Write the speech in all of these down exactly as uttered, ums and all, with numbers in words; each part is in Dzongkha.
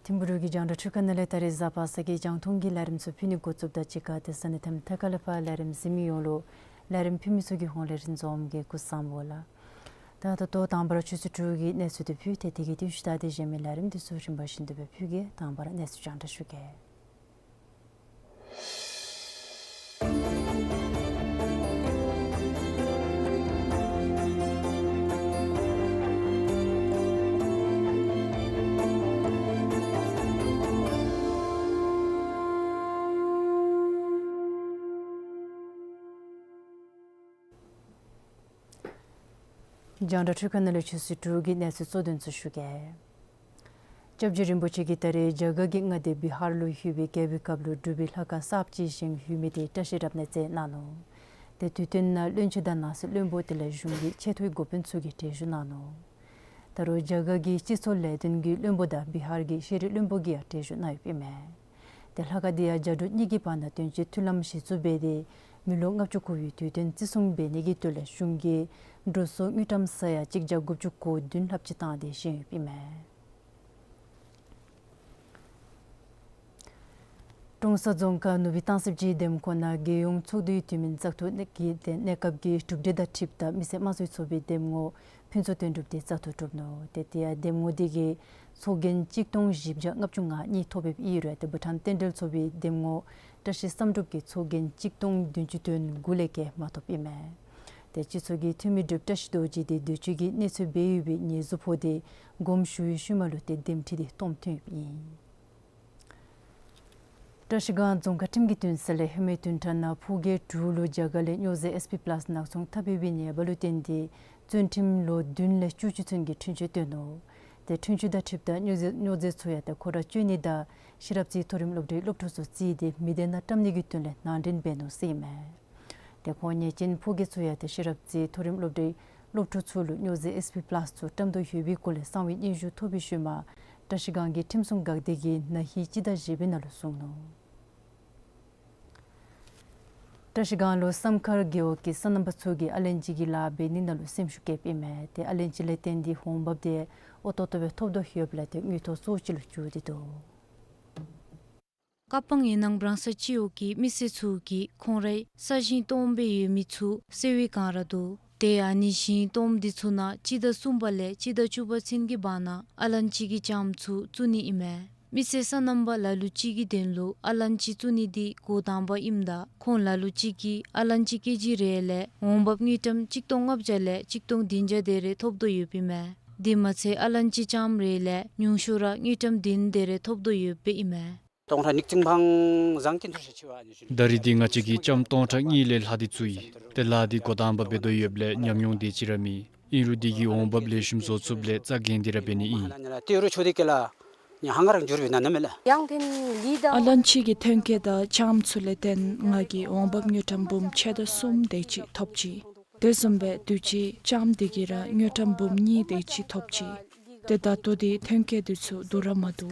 ཐིམ་ཕུ་རུ་གི་རྒྱང་བསྒྲགས་འཕྲུལ་ཁང་ནང་ལས་ད་རིས་གཟའ་པ་སངས་ཀྱི་རྒྱང་མཐོང་གི་ལས་རིམ་ཚུ་ཕུལ་ནི་འགོ་བཙུགསཔ་ད་གཅིག་ཁར་ཏེ་ས་གནས་མཐའ་དག་ལས་ཕར་ལས་རིམ་གཟིགས་མི་ཡོངས་ལུ་ལས་རིམ་ཕུལ་མི་ཚུ་གི་ཧོངས་ལས་རིན་འཛོམས་ཀྱིས་སྐུ་གཟུགས་བཟང་པོ་ལགས། ད་ད་ལྟོ་དང་པ་ར་ཆུ་ཚོད་དྲུག་གི་གནས་ཚུལ་དེ་ཕུལ་ཏེ་དེ་གི་རྟིང་ཤུལ་ད་དེ་གཞན་མི་ལས་རིམ་དེ་ཚུ་རིམ་པ་བཞིན་དུ་སྦེ་ཕུལ་གེ། དང་པ་ར་གནས་ཚུལ་རྒྱང་བསྒྲགས་ཞུ་གེ། རྒྱང་བསྒྲགས་འཕྲུལ་ཁང་ནང་ལས་ཆུ་ཚོད་དྲུག་གི་གནས་ཚུལ་གཙོ་དོན་ཚུ་ཞུ་གེ། སྐྱབས་རྗེ་རིན་པོ་ཆེ་གིས་ད་རེས་རྒྱ་གར་གྱི་མངའ་སྡེ་བི་ཧར་ལུ་ཡོད་པའི་རྒྱལ་པོའི་ཁབ་ལུ་འབྲུག་པའི་ལྷ་ཁང་གསརཔ་ཅིག་བཞེངས་ཡོད་མི་དེ་བཀྲ་ཤིས་རབ་གནས་མཛད་གནང་ནུག། ཏེ་དུས་སྟོན་ནང་བློན་ཆེན་དང་ནང་སྲིད་བློན་པོ་དེ་ལས་གཞུང་གི་ཆེ་མཐོའི་འགོ་དཔོན་ཚུ་གིས་གྲལ་བཞུགས་གནང་ནུག། ད་རུང་རྒྱ་གར་གྱི་སྤྱི་ཚོགས་ལས་དོན་གྱི་བློན་པོ་དང་བི་ཧར་གྱི་ཤེས་རིག་བློན་པོ་གིས་ཡང་གྲལ་བཞུགས་གནང་ཡོདཔ་ཨིན་མས། ཏེ་ལྷ་ཁང་འདི་ཡང་རྒྱ་འབྲུག་གཉིས་ཀྱི་བར་ན་དོན་གཅོད་མཐུན་ལམ་གཞི་བཙུགས་འབད་དེ་མི་ལོ་ལྔ་བཅུ་འཁོར་བའི་དུས་སྟོན་བརྩི་སྲུང་འབད་ནི་གི་དོན་ལས་གཞུང་གིས་འགྲོ་སོང་དངུལ་ཀྲམ་ས་ཡ་གཅིག་བརྒྱ་དགུ་བཅུ་གོ་བདུན་ལྷགཔ་ཅིག་བཏང་སྟེ་བཞེངས་ཡོདཔ་ཨིན་མས། ཀྲོང་གསར་རྫོང་ཁག་ནུབ་སྦིས་སྟང་སི་སྦྱིས་འདེམས་ཁོངས་ནང་རྒྱལ་ཡོངས་ཚོགས་འདུའི་དུས་མིན་བཙག་འཐུ་གནས་སྐབས་ཀྱི་གྲུབ་འབྲས་དང་འཁྲིལཝ་ད་མི་སེར་དམངས་གཙོའི་ཚོགས་པའི་འདེམས་ངོ་ཕུན་ཚོགས་དོན་གྲུབ་དེ་བཙག་འཐུ་གྲུབ་ནུག། ཏེ་དེ་ཡང་འདེམས་ངོ་དེ་གིས་ཚོགས་རྒྱན་གཅིག་སྟོང་བཞི་བརྒྱ་ལྔ་བཅུ་ང་གཉིས་ཐོབ་ཡོདཔ་ཨིན་རུང་ཏེ་བྷུ་ཊཱན་རྟེན་འབྲེལ་ཚོགས་པའི་འདེམས་ངོ་བཀྲ་ཤིས་བསམ་གྲུབ་ཀྱིས་ཚོགས་རྒྱན་གཅིག་སྟོང་བདུན་ཅུ་དོན་དགུ་ལས་བརྒལ་མ་ཐོབ་ཨིན་མས། ཏེ་སྤྱི་ཚོགས་ཀྱི་འཐུས་མི་འབྲུག་བཀྲ་ཤིས་རྡོ་རྗེ་དེ་དུས་ཅི་གི་གནས་ཚུལ་སྦེ་ཡོད་པའི་ཉེས་འཛུགས་ཕོག་སྟེ་དགོངསམ་ཞུ་བའི་ཤུལ་མ་ལུ་ཏེ་འདེམས་ཁྲི་དེ་སྟོངམ་ཐོན་ཡོདཔ་ཨིན། བཀྲ་ཤིས་སྒང་རྫོང་ཁག་ཁྲིམས་ཀྱི་འདུན་ས་ལས་ཧེ་མའི་བདུན་ཕྲག་ནང་ཕོ་སྐྱེས་དྲུག་ལུ་རྒྱ་གར་ལས་སྨྱོ་རྫས་ཨེས་པི་པ་ལཱས་ནག་ཚོང་འཐབ་ཡོད་པའི་ཉེས་པ་ལུ་བརྟེན་ཏེ་བཙོན་ཁྲིམས་ལོ་བདུན་ལས་བཅུ་གཅིག་ཚུན་གྱི་འཁྲུན་ཆོད་བཏོན་ནུག། ཏེ་འཁྲུན་ཆོད་དང་འཁྲིལཝ་ད་སྨྱོ་རྫས་སྨྱོ་རྫས་ཚུ་ཡང་ཏེ་ཁོ་ར་སྤྱོད་ནི་དང་ཤེས་རབ་རྩེ་མཐོ་རིམ་སློབ་གྲྭའི་སློབ་ཕྲུག་ཚུ་རྩིས་ཏེ་མི་སྡེ་ནང་བཀྲམ་ནི་གི་དོན་ལས་ནང་འདྲེན་འབད་ནུག་ཟེར་ཨིན་མས། ཏེ་ཁོང་ཉེས་ཅན་ཕོ་སྐྱེས་ཚུ་ཡང་ཏེ་ཤེས་རབ་རྩེ་མཐོ་རིམ་སློབ་གྲྭའི་སློབ་ཕྲུག་ཚུ་ལུ་སྨྱོ་རྫས་ཨེས་པི་པ་ལཱས་ཚུ་བཀྲམ་དོ་ཡོད་པའི་སྐོར་ལས་གསང་བའི་སྙན་ཞུ་ཐོབ་པའི་ཤུལ་མ་བཀྲ་ཤིས་སྒང་གི་ཁྲིམས་སྲུང་འགག་སྡེ་གིས་ན་ཧིང་སྤྱི་ཟླ་བཞི་པའི་ནང་ལུ་བཟུང་ནུག། བཀྲ་ཤིས་སྒང་ལུ་བསམ་མཁར་རྒེད་འོག་གི་སོ་ནམ་པ་ཚུ་གིས་ཨ་ལན་ཅི་གི་ལཱ་འབད་ནི་ནང་ལུ་སེམས་ཤུགས་བསྐྱེདཔ་ཨིན་མས། ཏེ་ཨ་ལན་ཅི་ལས་བརྟེན་ཏེ་འོང་འབབ་དེ་འོས་ཏོག་ཏོ་སྦེ་ཐོབ་དོ་ཡོདཔ་ལས་ཏེ་དངུལ་ཐོག་སོ་གཅིག་ལུ་འགྱུར་ཏེ་འདུག། ཀ་པང་ཡེ་ནང་བྲང་ས་སྤྱི་འོག་གི་མི་སེར་ཚུ་གིས་ཁོང་རའི་ས་ཞིང་སྟོངམ་སྦེ་ཡོད་མི་ཚུ་སེལ་བའི་སྒང་ར་འདུག། ཏེ་ཨ་ནི་ཞིང་སྟོངམ་འདི་ཚུ་ནང་སྤྱི་ཟླ་གསུམ་པ་ལས་སྤྱི་ཟླ་བཅུ་པ་ཚུན་གྱི་བར་ན་ཨ་ལན་ཅི་གི་ལྕངམ་ཚུ་བཙུགས་ནི་ཨིན་མས། མི་སེར་སོ་ནམ་པ་ལ་ལུ་ཅིག་གི་དོན་ལུ་ཨ་ལན་ཅི་བཙུགས་ནི་འདི་འགོ་དང་པ་ཨིནམ་ད་ཁོང་ལ་ལུ་ཅིག་གིས་ཨ་ལན་ཅི་ཀེ་ཇི་རེ་ལས་འོང་འབབ་དངུལ་ཀྲམ་གཅིག་སྟོང་ལྔ་བརྒྱ་ལས་གཅིག་སྟོང་བདུན་བརྒྱ་དེ་རེ་ཐོབ་དོ་ཡོདཔ་ཨིན་མས། དེ་མ་ཚད་ཨ་ལན་ཅི་ལྕངམ་རེ་ལས་ཉུང་ཤོས་ར་དངུལ་ཀྲམ་བདུན་དེ་རེ་ཐོབ་དོ་ཡོདཔ་ཨིན་མས། སྟོང་ཕྲག་ཉིས་སྟོང་ཕང་ཟང་ཀི་འཐུ་ཤ་ཆི་བ་ཨ་ནི་ཞུ་ནི། ད་རིས་འདི་ང་བཅས་ཀྱིས་ལྕངམ་སྟོང་ཕྲག་གཉིས་ལས་ལྷག་སྟེ་བཙུགས་ཡི། ཏེ་ལཱ་འདི་འགོ་དང་པ་འབད་དོ་ཡོདཔ་ལས་ཉམས་མྱོང་དེ་ཅིག་ར་མེད། ཨིན་རུང་འདི་གིས་འོང་འབབ་ལེགས་ཤོམ་བཟོ་ཚུགསཔ་ལས་རྩ་འགེངས་ཏེ་ར་འབད་ནི་ཨིན། ཏེ་རུ་ཆོ་དེ་ཀེ་ལ་ཉ་ཧང་རང་འགྱུར་བའི་ན་ནི་མེད་ལ། ཡང་དེ་ལི་དང་ཨ་ལན་ཅི་གི་ཐོན་སྐྱེད་དང་ལྕངམ་ཚུ་ལས་བརྟེན་ང་གིས་འོང་འབབ་དངུལ་ཀྲམ་འབུམ་ཕྱེད་དང་གསུམ་དེ་ཅིག་ཐོབ་ཅི། དེ་བཟུམ་སྦེ་དུས་ཅི་ལྕངམ་འདི་གིས་ར་དངུལ་ཀྲམ་འབུམ་གཉིས་དེ་ཅིག་ཐོབ་ཅི། ཏེ་ད་ལྟོ་འདི་ཐོན་སྐྱེད་འདི་ཚུ་བསྡུ་ར་མ་བསྡུ།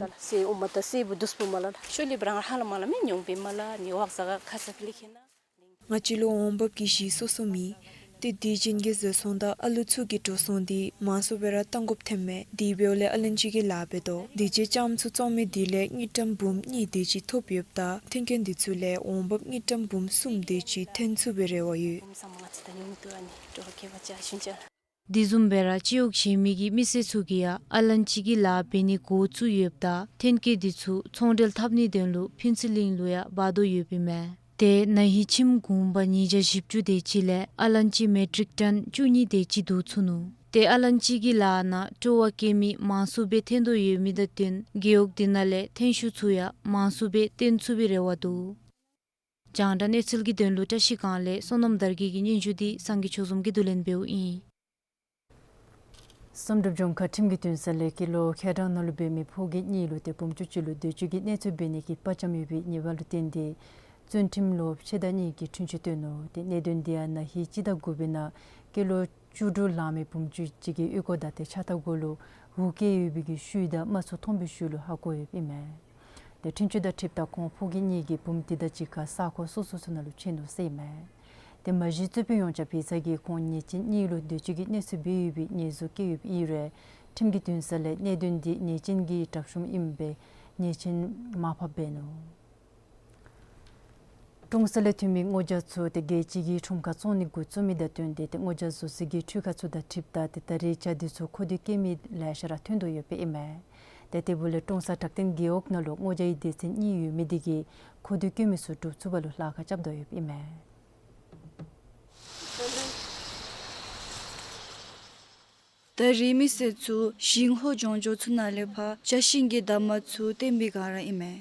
ང་བཅས་ལུ་འོང་འབབ་ཀྱི་གཞི་སོ་སོ་མེད། ཏེ་དུས་རྒྱུན་གྱི་བཟོ་ཚོང་དང་ཨ་ལུ་ཚུ་གི་འགྲོ་སོང་འདི་མང་སུ་སྦེ་ར་བཏང་དགོཔ་ཐོནམ་མས། དེ་འབདཝ་ལས་ཨ་ལན་ཅི་གི་ལཱ་འབད་དོ། དུས་ཅི་ལྕངམ་ཚུ་བཙོང་མི་འདི་ལས་དངུལ་ཀྲམ་འབུམ་གཉིས་དེ་ཅིག་ཐོབ་ཡོདཔ་ད་ཐོན་སྐྱེད་འདི་ཚུ་ལས་འོང་འབབ་དངུལ་ཀྲམ་འབུམ་གསུམ་དེ་ཅིག་ཐོན་ཚུགས་པའི་རེ་བ་ཡོད། དེ་བཟུམ་སྦེ་ར་སྤྱི་འོག་གཞན་མི་གི་མི་སེར་ཚུ་གིས་ཡང་ཨ་ལན་ཅི་གི་ལཱ་འབད་ནི་འགོ་བཙུགས་ཡོདཔ་ད་ཐོན་སྐྱེད་འདི་ཚུ་ཚོང་འབྲེལ་འཐབ་ནིའི་དོན་ལུ་ཕུན་ཚོགས་གླིང་ལུ་ཡང་འབག་དོ་ཡོདཔ་ཨིན་མས། ཏེ་ན་ཧིང་ཁྱིམ་གུང་པ་ཉིས་བརྒྱ་བཞི་བཅུ་དེ་ཅིག་ལས་ཨ་ལན་ཅི་མེ་ཊིག་ཊོན་བཅུ་གཉིས་དེ་ཅིག་བསྡུ་ཚུགས་ནུག། ཏེ་ཨ་ལན་ཅི་གི་ལཱ་ནང་སྤྲོ་བ་བསྐྱེད་མི་མང་སུ་སྦེ་ཐོན་དོ་ཡོད་མི་དང་བསྟུན་རྒེད་འོག་འདི་ནང་ལས་ཐོན་ཤུགས་ཚུ་ཡང་མང་སུ་སྦེ་བཏོན་ཚུགས་པའི་རེ་བ་འདུག། རྒྱང་བསྒྲགས་གནས་ཚུལ་གྱི་དོན་ལུ་བཀྲ་ཤིས་སྒང་ལས་བསོད་ནམས་དར་རྒྱས་ཀྱི་སྙན་ཞུ་འདི་སངས་རྒྱས་ཆོས་འཛོམས་ཀྱིས་བསྡུ་ལེན་འབདཝ་ཨིན། བསམ་གྲུབ་ལྗོངས་མཁར་ཁྲིམས་ཀྱི་འདུན་ས་ལས་སྐྱེས་ལོ་ཁལ་གྲངས་ནང་ལུ་འབད་མི་ཕོ་རྒྱས་གཉིས་ལུ་ཏེ་བུམོ་ཅུང་ཅིག་ལུ་འདོད་སྤྱོད་ཀྱི་གནོད་འཚེ་འབད་ནི་གི་དཔའ་བཅམ་ཡོད་པའི་ཉེས་པ་ལུ་བརྟེན་ཏེ་བཙོན་ཁྲིམས་ལོ་ཕྱེད་དང་གཉིས་ཀྱི་འཁྲུན་ཆོད་བཏོན་ནུག། ཏེ་གནད་དོན་འདི་ཡང་ན་ཧིང་སྤྱི་ཟླ་དགུ་པའི་ནང་སྐྱེས་ལོ་བཅུ་དྲུག་ལང་མི་བུམོ་ཅུང་ཅིག་གིས་གཡུས་སྒོ་དང་ཏེ་ཕྱག་ཐག་གུ་ལུ་འུ་སྐྱེས་ཡོད་པའི་གི་ཤུལ་དང་རྨ་ཚུ་མཐོང་བའི་ཤུལ་ལུ་ཧ་གོ་ཡོདཔ་ཨིན་མས། ཏེ་འཁྲུན་ཆོད་དང་འཁྲིལཝ་ད་ཁོང་ཕོ་རྒྱས་གཉིས་ཀྱིས་བུམོ་དེ་དང་གཅིག་ཁར་ས་གོ་སོ་སོ་ཚུ་ནང་ལུ་ཕྱད་ནུག་ཟེར་ཨིན་མས། ཏེ་མ་གཞི་རྩོད་དཔོན་ཡོངས་ཁྱབ་ཕྱི་ཚ་གིས་ཁོང་ཉེས་ཅན་གཉིས་ལུ་འདོད་སྤྱོད་ཀྱི་གནོད་འཚེ་འབད་ཡོད་པའི་ཉེས་འཛུགས་བཀལ་ཡོདཔ་ཨིན་རུང་ཁྲིམས་ཀྱི་འདུན་ས་ལས་གནད་དོན་འདི་ཉེས་ཅན་གྱི་གྲབས་གཤོམ་ཨིནམ་སྦེ་ཉེས་ཅན་མར་ཕབ་འབད་ནུག། ཀྲོང་གསར་ལས་ཐོན་མི་སྔོ་ཇ་ཚུ་ཏེ་རྒྱལ་སྤྱི་གི་ཁྲོམ་ཁར་བཙོང་ནི་འགོ་བཙུགས་མི་དང་བསྟུན་ཏེ་ཏེ་སྔོ་ཇ་བཟོ་སའི་གི་འཕྲུལ་ཁང་ཚུ་དང་འཁྲིལཝ་ད་ཏེ་ད་རེས་ཇ་འདི་ཚུ་མཁོ་འདོད་བསྐྱེད་མི་ལེ་ཤ་ར་ཐོན་དོ་ཡོདཔ་ཨིན་མས། ཏེ་དེ་འབདཝ་ལས་ཀྲོང་གསར་བྲག་སྟེང་རྒེད་འོག་ནང་ལུ་སྔོ་ཇའི་སྡེ་ཚན་གཉིས་ཡོད་མི་འདི་གིས་མཁོ་འདོད་བསྐྱེད་མི་ཚུ་གྲུབ་ཚུགསཔ་ལུ་ལཱ་ཁག་རྐྱབ་དོ་ཡོདཔ་ཨིན་མས། ད་རེས་མི་སེར་ཚུ་ཞིང་ཧོ་ལྗང་ཇོ་ཚུ་ནང་ལས་ཕར་ཇ་ཤིང་གི་འདབ་མ་ཚུ་བཏོན་པའི་སྒང་ར་ཨིན་མས།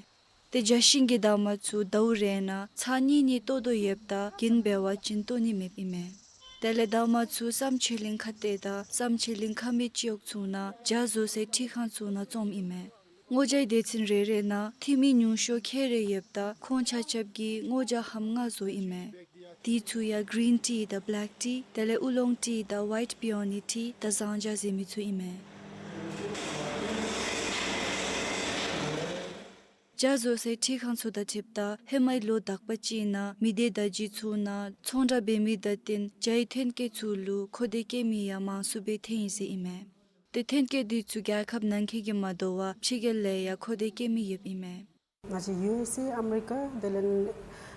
ཏེ་ཇ་ཤིང་གི་འདབ་མ་ཚུ་ཟླཝ་རེ་ནང་ཚར་གཉིས་གཉིས་བཏོག་དོ་ཡོདཔ་ད་རྒན་འབད་བ་ཅིན་བཏོག་ནི་མེདཔ་ཨིན་མས། དེ་ལས་འདབ་མ་ཚུ་བསམ་ཆོས་གླིང་ཁ་སྟོད་དང་བསམ་ཆོས་གླིང་ཁ་སྨད་སྤྱི་འོག་ཚུ་ནང་ཇ་བཟོ་སའི་འཕྲུལ་ཁང་ཚུ་ནང་བཙོངམ་ཨིན་མས། སྔོ་ཇའི་སྡེ་ཚན་རེ་རེ་ནང་འཐུས་མི་ཉུང་ཤོས་ཁལ་རེ་ཡོདཔ་ད་ཁོང་ཆ་ཁྱབ་ཀྱིས་སྔོ་ཇ་ཧམ་ལྔ་བཟོཝ་ཨིན་མས། དེ་ཚུ་ཡང་གིརིན་ཊི་དང་བེ་ལེཀ་ཊི་དེ་ལས་ཨུ་ལོང་ཊི་དང་ཝའིཊ་པི་ཨོ་ནི་ཊི་དང་ཟངས་ཇ་ཟེར་མི་ཚུ་ཨིན་མས། ཇ་བཟོ་སའི་འཕྲུལ་ཁང་ཚུ་དང་འཁྲིལཝ་ད་ཧེ་མའི་ལོ་དག་པ་ཅིག་ནང་མི་སྡེ་བརྡ་བརྒྱུད་ཚུ་ནང་ཚོང་བསྒྲགས་འབད་མི་དང་བསྟུན་ཇའི་ཐོན་སྐྱེད་ཚུ་ལུ་མཁོ་འདོད་བསྐྱེད་མི་ཡང་མང་སུ་སྦེ་ཐོན་ཡི་ཟེར་ཨིན་མས། ཏེ་ཐོན་སྐྱེད་འདི་ཚུ་རྒྱལ་ཁབ་ནང་འཁོད་ཀྱི་མ་དོ་བར་ཕྱི་རྒྱལ་ལས་ཡང་མཁོ་འདོད་བསྐྱེད་མི་ཡོདཔ་ཨིན་མས། ང་བཅས་ཡུ་ཨེསི་ཨེ་ཨ་མི་རི་ཀ་དེ་ལས་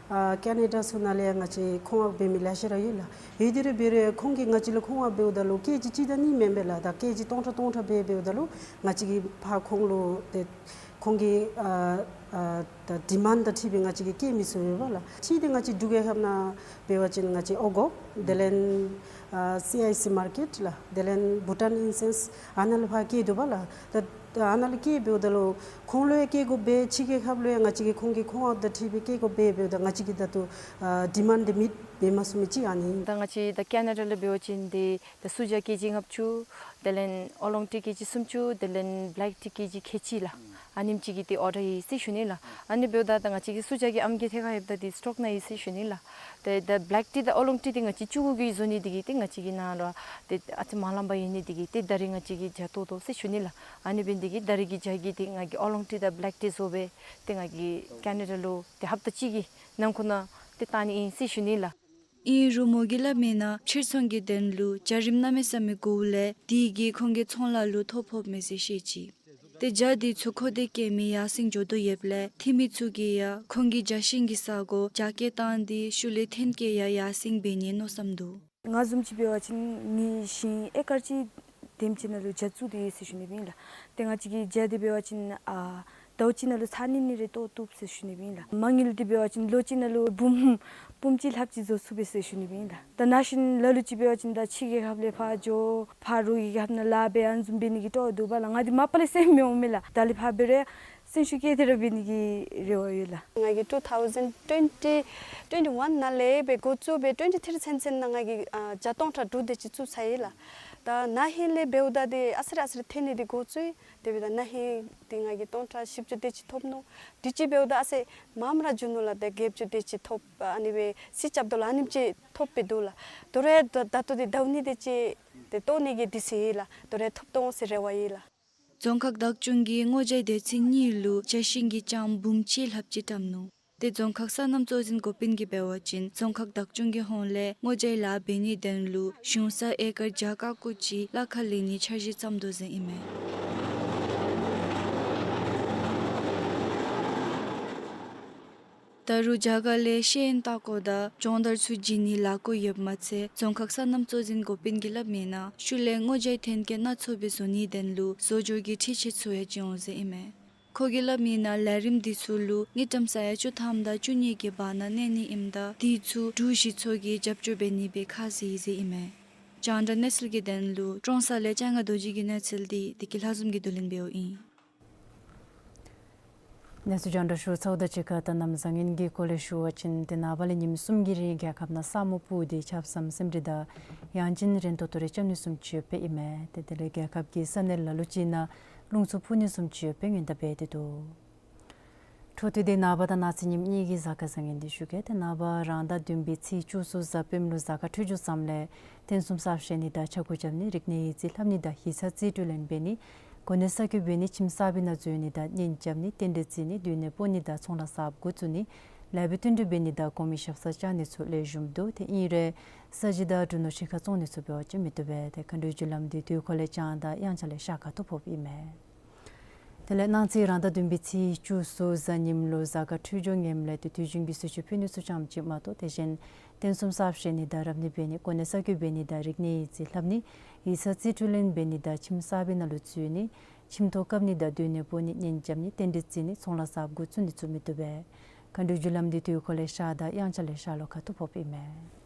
ཨ་ཀེ་ན་ཌ་ཚུ་ནང་ལས་ཡང་ང་བཅས་མཁོ་མངགས་འབད་མི་ལེ་ཤ་ར་ཡོད་ལགས། ཡོད་དེ་ར་འབད་རུང་ཁོང་གིས་ང་བཅས་ལུ་མཁོ་མངགས་འབདཝ་ད་ལུ་ཀེ་ཇི་གཅིག་དང་གཉིས་མེན་པས་ལགས། ད་ཀེ་ཇི་སྟོང་ཕྲག་སྟོང་ཕྲག་སྦེ་འབདཝ་ད་ལུ་ང་བཅས་ཀྱིས་ཕར་ཁོང་ལུ་ཏེ་ཁོང་གི་ཨ་ཨ་ད་ཌི་མཱནཌ་དང་འཁྲིལ་སྦེ་ང་བཅས་ཀྱིས་བསྐྱལ་མི་ཚུ་ཡོད་པ་ལགས། ཅིག་ཏེ་ང་བཅས་འབྲུག་རྒྱལ་ཁབ་ནང་འབད་བ་ཅིན་ང་བཅས་ཨོ་གོབ་དེ་ལས་ཨ་སི་ཨའི་སི་མར་ཀེཊ་ལགས། དེ་ལས་བྷུ་ཊཱན་ཨིན་སེནསི་ཨ་ནཱ་ལུ་ཕར་བསྐྱལ་དོ་པ་ལགས། ད་ད་ཨ་ནཱ་ལུ་བསྐྱལ་འབདཝ་ད་ལུ་ཁོང་ལུ་ཡང་བསྐྱལ་དགོ་པས། ཕྱི་རྒྱལ་ཁབ་ལུ་ཡང་ང་བཅས་ཀྱིས་ཁོང་གི་མཁོ་མངགས་དང་འཁྲིལ་སྦེ་བསྐྱལ་དགོ་པས། འབདཝ་ད་ང་བཅས་ཀྱིས་ད་ལྟོ་ཨ་ཌི་མཱནཌ་མིཊ་འབད་མ་ཚུགས་མི་ཅིག་ཨ་ནི། ད་ང་བཅས་ད་ཀེ་ན་ཌ་ལུ་འབད་བ་ཅིན་ཏེ་ད་སྲུ་ཇ་ཀེ་ཇི་ལྔ་བཅུ་དེ་ལས་ཨོ་ལོང་ཊི་ཀེ་ཇི་སུམ་ཅུ་དེ་ལས་བེ་ལེཀ་ཊི་ཀེ་ཇི་ཁལ་གཅིག་ལགས། ཨ་ནེམ་ཅིག་གི་ཏེ་ཨོར་ཌར་ཡོད་ཟེར་ཞུ་ནི་ལགས། ཨ་ནི་འབདཝ་ད་ད་ང་བཅས་ཀྱི་སྲུ་ཇ་གི་ཨམ་གི་ཐད་ཁར་ཡོདཔ་ད་ཏེ་སི་ཊོཀ་ནང་ཡོད་ཟེར་ཞུ་ནི་ལགས། ཏེ་ད་བེ་ལེཀ་ཊི་དང་ཨོ་ལོང་ཊི་འདི་ང་བཅས་བཅུ་དགུ་གི་བཟོ་ནི་འདི་གིས་ཏེ་ང་བཅས་ཀྱི་ནང་ལུ་ཏེ་ཨ་ཙི་མ་ལངམ་སྦེ་ཡོད་ནི་འདི་གིས་ཏེ་ད་རེས་ང་བཅས་ཀྱིས་ཇ་བཏོག་དོ་ཟེར་ཞུ་ནི་ལགས། ཨ་ནི་འབད་ནི་འདི་གིས་ད་རེས་ཀྱི་ཇ་གི་ཏེ་ང་གིས་ཨོ་ལོང་ཊི་དང་བེ་ལེཀ་ཊི་བཟོ་སྦེ་ཏེ་ང་གིས་ཀེ་ན་ཌ་ལུ་ཏེ་ཧབ་ཏ་གཅིག་གི་ནང་འཁོད་ནང་ཏེ་བཏང་ནི་ཨིན་ཟེར་ཞུ་ནི་ལགས། ཨིན་རུང་མོ་གིས་སླབ་མིའི་ནང་ཕྱིར་ཚོང་གི་དོན་ལུ་ཇ་རིམ་གནམ་མེད་ས་མེད་དགོཔ་ལས་དེ་གིས་ཁོང་གི་ཚོང་ལཱ་ལུ་ཐོ་ཕོགཔ་མས་ཟེར་བཤད་ཅི། ཏེ་ཇ་འདི་ཚུ་མཁོ་འདོད་བསྐྱེད་མི་ཡར་སེང་འགྱོ་དོ་ཡོདཔ་ལས་འཐུས་མི་ཚུ་གིས་ཡང་ཁོང་གི་ཇ་ཤིང་གི་ས་གོ་རྒྱ་སྐྱེད་བཏང་སྟེ་ཤུལ་ལས་ཐོན་སྐྱེད་ཡང་ཡར་སེང་འབད་ནིའི་མནོ་བསམ་འདུག། ང་བཟུམ་ཅིག་འབད་བ་ཅིན་ངེའི་ཞིང་ཨེ་ཀར་གཅིག་དེམ་ཅིག་ནང་ལུ་ཇ་བཙུགས་ཏེ་ཡོད་ཟེར་ཞུ་ནི་ཨིན་ལགས། ཏེ་ང་བཅས་ཀྱིས་ཇ་འདི་འབད་བ་ཅིན་ཨ་ཟླཝ་གཅིག་ནང་ལུ་ཚར་གཉིས་གཉིས་རེ་བཏོག་བཏུབ་ཟེར་ཞུ་ནི་ཨིན་ལགས། མ་དངུལ་འདི་འབད་བ་ཅིན་ལོ་གཅིག་ནང་ལུ་འབུམ་འབུམ་གཅིག་ལྷགཔ་ཅིག་བཟོ་ཚུགས་པས་ཟེར་ཞུ་ནི་ཨིན་ལགས། ད་ན་གཞོན་ལ་ལུ་ཅིག་འབད་བ་ཅིན་ད་ཕྱི་རྒྱལ་ཁབ་ལས་ཕར་འགྱོ་ཕར་རོགས་ཀྱི་ཁ་ནང་ལཱ་འབད་ཨ་ནི་བཟུམ་འབད་ནི་གི་སྤྲོ་བ་འདུག་པ་ལགས། ང་འདི་མ་པ་ལས་སེམས་མི་འོང་མས་ལགས། ད་ལས་ཕར་འབད་རུང་སེམས་ཤུགས་བསྐྱེད་དེ་ར་འབད་ནི་གི་རེ་བ་ཡོད་ལགས། ང་གིས་ཊུ་ཐའུ་ཟེན་ཊུ་ཝེན་ཊི་ཊུ་ཝེན་ཊི་ཝཱན་ནང་ལས་སྦེ་འགོ་བཙུགས་སྦེ་ཊུ་ཝེན་ཊི་ཐི་རི་ཚུན་ཚོད་ནང་ང་གིས་ཨ་ཇ་སྟོང་ཕྲག་དྲུག་དེ་ཅིག་བཙུགས་ཚར་ཡི་ལགས། ད་ན་ཧིང་ལས་འབདཝ་ད་ཏེ་ཨ་ཙི་རེ་ཨ་ཙི་རེ་ཐོན་ནི་འདི་འགོ་བཙུགས་ཡི། དེ་འབདཝ་ད་ན་ཧིང་འདི་ང་གིས་སྟོང་ཕྲག་བཞི་བཅུ་དེ་ཅིག་ཐོབ་ནུག། དུས་ཅི་འབདཝ་ད་ཨ་ཙི་མངམ་ར་འགྱོ་ནུག་ལགས། ཏེ་བརྒྱད་ཅུ་དེ་ཅིག་ཐོབ། ཨ་ནི་སྦེ་རྩིས་རྐྱབ་ད་ལུ་ཨ་ནེམ་ཅིག་ཐོབ་སྦེ་འདུག་ལགས། དོ་རུང་ད་ད་ལྟོ་འདི་ཟླཝ་གཉིས་དེ་ཅིག་ཏེ་བཏོག་ནི་གི་དུས་ཚོད་ཡོད་ལགས། དོ་རུང་ཐོབ་འོང་ཟེར་རེ་བ་ཡོད་ལགས། རྫོང་ཁག་བདག་སྐྱོང་གིས་སྔོ་ཇའི་སྡེ་ཚན་གཉིས་ལུ་ཇ་ཤིང་གི་ལྕངམ་འབུམ་གཅིག་ལྷགཔ་ཅིག་བཀྲམ་ནུག། ཏེ་རྫོང་ཁག་སོ་ནམ་གཙོ་འཛིན་འགོ་དཔོན་གྱིས་འབད་བ་ཅིན་རྫོང་ཁག་བདག་སྐྱོང་གི་ཧོངས་ལས་སྔོ་ཇའི་ལཱ་འབད་ནིའི་དོན་ལུ་གཞུང་ས་ཨེ་ཀར་བརྒྱ་ཀ་ཀོ་གཅིག་གླ་ཁར་ལེན་ནིའི་འཆར་གཞི་བརྩམ་དོ་ཟེར་ཨིན་མས། ད་རུང་རྒྱ་གར་ལས་ཤེས་ཡོན་ལྟ་སྐོར་དང་སྦྱོང་བརྡར་ཚུ་བྱིན་ནིའི་ལས་འགུལ་ཡོདཔ་མ་ཚད་རྫོང་ཁག་སོ་ནམ་གཙོ་འཛིན་འགོ་དཔོན་གྱིས་སླབ་མིའི་ནང་ཤུལ་ལས་སྔོ་ཇའི་ཐོན་སྐྱེད་སྣ་ཚོགས་སྦེ་བཟོ་ནིའི་དོན་ལུ་བཟོ་སྦྱོར་གྱི་འཕྲུལ་ཆས་ཚུ་ཡང་བྱིན་འོང་ཟེར་ཨིན་མས། ཁོ་གིས་སླབ་མིའི་ནང་ལས་རིམ་འདི་ཚུ་ལུ་དངུལ་ཀྲམ་ས་ཡ་བཅུ་ཐམ་དང་བཅུ་གཉིས་ཀྱི་བར་ན་གནས་ནི་ཨིནམ་ད་དེ་ཚུ་འབྲུག་གཞི་ཚོགས་ཀྱིས་རྒྱབ་སྐྱོར་འབད་ནི་སྦེ་ཁས་བླངས་ཡི་ཟེར་ཨིན་མས། རྒྱང་བསྒྲགས་གནས་ཚུལ་གྱི་དོན་ལུ་ཀྲོང་གསར་ལས་ལྕང་ང་རྡོ་རྗེ་གི་གནས་ཚུལ་འདི་བདེ་སྐྱིད་ལྷ་འཛོམས་ཀྱིས་བསྡུ་ལེན་འབདཝ་ཨིན། གནས་ཚུལ་རྒྱང་བསྒྲགས་ཞུ་ཚརཝ་དང་གཅིག་ཁར་ད་གནམ་བཟང་ངན་གྱི་སྐོར་ལས་ཞུ་བ་ཅིན་ཏེ་ནངས་པ་ལས་ཉིནམ་གསུམ་གྱི་རིང་རྒྱལ་ཁབ་ནང་ས་སྨུག་སྤུབས་ཏེ་ཆརཔ་ཟམ་ཟིམ་རེ་དང་ཡང་ཅིན་རན་ཏོག་ཏོ་རེ་རྐྱབ་ནི་བཟུམ་ཅིག་ཡོདཔ་ཨིན་མས། ཏེ་དེ་ལས་རྒྱལ་ཁབ་ཀྱི་ས་གནས་ལ་ལུ་ཅིག་ནང་རླུང་འཚུབ་འཕུ་ནི་བཟུམ་ཅིག་ཡོདཔ་སྔོན་བརྡ་འབད་དེ་འདུག། འཕྲོ་མཐུད་དེ་ནངས་པ་དང་གནངས་ཚེ་ཉིནམ་གཉིས་ཀྱི་གཟའ་སྐར་བཟང་ངན་འདི་ཞུ་གེ། ཏེ་ནངས་པ་རང་ཟླ་བདུན་པའི་ཚེས་བཅུ་གསུམ་གཟའ་སྤེནམ་ལུ་གཟའ་སྐར་འཕྲོད་སྦྱོར་བཟངམ་ལས་རྟེན་གསུམ་གསར་བཞེངས་ནི་དང་ཕྱྭ་འགུགས་རྐྱབ་ནི་རིག་གནས་ཡིག་རྩིས་ལྷབ་ནི་དང་ཡིག་ཚང་རྩིས་སྤྲོད་ལེན་འབད་ནི་གོ་གནས་གསར་བསྐོ་འབད་ནི་ཁྱིམ་གསར་པའི་ནང་འཛུལ་ནི་དང་གཉེན་རྐྱབ་ནི་རྟེན་འབྲེལ་བརྩི་ནི་སྡོད་གནས་སྤོ་ནི་དང་ཚོང་ལཱ་གསརཔ་འགོ་བཙུགས་ནི་ལེགས་པའི་བསྟུན་གྲོས་འབད་ནི་དང་གོང་མའི་ཞབས་སར་བཅར་ནི་ཚུ་ལེགས་ཤོམ་འདུག། ཏེ་ཨིན་རུང་ས་གཞི་དང་འབྲུ་ནོར་ཕྱི་ཁར་བཙོང་ནི་ཚུ་འབད་བ་ཅིན་མི་བཏུབ་པས། ཏེ་མཁའ་འགྲོའི་རྒྱུ་ལམ་འདི་དུས་འཁོར་ལས་བྱང་དང་དབྱངས་འཆར་ལས་ཤར་ཁ་ཐུག་ཕོགཔ་ཨིན་མས། དེ་ལས་གནངས་ཚེ་རང་ཟླ་བདུན་པའི་ཚེས་བཅུ་གསུམ་གཟའ་ཉིམ་ལུ་གཟའ་སྐར་འཕྲོད་སྦྱོར་ངནམ་ལས་ཏེ་དུས་རྒྱུན་གྱི་གསོལ་མཆོད་ཕུལ་ནི་ཚུ་རྐྱངམ་ཅིག་མ་གཏོགས་དེ་གཞན་རྟེན་གསུམ་གསར་བཞེངས་ནི་དང་རབ་གནས་འབད་ནི་གོ་གནས་གསར་བསྐོ་འབད་ནི་དང་རིག་གནས་ཡིག་རྩིས་ལྷབ་ནི་ཡིག་ཚང་རྩིས་སྤྲོད་ལེན་འབད་ནི་དང་ཁྱིམ་གསར་པའི་ནང་ལུ་འཛུལ་ནི་ཁྱིམ་ཐོག་བཀབ་ནི་དང་སྡོད་གནས་སྤོ་ནི་གཉེན་རྐྱབ་ནི་རྟེན་འབྲེལ་བརྩི་ནི་ཚོང་ལཱ་གསརཔ་འགོ་བཙུགས་ནི་ཚུ་མི་བཏུབ་པས། མཁའ་འགྲོའི་རྒྱུ་ལམ་འདི་དུས་འཁོར་ལས་ཤར་དང་དབྱངས་འཆར་ལས་ཤར་ལྷོ་ཁ་ཐུག་ཕོགཔ་ཨིན་མས།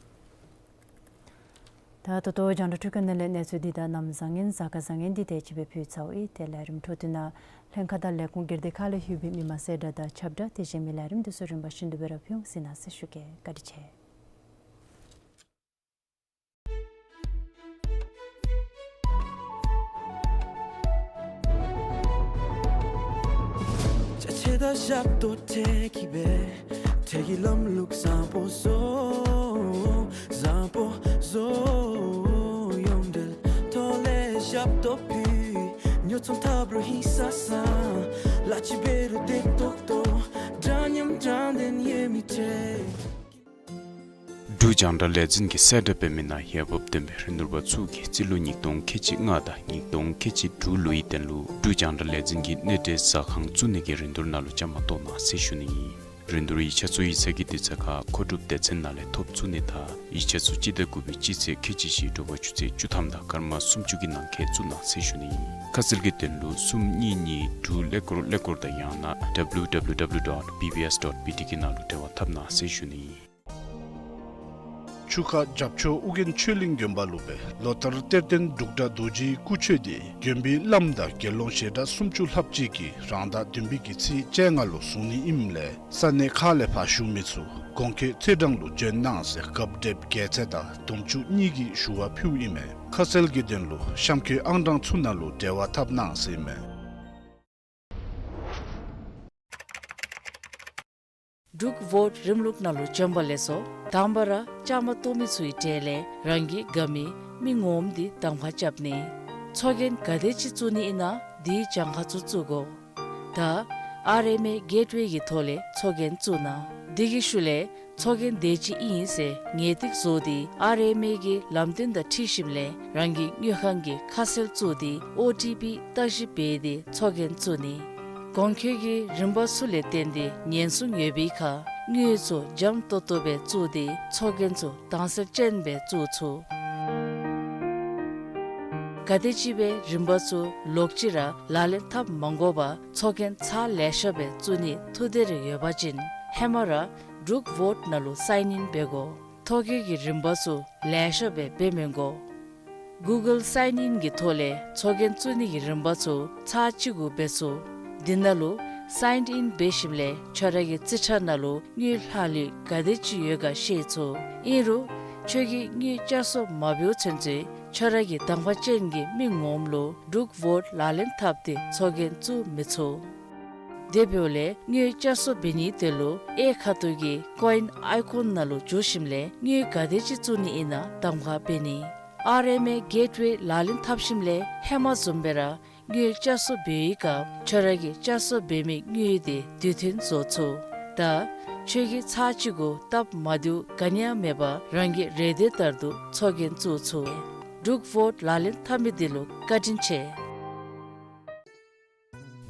ད་ད་ལྟོ་རྒྱང་བསྒྲགས་འཕྲུལ་ཁང་ནང་ལས་གནས་ཚུལ་འདི་དང་གནམ་བཟང་ངན་གཟའ་སྐར་བཟང་ངན་འདི་དེ་ཅིག་སྦེ་ཕུལ་ཚརཝ་ཨིན། ཏེ་ལས་རིམ་འཕྲོ་མཐུད་ནང་ལྷན་ཁག་དང་ལས་ཁུངས་སྒེར་སྡེ་ཁག་ལས་ལྷོད་པའི་མི་མང་གསལ་བསྒྲགས་དང་ཁྱབ་བསྒྲགས་དེ་བཟུམ་མའི་ལས་རིམ་འདི་ཚུ་རིམ་པ་བཞིན་དུ་སྦེ་ར་ཕུལ་འོང་ཟེར་གནང་ཟེར་ཞུ་གེ། བཀའ་དྲིན་ཆེ། འབྲུག་རྒྱང་བསྒྲགས་ལས་འཛིན་གྱིས་གསལ་བསྒྲགས་འབད་མི་ནང་འོས་འབབ་ལྡན་པའི་རིན་བསྡུར་པ་ཚུ་གིས་རྩིས་ལོ་ཉིས་སྟོང་ཁལ་གཅིག་ལྔ་དང་ཉིས་སྟོང་ཁལ་གཅིག་དྲུག་ལོའི་དོན་ལུ་འབྲུག་རྒྱང་བསྒྲགས་ལས་འཛིན་གྱི་གནས་འབྲེལ་ཟ་ཁང་བཙུགས་ནི་གི་རིན་བསྡུར་ནང་ལུ་བཅའ་མར་གཏོགས་གནང་ཟེར་ཞུ་ནི་ཨིན། རིན་བསྡུར་ཡིག་ཆ་ཚུ་ཡིག་ཚང་གི་དུས་ཚོད་ཁར་མཁོ་སྒྲུབ་སྡེ་ཚན་ནང་ལས་ཐོབ་ཚུགས་ནི་དང་ཡིག་ཆ་ཚུ་སྤྱི་ཟླ་དགུ་པའི་སྤྱི་ཚེས་ཁལ་གཅིག་བཞི་དྲོ་པ་ཆུ་ཚོད་བཅུ་ཐམ་དང་སྐར་མ་སུམ་ཅུ་གི་ནང་འཁོད་བཙུགས་གནང་ཟེར་ཞུ་ནི་ཨིན། ཁ་གསལ་གྱི་དོན་ལུ་གསུམ་གཉིས་གཉིས་དྲུག་ཀླད་ཀོར་ཀླད་ཀོར་དང་ཡང་ན་W W W dot B B S dot B T གི་ནང་ལུ་འབྲེལ་བ་འཐབ་གནང་ཟེར་ཞུ་ནི་ཨིན། ཆུ་ཁ་རྒྱབ་ཕྱོགས་ཨོ་རྒྱན་ཆོས་གླིང་དགོན་པ་ལུ་སྦེ་ལོ་ལྟར་གཏེར་སྟོན་འབྲུག་སྒྲ་རྡོ་རྗེའི་སྐུ་མཆོད་འདི་དགོན་པའི་བླམ་དང་དགེ་སློང་ཞལ་གྲངས་སུམ་ཅུ་ལྷགཔ་ཅིག་གིས་རང་ཟླ་བདུན་པའི་གི་ཚེས་བཅོ་ལྔ་ལུ་བཟུང་ནི་ཨིནམ་ལས་ས་གནས་ཁག་ལས་ཕར་བཞུགས་མི་ཚུ་གོང་འཁོད་ཚེས་གྲངས་ལུ་བྱོན་གནང་ཟེར་རྒཔོ་བགྲེསཔ་རྒྱལ་མཚན་དང་དུང་ཕྱུར་གཉིས་ཀྱིས་ཞུ་བ་ཕུལཝ་ཨིན་མས། ཁ་གསལ་གྱི་དོན་ལུ་གཤམ་འཁོད་ཨང་གྲངས་ཚུ་ནང་ལུ་འབྲེལ་བ་འཐབ་གནང་ཟེར་ཨིན་མས། འབྲུག་བོཊ་རིམ་ལུགས་ནང་ལུ་བྱོན་པ་ལེགས་སོ། དང་པ་ར་བཅའ་མར་གཏོགས་མི་ཚུའི་གྲས་ལས་རང་གི་དགའ་མི་མི་ངོམ་འདི་གདམ་ཁ་རྐྱབ་ནི། ཚོགས་རྒྱན་ག་དེ་ཅིག་བཙུགས་ནི་ཨིན་ན་དེའི་གྱངས་ཁ་ཚུ་བཙུགས་དགོ། ད་ཨར་ཨེམ་ཨེ་གེཊ་ཝེ་གི་ཐོག་ལས་ཚོགས་རྒྱན་བཙུགས་གནང་། དེ་གི་ཤུལ་ལས་ཚོགས་རྒྱན་དེ་ཅིག་ཨིན་ཟེར་ངེས་ཏིག་བཟོ་སྟེ་ཨར་ཨེམ་ཨེ་གི་ལམ་སྟོན་དང་འཁྲིལ་ཞིནམ་ལས་རང་གི་དངུལ་ཁང་གི་ཁ་གསལ་བཙུགས་ཏེ་ཨོ་ཊི་པི་བརྟག་ཞིབ་འབད་དེ་ཚོགས་རྒྱན་བཙུགས་ནི། གོང་འཁོད་ཀྱི་རིམ་པ་ཚུ་ལས་བརྟེན་ཏེ་ཉེན་སྲུང་ཡོད་པའི་ཁར་དངུལ་ཚུ་འཇམ་ཏོང་ཏོ་སྦེ་བཙུགས་ཏེ་ཚོགས་རྒྱན་ཚུ་དྭངས་གསལ་ཅན་སྦེ་བཙུགས་ཚུགས། ག་དེམ་ཅིག་སྦེ་རིམ་པ་ཚུ་ལོག་ཅི་ར་ལག་ལེན་འཐབ་མ་དགོ་པར་ཚོགས་རྒྱན་ཚར་ལེ་ཤ་སྦེ་བཙུགས་ནིའི་ཐུགས་འདོད་རེ་ཡོད་པ་ཅིན་ཧེ་མ་ར་འབྲུག་བོཊ་ནང་ལུ་སའིན་ཨིན་འབད་དགོ། ཐོ་བཀོད་ཀྱི་རིམ་པ་ཚུ་ལེ་ཤ་སྦེ་འབད་མི་དགོ། གུ་གཱལ་སའིན་ཨིན་གྱི་ཐོག་ལས་ཚོགས་རྒྱན་བཙུགས་ནི་གི་རིམ་པ་ཚུ་ཚར་གཅིག་གུ་འབད་ཚུགས། དེ་ནང་ལུ་སའིན་ཨིན་འབད་ཞིནམ་ལས་ཁྱོད་ར་གི་རྩིས་ཁྲ་ནང་ལུ་དངུལ་ལྷག་ལུས་ག་དེ་ཅིག་ཡོད་ག་ཤེས་ཚུགས། ཨིན་རུང་ཁྱོད་ཀྱིས་དངུལ་བསྐྱར་གསོ་མ་འབདཝ་ཚུན་ཚོད་ཁྱོད་ར་གི་གདམ་ཁ་ཅན་གྱི་མི་ངོམ་ལུ་འབྲུག་བོཊ་ལག་ལེན་འཐབ་སྟེ་ཚོགས་རྒྱན་བཙུགས་མི་ཚུགས། དེ་འབདཝ་ལས་དངུལ་བསྐྱར་གསོ་འབད་ནིའི་དོན་ལུ་གཡས་ཁ་ཐུག་གི་ཀོ་ཨིན་ཨའི་ཀོན་ནང་ལུ་འཛུལ་ཞིནམ་ལས་དངུལ་ག་དེ་ཅིག་བཙུགས་ནི་ཨིན་ན་གདམ་ཁ་འབད་ནི། ཨར་ཨེམ་ཨེ་གེཊ་ཝེ་ལག་ལེན་འཐབ་ཞིནམ་ལས་ཧེ་མ་བཟུམ་སྦེ་ར་དངུལ་བསྐྱར་གསོ་འབད་བའི་སྐབས་ཁྱོད་ར་གི་བསྐྱར་གསོ་འབད་མི་དངུལ་དེ་དུས་མཐུན་བཟོ་ཚུགས། ད་ཁྱོད་ཀྱིས་ཚར་གཅིག་གུ་སྟབས་མ་བདེཝ་ག་ནི་ཡང་མེད་པར་རང་གི་རེ་འདོད་ལྟར་དུ་ཚོགས་རྒྱན་བཙུགས་ཚུགས། འབྲུག་བོཊ་ལག་ལེན་འཐབ་མི་འདི་ལུ་བཀའ་དྲིན་ཆེ།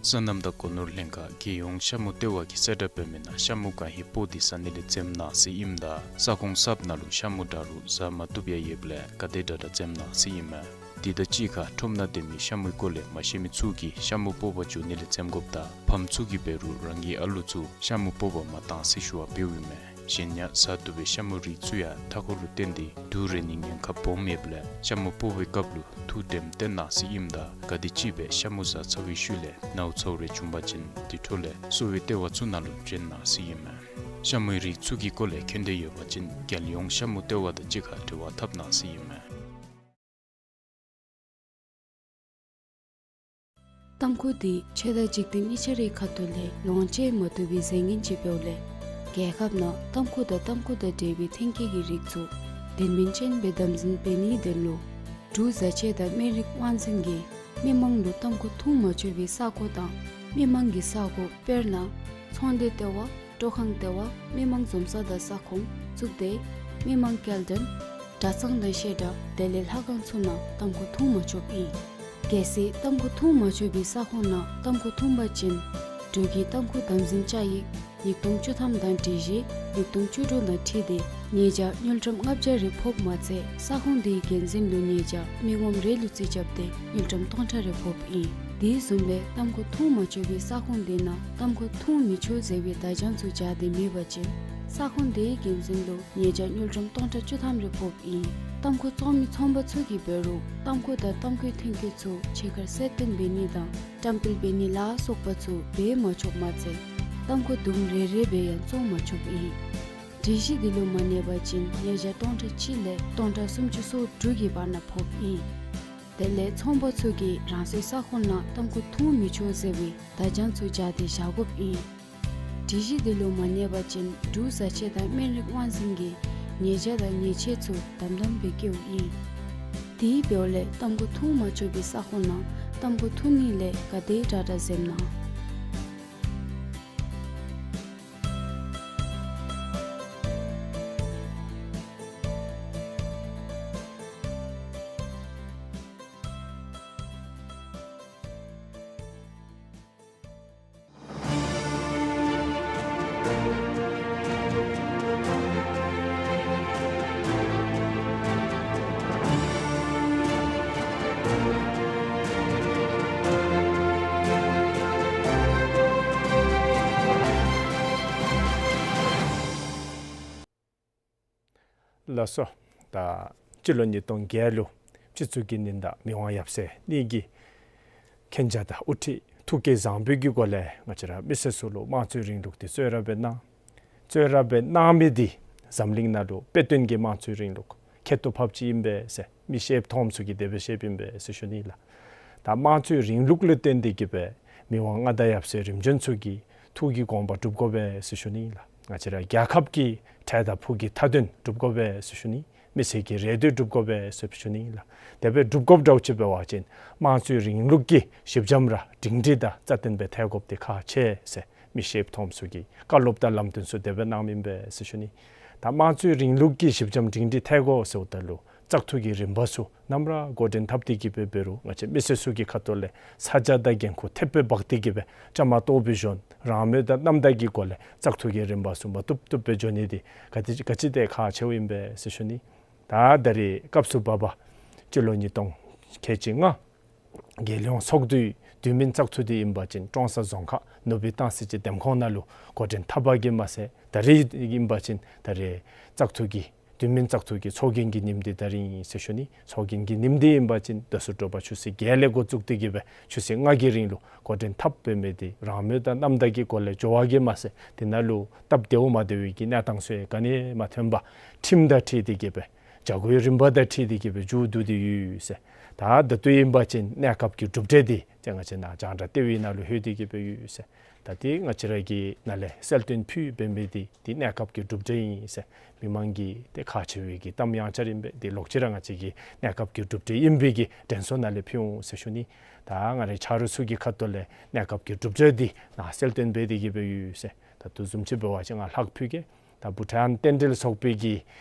སོ་ནམ་དང་སྒོ་ནོར་ལྷན་ཁག་རྒྱལ་ཡོངས་ཤ་མུ་ལྟེ་བ་གིས་གསལ་བསྒྲགས་འབད་མི་ནང་ཤ་མུ་ག་ཧེ་སྤོ་སྟེ་ཟ་ནི་ལས་འཛེམ་གནང་ཟེར་ཨིནམ་ད་ས་ཁོངས་གསརཔ་ནང་ལུ་ཤ་མུ་འདྲ་རུང་ཟ་མ་བཏུབ་ཡང་ཡོདཔ་ལས་ག་དེ་དྲག་དྲག་འཛེམ་གནང་ཟེར་ཨིན་མས། དེ་དང་གཅིག་ཁར་ཁྲོམ་ནང་སྡོད་མི་ཤ་མུའི་སྐོར་ལས་མ་ཤེས་མི་ཚུ་གིས་ཤ་མུ་སྤོ་བར་འགྱོ་ནི་ལས་འཛེམ་དགོཔ་དང་ཕམ་ཚུ་གིས་འབད་རུང་རང་གི་ཨ་ལུ་ཚུ་ཤ་མུ་སྤོ་བར་མ་གཏང་ཟེར་ཞུ་བ་འབདཝ་ཨིན་མས། གཞན་ཡང་བཟའ་བཏུབ་པའི་ཤ་མུ་རིགས་ཚུ་ཡང་མཐའ་འཁོར་ལུ་བརྟེན་ཏེ་དུག་རེག་ནིའི་ཉེན་ཁ་སྦོམ་ཡོདཔ་ལས་ཤ་མུ་སྤོ་བའི་སྐབས་ལུ་ཐུགས་དྲནམ་བཏོན་གནང་ཟེར་ཨིནམ་ད་ག་དེམ་ཅིག་སྦེ་ཤ་མུ་བཟའ་ཚར་བའི་ཤུལ་ལས་ནཝ་ཚཝ་རེ་བྱུང་པ་ཅིན་དེ་འཕྲོ་ལས་གསོ་བའི་ལྟེ་བ་ཚུ་ནང་ལུ་བྱོན་གནང་ཟེར་ཨིན་མས། ཤ་མུའི་རིགས་ཚུ་གི་སྐོར་ལས་མཁྱེན་འདོད་ཡོད་པ་ཅིན་རྒྱལ་ཡོངས་ཤ་མུ་ལྟེ་བ་དང་གཅིག་ཁར་འབྲེལ་བ་འཐབ་གནང་ཟེར་ཨིན་མས། ཏམ་ཁུ་འདི་ཆོས་དང་འཇིག་རྟེན་གཉིས་ཆ་རའི་ཁ་ཐུག་ལས་ལོངས་སྤྱོད་མ་བཏུབ་པའི་རྫས་ངན་ཅིག་འབདཝ་ལས་རྒྱལ་ཁབ་ནང་ཏམ་ཁུ་དང་ཏམ་ཁུ་དང་འབྲེལ་བའི་ཐོན་སྐྱེད་ཀྱི་རིགས་ཚུ་དོན་སྨིན་ཅན་སྦེ་དམ་འཛིན་འབད་ནིའི་དོན་ལུ་འབྲུག་བཟའ་ཆས་དང་སྨན་རིགས་དབང་འཛིན་གྱིས་མི་མང་ལུ་ཏམ་ཁུ་འཐུང་མ་ཆོག་པའི་ས་གོ་དང་མི་མང་གི་ས་གོ་དཔེར་ན་ཚོང་སྡེ་ལྟེ་བ། སྤྲོ་ཁང་ལྟེ་བ། མི་མང་འཛོམས་ས་དང་ས་ཁོངས་བཙུགས་ཏེ་མི་མང་སྐྱེལ་འདྲེན་གྲྭ་ཚང་དང་བཤད་གྲྭ་དེ་ལས་ལྷ་ཁང་ཚུ་ནང་ཏམ་ཁུ་འཐུང་མ་ཆོགཔ་ཨིན། གལ་སྲིད་ཏམ་ཁུ་འཐུང་མ་ཆོག་པའི་ས་ཁོངས་ནང་ཏམ་ཁུ་འཐུང་པ་ཅིན་འབྲུག་གི་ཏམ་ཁུ་དམ་འཛིན་བཅའ་ཡིག་ཉིས་སྟོང་བཅུ་ཐམ་དང་སྒྲིག་གཞི་ཉིས་སྟོང་བཅུ་དྲུག་དང་འཁྲིལ་ཏེ་ཉེས་བྱ་དངུལ་ཀྲམ་ལྔ་བརྒྱ་རེ་ཕོགཔ་མ་ཚད་ས་ཁོངས་དེའི་འགན་འཛིན་ལུ་ཉེས་བྱ་མི་ངོམ་རེ་ལུ་རྩིས་རྐྱབ་སྟེ་དངུལ་ཀྲམ་སྟོང་ཕྲག་རེ་ཕོགཔ་ཨིན། དེ་བཟུམ་སྦེ་ཏམ་ཁུ་འཐུང་མ་ཆོག་པའི་ས་ཁོངས་དེ་ནང་ཏམ་ཁུ་འཐུང་མི་ཆོག་ཟེར་བའི་བརྡ་བྱང་ཚུ་སྦྱར་ཏེ་མེད་པ་ཅིན་ས་ཁོངས་དེའི་འགན་འཛིན་ལུ་ཉེས་བྱ་དངུལ་ཀྲམ་སྟོང་ཕྲག་བཅུ་ཐམ་རེ་ཕོགཔ་ཨིན། ཏམ་ཁུ་བཙོང་མི་ཚོང་པ་ཚུ་གིས་འབད་རུང་ཏམ་ཁུ་དང་ཏམ་ཁུའི་ཐོན་སྐྱེད་ཚུ་ཕྱི་ཁར་གསལ་སྟོན་འབད་ནི་དང་བཀྲམ་སྤེལ་འབད་ནི་ལ་སོགས་པ་ཚུ་འབད་མ་ཆོགཔ་མ་ཚད་ཏམ་ཁུ་དུམ་རེ་རེ་སྦེ་ཡང་བཙོང་མ་ཆོགཔ་ཨིན། སྒྲིག་གཞི་དེ་ལུ་མ་གནས་པ་ཅིན་ཉེས་བྱ་སྟོང་ཕྲག་གཅིག་ལས་སྟོང་ཕྲག་སུམ་ཅུ་སོ་དྲུག་གི་བར་ན་ཕོགཔ་ཨིན། དེ་ལས་ཚོང་པ་ཚུ་གིས་རང་སོའི་ས་ཁོངས་ནང་ཏམ་ཁུ་འཐུང་མི་ཆོག་ཟེར་བའི་བརྡ་བྱང་ཚུ་སྦྱར་ཏེ་བཞག་དགོཔ་ཨིན། སྒྲིག་གཞི་དེ་ལུ་མ་གནས་པ་ཅིན་འབྲུག་བཟའ་ཆས་དང་སྨན་རིགས་དབང་འཛིན་གྱིས་ཉེས་བྱ་དང་ཉེས་ཆད་ཚུ་དམ་དམ་སྦེ་བཀལཝ་ཨིན། དེ་འབདཝ་ལས་ཏམ་ཁུ་འཐུང་མ་ཆོག་པའི་ས་ཁོངས་ནང་ཏམ་ཁུ་འཐུང་ནི་ལས་ག་དེ་དྲག་དྲག་འཛེམ་གནང་། ལགས་སོ། ད་སྤྱི་ལོ་ཉིས་སྟོང་བརྒྱད་ལུ་སྤྱི་གཙུག་གི་ཉི་ཟླ་མི་དབང་ཡབ་སྲས་གཉིས་ཀྱི་མཁྱེན་རྒྱ་དང་དབུ་ཁྲིད་ཐུགས་བསྐྱེད་བཟང་པོའི་གི་སྒོ་ལས་ང་བཅས་ར་མི་སེར་ཚུ་ལུ་དམངས་གཙོའི་རིང་ལུགས་འདི་གསོལ་རས་སྦེ་གནང་། གསོལ་རས་སྦེ་གནང་མི་འདི་འཛམ་གླིང་ནང་ལུ་དཔེ་སྟོན་གྱི་དམངས་གཙོའི་རིང་ལུགས་ཁྱད་དུ་འཕགསཔ་ཅིག་ཨིན་པས་ཟེར་མི་ཤེསཔ་མཐོངམ་ཚུ་གིས་དེ་སྦེ་ཤེསཔ་ཨིན་པས་ཟེར་ཞུ་ནི་ལགས། ད་དམངས་གཙོའི་རིང་ལུགས་ལུ་བརྟེན་ཏེ་གི་སྦེ་མི་དབང་མངའ་བདག་ཡབ་སྲས་རིམ་བྱོན་ཚུ་གི་ཐུགས་ཀྱི་དགོངས་པ་སྒྲུབ་དགོ་པས་ཟེར་ཞུ་ནི་ལགས། ང་བཅས་ར་རྒྱལ་ཁབ་ཀྱི་འཕྲལ་དང་ཕུགས་ཀྱི་མཐའ་དོན་སྒྲུབ་དགོ་པས་ཟེར་ཞུ་ནི། མི་སེར་གྱི་རེ་འདོད་སྒྲུབ་དགོ་པས་ཟེར་ཞུ་ནི་ལགས། དེ་སྦེ་སྒྲུབ་དགོཔ་འདྲཝ་ཅིག་འབད་བ་ཅིན་དམངས་གཙོའི་རིང་ལུགས་ཀྱི་གཞི་འགྱམ་ར་སྒྲིང་སྒྲི་དང་རྩ་བརྟན་སྦེ་ཐལ་དགོཔ་འདི་ཁག་ཆེ་ཟེར་མི་ཤེསཔ་མཐོངམ་ཚུ་གིས་བཀའ་སློབ་དང་ལམ་སྟོན་ཚུ་དེ་སྦེ་གནངམ་ཨིན་པས་ཟེར་ཞུ་ནི། ད་དམངས་གཙོའི་རིང་ལུགས་ཀྱི་གཞི་འགྱམ་སྒྲིང་སྒྲི་ཐལ་དགོ་ཟེརཝ་ད་ལུ་བཙག་འཐུ་གི་རིམ་པ་ཚུ་ནམ་ར་འགོ་འདྲེན་འཐབ་སྟེ་གི་སྦེ་འབད་རུང་ང་བཅས་མི་སེར་ཚུ་གི་ཁ་ཐུག་ལས་ས་ཆ་དང་འགན་ཁུར་ཐེབས་སྦེ་འབག་སྟེ་གི་སྦེ་བཅའ་མར་གཏོགས་སྦེ་བྱོན། རང་མོས་དང་རྣམ་དག་གི་སྒོ་ལས་བཙག་འཐུ་གི་རིམ་པ་ཚུ་མ་བཏུབ་བཏུབ་སྦེ་འགྱོ་ནི་འདི་ག་ཅི་ག་ཅི་དེ་ཁག་ཆེཝ་ཨིན་པས་ཟེར་ཞུ་ནི། ད་ད་རེས་སྐབས་སུ་བབ་པ་སྤྱི་ལོ་ཉིས་སྟོང་ཁལ་གཅིག་ལྔ་རྒྱལ་ཡོངས་ཚོགས་འདུའི་དུས་མིན་བཙག་འཐུ་འདི་ཨིན་པ་ཅིན་ཀྲོང་གསར་རྫོང་ཁག་ནུབ་སྦིས་སྟང་སི་སྤྱི་འདེམས་ཁོངས་ནང་ལུ་འགོ་འདྲེན་འཐབ་པ་གིས་མ་ཚད་ད་རེས་ཨིན་པ་ཅིན་ད་རེས་བཙག་འཐུ་གི་དུས་མིན་བཙག་འཐུ་གི་ཚོགས་རྒྱན་གྱི་ཉིནམ་འདི་ད་རིས་ཨིན་ཟེར་ཞུ་ནི། ཚོགས་རྒྱན་གྱི་ཉིནམ་འདི་ཨིན་པ་ཅིན་ད་ཚུ་དྲོ་པ་ཆུ་ཚོད་བརྒྱད་ལས་འགོ་བཙུགས་ཏེ་གི་སྦེ་ཆུ་ཚོད་ལྔ་གི་རིང་ལུ་འགོ་འདྲེན་འཐབ་འབད་མི་འདི་རང་མོས་དང་རྣམ་དག་གི་སྒོ་ལས་འགྱོ་བ་གིས་མ་ཚད་དེ་ནང་ལུ་སྟབས་བདེཝ་མ་བདེ་བའི་གི་གནས་སྟངས་ཚུ་ག་ནི་མ་ཐོན་པར་ཁྲིམས་དང་འཁྲིལ་ཏེ་གི་སྦེ་བྱ་སྒོའི་རིམ་པ་དང་འཁྲིལ་ཏེ་གི་སྦེ་མཇུག་བསྡུ་སྟེ་ཡོད་ཟེར། ད་ད་ལྟོ་ཨིན་པ་ཅིན་གནས་སྐབས་ཀྱི་གྲུབ་འབྲས་འདི་ཏེ་ང་བཅས་ནཱ་རྒྱང་བསྒྲགས་ལྟེ་བའི་ནང་ལུ་ལྷོད་དེ་གི་སྦེ་ཡོད་ཟེར། ད་འདི་ང་བཅས་ར་གི་ནཱ་ལས་གསལ་སྟོན་ཕུལ་འབད་མི་འདི་འདི་གནས་སྐབས་ཀྱི་གྲུབ་འབྲས་ཨིན་ཟེར། མི་མང་གི་ཏེ་ཁག་ཆེ་བའི་གི་གཏམ་ཡང་ཅིན་ཨིན་པས། འདི་ལོག་ཅི་ར་ང་བཅས་ཀྱི་གནས་སྐབས་ཀྱི་གྲུབ་འབྲས་ཨིན་པའི་གི་དྲན་གསོ་ནཱ་ལས་ཕུལ་འོང་ཟེར་ཞུ་ནི། ད་ང་རའི་ཆ་རོགས་ཚུ་གི་ཁ་ཐུག་ལས་གནས་སྐབས་ཀྱི་གྲུབ་འབྲས་འདི་ནཱ་གསལ་སྟོན་འབད་དེ་གི་སྦེ་ཡོད་ཟེར། ད་དུས་བཟུམ་ཅིག་འབད་བ་ཅིན་ང་ལྷག་ཕུལ་གེ། ད་བྷུ་ཊཱན་རྟེན་འབྲེལ་ཚོགས་པའི་གི་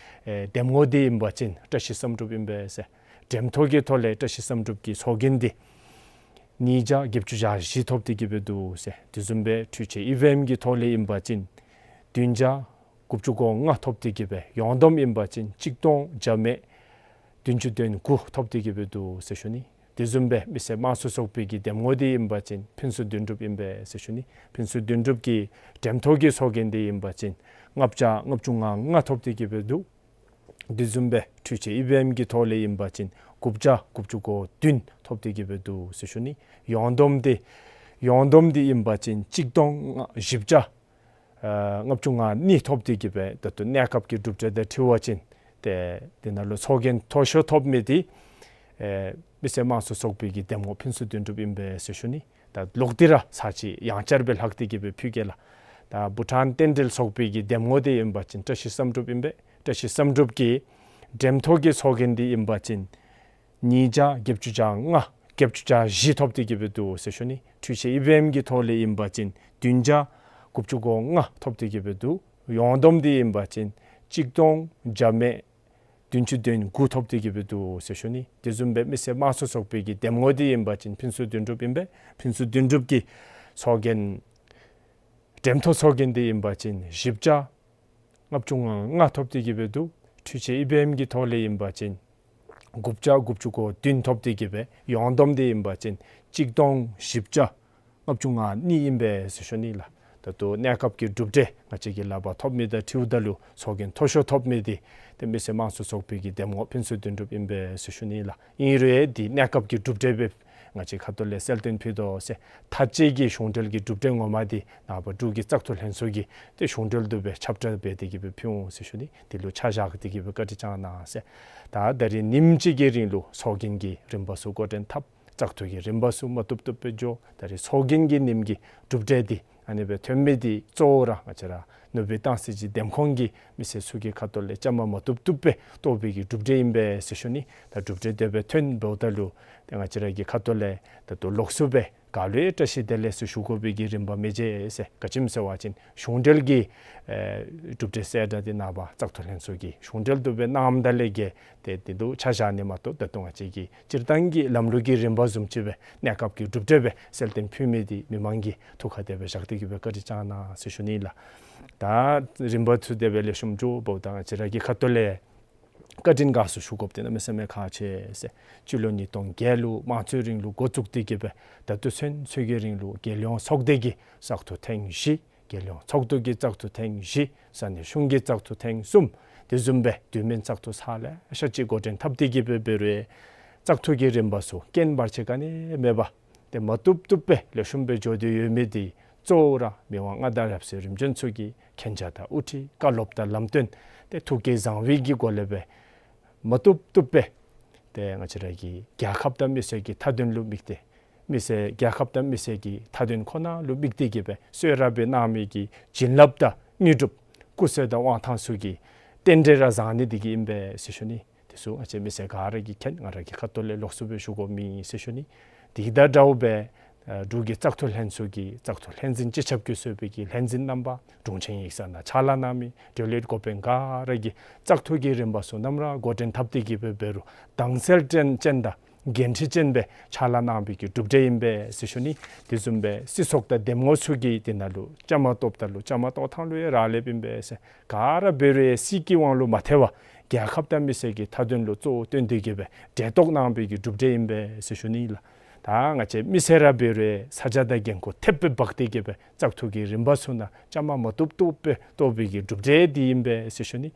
ཨེ་འདེམས་ངོ་འདི་ཨིན་པ་ཅིན་བཀྲ་ཤིས་བསམ་གྲུབ་ཨིན་པས་ཟེར། འགྲེམས་ཐོག་གི་ཐོག་ལས་བཀྲ་ཤིས་བསམ་གྲུབ་ཀྱི་ཚོགས་རྒྱན་འདི་ཉིས་བརྒྱ་བརྒྱད་ཅུ་གྱ་བཞི་ཐོབ་སྟེ་གི་སྦེ་འདུག་ཟེར། དེ་བཟུམ་སྦེ་འཕྲུལ་ཆས་ཨི་ཝི་ཨེམ་གྱི་ཐོག་ལས་ཨིན་པ་ཅིན་བདུན་བརྒྱ་དགུ་བཅུ་གོ་ལྔ་ཐོབ་སྟེ་གི་སྦེ་ཡོངས་བསྡོམས་ཨིན་པ་ཅིན་གཅིག་སྟོང་བརྒྱ་མེད་བདུན་ཅུ་དོན་དགུ་ཐོབ་སྟེ་གི་སྦེ་འདུག་ཟེར་ཞུ་ནི། དེ་བཟུམ་སྦེ་མི་སེར་དམངས་གཙོའི་ཚོགས་པའི་གི་འདེམས་ངོ་འདི་ཨིན་པ་ཅིན་ཕུན་ཚོགས་དོན་གྲུབ་ཨིན་པས་ཟེར་ཞུ་ནི། ཕུན་ཚོགས་དོན་གྲུབ་ཀྱི་འགྲེམས་ཐོག་གི་ཚོགས་རྒྱན་འདི་ཨིན་པ་ཅིན་ ལྔ་བརྒྱ་ལྔ་བཅུ་ང་ལྔ་ཐོབ་སྟེ་གི་སྦེ་འདུག། དེ་བཟུམ་སྦེ་འཕྲུལ་ཆས་ཨི་བི་ཨེམ་གྱི་ཐོག་ལས་ཨིན་པ་ཅིན་དགུ་བརྒྱ་དགུ་བཅུ་གོ་བདུན་ཐོབ་སྟེ་གི་སྦེ་འདུག་ཟེར་ཞུ་ནི། ཡོངས་བསྡོམས་འདི་ཡོངས་བསྡོམས་འདི་ཨིན་པ་ཅིན་གཅིག་སྟོང་བཞི་བརྒྱ་ཨ་ལྔ་བཅུ་ང་གཉིས་ཐོབ་སྟེ་གི་སྦེ་ད་ལྟོ་གནས་སྐབས་ཀྱི་གྲུབ་འབྲས་དང་འཁྲིལ་བ་ཅིན་ཏེ་འདི་ནང་ལུ་ཚོགས་རྒྱན་མཐོ་ཤོས་ཐོབ་མི་འདི་ཨེ་མི་སེར་དམངས་གཙོ་ཚོགས་པའི་གི་འདེམས་ངོ་ཕུན་ཚོགས་དོན་གྲུབ་ཨིན་པས་ཟེར་ཞུ་ནི། ད་ལོག་སྟེ་ར་ཚར་གཅིག་ཡང་བསྐྱར་སྦེ་ལྷག་སྟེ་གི་སྦེ་ཕུལ་གེ་ལགས། ད་བྷུ་ཊཱན་རྟེན་འབྲེལ་ཚོགས་པའི་གི་འདེམས་ངོ་འདི་ཨིན་པ་ཅིན་བཀྲ་ཤིས་བསམ་གྲུབ་ཨིན་པས། བཀྲ་ཤིས་བསམ་གྲུབ་ཀྱི་འགྲེམས་ཐོག་གི་ཚོགས་རྒྱན་འདི་ཨིན་པ་ཅིན་ཉིས་བརྒྱ་བརྒྱད་ཅུ་གྱ་ལྔ་བརྒྱད་ཅུ་གྱ་བཞི་ཐོབ་སྟེ་གི་སྦེ་འདུག་ཟེར་ཞུ་ནི། འཕྲུལ་ཆས་ཨི་བི་ཨེམ་གྱི་ཐོག་ལས་ཨིན་པ་ཅིན་བདུན་བརྒྱ་དགུ་བཅུ་གོ་ལྔ་ཐོབ་སྟེ་གི་སྦེ་འདུག། ཡོངས་བསྡོམས་འདི་ཨིན་པ་ཅིན་གཅིག་སྟོང་བརྒྱ་མེད་བདུན་ཅུ་དོན་དགུ་ཐོབ་སྟེ་གི་སྦེ་འདུག་ཟེར་ཞུ་ནི། དེ་བཟུམ་སྦེ་མི་སེར་དམངས་གཙོ་ཚོགས་པའི་གི་འདེམས་ངོ་འདི་ཨིན་པ་ཅིན་ཕུན་ཚོགས་དོན་གྲུབ་ཨིན་པས། ཕུན་ཚོགས་དོན་གྲུབ་ཀྱི་ཚོགས་རྒྱན་འགྲེམས་ཐོག་ཚོགས་རྒྱན་འདི་ཨིན་པ་ཅིན་བཞི་བརྒྱ་ལྔ་བཅུ་ང་ལྔ་ཐོབ་སྟེ་གི་སྦེ་འདུག། འཕྲུལ་ཆས་ཨི་བི་ཨེམ་གྱི་ཐོག་ལས་ཨིན་པ་ཅིན་དགུ་བརྒྱ་དགུ་བཅུ་གོ་བདུན་ཐོབ་སྟེ་གི་སྦེ་ཡོངས་བསྡོམས་འདི་ཨིན་པ་ཅིན་གཅིག་སྟོང་བཞི་བརྒྱ་ལྔ་བཅུ་ང་གཉིས་ཨིན་པས་ཟེར་ཞུ་ནི་ལགས། ད་ལྟོ་གནས་སྐབས་ཀྱི་གྲུབ་འབྲས་ང་བཅས་ཀྱི་ལག་པར་ཐོབ་མི་དང་འཁྲིལཝ་ད་ལུ་ཚོགས་རྒྱན་མཐོ་ཤོས་ཐོབ་མི་འདི་ཏེ་མི་སེར་དམངས་གཙོ་ཚོགས་པའི་གི་འདེམས་ངོ་ཕུན་ཚོགས་དོན་གྲུབ་ཨིན་པས་ཟེར་ཞུ་ནི་ལགས། ཨིན་རུང་འདི་གནས་སྐབས་ཀྱི་གྲུབ་འབྲས་སྦེ་ང་བཅས་ཁ་ཐུག་ལས་གསལ་སྟོན་ཕུལ་དོ་ཟེར། མཐའ་དཔྱད་ཀྱི་གཞུང་འབྲེལ་གྱི་གྲུབ་འབྲས་ངོ་མ་འདི་ནངས་པ་འབྲུག་གི་བཙག་འཐུ་ལྷན་ཚོགས་ཀྱིས་ཏེ་གཞུང་འབྲེལ་དུ་སྦེ་ཁྱབ་བསྒྲགས་འབད་དེ་གི་སྦེ་ཕུལ་འོང་ཟེར་ཞུ་ནི། འདི་ལུ་ཆ་བཞག་སྟེ་གི་སྦེ་བཀའ་དྲིན་བསྐྱང་གནང་ཟེར། ད་ད་རིས་ཉིནམ་གཅིག་གི་རིང་ལུ་ཚོགས་རྒྱན་གྱི་རིམ་པ་ཚུ་འགོ་འདྲེན་འཐབ། བཙག་འཐུ་གི་རིམ་པ་ཚུ་མ་བཏུབ་བཏུབ་སྦེ་འགྱོ། ད་རིས་ཚོགས་རྒྱན་གྱི་ཉིནམ་གྱི་གྲུབ་འབྲས་འདི་ཨ་ནི་སྦེ་ཐོན་མི་འདི་གཙོ་བོ་ར་ང་བཅས་ར་ནུབ་སྦིས་སྟང་སི་གི་འདེམས་ཁོངས་ཀྱི་མི་སེར་ཚུ་གི་ཁ་ཐུག་ལས་བཅའ་མར་མ་བཏུབ་བཏུབ་སྦེ་གཏོགས་པའི་གི་གྲུབ་འབྲས་ཨིན་པས་ཟེར་ཞུ་ནི། ད་གྲུབ་འབྲས་དེ་སྦེ་ཐོན་འབདཝ་ད་ལུ་ཏེ་ང་བཅས་ར་གི་ཁ་ཐུག་ལས་ད་ལྟོ་ལོགས་སུ་སྦེ་ག་ལུ་ཡང་བཀྲ་ཤིས་བདེ་ལེགས་ཟེར་ཞུ་དགོ་པའི་གི་རིམ་པ་མི་འབྱུང་ཟེར། ག་ཅི་སྨོ་ཟེར་བ་ཅིན་གཞུང་འབྲེལ་གྱི་ཨེ་གྲུབ་འབྲས་གསལ་བསྒྲགས་འདི་ནངས་པ་བཙག་འཐུ་ལྷན་ཚོགས་ཀྱིས་གཞུང་འབྲེལ་དུ་སྦེ་གནངམ་ད་ལས་བརྒལ་ཏེ་འདི་ལུ་ཆ་བཞག་ནི་མ་གཏོགས་ད་ལྟོ་ང་བཅས་ཀྱི་སྤྱིར་བཏང་གི་ལམ་ལུགས་ཀྱི་རིམ་པ་བཟུམ་ཅིག་སྦེ་གནས་སྐབས་ཀྱི་གྲུབ་འབྲས་སྦེ་གསལ་སྟོན་ཕུལ་མི་འདི་མི་མང་གི་ཐུགས་ཁར་དེ་སྦེ་བཞག་སྟེ་གི་སྦེ་བཀའ་དྲིན་བསྐྱང་གནང་ཟེར་ཞུ་ནི་ལགས། ད་རིམ་པ་ཚུ་དེ་སྦེ་ལེགས་ཤོམ་འགྱོཝ་ད་ང་བཅས་ར་གི་ཁ་ཐུག་ལས་བཀའ་དྲིན་དགའ་ཚོར་ཞུ་དགོཔ་འདི་གནམ་མེད་ས་མེད་ཁག་ཆེ་ཟེར། སྤྱི་ལོ་ཉིས་སྟོང་བརྒྱད་ལུ་དམངས་གཙོའི་རིང་ལུགས་འགོ་བཙུགས་ཏེ་གི་སྦེ་ད་ལྟོ་ཚུན་ཚོད་ཀྱི་རིང་ལུ་རྒྱལ་ཡོངས་ཚོགས་སྡེ་གི་བཙག་འཐུ་ཐེངས་བཞི། རྒྱལ་ཡོངས་ཚོགས་འདུ་གི་བཙག་འཐུ་ཐེངས་བཞི། ས་གནས་གཞུང་གི་བཙག་འཐུ་ཐེངས་གསུམ། དེ་བཟུམ་སྦེ་དུས་མིན་བཙག་འཐུ་ཚར་ལེ་ཤ་ཅིག་འགོ་འདྲེན་འཐབ་སྟེ་གི་སྦེ་འབད་རུང་བཙག་འཐུ་གི་རིམ་པ་ཚུ་རྐྱེན་བར་ཆད་ག་ནི་མེད་པར་ཏེ་མ་བཏུབ་བཏུབ་སྦེ་ལེགས་ཤོམ་སྦེ་འགྱོ་སྟེ་ཡོད་མི་འདི་གཙོ་བོ་ར་མི་དབང་མངའ་བདག་ཡབ་སྲས་རིམ་བྱོན་ཚུ་གི་མཁྱེན་རྒྱ་དང་དབུ་ཁྲིད་བཀའ་སློབ་དང་ལམ་སྟོན་ཏེ་ཐུགས་བསྐྱེད་བཟང་པོའི་གི་སྒོ་ལས་སྦེ་མ་བཏུབ་བཏུབ་སྦེ་ཏེ་ང་བཅས་ར་གི་རྒྱལ་ཁབ་དང་མི་སེར་གྱི་མཐའ་དོན་ལུ་དམིགས་ཏེ་མི་སེར་རྒྱལ་ཁབ་དང་མི་སེར་གྱི་མཐའ་དོན་ཁོ་ན་ལུ་དམིགས་ཏེ་གི་སྦེ་གསོལ་རས་སྦེ་གནང་མི་གི་བྱིན་རླབས་དང་དངོས་གྲུབ་སྐུ་བསོད་དང་དབང་ཐང་ཚུ་གི་རྟེན་འབྲེལ་ར་བཟང་ནི་འདི་གིས་ཨིན་པས་ཟེར་ཞུ་ནི། དེ་ཚུ་ང་བཅས་མི་སེར་ག་ར་གིས་མཁྱེན། ང་ར་གི་ཁ་ཐུག་ལས་ལོགས་སུ་སྦེ་ཞུ་དགོཔ་མེད་ཟེར་ཞུ་ནི། དེ་གི་དང་འདྲཝ་སྦེ་ཨ་འབྲུག་གི་བཙག་འཐུ་ལྷན་ཚོགས་ཀྱི་བཙག་འཐུ་ལྷན་འཛིན་སྤྱི་ཁྱབ་ཀྱིས་གཙོས་པའི་གི་ལྷན་འཛིན་རྣམ་པ་དྲུང་ཆེན་ཡིག་ཚང་ནང་ཕྱག་ལཱ་གནང་མི་འབྲེལ་ཡོད་འགོ་དཔོན་ག་ར་གིས་བཙག་འཐུ་གི་རིམ་པ་ཚུ་ནམ་ར་འགོ་འདྲེན་འཐབ་སྟེ་གི་སྦེ་འབད་རུང་དྭངས་གསལ་ཅན་ཅན་དང་འགན་འཁྲི་ཅན་སྦེ་ཕྱག་ལཱ་གནང་བའི་གི་གྲུབ་འབྲས་ཨིན་པས་ཟེར་ཞུ་ནི། དེ་བཟུམ་སྦེ་སྲིད་ཚོགས་དང་འདེམས་ངོ་ཚུ་གིས་དེ་ནང་ལུ་བཅའ་མར་གཏོགསཔ་ད་ལུ་བཅའ་མར་གཏོགས་ཐངས་ལུ་ཡང་རག་ལས་པ་ཨིན་པས་ཟེར། ག་ར་འབད་རུང་སྲིད་ཀྱི་དབང་ལུ་མ་ཐལ་བར་རྒྱལ་ཁབ་དང་མི་སེར་གྱི་མཐའ་དོན་ལུ་གཙོ་བོ་བཏོན་ཏེ་གི་སྦེ་གྲལ་གཏོགས་གནང་བའི་གི་གྲུབ་འབྲས་ཨིན་པས་ཟེར་ཞུ་ནི་ལགས། ད་ང་བཅས་མི་སེར་ར་འབད་རུང་ས་ཆ་དང་འགན་ཁུར་ཐེབས་སྦེ་འབག་སྟེ་གི་སྦེ་བཙག་འཐུ་གི་རིམ་པ་ཚུ་ནང་བཅའ་མར་མ་བཏུབ་བཏུབ་སྦེ་གཏོགས་པའི་གི་གྲུབ་འབྲས་འདི་ཨིན་པས་ཟེར་ཞུ་ནི།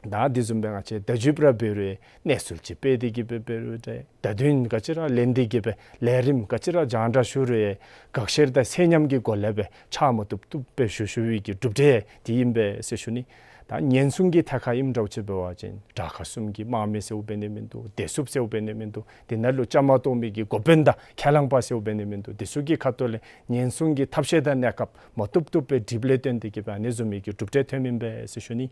ད་དེ་བཟུམ་སྦེ་ང་བཅས་བརྡ་བརྒྱུདཔ་ར་འབད་རུང་གནས་ཚུལ་ཅིག་སྤེལ་ཏེ་གི་སྦེ་འབད་རུང་ཏེ་བརྡ་དོན་ག་ཅི་ར་ལེན་ཏེ་གི་སྦེ་ལས་རིམ་ག་ཅི་ར་རྒྱང་བསྒྲགས་ཞུ་རུང་དགག་བཤེར་དང་ཚད་མཉམ་གྱི་སྒོ་ལས་སྦེ་ཕྱག་མ་བཏུབ་བཏུབ་སྦེ་ཞུ་ཞུ་བའི་གི་གྲུབ་འབྲས་འདི་ཨིན་པས་ཟེར་ཞུ་ནི། ད་ཉེན་སྲུང་གི་ཐད་ཁར་ཨིནམ་འདྲཝ་ཅིག་འབད་བ་ཅིན་དྲག་ཁག་གསུམ་གྱི་དམག་མི་ཟེརཝ་འབད་ནི་མིན་འདུག། བདེ་སྲུངཔ་ཟེརཝ་འབད་ནི་མིན་འདུག། དེ་ནང་ལུ་བཅའ་མར་གཏོགས་མི་གི་འགོ་དཔོན་དང་ཁས་བླངས་པ་ཟེརཝ་འབད་ནི་མིན་འདུག། དེ་ཚུ་གི་ཁ་ཐུག་ལས་ཉེན་སྲུང་གི་ཐབས་ཤེས་དང་གནས་སྐབས་མ་བཏུབ་བཏུབ་སྦེ་སྒྲིག་ལས་བཏོན་ཏེ་གི་སྦེ་ཨ་ནི་བཟུམ་མའི་གི་གྲུབ་འབྲས་ཐོནམ་ཨིན་པས་ཟེར་ཞུ་ནི།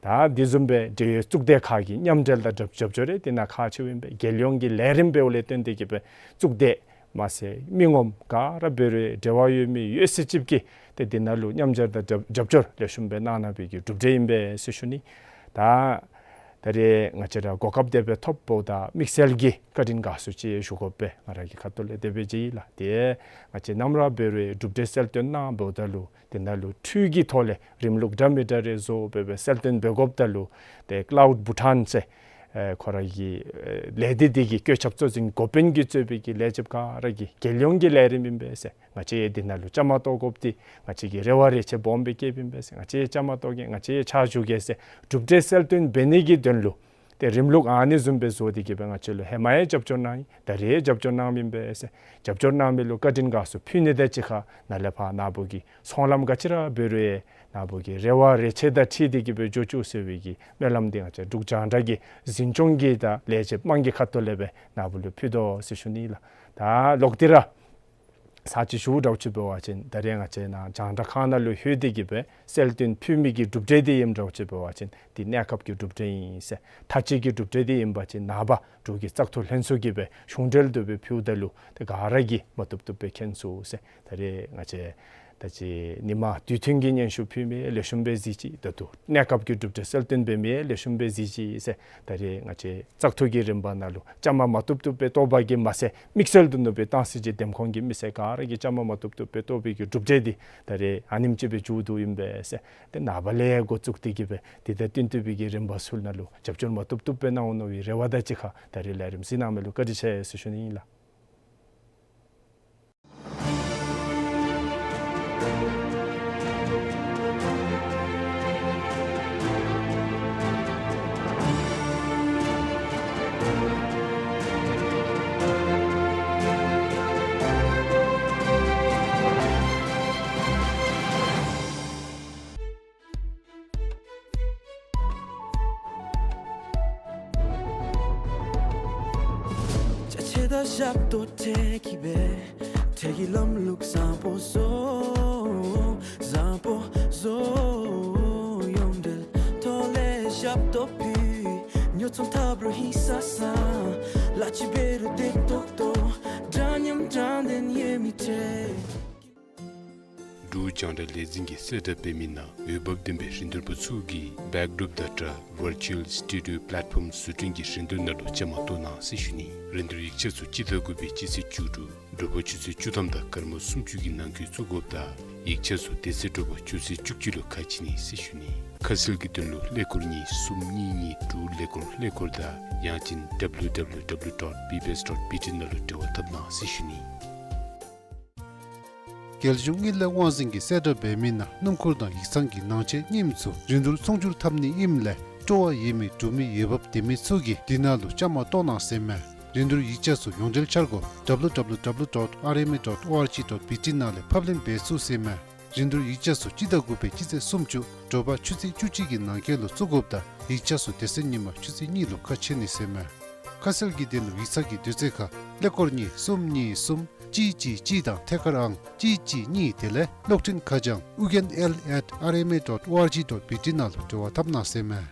ད་དེ་བཟུམ་སྦེ་འབྲེལ་ཡོད་གཙུག་སྡེ་ཁག་གི་མཉམ་འབྲེལ་དང་རྒྱབ་རྒྱབ་སྐྱོར་རེ་འདི་ནང་ཁག་ཆེཝ་ཨིན་པས། རྒྱལ་ཡོངས་ཀྱི་ལས་རིམ་འབདཝ་ལས་བརྟེན་ཏེ་གི་སྦེ་གཙུག་སྡེ་མ་ཚད་མི་ངོམ་ག་ར་འབད་རུང་འབྲེལ་བ་ཡོད་མི་ཡོད་ཚད་ཅིག་གིས་ཏེ་འདི་ནང་ལུ་མཉམ་འབྲེལ་དང་རྒྱབ་རྒྱབ་སྐྱོར་ལེགས་ཤོམ་སྦེ་གནང་གནང་བའི་གི་གྲུབ་འབྲས་ཨིན་པས་ཟེར་ཞུ་ནི། ད་ད་རེས་ང་བཅས་ར་གོ་སྐབས་དེ་སྦེ་ཐོབ་འོངམ་ད་དམིགས་བསལ་གྱི་བཀའ་དྲིན་དགའ་ཚོར་ཅིག་ཞུ་དགོ་པས། ང་ར་གི་ཁ་ཐུག་ལས་དེ་སྦེ་མཇལ་ཡི་ལགས། ཏེ་ང་བཅས་ནམ་ར་འབད་རུང་གྲུབ་འབྲས་གསལ་སྟོན་གནང་འབདཝ་ད་ལུ་དེ་ནང་ལུ་འཕྲུལ་གྱི་ཐོག་ལས་རིམ་ལུགས་འདྲ་མི་འདྲ་རེ་བཟོ་སྦེ་སྦེ་གསལ་སྟོན་འབད་དགོཔ་ད་ལུ་ཏེ་Cloud Bhutan ཟེར་ ཨེ་ཁོ་ར་གི་ཨེ་ལས་སྡེ་འདི་གི་བཀོད་ཁྱབ་གཙོ་འཛིན་འགོ་དཔོན་གྱིས་གཙོས་པའི་གི་ལས་བྱེདཔ་ག་ར་གི་རྒྱལ་ཡོངས་ཀྱི་ལས་རིམ་ཨིན་པས་ཟེར། ང་བཅས་འདི་ནང་ལུ་བཅའ་མར་གཏོགས་དགོཔ་འདི་ང་བཅས་ཀྱི་རེ་བ་རེ་ཆེ་སྦོམ་སྦེ་བསྐྱེདཔ་ཨིན་པས་ཟེར། ང་བཅས་བཅའ་མར་གཏོགས་གེ། ང་བཅས་ཕྱག་ཞུ་གེ་ཟེར་གྲུབ་འབྲས་གསལ་སྟོན་འབད་ནི་གི་དོན་ལུ་ཏེ་རིམ་ལུགས་ཨ་ནི་བཟུམ་སྦེ་བཟོ་སྟེ་གི་སྦེ་ང་བཅས་ལུ་ཧེ་མ་ཡང་རྒྱབ་སྐྱོར་གནང་ཡི། ད་རེས་རྒྱབ་སྐྱོར་གནངམ་ཨིན་པས་ཟེར། རྒྱབ་སྐྱོར་གནང་མི་ལུ་བཀའ་དྲིན་དགའ་ཚོར་ཕུལ་ནི་དང་གཅིག་ཁར་ནཱ་ལས་ཕར་ནཱ་བུ་གི་ཚོང་ལམ་ག་ཅི་ར་འབད་རུང་ཡང་ནཱ་བུ་གི་རེ་བ་རེ་ཆེ་དང་འཁྲིལ་ཏེ་གི་སྦེ་འགྱོ་བཅུག་ཟེར་བའི་གི་སྨོན་ལམ་འདི་ང་བཅས་འབྲུག་རྒྱང་བསྒྲགས་ཀྱི་འཛིན་སྐྱོང་གི་དང་ལས་བྱེདཔ་དམངས་ཀྱི་ཁ་ཐུག་ལས་སྦེ་ནཱ་བུ་ལུ་ཕུལ་དོ་ཟེར་ཞུ་ནི་ལགས། ད་ལོག་སྟེ་ར་ས་ཅིག་ཞུ་དགོཔ་ཅིག་འབད་བ་ཅིན་ད་རེས་ང་བཅས་ནཱ་རྒྱང་བསྒྲགས་ཁང་ནང་ལུ་ལྷོད་དེ་གི་སྦེ་གསལ་སྟོན་ཕུལ་མི་གི་གྲུབ་འབྲས་འདི་ཨིནམ་འདྲཝ་ཅིག་འབད་བ་ཅིན་འདི་གནས་སྐབས་ཀྱི་གྲུབ་འབྲས་ཨིན་ཟེར། མཐའ་དཔྱད་ཀྱི་གྲུབ་འབྲས་འདི་ཨིན་པ་ཅིན་ནངས་པ་འབྲུག་གི་བཙག་འཐུ་ལྷན་ཚོགས་ཀྱིས་སྦེ་གཞུང་འབྲེལ་དུ་སྦེ་ཕུལཝ་ད་ལུ་ཏེ་ག་ར་གིས་མ་བཏུབ་བཏུབ་སྦེ་མཁྱེན་ཚུགས་ཟེར། ད་རེས་ང་བཅས་ད་ཅི་ཉི་མ་དུས་མཐུན་གྱི་སྙན་ཞུ་ཕུལ་མི་ལེགས་ཤོམ་སྦེ་གཟིགས་ཅི། ད་ལྟོ་གནས་སྐབས་ཀྱི་གྲུབ་འབྲས་གསལ་སྟོན་འབད་མི་ལེགས་ཤོམ་སྦེ་གཟིགས་ཅི་ཟེར། ད་རེས་ང་བཅས་བཙག་འཐུ་གི་རིམ་པ་ནང་ལུ་བཅའ་མར་མ་བཏུབ་བཏུབ་སྦེ་གཏོགས་པ་གིས་མ་ཚད་དམིགས་བསལ་དུ་ནུབ་སྦེ་སྟང་སི་ཅིག་འདེམས་ཁོངས་ཀྱི་མི་སེར་ག་ར་གིས་བཅའ་མར་མ་བཏུབ་བཏུབ་སྦེ་གཏོགས་པའི་གི་གྲུབ་འབྲས་འདི་ད་རེས་ཨ་ནེམ་ཅིག་སྦེ་མཇུག་བསྡུ་ཨིན་པས་ཟེར། ཏེ་ནངས་པ་ལས་འགོ་བཙུགས་ཏེ་གི་སྦེ་འདི་དང་བསྟུན་ཏེ་སྦེ་གི་རིམ་པ་ཚུ་ནང་ལུ་རྒྱབ་སྐྱོར་མ་བཏུབ་བཏུབ་སྦེ་གནང་འོང་མནོ་བའི་རེ་བ་དང་གཅིག་ཁར་ད་རེས་ལས་རིམ་གཟིགས་གནང་མི་ལུ་བཀའ་དྲིན་ཆེ་ཟེར་ཞུ་ནི་ཨིན་ལགས། ཅ་ཆས་དང་ཞབས་ཏོག་སྤྲོད་ཀྱི་སྦེ་ཁྲལ་གྱི་ལམ་ལུགས་བཟང་པོ་བཟོ། བཟང་པོ་བཟོ། ཡོངས་འབྲེལ་ཐོག་ལས་ཞབས་ཏོག་ཕུལ། ཉོ་ཚོང་འཐབ་རུང་ཧིང་སངས་ས། གླ་ཆ་འབད་རུང་བདེ་ཏོག་ཏོ། འདྲ་མཉམ་དྲང་བདེན་ཡོད་མི་ཁྲལ། འབྲུག་རྒྱང་བསྒྲགས་ལས་འཛིན་གྱིས་གསལ་བསྒྲགས་འབད་མི་ནང་འོས་འབབ་ལྡན་པའི་རིན་བསྡུར་པ་ཚུ་གིས་བེཀ་ཌོརོཔ་དང་སྦྲགས་ཝར་ཅུ་ཨལ་སི་ཊུ་ཌི་ཡོ་པ་ལེཊ་ཕོམ་བཟོ་སྐྲུན་གྱི་རིན་བསྡུར་ནང་ལུ་བཅའ་མར་གཏོགས་གནང་ཟེར་ཞུ་ནི། རིན་བསྡུར་ཡིག་ཆ་ཚུ་སྤྱི་ཟླ་དགུ་པའི་སྤྱི་ཚེས་བཅུ་དྲུག་དྲོ་པ་ཆུ་ཚོད་བཅུ་ཐམ་དང་སྐར་མ་སུམ་ཅུ་གི་ནང་འཁོད་བཙུགས་དགོཔ་དང་ཡིག་ཆ་ཚུ་དེ་ཚེ་དྲོ་པ་ཆུ་ཚོད་བཅུ་གཅིག་ལུ་ཁ་ཕྱེ་ནི་ཟེར་ཞུ་ནི། ཁ་གསལ་གྱི་དོན་ལུ་ཀླད་ཀོར་གཉིས་གསུམ་གཉིས་གཉིས་དྲུག་ཀླད་ཀོར་ཀླད་ཀོར་དང་ཡང་ཅིན་W W W dot B B S dot B T ནང་ལུ་འབྲེལ་བ་འཐབ་གནང་ཟེར་ཞུ་ནི། རྒྱལ་གཞུང་དངུལ་ལས་དབང་འཛིན་གྱིས་གསལ་བསྒྲགས་འབད་མི་ནང་སྣུམ་འཁོར་དང་ཡིག་ཚང་གི་ནང་ཆས་རྙིངམ་ཚུ་རིན་བསྡུར་ཚོང་སྒྱུར་འཐབ་ནི་ཨིནམ་ལས་སྤྲོ་བ་ཡོད་མི་འབྲུག་མི་འོས་འབབ་ལྡན་མི་ཚུ་གིས་འདི་ནང་ལུ་བཅའ་མར་གཏོགས་གནང་ཟེར་མས། རིན་བསྡུར་ཡིག་ཆ་ཚུ་ཡོངས་འབྲེལ་འཆར་སྒོ་W W W dot R M A dot O R G dot B T ནང་ལས་ཕབ་ལེན་འབད་ཚུགས་ཟེར་མས། རིན་བསྡུར་ཡིག་ཆ་ཚུ་སྤྱི་ཟླ་དགུ་པའི་སྤྱི་ཚེས་སུམ་ཅུ་དྲོ་པ་ཆུ་ཚོད་བཅུ་གཅིག་གི་ནང་འཁོད་ལུ་བཙུགས་དགོཔ་དང་ཡིག་ཆ་ཚུ་དེ་ཚེ་ཉིན་མ་ཆུ་ཚོད་གཉིས་ལུ་ཁ་ཕྱེ་ནི་ཟེར་མས། ཁ་གསལ་གྱི་དོན་ལུ་ཡིག་ཚང་གི་དུས་ཚོད་ཁར་ཀླད་ཀོར་གཉིས་གསུམ་གཉིས་གསུམ་གཅིག་གཅིག་གཅིག་དང་ཐད་ཀར་ཨང་གཅིག་གཅིག་གཉིས་དེ་ལས་གློག་འཕྲིན་ཁ་བྱང་ཨུ་རྒྱན་L at R M A dot O R G dot B T ནང་ལུ་འབྲེལ་བ་འཐབ་གནང་ཟེར་མས།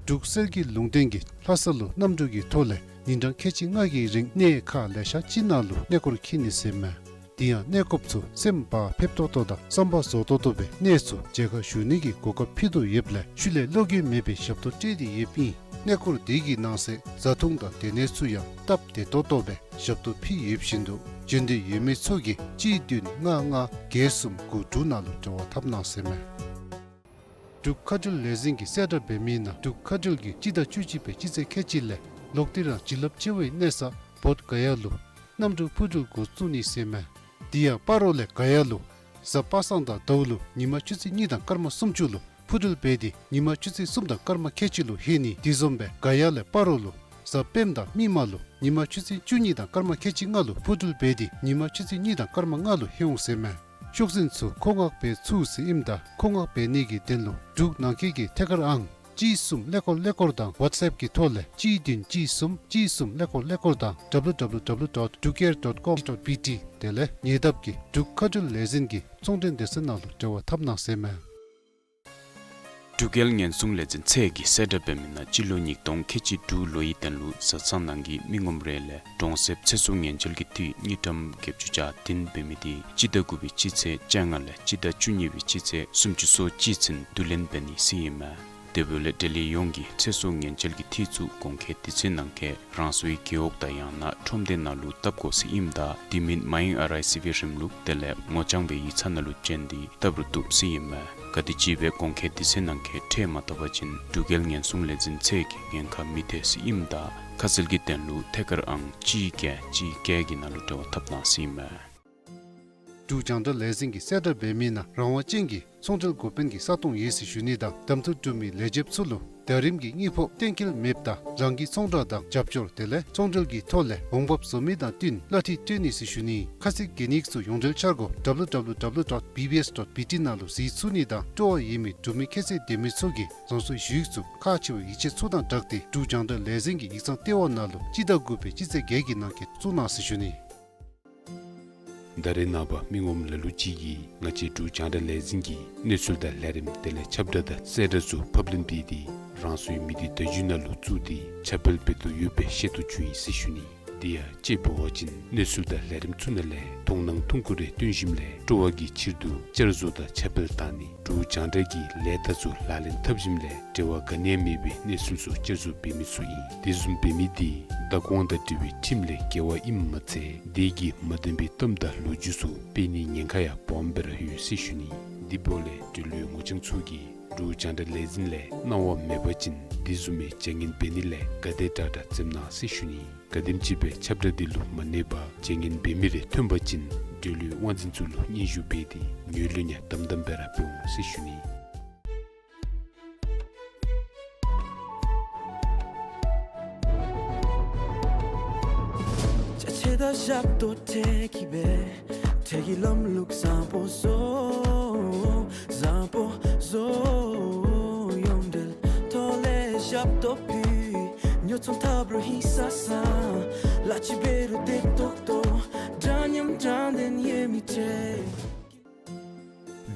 འབྲུག་གསེར་གྱི་ལུང་བསྟན་གྱིས་ལྷ་ས་ལུ་གནམ་གྲུ་གི་ཐོག་ལས་ཉིན་གྲངས་ཁལ་གཅིག་ལྔ་གི་རིང་གནས་ཁག་ལེ་ཤ་ཅིག་ནང་ལུ་གནས་སྐོར་འཁྱིད་ནི་ཟེར་མས། དེ་ཡང་གནས་སྐོརཔ་ཚུ་སེམས་བག་ཕེབས་ཏོག་ཏོ་དང་བསམ་པ་རྫོགས་ཏོག་ཏོ་སྦེ་གནས་ཚུ་མཇལ་ཁ་ཞུ་ནི་གི་གོ་སྐབས་ཕུལ་དོ་ཡོདཔ་ལས་ཤུལ་ལས་བློ་འགྱོད་མེད་པའི་ཞབས་ཏོག་སྤྲོད་དེ་ཡོདཔ་ཨིན། གནས་སྐོར་དེ་གི་ནང་གསེས་བཟའ་འཐུང་དང་སྡོད་གནས་ཚུ་ཡང་སྟབས་བདེ་ཏོག་ཏོ་སྦེ་ཞབས་ཏོག་ཕུལ་ཡོདཔ་བཞིན་དུ་འབྱོན་འདོད་ཡོད་མི་ཚུ་གིས་གཅིག་བདུན་ལྔ་ལྔ་བརྒྱད་གསུམ་དགུ་དྲུག་ནང་ལུ་འབྲེལ་བ་འཐབ་གནང་ཟེར་མས། འབྲུག་མཁའ་འགྲུལ་ལས་འཛིན་གྱིས་གསལ་བསྒྲགས་འབད་མི་ནང་འབྲུག་མཁའ་འགྲུལ་གྱིས་སྤྱི་ཟླ་བཅུ་གཅིག་པའི་སྤྱི་ཚེས་ཁལ་གཅིག་ལས་ལོག་སྟེ་རང་བྱིན་རླབས་ཆེ་བའི་གནས་ས་བོདྷ་ག་ཡ་ལུ་གནམ་གྲུ་འཕུར་འགྲུལ་འགོ་བཙུགས་ནི་ཟེར་མས། དེ་ཡང་སྤ་རོ་ལས་ག་ཡ་ལུ་གཟའ་པ་སངས་དང་ཟླཝ་ལུ་ཉིན་མ་ཆུ་ཚོད་གཉིས་དང་སྐར་མ་སུམ་ཅུ་ལུ་འཕུར་འགྲུལ་འབད་དེ་ཉིན་མ་ཆུ་ཚོད་གསུམ་དང་སྐར་མ་ཁལ་གཅིག་ལུ་ལྷོད་ནི། དེ་བཟུམ་སྦེ་ག་ཡ་ལས་སྤ་རོ་ལུ་གཟའ་སྤེནམ་དང་མིག་དམར་ལུ་ཉིན་མ་ཆུ་ཚོད་བཅུ་གཉིས་དང་སྐར་མ་ཁལ་གཅིག་ལྔ་ལུ་འཕུར་འགྲུལ་འབད་དེ་ཉིན་མ་ཆུ་ཚོད་གཉིས་དང་སྐར་མ་ལྔ་ལུ་ལྷོད་འོང་ཟེར་མས། ཤོག་འཛིན་ཚུ་མཁོ་མངགས་འབད་ཚུགས་ཟེར་ཨིནམ་ད་མཁོ་མངགས་འབད་ནི་གི་དོན་ལུ་འབྲུག་ནང་འཁོད་ཀྱི་ཐད་ཀར་ཨང་གཅིག་གསུམ་ཀླད་ཀོར་ཀླད་ཀོར་དང་ཝཊས་ཨེཔ་གི་ཐོག་ལས་གཅིག་བདུན་གཅིག་གསུམ་གཅིག་གསུམ་ཀླད་ཀོར་ཀླད་ཀོར་དང་W W W dot drukair dot com dot B T དེ་ལས་ཉེ་འདབས་ཀྱི་འབྲུག་མཁའ་འགྲུལ་ལས་འཛིན་གྱི་ཚོང་འབྲེལ་སྡེ་ཚན་ནང་ལུ་འབྲེལ་བ་འཐབ་གནང་ཟེར་མས། འབྲུག་རྒྱལ་ཉེན་སྲུང་ལས་འཛིན་ཚད་ཀྱིས་གསལ་བསྒྲགས་འབད་མི་ནང་སྤྱི་ལོ་ཉིས་སྟོང་ཁལ་གཅིག་དྲུག་ལོའི་དོན་ལུ་བཟའ་ཚང་ནང་གི་མི་ངོམ་རེ་ལས་གྲོང་གསེབ་ཚེ་སྲོག་ཉེན་བཅོལ་གྱི་འཐུས་དངུལ་ཀྲམ་བརྒྱད་ཅུ་གྱ་བདུན་འབད་མི་དེ་སྤྱི་ཟླ་དགུ་པའི་སྤྱི་ཚེས་བཅོ་ལྔ་ལས་སྤྱི་ཟླ་བཅུ་གཉིས་པའི་སྤྱི་ཚེས་སུམ་ཅུ་སོ་གཅིག་ཚུན་བསྡུ་ལེན་འབད་ནི་ཟེར་ཨིན་མས། དེ་འབདཝ་ལས་འབྲེལ་ཡོད་ཡོངས་ཀྱིས་ཚེ་སྲོག་ཉེན་བཅོལ་གྱི་འཐུས་ཚུ་གོང་འཁོད་དུས་ཚོད་ནང་འཁོད་རང་སོའི་རྒེད་འོག་དང་ཡང་ན་ཁྲོམ་སྡེ་ནང་ལུ་བཏབ་དགོ་ཟེར་ཨིནམ་ད་དེ་མིན་མ་ཡེངས་ཨར་ཨའི་སི་བི་རིམ་ལུགས་དེ་ལས་ངོ་རྐྱང་སྦེ་ཡིག་ཚང་ནང་ལུ་བྱོན་ཏེ་བཏབ་རུང་བཏུབ་ཟེར་ཨིན་མས། ག་དེམ་ཅིག་སྦེ་གོང་འཁོད་དུས་ཚོད་ནང་འཁོད་ཁྲལ་མ་བཏབ་པ་ཅིན་འབྲུག་རྒྱལ་ཉེན་སྲུང་ལས་འཛིན་ཚད་ཀྱི་ཉེན་ཁ་མི་ཐེག་ཟེར་ཨིནམ་ད་ཁ་གསལ་གྱི་དོན་ལུ་ཐད་ཀར་ཨང་གཅིག་བརྒྱད་གཅིག་བརྒྱད་ཀྱི་ནང་ལུ་འབྲེལ་བ་འཐབ་གནང་ཟེར་ཨིན་མས། འབྲུག་རྒྱང་བསྒྲགས་ལས་འཛིན་གྱིས་གསལ་བསྒྲགས་འབད་མི་ནང་རང་དབང་ཅན་གྱི་ཚོང་འབྲེལ་འགོ་དཔོན་གྱི་ས་སྟོང་ཡོད་ཟེར་ཞུ་ནི་དང་གདམ་འཐུ་གྲུབ་མི་ལས་བྱེདཔ་ཚུ་ལུ་ཟླ་རིམ་གྱི་དངུལ་ཕོགས་གཏན་འཁེལ་མེདཔ་ད་རང་གི་ཚོང་བསྒྲགས་དང་རྒྱབ་སྐྱོར་དེ་ལས་ཚོང་འབྲེལ་གྱི་ཐོག་ལས་འོང་འབབ་བཟོ་མི་དང་བསྟུན་གླ་འཐུས་སྤྲོད་ནི་ཟེར་ཞུ་ནི། ཁ་གསལ་གྱི་གནས་ཚུལ་ཡོངས་འབྲེལ་འཆར་སྒོ་W W W dot B B S dot B T ནང་ལུ་གཟིགས་ཚུགས་ནི་དང་སྤྲོ་བ་ཡོད་མི་འབྲུག་མི་ཁྱད་ཚད་ལྡན་མི་ཚུ་གིས་རང་སོའི་ཞུ་ཡིག་ཚུ་ཁག་ཆེ་བའི་ཡིག་ཆ་ཚུ་དང་སྦྲགས་ཏེ་འབྲུག་རྒྱང་བསྒྲགས་ལས་འཛིན་གྱི་ཡིག་ཚང་ལྟེ་བ་ནང་ལུ་སྤྱི་ཟླ་དགུ་པའི་སྤྱི་ཚེས་བརྒྱད་ཀྱི་ནང་འཁོད་བཙུགས་གནང་ཟེར་ཞུ་ནི། ད་རེས་ནངས་པ་མི་ངོམ་ལ་ལུ་ཅིག་གིས་ང་བཅས་འབྲུག་རྒྱང་བསྒྲགས་ལས་འཛིན་གྱི་གནས་ཚུལ་དང་ལས་རིམ་དེ་ལས་ཁྱབ་བསྒྲགས་དང་གསལ་བསྒྲགས་ཚུ་ཕབ་ལེན་འབད་དེ་རང་སོའི་མི་སྡེ་བརྡ་བརྒྱུད་ནང་ལུ་བཙུགས་ཏེ་ཁྱབ་སྤེལ་འབད་དོ་ཡོདཔ་སྦེ་ཤེས་རྟོགས་བྱུང་ཡི་ཟེར་ཞུ་ནི། དེ་ཡང་དཔྱེ་འབད་བ་ཅིན་གནས་ཚུལ་དང་ལས་རིམ་ཚུ་ནང་ལས་མཐོང་སྣང་ཐུང་ཀུ་རེ་བཏོན་ཞིནམ་ལས་སྤྲོ་བ་གི་ཕྱིར་དུ་བསྐྱར་བཟོ་དང་ཁྱབ་སྤེལ་བཏང་ནི། འབྲུག་རྒྱང་བསྒྲགས་ཀྱི་ལས་རྟགས་ཚུ་ལག་ལེན་འཐབ་ཞིནམ་ལས་འབྲེལ་བ་ག་ནི་ཡང་མེད་པའི་གནས་ཚུལ་ཚུ་བསྐྱར་བཟོ་འབད་མི་ཚུ་ཨིན། དེ་བཟུམ་འབད་མི་དེ་བདག་དབང་དང་འབྲེལ་བའི་ཁྲིམས་ལས་འགལ་བ་ཨིནམ་མ་ཚད་དེ་གིས་མ་བདེན་པའི་གཏམ་དང་ལོ་རྒྱུས་ཚུ་སྤེལ་ནིའི་ཉེན་ཁ་ཡང་སྦོམ་སྦེ་ར་ཡོད་ཟེར་ཞུ་ནི། དེ་འབདཝ་ལས་འབྲེལ་ཡོད་ངོ་རྐྱང་ཚུ་གིས་འབྲུག་རྒྱང་བསྒྲགས་ལས་འཛིན་ལས་གནང་བ་མེད་པ་ཅིན་དེ་བཟུམ་མའི་བྱ་ངན་འབད་ནི་ལས་ག་དེ་དྲག་དྲག་འཛེམ་གནང་ཟེར་ཞུ་ནི། ག་དེམ་ཅིག་སྦེ་ཁྱབ་བསྒྲགས་འདི་ལུ་མ་གནས་པར་བྱ་ངན་འབད་མི་རེ་ཐོན་པ་ཅིན་འབྲེལ་ཡོད་དབང་འཛིན་ཚུ་ལུ་སྙན་ཞུ་འབད་དེ་ངོས་ལེན་ཡང་དམ་དམ་སྦེ་ར་འབད་འོང་ཟེར་ཞུ་ནི།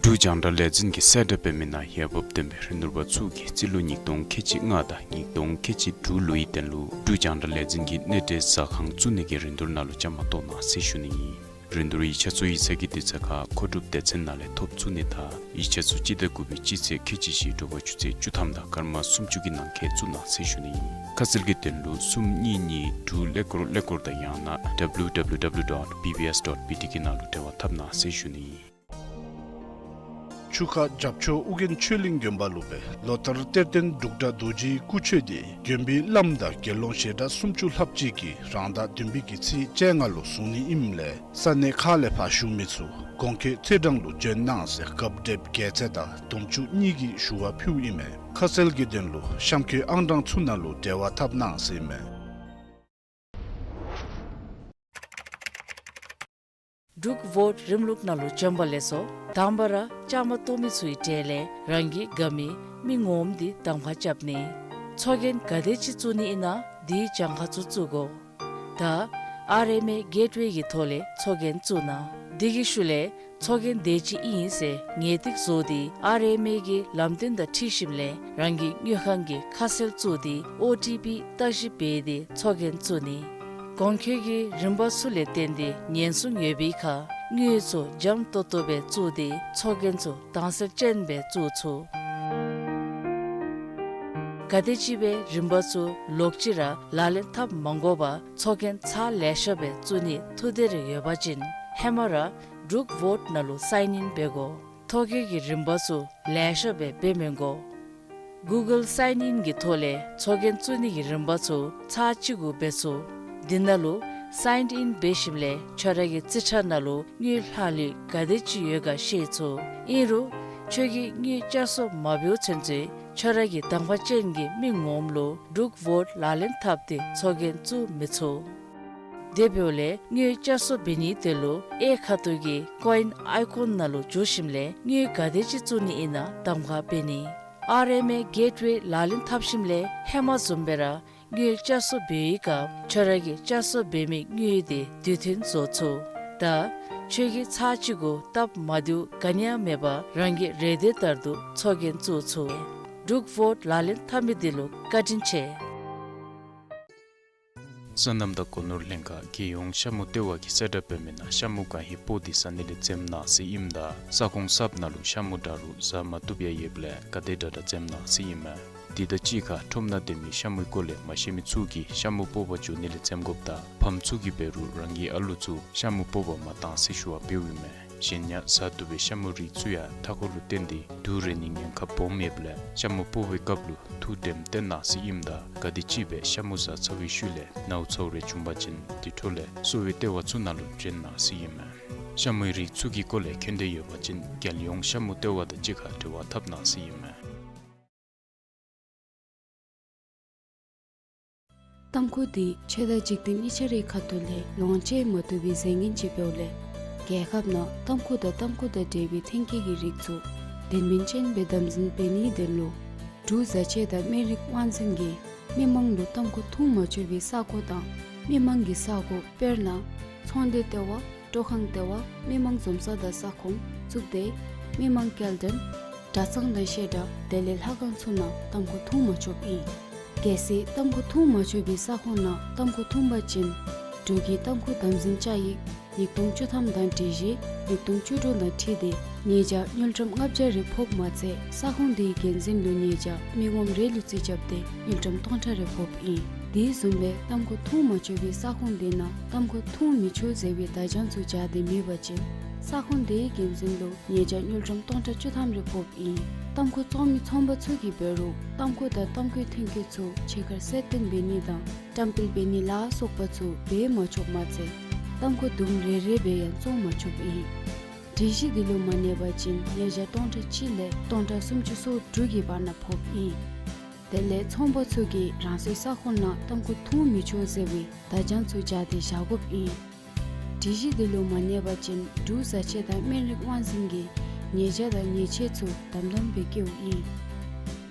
འབྲུག་རྒྱང་བསྒྲགས་ལས་འཛིན་གྱིས་གསལ་བསྒྲགས་འབད་མི་ནང་འོས་འབབ་ལྡན་པའི་རིན་བསྡུར་པ་ཚུ་གིས་རྩིས་ལོ་ཉིས་སྟོང་ཁལ་གཅིག་ལྔ་དང་ཉིས་སྟོང་ཁལ་གཅིག་དྲུག་ལོའི་དོན་ལུ་འབྲུག་རྒྱང་བསྒྲགས་ལས་འཛིན་གྱི་གནས་འབྲེལ་ཟ་ཁང་བཙུགས་ནི་གི་རིན་བསྡུར་ནང་ལུ་བཅའ་མར་གཏོགས་གནང་ཟེར་ཞུ་ནི་ཨིན། རིན་བསྡུར་ཡིག་ཆ་ཚུ་ཡིག་ཚང་གི་དུས་ཚོད་ཁར་མཁོ་སྒྲུབ་སྡེ་ཚན་ནང་ལས་ཐོབ་ཚུགས་ནི་དང་ཡིག་ཆ་ཚུ་སྤྱི་ཟླ་དགུ་པའི་སྤྱི་ཚེས་ཁལ་གཅིག་བཞི་དྲོ་པ་ཆུ་ཚོད་བཅུ་ཐམ་དང་སྐར་མ་སུམ་ཅུ་གི་ནང་འཁོད་བཙུགས་གནང་ཟེར་ཞུ་ནི་ཨིན། ཁ་གསལ་གྱི་དོན་ལུ་གསུམ་གཉིས་གཉིས་དྲུག་ཀླད་ཀོར་ཀླད་ཀོར་དང་ཡང་ན་W W W dot B B S dot B T གི་ནང་ལུ་འབྲེལ་བ་འཐབ་གནང་ཟེར་ཞུ་ནི་ཨིན། ཆུ་ཁ་རྒྱབ་ཕྱོགས་ཨོ་རྒྱན་ཆོས་གླིང་དགོན་པ་ལུ་སྦེ་ལོ་ལྟར་གཏེར་སྟོན་འབྲུག་སྒྲ་རྡོ་རྗེའི་སྐུ་མཆོད་དེ་དགོན་པའི་བླམ་དང་དགེ་སློང་ཞལ་གྲངས་སུམ་ཅུ་ལྷགཔ་ཅིག་གིས་རང་ཟླ་བདུན་པའི་གི་ཚེས་བཅོ་ལྔ་ལུ་བཟུང་ནི་ཨིནམ་ལས་ས་གནས་ཁག་ལས་ཕར་བཞུགས་མི་ཚུ་གོང་འཁོད་ཚེས་གྲངས་ལུ་བྱོན་གནང་ཟེར་རྒཔོ་བགྲེསཔ་རྒྱལ་མཚན་དང་དུང་ཕྱུར་གཉིས་ཀྱིས་ཞུ་བ་ཕུལཝ་ཨིན་མས། ཁ་གསལ་གྱི་དོན་ལུ་གཤམ་འཁོད་ཨང་གྲངས་ཚུ་ནང་ལུ་འབྲེལ་བ་འཐབ་གནང་ཟེར་ཨིན་མས། འབྲུག་ཝོཊ་རིམ་ལུགས་ནང་ལུ་བྱོན་པ་ལེགས་སོ། དང་པ་ར་བཅའ་མར་གཏོགས་མི་ཚུའི་གྲས་ལས་རང་གིས་དགའ་མི་མི་ངོམ་འདི་གདམ་ཁ་རྐྱབ་ནི། ཚོགས་རྒྱན་ག་དེ་ཅིག་བཙུགས་ནི་ཨིན་ན་དེའི་གྱངས་ཁ་ཚུ་བཙུགས་དགོ། ད་ཨར་ཨེམ་ཨེ་གེཊ་ཝེ་གི་ཐོག་ལས་ཚོགས་རྒྱན་བཙུགས་གནང་། དེ་གི་ཤུལ་ལས་ཚོགས་རྒྱན་དེ་ཅིག་ཨིན་ཟེར་ངེས་ཏིག་བཟོ་སྟེ་ཨར་ཨེམ་ཨེ་གི་ལམ་སྟོན་དང་འཁྲིལ་ཞིནམ་ལས་རང་གི་དངུལ་ཁང་གི་ཁ་གསལ་བཙུགས་ཏེ་ཨོ་ཊི་པི་བརྟག་ཞིབ་འབད་དེ་ཚོགས་རྒྱན་བཙུགས་ནི། གོང་འཁོད་ཀྱི་རིམ་པ་ཚུ་ལས་བརྟེན་ཏེ་ཉེན་སྲུང་ཡོད་པའི་ཁར་དངུལ་ཚུ་འཇམ་ཏོང་ཏོ་སྦེ་བཙུགས་ཏེ་ཚོགས་རྒྱན་ཚུ་དྭངས་གསལ་ཅན་སྦེ་བཙུགས་ཚུགས། ག་དེམ་ཅིག་སྦེ་རིམ་པ་ཚུ་ལོག་ཅི་ར་ལག་ལེན་འཐབ་མ་དགོ་པར་ཚོགས་རྒྱན་ཚར་ལེ་ཤ་སྦེ་བཙུགས་ནི་ཐུགས་འདོད་རེ་ཡོད་པ་ཅིན་ཧེ་མ་ར་འབྲུག་ཝོཊ་ནང་ལུ་སའིན་ཨིན་འབད་དགོ། ཐོ་བཀོད་ཀྱི་རིམ་པ་ཚུ་ལེ་ཤ་སྦེ་འབད་མི་དགོ། གུ་གཱལ་སའིན་ཨིན་གྱི་ཐོག་ལས་ཚོགས་རྒྱན་བཙུགས་ནི་གི་རིམ་པ་ཚུ་ཚར་གཅིག་གུ་འབད་ཚུགས། དེ་ནང་ལུ་སའིན་ཨིན་འབད་ཞིནམ་ལས་ཁྱོད་ར་གི་རྩིས་ཁྲ་ནང་ལུ་དངུལ་ལྷག་ལུས་ག་དེ་ཅིག་ཡོད་ག་ཤེས་ཚུགས། ཨིན་རུང་ཁྱོད་ཀྱིས་དངུལ་བསྐྱར་གསོ་མ་འབདཝ་ཚུན་ཚོད་ཁྱོད་ར་གི་གདམ་ཁ་ཅན་གྱི་མི་ངོམ་ལུ་འབྲུག་ཝོཊ་ལག་ལེན་འཐབ་སྟེ་ཚོགས་རྒྱན་བཙུགས་མི་ཚུགས། དེ་འབདཝ་ལས་དངུལ་བསྐྱར་གསོ་འབད་ནིའི་དོན་ལུ་གཡས་ཁ་ཐུག་གི་ཀོ་ཨིན་ཨའི་ཀོན་ནང་ལུ་འཛུལ་ཞིནམ་ལས་དངུལ་ག་དེ་ཅིག་བཙུགས་ནི་ཨིན་ན་གདམ་ཁ་འབད་ནི། ཨར་ཨེམ་ཨེ་གེཊ་ཝེ་ལག་ལེན་འཐབ་ཞིནམ་ལས་ཧེ་མ་བཟུམ་སྦེ་ར་དངུལ་བསྐྱར་གསོ་འབད་བའི་སྐབས་ཁྱོད་ར་གིས་བསྐྱར་གསོ་འབད་མི་དངུལ་དེ་དུས་མཐུན་བཟོ་ཚུགས། ད་ཁྱོད་ཀྱིས་ཚར་གཅིག་གུ་སྟབས་མ་བདེཝ་ག་ནི་ཡང་མེད་པར་རང་གི་རེ་འདོད་ལྟར་དུ་ཚོགས་རྒྱན་བཙུགས་ཚུགས། འབྲུག་ཝོཊ་ལག་ལེན་འཐབ་མི་འདི་ལུ་བཀའ་དྲིན་ཆེ། སོ་ནམ་དང་སྒོ་ནོར་ལྷན་ཁག་རྒྱལ་ཡོངས་ཤ་མུ་ལྟེ་བ་གིས་གསལ་བསྒྲགས་འབད་མི་ནང་ཤ་མུ་གང་ཧེ་སྤོ་སྟེ་ཟ་ནི་ལས་འཛེམ་གནང་ཟེར་ཨིནམ་ད་ས་ཁོངས་གསརཔ་ནང་ལུ་ཤ་མུ་དྲག་རུང་ཟ་མ་བཏུབ་ཡང་ཡོདཔ་ལས་ག་དེ་དྲག་དྲག་འཛེམ་གནང་ཟེར་ཨིན་མས། དེ་དང་གཅིག་ཁར་ཁྲོམ་ནང་སྡོད་མི་ཤ་མུའི་སྐོར་ལས་མ་ཤེས་མི་ཚུ་གིས་ཤ་མུ་སྤོ་བར་འགྱོ་ནི་ལས་འཛེམ་དགོཔ་དང་ཕམ་ཚུ་གིས་འབད་རུང་རང་གི་ཨ་ལུ་ཚུ་ཤ་མུ་སྤོ་བར་མ་གཏང་ཟེར་ཞུ་བ་འབདཝ་ཨིན་མས། གཞན་ཡང་བཟའ་བཏུབ་པའི་ཤ་མུ་རིགས་ཚུ་ཡང་མཐའ་འཁོར་ལུ་བརྟེན་ཏེ་དུག་རེག་ནིའི་ཉེན་ཁ་སྦོམ་ཡོདཔ་ལས་ཤ་མུ་སྤོ་བའི་སྐབས་ལུ་ཐུགས་དམ་བཏོན་གནང་ཟེར་ཨིནམ་ད་ག་དེམ་ཅིག་སྦེ་ཤ་མུ་བཟའ་ཚར་བའི་ཤུལ་ལས་ནཝ་ཚཝ་རེ་བྱུང་པ་ཅིན་དེ་འཕྲོ་ལས་གསོ་བའི་ལྟེ་བ་ཚུ་ནང་ལུ་འདྲེན་གནང་ཟེར་ཨིན་མས། ཤ་མུའི་རིགས་ཚུ་གི་སྐོར་ལས་མཁྱེན་འདོད་ཡོད་པ་ཅིན་རྒྱལ་ཡོངས་ཤ་མུ་ལྟེ་བ་དང་གཅིག་ཁར་འབྲེལ་བ་འཐབ་གནང་ཟེར་ཨིན་མས། ཏམ་ཁུ་འདི་ཆོས་དང་འཇིག་རྟེན་གཉིས་ཆ་རའི་ཁ་ཐུག་ལས་ལོངས་སྤྱོད་མ་བཏུབ་པའི་རྫས་ངན་ཅིག་འབདཝ་ལས་རྒྱལ་ཁབ་ནང་ཏམ་ཁུ་དང་ཏམ་ཁུ་དང་འབྲེལ་བའི་ཐོན་སྐྱེད་ཀྱི་རིགས་ཚུ་དོན་སྨིན་ཅན་སྦེ་དམ་འཛིན་འབད་ནིའི་དོན་ལུ་འབྲུག་བཟའ་ཆས་དང་སྨན་རིགས་དབང་འཛིན་གྱིས་མི་མང་ལུ་ཏམ་ཁུ་འཐུང་མ་ཆོག་པའི་ས་གོ་དང་མི་མང་གི་ས་གོ་དཔེར་ན་ཚོང་སྡེ་ལྟེ་བ། སྤྲོ་ཁང་ལྟེ་བ། མི་མང་འཛོམས་ས་དང་ས་ཁོངས་བཙུགས་ཏེ་མི་མང་སྐྱེལ་འདྲེན་གྲྭ་ཚང་དང་བཤད་གྲྭ་དེ་ལས་ལྷ་ཁང་ཚུ་ནང་ཏམ་ཁུ་འཐུང་མ་ཆོགཔ་ཨིན། གལ་སྲིད་ཏམ་ཁུ་འཐུང་མ་ཆོག་པའི་ས་ཁོངས་ནང་ཏམ་ཁུ་འཐུང་པ་ཅིན་འབྲུག་གི་ཏམ་ཁུ་དམ་འཛིན་བཅའ་ཡིག་ཉིས་སྟོང་བཅུ་ཐམ་དང་སྒྲིག་གཞི་ཉིས་སྟོང་བཅུ་དྲུག་དང་འཁྲིལ་ཏེ་ཉེས་བྱ་དངུལ་ཀྲམ་ལྔ་བརྒྱ་རེ་ཕོགཔ་མ་ཚད་ས་ཁོངས་དེའི་འགན་འཛིན་ལུ་ཉེས་བྱ་མི་ངོམ་རེ་ལུ་རྩིས་རྐྱབ་སྟེ་དངུལ་ཀྲམ་སྟོང་ཕྲག་རེ་ཕོགཔ་ཨིན། དེ་བཟུམ་སྦེ་ཏམ་ཁུ་འཐུང་མ་ཆོག་པའི་ས་ཁོངས་དེ་ནང་ཏམ་ཁུ་འཐུང་མི་ཆོག་ཟེར་བའི་བརྡ་བྱང་ཚུ་སྦྱར་ཏེ་མེད་པ་ཅིན་ས་ཁོངས་དེའི་འགན་འཛིན་ལུ་ཉེས་བྱ་དངུལ་ཀྲམ་སྟོང་ཕྲག་བཅུ་ཐམ་རེ་ཕོགཔ་ཨིན། ཏམ་ཁུ་བཙོང་མི་ཚོང་པ་ཚུ་གིས་འབད་རུང་ཏམ་ཁུ་དང་ཏམ་ཁུའི་ཐོན་སྐྱེད་ཚུ་ཕྱི་ཁར་གསལ་སྟོན་འབད་ནི་དང་བཀྲམ་སྤེལ་འབད་ནི་ལ་སོགས་པ་ཚུ་འབད་མ་ཆོགཔ་མ་ཚད་ཏམ་ཁུ་དུམ་རེ་རེ་སྦེ་ཡང་བཙོང་མ་ཆོགཔ་ཨིན། སྒྲིག་གཞི་འདི་ལུ་མ་གནས་པ་ཅིན་ཉེས་བྱ་སྟོང་ཕྲག་གཅིག་ལས་སྟོང་ཕྲག་སུམ་ཅུ་སོ་དྲུག་གི་བར་ན་ཕོགཔ་ཨིན། དེ་ལས་ཚོང་པ་ཚུ་གིས་རང་སོའི་ས་ཁོངས་ནང་ཏམ་ཁུ་འཐུང་མི་ཆོག་ཟེར་བའི་བརྡ་བྱང་ཚུ་སྦྱར་ཏེ་བཞག་དགོཔ་ཨིན། སྒྲིག་གཞི་འདི་ལུ་མ་གནས་པ་ཅིན་འབྲུག་བཟའ་ཆས་དང་སྨན་རིགས་དབང་འཛིན་གྱིས་ཉེས་བྱ་དང་ཉེས་ཆད་ཚུ་དམ་དམ་སྦེ་བཀལཝ་ཨིན།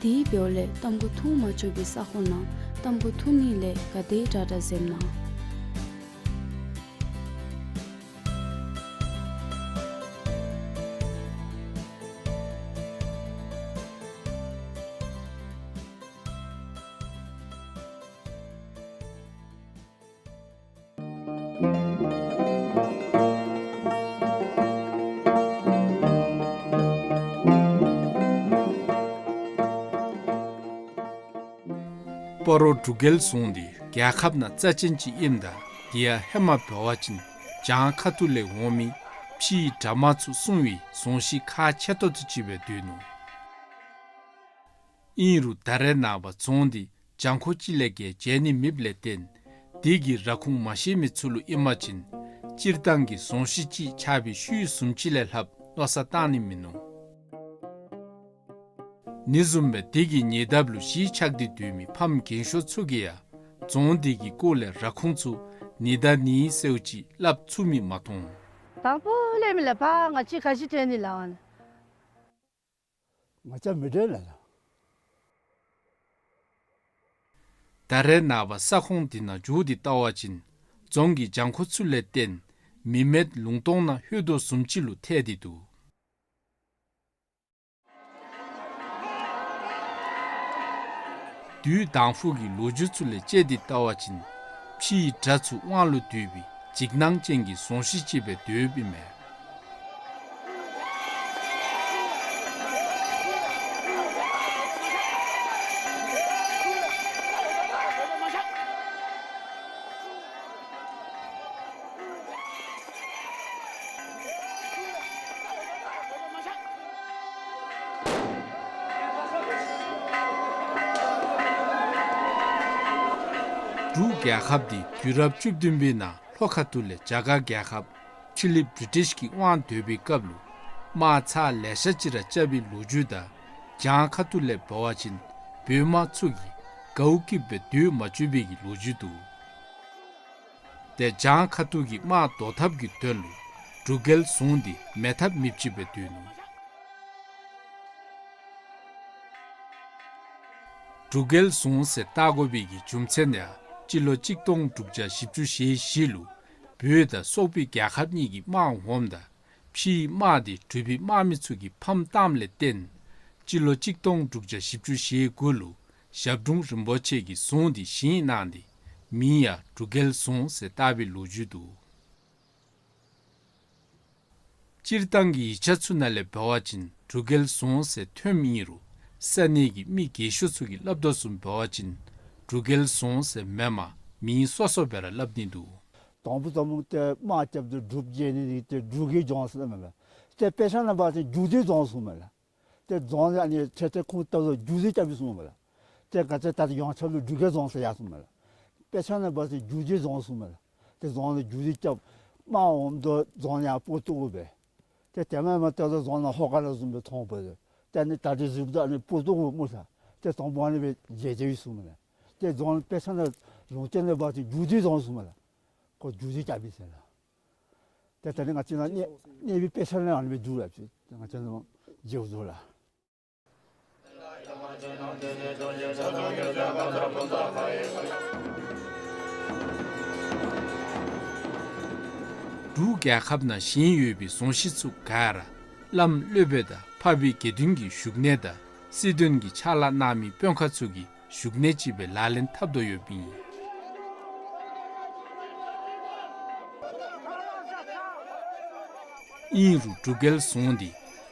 དེ་འབདཝ་ལས་ཏམ་ཁུ་འཐུང་མ་ཆོག་པའི་ས་ཁོངས་ནང་ཏམ་ཁུ་འཐུང་ནི་ལས་ག་དེ་དྲག་དྲག་འཛེམ་གནང་། སྤ་རོ་འབྲུག་རྒྱལ་རྫོང་འདི་རྒྱལ་ཁབ་ནང་རྩ་ཅན་ཅིག་ཨིནམ་ད་དེ་ཡང་ཧེ་མ་འབད་བ་ཅིན་བྱང་ཁ་ཐུག་ལས་འོང་མི་ཕྱིའི་དགྲ་དམག་ཚུ་སྲུང་བའི་རྫོང་གཞི་ཁག་ཆེ་ཏོག་ཏོ་ཅིག་སྦེ་སྡོད་ནུག། ཨིན་རུང་ད་རེས་ནངས་པ་རྫོང་འདི་གྱང་ཁོག་ཅིག་ལས་བརྒལ་མཇལ་ནི་མེདཔ་ལས་བརྟེན་དེ་གི་ར་ཁུངས་མ་ཤེས་མི་ཚུ་ལུ་ཨིན་པ་ཅིན་སྤྱིར་བཏང་གི་རྫོང་གཞི་ཅིག་ཆགས་པའི་ཤུལ་བཟུམ་ཅིག་ལས་ལྷགཔ་མནོ་བསམ་བཏང་ནི་མིན་ནུག། ནི་བཟུམ་སྦེ་དེ་གི་ཉེ་འདབས་ལུ་གཞིས་ཆགས་ཏེ་སྡོད་མི་ཕམ་རྒན་ཤོས་ཚུ་གིས་ཡང་རྫོང་འདི་གི་སྐོར་ལས་ར་ཁུངས་ཚུ་ནི་ད་ནི་ཟེརཝ་ཅིག་སླབ་ཚུགས་མི་མ་མཐོང་། དང་པོ་ལས་མི་ལ་ཕར་ང་བཅས་ག་ཅི་སྟོན་ནི་ལགས། ང་བཅས་མི་འདྲ་ལ་ལ། ད་རེས་ནངས་པ་ས་ཁོངས་འདི་ནང་འགྱོ་སྟེ་བལྟ་བ་ཅིན་རྫོང་གི་གྱང་ཁོག་ཚུ་ལས་བརྟེན་མི་མེད་ལུང་སྟོང་ནང་ལྷོད་དོ་བཟུམ་ཅིག་ལུ་ཐལ་ཏེ་འདུག། དུས་དང་ཕུ་གི་ལོ་རྒྱུས་ཚུ་ལས་དཔྱད་དེ་བལྟ་བ་ཅིན་ཕྱིའི་དགྲ་ཚུ་དབང་ལུ་བསྡུས་པའི་འཇིགས་སྣང་ཅན་གྱི་རྫོང་གཞི་ཅིག་སྦེ་སྡོདཔ་ཨིན་མས། འབྲུག་རྒྱལ་ཁབ་འདི་དུས་རབས་བཅུ་བདུན་པའི་ནང་ལྷོ་ཁ་ཐུག་ལས་རྒྱ་གར་རྒྱལ་ཁབ་ཕྱི་གླིངཔ་བི་རི་ཊིཤ་གི་དབང་སྡོད་པའི་སྐབས་ལུ་དམག་ཚར་ལེ་ཤ་ཅིག་ར་རྐྱབ་པའི་ལོ་རྒྱུས་དང་བྱང་ཁ་ཐུག་ལས་འབད་བ་ཅིན་བོད་དམག་ཚུ་གིས་དགའཝ་སྐྱིདཔ་སྦེ་སྡོད་མ་བཅུག་པའི་གི་ལོ་རྒྱུས་འདུག། ཏེ་བྱང་ཁ་ཐུག་གི་དམག་བཟློག་ཐབས་ཀྱི་དོན་ལུ་འབྲུག་རྒྱལ་རྫོང་འདི་མེད་ཐབས་མེདཔ་ཅིག་སྦེ་སྡོད་ནུག། འབྲུག་རྒྱལ་རྫོང་ཟེར་བཏགས་དགོ་པའི་གི་རྒྱུ་མཚན་ཡང་སྤྱི་ལོ་གཅིག་སྟོང་དྲུག་བརྒྱ་བཞི་བཅུ་ཞེ་བཞི་ལུ་བོད་དང་སོག་པོའི་རྒྱལ་ཁབ་གཉིས་ཀྱི་དམག་འོངམ་ད་ཕྱིའི་དམག་འདི་འབྲུག་པའི་དམག་མི་ཚུ་གིས་ཕམ་བཏངམ་ལས་བརྟེན་སྤྱི་ལོ་གཅིག་སྟོང་དྲུག་བརྒྱ་བཞི་བཅུ་ཞེ་དགུ་ལུ་ཞབས་དྲུང་རིན་པོ་ཆེ་གིས་རྫོང་འདི་བཞེངས་གནང་སྟེ་མིང་ཡང་འབྲུག་རྒྱལ་རྫོང་ཟེར་བཏགས་པའི་ལོ་རྒྱུས་འདུག། སྤྱིར་བཏང་གི་ཡིག་ཆ་ཚུ་ནང་ལས་འབད་བ་ཅིན་འབྲུག་རྒྱལ་རྫོང་ཟེར་ཐོནམ་ཨིན་རུང་ས་གནས་ཀྱི་མི་རྒས་ཤོས་ཚུ་གིས་སླབ་དོ་བཟུམ་འབད་བ་ཅིན་འབྲུག་རྒྱལ་རྫོང་ཟེར་མེན་པར་མིང་སོ་སོ་སྦེ་ར་སླབ་ནི་འདུག། དང་ཕུ་ཚུ་མོ་ཏེ་དམག་རྐྱབ་སྟེ་འབྲུགཔ་བརྗེ་ནི་འདི་ཏེ་འབྲུག་གི་ལྗོངས་ཟེར་མེན་པས། ཏེ་དཔེ་ཆ་ནང་འབད་བ་ཅིན་རྒྱུག་རྡོའི་རྫོང་གསུངམ་མས་ལགས། ཏེ་རྫོང་ཨ་ནི་ཏེ་ཏེ་ཁོང་ལྟ་བུ་རྒྱུག་རྡོ་རྐྱབ་ཡི་གསུངམ་མས་ལགས། ཏེ་ག་ཏེ་ད་ཡོངས་ཁྱབ་ལུ་འབྲུག་རྒྱལ་རྫོང་ཟེར་ཡར་སོངམ་མས་ལགས། དཔེ་ཆ་ནང་འབད་བ་ཅིན་རྒྱུག་རྡོའི་རྫོང་གསུངམ་མས་ལགས། ཏེ་རྫོང་ལུ་རྒྱུག་རྡོ་རྐྱབ་དམག་འོངམ་ད་རྫོང་ཡར་སྤུ་ཏོག་གུ་སྦེ། ཏེ་དེ་མེན་མ་ཏེ་རྫོང་ནང་ཧོ་ཀ་ལ་བཟུམ་སྦེ་མཐོང་སྦེ། ཏེ་ཨ་ནི་ད་རིས་གཟིགསཔ་ད་ཨ་ནི་སྤུ་ཏོག་གུ་སྨོ་ལགས། ཏེ་དང་པ་ཨ་ནི་སྦེ་མཇལ་མཇལཝ་ཨིན་གསུངམ་མས་ལགས། ཏེ་རྫོང་དཔེ་ཆ་ནང་ལུང་བསྟན་ནང་འབད་བ་ཅིན་རྒྱུག་རྡོའི་རྫོང་གསུངམ་མས་ལགས། ཁོ་རྒྱུག་རྡོ་རྐྱབ་ཡི་ཟེར་ལགས། ཏེ་ད་ནི་ང་བཅས་ནཱ་གནས་གནས་པའི་དཔེ་ཆ་ནང་ཨ་ནི་སྦེ་འདུག་ལགས། ང་བཅས་ནཱ་མཇལཝ་འདུག་ལགས། འབྲུག་རྒྱལ་ཁབ་ནང་བཞེངས་ཡོད་པའི་རྫོང་གཞི་ཚུ་ག་ར་བླམ་སློབ་དཔོན་དང་འཕགས་པའི་དགེ་འདུན་གྱི་བཞུགས་གནས་དང་སྲིད་དོན་གྱི་ཕྱག་ལཱ་གནང་མི་དཔོན་ཁག་ཚུ་གི་བཞུགས་གནས་ཅིག་སྦེ་ལག་ལེན་འཐབ་དོ་ཡོདཔ་ཨིན། ཨིན་རུང་འབྲུག་རྒྱལ་རྫོང་འདི་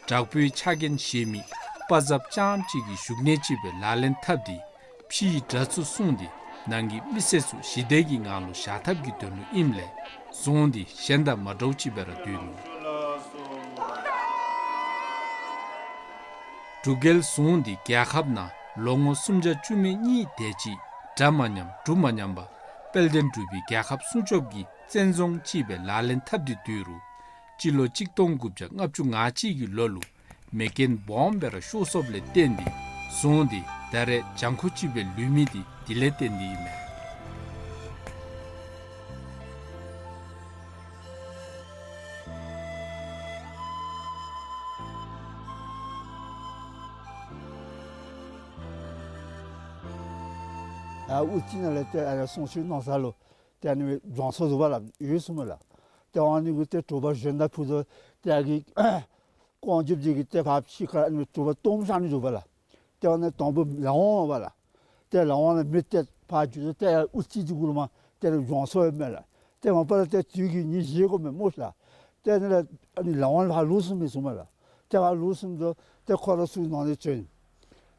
དྲག་པོའི་ཕྱག་འགན་བཞེས་མི་དཔའ་མཛངསཔ་རྐྱངམ་གཅིག་གི་བཞུགས་གནས་ཅིག་སྦེ་ལག་ལེན་འཐབ་སྟེ་ཕྱིའི་དགྲ་ཚུ་བསྲུང་སྟེ་ནང་གི་མི་སེར་ཚུ་ཞི་བདེ་གི་ངང་ལུ་བཞག་ཐབས་ཀྱི་དོན་ལུ་ཨིནམ་ལས་རྫོང་འདི་གཞན་དང་མ་འདྲཝ་ཅིག་སྦེ་ར་འདུག་ནུག། འབྲུག་རྒྱལ་རྫོང་འདི་རྒྱལ་ཁབ་ནང་ལོ་ངོ་སུམ་བརྒྱ་བཅུ་མེད་གཉིས་དེ་ཅིག་དགྲ་མ་ཉམས་འབྲུག་མ་ཉམས་པར་དཔལ་ལྡན་འབྲུག་པའི་རྒྱལ་ཁབ་སྲུང་སྐྱོབ་ཀྱི་བཙན་རྫོང་ཅིག་སྦེ་ལག་ལེན་འཐབ་སྟེ་སྡོད་རུང་སྤྱི་ལོ་གཅིག་སྟོང་དགུ་བརྒྱ་ལྔ་བཅུ་ང་གཅིག་གི་ལོ་ལུ་མེ་རྐྱེན་སྦོམ་སྦེ་ར་ཤོར་སོཔ་ལས་བརྟེན་ཏེ་རྫོང་འདི་ད་རེས་གྱང་ཁོག་ཅིག་སྦེ་ལུས་མི་འདི་དེ་ལས་བརྟེན་ཏེ་ཨིན་མས། ཨ་དབུ་རྩེ་ནང་ལས་ཏེ་ཨ་ནི་གསུང་ཆོས་གནང་ས་ལུ་ཏེ་ཨ་ནི་སྦེ་སྦྱང་ས་འདུག་པ་ལགས། ཡོད་གསུངམ་མས་ལགས། ཏེ་ཨ་ནི་གུ་ཏེ་དྲོ་པ་གཞོན་དང་ཕུད་དོ་ཏེ་ཨ་གི་ཀོང་རྒྱབ་འདི་གིས་ཏེ་ཕར་ཕྱི་ཁར་ཨ་ནི་དྲོ་པ་སྟོངམ་བཞག་ནི་འདུག་པ་ལགས། ཏེ་ཨ་ནི་དང་པ་ལས་དབང་པ་ལགས། ཏེ་ལས་དབང་ལས་མི་ཏེ་ཕར་འགྱོ་ཏེ་དབུ་རྩེ་འདི་གུ་ལུ་མར་ཏེ་སྦྱང་ས་ཡོདཔ་མས་ལགས། ཏེ་མ་པ་ལས་ཏེ་དུས་ཀྱི་ཉིན་བཞེས་དགོ་མས་སྨོ་ལགས། ཏེ་ཨ་ནི་ལས་ཨ་ནི་ལས་དབང་ལས་ཕར་ལོག་སོངམ་མས་གསུངམ་མས་ལགས། ཏེ་ཕར་ལོག་སོངམ་ད་ཏེ་ཁོ་ར་ཚུ་ནང་ལས་བྱོན།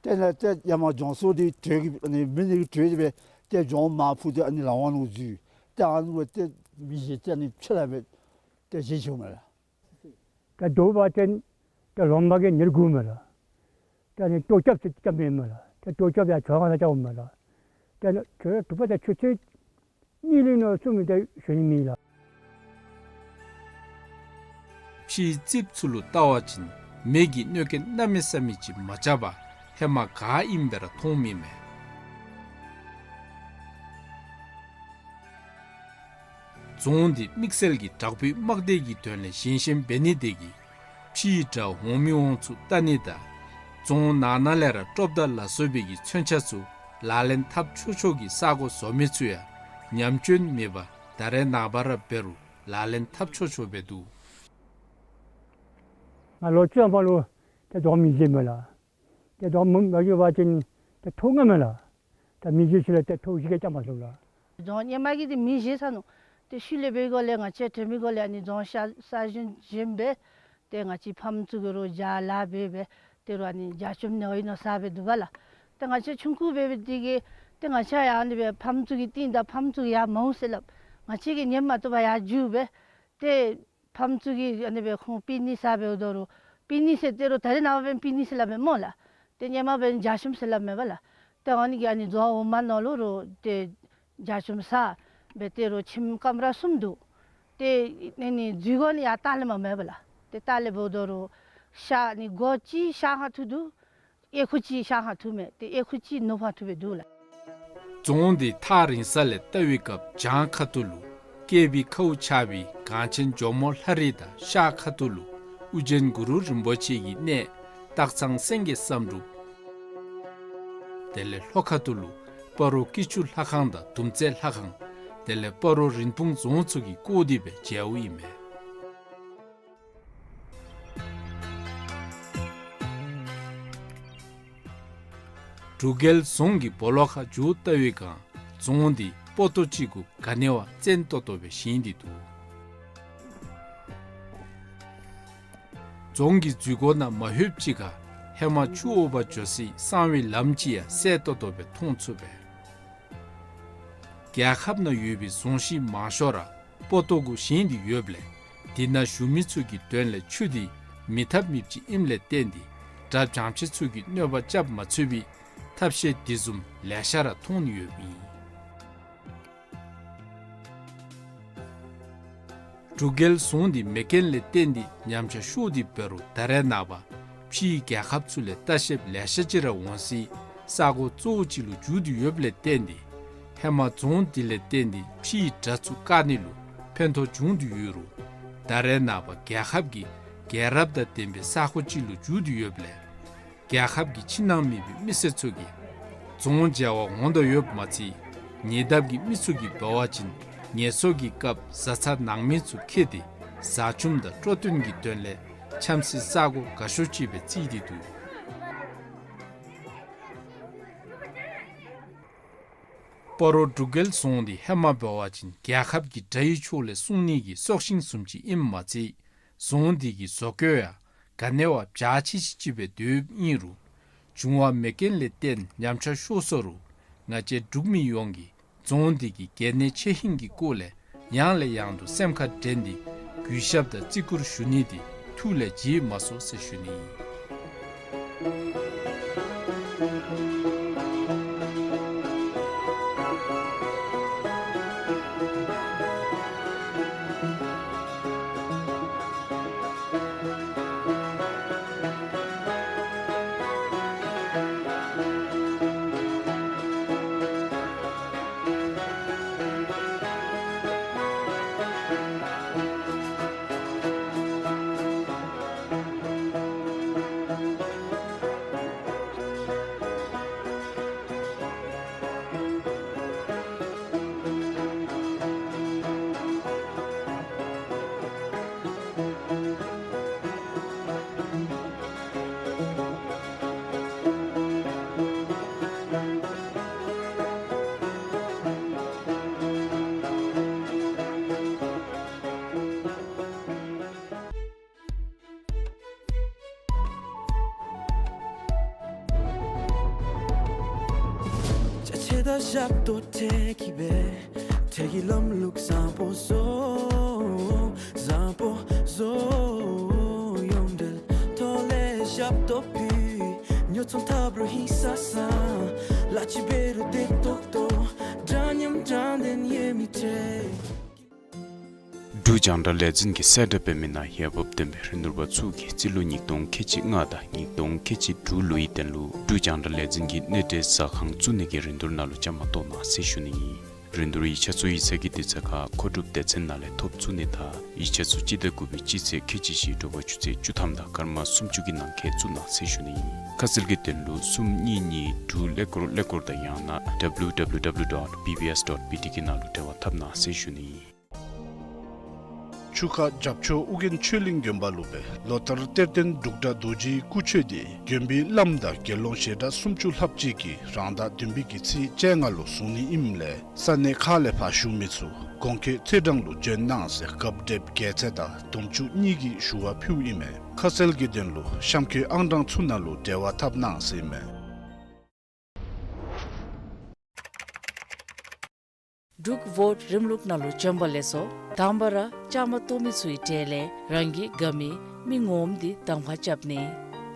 ཏེ་ཨ་ནི་ཏེ་ཡར་མར་སྦྱང་ས་འདི་དྲོད་ཀྱི་ཨ་ནི་མེ་ནི་གི་དྲོད་འདི་སྦེ་ཏེ་སྦྱང་མར་ཕུ་སྟེ་ཨ་ནི་ལས་དབང་ལུ་འཛུལ། ཏེ་ཨ་ནི་སྦེ་ཏེ་མི་བཞེས་ཏེ་ཨ་ནི་ཕྱི་ལས་སྦེ་ཏེ་བཞེས་བྱོནམ་མས་ལགས། ད་དྲོ་པ་ཏེ་ཏེ་ལོང་བ་གི་ཉེར་དགུ་མས་ལགས། ཏེ་ཨ་ནི་ལྟོ་རྐྱབ་ཅིག་རྐྱབ་མི་མས་ལགས། ཏེ་ལྟོ་རྐྱབ་ཡང་ཇོ་ཁང་ནང་རྐྱབ་འོང་མས་ལགས། ཏེ་ཨ་ནི་ཁྱོད་དྲོ་པ་ཏེ་ཆུ་ཚོད་གཉིས་ལས་ནང་གསུམ་ལས་ཏེ་ཞོན་ནི་མེད་ལགས། ཕྱིའི་རྩིགཔ་ཚུ་ལུ་བལྟ་བ་ཅིན་མེ་གི་གནོད་སྐྱོན་གནམ་མེད་ས་མེད་ཅིག་མ་རྐྱབ་པར་ཧེ་མ་ག་ཨིནམ་སྦེ་ར་མཐོངམ་ཨིན་མས། རྫོང་འདི་དམིགས་བསལ་གྱི་དྲག་པོའི་དམག་སྡེ་གི་དོན་ལས་བཞེངས་བཞེངསམ་འབད་ནི་དེ་གིས་ཕྱིའི་དགྲ་འོང་མི་འོང་ཚུ་བལྟ་ནི་དང་རྫོང་ནང་ན་ལས་ར་ཀྲོབ་མདའ་ལ་སོགས་པའི་གི་མཚོན་ཆ་ཚུ་ལག་ལེན་འཐབ་ཆོག་ཆོག་གི་ས་གོ་བཟོ་མི་ཚུ་ཡང་ཉམས་སྐྱོན་མེད་པར་ད་རེས་ནངས་པ་ར་འབད་རུང་ལག་ལེན་འཐབ་ཆོག་ཆོག་སྦེ་འདུག། ང་ལོ་བཅོ་ལྔ་ལུ་ཏེ་རྫོང་མེ་བཞེས་མས་ལགས། ཏེ་རྫོང་མེ་མ་བཞེས་པ་ཅིན་ཏེ་ཐོག་ལྔ་མས་ལགས། ད་མེ་བཞེས་ཞིནམ་ལས་ཏེ་ཐོག་བཞི་ག་རྐྱབ་མ་ཚུགས་ལགས། རྫོང་ཧེ་མ་གི་འདི་མེ་བཞེས་ཚར་ནུག། ཏེ་ཤུལ་ལས་འབད་གོ་ལས་ང་བཅས་དྲན་མི་གོ་ལས་ཨ་ནི་རྫོང་ཤ་ས་ཞིང་བཞེངས་སྦེ་ཏེ་ང་བཅས་ཕམ་ཚུ་གིས་རོགས་རྒྱ་ལཱ་འབད་སྦེ་ཏེ་རོགས་ཨ་ནི་རྒྱ་ཆུམ་ནི་ཨིན་ནོ་ཟེར་སྦེ་འདུག་པ་ལགས། ཏེ་ང་བཅས་ཆུང་ཀུ་འབད་བའི་དུས་ཀྱི་ཏེ་ང་བཅས་ཡང་ཨ་ནི་སྦེ་ཕམ་ཚུ་གི་རྟིང་བདའ་ཕམ་ཚུ་གིས་ཡར་མ་འོང་ཟེར་སླབ། ང་བཅས་ཀྱིས་ཉན་མ་བཏུབ་པར་ཡར་རྒྱུག་སྦེ་ཏེ་ཕམ་ཚུ་གིས་ཨ་ནི་སྦེ་ཁོང་པི་ནི་ཟེར་སྦེ་འོང་དོ་རུང་པི་ནི་ཟེར་ཏེ་རོགས་ད་རེས་ནངས་པ་འབདན་པི་ནི་ཟེར་སླབ་མས་སྨོ་ལགས། ཏེ་ཧེ་མ་འབདན་རྒྱ་ཆུམ་ཟེར་སླབ་མས་པ་ལགས། ཏེ་ཨ་ནི་གིས་ཨ་ནི་རྫོང་འོག་མ་ནང་ལུ་རོགས་ཏེ་རྒྱ་ཆུམ་ཟེར་སྦེ་ཏེ་རོགས་ཁྱིམ་ཀམ་ར་གསུམ་འདུག། ཏེ་ཨ་ནི་འཛུལ་སྒོ་ནི་ཡར་ལྟག་ལས་མར་མས་པ་ལགས། ཏེ་ལྟག་ལས་འབད་འོང་དོ་རུང་ཤར་ཨ་ནི་སྒོ་གཅིག་ཤར་ཁ་ཐུག་འདུག། གཡས་ཁུག་གཅིག་ཤར་ཁ་ཐུག་མས། ཏེ་གཡས་ཁུག་གཅིག་ནུབ་ཁ་ཐུག་སྦེ་འདུག་ལགས། རྫོང་འདི་ཐག་རིང་ས་ལས་བལྟ་བའི་སྐབས་བྱང་ཁ་ཐུག་ལུ་བསྐལ་པའི་ཁཝ་ཆགས་པའི་གངས་ཅན་ཇོ་མོ་ལྷ་རི་དང་ཤར་ཁ་ཐུག་ལུ་ཨོ་རྒྱན་གུ་རུ་རིན་པོ་ཆེ་གི་གནས་སྟག་ཚང་སེང་གེ་བསམ་འགྲུབ། དེ་ལས་ལྷོ་ཁ་ཐུག་ལུ་སྤ་རོ་སྐྱིད་ཆུ་ལྷ་ཁང་དང་དུམ་རྩེ་ལྷ་ཁང་། དེ་ལས་སྤ་རོ་རིན་སྤུངས་རྫོང་ཚུ་གིས་བསྐོར་ཏེ་སྦེ་མཇལཝ་ཨིན་མས། འབྲུག་རྒྱལ་རྫོང་གི་སྦོ་ལོགས་ཁར་འགྱོ་བལྟ་བའི་སྒང་རྫོང་འདི་སྤོ་ཏོ་ཅིག་གུ་ག་ནི་བ་བཙན་ཏོག་ཏོ་སྦེ་བཞེངས་ཏེ་འདུག། རྫོང་གི་འཛུལ་སྒོ་ནང་མ་ལྷོདཔ་ཅིག་ཁར་ཧེ་མ་ཆུ་དབོག་པར་འགྱོ་སའི་གསང་བའི་ལམ་ཅིག་ཡང་གསལ་ཏོག་ཏོ་སྦེ་མཐོང་ཚུགས་པས། རྒྱལ་ཁབ་ནང་ཡོད་པའི་རྫོང་གཞི་མང་ཤོས་ར་སྤོ་ཏོ་གུ་བཞེངས་ཏེ་ཡོདཔ་ལས་དེ་ནང་བཞུགས་མི་ཚུ་གི་དོན་ལས་ཆུ་འདི་ མི་ཐབས་མེདཔ་ཅིག་ཨིནམ་ལས་བརྟེན་ཏེ་དགྲ་བྱང་ཆེ་ཚུ་གིས་གནོད་པ་རྐྱབ་མ་ཚུགས་པའི་ཐབས་ཤེས་དེ་བཟུམ་ལེ་ཤ་ར་མཐོང་ནི་ཡོདཔ་ཨིན། འབྲུག་རྒྱལ་རྫོང་འདི་མེ་རྐྱེན་ལས་བརྟེན་ཏེ་ཉམས་ཆག་ཤོར་ཏེ་འབད་རུང་ད་རེས་ནངས་པ་ཕྱིའི་རྒྱལ་ཁབ་ཚུ་ལས་ལྟ་བཤལཔ་ལེ་ཤ་ཅིག་ར་འོང་སའི་ས་གོ་གཙོ་བོ་ཅིག་ལུ་གྱུར་ཏེ་ཡོདཔ་ལས་བརྟེན་ཏེ་ཧེ་མ་རྫོང་འདི་ལས་བརྟེན་ཏེ་ཕྱིའི་དགྲ་ཚུ་བཀག་ནི་ལུ་ཕན་ཐོགས་བྱུང་སྟེ་ཡོད་རུང་ད་རེས་ནངས་པ་རྒྱལ་ཁབ་ཀྱི་རྒྱལ་རབས་དང་ལྡན་པའི་ས་གོ་ཅིག་ལུ་གྱུར་ཏེ་ཡོདཔ་ལས་རྒྱལ་ཁབ་ཀྱི་ཕྱི་ནང་མེད་པའི་མི་སེར་ཚུ་གིས་རྫོང་མཇལ་བར་འོང་དོ་ཡོདཔ་མ་ཚད་ཉེ་འདབས་ཀྱི་མི་ཚུ་གིས་འབད་བ་ཅིན་ངལ་གསོ་གི་སྐབས་བཟའ་ཚང་ནང་མི་ཚུ་འཁྱིད་དེ་བཟའ་འཆམ་དང་སྤྲོ་སྟོན་གྱི་དོན་ལས་འཁྱམ་སའི་ས་གོ་དགའ་ཤོས་ཅིག་སྦེ་བརྩིས་ཏེ་འདུག། སྤ་རོ་འབྲུག་རྒྱལ་རྫོང་འདི་ཧེ་མ་འབད་བ་ཅིན་རྒྱལ་ཁབ་ཀྱི་དགྲ་ཡི་ཕྱོགས་ལས་སྲུང་ནི་གི་སྲོག་ཤིང་བཟུམ་ཅིག་ཨིནམ་མ་ཚད་རྫོང་འདི་གི་བཟོ་བཀོད་ཡང་ག་ནི་བ་འཇའ་ཆི་ཆི་ཅིག་སྦེ་སྡོདཔ་ཨིན་རུང་བྱུང་བ་མེ་རྐྱེན་ལས་བརྟེན་ཉམས་ཆག་ཤོར་སོ་རུང་ང་བཅས་འབྲུག་མི་ཡོངས་ཀྱིས་རྫོང་འདི་གི་གལ་གནད་ཆེ་ཧིང་གི་སྐོར་ལས་ཡང་ལས་ཡང་དུ་སེམས་ཁར་དྲན་ཏེ་གུས་ཞབས་དང་བརྩི་བཀུར་ཞུ་ནི་འདི་ཐུགས་ལས་བརྗེད་མ་སོང་ཟེར་ཞུ་ནི་ཨིན། ཅ་ཆས་དང་ཞབས་ཏོག་སྤྲོད་ཀྱི་སྦེ་ཁྱེད་ཀྱི་ལམ་ལུགས་བཟང་པོ་བཟོ། བཟང་པོ་བཟོ། ཡོངས་འབྲེལ་ཐོག་ལས་ཞབས་ཏོག་ཕུལ། ཉོ་ཚོང་འཐབ་རུང་ཧིང་སངས་སངས། གླ་ཅིག་འབད་རུང་བདེ་ཏོག་ཏོ། འདྲ་མཉམ་དྲང་བདེན་ཡོད་མི་ཁྲེ། འབྲུག་རྒྱང་བསྒྲགས་ལས་འཛིན་གྱིས་གསལ་བསྒྲགས་འབད་མི་ནང་འོས་འབབ་ལྡན་པའི་རིན་བསྡུར་པ་ཚུ་གིས་རྩིས་ལོ་ཉིས་སྟོང་ཁལ་གཅིག་ལྔ་དང་ཉིས་སྟོང་ཁལ་གཅིག་དྲུག་ལོའི་དོན་ལུ་འབྲུག་རྒྱང་བསྒྲགས་ལས་འཛིན་གྱི་གནས་འབྲེལ་ཟ་ཁང་བཙུགས་ནི་གི་རིན་བསྡུར་ནང་ལུ་བཅའ་མར་གཏོགས་གནང་ཟེར་ཞུ་ནི་ཨིན། རིན་བསྡུར་ཡིག་ཆ་ཚུ་ཡིག་ཚང་གི་དུས་ཚོད་ཁར་མཁོ་སྒྲུབ་སྡེ་ཚན་ནང་ལས་ཐོབ་ཚུགས་ནི་དང་ཡིག་ཆ་ཚུ་སྤྱི་ཟླ་དགུ་པའི་སྤྱི་ཚེས་ཁལ་གཅིག་བཞི་དྲོ་པ་ཆུ་ཚོད་བཅུ་ཐམ་དང་སྐར་མ་སུམ་ཅུ་གི་ནང་འཁོད་བཙུགས་གནང་ཟེར་ཞུ་ནི་ཨིན། ཁ་གསལ་གྱི་དོན་ལུ་གསུམ་གཉིས་གཉིས་དྲུག་ཀླད་ཀོར་ཀླད་ཀོར་དང་ཡང་ན་W W W dot B B S dot B T གི་ནང་ལུ་འབྲེལ་བ་འཐབ་གནང་ཟེར་ཞུ་ནི་ཨིན། ཆུ་ཁ་རྒྱབ་ཕྱོགས་ཨོ་རྒྱན་ཆོས་གླིང་དགོན་པ་ལུ་སྦེ་ལོ་ལྟར་གཏེར་སྟོན་འབྲུག་སྒྲ་རྡོ་རྗེའི་སྐུ་མཆོད་འདི་དགོན་པའི་བླམ་དང་དགེ་སློང་ཞལ་གྲངས་སུམ་ཅུ་ལྷགཔ་ཅིག་གིས་རང་ཟླ་བདུན་པའི་གི་ཚེས་བཅོ་ལྔ་ལུ་བཟུང་ནི་ཨིནམ་ལས་ས་གནས་ཁག་ལས་ཕར་བཞུགས་མི་ཚུ་གོང་འཁོད་ཚེས་གྲངས་ལུ་བྱོན་གནང་ཟེར་སྐབས་དེབ་རྒྱལ་མཚན་དང་དུམ་ཅུ་གཉིས་ཀྱིས་ཞུ་བ་ཕུལཝ་ཨིན་མས། ཁ་གསལ་གྱི་དོན་ལུ་གཤམ་འཁོད་ཨང་གྲངས་ཚུ་ནང་ལུ་འབྲེལ་བ་འཐབ་གནང་ཟེར་ཨིན་མས། འབྲུག་བོཊ་རིམ་ལུགས་ནང་ལུ་བྱོན་པ་ལེགས་སོ། དང་པ་ར་བཅའ་མར་གཏོགས་མི་ཚུའི་གྲས་ལས་རང་གི་དགའ་མི་མི་ངོམ་འདི་གདམ་ཁ་རྐྱབ་ནི།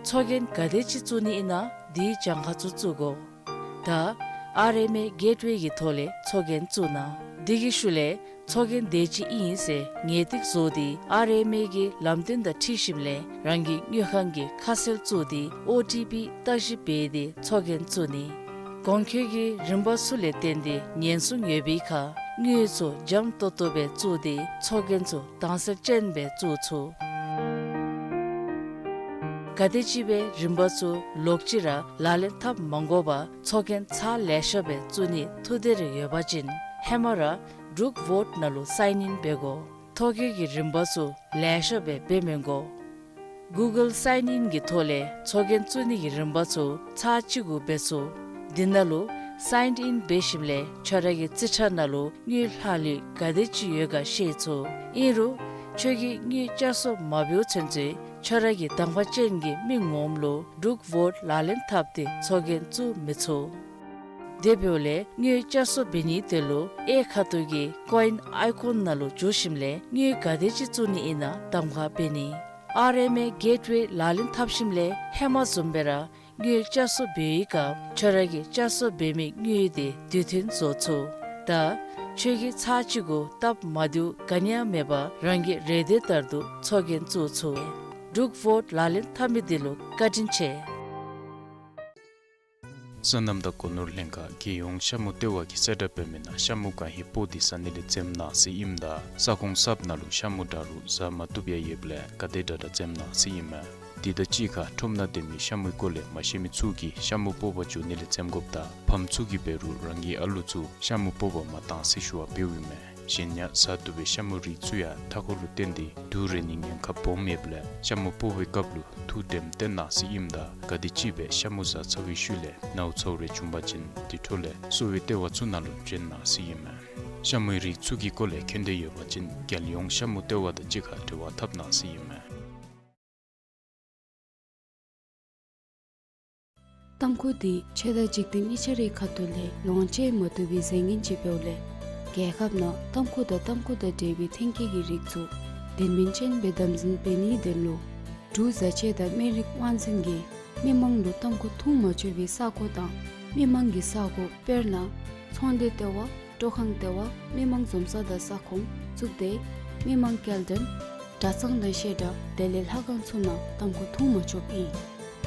ཚོགས་རྒྱན་ག་དེ་ཅིག་བཙུགས་ནི་ཨིན་ན་དེའི་གྱངས་ཁ་ཚུ་བཙུགས་དགོ། ད་ཨར་ཨེམ་ཨེ་གེཊ་ཝེ་གི་ཐོག་ལས་ཚོགས་རྒྱན་བཙུགས་གནང་། དེ་གི་ཤུལ་ལས་ཚོགས་རྒྱན་དེ་ཅིག་ཨིན་ཟེར་ངེས་ཏིག་བཟོ་སྟེ་ཨར་ཨེམ་ཨེ་གི་ལམ་སྟོན་དང་འཁྲིལ་ཞིནམ་ལས་རང་གི་དངུལ་ཁང་གི་ཁ་གསལ་བཙུགས་ཏེ་ཨོ་ཊི་པི་བརྟག་ཞིབ་འབད་དེ་ཚོགས་རྒྱན་བཙུགས་ནི། གོང་འཁོད་ཀྱི་རིམ་པ་ཚུ་ལས་བརྟེན་ཏེ་ཉེན་སྲུང་ཡོད་པའི་ཁར་དངུལ་ཚུ་འཇམ་ཏོང་ཏོ་སྦེ་བཙུགས་ཏེ་ཚོགས་རྒྱན་ཚུ་དྭངས་གསལ་ཅན་སྦེ་བཙུགས་ཚུགས། ག་དེམ་ཅིག་སྦེ་རིམ་པ་ཚུ་ལོག་ཅི་ར་ལག་ལེན་འཐབ་མ་དགོ་པར་ཚོགས་རྒྱན་ཚར་ལེ་ཤ་སྦེ་བཙུགས་ནི་ཐུགས་འདོད་རེ་ཡོད་པ་ཅིན་ཧེ་མ་ར་འབྲུག་བོཊ་ནང་ལུ་སའིན་ཨིན་འབད་དགོ། ཐོ་བཀོད་ཀྱི་རིམ་པ་ཚུ་ལེ་ཤ་སྦེ་འབད་མི་དགོ། གུ་གཱལ་སའིན་ཨིན་གྱི་ཐོག་ལས་ཚོགས་རྒྱན་བཙུགས་ནི་གི་རིམ་པ་ཚུ་ཚར་གཅིག་གུ་འབད་ཚུགས། དེ་ནང་ལུ་སའིན་ཨིན་འབད་ཞིནམ་ལས་ཁྱོད་ར་གི་རྩིས་ཁྲ་ནང་ལུ་དངུལ་ལྷག་ལུས་ག་དེ་ཅིག་ཡོད་ག་ཤེས་ཚུགས། ཨིན་རུང་ཁྱོད་ཀྱིས་དངུལ་བསྐྱར་གསོ་མ་འབདཝ་ཚུན་ཚོད་ཁྱོད་ར་གི་གདམ་ཁ་ཅན་གྱི་མི་ངོམ་ལུ་འབྲུག་བོཊ་ལག་ལེན་འཐབ་སྟེ་ཚོགས་རྒྱན་བཙུགས་མི་ཚུགས། དེ་འབདཝ་ལས་དངུལ་བསྐྱར་གསོ་འབད་ནིའི་དོན་ལུ་གཡས་ཁ་ཐུག་གི་ཀོ་ཨིན་ཨའི་ཀོན་ནང་ལུ་འཛུལ་ཞིནམ་ལས་དངུལ་ག་དེ་ཅིག་བཙུགས་ནི་ཨིན་ན་གདམ་ཁ་འབད་ནི། ཨར་ཨེམ་ཨེ་གེཊ་ཝེ་ལག་ལེན་འཐབ་ཞིནམ་ལས་ཧེ་མ་བཟུམ་སྦེ་ར་དངུལ་བསྐྱར་གསོ་འབད་བའི་སྐབས་ཁྱོད་ར་གི་བསྐྱར་གསོ་འབད་མི་དངུལ་དེ་དུས་མཐུན་བཟོ་ཚུགས། ད་ཁྱོད་ཀྱིས་ཚར་གཅིག་གུ་སྟབས་མ་བདེཝ་ག་ནི་ཡང་མེད་པར་རང་གི་རེ་འདོད་ལྟར་དུ་ཚོགས་རྒྱན་བཙུགས་ཚུགས། འབྲུག་བོཊ་ལག་ལེན་འཐབ་མི་འདི་ལུ་བཀའ་དྲིན་ཆེ། སོ་ནམ་དང་སྒོ་ནོར་ལྷན་ཁག་རྒྱལ་ཡོངས་ཤ་མུ་ལྟེ་བ་གིས་གསལ་བསྒྲགས་འབད་མི་ནང་ཤ་མུ་གང་ཧེ་སྤོ་སྟེ་ཟ་ནི་ལས་འཛེམ་གནང་ཟེར་ཨིནམ་ད་ས་ཁོངས་གསརཔ་ནང་ལུ་ཤ་མུ་འདྲ་རུང་ཟ་མ་བཏུབ་ཡང་ཡོདཔ་ལས་ག་དེ་དྲག་དྲག་འཛེམ་གནང་ཟེར་ཨིན་མས། དེ་དང་གཅིག་ཁར་ཁྲོམ་ནང་སྡོད་མི་ཤ་མུའི་སྐོར་ལས་མ་ཤེས་མི་ཚུ་གིས་ཤ་མུ་སྤོ་བར་འགྱོ་ནི་ལས་འཛེམ་དགོཔ་དང་ཕམ་ཚུ་གིས་འབད་རུང་རང་གི་ཨ་ལུ་ཚུ་ཤ་མུ་སྤོ་བར་མ་གཏང་ཟེར་ཞུ་བ་འབདཝ་ཨིན་མས། གཞན་ཡང་ཟ་བཏུབ་པའི་ཤ་མུའི་རིགས་ཚུ་ཡང་མཐའ་འཁོར་ལུ་བརྟེན་ཏེ་དུག་རེག་ནིའི་ཉེན་ཁ་སྦོམ་ཡོདཔ་ལས་ཤ་མུ་སྤོ་བའི་སྐབས་ལུ་ཐུགས་དྲནམ་བཏོན་གནང་ཟེར་ཨིནམ་ད་ག་དེ་ཅིག་སྦེ་ཤ་མུ་ཟ་ཚར་བའི་ཤུལ་ལས་ནཝ་ཚཝ་རེ་བྱུང་པ་ཅིན་དེ་འཕྲོ་ལས་གསོ་བའི་ལྟེ་བ་ཚུ་ནང་ལུ་བྱོན་གནང་ཟེར་ཨིན་མས། ཤ་མུའི་རིགས་ཚུ་གི་སྐོར་ལས་མཁྱེན་འདོད་ཡོད་པ་ཅིན་རྒྱལ་ཡོངས་ཤ་མུ་ལྟེ་བ་དང་གཅིག་ཁར་འབྲེལ་བ་འཐབ་གནང་ཟེར་ཨིན་མས། ཏམ་ཁུ་འདི་ཆོས་དང་འཇིག་རྟེན་གཉིས་ཆ་རའི་ཁ་ཐུག་ལས་ལོངས་སྤྱོད་མ་བཏུབ་པའི་རྫས་ངན་ཅིག་འབདཝ་ལས་རྒྱལ་ཁབ་ནང་ཏམ་ཁུ་དང་ཏམ་ཁུ་དང་འབྲེལ་བའི་ཐོན་སྐྱེད་ཀྱི་རིགས་ཚུ་དོན་སྨིན་ཅན་སྦེ་དམ་འཛིན་འབད་ནིའི་དོན་ལུ་འབྲུག་བཟའ་ཆས་དང་སྨན་རིགས་དབང་འཛིན་གྱིས་མི་མང་ལུ་ཏམ་ཁུ་འཐུང་མ་ཆོག་པའི་ས་གོ་དང་མི་མང་གི་ས་གོ་དཔེར་ན་ཚོང་སྡེ་ལྟེ་བ། སྤྲོ་ཁང་ལྟེ་བ། མི་མང་འཛོམས་ས་དང་ས་ཁོངས་བཙུགས་ཏེ་མི་མང་སྐྱེལ་འདྲེན་གྲྭ་ཚང་དང་བཤད་གྲྭ་དེ་ལས་ལྷ་ཁང་ཚུ་ནང་ཏམ་ཁུ་འཐུང་མ་ཆོགཔ་ཨིན།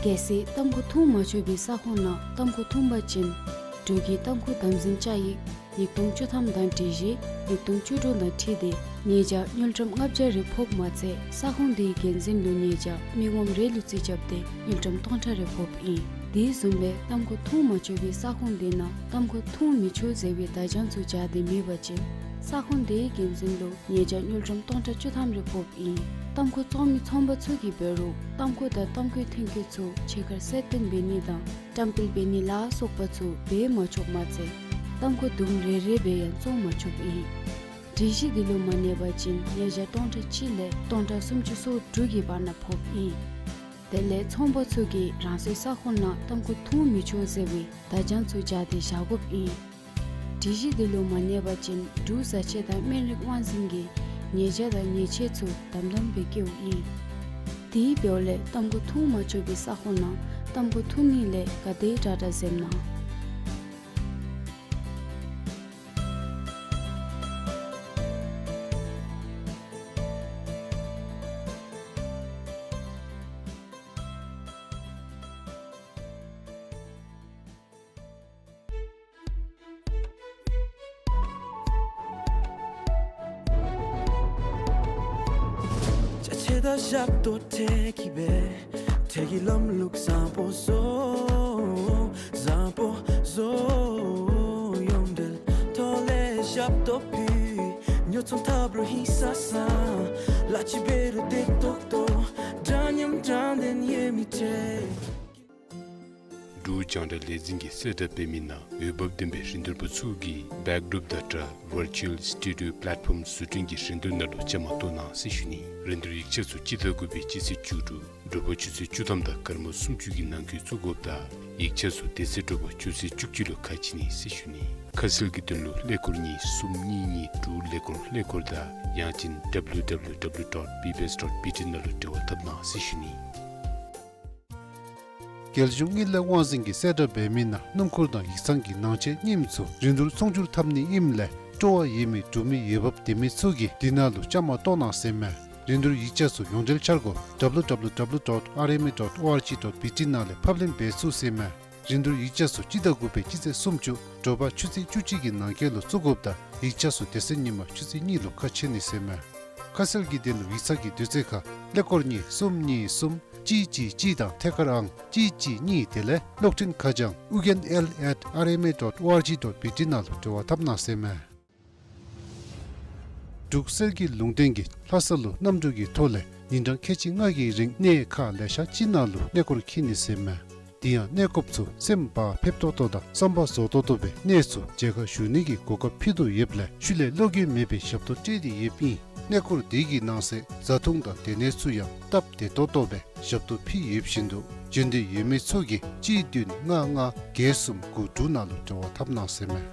གལ་སྲིད་ཏམ་ཁུ་འཐུང་མ་ཆོག་པའི་ས་ཁོངས་ནང་ཏམ་ཁུ་འཐུང་པ་ཅིན་འབྲུག་གི་ཏམ་ཁུ་དམ་འཛིན་བཅའ་ཡིག་ཉིས་སྟོང་བཅུ་ཐམ་དང་སྒྲིག་གཞི་ཉིས་སྟོང་བཅུ་དྲུག་དང་འཁྲིལ་ཏེ་ཉེས་བྱ་དངུལ་ཀྲམ་ལྔ་བརྒྱ་རེ་ཕོགཔ་མ་ཚད་ས་ཁོངས་དེའི་འགན་འཛིན་ལུ་ཉེས་བྱ་མི་ངོམ་རེ་ལུ་རྩིས་རྐྱབ་སྟེ་དངུལ་ཀྲམ་སྟོང་ཕྲག་རེ་ཕོགཔ་ཨིན། དེ་བཟུམ་སྦེ་ཏམ་ཁུ་འཐུང་མ་ཆོག་པའི་ས་ཁོངས་དེ་ནང་ཏམ་ཁུ་འཐུང་མི་ཆོག་ཟེར་བའི་བརྡ་བྱང་ཚུ་སྦྱར་ཏེ་མེད་པ་ཅིན་ས་ཁོངས་དེའི་འགན་འཛིན་ལུ་ཉེས་བྱ་དངུལ་ཀྲམ་སྟོང་ཕྲག་བཅུ་ཐམ་རེ་ཕོགཔ་ཨིན། ཏམ་ཁུ་བཙོང་མི་ཚོང་པ་ཚུ་གིས་འབད་རུང་ཏམ་ཁུ་དང་ཏམ་ཁུའི་ཐོན་སྐྱེད་ཚུ་ཕྱི་ཁར་གསལ་སྟོན་འབད་ནི་དང་བཀྲམ་སྤེལ་འབད་ནི་ལ་སོགས་པ་ཚུ་འབད་མ་ཆོགཔ་མ་ཚད་ཏམ་ཁུ་དུམ་རེ་རེ་སྦེ་ཡང་བཙོང་མ་ཆོགཔ་ཨིན། སྒྲིག་གཞི་འདི་ལུ་མ་གནས་པ་ཅིན་ཉེས་བྱ་སྟོང་ཕྲག་གཅིག་ལས་སྟོང་ཕྲག་སུམ་ཅུ་སོ་དྲུག་གི་བར་ན་ཕོགཔ་ཨིན། དེ་ལས་ཚོང་པ་ཚུ་གིས་རང་སོའི་ས་ཁོངས་ནང་ཏམ་ཁུ་འཐུང་མི་ཆོག་ཟེར་བའི་བརྡ་བྱང་ཚུ་སྦྱར་ཏེ་བཞག་དགོཔ་ཨིན། སྒྲིག་གཞི་འདི་ལུ་མ་གནས་པ་ཅིན་འབྲུག་བཟའ་ཆས་དང་སྨན་རིགས་དབང་འཛིན་གྱིས་ཉེས་བྱ་དང་ཉེས་ཆད་ཚུ་དམ་དམ་སྦེ་བཀལཝ་ཨིན། དེ་འབདཝ་ལས་ཏམ་ཁུ་འཐུང་མ་ཆོག་པའི་ས་ཁོངས་ནང་ཏམ་ཁུ་འཐུང་ནི་ལས་ག་དེ་དྲག་དྲག་འཛེམ་གནང་། ཅ་ཆས་དང་ཞབས་ཏོག་འཕྲལ་གྱི་སྦེ་འཕྲལ་གྱི་ལམ་ལུགས་བཟང་པོ་བཟོ། བཟང་པོ་བཟོ། ཡོངས་འབྲེལ་ཐོག་ལས་ཞབས་ཏོག་ཕུལ། ཉོ་ཚོང་འཐབ་རུང་ཧིང་སངས་སངས། གླ་ཅིག་འབད་རུང་བདེ་ཏོག་ཏོ། འདྲ་མཉམ་དྲང་བདེན་ཡོད་མི་འཕྲལ། འབྲུག་རྒྱང་བསྒྲགས་ལས་འཛིན་གྱིས་གསལ་བསྒྲགས་འབད་མི་ནང་འོས་འབབ་ལྡན་པའི་རིན་བསྡུར་པ་ཚུ་གིས་བེཀ་ཌོརོཔ་དང་སྦྲགས་ཝར་ཅུ་ཨལ་སི་ཊུ་ཌི་ཡོ་པ་ལེཊ་ཕོརམ་བཟོ་སྐྲུན་གྱི་རིན་བསྡུར་ནང་ལུ་བཅའ་མར་གཏོགས་གནང་ཟེར་ཞུ་ནི། རིན་བསྡུར་ཡིག་ཆ་ཚུ་སྤྱི་ཟླ་དགུ་པའི་སྤྱི་ཚེས་བཅུ་དྲུག་དྲོ་པ་ཆུ་ཚོད་བཅུ་ཐམ་དང་སྐར་མ་སུམ་ཅུ་གི་ནང་འཁོད་བཙུགས་དགོཔ་དང་ཡིག་ཆ་ཚུ་དེ་ཚེ་དྲོ་པ་ཆུ་ཚོད་བཅུ་གཅིག་ལུ་ཁ་ཕྱེ་ནི་ཟེར་ཞུ་ནི། ཁ་གསལ་གྱི་དོན་ལུ་ཀླད་ཀོར་གཉིས་གསུམ་གཉིས་གཉིས་དྲུག་ཀླད་ཀོར་ཀླད་ཀོར་དང་ཡང་ཅིན་ཌབ་ལུ་ཌབ་ལུ་ཌབ་ལུ་ཌོཊ་བི་བི་ཨེསི་ཌོཊ་བི་ཊི་ནང་ལུ་འབྲེལ་བ་འཐབ་གནང་ཟེར་ཞུ་ནི། རྒྱལ་གཞུང་དངུལ་ལས་དབང་འཛིན་གྱིས་གསལ་བསྒྲགས་འབད་མི་ནང་སྣུམ་འཁོར་དང་ཡིག་ཚང་གི་ནང་ཆས་རྙིངམ་ཚུ་རིན་བསྡུར་ཚོང་སྒྱུར་འཐབ་ནི་ཨིནམ་ལས་སྤྲོ་བ་ཡོད་མི་འབྲུག་མི་འོས་འབབ་ལྡན་མི་ཚུ་གིས་འདི་ནང་ལུ་བཅའ་མར་གཏོགས་གནང་ཟེར་མས། རིན་བསྡུར་ཡིག་ཆ་ཚུ་ཡོངས་འབྲེལ་འཆར་སྒོ་ཌབ་ལུ་ཌབ་ལུ་ཌབ་ལུ་ཌོཊ་ཨར་ཨེམ་ཨེ་ཌོཊ་ཨོ་ཨར་ཇི་ཌོཊ་བི་ཊི་ནང་ལས་ཕབ་ལེན་འབད་ཚུགས་ཟེར་མས། རིན་བསྡུར་ཡིག་ཆ་ཚུ་སྤྱི་ཟླ་དགུ་པའི་སྤྱི་ཚེས་སུམ་ཅུ་དྲོ་པ་ཆུ་ཚོད་བཅུ་གཅིག་གི་ནང་འཁོད་ལུ་བཙུགས་དགོཔ་དང་ཡིག་ཆ་ཚུ་དེ་ཚེ་ཉིན་མ་ཆུ་ཚོད་གཉིས་ལུ་ཁ་ཕྱེ་ནི་ཟེར་མས། ཁ་གསལ་གྱི་དོན་ལུ་ཡིག་ཚང་གི་དུས་ཚོད་ཁར་ཀླད་ཀོར་གཉིས་གསུམ་གཉིས་གསུམ་གཅིག་གཅིག་གཅིག་དང་ཐད་ཀར་ཨང་གཅིག་གཅིག་གཉིས་དེ་ལས་གློག་འཕྲིན་ཁ་བྱང་ཨུ་རྒྱན་ཨེལ་ཨེཊ་ཨར་ཨེམ་ཨེ་ཌོཊ་ཨོ་ཨར་ཇི་ཌོཊ་བི་ཊི་ནང་ལུ་འབྲེལ་བ་འཐབ་གནང་ཟེར་མས། འབྲུག་གསེར་གྱི་ལུང་བསྟན་གྱིས་ལྷ་ས་ལུ་གནམ་གྲུ་གི་ཐོག་ལས་ཉིན་གྲངས་ཁལ་གཅིག་ལྔ་གི་རིང་གནས་ཁག་ལེ་ཤ་ཅིག་ནང་ལུ་གནས་སྐོར་འཁྱིད་ནི་ཟེར་མས། དེ་ཡང་གནས་སྐོརཔ་ཚུ་སེམས་བག་ཕེབས་ཏོག་ཏོ་དང་བསམ་པ་རྫོགས་ཏོག་ཏོ་སྦེ་གནས་ཚུ་མཇལ་ཁ་ཞུ་ནི་གི་གོ་སྐབས་ཕུལ་དོ་ཡོདཔ་ལས་ཤུལ་ལས་བློ་འགྱོད་མེད་པའི་ཞབས་ཏོག་སྤྲོད་དེ་ཡོདཔ་ཨིན། གནས་སྐོར་དེ་གི་ནང་གསེས་བཟའ་འཐུང་དང་སྡོད་གནས་ཚུ་ཡང་སྟབས་བདེ་ཏོག་ཏོ་སྦེ་ཞབས་ཏོག་ཕུལ་ཡོདཔ་བཞིན་དུ་འབྱོན་འདོད་ཡོད་མི་ཚུ་གིས་གཅིག་བདུན་ལྔ་ལྔ་བརྒྱད་གསུམ་དགུ་དྲུག་ནང་ལུ་འབྲེལ་བ་འཐབ་གནང་ཟེར་མས།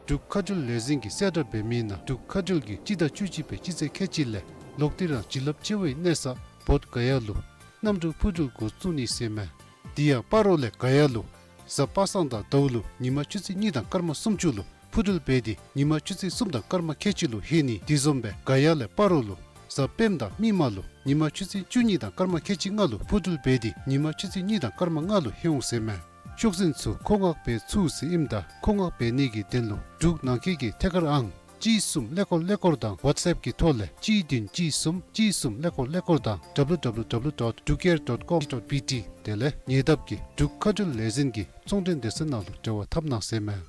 འབྲུག་མཁའ་འགྲུལ་ལས་འཛིན་གྱིས་གསལ་བསྒྲགས་འབད་མི་ནང་འབྲུག་མཁའ་འགྲུལ་གྱིས་སྤྱི་ཟླ་བཅུ་གཅིག་པའི་སྤྱི་ཚེས་ཁལ་གཅིག་ལས་ ལོག་སྟེ་རང་བྱིན་རླབས་ཆེ་བའི་གནས་ས་བོདྷ་ག་ཡ་ལུ་གནམ་གྲུ་འཕུར་འགྲུལ་འགོ་བཙུགས་ནི་ཟེར་མས། དེ་ཡང་སྤ་རོ་ལས་ག་ཡ་ལུ་གཟའ་པ་སངས་དང་ཟླཝ་ལུ་ཉི་མ་ཆུ་ཚོད་གཉིས་དང་སྐར་མ་སུམ་ཅུ་ལུ་འཕུར་འགྲུལ་འབད་དེ་ཉི་མ་ཆུ་ཚོད་གསུམ་དང་སྐར་མ་ཁལ་གཅིག་ལུ་ལྷོད་ནི། དེ་བཟུམ་སྦེ་ག་ཡ་ལས་སྤ་རོ་ལུ་གཟའ་སྤེནམ་དང་མིག་དམར་ལུ་ཉི་མ་ཆུ་ཚོད་བཅུ་གཉིས་དང་སྐར་མ་ཁལ་གཅིག་ལྔ་ལུ་འཕུར་འགྲུལ་འབད་དེ་ཉི་མ་ཆུ་ཚོད་གཉིས་དང་སྐར་མ་ལྔ་ལུ་ལྷོད་འོང་ཟེར་མས། ཤོག་འཛིན་ཚུ་མཁོ་མངགས་འབད་ཚུགས་ཟེར་ཨིནམ་ད་མཁོ་མངགས་འབད་ནི་གི་དོན་ལུ་འབྲུག་ནང་འཁོད་ཀྱི་ཐད་ཀར་ཨང་གཅིག་གསུམ་ཀླད་ཀོར་ཀླད་ཀོར་དང་ཝཊས་ཨེཔ་གི་ཐོག་ལས་གཅིག་བདུན་གཅིག་གསུམ་གཅིག་གསུམ་ཀླད་ཀོར་ཀླད་ཀོར་དང་W W W dot drukair dot com dot B T དེ་ལས་ཉེ་འདབས་ཀྱི་འབྲུག་མཁའ་འགྲུལ་ལས་འཛིན་གྱི་ཚོང་འབྲེལ་སྡེ་ཚན་ནང་ལུ་འབྲེལ་བ་འཐབ་གནང་ཟེར་མས།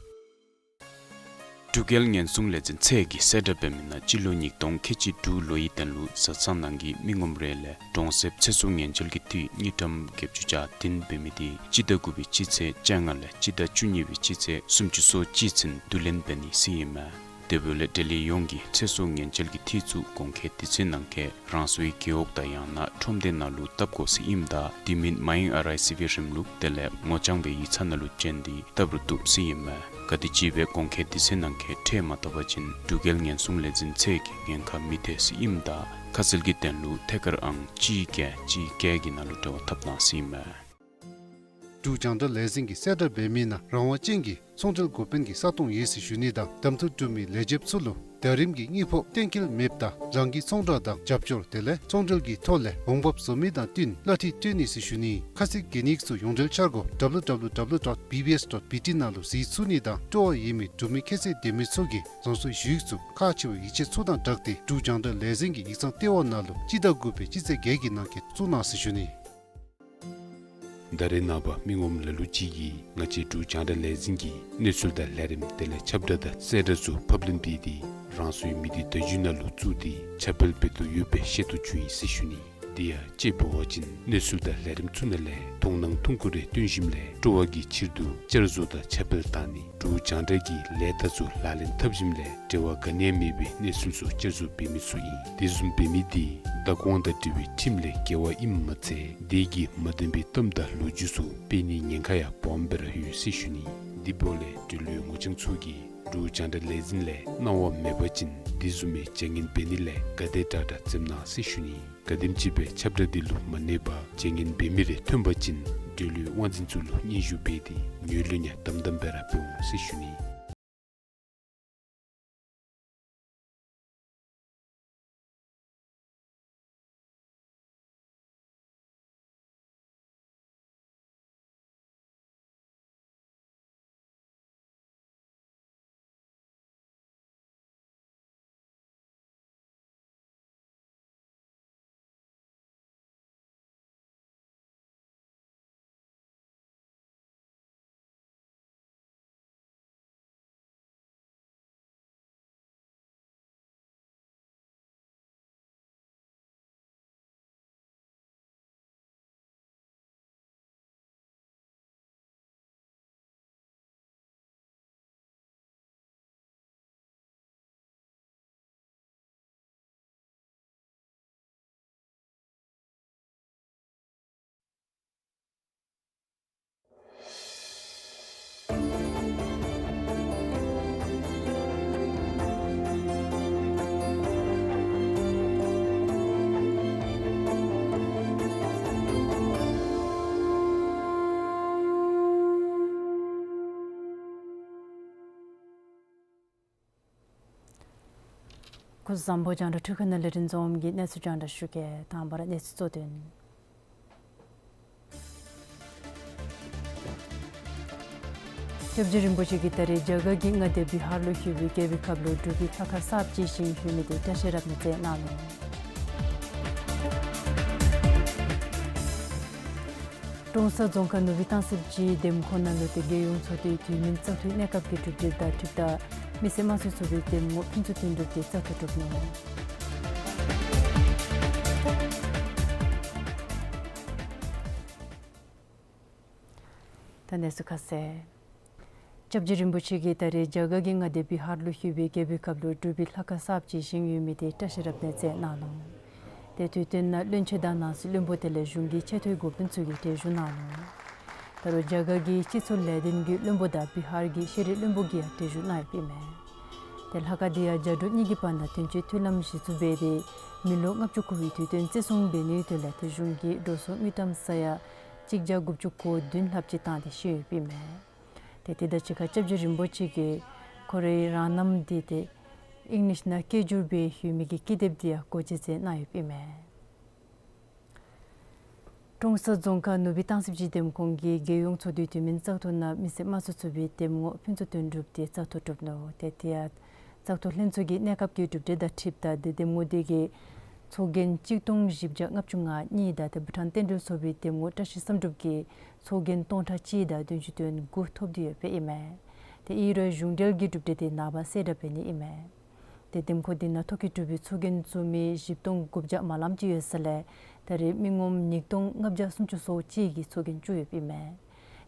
འབྲུག་རྒྱལ་ཉེན་སྲུང་ལས་འཛིན་ཚད་ཀྱིས་གསལ་བསྒྲགས་འབད་མི་ནང་སྤྱི་ལོ་ཉིས་སྟོང་ཁལ་གཅིག་དྲུག་ལོའི་དོན་ལུ་བཟའ་ཚང་ནང་གི་མི་ངོམ་རེ་ལས་གྲོང་གསེབ་ཚེ་སྲོག་ཉེན་བཅོལ་གྱི་འཐུས་དངུལ་ཀྲམ་བརྒྱད་ཅུ་གྱ་བདུན་འབད་མི་དེ་སྤྱི་ཟླ་དགུ་པའི་སྤྱི་ཚེས་བཅོ་ལྔ་ལས་སྤྱི་ཟླ་བཅུ་གཉིས་པའི་སྤྱི་ཚེས་སུམ་ཅུ་སོ་གཅིག་ཚུན་བསྡུ་ལེན་འབད་ནི་ཟེར་ཨིན་མས། དེ་འབདཝ་ལས་འབྲེལ་ཡོད་ཡོངས་ཀྱིས་ཚེ་སྲོག་ཉེན་བཅོལ་གྱི་འཐུས་ཚུ་གོང་འཁོད་དུས་ཚོད་ནང་འཁོད་རང་སོའི་རྒེད་འོག་དང་ཡང་ན་ཁྲོམ་སྡེ་ནང་ལུ་བཏབ་དགོ་ཟེར་ཨིནམ་ད་དེ་མིན་མ་ཡེངས་ཨར་ཨའི་སི་བི་རིམ་ལུགས་དེ་ལས་ངོ་རྐྱང་སྦེ་ཡིག་ཚང་ནང་ལུ་བྱོན་ཏེ་བཏབ་རུང་བཏུབ་ཟེར་ཨིན་མས། ག་དེམ་ཅིག་སྦེ་གོང་འཁོད་དུས་ཚོད་ནང་འཁོད་ཁྲལ་མ་བཏབ་པ་ཅིན་འབྲུག་རྒྱལ་ཉེན་སྲུང་ལས་འཛིན་ཚད་ཀྱིས་ཉེན་ཁ་མི་ཐེག་ཟེར་ཨིནམ་ད་ཁ་གསལ་གྱི་དོན་ལུ་ཐད་ཀར་ཨང་གཅིག་བརྒྱད་གཅིག་བརྒྱད་ཀྱི་ནང་ལུ་འབྲེལ་བ་འཐབ་གནང་ཟེར་ཨིན་མས། འབྲུག་རྒྱང་བསྒྲགས་ལས་འཛིན་གྱིས་གསལ་བསྒྲགས་འབད་མི་ནང་རང་དབང་ཅན་གྱི་ཚོང་འབྲེལ་འགོ་དཔོན་གྱི་ས་སྟོང་ཡོད་ཟེར་ཞུ་ནི་དང་གདམ་འཐུ་གྲུབ་མི་ལས་བྱེདཔ་ཚུ་ལུ་ཟླ་རིམ་གྱི་དངུལ་ཕོགས་གཏན་འཁེལ་མེདཔ་ད་རང་གི་ཚོང་བསྒྲགས་དང་རྒྱབ་སྐྱོར་དེ་ལས་ཚོང་འབྲེལ་གྱི་ཐོག་ལས་འོང་འབབ་བཟོ་མི་དང་བསྟུན་གླ་འཐུས་སྤྲོད་ནི་ཟེར་ཞུ་ནི། ཁ་གསལ་གྱི་གནས་ཚུལ་ཡོངས་འབྲེལ་འཆར་སྒོ་W W W dot B B S dot B T ནང་ལུ་གཟིགས་ཚུགས་ནི་དང་སྤྲོ་བ་ཡོད་མི་འབྲུག་མི་ཁྱད་ཚད་ལྡན་མི་ཚུ་གིས་རང་སོའི་ཞུ་ཡིག་ཚུ་ཁག་ཆེ་བའི་ཡིག་ཆ་ཚུ་དང་སྦྲགས་ཏེ་འབྲུག་རྒྱང་བསྒྲགས་ལས་འཛིན་གྱི་ཡིག་ཚང་ལྟེ་བ་ནང་ལུ་སྤྱི་ཟླ་དགུ་པའི་སྤྱི་ཚེས་བརྒྱད་ཀྱི་ནང་འཁོད་བཙུགས་གནང་ཟེར་ཞུ་ནི། ད་རེས་ནངས་པ་མི་ངོམ་ལ་ལུ་ཅིག་གིས་ང་བཅས་འབྲུག་རྒྱང་བསྒྲགས་ལས་འཛིན་གྱི་གནས་ཚུལ་དང་ལས་རིམ་དེ་ལས་ཁྱབ་བསྒྲགས་དང་གསལ་བསྒྲགས་ཚུ་ཕབ་ལེན་འབད་དེ་རང་སོའི་མི་སྡེ་བརྡ་བརྒྱུད་ནང་ལུ་བཙུགས་ཏེ་ཁྱབ་སྤེལ་འབད་དོ་ཡོདཔ་སྦེ་ཤེས་རྟོགས་བྱུང་ཡི་ཟེར་ཞུ་ནི། དེ་ཡང་དཔྱེ་འབད་བ་ཅིན་གནས་ཚུལ་དང་ལས་རིམ་ཚུ་ནང་ལས་མཐོང་སྣང་ཐུང་ཀུ་རེ་བཏོན་ཞིནམ་ལས་སྤྲོ་བ་གི་ཕྱིར་དུ་བསྐྱར་བཟོ་དང་ཁྱབ་སྤེལ་བཏང་ནི། འབྲུག་རྒྱང་བསྒྲགས་ཀྱི་ལས་རྟགས་ཚུ་ལག་ལེན་འཐབ་ཞིནམ་ལས་འབྲེལ་བ་ག་ནི་ཡང་མེད་པའི་གནས་ཚུལ་ཚུ་བསྐྱར་བཟོ་འབད་མི་ཚུ་ཨིན། དེ་བཟུམ་འབད་མི་དེ་བདག་དབང་དང་འབྲེལ་བའི་ཁྲིམས་ལས་འགལ་བ་ཨིནམ་མ་ཚད་དེ་གིས་མ་བདེན་པའི་གཏམ་དང་ལོ་རྒྱུས་ཚུ་སྤེལ་ནིའི་ཉེན་ཁ་ཡང་སྦོམ་སྦེ་ར་ཡོད་ཟེར་ཞུ་ནི། དེ་འབདཝ་ལས་འབྲེལ་ཡོད་ངོ་རྐྱང་ཚུ་གིས་འབྲུག་རྒྱང་བསྒྲགས་ལས་འཛིན་ལས་གནང་བ་མེད་པ་ཅིན་དེ་བཟུམ་མའི་བྱ་ངན་འབད་ནི་ལས་ག་དེ་དྲག་དྲག་འཛེམ་གནང་ཟེར་ཞུ་ནི། ག་དེམ་ཅིག་སྦེ་ཁྱབ་བསྒྲགས་དེ་ལུ་མ་གནས་པར་བྱ་ངན་འབད་མི་རེ་ཐོན་པ་ཅིན་འབྲེལ་ཡོད་དབང་འཛིན་ཚུ་ལུ་སྙན་ཞུ་འབད་དེ་ངོས་ལེན་ཡང་དམ་དམ་སྦེ་ར་འབད་འོང་ཟེར་ཞུ་ནི། སྐུ་གཟུགས་བཟང་པོ། རྒྱང་བསྒྲགས་འཕྲུལ་ཁང་ནང་ལས་རིན་འཛོམས་ཀྱིས་གནས་ཚུལ་རྒྱང་བསྒྲགས་ཞུ་གེ། དང་པ་ར་གནས་ཚུལ་གཙོ་དོན། སྐྱབས་རྗེ་རིན་པོ་ཆེ་གིས་ད་རེས་རྒྱ་གར་གྱི་མངའ་སྡེ་བི་ཧར་ལུ་ཡོད་པའི་རྒྱལ་པོའི་ཁབ་ལུ་འབྲུག་པའི་ལྷ་ཁང་གསརཔ་བཅས་བཞེངས་ཡོད་མི་དེ་བཀྲ་ཤིས་རབ་གནས་མཛད་གནང་ནུག། ཀྲོང་གསར་རྫོང་ཁག་ནུབ་སྦིས་སྟང་སི་སྦྱིས་འདེམས་ཁོངས་ནང་ལུ་ཏེ་རྒྱལ་ཡོངས་ཚོགས་སྡེའི་དུས་མིན་བཙག་འཐུའི་གནས་སྐབས་ཀྱི་གྲུབ་འབྲས་དང་འཁྲིལཝ་ད་མི་སེར་དམངས་གཙོའི་ཚོགས་པའི་འདེམས་ངོ་ཕུན་ཚོགས་དོན་གྲུབ་དེ་བཙག་འཐུ་གྲུབ་ནུག། ད་གནས་ཚུལ་ཁ་གསལ། སྐྱབས་རྗེ་རིན་པོ་ཆེ་གིས་ད་རེས་རྒྱ་གར་གྱི་མངའ་སྡེ་བི་ཧར་ལུ་ཡོད་པའི་རྒྱལ་པོའི་ཁབ་ལུ་འབྲུག་པའི་ལྷ་ཁང་གསརཔ་ཅིག་བཞེངས་ཡོད་མི་དེ་བཀྲ་ཤིས་རབ་གནས་མཛད་གནང་ནུག། དེ་དུས་སྟོན་ནང་བློན་ཆེན་དང་ནང་སྲིད་བློན་པོ་དེ་ལས་གཞུང་གི་ཆེ་མཐོའི་འགོ་དཔོན་ཚུ་གིས་གྲལ་བཞུགས་གནང་ནུག། ད་རུང་རྒྱ་གར་གྱི་སྤྱི་ཚོགས་ལས་དོན་གྱི་བློན་པོ་དང་བི་ཧར་གྱི་ཤེས་རིག་བློན་པོ་གིས་ཡང་གྲལ་བཞུགས་གནང་ཡོདཔ་ཨིན་མས། ཏེ་ལྷ་ཁང་འདི་ཡང་རྒྱ་འབྲུག་གཉིས་ཀྱི་བར་ན་དོན་གཅོད་མཐུན་ལམ་གཞི་བཙུགས་འབད་དེ་མི་ལོ་ལྔ་བཅུ་འཁོར་བའི་དུས་སྟོན་བརྩི་སྲུང་འབད་ནིའི་དོན་ལས་ཏེ་གཞུང་གིས་འགྲོ་སོང་དངུལ་ཀྲམ་ས་ཡ་གཅིག་བརྒྱ་དགུ་བཅུ་གོ་བདུན་ལྷགཔ་ཅིག་བཏང་སྟེ་བཞེས་ཡོདཔ་ཨིན་མས། ཏེ་དེ་དང་གཅིག་ཁར་སྐྱབས་རྗེ་རིན་པོ་ཆེ་གིས་ཁོ་རའི་རང་རྣམ་འདི་ཏེ་ཨིང་ལིཤ་ནང་བསྐྱར་བསྒྱུར་འབད་ཡོད་མི་གི་ཀི་དེབ་འདི་ཡང་སྒོ་འབྱེད་མཛད་གནང་ཡོདཔ་ཨིན་མས། ཀྲོང་གསར་རྫོང་ཁག་ནུབ་སྦིས་སྟང་སི་སྦྱིས་འདེམས་ཁོངས་ཀྱི་རྒྱལ་ཡོངས་ཚོགས་འདུའི་དུས་མིན་བཙག་འཐུ་ནང་མི་སེར་དམངས་གཙོ་ཚོགས་པའི་འདེམས་ངོ་ཕུན་ཚོགས་དོན་གྲུབ་འདི་བཙག་འཐུ་གྲུབ་ནུག། ཏེ་དེ་ཡང་བཙག་འཐུ་ལྷན་ཚོགས་ཀྱི་གནས་སྐབས་ཀྱི་གྲུབ་འབྲས་དང་འཁྲིལཝ་ད་ཏེ་འདེམས་ངོ་འདི་གིས་ཚོགས་རྒྱན་གཅིག་སྟོང་བཞི་བརྒྱ་ལྔ་བཅུ་ང་གཉིས་དང་ཏེ་བྷུ་ཊཱན་རྟེན་འབྲེལ་ཚོགས་པའི་འདེམས་ངོ་བཀྲ་ཤིས་བསམ་གྲུབ་ཀྱིས་ཚོགས་རྒྱན་སྟོང་ཕྲག་གཅིག་དང་བདུན་ཅུ་དོན་དགུ་ཐོབ་སྟེ་ཡོདཔ་ཨིན་མས། ཏེ་ཨིན་རུང་གཞུང་འབྲེལ་གྱི་གྲུབ་འབྲས་འདི་ནངས་པ་གསལ་བསྒྲགས་འབད་ནི་ཨིན་མས། ཏེ་འདེམས་ཁོངས་འདི་ནང་ཐོ་བཀོད་གྲུབ་པའི་ཚོགས་རྒྱན་བཙུགས་མི་བཞི་སྟོང་དགུ་བརྒྱ་མ་ལངམ་ཅིག་ཡོད་ས་ལས་ད་རེས་མི་ངོམ་ཉིས་སྟོང་ལྔ་བརྒྱ་སུམ་ཅུ་སོ་གཅིག་གིས་ཚོགས་རྒྱན་བཙུགས་ཡོདཔ་ཨིན་མས།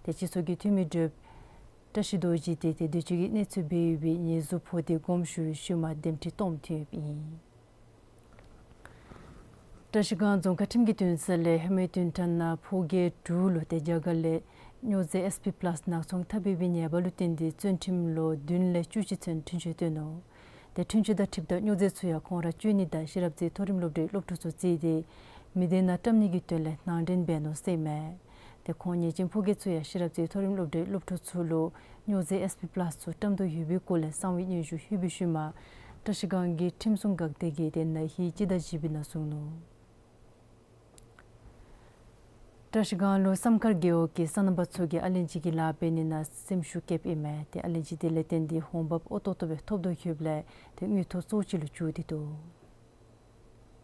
ཏེ་སྤྱི་ཚོགས་ཀྱི་འཐུས་མི་གྲུབ་བཀྲ་ཤིས་རྡོ་རྗེ་འདི་ཏེ་དུས་ཅི་གི་གནས་ཚུལ་འབད་ཡོད་པའི་ཉེས་འཛུགས་ཕོག་སྟེ་དགོངསམ་ཞུ་བའི་ཤུལ་མ་འདེམས་ཁྲི་སྟོངམ་ཐོན་ཡོདཔ་ཨིན། བཀྲ་ཤིས་སྒང་རྫོང་ཁག་ཁྲིམས་ཀྱི་འདུན་ས་ལས་ཧེ་མའི་བདུན་ཕྲག་ནང་ཕོ་རྒྱས་དྲུག་ལུ་ཏེ་རྒྱ་གར་ལས་སྨྱོ་རྫས་ཨེས་པི་པ་ལཱས་ནག་ཚོང་འཐབ་ཡོད་པའི་ཉེས་པ་ལུ་བརྟེན་ཏེ་བཙོན་ཁྲིམས་ལོ་བདུན་ལས་བཅུ་གཅིག་ཚུན་འཁྲུན་ཆོད་བཏོན་ནུག། ཏེ་འཁྲུན་ཆོད་དང་འཁྲིལཝ་ད་སྨྱོ་རྫས་ཚུ་ཡང་ཁོང་ར་སྤྱོད་ནི་དང་ཤེས་རབ་རྩེ་མཐོ་རིམ་སློབ་གྲྭའི་སློབ་ཕྲུག་ཚུ་བརྩིས་ཏེ་མི་སྡེ་ནང་བཀྲམ་ནི་གི་དོན་ལས་ནང་འདྲེན་འབད་ནུག་ཟེར་ཨིན་མས། ཏེ་ཁོང་ཉེས་ཅན་ཕོ་རྒྱས་ཚུ་ཡང་ཤེས་རབ་རྩེ་མཐོ་རིམ་སློབ་གྲྭའི་སློབ་ཕྲུག་ཚུ་ལུ་སྨྱོ་རྫས་ཨེས་པི་པ་ལཱས་ཚུ་བཀྲམ་དོ་ཡོད་པའི་སྐོར་ལས་གསང་བའི་སྙན་ཞུ་ཕུལ་བའི་ཤུལ་མ་བཀྲ་ཤིས་སྒང་གི་ཁྲིམས་སྲུང་འགག་སྡེ་གིས་ཏེ་ན་ཧིང་སྤྱི་ཟླ་བཞི་པའི་ནང་བཟུང་ནུག། བཀྲ་ཤིས་སྒང་ལུ་བསམ་མཁར་རྒེད་འོག་གི་སོ་ནམ་པ་ཚུ་གིས་ཨ་ལན་ཅི་གི་ལཱ་འབད་ནི་ནང་སེམས་ཤུགས་བསྐྱེདཔ་ཨིན་མས། ཏེ་ཨ་ལན་ཅི་འདི་ལས་བརྟེན་ཏེ་འོང་འབབ་ཨོ་ཏོག་ཏོ་སྦེ་ཐོབ་དོ་ཡོདཔ་ལས་ཏེ་དངུལ་ཐོག་གཙོ་བོ་ཅིག་ལུ་གྱུར་ཏེ་འདུག།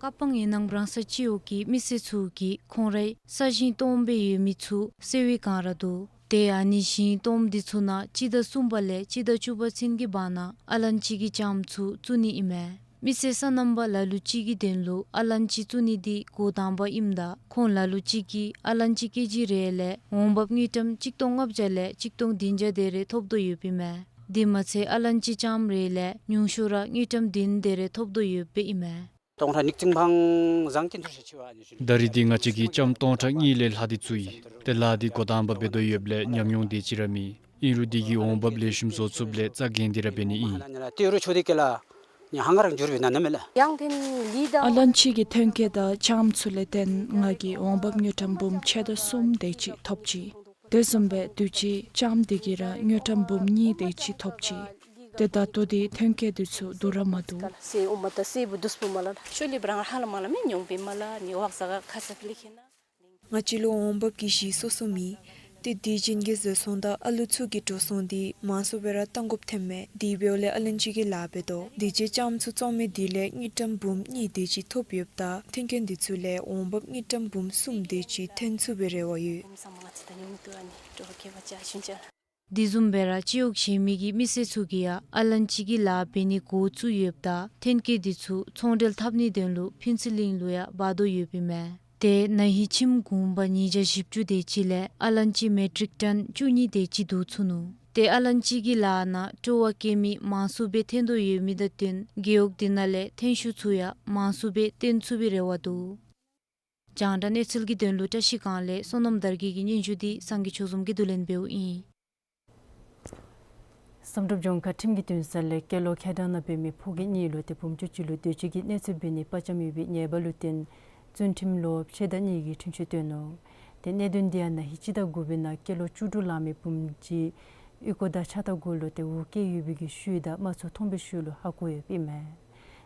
ཀ་པང་ཡིག་ནང་བྲང་ས་སྤྱི་འོག་གི་མི་སེར་ཚུ་གིས་ཁོང་རའི་ས་ཞིང་སྟོངམ་སྦེ་ཡོད་མི་ཚུ་སེལ་བའི་བསྒང་ར་འདུག། ཏེ་ཨ་ནི་ཞིང་སྟོངམ་འདི་ཚུ་ནང་སྤྱི་ཟླ་གསུམ་པ་ལས་སྤྱི་ཟླ་བཅུ་པ་ཚུན་གྱི་བར་ན་ཨ་ལན་ཅི་གི་ལྕངམ་ཚུ་བཙུགས་ནི་ཨིན་མས། མི་སེར་སོ་ནམ་པ་ལ་ལུ་ཅིག་གི་དོན་ལུ་ཨ་ལན་ཅི་བཙུགས་ནི་འདི་འགོ་དང་པ་ཨིནམ་ད་ཁོང་ལ་ལུ་ཅིག་གིས་ཨ་ལན་ཅི་ཀེ་ཇི་རེ་ལས་འོང་འབབ་དངུལ་ཀྲམ་གཅིག་སྟོང་ལྔ་བརྒྱ་ལས་གཅིག་སྟོང་བདུན་བརྒྱ་དེ་རེ་ཐོབ་དོ་ཡོདཔ་ཨིན་མས། དེ་མ་ཚད་ཨ་ལན་ཅི་ལྕངམ་རེ་ལས་ཉུང་ཤོས་ར་དངུལ་ཀྲམ་བདུན་དེ་རེ་ཐོབ་དོ་ཡོདཔ་ཨིན་མས། ད་རིས་འདི་ང་བཅས་ཀྱིས་ལྕངམ་སྟོང་ཕྲག་གཉིས་ལས་ལྷག་སྟེ་བཙུགས་ཡི། ཏེ་ལཱ་འདི་འགོ་དང་པ་འབད་དོ་ཡོདཔ་ལས་ཉམས་མྱོང་དེ་ཅིག་ར་མེད། ཨིན་རུང་འདི་གིས་འོང་འབབ་ལེགས་ཤོམ་བཟོ་ཚུགསཔ་ལས་རྩ་འགེངས་ཏེ་ར་འབད་ནི་ཨིན། ཨ་ལན་ཅི་གི་ཐོན་སྐྱེད་དང་ལྕངམ་ཚུ་ལས་བརྟེན་ང་གིས་འོང་འབབ་དངུལ་ཀྲམ་འབུམ་ཕྱེད་དང་གསུམ་དེ་ཅིག་ཐོབ་ཅི། དེ་བཟུམ་སྦེ་དུས་ཅི་ལྕངམ་འདི་གིས་ར་དངུལ་ཀྲམ་འབུམ་གཉིས་དེ་ཅིག་ཐོབ་ཅི། ཏེ་ད་ལྟོ་འདི་ཐོན་སྐྱེད་འདི་ཚུ་བསྡུ་ར་མ་བསྡུ། ང་བཅས་ལུ་འོང་འབབ་ཀྱི་གཞི་སོ་སོ་མེད། ཏེ་དུས་ཅི་གི་བཟོ་ཚོང་དང་ཨ་ལུ་ཚུ་གི་འགྲོ་སོང་འདི་མང་སུ་སྦེ་ར་བཏང་དགོཔ་ཐོནམ་མས། དེ་འབདཝ་ལས་ཨ་ལན་ཅི་གི་ལཱ་འབད་དོ། དུས་ཅི་ལྕངམ་ཚུ་བཙོང་མི་འདི་ལས་དངུལ་ཀྲམ་འབུམ་གཉིས་དེ་ཅིག་ཐོབ་ཡོདཔ་ད་ཐོན་སྐྱེད་འདི་ཚུ་ལས་འོང་འབབ་དངུལ་ཀྲམ་འབུམ་གསུམ་དེ་ཅིག་ཐོན་ཚུགས་པའི་རེ་བ་ཡོད། དེ་བཟུམ་སྦེ་ར་སྤྱི་འོག་གཞན་མི་གི་མི་སེར་ཚུ་གིས་ཡང་ཨ་ལན་ཅི་གི་ལཱ་འབད་ནི་འགོ་བཙུགས་ཡོདཔ་ད་ཐོན་སྐྱེད་འདི་ཚུ་ཚོང་འབྲེལ་འཐབ་ནིའི་དོན་ལུ་ཕུན་ཚོགས་གླིང་ལུ་ཡང་འབག་དོ་ཡོདཔ་ཨིན་མས། ཏེ་ན་ཧིང་ཁྱིམ་གུང་པ་ཉིས་བརྒྱ་བཞི་བཅུ་དེ་ཅིག་ལས་ཨ་ལན་ཅི་མེ་ཊིག་ཊོན་བཅུ་གཉིས་དེ་ཅིག་བསྡུ་ཚུགས་ནུག། ཏེ་ཨ་ལན་ཅི་གི་ལཱ་ནང་སྤྲོ་བ་བསྐྱེད་མི་མང་སུ་སྦེ་ཐོན་དོ་ཡོད་མི་དང་བསྟུན་རྒེད་འོག་འདི་ནང་ལས་ཐོན་ཤུགས་ཚུ་ཡང་མང་སུ་སྦེ་བཏོན་ཚུགས་པའི་རེ་བ་འདུག། རྒྱང་བསྒྲགས་གནས་ཚུལ་གྱི་དོན་ལུ་བཀྲ་ཤིས་སྒང་ལས་བསོད་ནམས་དར་རྒྱས་ཀྱི་སྙན་ཞུ་འདི་སངས་རྒྱས་ཆོས་འཛོམས་ཀྱིས་བསྡུ་ལེན་འབདཝ་ཨིན། བསམ་གྲུབ་ལྗོངས་མཁར་ཁྲིམས་ཀྱི་འདུན་ས་ལས་སྐྱེས་ལོ་ཁལ་གྲངས་ནང་འབད་མི་ཕོ་སྐྱེས་གཉིས་ལུ་ཏེ་བུམོ་ཅུང་ཅིག་ལུ་དུས་ཅི་གི་གནས་ཚུལ་འབད་ནི་དཔའ་བཅམ་ཡོད་པའི་ཉེས་པ་ལུ་བརྟེན་བཙོན་ཁྲིམས་ལོ་ཕྱེད་དང་གཉིས་ཀྱི་འཁྲུན་ཆོད་བཏོན་ནུག། ཏེ་གནད་དོན་འདི་ཡང་ན་ཧིང་སྤྱི་ཟླ་དགུ་པའི་ནང་སྐྱེས་ལོ་བཅུ་དྲུག་ལང་མི་བུམོ་ཅིག་ཨོལ་ལྐོག་དང་ཕྱག་ལྟག་གུ་ལུ་ཏེ་འུ་བཀལ་ཡོད་པའི་གི་ཤུལ་དང་རྨ་ཚུ་ཐོན་པའི་ཤུལ་ལུ་ཧ་གོ་ཡོདཔ་ཨིན་མས།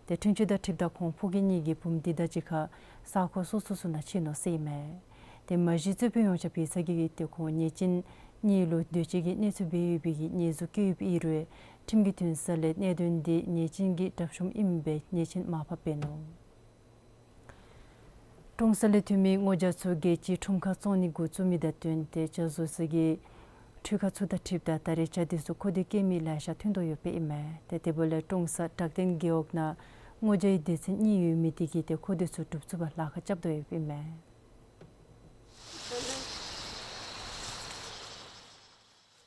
ཏེ་འཁྲུན་ཆོད་དང་འཁྲིལཝ་ད་ཁོང་ཕོ་སྐྱེས་གཉིས་ཀྱིས་བུམོ་འདི་དང་གཅིག་ཁར་ས་གོ་སོ་སོ་ཚུ་ནང་ཕྱད་ནུག་ཟེར་ཨིན་མས། ཏེ་མ་གཞི་རྩོད་དཔོན་ཡོངས་ཁྱབ་ཡིག་ཚང་གིས་ཏེ་ཁོང་ཉེས་ཅན་གཉིས་ལུ་དུས་ཅི་གི་གནས་ཚུལ་འབད་ཡོད་པའི་གི་ཉེས་འཛུགས་བཀལ་ཡོདཔ་ཨིན་རུང་ཁྲིམས་ཀྱི་འདུན་ས་ལས་གནད་དོན་འདི་ཉེས་ཅན་གྱི་གྲབས་གཤོམ་ཨིནམ་སྦེ་ཉེས་ཅན་མར་ཕབ་འབད་ནུག། ཀྲོང་གསར་ལས་འཐོན་མི་སྔོ་ཇ་ཚུ་རྒྱལ་སྤྱིའི་ཁྲོམ་ཁར་བཙོང་ནི་འགོ་བཙུགས་མི་དང་བསྟུན་ཏེ་ཇ་བཟོ་ས་གི་འཕྲུལ་ཁང་ཚུ་དང་འཁྲིལཝ་ད་ད་རེས་ཇ་འདི་ཚུ་མཁོ་འདོད་བསྐྱེད་མི་ལེ་ཤ་ཐོན་དོ་ཡོདཔ་ཨིན་མས། ཏེ་དེ་འབདཝ་ལས་ཀྲོང་གསར་བྲག་སྟེང་རྒེད་འོག་ནང་སྔོ་ཇའི་སྡེ་ཚན་གཉིས་ཡོད་མི་དེ་གིས་ཏེ་མཁོ་འདོད་ཚུ་སྒྲུབ་ཚུགས་པར་ལཱ་ཁག་རྐྱབ་དོ་ཡོདཔ་ཨིན་མས།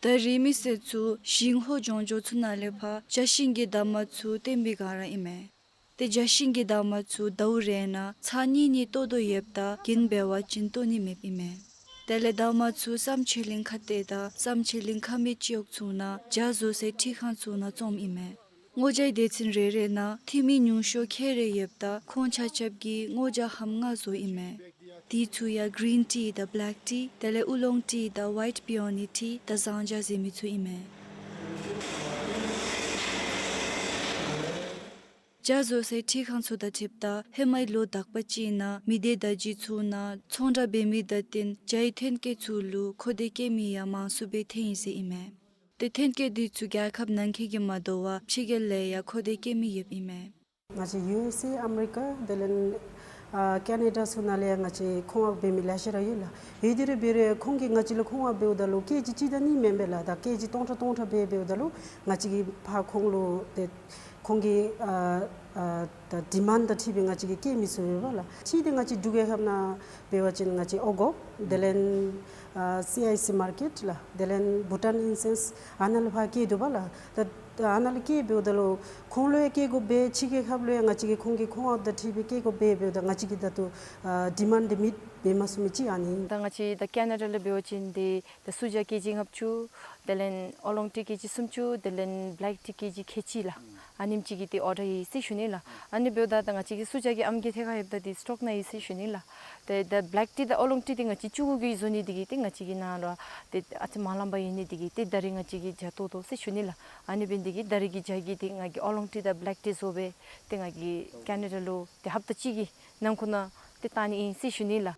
ད་རེས་མི་སེར་ཚུ་ཞིང་ལྷོ་ལྗང་ལྗོངས་ཚུ་ནང་ལས་ཕར་ཇ་ཤིང་གི་འདབ་མ་ཚུ་བཏོན་པའི་བསྒང་ར་ཨིན་མས། ཏེ་ཇ་ཤིང་གི་འདབ་མ་ཚུ་ཟླཝ་རེ་ནང་ཚར་གཉིས་གཉིས་བཏོག་དོ་ཡོདཔ་ད་རྒན་འབད་བ་ཅིན་བཏོག་ནི་མེདཔ་ཨིན་མས། དེ་ལས་འདབ་མ་ཚུ་བསམ་ཆོས་གླིང་ཁ་གཏད་དང་བསམ་ཆོས་གླིང་ཁ་སྨད་སྤྱི་འོག་ཚུ་ནང་ཇ་བཟོ་སའི་འཕྲུལ་ཁང་ཚུ་ནང་བཙོངམ་ཨིན་མས། སྔོ་ཇའི་སྡེ་ཚན་རེ་རེ་ནང་ཐིམ་མི་ཉུང་ཤོས་ཁལ་རེ་ཡོདཔ་ད་ཁོང་ཆ་ཁྱབ་ཀྱིས་སྔོ་ཇ་ཧམ་ལྔ་བཟོཝ་ཨིན་མས། དེ་ཚུ་ཡང་གི་རིན་ཊི་དང་བེ་ལེཀ་ཊི་དེ་ལས་ཨུ་ལོང་ཊི་དང་ཝའིཊ་པི་ཨོ་ནི་ཊི་དང་ཟངས་ཇ་ཟེར་མི་ཚུ་ཨིན་མས། ཇ་བཟོ་སའི་འཕྲུལ་ཁང་ཚུ་དང་འཁྲིལཝ་ད་ཧེ་མའི་ལོ་དག་པ་ཅིག་ནང་མི་སྡེ་བརྡ་བརྒྱུད་ཚུ་ནང་ཚོང་བསྒྲགས་འབད་མི་དང་བསྟུན་ཇའི་ཐོན་སྐྱེད་ཚུ་ལུ་མཁོ་འདོད་བསྐྱེད་མི་ཡང་མང་སུ་སྦེ་ཐོན་ཡི་ཟེར་ཨིན་མས། ཏེ་ཐོན་སྐྱེད་འདི་ཚུ་རྒྱལ་ཁབ་ནང་འཁོད་ཀྱིས་མ་དོ་བར་ཕྱི་རྒྱལ་ལས་ཡང་མཁོ་འདོད་བསྐྱེད་མི་ཡོདཔ་ཨིན་མས། ང་བཅས་ཡུ་ཨེས་ཨེ་ཨ་མི་རི་ཀ་དེ་ལས་ཨ་ཀེ་ན་ཌ་ཚུ་ནང་ལས་ཡང་ང་བཅས་མཁོ་མངགས་འབད་མི་ལེ་ཤ་ར་ཡོད་ལགས། ཡོད་དེ་ར་འབད་རུང་ཁོང་གིས་ང་བཅས་ལུ་མཁོ་མངགས་འབདཝ་ད་ལུ་ཀེ་ཇི་གཅིག་དང་གཉིས་མེན་པས་ལགས། ད་ཀེ་ཇི་སྟོང་ཕྲག་སྟོང་ཕྲག་སྦེ་འབདཝ་ད་ལུ་ང་བཅས་ཀྱིས་ཕར་ཁོང་ལུ་ཏེ་ཁོང་གི་ཨ་ཨ་ད་ཌི་མཱནཌ་དང་འཁྲིལ་སྦེ་ང་བཅས་ཀྱིས་བསྐྱེད་མི་ཚུགས་པས་ལགས། ཅིག་འདི་ང་བཅས་འབྲུག་རྒྱལ་ཁབ་ནང་འབད་བ་ཅིན་ང་བཅས་ཨོ་གོ་དེ་ལས་ཨ་སི་ཨའི་སི་མར་ཀེཊ་ལགས། དེ་ལས་བྷུ་ཊཱན་ཨིན་སེནསི་ཨ་ནཱ་ལུ་ཕར་བསྐྱེད་དོ་བས་ལགས། ད་ད་ཨ་ནཱ་ལུ་བསྐྱེད་འབདཝ་ད་ལུ་ཁོང་ལུ་ཡང་བསྐྱེད་དགོ་པས། ཕྱི་རྒྱལ་ཁབ་ལུ་ཡང་ང་བཅས་ཀྱིས་ཁོང་གི་མཁོ་མངགས་དང་འཁྲིལ་སྦེ་བསྐྱེད་དགོ་པས། འབདཝ་ད་ང་བཅས་ཀྱིས་ད་ལྟོ་ཨ་ཌི་མཱནཌ་འདི་མིཊ་འབད་མ་ཚུགས་མི་ཅིག་ཨ་ནི། ད་ང་བཅས་ད་ཀེ་ན་ཌ་ལུ་འབད་བ་ཅིན་ཏེ་ད་སྲུ་ཇ་ཀེ་ཇི་ལྔ་བཅུ་དེ་ལས་ཨོ་ལོང་ཊི་ཀེ་ཇི་སུམ་ཅུ་དེ་ལས་བེ་ལེཀ་ཊི་ཀེ་ཇི་ཁལ་གཅིག་ལགས། ཨ་ནེམ་ཅིག་གི་ཏེ་ཨོར་ཌར་ཡོད་ཟེར་ཞུ་ནི་ལགས། ཨ་ནི་འབདཝ་ད་ད་ང་བཅས་ཀྱི་སྲུ་ཇ་གི་ཨམ་གི་ཐད་ཁར་ཡོདཔ་ད་ཏེ་སི་ཊོག་ནང་ཡོད་ཟེར་ཞུ་ནི་ལགས། ཏེ་ད་བེ་ལེཀ་ཊི་དང་ཨོ་ལོང་ཊི་འདི་ང་བཅས་བཅུ་དགུ་གི་བཟོ་ནི་འདི་གིས་ཏེ་ང་བཅས་ཀྱི་ནང་ལུ་ཏེ་ཨ་ཙི་མ་ལངམ་ཡོད་ནི་འདི་གིས་ཏེ་ད་རིས་ང་བཅས་ཀྱིས་ཇ་བཏོག་དོ་ཟེར་ཞུ་ནི་ལགས། ཨ་ནི་འབད་ནི་འདི་གིས་ད་རིས་ཀྱི་ཇ་གི་ཏེ་ང་གིས་ཨོ་ལོང་ཊི་དང་བེ་ལེཀ་ཊི་བཟོ་སྦེ་ཏེ་ང་གིས་ཀེ་ན་ཌ་ལུ་ཏེ་ཧབ་ཏ་གཅིག་གི་ནང་འཁོད་ནང་ཏེ་བཏང་ནི་ཨིན་ཟེར་ཞུ་ནི་ལགས།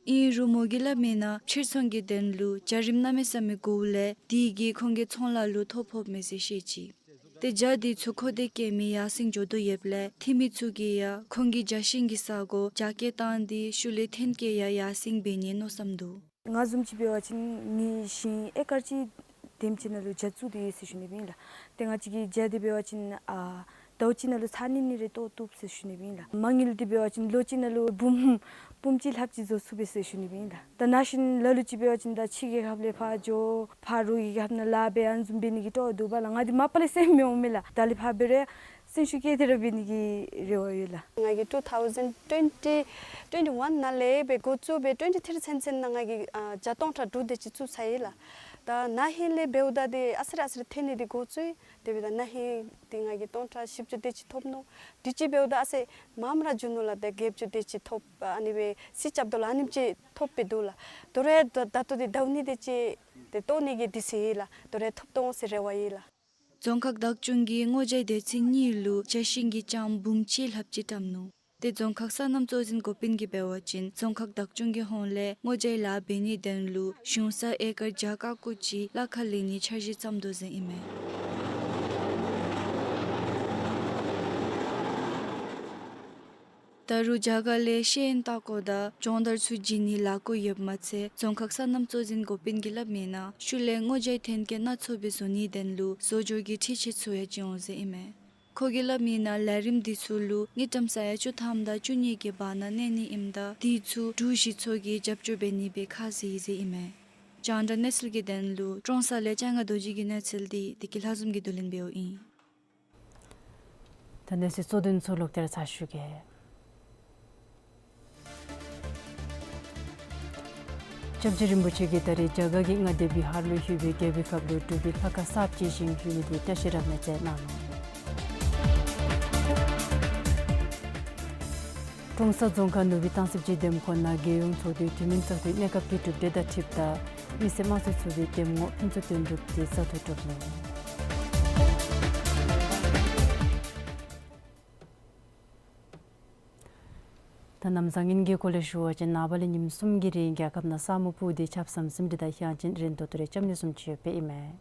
ཨིན་རུང་མོ་གིས་སླབ་མིའི་ནང་ཕྱིར་ཚོང་གི་དོན་ལུ་ཇ་རིམ་གནམ་མེད་ས་མེད་དགོ་ལས་དེ་གིས་ཁོང་གི་ཚོང་ལཱ་ལུ་ཐོ་ཕོགཔ་མས་ཟེར་བཤད་ཅི། ཏེ་ཇ་འདི་ཚུ་མཁོ་འདོད་བསྐྱེད་མི་ཡར་སེང་འགྱོ་དོ་ཡོདཔ་ལས་ཐིམ་མི་ཚུ་གིས་ཡང་ཁོང་གི་ཇ་ཤིང་གི་ས་གོ་རྒྱ་སྐྱེད་བཏང་སྟེ་ཤུལ་ལས་ཐོན་སྐྱེད་ཡང་ཡར་སེང་འབད་ནིའི་མནོ་བསམ་འདུག། ང་བཟུམ་ཅིག་འབད་བ་ཅིན་ངེའི་ཞིང་ཨེ་ཀར་གཅིག་དེམ་ཅིག་ནང་ལུ་ཇ་བཙུགས་ཏེ་ཡོད་ཟེར་ཞུ་ནི་ཨིན་ལགས། ཏེ་ང་བཅས་ཀྱི་ཇ་འདི་འབད་བ་ཅིན་ཨ་ཟླཝ་གཅིག་ནང་ལུ་ཚར་གཉིས་གཉིས་རེ་བཏོག་བཏུབ་ཟེར་ཞུ་ནི་ཨིན་ལགས། མ་དངུལ་འདི་འབད་བ་ཅིན་ལོ་གཅིག་ནང་ལུ་འབུམ་འབུམ་གཅིག་ལྷགཔ་ཅིག་བཟོ་ཚུགས་པས་ཟེར་ཞུ་ནི་ཨིན་ལགས། ད་ནང་བཞིན་ལ་ལུ་ཅིག་འབད་བ་ཅིན་ད་ཕྱི་རྒྱལ་ཁབ་ལས་ཕར་འགྱོ་ཕར་རོགས་ཀྱི་ཁབ་ནང་ལཱ་འབད་ཨ་ནི་བཟུམ་འབད་ནི་གི་སྤྲོ་བ་འདུག་པ་ལགས། ང་འདི་མ་པ་ལས་སེམས་མི་འོང་མས་ལགས། ད་ལས་ཕར་འབད་རུང་སེམས་ཤུགས་བསྐྱེད་དེ་ར་འབད་ནི་གི་རེ་བ་ཡོད་ལགས། ང་གིས་two thousand twenty, twenty-one ནང་ལས་སྦེ་འགོ་བཙུགས་སྦེ་twenty-three ཚུན་ཚོད་ནང་ང་གིས་ཨ་ཇ་སྟོང་ཕྲག་དྲུག་དེ་ཅིག་བཙུགས་ཚར་ཡི་ལགས། ད་ན་ཧིང་ལས་འབདཝ་ད་འདི་ཨ་ཙི་རེ་ཨ་ཙི་རེ་ཐོན་ནི་འདི་འགོ་བཙུགས་ཡི། དེ་འབདཝ་ད་ན་ཧིང་འདི་ང་གིས་སྟོང་ཕྲག་བཞི་བཅུ་དེ་ཅིག་ཐོབ་ནུག། དུས་ཅི་འབདཝ་ད་ཨ་ཙི་མངམ་ར་འགྱོ་ནུག་ལགས། ཏེ་བརྒྱད་ཅུ་དེ་ཅིག་ཐོབ། ཨ་ནི་སྦེ་རྩིས་རྐྱབ་དོ་ལགས། ཨ་ནེམ་ཅིག་ཐོབ་སྦེ་འདུག་ལགས། དོ་རུང་ད་ད་ལྟོ་འདི་ཟླཝ་གཉིས་དེ་ཅིག་ཏེ་བཏོག་ནི་གི་དུས་ཚོད་ཨིན་ལགས། དོ་རུང་ཐོབ་འོང་ཟེར་རེ་བ་ཡོད་ལགས། རྫོང་ཁག་བདག་སྐྱོང་གིས་སྔོ་ཇའི་སྡེ་ཚན་གཉིས་ལུ་ཇ་ཤིང་གི་ལྕངམ་འབུམ་གཅིག་ལྷགཔ་ཅིག་བཀྲམ་ནུག། ཏེ་རྫོང་ཁག་སོ་ནམ་གཙོ་འཛིན་འགོ་དཔོན་གྱིས་འབད་བ་ཅིན་རྫོང་ཁག་བདག་སྐྱོང་གི་ཧོངས་ལས་སྔོ་ཇའི་ལཱ་འབད་ནིའི་དོན་ལུ་གཞུང་ས་ཨེ་ཀར་བརྒྱ་ཀ་ཀོ་གཅིག་གླ་ཁར་ལེན་ནིའི་འཆར་གཞི་བརྩམ་དོ་ཟེར་ཨིན་མས། ད་རུང་རྒྱ་གར་ལས་ཤེས་ཡོན་ལྟ་སྐོར་དང་སྦྱོང་བརྡར་ཚུ་བྱིན་ནིའི་ལས་འགུལ་ཡོདཔ་མ་ཚད་རྫོང་ཁག་སོ་ནམ་གཙོ་འཛིན་འགོ་དཔོན་གྱིས་སླབ་མིའི་ནང་ཤུལ་ལས་སྔོ་ཇའི་ཐོན་སྐྱེད་སྣ་ཚོགས་སྦེ་བཟོ་ནིའི་དོན་ལུ་བཟོ་སྦྱོར་གྱི་འཕྲུལ་ཆས་ཚུ་ཡང་བྱིན་འོང་ཟེར་ཨིན་མས། ཁོ་གིས་སླབ་མིའི་ནང་ལས་རིམ་འདི་ཚུ་ལུ་དངུལ་ཀྲམ་ས་ཡ་བཅུ་ཐམ་དང་བཅུ་གཉིས་ཀྱི་བར་ན་གནས་ནི་ཨིནམ་ད་དེ་ཚུ་འབྲུག་གཞི་ཚོགས་ཀྱིས་རྒྱབ་སྐྱོར་འབད་ནི་སྦེ་ཁས་བླངས་ཡི་ཟེར་ཨིན་མས། རྒྱང་བསྒྲགས་གནས་ཚུལ་གྱི་དོན་ལུ་ཀྲོང་གསར་ལས་ལྕང་ག་རྡོ་རྗེ་གི་གནས་ཚུལ་འདི་བདེ་སྐྱིད་ལྷ་འཛོམས་ཀྱིས་བསྡུ་ལེན་འབདཝ་ཨིན། ད་གནས་ཚུལ་གཙོ་དོན་ཚུ་ལོག་སྟེ་ར་ཚར་ཞུ་གེ། སྐྱབས་རྗེ་རིན་པོ་ཆེ་གིས་ད་རིས་རྒྱ་གར་གྱི་མངའ་སྡེ་བི་ཧར་ལུ་ཡོད་པའི་རྒྱལ་པོའི་ཁབ་ལུ་འབྲུག་པའི་ལྷ་ཁང་གསརཔ་བཅས་ཤིང་ཡོད་ནི་དེ་བཀྲ་ཤིས་རབ་གནས་མཛད་གནང་ནུག། ཀྲོང་གསར་རྫོང་ཁག་ནུབ་སྦིས་སྟང་སི་སྦྱིས་འདེམས་ཁོངས་ནང་རྒྱལ་ཡོངས་ཚོགས་འདུའི་འཐུས་མིའི་བཙག་འཐུའི་གནས་སྐབས་ཀྱི་གྲུབ་འབྲས་དང་འཁྲིལཝ་ད་མི་སེར་དམངས་གཙོའི་ཚོགས་པའི་འདེམས་ངོ་ཕུན་ཚོགས་དོན་གྲུབ་དེ་བཙག་འཐུ་གྲུབ་ནུག། ད་གནམ་བཟང་ངན་གྱི་སྐོར་ལས་ཞུ་བ་ཅིན་ནངས་པ་ལས་ཉིནམ་གསུམ་གྱི་རིང་རྒྱལ་ཁབ་ནང་ས་སྨུག་སྤུབས་ཏེ་ཆརཔ་ཟམ་ཟིམ་རེ་དང་ཡང་ཅིན་རན་ཏོག་ཏོ་རེ་རྐྱབ་ནི་བཟུམ་ཅིག་ཡོདཔ་ཨིན་མས།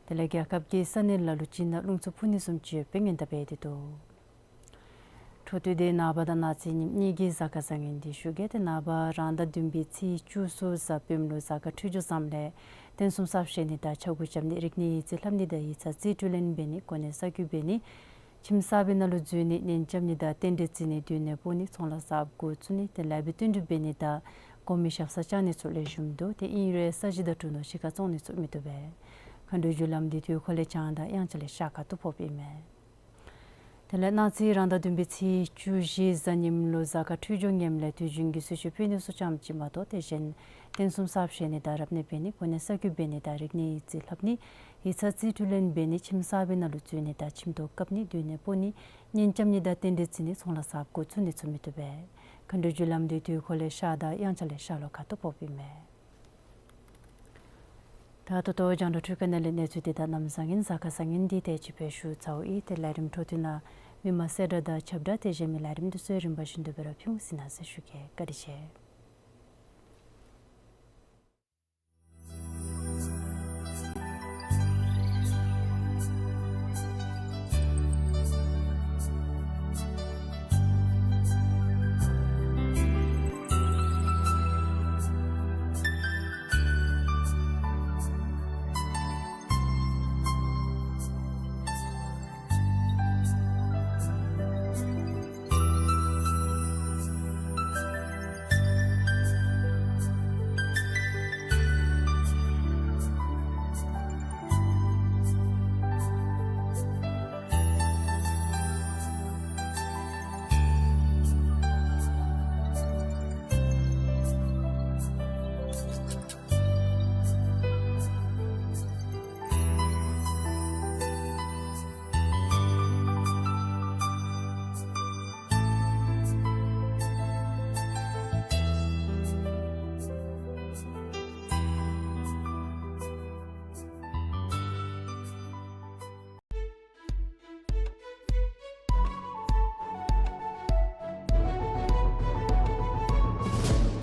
དེ་ལས་རྒྱལ་ཁབ་ཀྱི་ས་གནས་ལ་ལུ་ཅིག་ནང་རླུང་འཚུབ་འཕུ་ནི་བཟུམ་ཅིག་ཡོདཔ་སྔོན་བརྡ་འབད་དེ་འདུག། འཕྲོ་མཐུད་དེ་ནངས་པ་དང་གནངས་ཚེ་ཉིནམ་གཉིས་ཀྱི་གཟའ་སྐར་བཟང་ངན་འདི་ཞུ་གེ། ཏེ་ནངས་པ་རང་ཟླ་བདུན་པའི་ཚེས་བཅུ་གསུམ་གཟའ་སྤེནམ་ལུ་གཟའ་སྐར་འཕྲོད་སྦྱོར་བཟངམ་ལས་རྟེན་གསུམ་གསརཔ་བཞེངས་ནི་དང་ཕྱག་གུ་རྐྱབ་ནི་རིག་གནས་ཡིག་རྩིས་ལྷབ་ནི་དང་ཡིག་ཚང་རྩིས་སྤྲོད་ལེན་འབད་ནི་གོ་གནས་གསར་བསྐོ་འབད་ནི་ཁྱིམ་གསར་པའི་ནང་ལུ་འཛུལ་ནི་གཉེན་རྐྱབ་ནི་དང་རྟེན་འབྲེལ་བརྩི་ནི་སྡོད་གནས་སྤོ་ནི་ཚོང་ལཱ་གསརཔ་འགོ་བཙུགས་ནི་དེ་ལས་འབད་བསྟུན་གྲོས་འབད་ནི་དང་གོང་མའི་ཞབས་སར་བཅར་ནི་ཚུ་ལེགས་ཤོམ་འདུག། ཏེ་ཨིན་རུང་ས་གཞི་དང་གྲུ་ནོར་གཤིས་ཀ་བཙོང་ནི་ཚུ་མི་བཏུབ་པས། མཁའ་འགྲོའི་རྒྱུ་ལམ་འདི་དུས་འཁོར་ལས་བྱང་དང་དབྱངས་འཆར་ལས་ཤར་ཁ་ཐུག་ཕོགཔ་ཨིན་མས། དེ་ལས་གནངས་ཚེ་རང་ཟླ་བདུན་པའི་ཚེས་བཅུ་བཞི་གཟའ་ཉིམ་ལུ་གཟའ་སྐར་འཕྲོད་སྦྱོར་ངནམ་ལས་དུས་རྒྱུན་གྱི་གསོལ་མཆོད་ཕུལ་ནི་ཚུ་ཙམ་ཅིག་མ་གཏོགས་དེ་གཞན་རྟེན་གསུམ་གསར་བཞེངས་ནི་དང་རབ་གནས་འབད་ནི་གོ་གནས་གསར་བསྐོ་འབད་ནི་དང་རིག་གནས་ཡིག་རྩིས་ལྷབ་ནི་ཡིག་ཚང་རྩིས་སྤྲོད་ལེན་འབད་ནི་ཁྱིམ་གསར་པའི་ནང་ལུ་འཛུལ་ནི་དང་ཁྱིམ་ཐོག་བཀབ་ནི་སྡོད་གནས་སྤོ་ནི་གཉེན་རྐྱབ་ནི་དང་རྟེན་འབྲེལ་བརྩི་ནི་ཚོང་ལཱ་གསར་བ་འགོ་བཙུགས་ནི་ཚུ་མི་བཏུབ་པས། མཁའ་འགྲོའི་རྒྱུ་ལམ་འདི་དུས་འཁོར་ལས་ཤར་དང་དབྱངས་འཆར་ལས་ཤར་ལྷོ་ཁ་ཐུག་ཕོགཔ་ཨིན་མས། ད་ད་ལྟོ་རྒྱང་བསྒྲགས་འཕྲུལ་ཁང་ནང་ལས་གནས་ཚུལ་འདི་དང་གནམ་བཟང་ངན་གཟའ་སྐར་བཟང་ངན་འདི་དེ་ཅིག་སྦེ་ཞུ་ཚརཝ་ཨིན། ཏེ་ལས་རིམ་འཕྲོ་མཐུད་ནང་མི་མང་གསལ་བསྒྲགས་དང་ཁྱབ་བསྒྲགས་དེ་གཞན་མི་ལས་རིམ་འདི་ཚུ་རིམ་པ་བཞིན་དུ་སྦེ་ར་ཕུལ་འོང་ཟེར་ནཱ་ཟེར་ཞུ་གེ། བཀའ་དྲིན་ཆེ།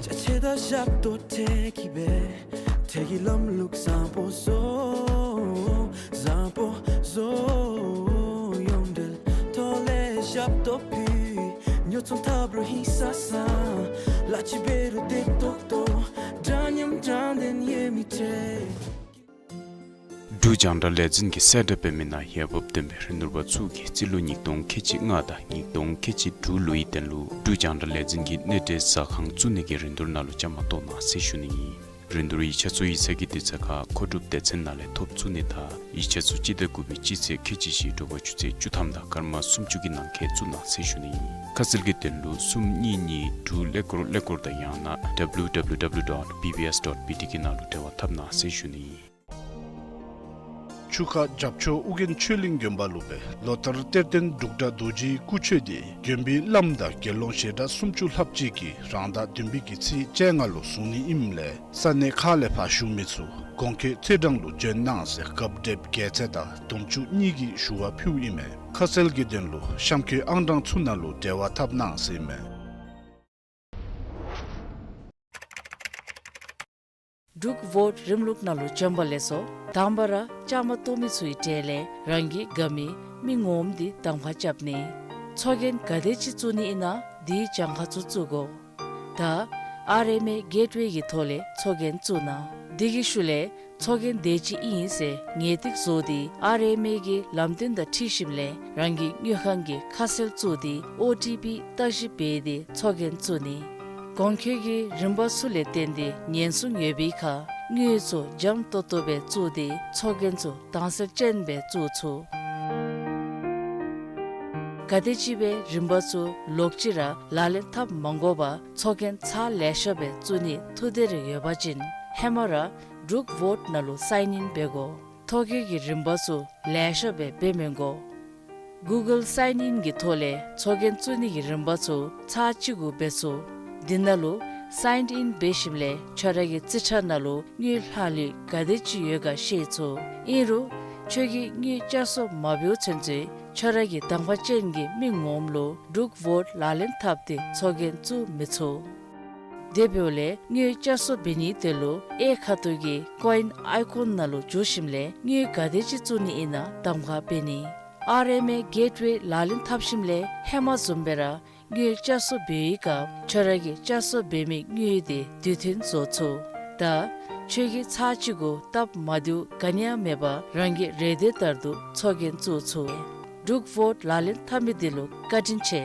ཅ་ཆས་དང་ཞབས་ཏོག་འཕྲལ་གྱི་སྦེ། འཕྲལ་གྱི་ལམ་ལུགས་བཟང་པོ་བཟོ། བཟང་པོ་བཟོ། ཡོངས་འབྲེལ་ཐོག་ལས་ཞབས་ཏོག་ཕུལ། ཉོ་ཚོང་འཐབ་རུང་ཧིང་སངས་ས། གླ་ཅིག་འབད་རུང་བདེ་ཏོག་ཏོ། འདྲ་མཉམ་དྲང་བདེན་ཡོད་མི་འཕྲལ། འབྲུག་རྒྱང་བསྒྲགས་ལས་འཛིན་གྱིས་གསལ་བསྒྲགས་འབད་མི་ནང་འོས་འབབ་ལྡན་པའི་རིན་བསྡུར་པ་ཚུ་གིས་རྩིས་ལོ་ཉིས་སྟོང་ཁལ་གཅིག་ལྔ་དང་ཉིས་སྟོང་ཁལ་གཅིག་དྲུག་ལོའི་དོན་ལུ་འབྲུག་རྒྱང་བསྒྲགས་ལས་འཛིན་གྱི་སྣེ་འདྲེན་ཟ་ཁང་བཙུགས་ནི་གི་རིན་བསྡུར་ནང་ལུ་བཅའ་མར་གཏོགས་གནང་ཟེར་ཞུ་ནི་ཨིན། རིན་བསྡུར་ཡིག་ཆ་ཚུ་ཡིག་ཚང་གི་དུས་ཚོད་ཁར་མཁོ་སྒྲུབ་སྡེ་ཚན་ནང་ལས་ཐོབ་ཚུགས་ནི་དང་ཡིག་ཆ་ཚུ་སྤྱི་ཟླ་དགུ་པའི་སྤྱི་ཚེས་ཁལ་གཅིག་བཞི་དྲོ་པ་ཆུ་ཚོད་བཅུ་ཐམ་དང་སྐར་མ་སུམ་ཅུ་གི་ནང་འཁོད་བཙུགས་གནང་ཟེར་ཞུ་ནི་ཨིན། ཁ་གསལ་གྱི་དོན་ལུ་གསུམ་གཉིས་གཉིས་དྲུག་ཀླད་ཀོར་ཀླད་ཀོར་དང་ཡང་ན་W W W dot B B S dot B T གི་ནང་ལུ་འབྲེལ་བ་འཐབ་གནང་ཟེར་ཞུ་ནི་ཨིན། ཆུ་ཁ་རྒྱབ་ཕྱོགས་ཨོ་རྒྱན་ཆོས་གླིང་དགོན་པ་ལུ་སྦེ་ལོ་ལྟར་གཏེར་སྟོན་འབྲུག་སྒྲ་རྡོ་རྗེའི་སྐུ་མཆོད་འདི་དགོན་པའི་བླམ་དང་དགེ་སློང་ཞལ་གྲངས་སུམ་ཅུ་ལྷགཔ་ཅིག་གིས་རང་ཟླ་བདུན་པའི་གི་ཚེས་བཅོ་ལྔ་ལུ་བཟུང་ནི་ཨིནམ་ལས་ས་གནས་ཁག་ལས་ཕར་བཞུགས་མི་ཚུ་གོང་འཁོད་ཚེས་གྲངས་ལུ་བྱོན་གནང་ཟེར་སྐབས་འདེབས་རྒྱལ་མཚན་དང་དུང་ཕྱུར་གཉིས་ཀྱི་ཞུ་བ་ཕུལཝ་ཨིན་མས། ཁ་གསལ་གྱི་དོན་ལུ་གཤམ་འཁོད་ཨང་གྲངས་ཚུ་ནང་ལུ་འབྲེལ་བ་འཐབ་གནང་ཟེར་ཨིན་མས། འབྲུག་ཝོཊ་རིམ་ལུགས་ནང་ལུ་བྱོན་པ་ལེགས་སོ། དང་པ་ར་བཅའ་མར་གཏོགས་མི་ཚུའི་གྲས་ལས་རང་གི་དགའ་མི་མི་ངོམ་འདི་གདམ་ཁ་རྐྱབ་ནི། ཚོགས་རྒྱན་ག་དེ་ཅིག་བཙུགས་ནི་ཨིན་ན་དེའི་གྱངས་ཁ་ཚུ་བཙུགས་དགོ། ད་ཨར་ཨེམ་ཨེ་གེཊ་ཝེ་གི་ཐོག་ལས་ཚོགས་རྒྱན་བཙུགས་གནང་། དེ་གི་ཤུལ་ལས་ཚོགས་རྒྱན་དེ་ཅིག་ཨིན་ཟེར་ངེས་ཏིག་བཟོ་སྟེ་ཨར་ཨེམ་ཨེ་གི་ལམ་སྟོན་དང་འཁྲིལ་ཞིནམ་ལས་རང་གི་དངུལ་ཁང་གི་ཁ་གསལ་བཙུགས་ཏེ་ཨོ་ཊི་པི་བརྟག་ཞིབ་འབད་དེ་ཚོགས་རྒྱན་བཙུགས་ནི། གོང་འཁོད་ཀྱི་རིམ་པ་ཚུ་ལས་བརྟེན་ཏེ་ཉེན་སྲུང་ཡོད་པའི་ཁར་དངུལ་ཚུ་འཇམ་ཏོང་ཏོ་སྦེ་བཙུགས་ཏེ་ཚོགས་རྒྱན་ཚུ་དྭངས་གསལ་ཅན་སྦེ་བཙུགས་ཚུགས། ག་དེམ་ཅིག་སྦེ་རིམ་པ་ཚུ་ལོག་ཅི་ར་ལག་ལེན་འཐབ་མ་དགོ་པར་ཚོགས་རྒྱན་ཚར་ལེ་ཤ་སྦེ་བཙུགས་ནི་ཐུགས་འདོད་རེ་ཡོད་པ་ཅིན་ཧེ་མ་ར་འབྲུག་ཝོཊ་ནང་ལུ་སའིན་ཨིན་འབད་དགོ། ཐོ་བཀོད་ཀྱི་རིམ་པ་ཚུ་ལེ་ཤ་སྦེ་འབད་མི་དགོ། གུ་གཱལ་སའིན་ཨིན་གྱི་ཐོག་ལས་ཚོགས་རྒྱན་བཙུགས་ནི་གི་རིམ་པ་ཚུ་ཚར་གཅིག་གུ་འབད་ཚུགས། དེ་ནང་ལུ་སའིན་ཨིན་འབད་ཞིནམ་ལས་ཁྱོད་ར་གི་རྩིས་ཁྲ་ནང་ལུ་དངུལ་ལྷག་ལུས་ག་དེ་ཅིག་ཡོད་ག་ཤེས་ཚུགས། ཨིན་རུང་ཁྱོད་ཀྱིས་དངུལ་བསྐྱར་གསོ་མ་འབདཝ་ཚུན་ཚོད་ཁྱོད་ར་གི་གདམ་ཁ་ཅན་གྱི་མི་ངོམ་ལུ་འབྲུག་ཝོཊ་ལག་ལེན་འཐབ་སྟེ་ཚོགས་རྒྱན་བཙུགས་མི་ཚུགས། དེ་འབདཝ་ལས་དངུལ་བསྐྱར་གསོ་འབད་ནིའི་དོན་ལུ་གཡས་ཁ་ཐུག་གི་ཀོ་ཨིན་ཨའི་ཀོན་ནང་ལུ་འཛུལ་ཞིནམ་ལས་དངུལ་ག་དེ་ཅིག་བཙུགས་ནི་ཨིན་ན་གདམ་ཁ་འབད་ནི། ཨར་ཨེམ་ཨེ་གེཊ་ཝེ་ལག་ལེན་འཐབ་ཞིནམ་ལས་ཧེ་མ་བཟུམ་སྦེ་ར་དངུལ་བསྐྱར་གསོ་འབད་བའི་སྐབས་ཁྱོད་ར་གི་བསྐྱར་གསོ་འབད་མི་དངུལ་དེ་དུས་མཐུན་བཟོ་ཚུགས། ད་ཁྱོད་ཀྱིས་ཚར་གཅིག་གུ་སྟབས་མ་བདེཝ་ག་ནི་ཡང་མེད་པར་རང་གི་རེ་འདོད་ལྟར་དུ་ཚོགས་རྒྱན་བཙུགས་ཚུགས། འབྲུག་ཝོཊ་ལག་ལེན་འཐབ་མི་འདི་ལུ་བཀའ་དྲིན་ཆེ།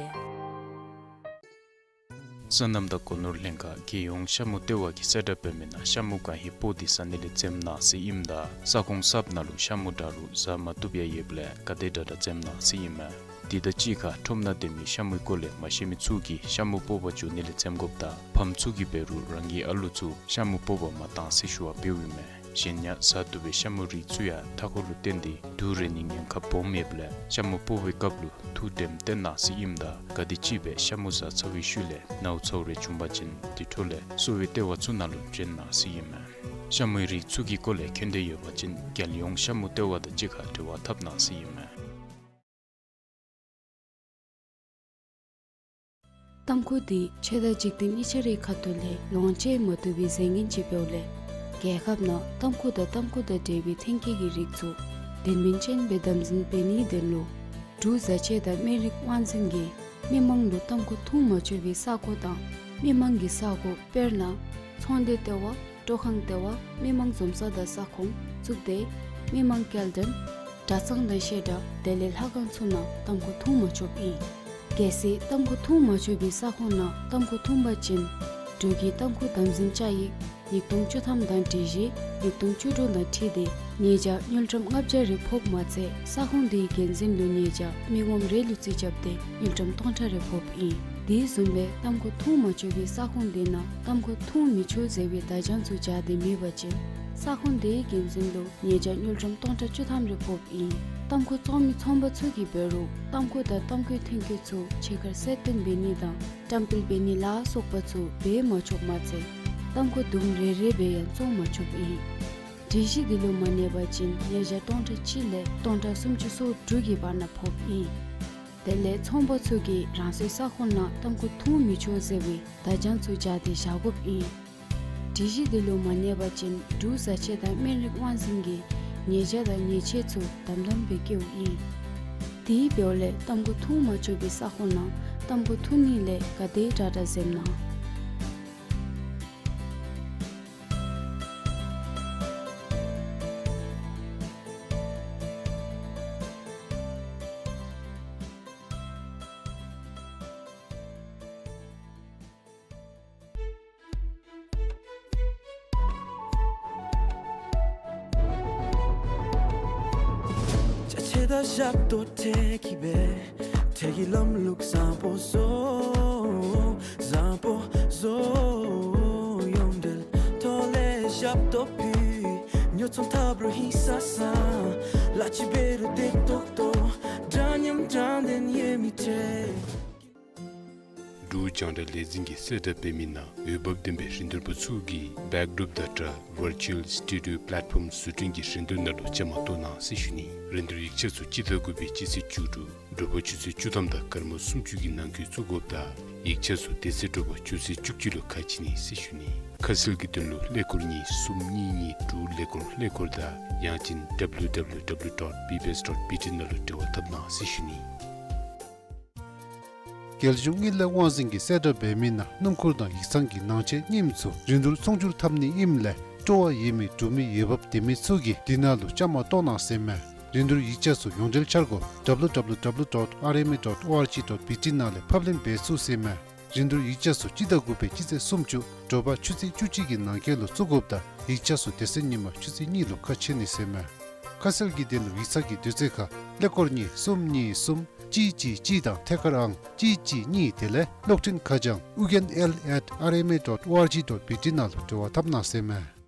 སོ་ནམ་དང་སྒོ་ནོར་ལྷན་ཁག་རྒྱལ་ཡོངས་ཤ་མུ་ལྟེ་བ་གིས་གསལ་བསྒྲགས་འབད་མི་ནང་ཤ་མུ་གང་ཧེ་སྤོ་སྟེ་ཟ་ནི་ལས་འཛེམ་གནང་ཟེར་ཨིནམ་ད་ས་ཁོངས་གསརཔ་ནང་ལུ་ཤ་མུ་དྲག་རུང་ཟ་མ་བཏུབ་ཡང་ཡོདཔ་ལས་ག་དེ་དྲག་དྲག་འཛེམ་གནང་ཟེར་ཨིན་མས། དེ་དང་གཅིག་ཁར་ཁྲོམ་ནང་སྡོད་མི་ཤ་མུའི་སྐོར་ལས་མ་ཤེས་མི་ཚུ་གིས་ཤ་མུ་སྤོག་པར་འགྱོ་ནི་ལས་འཛེམ་དགོཔ་དང་ཕམ་ཚུ་གིས་འབད་རུང་རང་གི་ཨ་ལུ་ཚུ་ཤ་མུ་སྤོག་པར་མ་གཏང་ཟེར་ཞུ་བ་འབདཝ་ཨིན་མས། གཞན་ཡང་བཟའ་བཏུབ་པའི་ཤ་མུ་རིགས་ཚུ་ཡང་མཐའ་འཁོར་ལུ་བརྟེན་ཏེ་དུག་རེག་ནིའི་ཉེན་ཁ་སྦོམ་ཡོདཔ་ལས་ཤ་མུ་སྤོག་པའི་སྐབས་ལུ་ཐུགས་དྲནམ་བཏོན་གནང་ཟེར་ཨིནམ་ད་ག་དེམ་ཅིག་སྦེ་ཤ་མུ་བཟའ་ཚར་བའི་ཤུལ་ལས་ནཝ་ཚཝ་རེ་བྱུང་པ་ཅིན་དེ་འཕྲོ་ལས་གསོ་བའི་ལྟེ་བ་ཚུ་ནང་ལུ་བྱོན་གནང་ཟེར་ཨིན་མས། ཤ་མུའི་རིགས་ཚུ་གི་སྐོར་ལས་མཁྱེན་འདོད་ཡོད་པ་ཅིན་རྒྱལ་ཡོངས་ཤ་མུ་ལྟེ་བ་དང་གཅིག་ཁར་འབྲེལ་བ་འཐབ་གནང་ཟེར་ཨིན་མས། ཏམ་ཁུ་འདི་ཆོས་དང་འཇིག་རྟེན་གཉིས་ཆ་རའི་ཁ་ཐུག་ལས་ལོངས་སྤྱོད་མ་བཏུབ་པའི་རྫས་ངན་ཅིག་འབདཝ་ལས་རྒྱལ་ཁབ་ནང་ཏམ་ཁུ་དང་ཏམ་ཁུ་དང་འབྲེལ་བའི་ཐོན་སྐྱེད་ཀྱི་རིགས་ཚུ་དོན་སྨིན་ཅན་སྦེ་དམ་འཛིན་འབད་ནིའི་དོན་ལུ་འབྲུག་བཟའ་ཆས་དང་སྨན་རིགས་དབང་འཛིན་གྱིས་མི་མང་ལུ་ཏམ་ཁུ་འཐུང་མ་ཆོག་པའི་ས་གོ་དང་མི་མང་གི་ས་གོ་དཔེར་ན་ཚོང་སྡེ་ལྟེ་བ། སྤྲོ་ཁང་ལྟེ་བ། མི་མང་འཛོམས་ས་དང་ས་ཁོངས་བཙུགས་ཏེ་མི་མང་སྐྱེལ་འདྲེན་གྲྭ་ཚང་དང་བཤད་གྲྭ་དེ་ལས་ལྷ་ཁང་ཚུ་ནང་ཏམ་ཁུ་འཐུང་མ་ཆོགཔ་ཨིན། གལ་སྲིད་ཏམ་ཁུ་འཐུང་མ་ཆོག་པའི་ས་ཁོངས་ནང་ཏམ་ཁུ་འཐུང་པ་ཅིན་འབྲུག་གི་ཏམ་ཁུ་དམ་འཛིན་བཅའ་ཡིག་ཉིས་སྟོང་བཅུ་ཐམ་དང་སྒྲིག་གཞི་ཉིས་སྟོང་བཅུ་དྲུག་དང་འཁྲིལ་ཏེ་ཉེས་བྱ་དངུལ་ཀྲམ་ལྔ་བརྒྱ་རེ་ཕོགཔ་མ་ཚད་ས་ཁོངས་དེའི་འགན་འཛིན་ལུ་ཉེས་བྱ་མི་ངོམ་རེ་ལུ་རྩིས་རྐྱབ་སྟེ་དངུལ་ཀྲམ་སྟོང་ཕྲག་རེ་ཕོགཔ་ཨིན། དེ་བཟུམ་སྦེ་ཏམ་ཁུ་འཐུང་མ་ཆོག་པའི་ས་ཁོངས་དེ་ནང་ཏམ་ཁུ་འཐུང་མི་ཆོག་ཟེར་བའི་བརྡ་བྱང་ཚུ་སྦྱར་ཏེ་མེད་པ་ཅིན་ས་ཁོངས་དེའི་འགན་འཛིན་ལུ་ཉེས་བྱ་དངུལ་ཀྲམ་སྟོང་ཕྲག་བཅུ་ཐམ་རེ་ཕོགཔ་ཨིན། ཏམ་ཁུ་བཙོང་མི་ཚོང་པ་ཚུ་གིས་འབད་རུང་ཏམ་ཁུ་དང་ཏམ་ཁུའི་ཐོན་སྐྱེད་ཚུ་ཕྱི་ཁར་གསལ་སྟོན་འབད་ནི་དང་བཀྲམ་སྤེལ་འབད་ནི་ལ་སོགས་པ་ཚུ་འབད་མ་ཆོགཔ་མ་ཚད་ཏམ་ཁུ་དུམ་རེ་རེ་སྦེ་ཡང་བཙོང་མ་ཆོགཔ་ཨིན། སྒྲིག་གཞི་དེ་ལུ་མ་གནས་པ་ཅིན་ཉེས་བྱ་སྟོང་ཕྲག་གཅིག་ལས་སྟོང་ཕྲག་སུམ་ཅུ་སོ་དྲུག་གི་བར་ན་ཕོགཔ་ཨིན། དེ་ལས་ཚོང་པ་ཚུ་གིས་རང་སོའི་ས་ཁོངས་ནང་ཏམ་ཁུ་འཐུང་མི་ཆོག་ཟེར་བའི་བརྡ་བྱང་ཚུ་སྦྱར་ཏེ་བཞག་དགོཔ་ཨིན། སྒྲིག་གཞི་དེ་ལུ་མ་གནས་པ་ཅིན་འབྲུག་བཟའ་ཆས་དང་སྨན་རིགས་དབང་འཛིན་གྱིས་ཉེས་བྱ་དང་ཉེས་ཆད་ཚུ་དམ་དམ་སྦེ་བཀལཝ་ཨིན། དེ་འབདཝ་ལས་ཏམ་ཁུ་འཐུང་མ་ཆོག་པའི་ས་ཁོངས་ནང་ཏམ་ཁུ་འཐུང་ནི་ལས་ག་དེ་དྲག་དྲག་འཛེམ་གནང་། ཅ་ཆས་དང་ཞབས་ཏོག་སྤྲོད་ཀྱི་སྦེ་ཁྲལ་གྱི་ལམ་ལུགས་བཟང་པོ་བཟོ། བཟང་པོ་བཟོ། ཡོངས་འབྲེལ་ཐོག་ལས་ཞབས་ཏོག་ཕུལ། ཉོ་ཚོང་འཐབ་རུང་ཧིང་སངས་སངས། གླ་ཕྱི་འབད་རུང་བདེ་ཏོག་ཏོ། འདྲ་མཉམ་དྲང་བདེན་ཡོད་མི་ཁྲལ། འབྲུག་རྒྱང་བསྒྲགས་ལས་འཛིན་གྱིས་གསལ་བསྒྲགས་འབད་མི་ནང་འོས་འབབ་ལྡན་པའི་རིན་བསྡུར་པ་ཚུ་གིས་བེཀ་ཌོརོཔ་དང་སྦྲགས་ཝར་ཅུ་ཨལ་སི་ཊུ་ཌི་ཡོ་པ་ལེཊ་ཕོམ་བཟོ་སྐྲུན་གྱི་རིན་བསྡུར་ནང་ལུ་བཅའ་མར་གཏོགས་གནང་ཟེར་ཞུ་ནི། རིན་བསྡུར་ཡིག་ཆ་ཚུ་སྤྱི་ཟླ་དགུ་པའི་སྤྱི་ཚེས་བཅུ་དྲུག་དྲོ་པ་ཆུ་ཚོད་བཅུ་ཐམ་དང་སྐར་མ་སུམ་ཅུ་གི་ནང་འཁོད་བཙུགས་དགོཔ་དང་ཡིག་ཆ་ཚུ་དེ་ཚེ་དྲོ་པ་ཆུ་ཚོད་བཅུ་གཅིག་ལུ་ཁ་ཕྱེ་ནི་ཟེར་ཞུ་ནི། ཁ་གསལ་གྱི་དོན་ལུ་ཀླད་ཀོར་གཉིས་གསུམ་གཉིས་གཉིས་དྲུག་ཀླད་ཀོར་ཀླད་ཀོར་དང་ཡང་ཅིན་ཌབ་ལིའུ་ཌབ་ལིའུ་ཌབ་ལིའུ་ཌོཊ་བི་བི་ཨེསི་ཌོཊ་བི་ཊི་ནང་ལུ་འབྲེལ་བ་འཐབ་གནང་ཟེར་ཞུ་ནི། རྒྱལ་གཞུང་དངུལ་ལས་དབང་འཛིན་གྱིས་གསལ་བསྒྲགས་འབད་མི་ནང་སྣུམ་འཁོར་དང་ཡིག་ཚང་གི་ནང་ཆས་རྙིངམ་ཚུ་རིན་བསྡུར་ཚོང་སྒྱུར་འཐབ་ནི་ཨིནམ་ལས་སྤྲོ་བ་ཡོད་མི་འབྲུག་མི་འོས་འབབ་ལྡན་མི་ཚུ་གིས་དེ་ནང་ལུ་བཅའ་མར་གཏོགས་གནང་ཟེར་མས། རིན་བསྡུར་ཡིག་ཆ་ཚུ་ཡོངས་འབྲེལ་འཆར་སྒོ་ཌབ་ལིའུ་ཌབ་ལིའུ་ཌབ་ལིའུ་ཌོཊ་ཨར་ཨེམ་ཨེ་ཌོཊ་ཨོ་ཨར་ཇི་ཌོཊ་བི་ཊི་ནང་ལས་ཕབ་ལེན་འབད་ཚུགས་ཟེར་མས། རིན་བསྡུར་ཡིག་ཆ་ཚུ་སྤྱི་ཟླ་དགུ་པའི་སྤྱི་ཚེས་སུམ་ཅུ་དྲོ་པ་ཆུ་ཚོད་བཅུ་གཅིག་གི་ནང་འཁོད་ལུ་བཙུགས་དགོཔ་དང་ཡིག་ཆ་ཚུ་དེ་ཚེ་ཉིན་མ་ཆུ་ཚོད་གཉིས་ལུ་ཁ་ཕྱེ་ནི་ཟེར་མས། ཁ་གསལ་གྱི་དོན་ལུ་ཡིག་ཚང་གི་དུས་ཚོད་ཁར་ཀླད་ཀོར་གཉིས་གསུམ་གཉིས་གསུམ་གཅིག་གཅིག་གཅིག་དང་ཐད་ཀར་ཨང་གཅིག་གཅིག་གཉིས་དེ་ལས་གློག་འཕྲིན་ཁ་བྱང་ཨུ་རྒྱན་ཨེལ་ཨེཊ་ཨར་ཨེམ་ཨེ་ཌོཊ་ཨོ་ཨར་ཇི་ཌོཊ་བི་ཊི་ནང་ལུ་འབྲེལ་བ་འཐབ་གནང་ཟེར་མས།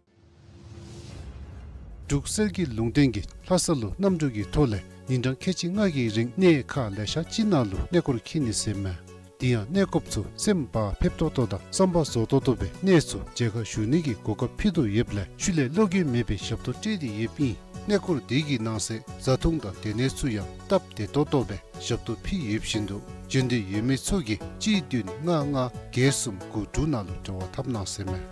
འབྲུག་གསེར་གྱི་ལུང་བསྟན་གྱིས་ལྷ་ས་ལུ་གནམ་གྲུ་གི་ཐོག་ལས་ཉིན་གྲངས་ཁལ་གཅིག་ལྔ་གི་རིང་གནས་ཁག་ལེ་ཤ་ཅིག་ནང་ལུ་གནས་སྐོར་འཁྱིད་ནི་ཟེར་མས། དེ་ཡང་གནས་སྐོརཔ་ཚུ་སེམས་བག་ཕེབས་ཏོག་ཏོ་དང་བསམ་པ་རྫོགས་ཏོག་ཏོ་སྦེ་གནས་ཚུ་མཇལ་ཁ་ཞུ་ནི་གི་གོ་སྐབས་ཕུལ་དོ་ཡོདཔ་ལས་ཤུལ་ལས་བློ་འགྱོད་མེད་པའི་ཞབས་ཏོག་སྤྲོད་དེ་ཡོདཔ་ཨིན། གནས་སྐོར་དེ་གི་ནང་གསེས་བཟའ་འཐུང་དང་སྡོད་གནས་ཚུ་ཡང་སྟབས་བདེ་ཏོག་ཏོ་སྦེ་ཞབས་ཏོག་ཕུལ་ཡོདཔ་བཞིན་དུ་འབྱོན་འདོད་ཡོད་མི་ཚུ་གིས་གཅིག་བདུན་ལྔ་ལྔ་བརྒྱད་གསུམ་དགུ་དྲུག་ནང་ལུ་འབྲེལ་བ་འཐབ་གནང་ཟེར་མས།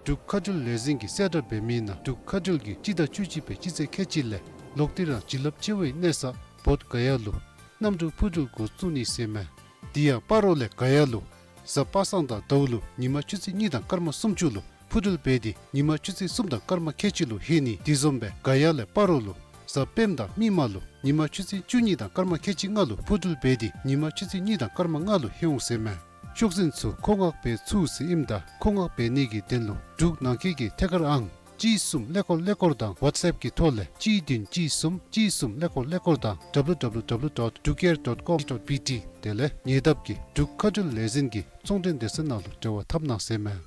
འབྲུག་མཁའ་འགྲུལ་ལས་འཛིན་གྱིས་གསལ་བསྒྲགས་འབད་མི་ནང་འབྲུག་མཁའ་འགྲུལ་གྱིས་སྤྱི་ཟླ་བཅུ་གཅིག་པའི་སྤྱི་ཚེས་ཁལ་གཅིག་ལས་ལོག་སྟེ་རང་བྱིན་རླབས་ཆེ་བའི་གནས་ས་བོདྷ་ག་ཡ་ལུ་གནམ་གྲུ་འཕུར་འགྲུལ་འགོ་བཙུགས་ནི་ཟེར་མས། དེ་ཡང་སྤ་རོ་ལས་ག་ཡ་ལུ་གཟའ་པ་སངས་དང་ཟླཝ་ལུ་ཉིན་མ་ཆུ་ཚོད་གཉིས་དང་སྐར་མ་སུམ་ཅུ་ལུ་འཕུར་འགྲུལ་འབད་དེ་ཉིན་མ་ཆུ་ཚོད་གསུམ་དང་སྐར་མ་ཁལ་གཅིག་ལུ་ལྷོད་ནི། དེ་བཟུམ་སྦེ་ག་ཡ་ལས་སྤ་རོ་ལུ་གཟའ་སྤེནམ་དང་མིག་དམར་ལུ་ཉིན་མ་ཆུ་ཚོད་བཅུ་གཉིས་དང་སྐར་མ་ཁལ་གཅིག་ལྔ་ལུ་འཕུར་འགྲུལ་འབད་དེ་ཉིན་མ་ཆུ་ཚོད་གཉིས་དང་སྐར་མ་ལྔ་ལུ་ལྷོད་འོང་ཟེར་མས། ཤོག་འཛིན་ཚུ་མཁོ་མངགས་འབད་ཚུགས་ཟེར་ཨིནམ་ད་མཁོ་མངགས་འབད་ནི་གི་དོན་ལུ་འབྲུག་ནང་འཁོད་ཀྱི་ཐད་ཀར་ཨང་ གཅིག་གསུམ་ཀླད་ཀོར་ཀླད་ཀོར་དང་ཝཊས་ཨེཔ་གི་ཐོག་ལས་གཅིག་བདུན་གཅིག་གསུམ་གཅིག་གསུམ་ཀླད་ཀོར་ཀླད་ཀོར་དང་W W W dot drucare dot com dot B T དེ་ལས་ཉེ་འདབས་ཀྱི་འབྲུག་མཁའ་འགྲུལ་ལས་འཛིན་གྱི་ཚོང་འབྲེལ་སྡེ་ཚན་ནང་ལུ་འབྲེལ་བ་འཐབ་གནང་ཟེར་མས།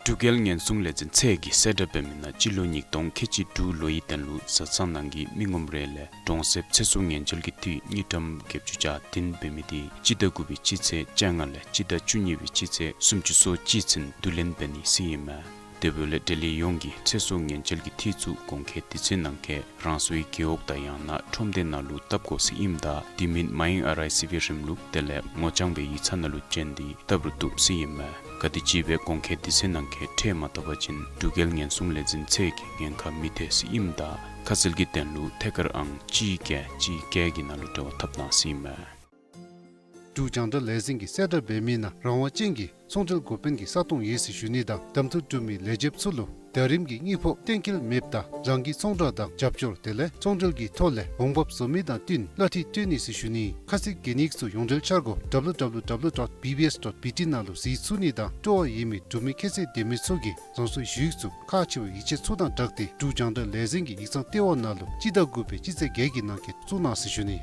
འབྲུག་རྒྱལ་ཉེན་སྲུང་ལས་འཛིན་ཚད་ཀྱིས་གསལ་བསྒྲགས་འབད་མི་ནང་སྤྱི་ལོ་ཉིས་སྟོང་ཁལ་གཅིག་དྲུག་ལོའི་དོན་ལུ་བཟའ་ཚང་ནང་གི་མི་ངོམ་རེ་ལས་གྲོང་གསེབ་ཚེ་སྲོག་ཉེན་བཅོལ་གྱི་འཐུས་དངུལ་ཀྲམ་བརྒྱད་ཅུ་གྱ་བདུན་འབད་མི་དེ་སྤྱི་ཟླ་དགུ་པའི་སྤྱི་ཚེས་བཅོ་ལྔ་ལས་སྤྱི་ཟླ་བཅུ་གཉིས་པའི་སྤྱི་ཚེས་སུམ་ཅུ་སོ་གཅིག་ཚུན་བསྡུ་ལེན་འབད་ནི་ཟེར་ཨིན་མས། དེ་འབདཝ་ལས་འབྲེལ་ཡོད་ཡོངས་ཀྱིས་ཚེ་སྲོག་ཉེན་བཅོལ་གྱི་འཐུས་ཚུ་གོང་འཁོད་དུས་ཚོད་ནང་འཁོད་རང་སོའི་རྒེད་འོག་དང་ཡང་ན་ཁྲོམ་སྡེ་ནང་ལུ་བཏབ་དགོ་ཟེར་ཨིནམ་ད་དེ་མིན་མ་ཡེངས་ཨར་ཨའི་སི་བི་རིམ་ལུགས་དེ་ལས་ངོ་རྐྱང་སྦེ་ཡིག་ཚང་ནང་ལུ་བྱོན་ཏེ་བཏབ་རུང་བཏུབ་ཟེར་ཨིན་མས། ག་དེམ་ཅིག་སྦེ་གོང་འཁོད་དུས་ཚོད་ནང་འཁོད་ཁྲལ་མ་བཏབ་པ་ཅིན་འབྲུག་རྒྱལ་ཉེན་སྲུང་ལས་འཛིན་ཚད་ཀྱིས་ཉེན་ཁ་མི་ཐེག་ཟེར་ཨིནམ་ད་ཁ་གསལ་གྱི་དོན་ལུ་ཐད་ཀར་ཨང་གཅིག་བརྒྱད་གཅིག་བརྒྱད་ཀྱི་ནང་ལུ་འབྲེལ་བ་འཐབ་གནང་ཟེར་ཨིན་མས། འབྲུག་རྒྱང་བསྒྲགས་ལས་འཛིན་གྱིས་གསལ་བསྒྲགས་འབད་མི་ནང་རང་དབང་ཅན་གྱི་ཚོང་འབྲེལ་འགོ་དཔོན་གྱི་ས་སྟོང་ཡོད་ཟེར་ཞུ་ནི་དང་གདམ་འཐུ་གྲུབ་མི་ལས་བྱེདཔ་ཚུ་ལུ་ཟླ་རིམ་གྱི་དངུལ་ཕོགས་གཏན་འཁེལ་མེདཔ་ད་རང་གི་ཚོང་བསྒྲགས་དང་རྒྱབ་སྐྱོར་དེ་ལས་ཚོང་འབྲེལ་གྱི་ཐོག་ལས་འོང་འབབ་བཟོ་མི་དང་བསྟུན་གླ་འཐུས་སྤྲོད་ནི་ཟེར་ཞུ་ནི། ཁ་གསལ་གྱི་གནས་ཚུ་ཡོངས་འབྲེལ་འཆར་སྒོ་W W W dot B B S dot B T ནང་ལུ་གཟིགས་ཚུགས་ནི་དང་སྤྲོ་བ་ཡོད་མི་འབྲུག་མི་ཁྱད་ཚད་ལྡན་མི་ཚུ་གིས་རང་སོའི་ཞུ་ཡིག་ཚུ་ཁག་ཆེ་བའི་ཡིག་ཆ་ཚུ་དང་སྦྲགས་ཏེ་འབྲུག་རྒྱང་བསྒྲགས་ལས་འཛིན་གྱི་ཡིག་ཚང་ལྟེ་བ་ནང་ལུ་སྤྱི་ཟླ་དགུ་པའི་སྤྱི་ཚེས་བརྒྱད་ཀྱི་ནང་འཁོད་བཙུགས་གནང་ཟེར་ཞུ་ནི།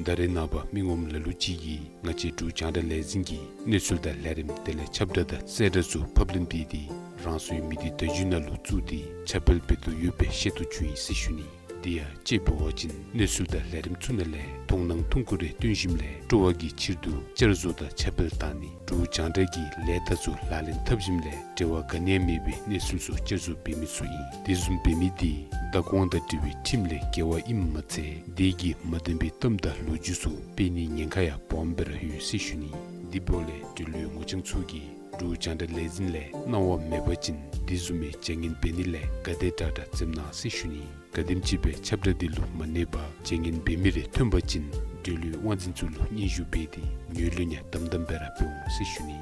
ད་རེས་ནངས་པ་མི་ངོམ་ལ་ལུ་ཅིག་གིས་ང་བཅས་འབྲུག་རྒྱང་བསྒྲགས་ལས་འཛིན་གྱི་གནས་ཚུལ་དང་ལས་རིམ་དེ་ལས་ཁྱབ་བསྒྲགས་དང་གསལ་བསྒྲགས་ཚུ་ཕབ་ལེན་འབད་དེ་རང་སོའི་མི་སྡེ་བརྡ་བརྒྱུད་ནང་ལུ་བཙུགས་ཏེ་ཁྱབ་སྤེལ་འབད་དོ་ཡོདཔ་སྦེ་ཤེས་རྟོགས་བྱུང་ཡི་ཟེར་ཞུ་ནི། དེ་ཡང་དཔྱེ་འབད་བ་ཅིན་གནས་ཚུལ་དང་ལས་རིམ་ཚུ་ནང་ལས་མཐོང་སྣང་ཐུང་ཀུ་རེ་སྟོན་ཞིནམ་ལས་སྤྲོ་བ་གི་ཕྱིར་དུ་བསྐྱར་བཟོ་དང་ཁྱབ་སྤེལ་བཏང་ནི། འབྲུག་རྒྱང་བསྒྲགས་ཀྱི་ལས་རྟགས་ཚུ་ལག་ལེན་འཐབ་ཞིནམ་ལས་འབྲེལ་བ་ག་ནི་ཡང་མེད་པའི་གནས་ཚུལ་ཚུ་བསྐྱར་བཟོ་འབད་མི་ཚུ་ཨིན། དེ་བཟུམ་འབད་མི་དེ་བདག་དབང་དང་འབྲེལ་བའི་ཁྲིམས་ལས་འགལ་བ་ཨིནམ་མ་ཚད་དེ་གིས་མ་བདེན་པའི་གཏམ་དང་ལོ་རྒྱུས་ཚུ་སྤེལ་ནིའི་ཉེན་ཁ་ཡང་སྦོམ་སྦེ་ར་ཡོད་ཟེར་ཞུ་ནི། དེ་འབདཝ་ལས་འབྲེལ་ཡོད་ངོ་རྐྱང་ཚུ་གིས་འབྲུག་རྒྱང་བསྒྲགས་ལས་འཛིན་ལས་གནང་བ་མེད་པ་ཅིན་དེ་བཟུམ་མའི་བྱ་ངན་འབད་ནི་ལས་ག་དེ་དྲག་དྲག་འཛེམ་གནང་ཟེར་ཞུ་ནི། ག་དེམ་ཅིག་སྦེ་ཁྱབ་བསྒྲགས་དེ་ལུ་མ་གནས་པར་བྱ་ངན་འབད་མི་རེ་ཐོན་པ་ཅིན་འབྲེལ་ཡོད་དབང་འཛིན་ཚུ་ལུ་སྙན་ཞུ་འབད་དེ་ངོས་ལེན་ཡང་དམ་དམ་སྦེ་ར་འབད་འོང་ཟེར་ཞུ་ནི།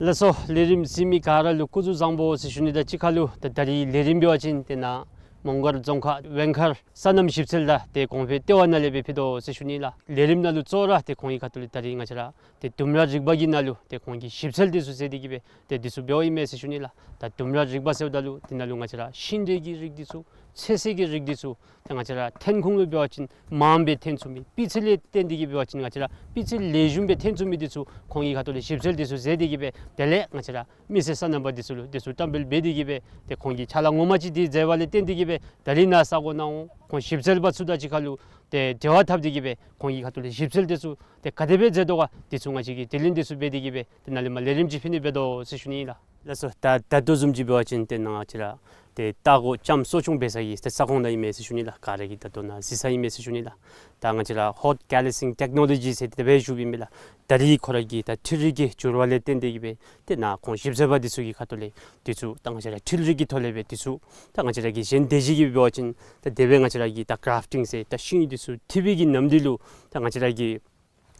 ལགས་སོ། ལས་རིམ་གཟིགས་མི་ག་ར་ལུ་སྐུ་གཟུགས་བཟང་པོ་ཟེར་ཞུ་ནི་དང་གཅིག་ཁར་ལུ་ད་ད་རིས་ལས་རིམ་འབད་བ་ཅིན་དེ་ནང་མོང་སྒར་རྫོང་ཁག་ཝེང་མཁར་སོ་ནམ་ཞིབ་འཚོལ་དང་ཏེ་གོང་འཕེལ་ལྟེ་བ་ནང་ལས་སྦེ་ཕུལ་དོ་ཟེར་ཞུ་ནི་ལགས། ལས་རིམ་ནང་ལུ་གཙོ་བོ་ར་ཏེ་ཁོང་གི་ཁ་ཐུག་ལས་ད་རིས་ང་བཅས་ར་ཏེ་ལྡུམ་ར་རིག་པ་གི་ནང་ལུ་ཏེ་ཁོང་གིས་ཞིབ་འཚོལ་དེ་ཚུ་མཛད་དེ་གིས་སྦེ་ཏེ་དེ་ཚུ་འབདཝ་ཨིན་མས་ཟེར་ཞུ་ནི་ལགས། ད་ལྡུམ་ར་རིག་པ་ཟེརཝ་ད་ལུ་དེ་ནང་ལུ་ང་བཅས་ར་ཤིང་འབྲས་ཀྱི་རིགས་དེ་ཚུ་ཚོད་བསྲེ་གི་རིགས་དེ་ཚུ་ཏེ་ང་བཅས་ར་ཐོན་ཁུངས་ལུ་འབད་བ་ཅིན་མངམ་སྦེ་ཐོན་ཚུགས་མི། སྤུས་ཚད་ལས་བརྟེན་ཏེ་གིས་འབད་བ་ཅིན་ང་བཅས་ར་སྤུས་ཚད་ལེགས་ཤོམ་སྦེ་ཐོན་ཚུགས་མི་དེ་ཚུ་ཁོང་གི་ཁ་ཐུག་ལས་ཞིབ་འཚོལ་དེ་ཚུ་མཛད་དེ་གིས་སྦེ་དེ་ལས་ང་བཅས་ར་མི་སེར་སོ་ནམ་པ་དེ་ཚུ་ལུ་དེ་ཚུ་བཀྲམ་སྤེལ་འབད་དེ་གིས་སྦེ་ཏེ་ཁོང་གིས་ཕྱག་ལཱ་ངོ་མ་ཅིག་དེ་མཛད་པ་ལས་བརྟེན་ཏེ་གིས་སྦེ་ད་རིས་ནཱ་ས་གོ་ནང་འོང་ཁོང་ཞིབ་འཚོལ་པ་ཚུ་དང་གཅིག་ཁར་ལུ་ཏེ་འབྲེལ་བ་འཐབ་སྟེ་གིས་སྦེ་ཁོང་གི་ཁ་ཐུག་ལས་ཞིབ་འཚོལ་དེ་ཚུ་ཏེ་ག་དེ་སྦེ་མཛད་དོ་ག་དེ་ཚུ་ང་བཅས་ཀྱིས་དྲི་ལན་དེ་ཚུ་འབད་དེ་གིས་སྦེ་དེ་ནང་ལས་མར་ལས་རིམ་ཅིག་ཕུལ་ནི་འབད་དོ་ཟེར་ཞུ་ནི་ལགས། ལགས་སོ། ད་ད་ལྟོ་བཟུམ་ཅིག་འབད་བ་ཅིན་ཏེ་ནཱ་ང་བཅས་ར་ཏེ་ལྟ་སྒོ་ལྕམ་གསོ་སྐྱོང་འབད་ས་གི་ཏེ་ས་ཁོངས་ནང་ཨིན་མས་ཟེར་ཞུ་ནི་ལགས། ག་ར་གིས་ད་ལྟོ་ནཱ་གཟིགས་ས་ཨིན་མས་ཟེར་ཞུ་ནི་ལགས། ད་ང་བཅས་ར་ཧོཊ་ཀེ་ལེ་སིང་ཊེཀ་ནོ་ལོ་ཇི་ཟེར་དེ་སྦེ་ཞུཝ་ཨིན་མས་ལགས། ད་རིས་ཁོ་ར་གི་ད་འཕྲུལ་རིག་གི་འགྱུར་བ་ལས་བརྟེན་ཏེ་གིས་སྦེ་ཏེ་ནཱ་ཁོང་ཞིབ་འཚོལ་པ་དེ་ཚུ་གི་ཁ་ཐུག་ལས་དེ་ཚུ་ད་ང་བཅས་ར་འཕྲུལ་རིག་གི་ཐོག་ལས་སྦེ་དེ་ཚུ་ད་ང་བཅས་ར་གི་གཞན་སྡེ་བཞི་གི་འབད་བ་ཅིན་ད་དེ་སྦེ་ང་བཅས་ར་གི་ད་གར་ཕ་ཊིང་ཟེར་ད་ཤིང་དེ་ཚུ་འཐུ་བའི་གི་ནམ་དུས་ལུ་ད་ང་བཅས་ར་གི་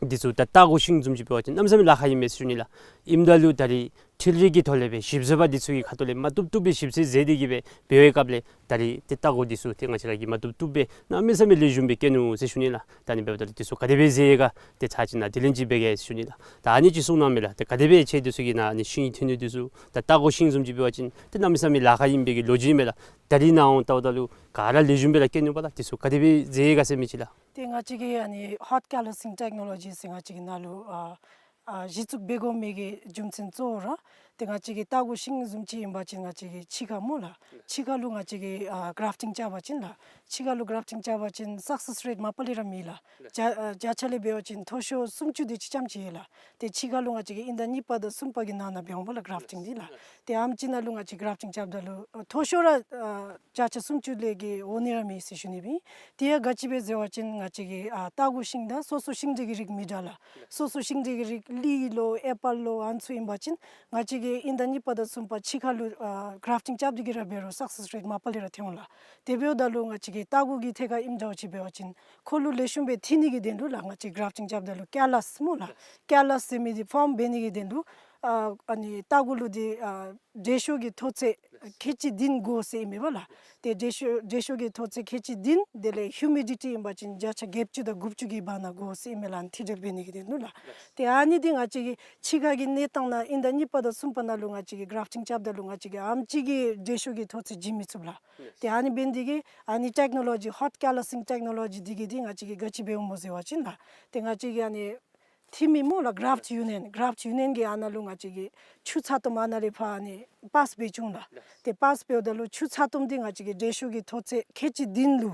དེ་ཚུ་ད་ལྟ་སྒོ་ཤིང་བཟུམ་ཅིག་འབད་བ་ཅིན་གནམ་མེད་ས་མེད་ལཱ་ཁག་ཨིན་མས་ཟེར་ཞུ་ནི་ལགས། ཨིནམ་ད་ལུ་ད་རིས་འཕྲུལ་རིག་གི་ཐོག་ལས་སྦེ་ཞིབ་འཚོལ་པ་དེ་ཚུ་གི་ཁ་ཐུག་ལས་མ་བཏུབ་བཏུབ་སྦེ་ཞིབ་འཚོལ་མཛད་དེ་གིས་སྦེ་འབད་བའི་སྐབས་ལས་ད་རིས་ཏེ་ལྟ་སྒོ་དེ་ཚུ་ཏེ་ང་བཅས་ར་གིས་མ་བཏུབ་བཏུབ་སྦེ་གནམ་མེད་ས་མེད་ལེགས་ཤོམ་སྦེ་བཀལ་ནུག་ཟེར་ཞུ་ནི་ལགས། ད་ཨ་ནི་འབདཝ་ད་ལུ་དེ་ཚུ་ག་དེ་སྦེ་མཛད་ཡི་ག་ཏེ་ཚར་ཅིག་ནཱ་དྲི་ལན་ཅིག་འབད་གེ་ཟེར་ཞུ་ནི་ལགས། ད་ཨ་ནི་ཅིག་གསུང་གནང་མས་ལགས། ཏེ་ག་དེ་སྦེ་ཁྱེད་དེ་ཚུ་གིས་ནཱ་ཨ་ནི་ཤིང་འཐུ་ནི་དེ་ཚུ་ད་ལྟ་སྒོ་ཤིང་བཟུམ་ཅིག་འབད་བ་ཅིན་ཏེ་གནམ་མེད་ས་མེད་ལཱ་ཁག་ཨིན་པའི་གི་ལོ་རྒྱུས་མས་ལགས། ད་རིས་ནཱ་འོང་ལྟཝ་ད་ལུ་ག་ར་ལེགས་ཤོམ་སྦེ་ར་བཀལ་ནུག་པ་ལགས། དེ་ཚུ་ག་དེ་སྦེ་མཛད་ཡི་ག་ཟེར་མི་ཅིག་ལགས། ཏེ་ང་བཅས་ཀྱི་ཨ་ནི་ཧོཊ་ཀེ་ལེ་སིང་ཊེཀ་ནོ་ལོ་ཇི་ཟེར་ང་བཅས་ཀྱི་ནཱ་ལུ་ཨ་ཨ་གཞི་བཙུགས་འབད་དགོ་མི་གི་རྒྱུ་མཚན་གཙོ་བོ་ར་ཏེ་ང་བཅས་ཀྱི་ལྟ་སྒོ་ཤིང་བཟུམ་ཅིག་ཨིན་པ་ཅིན་ང་བཅས་ཀྱི་ཕྱི་ཁར་སྨོ་ལགས། ཕྱི་ཁར་ལུ་ང་བཅས་ཀྱིས་ཨ་གར་ཕ་ཊིང་རྐྱབ་པ་ཅིན་ལགས། ཕྱི་ཁར་ལུ་གར་ཕ་ཊིང་རྐྱབ་པ་ཅིན་སག་སེས་རེཊ་མ་པ་ལས་ར་མེད་ལགས། བརྒྱ་ཨ་བརྒྱ་ཆ་ལས་འབད་བ་ཅིན་མཐོ་ཤོས་སུམ་ཅུ་དེ་ཅིག་ཙམ་ཅིག་ཡོད་ལགས། ཏེ་ཕྱི་ཁར་ལུ་ང་བཅས་ཀྱིས་དབྱིན་ཟླ་གཉིས་པ་དང་གསུམ་པ་གི་ནང་ན་འབད་འོང་པ་ལགས་གར་ཕ་ཊིང་འདི་ལགས། ཏེ་ཨམ་ཅིག་ནང་ལུ་ང་བཅས་གར་ཕ་ཊིང་རྐྱབ་ད་ལུ་ཨ་མཐོ་ཤོས་ར་ཨ་བརྒྱ་ཆ་སུམ་ཅུ་ལས་བརྒལ་འོང་ནི་ར་མེད་ཟེར་ཞུ་ནི་སྦེ། དེ་ཡང་ག་ཅི་སྦེ་ཟེར་བ་ཅིན་ང་བཅས་ཀྱི་ཨ་ལྟ་སྒོ་ཤིང་དང་སོ་སོ་ཤིང་འབྲས་ཀྱི་རིགས་མི་འདྲ་ལགས། སོ་སོ་ཤིང་འབྲས་ཀྱི་རིགས་ལི་ལོ་ཨེ་པཱལ་ལོ་ཨ་ནི་ཚུ་ཨིན་པ་ཅིན་ང་བཅས་ཀྱིས་དབྱིན་ཟླ་གཉིས་པ་དང་གསུམ་པ་ཕྱི་ཁར་ལུ་ཨ་གར་ཕ་ཊིང་རྐྱབ་སྟེ་གིས་ར་འབད་རུང་སག་སེས་རེཊ་མ་པ་ལས་ར་ཐོན་འོང་ལགས། དེ་འབདཝ་ད་ལུ་ང་བཅས་ཀྱི་ལྟ་སྒོ་གི་ཐད་ཁར་ཨིནམ་འདྲཝ་ཅིག་འབད་བ་ཅིན་ཁོ་ལུ་ལེགས་ཤོམ་སྦེ་འཐུ་ནི་གི་དོན་ལུ་ལགས་ང་བཅས་གར་ཕ་ཊིང་རྐྱབ་ད་ལུ་ཀེ་ལཱས་སྨོ་ལགས། ཀེ་ལཱས་ཟེར་མི་འདི་ཕོམ་འབད་ནི་གི་དོན་ལུ་ ཨ་ཨ་ནི་ལྟག་གུ་ལུ་འདི་ཨ་འབྲས་ཤོག་གི་མཐོ་ཚད་ཁལ་གཅིག་བདུན་དགོ་ཟེར་ཨིན་མས་པ་ལགས། ཏེ་འབྲས་ཤོག་འབྲས་ཤོག་གི་མཐོ་ཚད་ཁལ་གཅིག་བདུན་དེ་ལས་ཧིའུ་མི་ཌི་ཊི་ཨིན་པ་ཅིན་བརྒྱ་ཆ་བརྒྱད་ཅུ་དང་དགུ་བཅུ་གི་བར་ན་དགོ་ཟེར་ཨིན་མས་ལགས། ཨ་ནི་མཐིལ་སྒྲིལ་འབད་ནི་གི་དོན་ལུ་ལགས། ཏེ་ཨ་ནི་འདི་ང་བཅས་ཀྱི་ཕྱི་ཁ་གི་གནས་སྟངས་ནང་ཨིན་ཟླ་གཉིས་པ་དང་གསུམ་པ་ནང་ལུ་ང་བཅས་ཀྱིས་གརཕ་ཊིང་རྐྱབ་ད་ལུ་ང་བཅས་ཀྱིས་ཨེམ་ཅིག་གི་འབྲས་ཤོག་གི་མཐོ་ཚད་བྱིན་མི་ཚུགས་ལགས། ཏེ་ཨ་ནི་འབད་ནི་འདི་གིས་ཨ་ནི་ཊེཀ་ནོ་ལོ་ཇི་ཧོཊ་ཀེ་ལ་སིང་ཊེཀ་ནོ་ལོ་ཇི་འདི་གིས་འདི་ང་བཅས་ཀྱིས་ག་ཅི་འབདཝ་སྨོ་ཟེར་བ་ཅིན་ལགས། ཏེ་ང་བཅས་ཀྱི་ཨ་ནི་ཊིམ་ཨིན་སྨོ་ལགས། གརཕ་ཊི་ཡུ་ནི་ཡན་གརཕ་ཊི་ཡུ་ནི་ཡན་གྱིས་ཨ་ནཱ་ལུ་ང་བཅས་ཀྱི་ཆུ་ཚ་ཏོམ་ཨ་ནཱ་ལས་ཕར་ཨ་ནི་པཱསི་འབད་བཅུག་ལགས། ཏེ་པཱསི་འབདཝ་ད་ལུ་ཆུ་ཚ་ཏོམ་འདི་ང་བཅས་ཀྱི་འབྲས་ཤོག་གི་མཐོ་ཚད་ཁལ་གཅིག་བདུན་ལུ་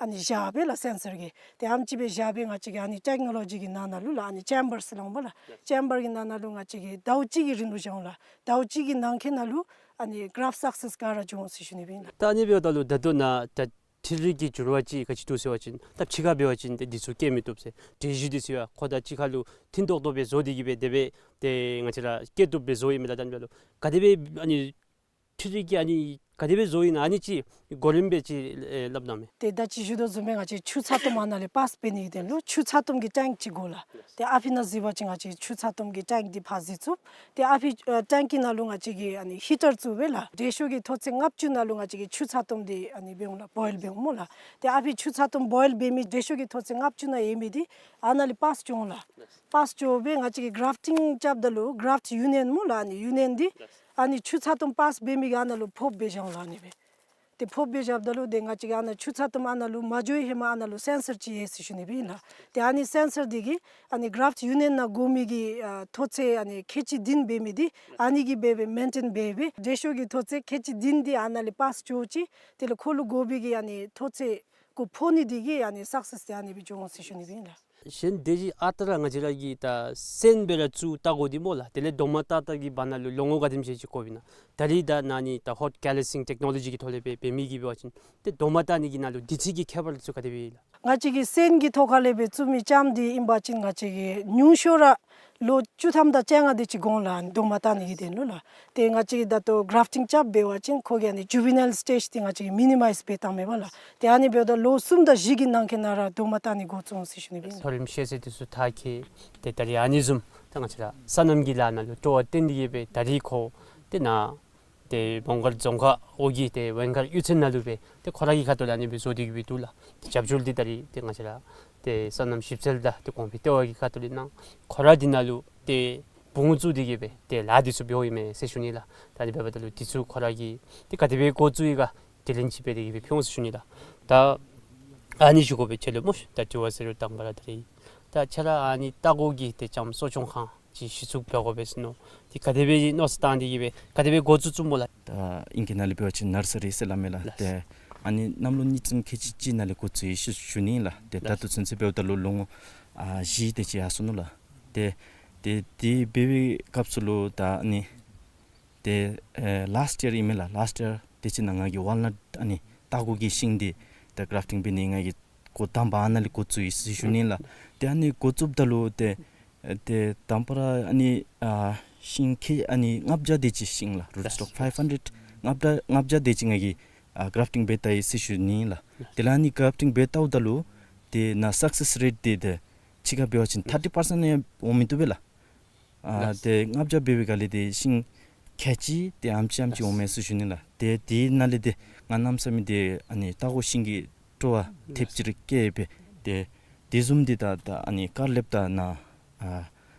ཨ་ནི་བཞག་སྦེ་ལགས་སེན་སར་གྱིས། ཏེ་ཨེམ་ཅིག་སྦེ་བཞག་སྦེ་ང་བཅས་ཀྱིས་ཨ་ནི་ཊེཀ་ནོ་ལོ་ཇི་གི་ནང་ན་ལུ་ལགས་ཨ་ནི་ཅེམ་བར་ཟེར་སླབ་སྨོ་ལགས། ཅེམ་བར་གྱི་ནང་ན་ལུ་ང་བཅས་ཀྱིས་ཟླཝ་གཅིག་གི་རིང་ལུ་བཞག་འོང་ལགས། ཟླཝ་གཅིག་གི་ནང་འཁོད་ནང་ལུ་ཨ་ནི་གརཕ་ཊི་སག་སེསི་ག་ར་འབྱུང་འོང་ཟེར་ཞུ་ནི་ཨིན་ལགས། ད་ཨ་ནི་འབདཝ་ད་ལུ་ད་ལྟོ་ནཱ་ད་འཕྲུལ་རིག་གི་འགྱུར་བ་ཅིག་ག་ཅི་འདུག་ཟེར་བ་ཅིན་ད་ཕྱི་ཁར་འབད་བ་ཅིན་ཏེ་འདི་ཚུ་སྐྱེ་མི་བཏུབ་ཟེར། འབྲས་ཞུ་འདི་ཚུ་ཡང་ཁོ་དང་གཅིག་ཁར་ལུ་མཐུན་ཏོག་ཏོ་སྦེ་བཟོ་སྟེ་གི་སྦེ་དེ་སྦེ་ཏེ་ང་བཅས་ར་སྐྱེ་བཏུབ་སྦེ་བཟོ་ཡི་མས་ལགས། ད་ཨ་ནི་འབདཝ་ད་ལུ་ག་དེ་སྦེ་ཨ་ནི་འཕྲུལ་རིག་གིས་ཨ་ནི་ག་དེ་སྦེ་བཟོ་ཡི་ན་ཨ་ནི་ཅིག་གོ་རིམ་སྦེ་ཅིག་ཨེ་སླབ་གནང་མས། ཏེ་ད་ཅི་ཞུ་དོ་བཟུམ་སྦེ་ང་བཅས་ཆུ་ཚ་ཏོམ་ཨ་ནཱ་ལས་པཱསི་འབད་ནི་གི་དོན་ལུ་ཆུ་ཚ་ཏོམ་གྱི་ཊེངཀ་ཅིག་དགོ་ལགས། ཏེ་ཨ་ཕི་ནང་གཟིགས་པ་ཅིན་ང་བཅས་ཆུ་ཚ་ཏོམ་གྱི་ཊེངཀ་འདི་ཕར་གཟིགས་ཚུགས། ཏེ་ཨ་ཕི་ཨ་ཊེངཀ་གི་ནང་ལུ་ང་བཅས་ཀྱིས་ཨ་ནི་ཧི་ཊར་བཙུགས་སྦེ་ལགས། འབྲས་ཤོག་གི་མཐོ་ཚད་ལྔ་བཅུ་ནང་ལུ་ང་བཅས་ཀྱིས་ཆུ་ཚ་ཏོམ་འདི་ཨ་ནི་འབད་འོང་ལགས། བོའིལ་འབད་འོང་སྨོ་ལགས། ཏེ་ཨ་ཕི་ཆུ་ཚ་ཏོམ་བོའིལ་འབད་མི་འབྲས་ཤོག་གི་མཐོ་ཚད་ལྔ་བཅུ་ནང་ཡོད་མི་འདི་ཨ་ནཱ་ལས་པཱསི་འགྱོ་འོང་ལགས། པཱསི་འགྱོ་སྦེ་ང་བཅས་ཀྱིས་གརཕ་ཊིང་རྐྱབ་ད་ལུ་གརཕ་ཊི་ཡུ་ནི་ཡན་སྨོ་ལགས། ཨ་ནི་ཡུ་ནི་ཡན་འདི་ཨ་ནི་ཆུ་ཚ་ཏོམ་པཱསི་འབད་མི་གི་ཨ་ནཱ་ལུ་ཕབ་སྦེ་བཞག་འོང་ལགས། ཨ་ནི་སྦེ་ཏེ་ཕབ་སྦེ་བཞགཔ་ད་ལུ་ཏེ་ང་བཅས་ཀྱིས་ཨ་ནཱ་ཆུ་ཚ་ཏོམ་ཨ་ནཱ་ལུ་མ་འགྱོ་བའི་ཧེ་མ་ཨ་ནཱ་ལུ་སེན་སར་ཅིག་ཡོད་ཟེར་ཞུ་ནི་སྦེ་ཨིན་ལགས། ཏེ་ཨ་ནི་སེན་སར་འདི་གིས་ཨ་ནི་གརཕ་ཊི་ཡུ་ནི་ཡན་ནང་དགོ་མི་གི་ཨ་མཐོ་ཚད་ཨ་ནི་ཁལ་གཅིག་བདུན་འབད་མི་འདི་ཨ་ནི་གིས་སྦེ་སྦེ་མེན་ཊེན་འབད་སྦེ་འབྲས་ཤོག་གི་མཐོ་ཚད་ཁལ་གཅིག་བདུན་འདི་ཨ་ནཱ་ལས་པཱསི་འགྱོ་ཅི། དེ་ལས་ཁོ་ལུ་དགོ་པའི་གི་ཨ་ནི་མཐོ་ཚད་གུ་ཕོག་ནི་འདི་གིས་ཨ་ནི་སག་སེསི་འདི་ཨ་ནི་སྦེ་འབྱུང་འོང་ཟེར་ཞུ་ནི་སྦེ་ཨིན་ལགས། གཞན་དེ་ཅིག་ཨ་རྟག་ར་ང་བཅས་ར་གིས་ད་སོན་སྦེ་ར་བཙུགས་ལྟག་གུ་འདི་སྨོ་ལགས། དེ་ལས་རྡོག་མ་བཏགས་ཏེ་གི་བར་ན་ལུ་ལོ་ངོ་ག་དེམ་ཅིག་ཅིག་དགོཔ་ཨིན་ན། ད་རིས་ད་ཨ་ནི་ད་ཧོཊ་ཀེ་ལ་སིང་ཊེཀ་ནོ་ལོ་ཇི་གི་ཐོག་ལས་སྦེ་འབད་མི་གིས་འབད་བ་ཅིན་ཏེ་རྡོག་མ་བཏགས་ནི་གི་ནང་ལུ་དུས་ཚོད་ཀྱི་ཁྱད་པར་ཚུ་ག་དེ་སྦེ་ཨིན་ལགས། ང་བཅས་ཀྱིས་སོན་གྱི་ཐོག་ཁ་ལས་སྦེ་བཙུགས་མི་ལྕངམ་འདི་ཨིན་པ་ཅིན་ང་བཅས་ཀྱིས་ཉུང་ཤོས་ར་ལོ་བཅུ་ཐམ་དང་བཅོ་ལྔ་དེ་ཅིག་འགོར་འོང་ལགས། རྡོག་མ་བཏགས་ནི་གི་དོན་ལུ་ལགས། ཏེ་ང་བཅས་ཀྱིས་ད་ལྟོ་གརཕ་ཊིང་རྐྱབ་འབད་བ་ཅིན་ཁོ་གི་ཨ་ནི་ཇུ་ཝི་ནཱའིལ་སི་ཊེཇ་འདི་ང་བཅས་ཀྱིས་མི་ནི་མའིཛ་འབད་བཏངམ་མས་པ་ལགས། ཏེ་ཨ་ནི་འབདཝ་ད་ལོ་གསུམ་དང་བཞི་གི་ནང་འཁོད་ནང་ར་རྡོག་མ་བཏགས་ནི་འགོ་བཙུགས་འོང་ཟེར་ཞུ་ནི་སྦེ་ཨིན། མཐོ་རིམ་ཤེས་ཚད་དེ་ཚུ་མཐར་འཁྱོལ་ཏེ་ད་རིས་ཨ་ནི་བཟུམ་ད་ང་བཅས་ར་སོ་ནམ་གྱི་ལཱ་ནང་ལུ་སྤྲོ་བ་བཏོན་ཏེ་གི་སྦེ་ད་རིས་ཁོ་ཏེ་ནཱ་ཏེ་མོང་སྒར་རྫོང་ཁག་འོག་གི་ཏེ་ཝེང་མཁར་གཡུས་ཚན་ནང་ལུ་སྦེ་ཏེ་ཁོ་ར་གི་ཁ་ཐུག་ལས་ཨ་ནི་སྦེ་བཟོ་སྟེ་གི་སྦེ་འདུག་ལགས། ཏེ་རྒྱབ་སྐྱོར་འདི་ད་རིས་ཏེ་ང་བཅས་ར་ཏེ་སོ་ནམ་ཞིབ་འཚོལ་དང་ཏེ་གོང་འཕེལ་ལྟེ་བ་གི་ཁ་ཐུག་ལས་གནང་། ཁོ་ར་འདི་ནང་ལུ་ཏེ་བུ་ངོ་བཙུགས་ཏེ་གི་སྦེ་ཏེ་ལཱ་འདི་ཚུ་འབདཝ་ཨིན་མས་ཟེར་ཞུ་ནི་ལགས། ད་ཨ་ནི་འབདཝ་ད་ལུ་འདི་ཚུ་ཁོ་ར་གིས་ཏེ་ག་དེ་སྦེ་འགོ་བཙུགས་ཡི་ག་དེ་ལན་ཅིག་འབད་དེ་གི་སྦེ་ཕུལ་འོང་ཟེར་ཞུ་ནི་ལགས། ད་ཨ་ནི་ཞུ་དགོ་པའི་ཆེད་ལུ་སྨོ་ཤིག། ད་དྲི་བ་ཟེར་རུང་དང་པ་ར་ད་རིས་ད་ཁྱོད་ར་ཨ་ནི་ལྟག་གུ་གི་ཏེ་ལྕངམ་གསོ་སྐྱོང་ཁང་ཅིག་གཞི་བཙུགས་འབད་དགོ་པས་ཟེར་མནོ། ཏེ་ག་དེ་སྦེ་མནོ་བསམ་བཏང་སྟེ་གི་སྦེ་ག་དེ་སྦེ་འགོ་བཙུགས་བཙུགསཔ་སྨོ་ལགས། ད་ཨིང་སྐད་ནང་ལས་འབད་བ་ཅིན་ནར་སི་རི་ཟེར་སླབ་མས་ལགས། ལགས། ཏེ་ཨ་ནི་གནམ་ལོ་གཉིས་ཚན་ཁལ་གཅིག་གཅིག་ནང་ལས་འགོ་བཙུགས་ཡི་ཟེར་ཞུ་ནི་ལགས། ཏེ་ད་ལྟོ་ཚུན་ཚོད་འབདཝ་ད་ལུ་ལོ་ངོ་ཨ་བཞི་དེ་ཅིག་ཡར་སོ་ནུག་ལགས། ཏེ་ཏེ་དེ་འབད་བའི་སྐབས་སུ་ལུ་ད་ཨ་ནི་ཏེ་ཨེ་ལཱསཊ་ཡར་ཨིན་མས་ལགས། ལཱསཊ་ཡར་དེ་ཅིག་ནང་ང་གིས་ཝཱལ་ནཊ་ཨ་ནི་ལྟག་གུ་གི་ཤིང་འདི་ད་གརཕ་ཊིང་འབད་ནི་ང་གིས་འགོ་དང་པ་ཨ་ནཱ་ལས་འགོ་བཙུགས་ཡི་ཟེར་ཞུ་ནི་ལགས། ཏེ་ཨ་ནི་འགོ་བཙུགསཔ་ད་ལུ་ཏེ་ཨེ་ཏེ་དང་པ་ར་ཨ་ནི་ཨ་ཤིང་ཁལ་ཨ་ནི་ལྔ་བརྒྱ་དེ་ཅིག་ཤིང་ལགས། རུཊ་སི་ཊོག་ཕའིབ་ཧན་ཌེཌ་ལྔ་བརྒྱ་ལྔ་བརྒྱ་དེ་ཅིག་ང་གིས་ཨ་གརཕ་ཊིང་འབད་བལྟ་ཡི་ཟེར་ཞུ་ནི་ལགས། དེ་ལས་ཨ་ནི་གརཕ་ཊིང་འབད་བལྟཝ་ད་ལུ་ཏེ་ནཱ་སག་སེསི་རེཊ་འདི་ཏེ་ཕྱི་ཁར་འབད་བ་ཅིན་ཐར་ཊི་པར་སེནཊ་ཡང་འོང་མི་བཏུབ་པས་ལགས། ཨ་ལགས། ཏེ་ལྔ་བརྒྱ་འབད་བའི་སྒང་ལས་ཏེ་ཤིང་ཁལ་གཅིག་ཏེ་ཨ་ཙི་ཨ་ཙི་འོང་མས་ཟེར་ཞུ་ནི་ལགས། ཏེ་དེ་ནང་ལས་ཏེ་ང་གནམ་མེད་ས་མེད་ཏེ་ཨ་ནི་ལྟག་གུ་ཤིང་གི་སྤྲོ་བ་ཐེབས་ཅིག་ར་སྐྱེས་སྦེ་ཏེ་དེ་བཟུམ་འདི་ད་ད་ཨ་ནི་ཀར་ལེབ་དང་ནཱ་ཨ་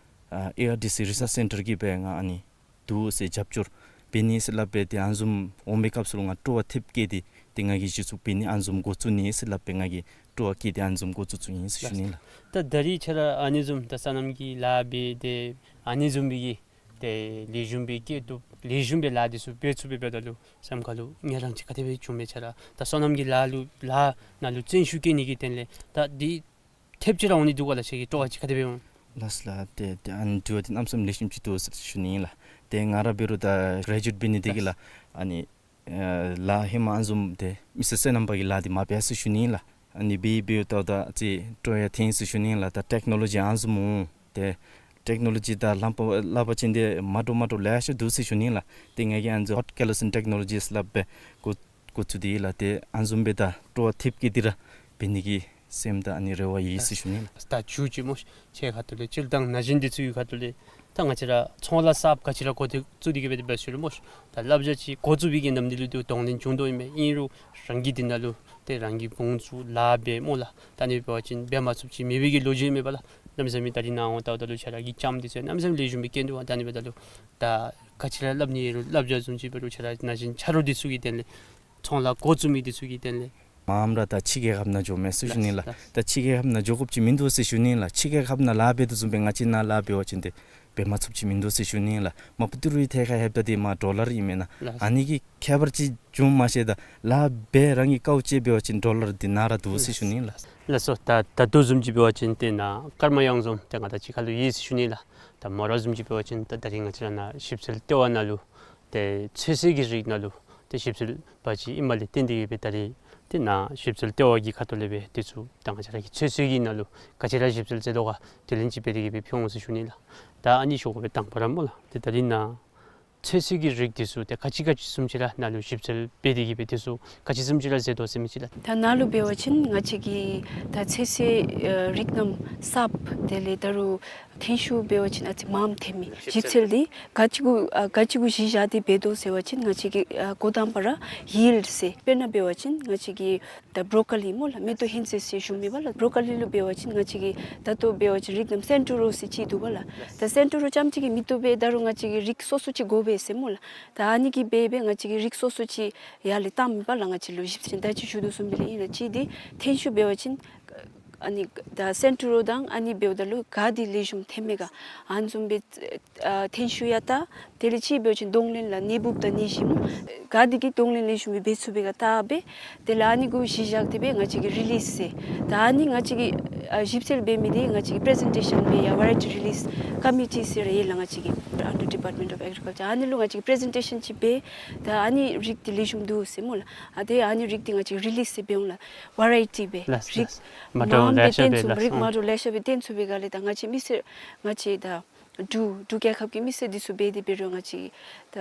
ཨ་ཨེ་ཨར་ཌི་སི་རི་སརཆ་སེན་ཊར་གྱིས་སྦེ་ང་ཨ་ནི་འདུག་ཟེར་རྒྱབ་སྐྱོར་འབད་ནི་ཟེར་སླབ་སྦེ་ཏེ་ཨ་ནི་བཟུམ་འོང་པའི་སྐབས་སུ་ལུ་ང་སྤྲོ་བ་ཐེབས་བསྐྱེད་དེ་ཏེ་ང་གིས་གཞི་བཙུགས་འབད་ནི་ཨ་ནི་བཟུམ་འགོ་བཙུགས་ནི་ཟེར་སླབ་སྦེ་ང་གིས་སྤྲོ་བ་བསྐྱེད་དེ་ཨ་ནི་བཟུམ་འགོ་བཙུགས་བཙུགསཔ་ཨིན་ཟེར་ཞུ་ནི་ལགས། ད་ད་རིས་ཁྱོད་ར་ཨ་ནི་བཟུམ་ད་སོ་ནམ་གྱི་ལཱ་འབད་དེ་ཨ་ནི་བཟུམ་སྦེ་གི་ཏེ་ལེགས་ཤོམ་སྦེ་སྐྱེ་བཏུབ་ལེགས་ཤོམ་སྦེ་ལཱ་འདི་ཚུ་འབད་ཚུགས་པའི་འབདཝ་ད་ལུ་སེམས་ཁར་ལུ་ངལ་རངས་ཅིག་ག་དེ་སྦེ་བྱུང་མས། ཁྱོད་ར་ད་སོ་ནམ་གྱི་ལཱ་ལུ་ལཱ་ནང་ལུ་བརྩོན་ཤུགས་བསྐྱེད་ནི་གི་དོན་ལས་ད་འདི་ཐེབས་ཅིག་ར་འོང་ནི་འདུག་ག་ལགས། ཁྱོད་ཀྱི་སྤྲོ་བ་ཅིག་ག་དེ་སྦེ་འོང་། ལགས་ལགས། ཏེ་ཏེ་ཨ་ནི་དྲི་བ་འདི་གནམ་མེད་ས་མེད་ལེགས་ཤོམ་ཅིག་འདུག་ཟེར་ཞུ་ནི་ཨིན་ལགས། ཏེ་ང་ར་འབད་རུང་ད་གྲེ་ཇུ་ཨེཊ་འབད་ནི་དེ་གིས་ལགས་ཨ་ནི་ཨེ་ལཱ་ཧེ་མ་ཨ་ནི་བཟུམ་ཏེ་མི་སེར་སོ་ནམ་པ་གི་ལཱ་འདི་མ་འབད་ཟེར་ཞུ་ནི་ཨིན་ལགས། ཨ་ནི་འབད་འབདཝ་ད་ད་ཅིག་སྤྲོ་ཡང་ཐོན་ཟེར་ཞུ་ནི་ཨིན་ལགས། ད་ཊེཀ་ནོ་ལོ་ཇི་ཨ་ནི་བཟུམ་འོང་ཏེ་ཊེཀ་ནོ་ལོ་ཇི་དང་ལམ་པ་སླབ་པ་ཅིན་ཏེ་མ་འདྲཝ་མ་འདྲཝ་ལེ་ཤ་འདུག་ཟེར་ཞུ་ནི་ཨིན་ལགས། ཏེ་ང་གིས་ཨ་ནི་ཧོཊ་ཀེ་ལ་སིང་ཊེཀ་ནོ་ལོ་ཇི་ཟེར་སླབ་སྦེ་འགོ་འགོ་བཙུགས་ཏེ་ལགས། ཏེ་ཨ་ནི་བཟུམ་སྦེ་ད་སྤྲོ་བ་ཐེབས་བསྐྱེད་དེ་ར་འབད་ནི་གི་སེམས་དང་ཨ་ནི་རེ་བ་ཡོད་ཟེར་ཞུ་ནི་ཨིན་ལགས། ད་མཇུག་ཅིག་སྨོ་ཁྱོད་ཁ་ཐུག་ལས་སྤྱིར་བཏང་ན་གཞོན་འདི་ཚུ་གི་ཁ་ཐུག་ལས་ ད་ང་བཅས་ར་ཚོང་ལཱ་གསརཔ་ག་ཅི་ར་འགོ་བཙུགས་ཏེ་གི་སྦེ་འབད་ཞུ་རུང་སྨོ་ཤ། ད་བསླབ་བྱ་ཅིག་འགོ་བཙུགས་པའི་གི་ནམ་དུས་ལུ་དེ་གདོང་ལེན་བྱུང་དོ་ཨིན་མས། ཨིན་རུང་རང་གིས་དེ་ནང་ལུ་ཏེ་རང་གི་བུ་ཚུ་ལཱ་འབད་སྨོ་ལགས། ད་ཨ་ནི་འབད་བ་ཅིན་འབད་མ་ཚུགསཔ་ཅིག་མེད་པའི་གི་ལོ་རྒྱུས་མེད་པ་ལགས། གནམ་མེད་ས་མེད་ད་རིས་ནངས་པ་ལྟཝ་ད་ལུ་ཁྱེད་ར་གི་ལྕམ་འདི་ཚུ་གནམ་མེད་ས་མེད་ལེགས་ཤོམ་སྦེ་སྐྱེས་འདུག་པ། ད་ཨ་ནི་འབདཝ་ད་ལུ་ད་ག་ཅི་ར་སླབ་ནི་ཡོད་རུང་བསླབ་བྱ་བཟུམ་ཅིག་འབད་རུང་ཁྱེད་ར་ན་གཞོན་ཆ་རོགས་འདི་ཚུ་གི་དོན་ལས་ཚོང་ལཱ་འགོ་བཙུགས་མི་འདི་ཚུ་གི་དོན་ལས། མངམ་ར་ད་ཕྱི་རྒྱལ་ཁབ་ནང་འགྱོ་མས་ཟེར་ཞུ་ནི་ལགས། ལགས། ད་ཕྱི་རྒྱལ་ཁབ་ནང་འགྱོ་དགོཔ་ཅིག་མིན་འདུག་ཟེར་ཞུ་ནི་ལགས། ཕྱི་རྒྱལ་ཁབ་ནང་ལཱ་འབད་དོ་བཟུམ་སྦེ་ང་བཅས་ནཱ་ལཱ་འབད་བ་ཅིན་ཏེ་འབད་མ་ཚུགསཔ་ཅིག་མིན་འདུག་ཟེར་ཞུ་ནི་ལགས། མ་པ་ཏི་རུའི་ཐད་ཁར་ལྷོདཔ་ད་འདི་མ་ཌོ་ལར་ཨིན་མེན་ན། ལགས། ཨ་ནི་གི་ཁྱད་པར་ཅིག་བྱུངམ་མ་ཤེས། ད་ལཱ་འབད་རང་གི་དཀའཝ་སྤྱད་འབད་བ་ཅིན་ཌོ་ལར་འདི་ནཱ་ར་འདུག་ཟེར་ཞུ་ནི་ལགས། ལགས་སོ། ད་ད་ལྟོ་བཟུམ་ཅིག་འབད་བ་ཅིན་ཏེ་ནཱ་སྐར་མ་གཡང་འཛོམས་ཏེ་ང་དང་གཅིག་ཁར་ལུ་ཡོད་ཟེར་ཞུ་ནི་ལགས། ད་མོ་ར་བཟུམ་ཅིག་འབད་བ་ཅིན་ད་ད་རིས་ང་བཅས་ར་ནཱ་ཞིབ་འཚོལ་ལྟེ་བ་ནང་ལུ་ཏེ་ཚོད་བསྲེ་གི་རིགས་ནང་ལུ་ཏེ་ཞིབ་འཚོལ་པ་ཅིག་ཨིནམ་ལས་བརྟེན་ཏེ་གི་སྦེ་ད་རིས་ཏེ་ནཱ་ཞིབ་འཚོལ་ལྟེ་བ་གི་ཁ་ཐུག་ལས་སྦེ་དེ་ཚུ་ད་ང་བཅས་ར་གི་ཚོད་བསྲེ་གི་ནང་ལུ་ག་ཅི་ར་ཞིབ་འཚོལ་མཛད་དོ་ག་དེ་ལན་ཅིག་འབད་དེ་གི་སྦེ་ཕུལ་འོང་ཟེར་ཞུ་ནི་ལགས། ད་ཨ་ནི་ཞུ་དགོ་པའི་དང་པ་ར་སྨོ་ལགས། ཏེ་ད་རིས་ནཱ་ཚོད་བསྲེ་གི་རིགས་དེ་ཚུ་ཏེ་ག་ཅི་ག་ཅི་བཟུམ་ཅིག་ར་ནཱ་ལུ་ཞིབ་འཚོལ་འབད་དེ་གི་སྦེ་དེ་ཚུ་ག་ཅི་བཟུམ་ཅིག་ར་མཛད་དོ་ཟེར་མི་ཅིག་ལགས། ད་ནཱ་ལུ་འབད་བ་ཅིན་ང་བཅས་ཀྱི་ད་ཚོད་བསྲེ་ཨ་རིགས་རྣམས་གསརཔ་དེ་ལས་ད་རུང་ཐོན་ཤུགས་འབད་བ་ཅིན་ཨ་ཙི་མངམ་ཐོན་མི་ཞིབ་འཚོལ་འདི་ག་ཅི་གུ་ཨ་ག་ཅི་གུ་གཞི་བཞག་སྟེ་འབད་དོ་ཟེར་བ་ཅིན་ང་བཅས་ཀྱིས་ཨ་འགོ་དང་པ་ར་ཡིལཌ་ཟེར། དཔེར་ན་འབད་བ་ཅིན་ང་བཅས་ཀྱི་ད་བོ་རོ་ཀོ་ལི་སྨོ་ལགས། མེ་ཏོག་ཧིང་ཙེ་ཟེར་ཞུ་མི་པ་ལགས། བོ་རོ་ཀོ་ལི་ལུ་འབད་བ་ཅིན་ང་བཅས་ཀྱིས་ད་ལྟོ་འབད་བ་ཅིན་རིགས་རྣམས་སེན་ཊོ་རོ་ཟེར་ཅིག་འདུག་པ་ལགས། ད་སེན་ཊོ་རོ་རྐྱངམ་གཅིག་གིས་མི་བཏུབ་པས། ད་རུང་ང་བཅས་ཀྱིས་རིགས་སོ་སོ་ཅིག་དགོ་པས་ཟེར་སྨོ་ལགས། ད་ཨ་ནི་གིས་འབད་སྦེ་ང་བཅས་ཀྱིས་རིགས་སོ་སོ་ཅིག་ཡར་ལས་བཏངམ་ཨིན་པ་ལགས། ང་བཅས་ལུ་ཞིབ་འཚོལ་ད་ཅི་ཞུ་དོ་བཟུམ་སྦེ་ལས་ཨིན་ལགས། གཅིག་འདི་ཐོན་ཤུགས་འབད་བ་ཅིན་ཨ་ནི་ད་སེན་ཊོ་རོ་དང་ཨ་ནི་འབདཝ་ད་ལུ་ག་འདི་ལེགས་ཤོམ་ཐོན་མས་ག་ཨ་ནི་བཟུམ་སྦེ་ཨ་ཐོན་ཤུགས་ཡང་ད་དེ་ལས་གཅིག་འབད་བ་ཅིན་གདོང་ལེན་ལགས། ནད་འབུཔ་དང་ནད་གཞི་སྨོ། ག་འདི་གིས་གདོང་ལེན་ལེགས་ཤོམ་སྦེ་འབད་ཚུགས་པས་ག་བལྟ་སྦེ་དེ་ལས་ཨ་ནི་གུ་གཞི་བཞག་སྟེ་སྦེ་ང་བཅས་ཀྱིས་རི་ལིསི་ཟེར། ད་ཨ་ནི་ང་བཅས་ཀྱིས་ཨ་ཞིབ་འཚོལ་འབད་མི་འདི་ང་བཅས་ཀྱིས་པི་རི་ཛེན་ཊེ་ཤཱན་འབད་ཡང་ཝེ་རའི་ཊི་རི་ལིསི་ཀོ་མི་ཊི་ཟེར་ར་ཡོད་ལགས། ང་བཅས་ཀྱི་ཨན་ཌར་ཌི་པཱརཊ་མེནཊ་ཨོཕ་ཨེག་རི་ཀལ་ཅར། ཨ་ནི་ལུ་ང་བཅས་ཀྱིས་པི་རི་ཛེན་ཊེ་ཤཱན་ཅིག་འབད། ད་ཨ་ནི་རིགས་འདི་ལེགས་ཤོམ་འདུག་ཟེར་སྨོ་ལགས། ཨ་ཏེ་ཨ་ནི་རིགས་འདི་ང་བཅས་ཀྱིས་རི་ལིསི་ཟེར་འབད་འོང་ལགས། ཝེ་རའི་ཊི་སྦེ་ལགས་རིགས་ལགས། མ་འདྲཝ་མངམ་ལེ་ཤ་སྦེ་སྦེ་ལགས། རིགས་མ་འདྲཝ་ལེ་ཤ་སྦེ་བཏོན་ཚུགས་པའི་སྒང་ལས་ད་ང་བཅས་མི་སེར་ང་བཅས་ད་འབྲུག་འབྲུག་རྒྱལ་ཁབ་ཀྱི་མི་སེར་འདི་ཚུ་འབད་དེ་འབད་རུང་ང་བཅས་ད་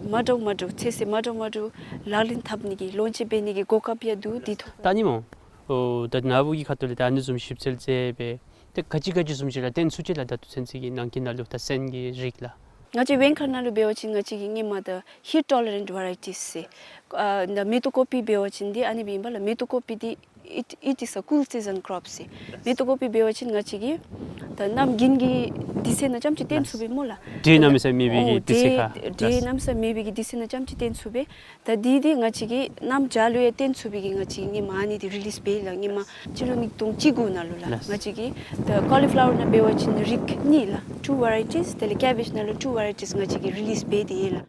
མ་འདྲཝ་མ་འདྲཝ་ཚོད་བསྲེ་མ་འདྲཝ་མ་འདྲཝ་ལག་ལེན་འཐབ་ནི་གི་ལོན་ཅིང་འབད་ནི་གི་གོ་སྐབས་ཡང་འདུག། འདི་ཐོག་ད་ཨ་ནི་སྨོ། ཨོ་ད་ནཱ་བུ་གི་ཁ་ཐུག་ལས་ད་ཨ་ནི་བཟུམ་ཞིབ་འཚོལ་མཛད་སྦེ་ཏེ་ག་ཅི་ག་ཅི་བཟུམ་ཅིག་ར་བཏོན་ཚུགས་ཅི་ལགས། ད་ལྟོ་ཚུན་ཚོད་ཀྱི་ནང་འཁོད་ནང་ལུ་ད་སོན་གྱི་རིགས་ལགས། ང་བཅས་བེང་མཁར་ནང་ལུ་འབད་བ་ཅིན་ང་བཅས་ཀྱིས་སྔོན་མ་ད་ཧིཊ་ཊོ་ལེ་རེནཊ་ཝེ་རའི་ཊིས་ཟེར་ཨ་ད་མེ་ཏོག་ཀོ་པི་འབད་བ་ཅིན་འདི་ཨ་ནི་སྦེ་ཨིན་པ་ལགས། མེ་ཏོག་ཀོ་པི་འདི་it, it is a cool season crop ཟེར། མེ་ཏོག་ཀོ་པི་འབད་བ་ཅིན་ང་བཅས་ཀྱིས་ད་གནམ་དགུན་གྱི་དུས་ཚོད་ནང་རྐྱངམ་ཅིག་བཏོན་ཚུགས་པས་སྨོ་ལགས། འདྲེ་གནམ་མེད་ས་མེད་པའི་གི་དུས་ཚོད་ཁར་འདྲེ་གནམ་མེད་ས་མེད་པའི་གི་དུས་ཚོད་ནང་རྐྱངམ་ཅིག་བཏོན་ཚུགས་པས། ད་འདི་འདི་ང་བཅས་ཀྱིས་གནམ་བྱཱར་ལུ་ཡང་བཏོན་ཚུགས་པའི་གི་ང་བཅས་ཀྱིས་སྔོན་མ་ཨ་ནི་འདི་རི་ལིསི་འབད་ཡི་ལགས། སྔོན་མ་སྤྱི་ལོ་ཉིས་སྟོང་བཅུ་དགུ་ནང་ལུ་ལགས། ང་བཅས་ཀྱིས་ད་ཀོ་ལི་ཕི་ལ་ཝར་ནང་འབད་བ་ཅིན་རིགས་གཉིས་ལགས། two varieties། དེ་ལས་ཀེ་བེཇ་ནང་ལུ་two varieties ང་བཅས་ཀྱིས་རི་ལིསི་འབད་དེ་ཡོད་ལགས།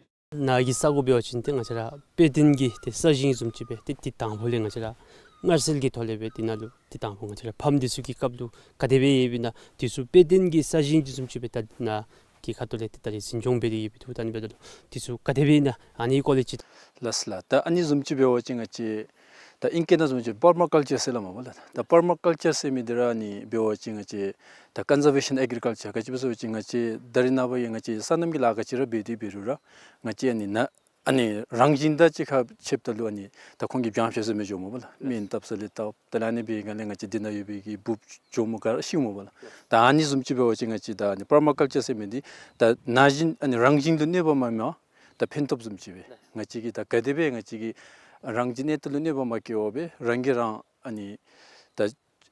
ནཱ་གི་ས་གོ་འབད་བ་ཅིན་ཏེ་ང་བཅས་ར་དཔེ་སྟོན་གྱི་ཏེ་ས་ཞིང་བཟུམ་ཅིག་སྦེ་ཏེ་ཏེ་དང་ཕུ་ལས་ང་བཅས་ར་སྔར་སྲོལ་གྱི་ཐོག་ལས་སྦེ་ཏེ་ནཱ་ལུ་ཏེ་དང་ཕུ་ང་བཅས་ར་ཕམ་འདི་ཚུ་གི་སྐབས་ལུ་ག་དེ་སྦེ་ཡོདཔ་ཨིན་ན་འདི་ཚུ་དཔེ་སྟོན་གྱི་ས་ཞིང་བཟུམ་ཅིག་སྦེ་ད་ནཱ་གི་ཁ་ཐུག་ལས་ཏེ་ད་རིས་འཛིན་སྐྱོང་འབད་དེ་ཡོདཔ་ཨིན་འདུག། ད་ཨ་ནི་འབདཝ་ད་ལུ་འདི་ཚུ་ག་དེ་སྦེ་ཨིན་ན་ཨ་ནི་སྐོར་ལས་ཅིག། ལགས་ལགས། ད་ཨ་ནི་བཟུམ་ཅིག་འབད་བ་ཅིན་ང་བཅས་ད་ཨིང་སྐད་ནང་བཟུམ་ཅིག་པར་མ་ཀལ་ཅར་ཟེར་སླབ་མས་པ་ལགས། ད་པར་མ་ཀལ་ཅར་ཟེར་མི་འདི་ར་ཨ་ནི་འབད་བ་ཅིན་ང་བཅས་ད་ཀོན་ཛར་བེ་ཤཱན་ཨེག་རི་ཀལ་ཅར་ག་ཅི་སྦེ་ཟེར་བ་ཅིན་ང་བཅས་ད་རིས་ནངས་པ་ཡང་ང་བཅས་སོ་ནམ་གྱི་ལཱ་ག་ཅི་ར་འབད་དེ་འབད་རུང་ར་ང་བཅས་ཨ་ནི་ནཱ་ཨ་ནི་རང་བཞིན་དང་གཅིག་ཁར་ཕྱདཔ་ད་ལུ་ཨ་ནི་ད་ཁོང་གིས་སྦྱང་བཤལ་ཟེར་མི་འགྱོཝ་མས་པ་ལགས། སྨན་བཏབ་ས་ལས་བཏབ། དེ་ལས་ཨ་ནི་འབད་བའི་སྒང་ལས་ང་བཅས་འདི་ནང་ཡོད་པའི་གི་འབུཔ་གྱོགམོ་ག་ར་ཤིཝ་མས་པ་ལགས། ད་ཨ་ནི་བཟུམ་ཅིག་འབད་བ་ཅིན་ང་བཅས་ད་ཨ་ནི་པར་མ་ཀལ་ཅར་ཟེར་མི་འདི་ད་ན་གཞོན་ཨ་ནི་རང་བཞིན་ལུ་གནོད་པ་མེན་པར་ད་ཕན་ཐོགས་བཟུམ་ཅིག་སྦེ་ང་བཅས་ཀྱིས་ད་ག་དེ་སྦེ་ང་བཅས་ཀྱི་རང་བཞིན་གནས་སྟངས་ལུ་གནོད་པ་མ་བཀལ་བར་སྦེ་རང་གིས་རང་ཨ་ནི་ད་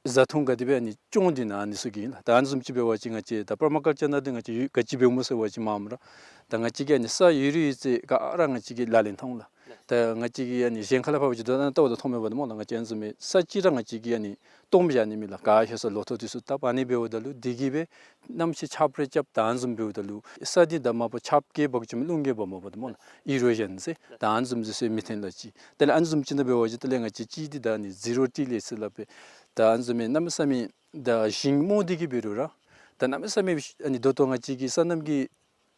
བཟའ་འཐུང་ག་དེ་སྦེ་ཨ་ནི་སྐྱོང་དེ་ནང་ཨ་ནི་ཚུ་གི་ཨིན་ལགས། ད་ཨ་ནི་བཟུམ་ཅིག་འབད་བ་ཅིན་ང་བཅས་ད་པར་མ་ཀལ་ཅར་ནང་འདི་ང་བཅས་ཡོད་ག་ཅི་འབདཝ་སྨོ་ཟེར་བ་ཅིན་མངམ་ར་ད་ང་བཅས་ཀྱིས་ཨ་ནི་ས་ཡོད་རིགས་ཡོད་ཚད་ག་ར་ང་བཅས་ཀྱིས་ལག་ལེན་འཐབ་འོང་ལགས། ད་ང་བཅས་ཀྱིས་ཨ་ནི་གཞན་ཁ་ལས་ཕར་འབད་བ་ཅིན་དོ་ན་ལྟཝ་ད་མཐོངམ་མས་པ་སྨོ་ལགས། ང་བཅས་ཨ་ནི་བཟུམ་མའི་ས་ཅིག་ར་ང་བཅས་ཀྱིས་ཨ་ནི་སྟོངམ་བཞག་ནི་མེད་ལགས། ག་ཡོད་ས་ལོ་ཐོག་དེ་ཚུ་བཏབ། ཨ་ནི་འབདཝ་ད་ལུ་དེ་གིས་སྦེ་གནམ་གཤིས་ཆརཔ་རེ་རྐྱབ་ད་ཨ་ནི་བཟུམ་འབདཝ་ད་ལུ་ས་འདི་ད་མ་པ་ཆརཔ་བཀལ་འབག་བཅུག་མི་རླུང་བཀལ་འབག་མ་པ་ད་སྨོ་ལགས། ཨི་རོ་ཞཱན་ཟེར་ད་ཨ་ནི་བཟུམ་ཅིག་ཟེར་མི་ཐོན་ལགས་ཅིག། དེ་ལས་ཨ་ནི་བཟུམ་ཅིག་ནང་འབད་བ་ཅིན་དེ་ལས་ང་བཅས་ཅིག་འདི་ད་ཨ་ནི་ཟི་རོ་ཊི་ལེས་ཟེར་སླབ་པས། ད་ཨ་ནི་བཟུམ་མའི་གནམ་མེད་ས་མེད་ད་ཞིང་རྨོ་སྟེ་གི་འབད་རུང་ར་ད་གནམ་མེད་ས་མེད་ཨ་ནི་ད་ལྟོ་ང་བཅས་ཀྱིས་སོ་ནམ་གྱི་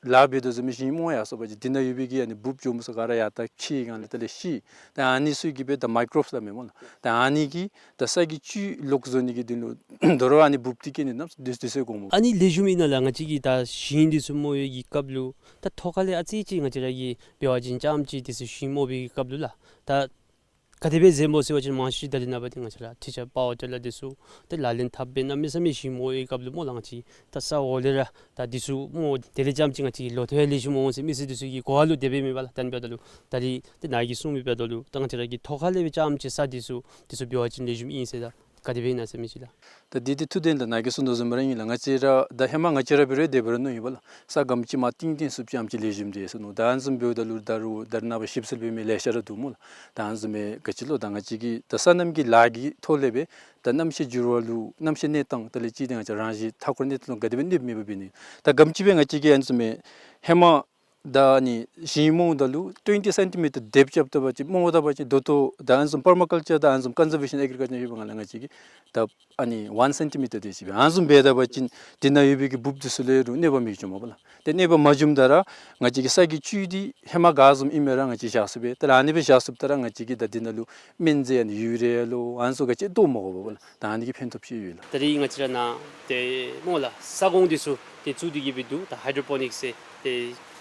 ལཱ་འབད་དོ་བཟུམ་མའི་ཞིང་རྨོ་ཡར་སོང་པ་ཅིན་དེ་ནང་ཡོད་པའི་གི་ཨ་ནི་འབུཔ་གྱོགམོ་ཚུ་ག་ར་ཡར་ད་ཕྱེ་སྒང་ལས་དེ་ལས་ཤི། ད་ཨ་ནི་ཚུ་གིས་སྦེ་ད་མའི་ཀོརོབསི་སླབ་མས་སྨོ་ལགས། ད་ཨ་ནི་གིས་ད་ས་གི་བཅུད་ལོག་བཟོ་ནི་གི་དོན་ལུ་དོ་རུང་ཨ་ནི་འབུཔ་འདི་གིས་ནི་གནམ་མེད་ས་མེད་དུས་ཚོད་འགོརཝ་མས། ཨ་ནི་ལེགས་ཤོམ་ཨིན་ན་ལགས། ང་བཅས་ཀྱིས་ད་ཞིང་འདི་ཚུ་རྨོ་བའི་གི་སྐབས་ལུ་ད་ཐོག་ཁ་ལས་ཨ་ཙི་ཅིག་ང་བཅས་ར་གིས་འབད་བ་ཅིན་རྐྱངམ་ཅིག་དེ་ཚུ་ཞིང་རྨོ་བའི་གི་སྐབས་ལུ་ལགས། ད་ ག་དེ་སྦེ་མཛད་སྨོ་ཟེར་བ་ཅིན་མང་ཤོས་ཅིག་ད་རེས་ནངས་པ་འདི་ང་བཅས་ར་ཊི་ཅར་པ་ཝར་ཊི་ལར་འདི་ཚུ་ཏེ་ལག་ལེན་འཐབ་སྦེ་གནམ་མེད་ས་མེད་ཞིབ་མོ་བའི་སྐབས་ལུ་སྨོ་ལགས། ང་བཅས་ད་ས་འོག་ལས་ར་ད་འདི་ཚུ་སྨོ་དེ་ལས་རྐྱངམ་ཅིག་ང་བཅས་ལོ་ཐོག་ཡང་ལེགས་ཤོམ་འོང་ཟེར་མི་སེར་འདི་ཚུ་གི་གོ་བ་ལུ་དེ་སྦེ་མེད་པས་ལགས། ད་ཨ་ནི་འབདཝ་ད་ལུ་ད་རིས་ཏེ་ནཱ་གིས་གསུངས་མི་འབདཝ་ད་ལུ་ད་ང་བཅས་ར་གི་ཐོག་ཁ་ལས་སྦེ་རྐྱངམ་ཅིག་ས་འདི་ཚུ་འདི་ཚུ་འབད་བ་ཅིན་ལེགས་ཤོམ་ཨིན་ཟེར་ད་ག་དེ་སྦེ་ཨིན་ན་ཟེར་མི་ཅིག་ལགས། ད་འདི་འདི་ཐུགས་བདེན་ལགས། ནཱ་གིས་གསུངས་དོ་བཟུམ་སྦེ་ར་ཨིན་ལགས། ང་བཅས་ར་ད་ཧེ་མ་ང་བཅས་ར་འབད་རུང་དེ་འབད་རུང་ནུག་ཨིན་པས་ལགས། ས་སྒམ་ཅིག་མར་བཏིང་བཏིང་ཚུགསཔ་ཅིག་ཨ་ནེམ་ཅིག་ལེགས་ཤོམ་འདི་ཟེར་མནོ། ད་ཨ་ནི་བཟུམ་འབདཝ་ད་ལུ་ད་རུང་ད་རེས་ནངས་པ་ཞིབ་འཚོལ་འབད་མི་ལེ་ཤ་ར་འདུག་སྨོ་ལགས། ད་ཨ་ནི་བཟུམ་སྦེ་ག་ཅི་ལོ་ད་ང་བཅས་ཀྱིས་ད་སོ་ནམ་གྱི་ལཱ་གི་ཐོག་ལས་སྦེ་ད་གནམ་གཤིས་འགྱུར་བ་ལུ་གནམ་གཤིས་གནས་སྟངས་དེ་ལས་ཅིག་ཏེ་ང་བཅས་རང་བཞིན་མཐའ་འཁོར་གནས་སྟངས་ལུ་ག་དེ་སྦེ་གནོདཔ་མེད་པ་འབད་ནི། ད་སྒམ་ཅིག་སྦེ་ང་བཅས་ཀྱིས་ཨ་ནི་བཟུམ་སྦེ་ཧེ་མ་ད་ཨ་ནི་ཞིང་རྨོཝ་ད་ལུ་twenty centimeter depth རྐྱབ་ད་པ་ཅིན་རྨོ་ད་པ་ཅིན་ད་ལྟོ་ད་ཨ་ནི་བཟུམ་པར་མ་ཀལ་ཅར་དང་ཨ་ནི་བཟུམ་ཀོན་ཟར་བེ་ཤཱན་ཨེག་རི་ཀལ་ཅར་ཡོད་པའི་སྒང་ལས་ང་བཅས་ཀྱིས་ད་ཨ་ནི་one centimeter དེ་ཅིག་སྦེ་ཨ་ནི་བཟུམ་འབད་ད་པ་ཅིན་དེ་ནང་ཡོད་པའི་གི་འབུཔ་འདི་ཚུ་ལུ་རུང་གནོད་པ་མི་འབྱུངམ་མས་པ་ལགས། ཏེ་གནོད་པ་མ་འབྱུངམ་ད་ར་ང་བཅས་ཀྱི་ས་གི་བཅུད་འདི་ཧེ་མ་ག་བཟུམ་ཨིན་མི་ར་ང་བཅས་བཞག་ཚུགས་པས། ད་ར་ཨ་ནི་སྦེ་བཞག་ཚུགསཔ་ད་ར་ང་བཅས་ཀྱིས་ད་འདི་ནང་ལུ་སྨན་རྫས་ཨ་ནི་ཡུ་རི་ཡ་ལོ་ཨ་ནི་ཚུ་ག་ཅི་བཏོག་མ་དགོ་པས་ལགས། ད་ཨ་ནི་གི་ཕན་ཐོགས་ཅིག་ཡོད་ལགས། ད་རིས་ང་བཅས་ར་ནཱ་ཏེ་སྨོ་ལགས་ས་སྒོང་འདི་ཚུ་ཏེ་བཙུགས་ཏེ་གི་སྦེ་འདུག། ད་ཧའི་ཌྲོ་པོ་ནིཀསི་ཟེར་ཏེ་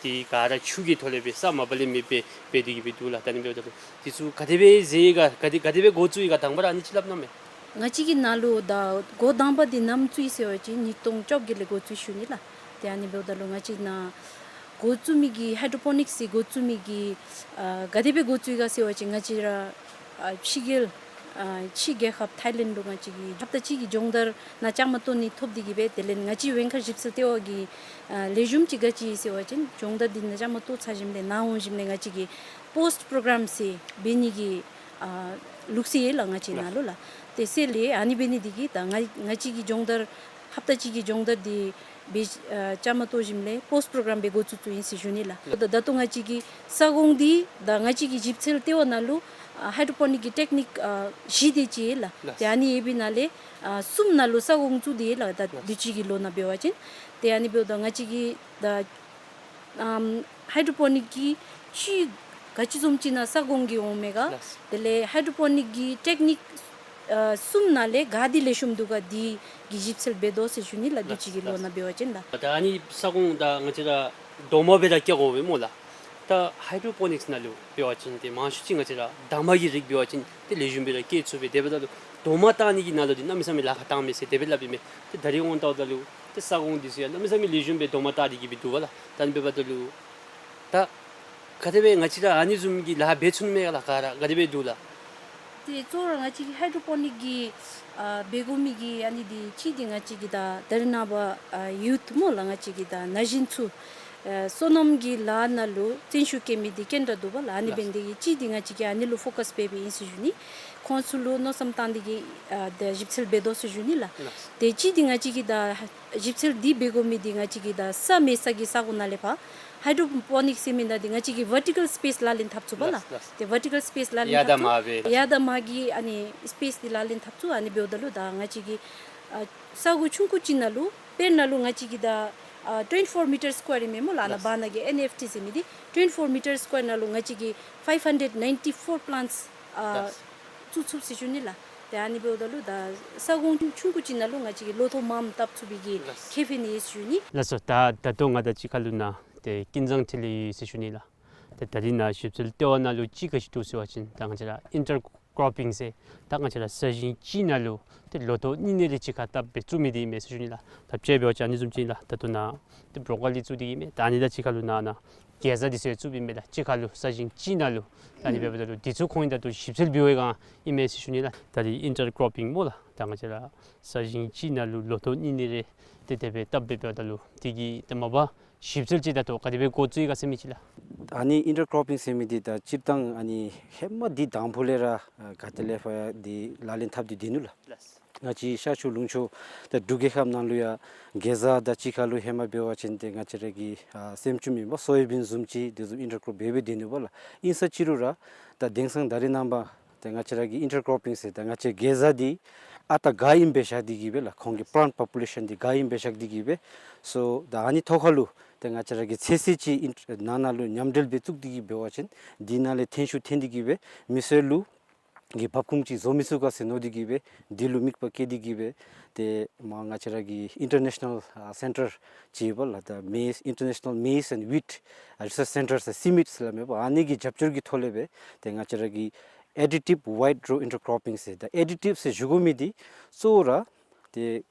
དེ་ག་ར་ཆུ་གི་ཐོག་ལས་སྦེ་ས་མ་པ་ལས་མེད་པར་འབད་དེ་གི་སྦེ་འདུག་ལགས། ད་ཨ་ནི་འབདཝ་ད་ལུ་འདི་ཚུ་ག་དེ་སྦེ་མཛད་ཡི་ག་ག་དེ་ག་དེ་སྦེ་འགོ་བཙུགས་ཡི་ག་དང་པ་ར་ཨ་ནི་ཅིག་སླབ་གནང་མས། ང་བཅས་ཀྱི་ནཱ་ལུ་ད་འགོ་དང་པ་འདི་ནམ་བཙུགས་ཡི་ཟེར་བ་ཅིན་ཉིས་སྟོང་བཅོ་བརྒྱད་ལས་འགོ་བཙུགས་ཞུ་ནི་ལགས། ཏེ་ཨ་ནི་འབདཝ་ད་ལུ་ང་བཅས་ནཱ་འགོ་བཙུགས་མི་གི་ཧའི་ཌྲོ་པོ་ནིཀསི་འགོ་བཙུགས་མི་གི་ཨ་ག་དེ་སྦེ་འགོ་བཙུགས་ཡི་ག་ཟེར་བ་ཅིན་ང་བཅས་ར་ཨ་ཕྱི་རྒྱལ་ཨ་ཕྱི་རྒྱལ་ཁབ་ཐའི་ལེནཌ་ལུ་ང་བཅས་ཀྱིས་ཧབ་ཏ་གཅིག་གི་སྦྱོང་བརྡར་ནཱ་བཅའ་མར་གཏོགས་ནི་ཐོབ་སྟེ་གི་སྦེ་དེ་ལས་ང་བཅས་ཝེང་ཁཱ་ཞིབ་འཚོལ་ལྟེ་བ་གི་ཨ་ལེགས་ཤོམ་ཅིག་ག་ཅི་ཨིན་ཟེར་བ་ཅིན་སྦྱོང་བརྡར་འདི་ནཱ་བཅའ་མར་གཏོགས་ཚར་ཞིནམ་ལས་ནཱ་འོང་ཞིནམ་ལས་ང་བཅས་ཀྱིས་པོསཊ་པོརོ་གརམ་ཟེར་འབད་ནི་གི་ཨ་ལུགས་སྲོལ་ཡོད་ལགས་ང་བཅས་ནཱ་ལུ་ལགས། ཏེ་ཟེར་ལས་ཨ་ནི་འབད་ནི་འདི་གིས་ད་ང་ང་བཅས་ཀྱི་སྦྱོང་བརྡར་ཧབ་ཏ་གཅིག་གི་སྦྱོང་བརྡར་འདི་སྦེ་ཨ་བཅའ་མར་གཏོགས་ཞིནམ་ལས་པོསཊ་པོརོ་གརམ་སྦེ་འགོ་བཙུགས་བཙུགས་ཨིན་ཟེར་ཞུ་ནི་ལགས། ད་ད་ལྟོ་ང་བཅས་ཀྱི་ས་སྒོང་འདི་ད་ང་བཅས་ཀྱི་ཞིབ་འཚོལ་ལྟེ་བ་ནང་ལུ་ཨ་ཧའི་ཌྲོ་པོ་ནིཀ་གི་ཊེཀ་ནིཀ་ཨ་བཞི་དེ་ཅིག་ཡོད་ལགས། ལགས། ཏེ་ཨ་ནི་ཡོད་པའི་ནང་ལས་ཨ་གསུམ་ནང་ལུ་ས་སྒོང་བཙུགས་ཏེ་ཡོད་ལགས། ད་ལགས། དུས་ཅི་གི་ལོ་ནང་འབད་བ་ཅིན་ཏེ་ཨ་ནི་འབདཝ་ད་ང་བཅས་ཀྱི་ད་ཨམ་ཧའི་ཌྲོ་པོ་ནིཀ་གི་ཅིག་ག་ཅི་བཟུམ་ཅིག་ནང་ས་སྒོང་གི་འོང་མས་ག། ལགས། དེ་ལས་ཧའི་ཌྲོ་པོ་ནིཀ་གི་ཊེཀ་ནིཀ་ཨ་གསུམ་ནང་ལས་ག་འདི་ལེགས་ཤོམ་འདུག་ག་འདི་གི་ཞིབ་འཚོལ་འབད་དོ་ཟེར་ཞུ་ནི་ལགས། དུས་ཅི་གི་ལོ་ནང་འབད་བ་ཅིན་ལགས། ད་ཨ་ནི་ས་སྒོང་ད་ང་བཅས་ར་རྡོག་མ་སྦེ་ར་བཀལ་དགོ་པས་སྨོ་ལགས། ད་ཧའི་ཌྲོ་པོ་ནིཀསི་ནང་ལུ་འབད་བ་ཅིན་ཏེ་མང་ཤོས་ཅིག་ང་བཅས་ར་འདབ་མ་གི་རིགས་འབད་བ་ཅིན་ཏེ་ལེགས་ཤོམ་སྦེ་ར་བཀལ་ཚུགས་པས། དེ་འབདཝ་ད་ལུ་རྡོག་མ་བཏགས་ནི་གི་ནང་ལུ་འདི་གནམ་མེད་ས་མེད་ལཱ་ཁག་བཏངམ་མས་ཟེར་དེ་སྦེ་སླབ་ཨིན་མས། ཏེ་ད་རིས་འོང་ལྟཝ་ད་ལུ་ཏེ་ས་སྒོང་འདི་ཚུ་ཡང་གནམ་མེད་ས་མེད་ལེགས་ཤོམ་སྦེ་རྡོག་མ་བཏགས་ཏེ་གི་སྦེ་འདུག་པ་ལགས། ད་ཨ་ནི་འབདཝ་ད་ལུ་ད་ག་དེ་སྦེ་ང་བཅས་ར་ཨ་ནི་བཟུམ་གྱི་ལཱ་འབད་ཚུགས་ནི་མས་ག་ལགས། ག་ར་ག་དེ་སྦེ་འདུག་ལགས། ཏེ་གཙོ་བོ་ར་ང་བཅས་ཀྱི་ཧའི་ཌྲོ་པོ་ནིཀ་གི་ཨ་འབད་དགོ་མི་གི་ཨ་ནི་འདི་གཅིག་འདི་ང་བཅས་ཀྱི་ད་ད་རེས་ནངས་པ་ཨ་ཡུཐ་སྨོ་ལགས། ང་བཅས་ཀྱི་ད་ན་གཞོན་ཚུ་ཨ་སོ་ནམ་གྱི་ལཱ་ནང་ལུ་བརྩོན་ཤུགས་བསྐྱེད་མི་འདི་དཀོན་དྲགས་འདུག་པ་ལགས། ཨ་ནི་ལགས། འབད་ནི་འདི་གིས་གཅིག་འདི་ང་བཅས་ཀྱིས་ཨ་ནི་ལུ་ཕོ་ཀཱས་འབད་འབདཝ་ཨིན་ཟེར་ཞུ་ནི། ཁོང་ཚུ་ལུ་མནོ་བསམ་བཏང་སྟེ་གི་ཨ་ད་ཞིབ་འཚོལ་འབད་དོ་ཟེར་ཞུ་ནི་ལགས། ལགས། ཏེ་གཅིག་འདི་ང་བཅས་ཀྱི་ད་ཞིབ་འཚོལ་འདི་འབད་དགོ་མི་འདི་ང་བཅས་ཀྱི་ད་ས་མེད་ས་གི་ས་སྒོ་ནང་ལས་ཕར་ཧའི་ཌྲོ་པོ་ནིཀསི་ཟེར་མི་ནང་འདི་ང་བཅས་ཀྱིས་ཝར་ཊི་ཀལ་སི་པེསི་ལག་ལེན་འཐབ་ཚུགས་པ་ལགས། ལགས། ལགས། ཏེ་ཝར་ཊི་ཀལ་སི་པེསི་ལག་ལེན་ཡར་དང་འཐབ་ཚུགས། མར་སྦེ་ཡར་དང་མར་གྱི་ཨ་ནི་སི་པེསི་འདི་ལག་ལེན་འཐབ་ཚུགས། ཨ་ནི་འབདཝ་ད་ལུ་ད་ང་བཅས་ཀྱི་ཨ་ས་སྒོ་ཆུང་ཀུ་ཅིག་ནང་ལུ་དཔེར་ན་ལུ་ང་བཅས་ཀྱི་ད་ཨ་twenty four meter square ཨིན་མས་སྨོ་ལགས། ཨ་ནཱ་ལགས། བར་ན་གི་ཨེན་ཨེཕ་ཊི་ཟེར་མི་འདི་twenty four meter square ནང་ལུ་ང་བཅས་ཀྱིས་five hundred ninety four plants ཨ་ལགས། བཙུགས་ཚུགས་ཟེར་ཞུ་ནི་ལགས། ཏེ་ཨ་ནི་འབདཝ་ད་ལུ་ད་ས་སྒོང་ཆུང་ཀུ་ཅིག་ནང་ལུ་ང་བཅས་ཀྱིས་ལོ་ཐོག་མངམ་བཏབ་ཚུགས་པའི་གི་ལགས། ཁེ་ཕན་ཡོད་ཟེར་ཞུ་ནི། ལགས་སོ། ད་ད་ལྟོ་ང་དང་གཅིག་ཁར་ལུ་ནཱ་ཏེ་ཀུན་བཟང་འཕྲིན་ལས་ཡོད་ཟེར་ཞུ་ནི་ལགས། ཏེ་ད་རིས་ནཱ་ཞིབ་འཚོལ་ལྟེ་བ་ནང་ལུ་ཅིག་ག་ཅི་འདུག་ཟེར་བ་ཅིན་ད་ང་བཅས་ར་ཨིན་ཊར་ཀོར་པིང་ཟེར་ད་ང་བཅས་ར་ས་ཞིང་གཅིག་ནང་ལུ་ཏེ་ལོ་ཐོག་གཉིས་གཉིས་རེ་གཅིག་ཁར་བཏབ་སྦེ་བཙུགས་མི་འདི་ཨིན་མས་ཟེར་ཞུ་ནི་ལགས། ད་དཔྱེ་འབད་བ་ཅིན་ཨ་ནི་བཟུམ་ཅིག་ཨིན་ལགས། ད་ལྟོ་ནཱ་ཏེ་བྲོ་ཀོ་ལི་བཙུགས་ཏེ་ཨིན་མས། ད་ཨ་ནི་དང་གཅིག་ཁར་ལུ་ནཱ་ནཱ་གེ་ཛ་འདི་ཚུ་ཡང་བཙུགསཔ་ཨིན་མས་ལགས། གཅིག་ཁར་ལུ་ས་ཞིང་གཅིག་ནང་ལུ། ད་ཨ་ནི་འབདཝ་ད་ལུ་འདི་ཚུ་ཁོང་གིས་ད་ལྟོ་ཞིབ་འཚོལ་འབད་བའི་སྒང་ཨིན་མས་ཟེར་ཞུ་ནི་ལགས། ད་རིས་ཨིན་ཊར་ཀོར་པིང་སྨོ་ལགས། ད་ང་བཅས་ར་ས་ཞིང་གཅིག་ནང་ལུ་ལོ་ཐོག་གཉིས་གཉིས་རེ་ཏེ་དེ་སྦེ་བཏབ་སྦེ་འབདཝ་ད་ལུ་དེ་གི་ཏེ་མ་པ་ཞིབ་འཚོལ་ཅིག་ད་ལྟོ་ག་དེ་སྦེ་འགོ་བཙུགས་ཡི་ག་ཟེར་མི་ཅིག་ལགས། ཨ་ནི་ཨིན་ཊར་ཀོར་པིང་ཟེར་མི་འདི་ད་སྤྱིར་བཏང་ཨ་ནི་ཧེ་མ་འདི་དང་ཕུ་ལས་ར་ཨ་ག་ཏེ་ལས་ཕར་འདི་ལག་ལེན་འཐབ་སྟེ་སྡོད་ནུག་ལགས། ལགས། ང་བཅས་ཤར་ཕྱོགས་ལུང་ཕྱོགས་ད་འབྲུག་རྒྱལ་ཁབ་ནང་ལུ་ཡང་གེ་ཛ་དང་གཅིག་ཁར་ལུ་ཧེ་མ་འབད་བ་ཅིན་ཏེ་ང་བཅས་ར་གི་ཨ་སྲནམ་ཅུང་ཨིན་པ་སོ་ཡ་བིན་བཟུམ་ཅིག་དེ་བཟུམ་ཨིན་ཊར་ཀོར་པིང་འབད་སྦེ་སྡོད་ནུག་པ་ལགས། ཨིན་ས་ཅི་རུང་ར་ད་དེང་སང་ད་རེས་ནངས་པ་ཏེ་ང་བཅས་ར་གི་ཨིན་ཊར་ཀོར་པིང་ཟེར་ད་ང་བཅས་གེ་ཛ་འདི་ཨ་རྟག་ག་ཨིནམ་སྦེ་བཞག་སྟེ་གི་སྦེ་ལགས། ཁོང་གི་པི་ལེནཊ་པོ་པུ་ལེ་ཤཱན་འདི་ག་ཨིནམ་སྦེ་བཞག་སྟེ་གི་སྦེ། སོ་ད་ཨ་ནི་ཐོག་ཁར་ལུ་ཏེ་ང་བཅས་ར་གི་ཚོད་བསྲེ་ཅིག་ཨིན་ནང་ན་ལུ་མཉམ་འབྲེལ་སྦེ་བཙུགས་ཏེ་གི་འབད་བ་ཅིན་འདི་ནང་ལས་ཐོན་ཤུགས་ཐོན་ཏེ་གི་སྦེ་མི་སེར་ལུ་གི་འབབ་ཁུངས་ཅིག་བཟོ་མི་ཚུགས་ག་ཟེར་མནོ་སྟེ་གི་སྦེ་འདི་ལུ་དམིགས་པ་བསྐྱེད་དེ་གི་སྦེ་ཏེ་མར་ང་བཅས་ར་གི་ཨིན་ཊར་ནེ་ཤ་ནཱལ་ཨ་སེན་ཊར་ཅིག་ཡོད་པ་ལགས། ད་མེ་ཨིན་ཊར་ནེ་ཤ་ནཱལ་མེ་ཛི་ཨེནཌ་ཝིཊ་ཨ་རི་སརཆ་སེན་ཊར་ཟེར་སི་མིཊ་ཟེར་སླབ་མས་པ། ཨ་ནི་གི་རྒྱབ་སྐྱོར་གྱི་ཐོག་ལས་སྦེ་ཏེ་ང་བཅས་ར་གི་ additive wide row intercropping ཟེར། ད་ཨེ་ཌི་ཊིབ་ཟེར་ཞུ་དགོ་མི་འདི་གཙོ་བོ་ར་ཏེ་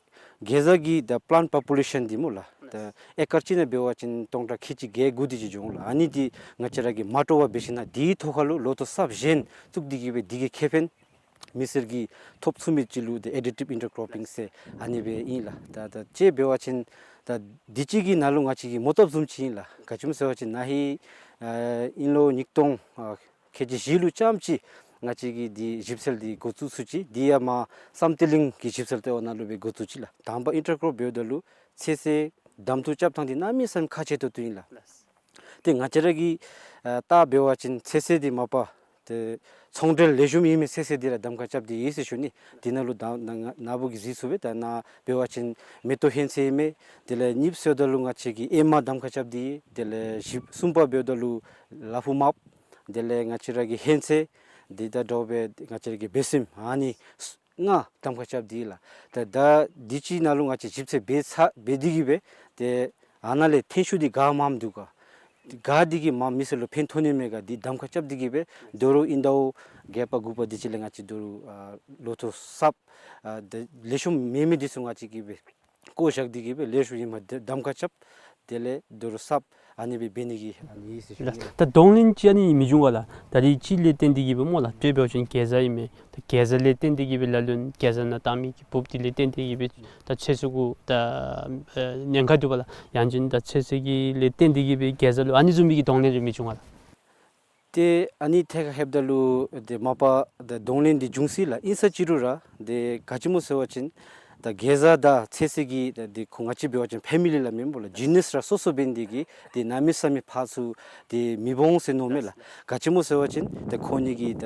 གེ་ཛ་གི་ད་པ་ལཱནཊ་པོ་པུ་ལེ་ཤཱན་འདི་སྨོ་ལགས། ད་ཨེ་ཀར་གཅིག་ནང་འབད་བ་ཅིན་སྟོང་ཕྲག་ཁལ་གཅིག་བརྒྱད་དགུ་དེ་ཅིག་འབྱུང་ལགས། ཨ་ནི་འདི་ང་བཅས་ར་གིས་མ་སྤྲོ་བར་འབད་ཞིན་ན་འདིའི་ཐོག་ཁ་ལུ་ལོ་ཐོག་གསརཔ་གཞན་བཙུགས་ཏེ་གིས་སྦེ་འདི་གི་ཁེ་ཕན་མི་སེར་གྱིས་ཐོབ་ཚུགས་མི་ཅིག་ལུ་ཏེ་additive intercropping ཟེར་ཨ་ནི་སྦེ་ཨིན་ལགས། ད་ད་དཔྱེ་འབད་བ་ཅིན་ད་འདི་གཅིག་གི་ནང་ལུ་ང་བཅས་ཀྱི་མོ་བཏབ་བཟུམ་ཅིག་ཨིན་ལགས། ག་ཅི་སྨོ་ཟེར་བ་ཅིན་ན་ཧིང་ཨ་དབྱིན་ལོ་ཉིས་སྟོང་ཨ་ཁལ་གཅིག་བཞི་ལུ་ཙམ་ཅིག་ང་བཅས་ཀྱིས་འདི་ཞིབ་འཚོལ་འདི་འགོ་བཙུགས་ཚུགས་ཅི། འདི་ཡང་མར་བསམ་གཏན་གླིང་གི་ཞིབ་འཚོལ་ལྟེ་བ་ནང་ལུ་སྦེ་འགོ་བཙུགས་ཅི་ལགས། དང་པ་ཨིན་ཊར་ཀོརོཔ་འབདཝ་ད་ལུ་ཚོད་བསྲེ་གདམ་འཐུ་རྐྱབ་ཐངས་འདི་གནམ་མེད་ས་མེད་ཁག་ཆེ་ཏོག་ཏོ་ཨིན་ལགས། ཏེ་ང་བཅས་ར་གིས་ཨ་བལྟ་འབད་བ་ཅིན་ཚོད་བསྲེ་འདི་མ་པ་ཏེ་ཚོང་འབྲེལ་ལེགས་ཤོམ་ཨིན་མི་ཚོད་བསྲེ་འདི་ར་གདམ་ཁ་རྐྱབ་སྟེ་ཡོད་ཟེར་ཞུ་ནི། འདི་ནང་ལུ་ད་ན་ན་བུ་གིས་གཟིགས་ཚུགས་པས། ད་ནཱ་འབད་བ་ཅིན་མེ་ཏོག་ཧོན་ཚོད་ཨིན་མས། དེ་ལས་གཉིས་པ་ཟེརཝ་ད་ལུ་ང་བཅས་ཀྱིས་ཨེ་མ་གདམ་ཁ་རྐྱབ་སྟེ་ཡོད། དེ་ལས་བཞི་གསུམ་པ་འབདཝ་ད་ལུ་ལ་ཕུག་མརཔ། དེ་ལས་ང་བཅས་ར་གི་ཧོན་ཚོད་འདི་དང་འདྲཝ་སྦེ་ང་བཅས་ར་གི་སྦེ་སྲིནམ་ཨ་ནི་ལྔ་གདམ་ཁ་རྐྱབ་སྟེ་ཡོད་ལགས། ད་ད་འདི་ཅིག་ནང་ལུ་ང་བཅས་ཞིབ་འཚོལ་འབད་ཚར་འབད་དེ་གིས་སྦེ་ཏེ་ཨ་ནཱ་ལས་ཐོན་ཤུགས་འདི་ག་མངམ་འདུག་ག། ག་འདི་གིས་མ་མི་སེར་ལུ་ཕན་ཐོགས་ནི་མས་ག་འདི་གདམ་ཁ་རྐྱབ་སྟེ་གིས་སྦེ་དོ་རུང་ཨིན་ཟླཝ་བརྒྱད་པ་དགུ་པ་འདི་ཅིག་ལས་ང་བཅས་དོ་རུང་ཨ་ལོ་ཐོག་གསརཔ་ཨ་ད་ལེགས་ཤོམ་མེད་མི་འདི་ཚུ་ང་བཅས་ཀྱིས་སྦེ་བཀོ་བཞག་སྟེ་གིས་སྦེ་ལེགས་ཤོམ་ཨིནམ་འདི་གདམ་ཁ་རྐྱབ། དེ་ལས་དོ་རུང་གསརཔ་ཨ་ནི་སྦེ་འབད་ནི་གི་ཨ་ནི་ཨིན་ཟེར་ཞུ་ནི་ལགས། ད་གདོང་ལེན་ཅིག་ཨ་ནི་མི་འབྱུང་ག་ལགས། ད་རིས་ཅིག་ལས་བརྟེན་ཏེ་གིས་སྦེ་སྨོ་ལགས། དཔེ་འབད་བ་ཅིན་གེ་ཛ་ཨིན་མས། ད་གེ་ཛ་ལས་བརྟེན་ཏེ་གིས་སྦེ་ལ་ལུ་གེ་ཛ་ནང་བཏང་མི་གི་འབུཔ་འདི་ལས་བརྟེན་ཏེ་གིས་སྦེ་ད་ཚོད་བསྲེ་གུ་ད་ཨེ་ཉེན་ཁ་འདུག་པ་ལགས། ཡང་ཅིན་ད་ཚོད་བསྲེ་གི་ལས་བརྟེན་ཏེ་གིས་སྦེ་གེ་ཛ་ལུ་ཨ་ནི་བཟུམ་མའི་གི་གདོང་ལེན་རེ་མི་འབྱུང་ག་ལགས། ཏེ་ཨ་ནི་ཐད་ཁར་ལྷོདཔ་ད་ལུ་ཏེ་མ་པ་ད་གདོང་ལེན་འདི་འབྱུང་སྲིད་ལགས། ཨིན་ས་ཅི་རུང་ར་ཏེ་ག་ཅི་སྨོ་ཟེར་བ་ཅིན་ད་གེ་ཛ་དང་ཚོད་བསྲེ་གི་ད་ཏེ་ཁོང་ང་བཅས་འབད་བ་ཅིན་ཕེ་མི་ལི་སླབ་མི་སྨོ་ལགས། ཇི་ནསི་ར་སོ་སོ་འབད་ནི་དེ་གིས་ཏེ་གནམ་མེད་ས་མེད་ཕར་ཚུར་ཏེ་མི་འོང་ཟེར་མནོཝ་མས་ལགས། ག་ཅི་སྨོ་ཟེར་བ་ཅིན་ད་ཁོང་གཉིས་ཀྱི་ད་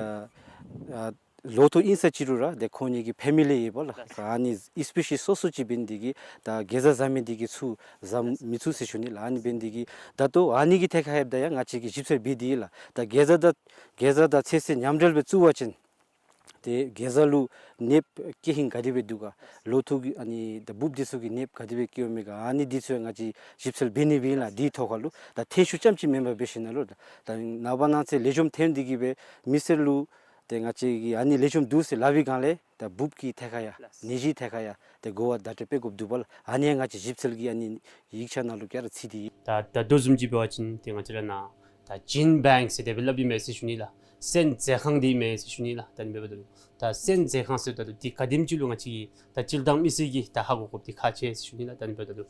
ཨ་ལོ་ཐོག་ཨིན་ས་ཅི་རུང་ར་ཏེ་ཁོང་གཉིས་ཀྱི་ཕེ་མི་ལི་ཡོདཔ་ལགས། ཨ་ནི་སི་པེ་ཤིས་སོ་སོ་ཅིག་འབད་ནི་དེ་གིས་ད་གེ་ཛ་བཟའ་མི་དེ་གིས་ཚུར་བཟའ་མི་ཚུགས་ཟེར་ཞུ་ནི་ལགས། ཨ་ནི་འབད་ནི་དེ་གིས་ད་ལྟོ་ཨ་ནི་གི་ཐད་ཁར་ལྷོདཔ་ད་ཡང་ང་བཅས་ཀྱིས་ཞིབ་འཚོལ་འབད་དེ་ཡོད་ལགས། ད་གེ་ཛ་དང་གེ་ཛ་དང་ཚོད་བསྲེ་མཉམ་འབྲེལ་སྦེ་བཙུགས་པ་ཅིན་ཏེ་གེ་ཛ་ལུ་ནདཔ་སྐྱེ་ཧིང་ག་དེ་སྦེ་འདུག་ག། ལོ་ཐོག་གི་ཨ་ནི་ད་འབུཔ་འདི་ཚུ་གི་ནདཔ་ག་དེ་སྦེ་སྐྱེཝ་མས་ག། ཨ་ནི་འདི་ཚུ་ཡང་ང་བཅས་ཞིབ་འཚོལ་འབད་ནི་སྦེ་ཨིན་ལགས། འདི་ཐོག་ཁར་ལུ་ད་ཐོན་ཤུགས་ཙམ་ཅིག་མེན་པར་འབད་ཞིན་ན་ལུ་ད་ནངས་པ་གནངས་ཚེ་ལེགས་ཤོམ་ཐོན་ཏེ་གིས་སྦེ་མི་སེར་ལུ་ཏེ་ང་བཅས་ཀྱིས་ཨ་ནི་ལེགས་ཤོམ་འདུག་ཟེར་སླབ་པའི་སྒང་ལས་ད་འབུཔ་གི་ཐད་ཁར་ཡང་ནད་གཞི་ཐད་ཁར་ཡང་ཏེ་གོ་བ་བརྡ་སྤྲོད་འབད་དགོཔ་འདུག་པ་ལགས། ཨ་ནི་ཡང་ང་བཅས་ཞིབ་འཚོལ་གྱི་ཨ་ནི་ཡིག་ཆ་ནང་ལུ་ག་ར་ཚུད་དེ་ཡོད། ད་ད་ལྟོ་བཟུམ་ཅིག་འབད་བ་ཅིན་ཏེ་ང་བཅས་ར་ནཱ་ད་ཇིན་བེངཀ་ཟེར་དེ་སྦེ་སླབ་ཨིན་མས་ཟེར་ཞུ་ནི་ལགས། སོན་མཛོད་ཁང་འདི་ཨིན་མས་ཟེར་ཞུ་ནི་ལགས། ད་ཨ་ནི་འབདཝ་ད་ལུ་ད་སོན་མཛོད་ཁང་ཟེརཝ་ད་ལུ་འདི་ག་དེམ་ཅིག་ལུ་ང་བཅས་ཀྱིས་ད་སྤྱིར་བཏང་མི་སེར་གྱིས་ད་ཧ་གོ་དགོཔ་འདི་ཁག་ཆེ་ཟེར་ཞུ་ནི་ལགས། ད་ཨ་ནི་འབདཝ་ད་ལུ་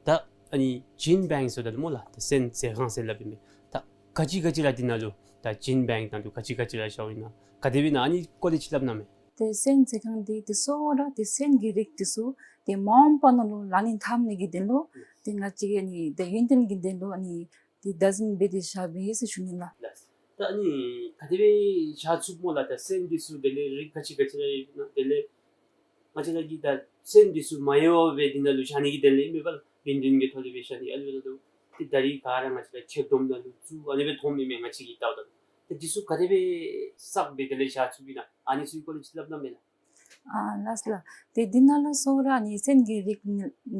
ད་ཨ་ནི་ཇིན་བེངཀ་ཟེརཝ་ད་ལུ་སྨོ་ལགས། ད་སོན་མཛོད་ཁང་ཟེར་སླབ་ཨིན་མས། ད་ག་ཅི་ག་ཅི་ར་འདི་ནང་ལུ་ད་ཇིན་བེངཀ་ནང་ལུ་ག་ཅི་ག་ཅི་ར་བཞགཔ་ཨིན་ན་ག་དེ་སྦེ་ཨིན་ན་ཨ་ནི་སྐོར་ལས་ཅིག་སླབ་གནང་མས། ཏེ་སོན་མཛོད་ཁང་འདི་ཏེ་གཙོ་བོ་ར་ཏེ་སོན་གྱི་རིགས་འདི་ཚུ་ཏེ་མ་འོངས་པ་ནང་ལུ་ལག་ལེན་འཐབ་ནི་གི་དོན་ལུ་ཏེ་ང་བཅས་ཀྱི་ཨ་ནི་ཏེ་ཡུན་བརྟན་གྱི་དོན་ལུ་ཨ་ནི་ཏེ་བདག་འཛིན་འབད་དེ་བཞགཔ་ཨིན་ཟེར་ཞུ་ནི་ལགས། ལགས། ད་ཨ་ནི་ག་དེ་སྦེ་བཞག་ཚུགས་སྨོ་ལགས། ད་སོན་འདི་ཚུ་དེ་ལས་རིགས་ག་ཅི་ག་ཅི་ར་ཡོད་ན་དེ་ལས་ང་བཅས་ར་གིས་ད་སོན་འདི་ཚུ་མ་ཡལ་བར་སྦེ་འདི་ནང་ལུ་བཞག་ནི་གི་དོན་ལས་ཨིན་མས་པ་ལགས། ཡུན་བརྟན་གྱི་ཐོག་ལས་སྦེ་བཞག་ནི། ཨ་ནི་འབདཝ་ད་ལུ་ཏེ་ད་རིས་ག་ར་ང་བཅས་ར་ཕྱིར་བསྡོམས་ནང་ལུ་བཙུགས་ཨ་ནི་སྦེ་མཐོངམ་ཨིན་མས། ང་བཅས་ཀྱིས་བལྟཝ་ད་ལུ་ཏེ་འདི་ཚུ་ག་དེ་སྦེ་བསགས་སྦེ་དེ་ལས་བཞག་ཚུགསཔ་ཨིན་ན་ཨ་ནི་ཚུ་གི་སྐོར་ལས་ཅིག་སླབ་གནང་མས་ལགས། ཨ་ལགས་ལགས། ཏེ་འདི་ནང་ལུ་གཙོ་བོ་ར་ཨ་ནི་སོན་གྱི་རིགས་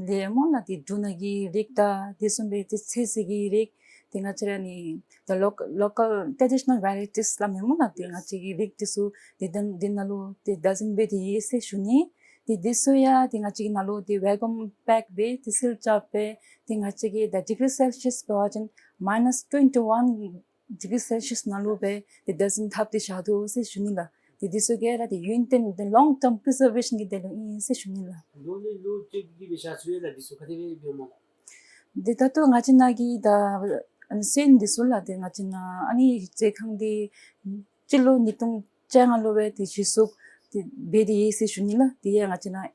ལས་སྨོ་ལགས། ཏེ་འབྲུ་སྣ་གི་རིགས་དང་དེ་བཟུམ་སྦེ་ཏེ་ཚོད་བསྲེ་གི་རིགས་ཏེ་ང་བཅས་ར་ཨ་ནི་the local, local traditional varieties སླབ་མི་སྨོ་ལགས། ཏེ་ང་བཅས་ཀྱི་རིགས་འདི་ཚུ་ཏེ་འདི་འདི་ནང་ལུ་ཏེ་བདག་འཛིན་འབད་དེ་ཡོད་ཟེར་ཞུ་ནི། ཏེ་འདི་ཚུ་ཡང་ཏེ་ང་བཅས་ཀྱིས་ནཱ་ལུ་ཏེ་བེ་ཀུམ་པེཀ་འབད་དེ་སིལ་རྐྱབ་སྦེ་ཏེ་ང་བཅས་ཀྱིས་ད་ཌིག་རི་སེལ་ཤིས་འབད་བ་ཅིན་མའི་ནཱས་ཊུ་ཝེན་ཊི་ཝན་ཌིག་རི་སེལ་ཤིས་ནང་ལུ་སྦེ་ཏེ་བདག་འཛིན་འཐབ་སྟེ་བཞག་དོ་ཟེར་ཞུ་ནི་ལགས། ཏེ་འདི་ཚུ་ག་ར་ཏེ་ཡུན་བརྟན་ཏེ་ལོང་ཊརམ་པི་རི་ཛར་ཝེ་ཤཱན་གྱི་དོན་ལུ་ཨིན་ཟེར་ཞུ་ནི་ལགས། ལོ་ལས་ལོ་བཅད་དེ་གིས་སྦེ་བཞག་ཚུགས་ཡོད་ལགས། འདི་ཚུ་ག་དེ་སྦེ་འབདཝ་སྨོ་ལགས། ཏེ་ད་ལྟོ་ང་བཅས་ནཱ་གི་ད་ཨ་ནི་སོན་འདི་ཚུ་ལགས། ཏེ་ང་བཅས་ནཱ་ཨ་ནི་མཛོད་ཁང་འདི་སྤྱི་ལོ་ཉིས་སྟོང་བཅོ་ལྔ་ལུ་སྦེ་ཏེ་གཞི་བཙུགས་ཏེ་འབད་དེ་ཡོད་ཟེར་ཞུ་ནི་ལགས། དེ་ཡང་ང་བཅས་ནཱ་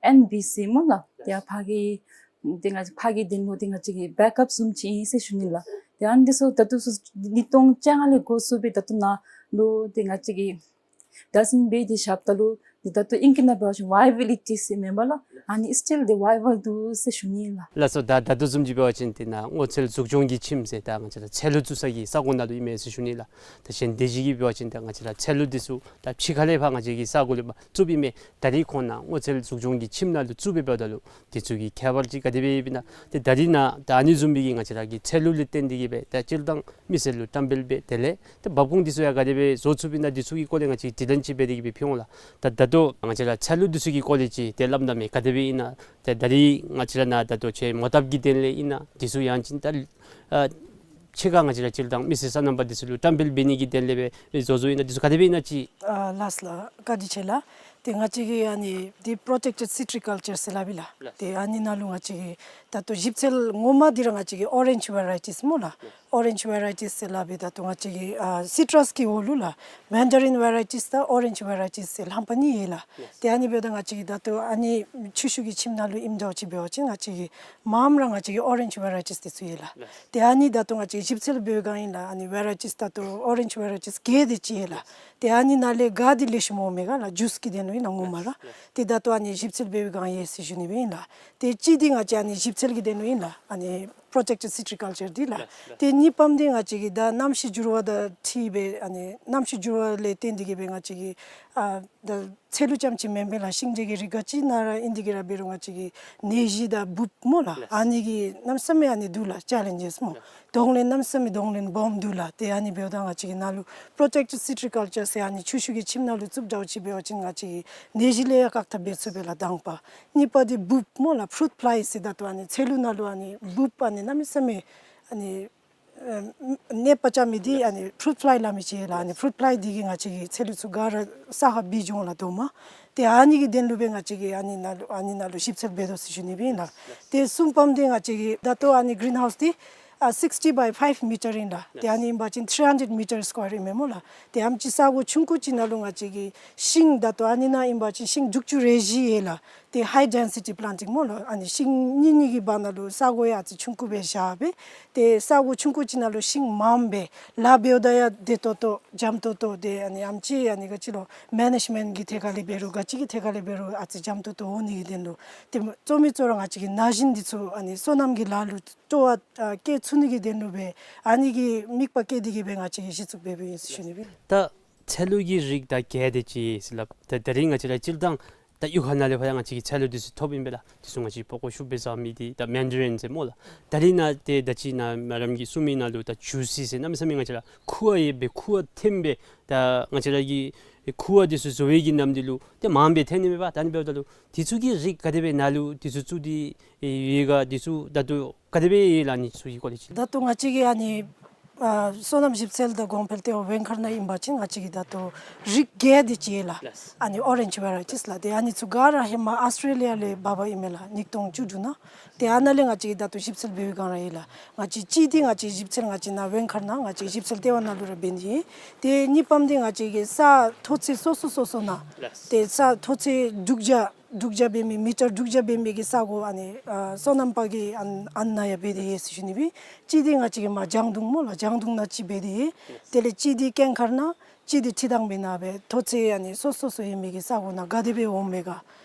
ཨེན་བི་སི་སྨོ་ལགས། དེ་ཡང་ཕར་གྱི་ཏེ་ང་ཕར་གྱི་དོན་ལུ་ཏེ་ང་བཅས་ཀྱི་བེཀ་ཨཔ་བཟུམ་ཅིག་ཨིན་ཟེར་ཞུ་ནི་ལགས། ཏེ་ཨ་ནི་འདི་ཚུ་ད་ལྟོ་ཚུ་ཉིས་སྟོང་བཅོ་ལྔ་ལས་འགོ་བཙུགས་སྦེ་ད་ལྟོ་ནཱ་ལུ་ཏེ་ང་བཅས་ཀྱིས་བདག་འཛིན་འབད་དེ་བཞགཔ་ད་ལུ་ ད་ལྟོ་ཨིང་སྐད་ནང་འབད་བ་ཅིན་viability ཟེར་མེན་པ་ལགས། ཨ་ནི་still་དེ་viable འདུག་ཟེར་ཞུ་ནི་ལགས། ལགས་སོ། ད་ད་ལྟོ་བཟུམ་ཅིག་འབད་བ་ཅིན་དེ་ནཱ་སྔོ་ཚལ་འཛུགས་སྐྱོང་གི་ཁྱིམ་ཟེར་ད་ང་བཅས་ར་ཚལ་ལུ་བཙུགས་ས་གི་ས་གོ་ནང་ལུ་ཨིན་མས་ཟེར་ཞུ་ནི་ལགས། ད་གཞན་དེ་ཅིག་གིས་འབད་བ་ཅིན་ད་ང་བཅས་ར་ཚལ་ལུ་འདི་ཚུ་ད་ཕྱི་ཁ་ལས་ཕར་ང་བཅས་ཀྱི་ས་གོ་ལས་མར་བཙུགསཔ་ཨིན་མས། ད་རིས་ཁོང་ནཱ་སྔོ་ཚལ་འཛུགས་སྐྱོང་གི་ཁྱིམ་ནང་ལུ་བཙུགས་སྦེ་འབདཝ་ད་ལུ་དེ་ཚུ་གི་ཁྱད་པར་ཅིག་ག་དེ་སྦེ་ཡོདཔ་ཨིན་ན། ཏེ་ད་རིས་ནཱ་ད་ཨ་ནི་བཟུམ་སྦེ་གི་ང་བཅས་ར་གི་ཚལ་ལུ་ལས་བརྟེན་ཏེ་གི་སྦེ་ད་སྤྱིར་བཏང་མི་སེར་ལུ་བཀྲམ་སྤེལ་འབད་དེ་ལས་ཏེ་འབབ་ཁུངས་འདི་ཚུ་ཡང་ག་དེ་སྦེ་བཟོ་ཚུགསཔ་ཨིན་ན་འདི་ཚུ་གི་སྐོར་ལས་ང་བཅས་དྲི་ལན་ཅིག་འབད་དེ་གི་སྦེ་ཕུལ་འོང་ལགས། ད་ད་ལྟོ་ང་བཅས་ར་ཚལ་ལུ་འདི་ཚུ་གི་སྐོར་ལས་ཅིག་ཏེ་སླབ་ད་མས། ག་དེ་སྦེ་ཨིན་ན། ཏེ་ད་རིས་ང་བཅས་ར་ནཱ་ད་ལྟོ་ཁྱོད་མོ་བཏབ་ཀྱི་དོན་ལས་ཨིན་ན་འདི་ཚུ་ཡང་ཅིན་ད་ཨ་ཕྱི་ཁར་ང་བཅས་ར་སྤྱིར་བཏང་མི་སེར་སོ་ནམ་པ་འདི་ཚུ་ལུ་བཀྲམ་སྤེལ་འབད་ནི་གི་དོན་ལས་སྦེ་བཟོ་བཟོཝ་ཨིན་ན་འདི་ཚུ་ག་དེ་སྦེ་ཨིན་ན་ཅིག། ཨ་ལགས་ལགས། བཀའ་དྲིན་ཆེ་ལགས། ཏེ་ང་བཅས་ཀྱིས་ཨ་ནི་འདི་protected citriculture ཟེར་སླབ་ཨིན་ལགས། ཏེ་ཨ་ནི་ནང་ལུ་ང་བཅས་ཀྱིས་ད་ལྟོ་ཞིབ་འཚོལ་ངོ་མ་འདི་ར་ང་བཅས་ཀྱིས་orange varieties སྨོ་ལགས། Orange varieties ཟེར་སླབ་ཨིན། ད་ལྟོ་ང་བཅས་ཀྱིས་ཨ་citrus གི་འོག་ལུ་ལགས་mandarin varieties དང་orange varieties ཟེར་རྣམ་པ་གཉིས་ཡོད་ལགས། ཏེ་ཨ་ནི་འབདཝ་ད་ང་བཅས་ཀྱིས་ད་ལྟོ་ཨ་ནི་ཆུ་ཤུགས་ཀྱི་ཁྱིམ་ནང་ལུ་ཨིནམ་འདྲཝ་ཅིག་འབད་བ་ཅིན་ང་བཅས་ཀྱིས་མངམ་ར་ང་བཅས་ཀྱིས་orange varieties འདི་ཚུ་ཡོད་ལགས། ཏེ་ཨ་ནི་ད་ལྟོ་ང་བཅས་ཞིབ་འཚོལ་འབད་བའི་སྒང་ཨིན་ལགས། ཨ་ནི་varieties ད་ལྟོ་orange varieties བརྒྱད་དེ་ཅིག་ཡོད་ལགས། ཏེ་ཨ་ནི་ནང་ལས་ག་འདི་ལེགས་ཤོམ་འོང་མས་ག་ལགས། ཇུས་ཀྱི་དོན་ལུ་ཨིན་ལགས་ངོ་མ་ར། ཏེ་ད་ལྟོ་ཨ་ནི་ཞིབ་འཚོལ་འབད་བའི་སྒང་ཡོད་ཟེར་ཞུ་ནི་སྦེ་ཨིན་ལགས། ཏེ་གཅིག་འདི་ང་བཅས་ཨ་ནི་ཞིབ་འཚོལ་གྱི་དོན་ལུ་ཨིན་ལགས། ཨ་ནི་protected citriculture འདི་ལགས། ཏེ་གཉིས་པམ་འདི་ང་བཅས་ཀྱིས་ད་གནམ་གཤིས་འགྱུར་བ་དང་འཁྲིལ་སྦེ་ཨ་ནི་གནམ་གཤིས་འགྱུར་བ་ལས་བརྟེན་ཏེ་གི་སྦེ་ང་བཅས་ཀྱིས་ཨ་ད་ཚལ་ལུ་རྐྱངམ་ཅིག་མེན་པར་ལགས་ཤིང་འབྲས་ཀྱི་རིགས་ག་ཅི་ནང་ར་ཨིན་ཏེ་གི་ར་འབད་རུང་ང་བཅས་ཀྱིས་ནད་གཞི་དང་འབུཔ་སྨོ་ལགས། ཨ་ནི་གི་གནམ་མེད་ས་མེད་ཨ་ནི་འདུག་ལགས། ཅེ་ལེནཇེས་སྨོ། གདོང་ལེན་གནམ་མེད་ས་མེད་གདོང་ལེན་སྦོམ་འདུག་ལགས། ཏེ་ཨ་ནི་འབདཝ་ད་ང་བཅས་ཀྱིས་ནཱ་ལུ་protected citriculture ཟེར་ཨ་ནི་ཆུ་ཤུགས་ཀྱི་ཁྱིམ་ནང་ལུ་བཙུགསཔ་འདྲཝ་ཅིག་འབད་བ་ཅིན་ང་བཅས་ཀྱིས་ནད་གཞི་ལས་ཡང་བཀག་ཐབས་འབད་ཚུགས་པས་ལགས་དང་པ། གཉིས་པ་འདི་འབུཔ་སྨོ་ལགས། fruit fly ཟེར་ད་ལྟོ་ཨ་ནི་ཚལ་ལུ་ནང་ལུ་ཨ་ནི་འབུཔ་ཨ་ནི་གནམ་མེད་ས་མེད་ཨ་ནི་ཨ་གནོད་པ་རྐྱབ་མི་འདི་ཨ་ནི་fruit fly སླབ་མི་ཅིག་ལགས། ཨ་ནི་fruit fly འདི་གིས་ང་བཅས་ཀྱི་ཚལ་ལུ་ཚུ་ག་ར་ས་ཁར་སྦེ་འགྱོ་འོང་ལགས་རྡོག་མ། ཏེ་ཨ་ནི་གི་དོན་ལུ་སྦེ་ང་བཅས་ཀྱིས་ཨ་ནི་ནང་ལུ་ཨ་ནི་ནང་ལུ་ཞིབ་འཚོལ་འབད་དོ་ཟེར་ཞུ་ནི་སྦེ་ཨིན་ལགས། ཏེ་གསུམ་པམ་འདི་ང་བཅས་ཀྱི་ད་ལྟོ་ཨ་ནི་greenhouse འདི་ཨ་sixty by five meter ཨིན་ལགས། ཏེ་ཨ་ནི་ཨིན་པ་ཅིན་three hundred meter square ཨིན་མས་སྨོ་ལགས། ཏེ་ཨ་ནེམ་ཅིག་ས་གོ་ཆུང་ཀུ་ཅིག་ནང་ལུ་ང་བཅས་ཀྱིས་ཤིང་ད་ལྟོ་ཨ་ནི་ནང་ཨིན་པ་ཅིན་ཤིང་དྲུག་ཅུ་རེ་བཞི་ཡོད་ལགས། ཏེ་high density planting སྨོ་ལགས། ཨ་ནི་ཤིང་གཉིས་གཉིས་ཀྱི་བར་ན་ལུ་ས་གོ་ཡང་ཨ་ཙི་ཆུང་ཀུ་སྦེ་བཞག་སྦེ་ཏེ་ས་གོ་ཆུང་ཀུ་ཅིག་ནང་ལུ་ཤིང་མངམ་སྦེ་ལཱ་འབདཝ་ད་ཡང་བདེ་ཏོག་ཏོ་འཇམ་ཏོག་ཏོ་ཏེ་ཨ་ནི་ཨ་ནེམ་ཅིག་ཨ་ནི་ག་ཅི་ལོ་management གི་ཐད་ཁ་ལས་འབད་རུང་ག་ཅི་གི་ཐད་ཁ་ལས་འབད་རུང་ཨ་ཙི་འཇམ་ཏོག་ཏོ་འོང་ནི་གི་དོན་ལུ་ཏེ་གཙོ་མི་གཙོ་ར་ང་བཅས་ཀྱིས་ན་གཞོན་འདི་ཚུ་ཨ་ནི་སོ་ནམ་གྱི་ལཱ་ལུ་སྤྲོ་བ་ཨ་བསྐྱེད་ཚུགས་ནི་གི་དོན་ལུ་སྦེ་ཨ་ནི་གི་དམིགས་པ་བསྐྱེད་དེ་གི་སྦེ་ང་བཅས་ཀྱིས་གཞི་བཙུགས་འབད་འབདཝ་ཨིན་ཟེར་ཞུ་ནི་སྦེ། ད་ཚལ་ལུ་གི་རིགས་ད་བརྒྱད་དེ་ཅིག་ཟེར་སླབ། ད་ད་རིས་ང་བཅས་ར་སྤྱིར་བཏང་ད་གཡུས་ཁ་ནང་ལས་ཕར་ཡང་ང་བཅས་ཀྱིས་ཚལ་ལུ་འདི་ཚུ་ཐོབ་ཨིན་པས་ལགས། འདི་ཚུ་ང་བཅས་པགས་ཀོ་ཤུགས་སྦེ་བཟའ་མི་འདི་ད་མེན་ཌ་རིན་ཟེར་སྨོ་ལགས། ད་རིས་ནཱ་ཏེ་ད་ཅི་ནཱ་མེ་ཌམ་གྱིས་གསུངས་མི་ནང་ལུ་ད་ཇུ་སི་ཟེར་གནམ་མེད་ས་མེད་ང་བཅས་ར་ཁུ་བ་ཡོད་པའི་ཁུ་བ་ཐོན་པའི་ད་ང་བཅས་ར་གི་ཁུ་བ་འདི་ཚུ་བཟོ་བའི་གི་ནམ་འདི་ལུ་ཏེ་མངམ་སྦེ་ཐོན་ནི་མས་པ། ད་ཨ་ནི་འབདཝ་ད་ལུ་འདི་ཚུ་གི་རིགས་ག་དེ་སྦེ་ནཱ་ལུ་འདི་ཚུ་བཙུགས་ཏེ་ཡོད་ག། འདི་ཚུ་ད་ལྟོ་ག་དེ་སྦེ་ཡོད་ལགས། ཨ་ནི་ཚུ་གི་སྐོར་ལས་ཅིག། ད་ལྟོ་ང་བཅས་ཀྱིས་ཨ་ནི་ཨ་སོ་ནམ་ཞིབ་འཚོལ་དང་གོང་འཕེལ་ལྟེ་བ་ཝེང་མཁར་ནང་ཨིན་པ་ཅིན་ང་བཅས་ཀྱིས་ད་ལྟོ་རིགས་བརྒྱད་དེ་ཅིག་ཡོད་ལགས། ཨ་ནི་orange varieties ལགས། ཏེ་ཨ་ནི་ཚུ་ག་ར་ཧེ་མ་ཨོསི་ཊྲེ་ལི་ཡ་ལས་འབག་འབག་ཨིན་མས་ལགས། ཉིས་སྟོང་བཅུ་དྲུག་ནང་། ཏེ་ཨ་ནཱ་ལས་ང་བཅས་ཀྱིས་ད་ལྟོ་ཞིབ་འཚོལ་འབད་བའི་སྒང་ར་ཡོད་ལགས། ང་བཅས་གཅིག་འདི་ང་བཅས་ཞིབ་འཚོལ་ང་བཅས་ནཱ་ཝེང་མཁར་ནང་ང་བཅས་ཞིབ་འཚོལ་ལྟེ་བ་ནང་ལུ་ར་འབད་ནི་ཨིན། ཏེ་གཉིས་པམ་འདི་ང་བཅས་ཀྱིས་ས་མཐོ་ཚད་སོ་སོ་སོ་སོ་ནང་ཏེ་ས་མཐོ་ཚད་དྲུག་བརྒྱ་དྲུག་བརྒྱ་འབད་མི་མི་ཊར་དྲུག་བརྒྱ་འབད་མི་གི་ས་གོ་ཨ་ནི་ཨ་སོ་ནམ་པ་གི་ཨ་ཨ་ནཱ་ཡང་འབད་དེ་ཡོད་ཟེར་ཞུ་ནི་སྦེ། གཅིག་འདི་ང་བཅས་ཀྱིས་མར་ལྗང་མདུང་སྨོ་ལགས། ལྗང་མདུང་ནང་ཅིག་འབད་དེ་ཡོད། དེ་ལས་གཅིག་འདི་ཀེང་མཁར་ནང་གཅིག་འདི་ཁྲི་ཐང་པའི་ནང་སྦེ་མཐོ་ཚད་ཨ་ནི་སོ་སོ་སོ་ཡོད་མི་གི་ས་གོ་ནང་ག་དེ་སྦེ་འོང་མས་ག།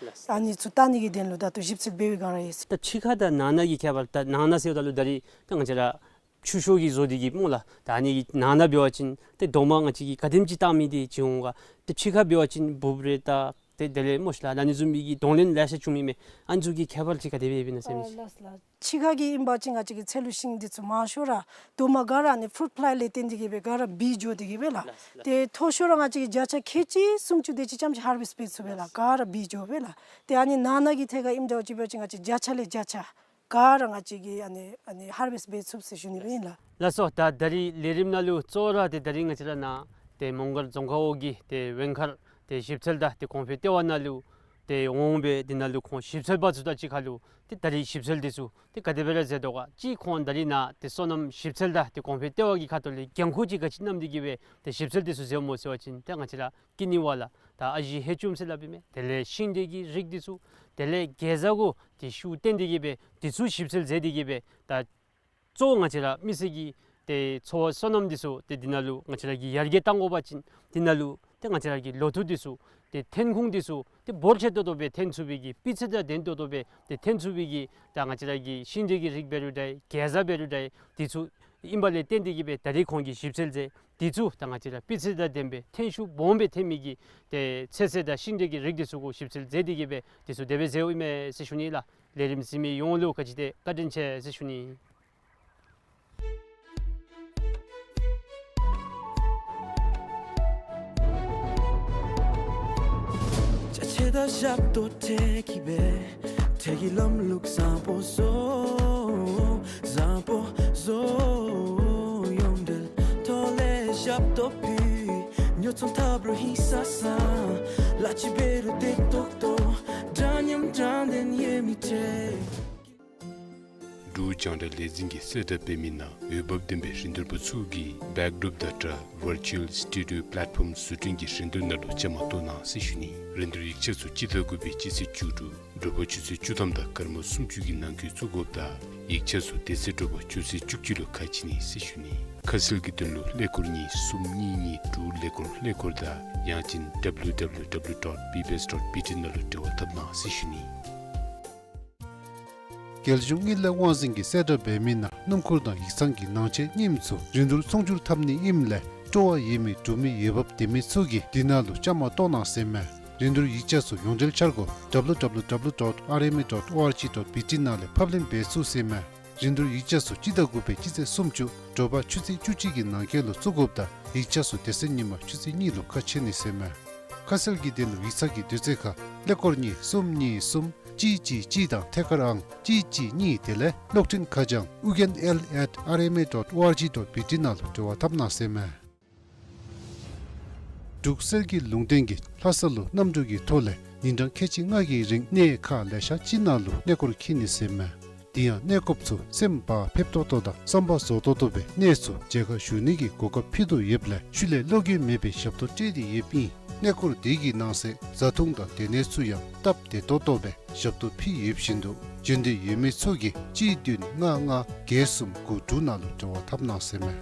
ཨ་ནི་ཚུ་བལྟ་ནི་གི་དོན་ལུ་ད་ལྟོ་ཞིབ་འཚོལ་འབད་བའི་སྒང་ར་ཡོད་ཟེར། ད་ཕྱི་ཁ་དང་ནང་ན་གི་ཁྱད་པར། ད་ནང་ན་ཟེརཝ་ད་ལུ་ད་རིས་ད་ང་བཅས་ར་ཆུ་ཤོག་གི་བཟོ་སྟེ་གི་སྨོ་ལགས། ད་ཨ་ནི་གི་ནང་ན་འབད་བ་ཅིན་ཏེ་རྡོག་མ་ང་བཅས་ཀྱིས་ག་དེམ་ཅིག་བཏང་མི་འདི་ཅིག་འོང་ག། ཏེ་ཕྱི་ཁ་འབད་བ་ཅིན་འབུཔ་རེ་ད་ཏེ་དེ་ལས་སྨོ་ཤིག་ལགས་ཨ་ནི་བཟུམ་མའི་གི་གདོང་ལེན་ལེ་ཤ་བྱུང་མི་མས། ཨ་ནི་ཚུ་གི་ཁྱད་པར་ཅིག་ག་དེ་སྦེ་ཡོདཔ་ཨིན་ན་ཟེར་མི་ཅིག། ཨ་ལགས་ལགས། ཕྱི་ཁ་གི་ཨིན་པ་ཅིན་ང་བཅས་ཀྱི་ཚལ་ལུ་ཤིང་འདི་ཚུ་མང་ཤོས་ར་རྡོག་མ་ག་ར་ཨ་ནི་ཕུརུཊ་ཕླའི་ལས་བརྟེན་ཏེ་གི་སྦེ་ག་ར་བུད་འགྱོ་སྟེ་གི་སྦེ་ལགས། ཏེ་མཐོ་ཤོས་ར་ང་བཅས་ཀྱིས་བརྒྱ་ཆ་ཁལ་གཅིག་སུམ་ཅུ་དེ་ཅིག་ཙམ་ཅིག་ཧར་ཝེསཊ་འབད་ཚུགས་པས་ལགས། ག་ར་བུད་འགྱོ་སྦེ་ལགས། ཏེ་ཨ་ནི་ནང་ན་གི་ཐད་ཁར་ཨིནམ་འདྲཝ་ཅིག་འབད་བ་ཅིན་ང་བཅས་བརྒྱ་ཆ་ལས་བརྒྱ་ཆ་ག་ར་ང་བཅས་ཀྱིས་ཨ་ནི་ཨ་ནི་ཧར་ཝེསཊ་འབད་ཚུགས་ཟེར་ཞུ་ནི་སྦེ་ཨིན་ལགས། ལགས་སོ། ད་ད་རིས་ལས་རིམ་ནང་ལུ་གཙོ་བོ་ར་ཏེ་ད་རིས་ང་བཅས་ར་ནཱ་ཏེ་མོང་སྒར་རྫོང་ཁག་འོག་གི་ཏེ་ཝེང་མཁར་ཏེ་ཞིབ་འཚོལ་དང་ཏེ་གོང་འཕེལ་ལྟེ་བ་ནང་ལུ་ཏེ་འོང་སྦེ་དེ་ནང་ལུ་ཁོང་ཞིབ་འཚོལ་པ་ཚུ་དང་གཅིག་ཁར་ལུ་ཏེ་ད་རིས་ཞིབ་འཚོལ་འདི་ཚུ་ཏེ་ག་དེ་སྦེ་ར་མཛད་དོ་ག། གཅིག་ཁོང་ད་རིས་ནཱ་ཏེ་སོ་ནམ་ཞིབ་འཚོལ་དང་ཏེ་གོང་འཕེལ་ལྟེ་བ་གི་ཁ་ཐུག་ལས་འགན་ཁུར་ཅིག་ག་ཅི་བསྣམས་ཏེ་གི་སྦེ་ཏེ་ཞིབ་འཚོལ་འདི་ཚུ་མཛདཔ་སྨོ་ཟེར་བ་ཅིན་ཏེ་ང་བཅས་ར་ཀི་ནི་ཝ་ལ་ད་ཨ་ཞེ་ཧེ་ཅུམ་ཟེར་སླབ་ཨིན་མས། དེ་ལས་ཤིང་འབྲས་ཀྱི་རིགས་འདི་ཚུ་དེ་ལས་གེ་ཛ་གུ་ཏེ་ཤུགས་བཏོན་ཏེ་གི་སྦེ་འདི་ཚུ་ཞིབ་འཚོལ་མཛད་དེ་གི་སྦེ་ད་གཙོ་བོ་ང་བཅས་ར་མི་སེར་གྱི་ཏེ་འཚོ་བ་སོ་ནམ་འདི་ཚུ་ཏེ་འདི་ནང་ལུ་ང་བཅས་ར་གིས་ཡར་རྒྱས་གཏང་དགོ་པ་ཅིན་འདི་ནང་ལུ་ ཏེ་ང་བཅས་ར་གི་ལོ་ཐོག་འདི་ཚུ་ཏེ་འཐོན་ཁུངས་འདི་ཚུ་ཏེ་འབོར་ཆེ་ཏོག་ཏོ་སྦེ་འཐོན་ཚུགས་པའི་གི་སྤུས་ཚད་དང་ལྡན་ཏོག་ཏོ་སྦེ་ཏེ་འཐོན་ཚུགས་པའི་གི་ད་ང་བཅས་ར་གི་ཤིང་འབྲས་ཀྱི་རིགས་འབད་རུང་འདྲ་གེ་ཟ་འབད་རུང་འདྲ་འདི་ཚུ་ཨིན་པ་ལས་བརྟེན་ཏེ་གིས་སྦེ་ད་རེས་ཁོང་གིས་ཞིབ་འཚོལ་མཛད། འདི་ཚུ་ད་ང་བཅས་ར་སྤུས་ཚད་དང་ལྡན་པའི་ཐོན་ཤུགས་སྦོམ་སྦེ་ཐོན་མི་གི་ཏེ་ཚོད་བསྲེ་དང་ཤིང་འབྲས་ཀྱི་རིགས་འདི་ཚུ་གུ་ཞིབ་འཚོལ་མཛད་དེ་གིས་སྦེ་འདི་ཚུ་དེ་སྦེ་མཛདཔ་ཨིན་མས་ཟེར་ཞུ་ནི་ལགས། ལས་རིམ་གཟིགས་མི་ཡོངས་ལུ་བཀའ་དྲིན་ཆེ་ཟེར་ཞུ་ནི། ཅ་ཆས་དང་ཞབས་ཏོག་སྤྲོད་གེ་སྦེ། ཁྲལ་གྱི་ལམ་ལུགས་བཟང་པོ་བཟོ། བཟང་པོ་བཟོ། ཡོངས་འབྲེལ་ཐོག་ལས་ཞབས་ཏོག་ཕུལ། ཉོ་ཚོང་འཐབ་རུང་ཧིང་སངས་སངས། གླ་ཆ་འབད་རུང་བདེ་ཏོག་ཏོ། འདྲ་མཉམ་དྲང་བདེན་ཡོད་མི་ཁྲལ། འབྲུག་རྒྱང་བསྒྲགས་ལས་འཛིན་གྱིས་གསལ་བསྒྲགས་འབད་མི་ནང་འོས་འབབ་ལྡན་པའི་རིན་བསྡུར་པ་ཚུ་གིས་བེཀ་ཌོབ་དང་སྦྲགས་ཝར་ཅུ་ཨལ་སི་ཊུ་ཌི་ཡོ་པ་ལེཊ་ཕོམ་བཟོ་སྐྲུན་གྱི་རིན་བསྡུར་ནང་ལུ་བཅའ་མར་གཏོགས་གནང་ཟེར་ཞུ་ནི། རིན་བསྡུར་ཡིག་ཆ་ཚུ་སྤྱི་ཟླ་དགུ་པའི་སྤྱི་ཚེས་བཅུ་དྲུག་དྲོ་པ་ཆུ་ཚོད་བཅུ་ཐམ་དང་སྐར་མ་སུམ་ཅུ་གི་ནང་འཁོད་བཙུགས་དགོཔ་དང་ཡིག་ཆ་ཚུ་དེ་ཚེ་དྲོ་པ་ཆུ་ཚོད་བཅུ་གཅིག་ལུ་ཁ་ཕྱེ་ནི་ཟེར་ཞུ་ནི། ཁ་གསལ་གྱི་དོན་ལུ་ཀླད་ཀོར་གཉིས་གསུམ་གཉིས་གཉིས་དྲུག་ཀླད་ཀོར་ཀླད་ཀོར་དང་ཡང་ཅིན་ཌབ་ལུ་ཌབ་ལུ་ཌབ་ལུ་ཌོཊ་བི་བི་ཨེསི་ཌོཊ་བི་ཊི་ནང་ལུ་འབྲེལ་བ་འཐབ་གནང་ཟེར་ཞུ་ནི། རྒྱལ་གཞུང་དངུལ་ལས་དབང་འཛིན་གྱིས་གསལ་བསྒྲགས་འབད་མི་ནང་སྣུམ་འཁོར་དང་ཡིག་ཚང་གི་ནང་ཆས་རྙིངམ་ཚུ་རིན་བསྡུར་ཚོང་སྒྱུར་འཐབ་ནི་ཨིནམ་ལས་སྤྲོ་བ་ཡོད་མི་འབྲུག་མི་འོས་འབབ་ལྡན་མི་ཚུ་གིས་འདི་ནང་ལུ་བཅའ་མར་གཏོགས་གནང་ཟེར་མས། རིན་བསྡུར་ཡིག་ཆ་ཚུ་ཡོངས་འབྲེལ་འཆར་སྒོ་ཌབ་ལུ་ཌབ་ལུ་ཌབ་ལུ་ཌོཊ་ཨར་ཨེམ་ཨེ་ཌོཊ་ཨོ་ཨར་ཇི་ཌོཊ་བི་ཊི་ནང་ལས་ཕབ་ལེན་འབད་ཚུགས་ཟེར་མས། རིན་བསྡུར་ཡིག་ཆ་ཚུ་སྤྱི་ཟླ་དགུ་པའི་སྤྱི་ཚེས་སུམ་ཅུ་དྲོ་པ་ཆུ་ཚོད་བཅུ་གཅིག་གི་ནང་འཁོད་ལུ་བཙུགས་དགོཔ་དང་ཡིག་ཆ་ཚུ་དེ་ཚེ་ཉིན་མ་ཆུ་ཚོད་གཉིས་ལུ་ཁ་ཕྱེ་ནི་ཟེར་མས། ཁ་གསལ་གྱི་དོན་ལུ་ཡིག་ཚང་གི་དུས་ཚོད་ཁར་ཀླད་ཀོར་གཉིས་གསུམ་གཉིས་གསུམ་གཅིག་གཅིག་གཅིག་དང་ཐད་ཀར་ཨང་གཅིག་གཅིག་གཉིས་དེ་ལས་གློག་འཕྲིན་ཁ་བྱང་ཨུ་རྒྱན་ཨེལ་ཨེཊ་ཨར་ཨེམ་ཨེ་ཌོཊ་ཨོ་ཨར་ཇི་ཌོཊ་བི་ཊི་ནང་ལུ་འབྲེལ་བ་འཐབ་གནང་ཟེར་མས། འབྲུག་གསེར་གྱི་ལུང་བསྟན་གྱིས་ལྷ་ས་ལུ་གནམ་གྲུ་གི་ཐོག་ལས་ཉིན་གྲངས་ཁལ་གཅིག་ལྔ་གི་རིང་གནས་ཁག་ལེ་ཤ་ཅིག་ནང་ལུ་གནས་སྐོར་འཁྱིད་ནི་ཟེར་མས། དེ་ཡང་གནས་སྐོརཔ་ཚུ་སེམས་བག་ཕེབས་ཏོག་ཏོ་དང་བསམ་པ་རྫོགས་ཏོག་ཏོ་སྦེ་གནས་ཚུ་མཇལ་ཁ་ཞུ་ནི་གི་གོ་སྐབས་ཕུལ་དོ་ཡོདཔ་ལས་ཤུལ་ལས་བློ་འགྱོད་མེད་པའི་ཞབས་ཏོག་སྤྲོད་དེ་ཡོདཔ་ཨིན། གནས་སྐོར་དེ་གི་ནང་གསེས་བཟའ་འཐུང་དང་སྡོད་གནས་ཚུ་ཡང་སྟབས་བདེ་ཏོག་ཏོ་སྦེ་ཞབས་ཏོག་ཕུལ་ཡོདཔ་བཞིན་དུ་འབྱོན་འདོད་ཡོད་མི་ཚུ་གིས་གཅིག་བདུན་ལྔ་ལྔ་བརྒྱད་གསུམ་དགུ་དྲུག་ནང་ལུ་འབྲེལ་བ་འཐབ་གནང་ཟེར་མས།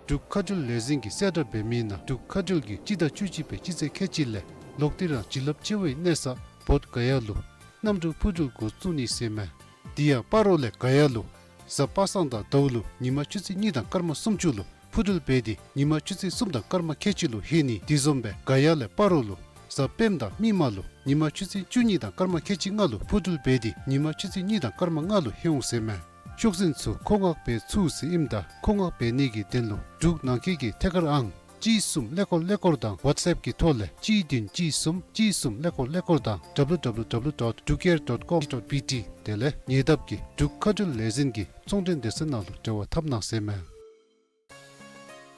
འབྲུག་མཁའ་འགྲུལ་ལས་འཛིན་གྱིས་གསལ་བསྒྲགས་འབད་མི་ནང་འབྲུག་མཁའ་འགྲུལ་གྱིས་སྤྱི་ཟླ་བཅུ་གཅིག་པའི་སྤྱི་ཚེས་ཁལ་གཅིག་ལས་ལོག་སྟེ་རང་བྱིན་རླབས་ཆེ་བའི་གནས་ས་བོདྷ་ག་ཡ་ལུ་གནམ་གྲུ་འཕུར་འགྲུལ་འགོ་བཙུགས་ནི་ཟེར་མས། དེ་ཡང་སྤ་རོ་ལས་ག་ཡ་ལུ་གཟའ་པ་སངས་དང་ཟླཝ་ལུ་ཉིན་མ་ཆུ་ཚོད་གཉིས་དང་སྐར་མ་སུམ་ཅུ་ལུ་འཕུར་འགྲུལ་འབད་དེ་ཉིན་མ་ཆུ་ཚོད་གསུམ་དང་སྐར་མ་ཁལ་གཅིག་ལུ་ལྷོད་ནི། དེ་བཟུམ་སྦེ་ག་ཡ་ལས་སྤ་རོ་ལུ་གཟའ་སྤེནམ་དང་མིག་དམར་ལུ་ཉིན་མ་ཆུ་ཚོད་བཅུ་གཉིས་དང་སྐར་མ་ཁལ་གཅིག་ལྔ་ལུ་འཕུར་འགྲུལ་འབད་དེ་ཉིན་མ་ཆུ་ཚོད་གཉིས་དང་སྐར་མ་ལྔ་ལུ་ལྷོད་འོང་ཟེར་མས། ཤོག་འཛིན་ཚུ་མཁོ་མངགས་འབད་ཚུགས་ཟེར་ཨིནམ་ད་མཁོ་མངགས་འབད་ནི་གི་དོན་ལུ་འབྲུག་ནང་འཁོད་ཀྱི་ཐད་ཀར་ཨང་གཅིག་གསུམ་ཀླད་ཀོར་ཀླད་ཀོར་དང་ཝཊས་ཨེཔ་གི་ཐོག་ལས་གཅིག་བདུན་གཅིག་གསུམ་གཅིག་གསུམ་ཀླད་ཀོར་ཀླད་ཀོར་དང་ཌབ་ལུ་ཌབ་ལུ་ཌབ་ལུ་ཌོཊ་འབྲུག་ཨེར་ཌོཊ་ཀོམ་ཌོཊ་བི་ཊི་དེ་ལས་ཉེ་འདབས་ཀྱི་འབྲུག་མཁའ་འགྲུལ་ལས་འཛིན་གྱི་ཚོང་འབྲེལ་སྡེ་ཚན་ནང་ལུ་འབྲེལ་བ་འཐབ་གནང་ཟེར་མས།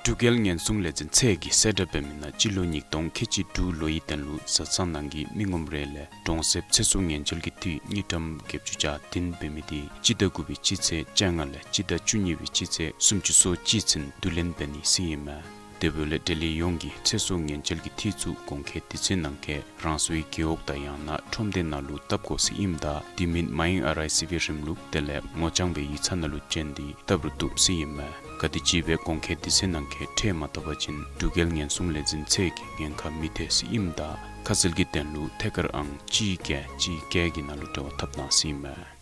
འབྲུག་རྒྱལ་ཉེན་སྲུང་ལས་འཛིན་ཚད་ཀྱིས་གསལ་བསྒྲགས་འབད་མི་ནང་སྤྱི་ལོ་ཉིས་སྟོང་ཁལ་གཅིག་དྲུག་ལོའི་དོན་ལུ་བཟའ་ཚང་ནང་གི་མི་ངོམ་རེ་ལས་གྲོང་གསེབ་ཚེ་སྲོག་ཉེན་བཅོལ་གྱི་འཐུས་དངུལ་ཀྲམ་བརྒྱད་ཅུ་གྱ་བདུན་འབད་མི་དེ་སྤྱི་ཟླ་དགུ་པའི་སྤྱི་ཚེས་བཅོ་ལྔ་ལས་སྤྱི་ཟླ་བཅུ་གཉིས་པའི་སྤྱི་ཚེས་སུམ་ཅུ་སོ་གཅིག་ཚུན་བསྡུ་ལེན་འབད་ནི་ཟེར་ཨིན་མས། དེ་འབདཝ་ལས་འབྲེལ་ཡོད་ཡོངས་ཀྱིས་ཚེ་སྲོག་ཉེན་བཅོལ་གྱི་འཐུས་ཚུ་གོང་འཁོད་དུས་ཚོད་ནང་འཁོད་རང་སོའི་རྒེད་འོག་དང་ཡང་ན་ཁྲོམ་སྡེ་ནང་ལུ་བཏབ་དགོ་ཟེར་ཨིནམ་ད་དེ་མིན་མ་ཡེངས་ཨར་ཨའི་སི་བི་རིམ་ལུགས་དེ་ལས་ངོ་རྐྱང་སྦེ་ཡིག་ཚང་ནང་ལུ་བྱོན་ཏེ་བཏབ་རུང་བཏུབ་ཟེར་ཨིན་མས། ག་དེམ་ཅིག་སྦེ་གོང་འཁོད་དུས་ཚོད་ནང་འཁོད་ཁྲལ་མ་བཏབ་པ་ཅིན་འབྲུག་རྒྱལ་ཉེན་སྲུང་ལས་འཛིན་ཚད་ཀྱིས་ཉེན་ཁ་མི་ཐེག་ཟེར་ཨིནམ་ད་ཁ་གསལ་གྱི་དོན་ལུ་ཐད་ཀར་ཨང་གཅིག་བརྒྱད་གཅིག་བརྒྱད་ཀྱི་ནང་ལུ་འབྲེལ་བ་འཐབ་གནང་ཟེར་ཨིན་མས།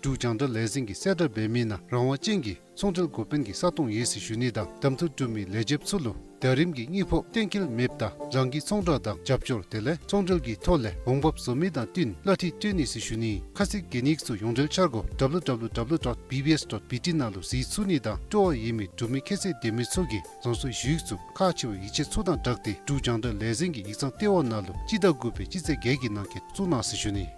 འབྲུག་རྒྱང་བསྒྲགས་ལས་འཛིན་གྱིས་གསལ་བསྒྲགས་འབད་མི་ནང་རང་དབང་ཅན་གྱི་ཚོང་འབྲེལ་འགོ་དཔོན་གྱི་ས་སྟོང་ཡོད་ཟེར་ཞུ་ནི་དང་གདམ་འཐུ་གྲུབ་མི་ལས་བྱེདཔ་ཚུ་ལུ་ཟླ་རིམ་གྱི་དངུལ་ཕོགས་གཏན་འཁེལ་མེདཔ་ད་རང་གི་ཚོང་བསྒྲགས་དང་རྒྱབ་སྐྱོར་དེ་ལས་ཚོང་འབྲེལ་གྱི་ཐོག་ལས་འོང་འབབ་བཟོ་མི་དང་བསྟུན་གླ་འཐུས་སྤྲོད་ནི་ཟེར་ཞུ་ནི། ཁ་གསལ་གྱི་གནས་ཚུལ་ཡོངས་འབྲེལ་འཆར་སྒོ་ཌབ་ལུ་ཌབ་ལུ་ཌབ་ལུ་ཌོཊ་བི་བི་ཨེསི་ཌོཊ་བི་ཊི་ནང་ལུ་གཟིགས་ཚུགས་ནི་དང་སྤྲོ་བ་ཡོད་མི་འབྲུག་མི་ཁྱད་ཚད་ལྡན་མི་ཚུ་གིས་རང་སོའི་ཞུ་ཡིག་ཚུ་ཁག་ཆེ་བའི་ཡིག་ཆ་ཚུ་དང་སྦྲགས་ཏེ་འབྲུག་རྒྱང་བསྒྲགས་ལས་འཛིན་གྱི་ཡིག་ཚང་ལྟེ་བ་ནང་ལུ་སྤྱི་ཟླ་དགུ་པའི་སྤྱི་ཚེས་བརྒྱད་ཀྱི་ནང་འཁོད་བཙུགས་གནང་ཟེར་ཞུ་ནི།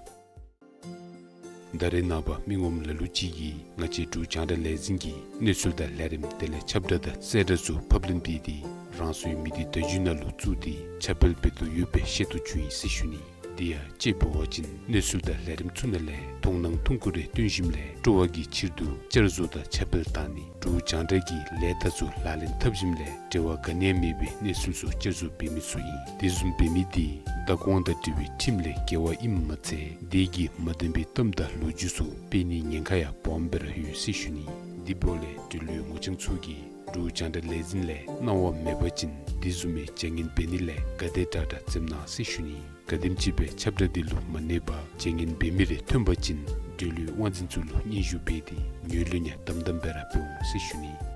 ད་རེས་ནངས་པ་མི་ངོམ་ལ་ལུ་ཅིག་གིས་ང་བཅས་འབྲུག་རྒྱང་བསྒྲགས་ལས་འཛིན་གྱི་གནས་ཚུལ་དང་ལས་རིམ་དེ་ལས་ཁྱབ་བསྒྲགས་དང་གསལ་བསྒྲགས་ཚུ་ཕབ་ལེན་འབད་དེ་རང་སོའི་མི་སྡེ་བརྡ་བརྒྱུད་ནང་ལུ་བཙུགས་ཏེ་ཁྱབ་སྤེལ་འབད་དོ་ཡོད་པའི་ཤེས་རྟོགས་བྱུང་ཡི་ཟེར་ཞུ་ནི། དེ་ཡང་དཔྱེ་འབད་བ་ཅིན་གནས་ཚུལ་དང་ལས་རིམ་ཚུ་ནང་ལས་མཐོང་སྣང་ཐུང་ཀུ་རེ་སྟོན་ཞིནམ་ལས་སྤྲོ་བ་གི་ཕྱིར་དུ་བསྐྱར་བཟོ་དང་ཁྱབ་སྤེལ་བཏང་ནི། འབྲུག་རྒྱང་བསྒྲགས་ཀྱི་ལས་རྟགས་ཚུ་ལག་ལེན་འཐབ་ཞིནམ་ལས་འབྲེལ་བ་ག་ནི་ཡང་མེད་པའི་གནས་ཚུལ་ཚུ་བསྐྱར་བཟོ་འབད་མི་ཚུ་ཨིན། དེ་བཟུམ་འབད་མི་དེ་བདག་དབང་དང་འབྲེལ་བའི་ཁྲིམས་ལས་འགལ་བ་ཨིནམ་མ་ཚད་དེ་གིས་མ་བདེན་པའི་གཏམ་དང་ལོ་རྒྱུས་ཚུ་སྤེལ་ནིའི་ཉེན་ཁ་ཡང་སྦོམ་སྦེ་ར་ཡོད་ཟེར་ཞུ་ནི། དེ་འབདཝ་ལས་འབྲེལ་ཡོད་ངོ་རྐྱང་ཚུ་གིས་འབྲུག་རྒྱང་བསྒྲགས་ལས་འཛིན་ལས་གནང་བ་མེད་པ་ཅིན་ དེ་བཟུམ་མའི་བྱ་ངན་འབད་ནི་ལས་ག་དེ་དྲག་དྲག་འཛེམ་གནང་ཟེར་ཞུ་ནི། ག་དེམ་ཅིག་སྦེ་ཁྱབ་བསྒྲགས་འདི་ལུ་མ་གནས་པར་བྱ་ངན་འབད་མི་རེ་ཐོན་པ་ཅིན་འབྲེལ་ཡོད་དབང་འཛིན་ཚུ་ལུ་སྙན་ཞུ་འབད་དེ་ངོས་ལེན་ཡང་དམ་དམ་སྦེ་ར་འབད་འོང་ཟེར་ཞུ་ནི།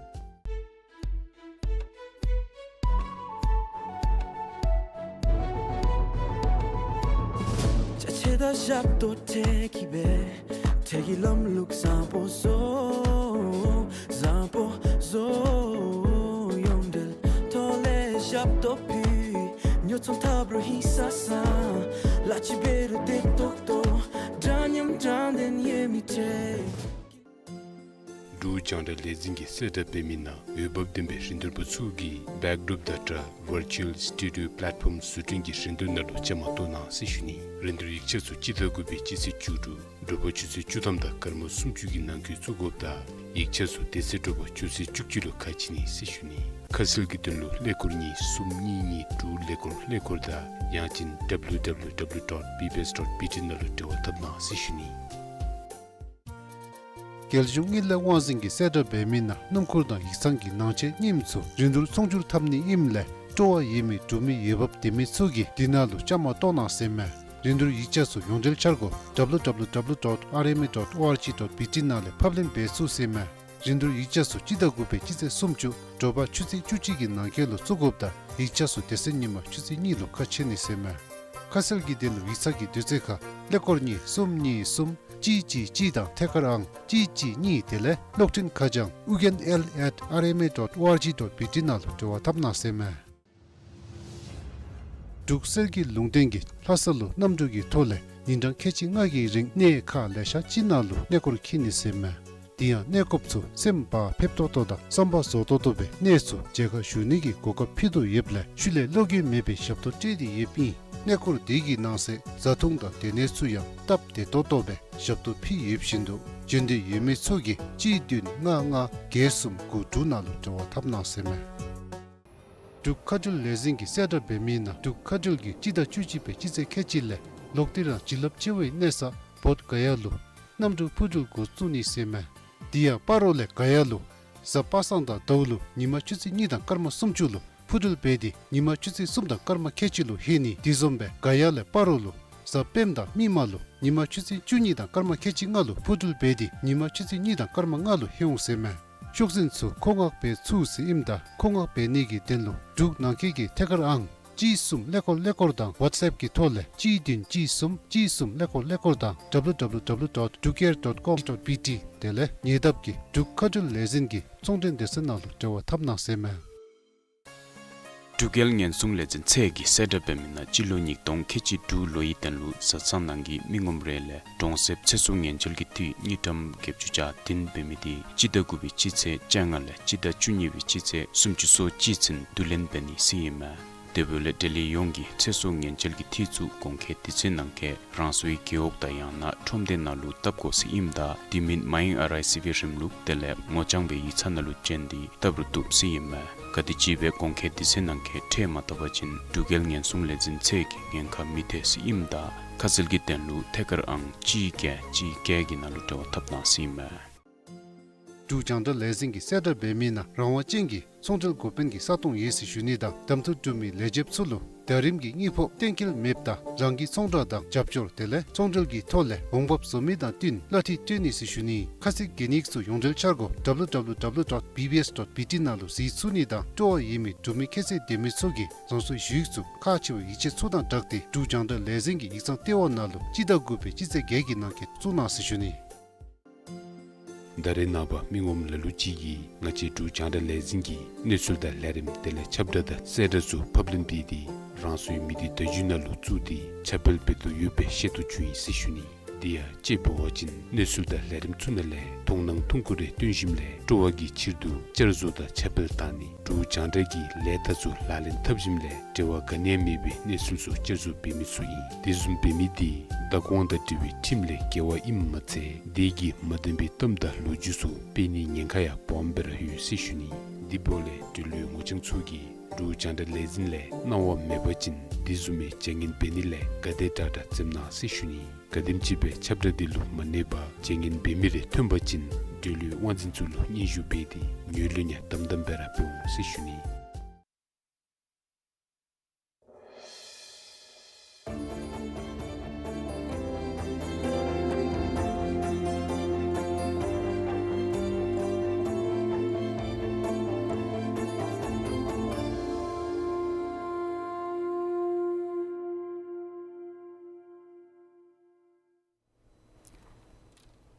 འབྲུག་རྒྱང་བསྒྲགས་ལས་འཛིན་གྱིས་གསལ་བསྒྲགས་འབད་མི་ནང་འོས་འབབ་ལྡན་པའི་རིན་བསྡུར་པ་ཚུ་གིས་Backdrop Data Virtual Studio Platform བཟོ་སྐྲུན་གྱི་རིན་བསྡུར་ནང་ལུ་བཅའ་མར་གཏོགས་གནང་ཟེར་ཞུ་ནི། རིན་བསྡུར་ཡིག་ཆ་ཚུ་སྤྱི་ཟླ་དགུ་པའི་སྤྱི་ཚེས་བཅུ་དྲུག་དྲོ་པ་ཆུ་ཚོད་བཅུ་ཐམ་དང་སྐར་མ་སུམ་ཅུ་གི་ནང་འཁོད་བཙུགས་དགོཔ་དང་ཡིག་ཆ་ཚུ་དེ་ཚེ་དྲོ་པ་ཆུ་ཚོད་བཅུ་གཅིག་ལུ་ཁ་ཕྱེ་ནི་ཟེར་ཞུ་ནི། ཁ་གསལ་གྱི་དོན་ལུ་ཀླད་ཀོར་གཉིས་གསུམ་གཉིས་གཉིས་དྲུག་ཀླད་ཀོར་ཀླད་ཀོར་དང་ཡང་ཅིན་W W W dot B B S dot B T ནང་ལུ་འབྲེལ་བ་འཐབ་གནང་ཟེར་ཞུ་ནི། རྒྱལ་གཞུང་དངུལ་ལས་དབང་འཛིན་གྱིས་གསལ་བསྒྲགས་འབད་མི་ནང་སྣུམ་འཁོར་དང་ཡིག་ཚང་གི་ནང་ཆས་རྙིངམ་ཚུ་རིན་བསྡུར་ཚོང་སྒྱུར་འཐབ་ནི་ཨིནམ་ལས་སྤྲོ་བ་ཡོད་མི་འབྲུག་མི་འོས་འབབ་ལྡན་མི་ཚུ་གིས་འདི་ནང་ལུ་བཅའ་མར་གཏོགས་གནང་ཟེར་མས། རིན་བསྡུར་ཡིག་ཆ་ཚུ་ཡོངས་འབྲེལ་འཆར་སྒོ་W W W dot R M A dot O R G dot B T ནང་ལས་ཕབ་ལེན་འབད་ཚུགས་ཟེར་མས། རིན་བསྡུར་ཡིག་ཆ་ཚུ་སྤྱི་ཟླ་དགུ་པའི་སྤྱི་ཚེས་སུམ་ཅུ་དྲོ་པ་ཆུ་ཚོད་བཅུ་གཅིག་གི་ནང་འཁོད་ལུ་བཙུགས་དགོཔ་དང་ཡིག་ཆ་ཚུ་དེ་ཚེ་ཉིན་མ་ཆུ་ཚོད་གཉིས་ལུ་ཁ་ཕྱེ་ནི་ཟེར་མས། ཁ་གསལ་གྱི་དོན་ལུ་ཡིག་ཚང་གི་དུས་ཚོད་ཁར་ཀླད་ཀོར་གཉིས་གསུམ་གཉིས་གསུམ་གཅིག་གཅིག་གཅིག་དང་ཐད་ཀར་ཨང་གཅིག་གཅིག་གཉིས་དེ་ལས་གློག་འཕྲིན་ཁ་བྱང་ཨུ་རྒྱན་L at R M A dot O R G dot B T ནང་ལུ་འབྲེལ་བ་འཐབ་གནང་ཟེར་མས། འབྲུག་གསེར་གྱི་ལུང་བསྟན་གྱིས་ལྷ་ས་ལུ་གནམ་གྲུ་གི་ཐོག་ལས་ཉིན་གྲངས་ཁལ་གཅིག་ལྔ་གི་རིང་གནས་ཁག་ལེ་ཤ་ཅིག་ནང་ལུ་གནས་སྐོར་འཁྱིད་ནི་ཟེར་མས། དེ་ཡང་གནས་སྐོརཔ་ཚུ་སེམས་བག་ཕེབས་ཏོག་ཏོ་དང་བསམ་པ་རྫོགས་ཏོག་ཏོ་སྦེ་གནས་ཚུ་མཇལ་ཁ་ཞུ་ནི་གི་གོ་སྐབས་ཕུལ་དོ་ཡོདཔ་ལས་ཤུལ་ལས་བློ་འགྱོད་མེད་པའི་ཞབས་ཏོག་སྤྲོད་དེ་ཡོདཔ་ཨིན། གནས་སྐོར་དེ་གི་ནང་གསེས་བཟའ་འཐུང་དང་སྡོད་གནས་ཚུ་ཡང་སྟབས་བདེ་ཏོག་ཏོ་སྦེ་ཞབས་ཏོག་ཕུལ་ཡོདཔ་བཞིན་དུ་འབྱོན་འདོད་ཡོད་མི་ཚུ་གིས་གཅིག་བདུན་ལྔ་ལྔ་བརྒྱད་གསུམ་དགུ་དྲུག་ནང་ལུ་འབྲེལ་བ་འཐབ་གནང་ཟེར་མས། འབྲུག་མཁའ་འགྲུལ་ལས་འཛིན་གྱིས་གསལ་བསྒྲགས་འབད་མི་ནང་འབྲུག་མཁའ་འགྲུལ་གྱིས་སྤྱི་ཟླ་བཅུ་གཅིག་པའི་སྤྱི་ཚེས་ཁལ་གཅིག་ལས་ལོག་སྟེ་རང་བྱིན་རླབས་ཆེ་བའི་གནས་ས་བོདྷ་ག་ཡ་ལུ་གནམ་གྲུ་འཕུར་འགྲུལ་འགོ་བཙུགས་ནི་ཟེར་མས། དེ་ཡང་སྤ་རོ་ལས་ག་ཡ་ལུ་གཟའ་པ་སངས་དང་ཟླཝ་ལུ་ཉིན་མ་ཆུ་ཚོད་གཉིས་དང་སྐར་མ་སུམ་ཅུ་ལུ་འཕུར་འགྲུལ་འབད་དེ་ཉིན་མ་ཆུ་ཚོད་གསུམ་དང་སྐར་མ་ཁལ་གཅིག་ལུ་ལྷོད་ནི། དེ་བཟུམ་སྦེ་ག་ཡ་ལས་སྤ་རོ་ལུ་གཟའ་སྤེནམ་དང་མིག་དམར་ལུ་ཉིན་མ་ཆུ་ཚོད་བཅུ་གཉིས་དང་སྐར་མ་ཁལ་གཅིག་ལྔ་ལུ་འཕུར་འགྲུལ་འབད་དེ་ཉིན་མ་ཆུ་ཚོད་གཉིས་དང་སྐར་མ་ལྔ་ལུ་ལྷོད་འོང་ཟེར་མས། ཤོག་འཛིན་ཚུ་མཁོ་མངགས་འབད་ཚུགས་ཟེར་ཨིནམ་ད་མཁོ་མངགས་འབད་ནི་གི་དོན་ལུ་འབྲུག་ནང་འཁོད་ཀྱི་ཐད་ཀར་ཨང་གཅིག་གསུམ་ཀླད་ཀོར་ཀླད་ཀོར་དང་ཝཊས་ཨེཔ་གི་ཐོག་ལས་གཅིག་བདུན་གཅིག་གསུམ་གཅིག་གསུམ་ཀླད་ཀོར་ཀླད་ཀོར་དང་W W W dot drukair dot com dot B T དེ་ལས་ཉེ་འདབས་ཀྱི་འབྲུག་མཁའ་འགྲུལ་ལས་འཛིན་གྱི་ཚོང་འབྲེལ་སྡེ་ཚན་ནང་ལུ་འབྲེལ་བ་འཐབ་གནང་ཟེར་མས། འབྲུག་རྒྱལ་ཉེན་སྲུང་ལས་འཛིན་ཚད་ཀྱིས་གསལ་བསྒྲགས་འབད་མི་ནང་སྤྱི་ལོ་ཉིས་སྟོང་ཁལ་གཅིག་དྲུག་ལོའི་དོན་ལུ་བཟའ་ཚང་ནང་གི་མི་ངོམ་རེ་ལས་གྲོང་གསེབ་ཚེ་སྲོག་ཉེན་བཅོལ་གྱི་འཐུས་དངུལ་ཀྲམ་བརྒྱད་ཅུ་གྱ་བདུན་འབད་མི་དེ་སྤྱི་ཟླ་དགུ་པའི་སྤྱི་ཚེས་བཅོ་ལྔ་ལས་སྤྱི་ཟླ་བཅུ་གཉིས་པའི་སྤྱི་ཚེས་སུམ་ཅུ་སོ་གཅིག་ཚུན་བསྡུ་ལེན་འབད་ནི་ཟེར་ཨིན་མས། དེ་འབདཝ་ལས་འབྲེལ་ཡོད་ཡོངས་ཀྱིས་ཚེ་སྲོག་ཉེན་བཅོལ་གྱི་འཐུས་ཚུ་གོང་འཁོད་དུས་ཚོད་ནང་འཁོད་རང་སོའི་རྒེད་འོག་དང་ཡང་ན་ཁྲོམ་སྡེ་ནང་ལུ་བཏབ་དགོ་ཟེར་ཨིནམ་ད་དེ་མིན་མ་ཡེངས་ཨར་ཨའི་སི་བི་རིམ་ལུགས་དེ་ལས་ངོ་རྐྱང་སྦེ་ཡིག་ཚང་ནང་ལུ་བྱོན་ཏེ་བཏབ་རུང་བཏུབ་ཟེར་ཨིན་མས། ག་དེམ་ཅིག་སྦེ་གོང་འཁོད་དུས་ཚོད་ནང་འཁོད་ཁྲལ་མ་བཏབ་པ་ཅིན་འབྲུག་རྒྱལ་ཉེན་སྲུང་ལས་འཛིན་ཚད་ཀྱིས་ཉེན་ཁ་མི་ཐེག་ཟེར་ཨིནམ་ད་ཁ་གསལ་གྱི་དོན་ལུ་ཐད་ཀར་ཨང་གཅིག་བརྒྱད་གཅིག་བརྒྱད་ཀྱི་ནང་ལུ་འབྲེལ་བ་འཐབ་གནང་ཟེར་ཨིན་མས། འབྲུག་རྒྱང་བསྒྲགས་ལས་འཛིན་གྱིས་གསལ་བསྒྲགས་འབད་མི་ནང་རང་དབང་ཅན་གྱི་ཚོང་འབྲེལ་འགོ་དཔོན་གྱི་ས་སྟོང་ཡོད་ཟེར་ཞུ་ནི་དང་གདམ་འཐུ་གྲུབ་མི་ལས་བྱེདཔ་ཚུ་ལུ་ཟླ་རིམ་གྱི་དངུལ་ཕོགས་གཏན་འཁེལ་མེདཔ་ད་རང་གི་ཚོང་བསྒྲགས་དང་རྒྱབ་སྐྱོར་དེ་ལས་ཚོང་འབྲེལ་གྱི་ཐོག་ལས་འོང་འབབ་བཟོ་མི་དང་བསྟུན་གླ་འཐུས་སྤྲོད་ནི་ཟེར་ཞུ་ནི། ཁ་གསལ་གྱི་གནས་ཚུལ་ཡོངས་འབྲེལ་འཆར་སྒོ་W W W dot B B S dot B T ནང་ལུ་གཟིགས་ཚུགས་ནི་དང་སྤྲོ་བ་ཡོད་མི་འབྲུག་མི་ཁྱད་ཚད་ལྡན་མི་ཚུ་གིས་རང་སོའི་ཞུ་ཡིག་ཚུ་ཁག་ཆེ་བའི་ཡིག་ཆ་ཚུ་དང་སྦྲགས་ཏེ་འབྲུག་རྒྱང་བསྒྲགས་ལས་འཛིན་གྱི་ཡིག་ཚང་ལྟེ་བ་ནང་ལུ་སྤྱི་ཟླ་དགུ་པའི་སྤྱི་ཚེས་བརྒྱད་ཀྱི་ནང་འཁོད་བཙུགས་གནང་ཟེར་ཞུ་ནི། ད་རེས་ནངས་པ་མི་ངོམ་ལ་ལུ་ཅིག་གིས་ང་བཅས་འབྲུག་རྒྱང་བསྒྲགས་ལས་འཛིན་གྱི་གནས་ཚུལ་དང་ལས་རིམ་དེ་ལས་ཁྱབ་བསྒྲགས་དང་གསལ་བསྒྲགས་ཚུ་ཕབ་ལེན་འབད་དེ་རང་སོའི་མི་སྡེ་བརྡ་བརྒྱུད་ནང་ལུ་བཙུགས་ཏེ་ཁྱབ་སྤེལ་འབད་དོ་ཡོདཔ་སྦེ་ཤེས་རྟོགས་བྱུང་ཡི་ཟེར་ཞུ་ནི། དེ་ཡང་དཔྱེ་འབད་བ་ཅིན་གནས་ཚུལ་དང་ལས་རིམ་ཚུ་ནང་ལས་མཐོང་སྣང་ཐུང་ཀུ་རེ་བཏོན་ཞིནམ་ལས་སྤྲོ་བ་གི་ཕྱིར་དུ་བསྐྱར་བཟོ་དང་ཁྱབ་སྤེལ་བཏང་ནི་འབྲུག་རྒྱང་བསྒྲགས་ཀྱི་ལས་རྟགས་ཚུ་ལག་ལེན་འཐབ་ཞིནམ་ལས་འབྲེལ་བ་ག་ནི་ཡང་མེད་པའི་གནས་ཚུལ་ཚུ་བསྐྱར་བཟོ་འབད་མི་ཚུ་ཨིན། དེ་བཟུམ་འབད་མི་དེ་བདག་དབང་དང་འབྲེལ་བའི་ཁྲིམས་ལས་འགལ་བ་ཨིནམ་མ་ཚད་དེ་གིས་མ་བདེན་པའི་གཏམ་དང་ལོ་རྒྱུས་ཚུ་སྤེལ་ནིའི་ཉེན་ཁ་ཡང་སྦོམ་སྦེ་ར་ཡོད་ཟེར་ཞུ་ནི། དེ་འབདཝ་ལས་འབྲེལ་ཡོད་ངོ་རྐྱང་ཚུ་གིས་འབྲུག་རྒྱང་བསྒྲགས་ལས་འཛིན་ལས་གནང་བ་མེད་པ་ཅིན་དེ་བཟུམ་མའི་བྱ་ངན་འབད་ནི་ལས་ག་དེ་དྲག་དྲག་འཛེམ་གནང་ཟེར་ཞུ་ནི། ག་དེམ་ཅིག་སྦེ་ཁྱབ་བསྒྲགས་འདི་ལུ་མ་གནས་པར་བྱ་ངན་འབད་མི་རེ་ཐོན་པ་ཅིན་འབྲེལ་ཡོད་དབང་འཛིན་ཚུ་ལུ་སྙན་ཞུ་འབད་དེ་ངོས་ལེན་ཡང་དམ་དམ་སྦེ་ར་འབད་འོང་ཟེར་ཞུ་ནི།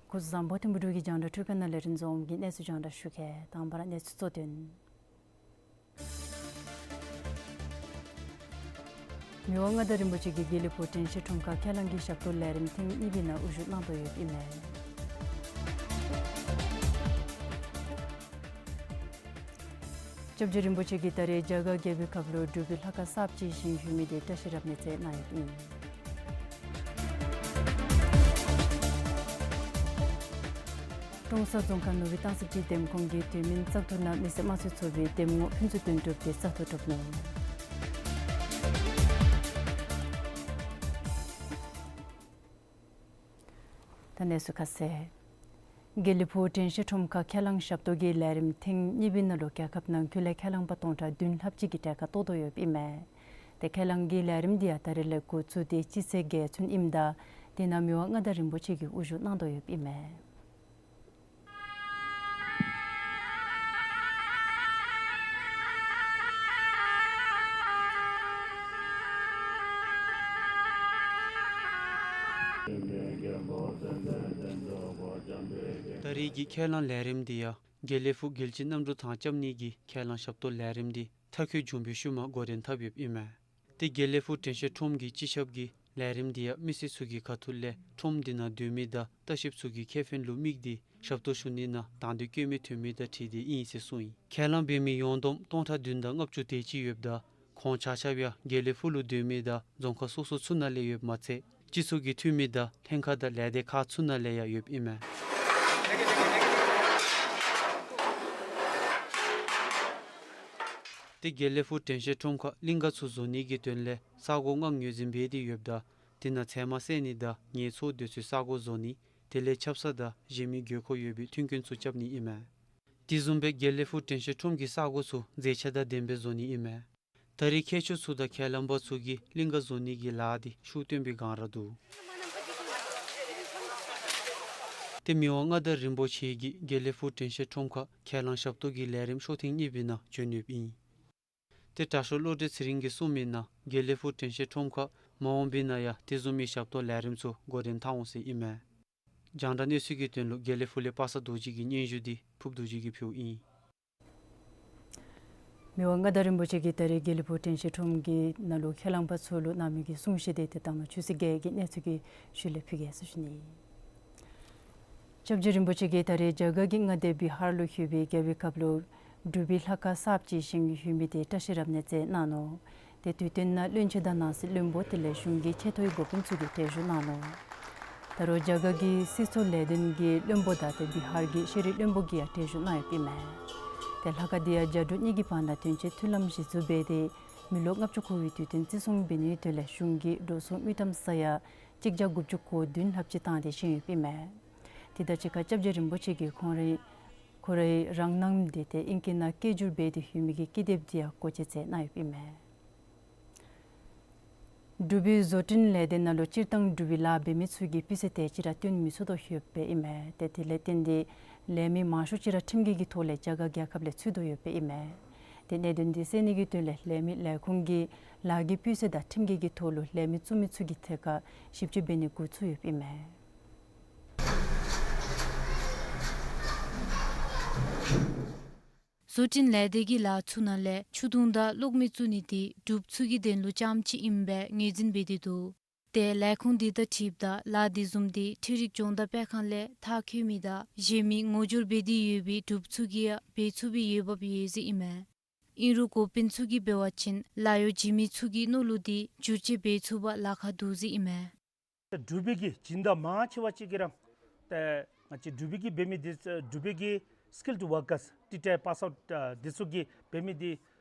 སྐུ་གཟུགས་བཟང་པོ། ཐིམ་ཕུག་འབྲུག་གི་རྒྱང་བསྒྲགས་འཕྲུལ་ཁང་ནང་ལས་རིན་འཛོམས་ཀྱིས་གནས་ཚུལ་རྒྱང་བསྒྲགས་ཞུ་གེ། དང་པ་ར་གནས་ཚུལ་གཙོ་དོན། མི་དབང་མངའ་བདག་རིན་པོ་ཆེ་གིས་དགེ་ལེགས་ཕུག་དྲན་ཤེས་ཁྲོམ་ཁར་ཁས་བླངས་ཀྱི་ཞབས་ཏོག་ལས་རིམ་ཐེངས་གཉིས་པའི་ནང་དབུ་བཞུགས་གནང་དོ་ཡོདཔ་ཨིན་མས། སྐྱབས་རྗེ་རིན་པོ་ཆེ་གིས་ད་རེས་རྒྱ་གར་རྒྱལ་པོའི་ཁབ་ལུ་འབྲུག་པའི་ལྷ་ཁང་གསརཔ་ཅིག་བཞེངས་ཡོད་མི་དེ་བཀྲ་ཤིས་རབ་གནས་མཛད་གནང་ཡོདཔ་ཨིན། ཀྲོང་གསར་རྫོང་ཁག་ནུབ་སྦིས་སྟང་སི་སྦྱིས་འདེམས་ཁོངས་ཀྱི་དུས་མིན་བཙག་འཐུ་ནང་མི་སེར་དམངས་གཙོའི་ཚོགས་པའི་འདེམས་ངོ་ཕུན་ཚོགས་དོན་གྲུབ་དེ་བཙག་འཐུ་གྲུབ་ནུག། ད་གནས་ཚུལ་ཁ་གསལ། དགེ་ལེགས་ཕུག་དྲན་ཤེས་ཁྲོམ་ཁར་ཁས་བླངས་ཞབས་ཏོག་གི་ལས་རིམ་ཐེངས་གཉིས་པའི་ནང་ལུ་རྒྱལ་ཁབ་ནང་འཁོད་ལས་ཁས་བླངས་པ་སྟོང་ཕྲག་བདུན་ལྷགཔ་ཅིག་གིས་གྲལ་ཁར་གཏོགས་དོ་ཡོདཔ་ཨིན་མས། ཏེ་ཁས་བླངས་ཀྱི་ལས་རིམ་འདི་ཡང་ད་རེས་ལས་འགོ་བཙུགས་ཏེ་སྤྱི་ཚེས་བརྒྱད་ཚུན་ཨིནམ་ད་དེ་ནང་མི་དབང་མངའ་བདག་རིན་པོ་ཆེ་གིས་དབུ་བཞུགས་གནང་དོ་ཡོདཔ་ཨིན་མས། ད་རེས་ཀྱི་ཁས་བླངས་ལས་རིམ་འདི་ཡང་དགེ་ལེགས་ཕུག་རྒྱལ་སྤྱིའི་གནམ་གྲུ་ཐང་རྐྱབ་ནི་གི་ཁས་བླངས་ཞབས་ཏོག་ལས་རིམ་འདི་མཐར་འཁྱོལ་འབྱུང་བའི་ཤུལ་མ་འགོ་འདྲེན་འཐབ་ཡོདཔ་ཨིན་མས། ཏེ་དགེ་ལེགས་ཕུག་དྲན་ཤེས་ཁྲོམ་གྱི་སྤྱི་ཁྱབ་ཀྱིས་ལས་རིམ་འདི་ཡང་མི་སེར་ཚུ་གི་ཁ་ཐུག་ལས་ཁྲོམ་འདི་ནང་སྡོད་མི་དང་ལྟ་བཤལཔ་ཚུ་གི་ཁེ་ཕན་ལུ་དམིགས་ཏེ་ཞབས་ཏོག་ཞུ་ནི་ནང་དང་འདོད་བསྐྱེད་མི་ཐོན་མི་དང་འཁྲིལ་ཏེ་ཨིན་ཟེར་གསུངས་ཡི། ཁས་བླངས་འབད་མི་ཡོངས་བསྡོམས་སྟོང་ཕྲག་བདུན་དང་ལྔ་བཅུ་དེ་ཅིག་ཡོདཔ་ད་ཁོང་ཆ་ཁྱབ་ཡང་དགེ་ལེགས་ཕུག་ལུ་སྡོད་མི་དང་རྫོང་ཁག་སོ་སོ་ཚུ་ནང་ལས་ཡོདཔ་མ་ཚད་སྤྱི་ཚོགས་ཀྱི་འཐུས་མི་དང་ལྷན་ཁག་དང་ལས་སྡེ་ཁག་ཚུ་ནང་ལས་ཡང་ཡོདཔ་ཨིན་མས། ཏེ་དགེ་ལེགས་ཕུག་དྲན་ཤེས་ཁྲོམ་ཁར་གླིང་ག་ཚུ་བཟོ་ནི་གི་དོན་ལས་ས་གོ་ལྔ་ངོས་འཛིན་འབད་དེ་ཡོདཔ་ད་དེ་ནང་ཚལ་མ་བསལ་ནི་དང་ངལ་འཚོ་སྡོད་སའི་ས་གོ་བཟོ་ནི་དེ་ལས་ཆབ་གསང་དང་གཞན་མི་དགོས་མཁོ་ཡོད་པའི་མཐུན་རྐྱེན་ཚུ་རྐྱབ་ནི་ཨིན་མས། དེ་བཟུམ་སྦེ་དགེ་ལེགས་ཕུག་དྲན་ཤེས་ཁྲོམ་གྱི་ས་གོ་ཚུ་མཛེས་ཆ་དང་ལྡནམ་སྦེ་བཟོ་ནི་ཨིན་མས། ད་རེས་མཁས་མཆོག་ཚུ་དང་ཁས་བླངས་པ་ཚུ་གིས་གླིང་ག་བཟོ་ནི་གི་ལཱ་འདི་ཤུགས་བཏོན་པའི་སྒང་ར་འདུག། ཏེ་མི་དབང་མངའ་བདག་རིན་པོ་ཆེ་གིས་དགེ་ལེགས་ཕུག་དྲན་ཤེས་ཁྲོམ་ཁར་ཁས་བླངས་ཞབས་ཏོག་གི་ལས་རིམ་ཤོག་ཐེངས་གཉིས་པའི་ནང་བྱོན་ཡོདཔ་ཨིན། ཏེ་དྲག་ཤོས་བློ་གྲོས་ཚེ་རིང་གིས་གསུངས་མི་ནང་དགེ་ལེགས་ཕུག་དྲན་ཤེས་ཁྲོམ་ཁར་མ་འོངས་པའི་ནང་ཡང་དེ་བཟུམ་མའི་ཞབས་ཏོག་ལས་རིམ་ཚུ་འགོ་འདྲེན་འཐབ་འོང་ཟེར་ཨིན་མས། རྒྱང་བསྒྲགས་གནས་ཚུལ་གྱི་དོན་ལུ་དགེ་ལེགས་ཕུག་ལས་པ་སངས་རྡོ་རྗེ་གི་སྙན་ཞུ་འདི་ཕུབ་རྡོ་རྗེ་གིས་ཕུལཝ་ཨིན། མི་དབང་མངའ་བདག་རིན་པོ་ཆེ་གིས་ད་རེས་དགེ་ལེགས་ཕུག་དྲན་ཤེས་ཁྲོམ་གྱི་ནང་ལུ་ཁས་བླངས་པ་ཚུ་ལུ་གནང་མི་གི་གསུང་བཤད་འདི་ཏེ་ད་ལྟོ་ཆུ་ཚོད་བརྒྱད་ཀྱི་གནས་ཚུལ་གྱི་ཤུལ་ལས་ཕུལ་གེ་ཟེར་ཞུ་ནི། སྐྱབས་རྗེ་རིན་པོ་ཆེ་གིས་ད་རེས་རྒྱ་གར་གྱི་མངའ་སྡེ་བི་ཧར་ལུ་ཡོད་པའི་རྒྱལ་པོའི་ཁབ་ལུ་འབྲུག་པའི་ལྷ་ཁང་གསརཔ་ཅིག་བཞེངས་ཡོད་མི་དེ་བཀྲ་ཤིས་རབ་གནས་མཛད་གནང་ནུག། ཏེ་དུས་སྟོན་ནང་བློན་ཆེན་དང་ནང་སྲིད་བློན་པོ་དེ་ལས་གཞུང་གི་ཆེ་མཐོའི་འགོ་དཔོན་ཚུ་གིས་གྲལ་བཞུགས་གནང་ནུག། ད་རུང་རྒྱ་གར་གྱི་སྲིད་ཚོགས་ལས་དོན་གྱི་བློན་པོ་དང་ཏེ་བི་ཧར་གྱི་ཤེས་རིག་བློན་པོ་གིས་ཡང་གྲལ་བཞུགས་གནང་ཡོདཔ་ཨིན་མས། ཏེ་ལྷ་ཁང་འདི་ཡང་རྒྱ་འབྲུག་གཉིས་ཀྱི་བར་ན་དོན་གཅོད་མཐུན་ལམ་གཞི་བཙུགས་འབད་དེ་མི་ལོ་ལྔ་བཅུ་འཁོར་བའི་དུས་སྟོན་བརྩི་སྲུང་འབད་ནིའི་དོན་ལས་གཞུང་གིས་འགྲོ་སོང་དངུལ་ཀྲམ་ས་ཡ་གཅིག་བརྒྱ་དགུ་བཅུ་གོ་བདུན་ལྷགཔ་ཅིག་བཏང་སྟེ་བཞེངས་ཡོདཔ་ཨིན་མས། དེ་དང་གཅིག་ཁར་སྐྱབས་རྗེ་རིན་པོ་ཆེ་གིས་ཁོང་རའི་ཁོ་རའི་རང་རྣམ་འདི་ཏེ་ཨིང་སྐད་ནང་སྐད་བསྒྱུར་འབད་དེ་ཡོད་མི་གི་ཀི་དེབ་འདི་ཡང་སྒོ་འབྱེད་མཛད་གནང་ཡོདཔ་ཨིན་མས། འབྲུག་པའི་བཟོ་སྐྲུན་ལས་སྡེ་ནང་ལུ་སྤྱིར་བཏང་འབྲུག་པའི་ལཱ་འབད་མི་ཚུ་གིས་སྤུས་ཚད་དེ་ཅིག་ར་སྟོན་མི་ཚུགས་དོ་ཡོདཔ་ཨིན་མས། ཏེ་དེ་ལས་བརྟེན་ཏེ་ལས་མི་མང་ཤོས་ཅིག་ར་ཁྲིམས་འགལ་གྱི་ཐོག་ལས་རྒྱ་གར་རྒྱལ་ཁབ་ལས་ཚུད་དོ་ཡོདཔ་ཨིན་མས། ཏེ་གནད་དོན་འདི་སེལ་ནི་གི་དོན་ལས་ལས་མི་ལས་ཁུངས་ཀྱིས་ལཱ་གི་སྤུས་ཚད་དང་ཁྲིམས་འགལ་གྱི་ཐོག་ལུ་ལས་མི་བཙུགས་མི་ཚུ་གི་ཐད་ཁར་ཞིབ་དཔྱད་འབད་ནི་འགོ་བཙུགས་ཡོདཔ་ཨིན་མས། བཟོ་སྐྲུན་ལས་སྡེ་གི་ལཱ་ཚུ་ནང་ལས་ཆུ་དུང་དང་གློག་མེ་བཙུགས་ནི་འདི་འབྲུགཔ་ཚུ་གི་དོན་ལུ་རྐྱངམ་ཅིག་ཨིནམ་སྦེ་ངོས་འཛིན་འབད་དེ་འདུག། ཏེ་ལས་ཁུངས་འདི་དང་འཁྲིལཝ་ད་ལཱ་འདི་བཟུམ་འདི་འཕྲུལ་རིག་སྦྱོང་བརྡར་སྤེལ་ཁང་ལས་མཐར་འཁྱོལ་མི་དང་གཞན་མི་ངོ་སྦྱོར་འབད་དེ་ཡོད་པའི་འབྲུགཔ་ཚུ་གིས་ཡང་འབད་ཚུགས་པའི་འོས་འབབ་ཡོད་ཟེར་ཨིན་མས། ཨིན་རུང་འགོ་དཔོན་ཚུ་གིས་འབད་བ་ཅིན་ལཱ་གཡོག་བྱིན་མི་ཚུ་གི་མནོ་ལུགས་འདི་བསྒྱུར་བཅོས་འབད་ཚུགས་པར་ལཱ་ཁག་འདུག་ཟེར་ཨིན་མས། འབྲུག་པའི་གི་སྦྱིན་བདག་མང་ཆེ་བ་ཅིག་གིས་ར་ཏེ་ང་བཅས་འབྲུག་པའི་གི་འབད་མི་འདི་འབྲུག་པའི་གི་སི་ཀིལཌ་ཝར་ཀརསི་ཊི་ཊི་ཨའི་པཱསི་ཨའུཊ་འདི་ཚུ་གིས་འབད་མི་འདི་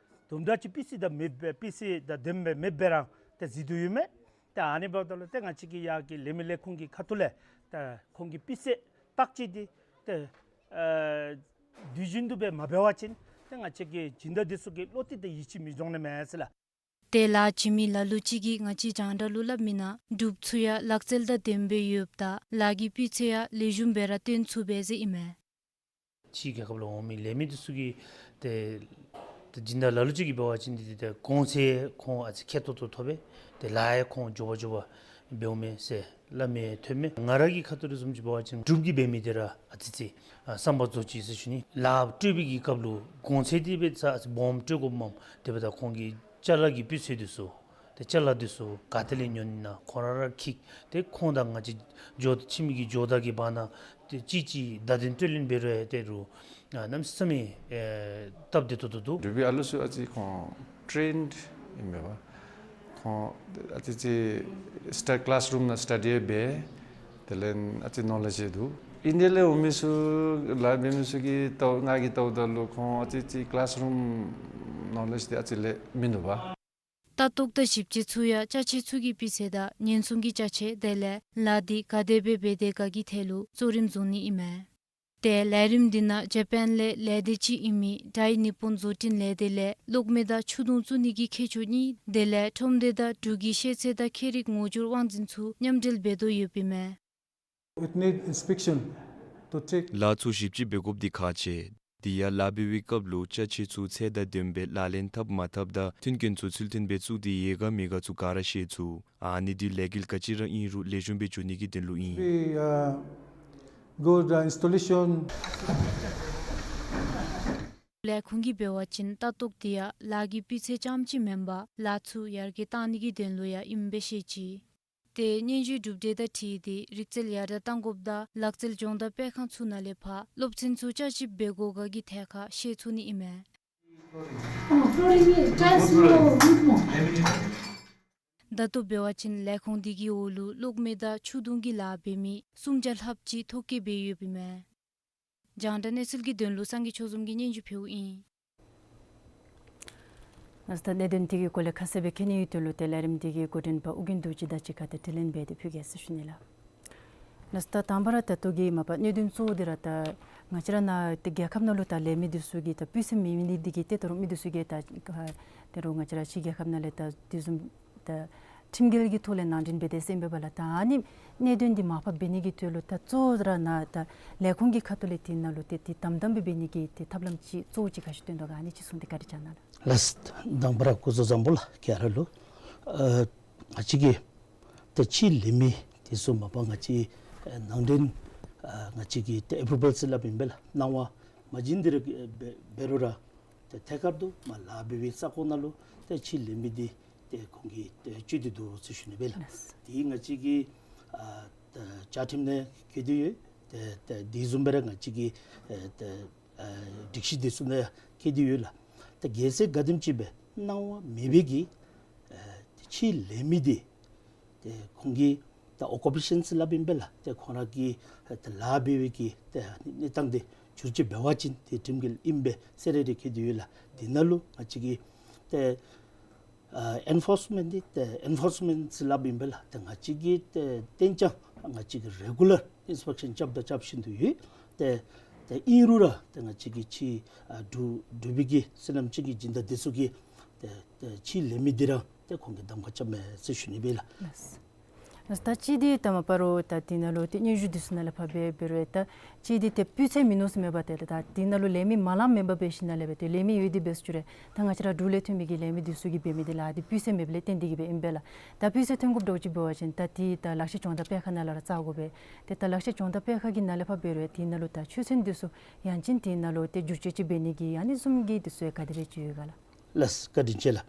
དུམ་གྲ་ཅིག་སྤུས་ཚད་དང་མེདཔ་སྤུས་ཚད་དང་ལྡནམ་སྦེ་མེདཔ་སྦེ་ར་ཏེ་གཟིགས་དོ་ཡོད་མས། ཏེ་ཨ་ནི་འབདཝ་ད་ལུ་ཏེ་ང་བཅས་ཀྱི་ཡར་གྱི་ལས་མི་ལས་ཁུངས་ཀྱི་ཁ་ཐུག་ལས་ཏེ་ཁོང་གི་སྤུས་ཚད་བརྟག་དཔྱད་འདི་ཏེ་ཨ་དུས་རྒྱུན་དུ་སྦེ་མ་འབད་བ་ཅིན་ཏེ་ང་བཅས་ཀྱི་སྦྱིན་བདག་འདི་ཚུ་གིས་བློ་གཏད་དང་ཡིད་ཆེས་མི་འབྱུང་ནི་མས་ཟེར་ལགས། ཏེ་ལཱ་བྱིན་མི་ལ་ལུ་ཅིག་གིས་ང་བཅས་རྒྱང་བསྒྲགས་ལུ་སླབ་མི་ནང་འབྲུགཔ་ཚུ་ཡང་ལག་རྩལ་དང་ལྡནམ་སྦེ་ཡོདཔ་ད་ལཱ་གི་སྤུས་ཚད་ཡང་ལེགས་ཤོམ་སྦེ་ར་སྟོན་ཚུགས་པས་ཟེར་ཨིན་མས། ཕྱིའི་རྒྱལ་ཁབ་ལས་འོང་མི་ལས་མི་འདི་ཚུ་གིས་ཏེ་ཏེ་སྦྱིན་བདག་ལ་ལུ་ཅིག་གིས་འབད་བ་ཅིན་འདི་ཏེ་གོང་ཚད་ཁོང་ཨ་ཙི་ཁེ་ཏོག་ཏོ་ཐོབ་པས། ཏེ་ལཱ་ཡང་ཁོང་མགྱོགས་པ་མགྱོགས་པ་ འབདཝ་མས་ཟེར་སླབ་མི་ཐོན་མས། ང་ར་གི་ཁ་ཐུག་ལས་བཟུམ་ཅིག་འབད་བ་ཅིན་འབྲུགཔ་གིས་འབད་མི་འདི་ར་ཨ་ཙི་ཅིག་ཨ་བསམ་པ་རྫོགས་ཅི་ཟེར་ཞུ་ནི། ལཱ་སྤྲོད་པའི་གི་སྐབས་ལུ་གོང་ཚད་འདི་འབད་ས་ཨ་ཙི་སྦོམ་སྤྲོད་དགོཔ་མས། དེ་འབདཝ་ད་ཁོང་གི་ཅ་ལ་གི་སྤུས་ཚད་འདི་ཚུ་ཏེ་ཅ་ལ་འདི་ཚུ་ག་ཏེ་ལས་ཉོ་ནི་ན་ཁོང་ར་ར་འཁྱིད། ཏེ་ཁོང་དང་ང་བཅས་ཇོ་ཁྱིམ་གྱི་ཇོ་བདག་གི་བར་ན་ཏེ་ཅིག་ཅིག་བརྡ་དོན་སྤྲོད་ལེན་འབད་རུང་ཡང་ཏེ་རུང་ཨ་གནམ་མེད་ས་མེད་ཨེ་སྟབས་བདེ་ཏོག་ཏོ་འདུག། འབྲུག་པའི་ཨ་ལུ་ཚུ་ཨ་ཙི་ཁོང་ཊེནཌ་ཨིན་མས་པ། ཁོང་ཨ་ཙི་ཅིག་སི་ཊ་ཀི་ལཱསི་རུམ་ནང་སི་ཊ་ཌི་ཡང་འབད། དེ་ལས་ཨ་ཙི་ནོ་ལེཇ་ཡང་འདུག། ཨིན་ཌི་ཡ་ལས་འོང་མི་ཚུ་ལཱ་འབད་མི་ཚུ་གིས་ལྟཝ་ང་གིས་ལྟཝ་ད་ལུ་ཁོང་ཨ་ཙི་ཅིག་ཀི་ལཱསི་རུམ་ནོ་ལེཇ་འདི་ཨ་ཙི་ལེགས་མིན་འདུག་པ། ལྟ་རྟོག་དང་ཞིབ་དཔྱད་ཚུ་ཡང་ཅ་ཆས་ཚུ་གི་སྤུས་ཚད་དང་ཉེན་སྲུང་གི་ཅ་ཆས་དེ་ལས་ལཱ་འདི་ག་དེ་སྦེ་འབད་དེས་ག་གི་ཐད་ལུ་གཙོ་རིམ་བཟུང་ནི་ཨིན་མས། ཏེ་ལས་རིམ་འདི་ནང་ཇ་པཱན་ལས་ལས་སྡེ་ཅིག་ཨིན་མི་ཌའི་ནི་པོན་བཟོ་སྐྲུན་ལས་སྡེ་ལས་གློག་མེ་དང་ཆུ་དུང་བཙུགས་ནི་གི་མཁས་མཆོག་གཉིས་དེ་ལས་ཁྲོམ་སྡེ་དང་འབྲུག་གི་ཤེས་ཚད་དང་ཁྱད་རིག་ངོ་སྦྱོར་དབང་འཛིན་ཚུ་མཉམ་འབྲེལ་འབད་དོ་ཡོདཔ་ཨིན་མས། It need inspection to check. ལཱ་ཚུ་ཞིབ་དཔྱད་འབད་དགོཔ་འདི་ཁག་ཆེ། དེ་ཡང་ལཱ་འབད་བའི་སྐབས་ལུ་ཅ་ཆས་ཚུ་ཚད་དང་ལྡནམ་སྦེ་ལག་ལེན་འཐབ་མ་འཐབ་དང་མཐུན་རྐྱེན་ཚུ་ཚུལ་མཐུན་སྦེ་བཙུགས་ཏེ་ཡོད་ག་མེད་ག་ཚུ་ག་ར་ཤེས་ཚུགས། ཨ་ནི་འདི་ལས་འགུལ་ག་ཅི་ར་ཨིན་རུང་ལེགས་ཤོམ་སྦེ་འགྱོ་ནི་གི་དོན་ལུ་ཨིན། We, uh, good, uh, installation. ལས་ཁུངས་ཀྱིས་འབད་བ་ཅིན་ལྟ་རྟོག་འདི་ཡང་ལཱ་གི་སྤུས་ཚད་རྐྱངམ་གཅིག་མེན་པར་ལཱ་ཚུ་ཡར་རྒྱས་གཏང་ནི་གི་དོན་ལུ་ཡང་ཨིནམ་སྦེ་ཤེས་ཅི། ཏེ་སྙན་ཞུའི་གྲུབ་འབྲས་དང་འཁྲིལ་ཏེ་རིག་རྩལ་ཡར་དྲག་གཏང་དགོཔ་དང་ལག་རྩལ་སྦྱོང་བརྡར་སྤེལ་ཁང་ཚུ་ནང་ལས་ཕར་སློབ་ཚན་ཚུ་བསྐྱར་ཞིབ་འབད་དགོ་ག་གི་ཐད་ཁར་ཤེས་ཚུགས་ནི་ཨིན་མས། Oh, very nice. Nice, more, good, more. ད་ལྟོ་འབད་བ་ཅིན་ལས་ཁུངས་འདི་གི་འོག་ལུ་གློག་མེ་དང་ཆུ་དུང་གི་ལཱ་འབད་མི་སུམ་བརྒྱ་ལྷགཔ་ཅིག་ཐོ་བཀོད་འབད་ཡོདཔ་ཨིན་མས། རྒྱང་བསྒྲགས་གནས་ཚུལ་གྱི་དོན་ལུ་སངས་རྒྱས་ཆོས་འཛོམས་ཀྱིས་སྙན་ཞུ་ཕུལཝ་ཨིན། ལགས་སོ། ད་གནད་དོན་དེ་གི་སྐོར་ལས་ཁ་གསལ་སྦེ་མཁྱེན་ནིའི་དོན་ལུ་ཏེ་ལས་རིམ་དེ་གི་འགོ་འདྲེན་པ་ཨོ་རྒྱན་རྡོ་རྗེ་དང་གཅིག་ཁར་ཏེ་དྲི་ལན་འབད་དེ་ཕུལ་གེ་ཟེར་ཞུ་ནི་ལགས། ལགས་སོ། ད་དང་པ་ར་ད་ལྟོ་གི་མ་པ་གནད་དོན་གཙོ་བོ་འདི་ར་ད་ང་བཅས་ར་ནཱ་ཏེ་རྒྱལ་ཁབ་ནང་ལུ་ད་ལས་མི་འདི་ཚུ་གི་ད་སྤུས་ཚད་མེད་མི་འདི་གིས་ཏེ་ད་རུང་མི་འདི་ཚུ་གིས་ད་ཏེ་རུང་ང་བཅས་ར་ཕྱི་རྒྱལ་ཁབ་ནང་ལས་ད་དེ་བཟུམ་ད་ཁྲིམས་འགལ་གྱི་ཐོག་ལས་ནང་འདྲེན་འབད་དེ་ཟེར་ཨིན་པས་ལགས། ད་ཨ་ནི་གནད་དོན་འདི་མར་ཕབ་འབད་ནི་གི་དོན་ལུ་ད་གཙོ་བོ་ར་ནཱ་ད་ལས་ཁུངས་ཀྱི་ཁ་ཐུག་ལས་དེ་ནང་ལུ་ཏེ་དེ་དམ་དམ་སྦེ་འབད་ནི་གི་ཏེ་ཐབས་ལམ་ཅིག་གཙོ་བོ་ཅིག་ག་ཅི་སྟོན་དོ་ག་ཨ་ནི་ཅིག་གསུངས་ཏེ་བཀའ་དྲིན་བསྐྱང་གནང་ལགས། ལགས། དང་པ་ར་སྐུ་གཟུགས་བཟང་པོ་ལགས། ག་ར་ལུ་ཨ་ང་བཅས་ཀྱི་ཏེ་ཕྱིའི་ལས་མི་དེ་ཚུ་མ་པ་ང་བཅས་ཨེ་ནང་འདྲེན་ཨ་ང་བཅས་ཀྱི་ཏེ་ཨེ་པྲུ་བཱལ་ཟེར་སླབ་ཨིན་པས་ལགས། གནང་བ་མ་བྱིན་ཏེ་ར་འབད་འབད་རུང་ར་ཏེ་ཐད་ཀར་དུ་མར་ལཱ་འབད་བའི་ས་ཁོངས་ནང་ལུ་ཏེ་ཕྱིའི་ལས་མི་འདི་ཏེ་ཁོང་གིས་ཏེ་སྤྱོད་དེ་འདུག་ཟེར་ཞུ་ནི་སྦེ་ལགས། ལགས། དེ་ང་བཅས་ཀྱི་ཨ་ཏེ་བཅའ་ཁྲིམས་ནང་འཁོད་དེ་ཡོད། ཏེ་ཏེ་དེ་བཟུམ་སྦེ་ར་ང་བཅས་ཀྱི་ཨ་ཏེ་ཨ་སྒྲིག་གཞི་དེ་ཚུ་ནང་འཁོད་དེ་ཡོད་ལགས། ཏེ་གལ་སྲིད་ག་དེམ་ཅིག་སྦེ་གནང་བ་མེད་པའི་གི་ཨ་ཕྱིའི་ལས་མི་འདི་ཏེ་ཁོང་གི་ད་ཨོ་ཀུ་པེ་ཤཱན་ཟེར་སླབ་ཨིན་པས་ལགས། ཏེ་ཁོང་ར་གི་ཏེ་ལཱ་འབད་བའི་གི་ཏེ་གནས་སྟངས་འདི་འགྱུར་བཅོས་འབད་བ་ཅིན་ཏེ་ཁྲིམས་འགལ་ཨིན་པས་ཟེར་རེ་རེ་འཁོད་དེ་ཡོད་ལགས། དེ་ནང་ལུ་ང་བཅས་ཀྱི་ཏེ་ཨ་ཨེན་ཕོརསི་མེནཊ་འདི་ཏེ་ཨེན་ཕོརསི་མེནཊ་ཟེར་སླབ་ཨིན་པས་ལགས། ཏེ་ང་བཅས་ཀྱིས་ཏེ་གཏན་འཇགས་ང་བཅས་ཀྱིས་རེ་གུ་ལར་ཨིན་སི་པེག་ཤཱན་རྐྱབ་དང་རྐྱབ་བཞིན་དུ་ཡོད། ཏེ་ཏེ་ཨིན་རུང་ར་ཏེ་ང་བཅས་ཀྱི་ཕྱི་ཨ་འབྲུག་འབྲུག་པའི་གི་སུ་ནམ་ཅིག་གི་སྦྱིན་བདག་དེ་ཚུ་གིས་ཏེ་ཏེ་ཕྱིའི་ལས་མི་འདི་ར་ཏེ་ཁོང་གིས་གདམ་ཁ་རྐྱབ་མས་ཟེར་ཞུ་ནི་སྦེ་ལགས། ལགས། ལགས། ད་གཅིག་འདི་ད་མ་པ་ར་ད་དེ་ནང་ལུ་ཏེ་སྙན་ཞུ་འདི་ཚུ་ནང་ལས་ཕར་འབད་འབད་རུང་ད་གཅིག་འདི་ཏེ་སྤུས་ཚད་མིན་ནུག་ཟེར་མེན་པར་ཏེ་ད་དེ་ནང་ལུ་ལས་མི་མ་ལངམ་མེན་པར་འབད་ཞིནམ་ལས་སྦེ་ཏེ་ལས་མི་ཡོད་དེ་འབད་ཟེར་ཞུ་རུང་ད་ང་བཅས་ར་འབྲུག་ལས་ཐོན་མི་གི་ལས་མི་འདི་ཚུ་གིས་འབད་མི་འདི་ལཱ་འདི་སྤུས་ཚད་མེདཔ་ལས་བརྟེན་ཏེ་གིས་སྦེ་ཨིན་པས་ལགས། ད་སྤུས་ཚད་ཐོན་དགོཔ་འདྲཝ་ཅིག་འབད་བ་ཅིན་ད་ཏེ་ད་ལག་ཤེས་སྦྱོང་བརྡར་སྤེལ་ཁང་ནང་ལས་ར་བཙག་དགོ་པས། ཏེ་ད་ལག་ཤེས་སྦྱོང་བརྡར་སྤེལ་ཁང་གི་ནང་ལས་ཕར་འབད་རུང་དེ་ནང་ལུ་ད་ཆོས་ཚན་འདི་ཚུ་ཡང་ཅིན་དེ་ནང་ལུ་ཏེ་བསྒྱུར་བཅོས་ཅིག་འབད་ནི་གི་ཨ་ནི་བཟུམ་གྱི་འདི་ཚུ་ཡང་ག་དེ་སྦེ་ཅིག་ཡོད་ག་ལགས། ལགས་བཀའ་དྲིན་ཆེ་ལགས།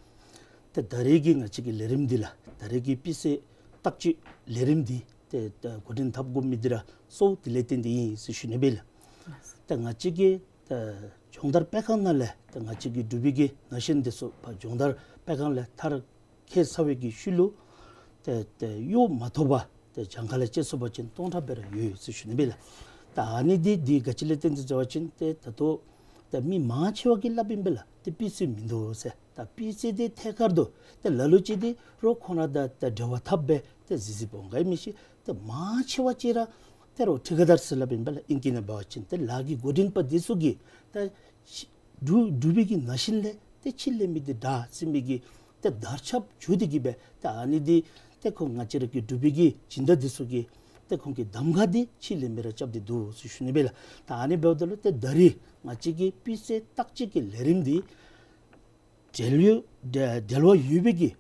ཏེ་ད་རེས་ཀྱི་ང་བཅས་ཀྱི་ལས་རིམ་འདི་ལགས་ད་རེས་ཀྱི་སྤུས་ཚད་བརྟག་དཔྱད་ལས་རིམ་འདི་ཏེ་ད་འགོ་འདྲེན་འཐབ་དགོ་མི་འདི་ར་གཙོ་བོ་དེ་ལས་བརྟེན་ཏེ་ཨིན་ཟེར་ཞུ་ནི་སྦེ་ལགས། ཏེ་ང་བཅས་ཀྱི་ད་སྦྱོང་བརྡར་སྤེལ་ཁང་ནང་ལས་ཏེ་ང་བཅས་ཀྱི་འབྲུག་པའི་གི་ན་གཞོན་འདི་ཚུ་ཕར་སྦྱོང་བརྡར་སྤེལ་ཁང་ལས་མཐར་འཁྱོལ་ཚར་བའི་གི་ཤུལ་ལུ་ཏེ་ཏེ་གཡོག་མ་ཐོབ་པར་ཏེ་གྱངས་ཁ་ལས་བཅད་སོང་པ་ཅིན་སྟོང་ཕྲག་སྦེ་ར་ཡོད་ཟེར་ཞུ་ནི་སྦེ་ལགས། ད་ཨ་ནི་འདི་འདི་ག་ཅི་ལས་བརྟེན་ཏེ་ཟེར་བ་ཅིན་ཏེ་ད་ལྟོ་ད་མི་མང་ཆེ་བ་གིས་སླབ་ཨིན་པས་ལགས། ཏེ་སྤུས་ཚད་མིན་འདུག་ཟེར། ད་སྤུས་ཚད་འདི་ཐད་ཀར་དུ་ཏེ་ལ་ལུ་ཅིག་འདི་རོགས་ཁོང་ར་དང་ད་འབྲེལ་བ་འཐབ་སྦེ་ཏེ་གཟིགས་གཟིགསཔ་འོང་ག་ཨིན་མི་ཤེས། ཏེ་མང་ཆེ་བ་ཅིག་ར་ཏེ་རོགས་ཊི་ཀ་དར་ཟེར་སླབ་ཨིན་པས་ལགས། ཨིང་སྐད་ནང་འབད་བ་ཅིན་ཏེ་ལཱ་གི་འགོ་འདྲེན་པ་འདི་ཚུ་གིས་ད་འབྲུག་འབྲུག་པའི་གི་ན་གཞོན་ལས་ཏེ་ཕྱིའི་ལས་མི་འདི་དྲག་ཟེར་མི་གི་ཏེ་དར་ཁྱབ་འགྱོ་སྟེ་གིས་སྦེ་ཏེ་ཨ་ནི་འདི་ཏེ་ཁོང་ང་བཅས་ར་གི་འབྲུག་པའི་གི་སྦྱིན་བདག་འདི་ཚུ་གིས་ཏེ་ཁོང་གི་གདམ་ཁ་འདི་ཕྱིའི་ལས་མི་ར་རྐྱབ་སྟེ་འདུག་ཟེར་ཞུ་ནི་སྦེ་ལགས། ད་ཨ་ནི་འབདཝ་ད་ལུ་ཏེ་ད་རེས་ང་བཅས་ཀྱི་སྤུས་ཚད་བརྟག་དཔྱད་ཀྱི་ལས་རིམ་འདི་འབྲེལ་ཡོད་འབྲེལ་འབྲེལ་བ་ཡོད་པའི་གི་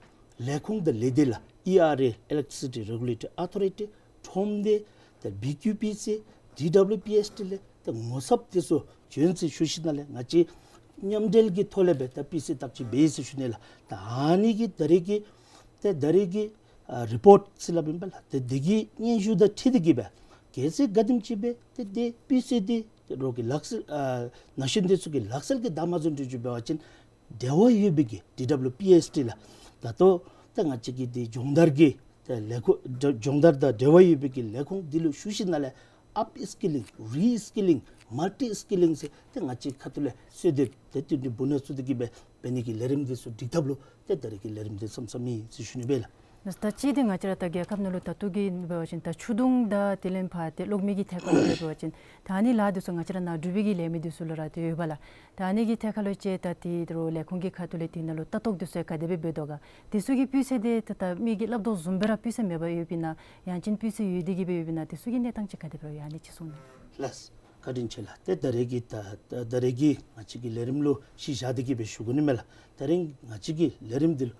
ལས་ཁུངས་དང་ལས་སྡེ་ལགས་ ཨི་ཨར་ཨེ་Electricity Regulatory Authority། ཁྲོམ་སྡེ། ཏེ་བི་ཀིའུ་པི་སི། ཌི་ཌབ་ལིའུ་པི་ཨེསི་ཊི་ལས་ཏེ་ངོ་ཚབ་དེ་ཚུ་བྱོན་ཟེར་ཞུ་ཞིནམ་ལས་ང་བཅས་མཉམ་འབྲེལ་གྱི་ཐོག་ལས་སྦེ་ད་སྤུས་ཚད་བརྟག་དཔྱད་འབད་ཡི་ཟེར་ཞུ་ནི་ལགས། ད་ཨ་ནི་གི་ད་རེས་ཀྱི་ཏེ་ད་རེས་ཀྱི་ཨ་རི་པོརཊ་ཟེར་སླབ་ཨིན་པས་ལགས། ཏེ་དེ་གི་སྙན་ཞུ་དང་འཁྲིལ་ཏེ་གིས་སྦེ་གལ་སྲིད་ག་དེམ་ཅིག་སྦེ་ཏེ་དེ་སྤུས་ཚད་དེ་རོགས་ཀྱི་ལག་རྩལ་ཨ་ན་གཞོན་དེ་ཚུ་གི་ལག་རྩལ་གྱིས་བདའ་མ་འཛོམས་འདྲཝ་ཅིག་འབད་བ་ཅིན་འབྲེལ་བ་ཡོད་པའི་གི་ཌི་ཌབ་ལིའུ་པི་ཨེསི་ཊི་ལགས། ད་ལྟོ་ད་ང་བཅས་ཀྱི་འདི་སྦྱོང་བརྡར་གྱི་ཏེ་ལས་ཁུངས་སྦྱོང་བརྡར་དང་འབྲེལ་བ་ཡོད་པའི་གི་ལས་ཁུངས་འདི་ལུ་ཞུ་ཞིནམ་ལས་ཨཔ་སི་ཀི་ལིང་། རི་སི་ཀི་ལིང་། མལ་ཊི་སི་ཀི་ལིང་ཟེར་ཏེ་ང་བཅས་ཁ་ཐུག་ལས་གསོལ་འདེབས་ཏེ་བསྟུན་གྲོས་འབུལ་ནང་ཚུད་དེ་གིས་སྦེ་འབད་ནི་གི་ལས་རིམ་འདི་ཚུ་སྒྲིག་ཐབས་ལུ་ཏེ་ད་རེས་ཀྱི་ལས་རིམ་འདི་བརྩམ་བརྩམ་ཡི་ཟེར་ཞུ་ནི་སྦེ་ལགས། ད་ཅི་འདི་ང་བཅས་ར་ད་རྒྱལ་ཁབ་ནང་ལུ་ད་ལྟོ་གི་འབད་བ་ཅིན་ད་ཆུ་དུང་དང་དེ་ལས་ཕར་ཏེ་གློག་མེ་གི་ཐད་ཁར་ལུ་འབད་བ་ཅིན་ད་ཨ་ནི་ལཱ་འདི་ཚུ་ང་བཅས་ར་ནཱ་འབྲུག་པའི་གི་ལས་མི་འདི་ཚུ་ལུ་ར་ཏེ་ཡོད་པས་ལགས། ད་ཨ་ནི་གི་ཐད་ཁར་ལུ་ཅིག་ད་ཏེ་རོགས་ལས་ཁུངས་ཀྱི་ཁ་ཐུག་ལས་དེ་ནང་ལུ་ལྟ་རྟོག་འདི་ཚུ་ཡང་ག་དེ་སྦེ་འབད་དོ་ག། དེ་ཚུ་གི་སྤུས་ཚད་འདི་ད་ད་མི་གིས་སླབ་དོ་བཟུམ་སྦེ་ར་སྤུས་ཚད་མེདཔ་ཡོདཔ་ཨིན་ན་ཡང་ཅིན་སྤུས་ཚད་ཡོད་དེ་གིས་སྦེ་ཡོདཔ་ཨིན་ན་དེ་ཚུ་གི་གནས་སྟངས་ཅིག་ག་དེ་སྦེ་ཡོད་ཨ་ནི་ཅིག་གསུང་གནང་། ལགས། བཀའ་དྲིན་ཆེ་ལགས། ཏེ་ད་རེས་ཀྱི་ད་ད་ད་རེས་ཀྱི་ང་བཅས་ཀྱི་ལས་རིམ་ལུ་གཞི་བཞག་སྟེ་གིས་སྦེ་ཞུ་དགོ་ནི་མས་ལགས། ད་རེས་ང་བཅས་ཀྱི་ལས་རིམ་འདི་ལུ་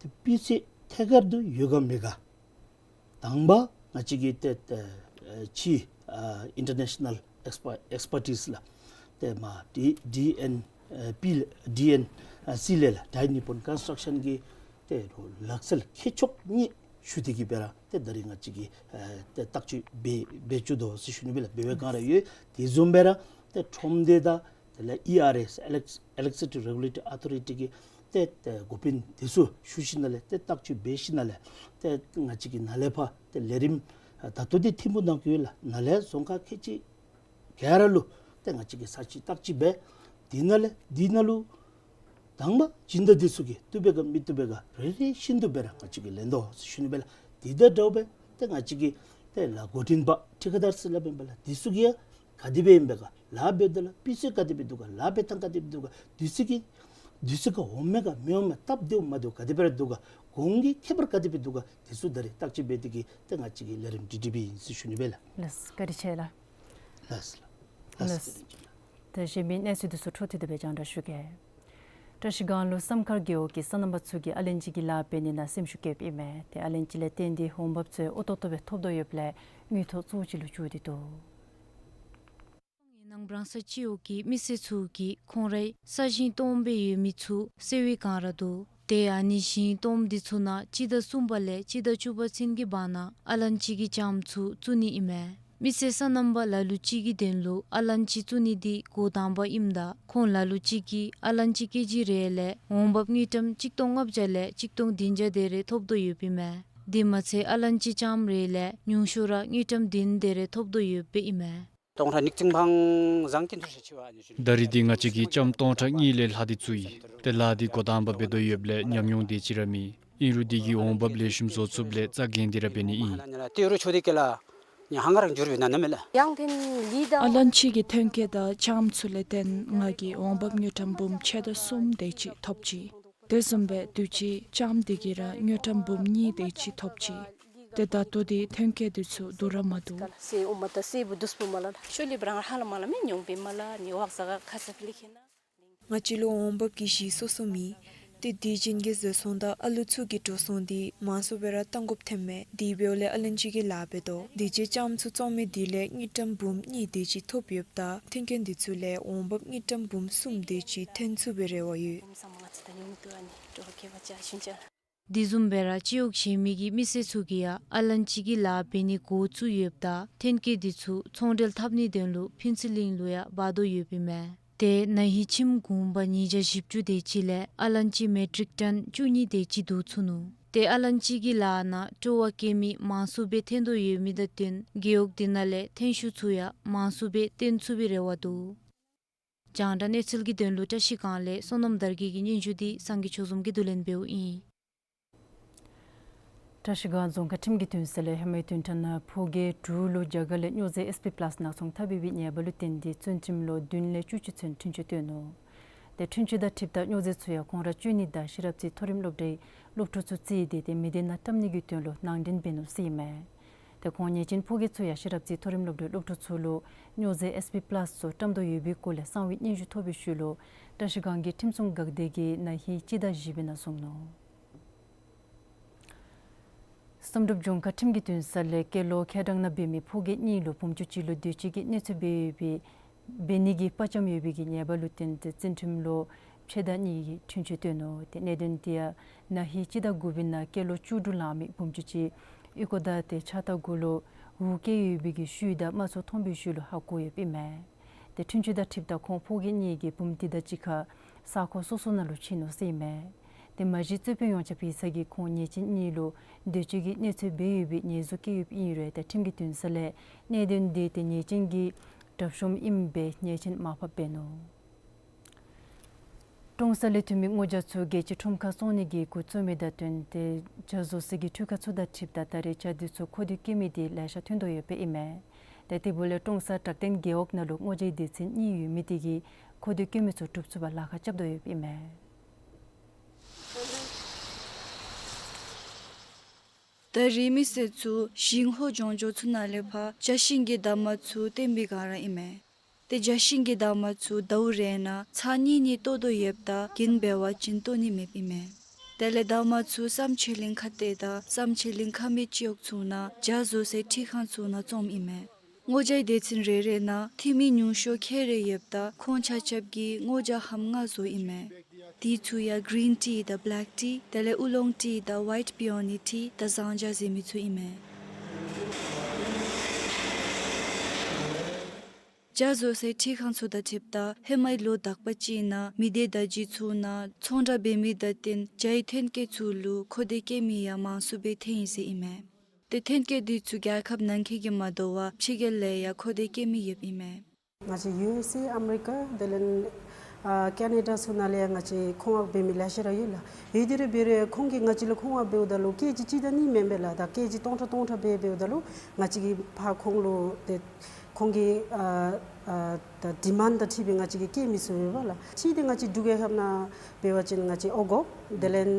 ཏེ་སྤུས་ཚད་ཐད་ཀར་དུ་ཡོད་ག་མེད་ག། དང་པ་ང་བཅས་ཀྱི་ཏེ་ཏེ་ཨ་ཕྱི་ཨ་ཨིན་ཊར་ནེ་ཤ་ནཱལ་ཨེགསི་པར་ཨེགསི་པར་ཊིསི་ལགས། ཏེ་མ་ཌི་ཌི་ཨེན་ཨ་པི་ལགས། ཌི་ཨེན་ཨ་སི་ལས་ལགས། ཌའི་ནི་པོན་ཀོན་སི་ཊྲག་ཤཱན་གྱི་ཏེ་རོགས་ལག་རྩལ་མཁས་མཆོག་གཉིས་ཞུ་སྟེ་གིས་སྦེ་ར་ཏེ་ད་རེས་ང་བཅས་ཀྱིས་ཨ་ཏེ་བརྟག་དཔྱད་འབད་འབད་བཅུག་དོ་ཟེར་ཞུ་ནི་སྦེ་ལགས། འབད་བའི་སྒང་ར་ཡོད། དེ་བཟུམ་སྦེ་ར་ཏེ་ཁྲོམ་སྡེ་དང་དེ་ལས་ཨི་ཨར་ཨེ་ཨེ་ལེག་ཨེ་ལེག་ཊི་སི་ཊི་རེ་གུ་ལེ་ཊི་རི་ཨོ་ཐོ་རི་ཊི་གི་ཏེ་ཏེ་འགོ་དཔོན་དེ་ཚུ་ཞུ་ཞིནམ་ལས་ཏེ་བརྟག་དཔྱད་འབད་ཞིནམ་ལས་ཏེ་ང་བཅས་ཀྱིས་ནཱ་ལས་ཕར་ཏེ་ལས་རིམ་ཨ་ད་ལྟོ་འདི་ཐིམ་ཕུག་ནང་འགོ་ཡོད་ལགས། ནཱ་ལས་རྫོང་ཁག་ཁལ་གཅིག་ག་ར་ལུ་ཏེ་ང་བཅས་ཀྱིས་ས་ཕྱེ་བརྟག་དཔྱད་འབད། དེ་ནང་ལས་དེ་ནང་ལུ་དང་པ་སྦྱིན་བདག་དེ་ཚུ་གིས་བཏུབ་པས་ག་མི་བཏུབ་པས་ག་རེ་རེ་བཞིན་དུ་སྦེ་ར་ང་བཅས་ཀྱིས་ལེན་དོ་ཟེར་ཞུ་ནི་སྦེ་ལགས། དེ་དང་འདྲཝ་སྦེ་ཏེ་ང་བཅས་ཀྱི་ཏེ་ལཱ་འགོ་འདྲེན་པ་ཊི་ཀ་དར་ཟེར་སླབ་ཨིན་པས་ལགས། དེ་ཚུ་གིས་ཡང་ག་དེ་སྦེ་ཨིན་པས་ག། ལཱ་འབད་དོ་ལགས། སྤུས་ཚད་ག་དེ་སྦེ་འདུག་ག། ལཱ་འབད་ཐངས་ག་དེ་སྦེ་འདུག་ག། དུས་ཚོད་ཀྱི་དུས་ཚོད་ཁར་འོང་མས་ག་མི་འོང་མས། སྟབས་བདེཝ་མ་བདེཝ་ག་དེ་སྦེ་ར་འདུག་ག། གོང་གི་ཁྱད་པར་ག་དེ་སྦེ་འདུག་ག། དེ་ཚུ་ད་རེས་བརྟག་དཔྱད་འབད་དེ་གིས་ཏེ་ང་བཅས་ཀྱིས་ལས་རིམ་སྒྲིག་སྒྲིགཔ་ཨིན་ཟེར་ཞུ་ནི་སྦེ་ལགས། ལགས་བཀའ་དྲིན་ཆེ་ལགས། ལགས་ལགས། ལགས་ལགས། བཀའ་དྲིན་ཆེ་ལགས། ད་གཞན་མི་གནས་ཚུལ་དེ་ཚུ་འཕྲོ་མཐུད་དེ་སྦེ་རྒྱང་བསྒྲགས་ཞུ་གེ། བཀྲ་ཤིས་སྒང་ལུ་བསམ་མཁར་རྒེད་འོག་གི་སོ་ནམ་པ་ཚུ་གིས་ཨ་ལན་ཅི་གི་ལཱ་འབད་ནི་ནང་སེམས་ཤུགས་བསྐྱེདཔ་ཨིན་མས། ཏེ་ཨ་ལན་ཅི་ལས་བརྟེན་ཏེ་འོང་འབབ་ཚུ་ཡང་འོས་ཏོག་ཏོ་སྦེ་ཐོབ་དོ་ཡོདཔ་ལས་དངུལ་ཐོག་གཙོ་བོ་ཅིག་ལུ་གྱུར་ཏེ་འདུག། ནང་བྲང་ས་སྤྱི་འོག་གི་མི་སེར་ཚུ་གིས་ཁོང་རའི་ས་ཞིང་སྟོངམ་སྦེ་ཡོད་མི་ཚུ་བསལ་བའི་སྒང་ར་འདུག། ཏེ་ཨ་ནི་ཞིང་སྟོངམ་འདི་ཚུ་ནང་སྤྱི་ཟླ་གསུམ་པ་ལས་སྤྱི་ཟླ་བཅུ་པ་ཚུན་གྱི་བར་ན་ཨ་ལན་ཅི་གི་ལྕངམ་ཚུ་བཙུགས་ནི་ཨིན་མས། མི་སེར་སོ་ནམ་པ་ལ་ལུ་ཅིག་གི་དོན་ལུ་ཨ་ལན་ཅི་བཙུགས་ནི་འདི་འགོ་དང་པ་ཨིནམ་ད་ཁོང་ལ་ལུ་ཅིག་གིས་ཨ་ལན་ཅི་ཀེ་ཇི་རེ་ལས་འོང་འབབ་དངུལ་ཀྲམ་གཅིག་སྟོང་ལྔ་བརྒྱ་ལས་གཅིག་སྟོང་བདུན་བརྒྱ་དེ་རེ་ཐོབ་དོ་ཡོདཔ་ཨིན་མས། དེ་མ་ཚད་ཨ་ལན་ཅི་ལྕངམ་རེ་ལས་ཉུང་ཤོས་ར་དངུལ་ཀྲམ་བདུན་དེ་རེ་ཐོབ་དོ་ཡོདཔ་ཨིན་མས། སྟོང་ཕྲག་ཉིས་བརྒྱ་ཅིག་བང་བཟང་གི་འདུག་ཟེར་ཅིག་བ་ཨ་ནི་ཞུ་ནི། ད་རེས་འདི་ང་བཅས་ཀྱིས་ལྕངམ་སྟོང་ཕྲག་གཉིས་ལས་ལྷག་སྟེ་བཙུགས་ཡི། ཏེ་ལཱ་འདི་འགོ་དང་པ་འབད་དོ་ཡོདཔ་ལས་ཉམས་མྱོང་དེ་ཅིག་ར་མེད། ཨིན་རུང་འདི་གིས་འོང་འབབ་ལེགས་ཤོམ་བཟོ་ཚུགསཔ་ལས་རྩ་འགེངས་ཏེ་ར་འབད་ནི་ཨིན། ཏེ་རུ་ཆོ་འདི་ཀེ་ལ་ཉ་ཧང་རང་འགྱུར་བའི་ན་ན་མེ་ལ། ཡང་ཐེན་ལི་དང་ཨ་ལན་ཅི་གི་ཐོན་སྐྱེད་དང་ལྕངམ་ཚུ་ལས་བརྟེན་ང་གིས་འོང་འབབ་དངུལ་ཀྲམ་འབུམ་ཕྱེད་དང་གསུམ་དེ་ཅིག་ཐོབ་ཅི། དེ་བཟུམ་སྦེ་དུས་ཅི་ལྕངམ་འདི་གིས་ར་དངུལ་ཀྲམ་འབུམ་གཉིས་དེ་ཅིག་ཐོབ་ཅི། ཏེ་ད་ལྟོ་འདི་ཐོན་སྐྱེད་འདི་ཚུ་བསྡུ་ར་མ་བསྡུ། སེ་འོ་མ་ད་སེ་བུ་དུས་པོ་མ་ལ་ལ་ཤོ་ལི་བྲང་ཧ་ལ་མ་ལ་མི་ཉུང་བི་མ་ལ་ཉི་བག་ཟ་ག་ཁ་ས་ཕི་ལི་ཁེ་ན། ང་བཅས་ལུ་འོང་འབབ་ཀྱི་གཞི་སོ་སོ་མེད། ཏེ་དུས་ཅི་གི་བཟོ་ཚོང་དང་ཨ་ལུ་ཚུ་གི་འགྲོ་སོང་འདི་མང་སུ་སྦེ་ར་གཏང་དགོཔ་ཐོན་མས། དེ་འབདཝ་ལས་ཨ་ལན་ཅི་གི་ལཱ་འབད་དོ། དུས་ཅི་ལྕངམ་ཚུ་བཙོང་མི་འདི་ལས་དངུལ་ཀྲམ་འབུམ་གཉིས་དེ་ཅིག་ཐོབ་ཡོདཔ་ད་ཐོན་སྐྱེད་འདི་ཚུ་ལས་འོང་འབབ་དངུལ་ཀྲམ་འབུམ་གསུམ་དེ་ཅིག་ཐོན་ཚུགས་པའི་རེ་བ་ཡོད། དེ་བཟུམ་སྦེ་ར་སྤྱི་འོག་གཞན་མི་གི་མི་སེར་ཚུ་གིས་ཡང་ཨ་ལན་ཅི་གི་ལཱ་འབད་ནི་འགོ་བཙུགས་ཡོདཔ་ད་ཐོན་སྐྱེད་འདི་ཚུ་ཚོང་འབྲེལ་འཐབ་ནིའི་དོན་ལུ་ཕུན་ཚོགས་གླིང་ལུ་ཡང་འབག་དོ་ཡོདཔ་ཨིན་མས། ཏེ་ན་ཧིང་ཁྱིམ་གུང་པ་ཉིས་བརྒྱ་བཞི་བཅུ་དེ་ཅིག་ལས་ཨ་ལན་ཅི་མེ་ཊིག་ཊོན་བཅུ་གཉིས་དེ་ཅིག་བསྡུ་ཚུགས་ནུག། ཏེ་ཨ་ལན་ཅི་གི་ལཱ་ནང་སྤྲོ་བ་བསྐྱེད་མི་མང་སུ་སྦེ་ཐོན་དོ་ཡོད་མི་དང་བསྟུན་རྒེད་འོག་འདི་ནང་ལས་ཐོན་ཤུགས་ཚུ་ཡང་མང་སུ་སྦེ་བཏོན་ཚུགས་པའི་རེ་བ་འདུག། རྒྱང་བསྒྲགས་གནས་ཚུལ་གྱི་དོན་ལུ་བཀྲ་ཤིས་སྒང་ལས་བསོད་ནམས་དར་རྒྱས་ཀྱི་སྙན་ཞུ་འདི་སངས་རྒྱས་ཆོས་འཛོམས་ཀྱིས་བསྡུ་ལེན་འབདཝ་ཨིན། བཀྲ་ཤིས་སྒང་རྫོང་ཁག་ཁྲིམས་ཀྱི་དོན་ཚན་ལས་ཧེ་མའི་བདུན་ཕྲག་ནང་ཕོ་རྒྱས་དྲུག་ལུ་རྒྱ་གར་ལས་སྨྱོ་རྫས་ཨེསི་པི་པ་ལཱསི་ནག་ཚོང་འཐབ་ཡོད་པའི་ཉེས་པ་ལུ་བརྟེན་ཏེ་བཙོན་ཁྲིམས་ལོ་བདུན་ལས་བཅུ་གཅིག་ཚུན་འཁྲུན་ཆོད་བཏོན་ནུག། ཏེ་འཁྲུན་ཆོད་དང་འཁྲིལཝ་ད་སྨྱོ་རྫས་ཚུ་ཡང་ཁོང་ར་སྤྱོད་ནི་དང་ཤེས་རབ་རྩེ་མཐོ་རིམ་སློབ་གྲྭའི་སློབ་ཕྲུག་ཚུ་བརྩིས་ཏེ་ཏེ་མི་སྡེ་ནང་བཀྲམ་ནི་གི་དོན་ལུ་ནང་འདྲེན་འབད་ནུག་ཟེར་ཨིན་མས། ཏེ་ཁོང་ཉེས་ཅན་ཕོ་རྒྱས་ཚུ་ཡང་ཤེས་རབ་རྩེ་མཐོ་རིམ་སློབ་གྲྭའི་སློབ་ཕྲུག་ཚུ་ལུ་སྨྱོ་རྫས་ཨེསི་པི་པ་ལཱསི་ཚུ་བཀྲམ་དོ་ཡོད་པའི་སྐོར་ལས་གསང་བའི་སྙན་ཞུ་ཐོབ་པའི་ཤུལ་ལུ་བཀྲ་ཤིས་སྒང་གི་ཁྲིམས་སྲུང་འགག་སྡེ་གིས་ན་ཧིང་སྤྱི་ཟླ་བཞི་པའི་ནང་བཟུང་ནུག། བསམ་གྲུབ་ལྗོངས་མཁར་ཁྲིམས་ཀྱི་འདུན་ས་ལས་སྐྱེས་ལོ་ཁེ་གྲངས་ནང་འབད་མི་ཕོ་སྐྱེས་གཉིས་ལུ་བུམོ་ཅུང་ཅིག་ལུ་འདོད་སྤྱོད་ཀྱི་གནོད་འཚེ་འབད་ཡོད་པའི་འབད་ནི་གི་པ་ཅམ་ཡོད་པའི་གི་ཉེས་པ་ལུ་བརྟེན་ཏེ་བཙོན་ཁྲིམས་ལོ་ཕྱེད་དང་གཉིས་ཀྱི་འཁྲུན་ཆོད་བཏོན་ནུག། ཏེ་གནད་དོན་དེ་ཡང་ན་ཧིང་སྤྱི་ཟླ་དགུ་པའི་ནང་སྐྱེས་ལོ་བཅུ་དྲུག་ལང་མི་བུམོ་ཅུང་ཅིག་ཨོལ་ལྐོག་བརྡ་ཏེ་ཕྱག་བཏབ་གུ་ལུ་འུ་སྐྱེས་ཡོད་པའི་གི་ཤུལ་དང་རྨ་ཚུ་མཐོང་བའི་ཤུལ་ལུ་ཧ་གོ་ཡོདཔ་ཨིན་མས། ཏེ་འཁྲུན་ཆོད་དང་འཁྲིལཝ་ད་ཁོང་ཕོ་སྐྱེས་གཉིས་ཀྱིས་བུམོ་དེ་དང་གཅིག་ཁར་ས་ཁོངས་སོ་སོ་ནང་ལུ་ཕྱད་ནུག་ཟེར་ཨིན་མས། ཏེ་མ་གཞི་རྩོད་དཔོན་ཡོངས་ཁྱབ་ཡིག་ཚང་གིས་ཁོང་ཉེས་ཅན་གཉིས་ལུ་འདོད་སྤྱོད་ཀྱི་གནོད་འཚེ་འབད་ཡོད་པའི་ཉེས་འཛུགས་བཀལ་ཡོདཔ་ཨིན་རུང་ཏེ་ཁྲིམས་ཀྱི་འདུན་ས་ལས་གནད་དོན་དེ་ཏེ་ཉེས་ཅན་གྱི་གྲབས་གཤོམ་ཨིནམ་སྦེ་ཉེས་ཅན་མར་ཕབ་འབད་ནུག། ཀྲོང་གསར་ལས་ཐོན་མི་སྔོ་ཇ་ཚུ་རྒྱལ་སྤྱིའི་ཁྲོམ་ཁར་བཙོང་ནི་གི་འགོ་བཙུགས་མི་དང་བསྟུན་ཏེ་ཇ་བཟོ་སའི་གི་འཕྲུལ་ཁང་ཚུ་དང་འཁྲིལཝ་ད་ད་རེས་ཇ་དེ་ཚུ་མཁོ་འདོད་བསྐྱེད་མི་དེ་ལེ་ཤ་ཐོན་དོ་ཡོདཔ་ཨིན་མས། ཏེ་དེ་འབདཝ་ལས་ཀྲོང་གསར་བྲག་སྟེང་རྒེད་འོག་ནང་ལུ་སྔོ་ཇའི་སྡེ་ཚན་གཉིས་ཡོད་མི་དེ་གིས་མཁོ་འདོད་བསྐྱེད་མི་ཚུ་གྲུབ་ཚུགསཔ་ལཱ་ཁག་རྐྱབ་དོ་ཡོདཔ་ཨིན་མས། ད་རེས་མི་སེར་ཚུ་ཞིང་ཧོ་ལྗང་ཇོ་ཚུ་ནང་ལས་ཕར་ཇ་ཤིང་གི་འདབ་མ་ཚུ་བཏོན་པའི་སྒང་ར་ཨིན་མས། ཏེ་ཇ་ཤིང་གི་འདབ་མ་ཚུ་ཟླཝ་རེ་ནང་ཚར་གཉིས་གཉིས་བཏོག་དོ་ཡོདཔ་ད་གྱེན་འབད་བ་ཅིན་བཏོག་ནི་མེདཔ་ཨིན་མས། དེ་ལས་འདབ་མ་ཚུ་བསམ་ཆོས་གླིང་ཁ་སྟོད་དང་བསམ་ཆོས་གླིང་ཁ་སྨད་སྤྱི་འོག་ཚུ་ནང་ཇ་བཟོ་སའི་འཕྲུལ་ཁང་ཚུ་ནང་བཙོངམ་ཨིན་མས། སྔོ་ཇའི་སྡེ་ཚན་རེ་རེ་ནང་འཐུས་མི་ཉུང་ཤོས་ཁལ་རེ་ཡོདཔ་ད་ཁོང་ཆ་ཁྱབ་ཀྱིས་སྔོ་ཇ་ཧམ་ལྔ་བཟོཝ་ཨིན་མས། དེ་ཚུ་ཡང་གིརིན་ཊི་དང་བེ་ལེཀ་ཊི་དེ་ལས་ཨུ་ལོང་ཊི་དང་ཝའིཊ་པི་ཨོ་ནི་ཊི་དང་བཟང་ཇ་ཟེར་མི་ཚུ་ཨིན་མས། ཇ་བཟོ་སའི་འཕྲུལ་ཁང་ཚུ་དང་འཁྲིལཝ་ད་ཧེ་མའི་ལོ་དག་པ་ཅིག་ནང་མི་སྡེ་བརྡ་བརྒྱུད་ཚུ་ནང་ཚོང་བསྒྲགས་འབད་མི་དང་བསྟུན་ཇའི་ཐོན་སྐྱེད་ཚུ་ལུ་མཁོ་འདོད་བསྐྱེད་མི་ཡང་མང་སུ་སྦེ་ཐོན་ཡི་ཟེར་ཨིན་མས། ཏེ་ཐོན་སྐྱེད་དེ་ཚུ་རྒྱལ་ཁབ་ནང་འཁོད་ཀྱི་མ་དོ་བར་ཕྱི་རྒྱལ་ལས་ཡང་མཁོ་འདོད་བསྐྱེད་མི་ཡོདཔ་ཨིན་མས། ང་བཅས་ཡུ་ཨེསི་ཨེ་ཨ་མི་རི་ཀ་དེ་ལས་ཨ་ཀེ་ན་ཌ་ཚུ་ནང་ལས་ཡང་ང་བཅས་མཁོ་མངགས་འབད་མི་ལེ་ཤ་ར་ཡོད་ལགས། ཡོད་དེ་ར་འབད་རུང་ཁོང་གིས་ང་བཅས་ལུ་མཁོ་མངགས་འབདཝ་ད་ལུ་ཀེ་ཇི་གཅིག་དང་གཉིས་མེན་པས་ལགས། ད་ཀེ་ཇི་སྟོང་ཕྲག་སྟོང་ཕྲག་སྦེ་འབདཝ་ད་ལུ་ང་བཅས་ཀྱིས་ཕར་ཁོང་ལུ་ཏེ་ཁོང་གི་ཨ་ཨ་ད་ཌི་མཱནཌ་དང་འཁྲིལ་སྦེ་ང་བཅས་ཀྱིས་བསྐྱེད་མི་ཚུགས་པས་ལགས། གཅིག་དེ་ང་བཅས་འབྲུག་རྒྱལ་ཁབ་ནང་འབད་བ་ཅིན་ང་བཅས་ཨོ་གོ་དེ་ལས་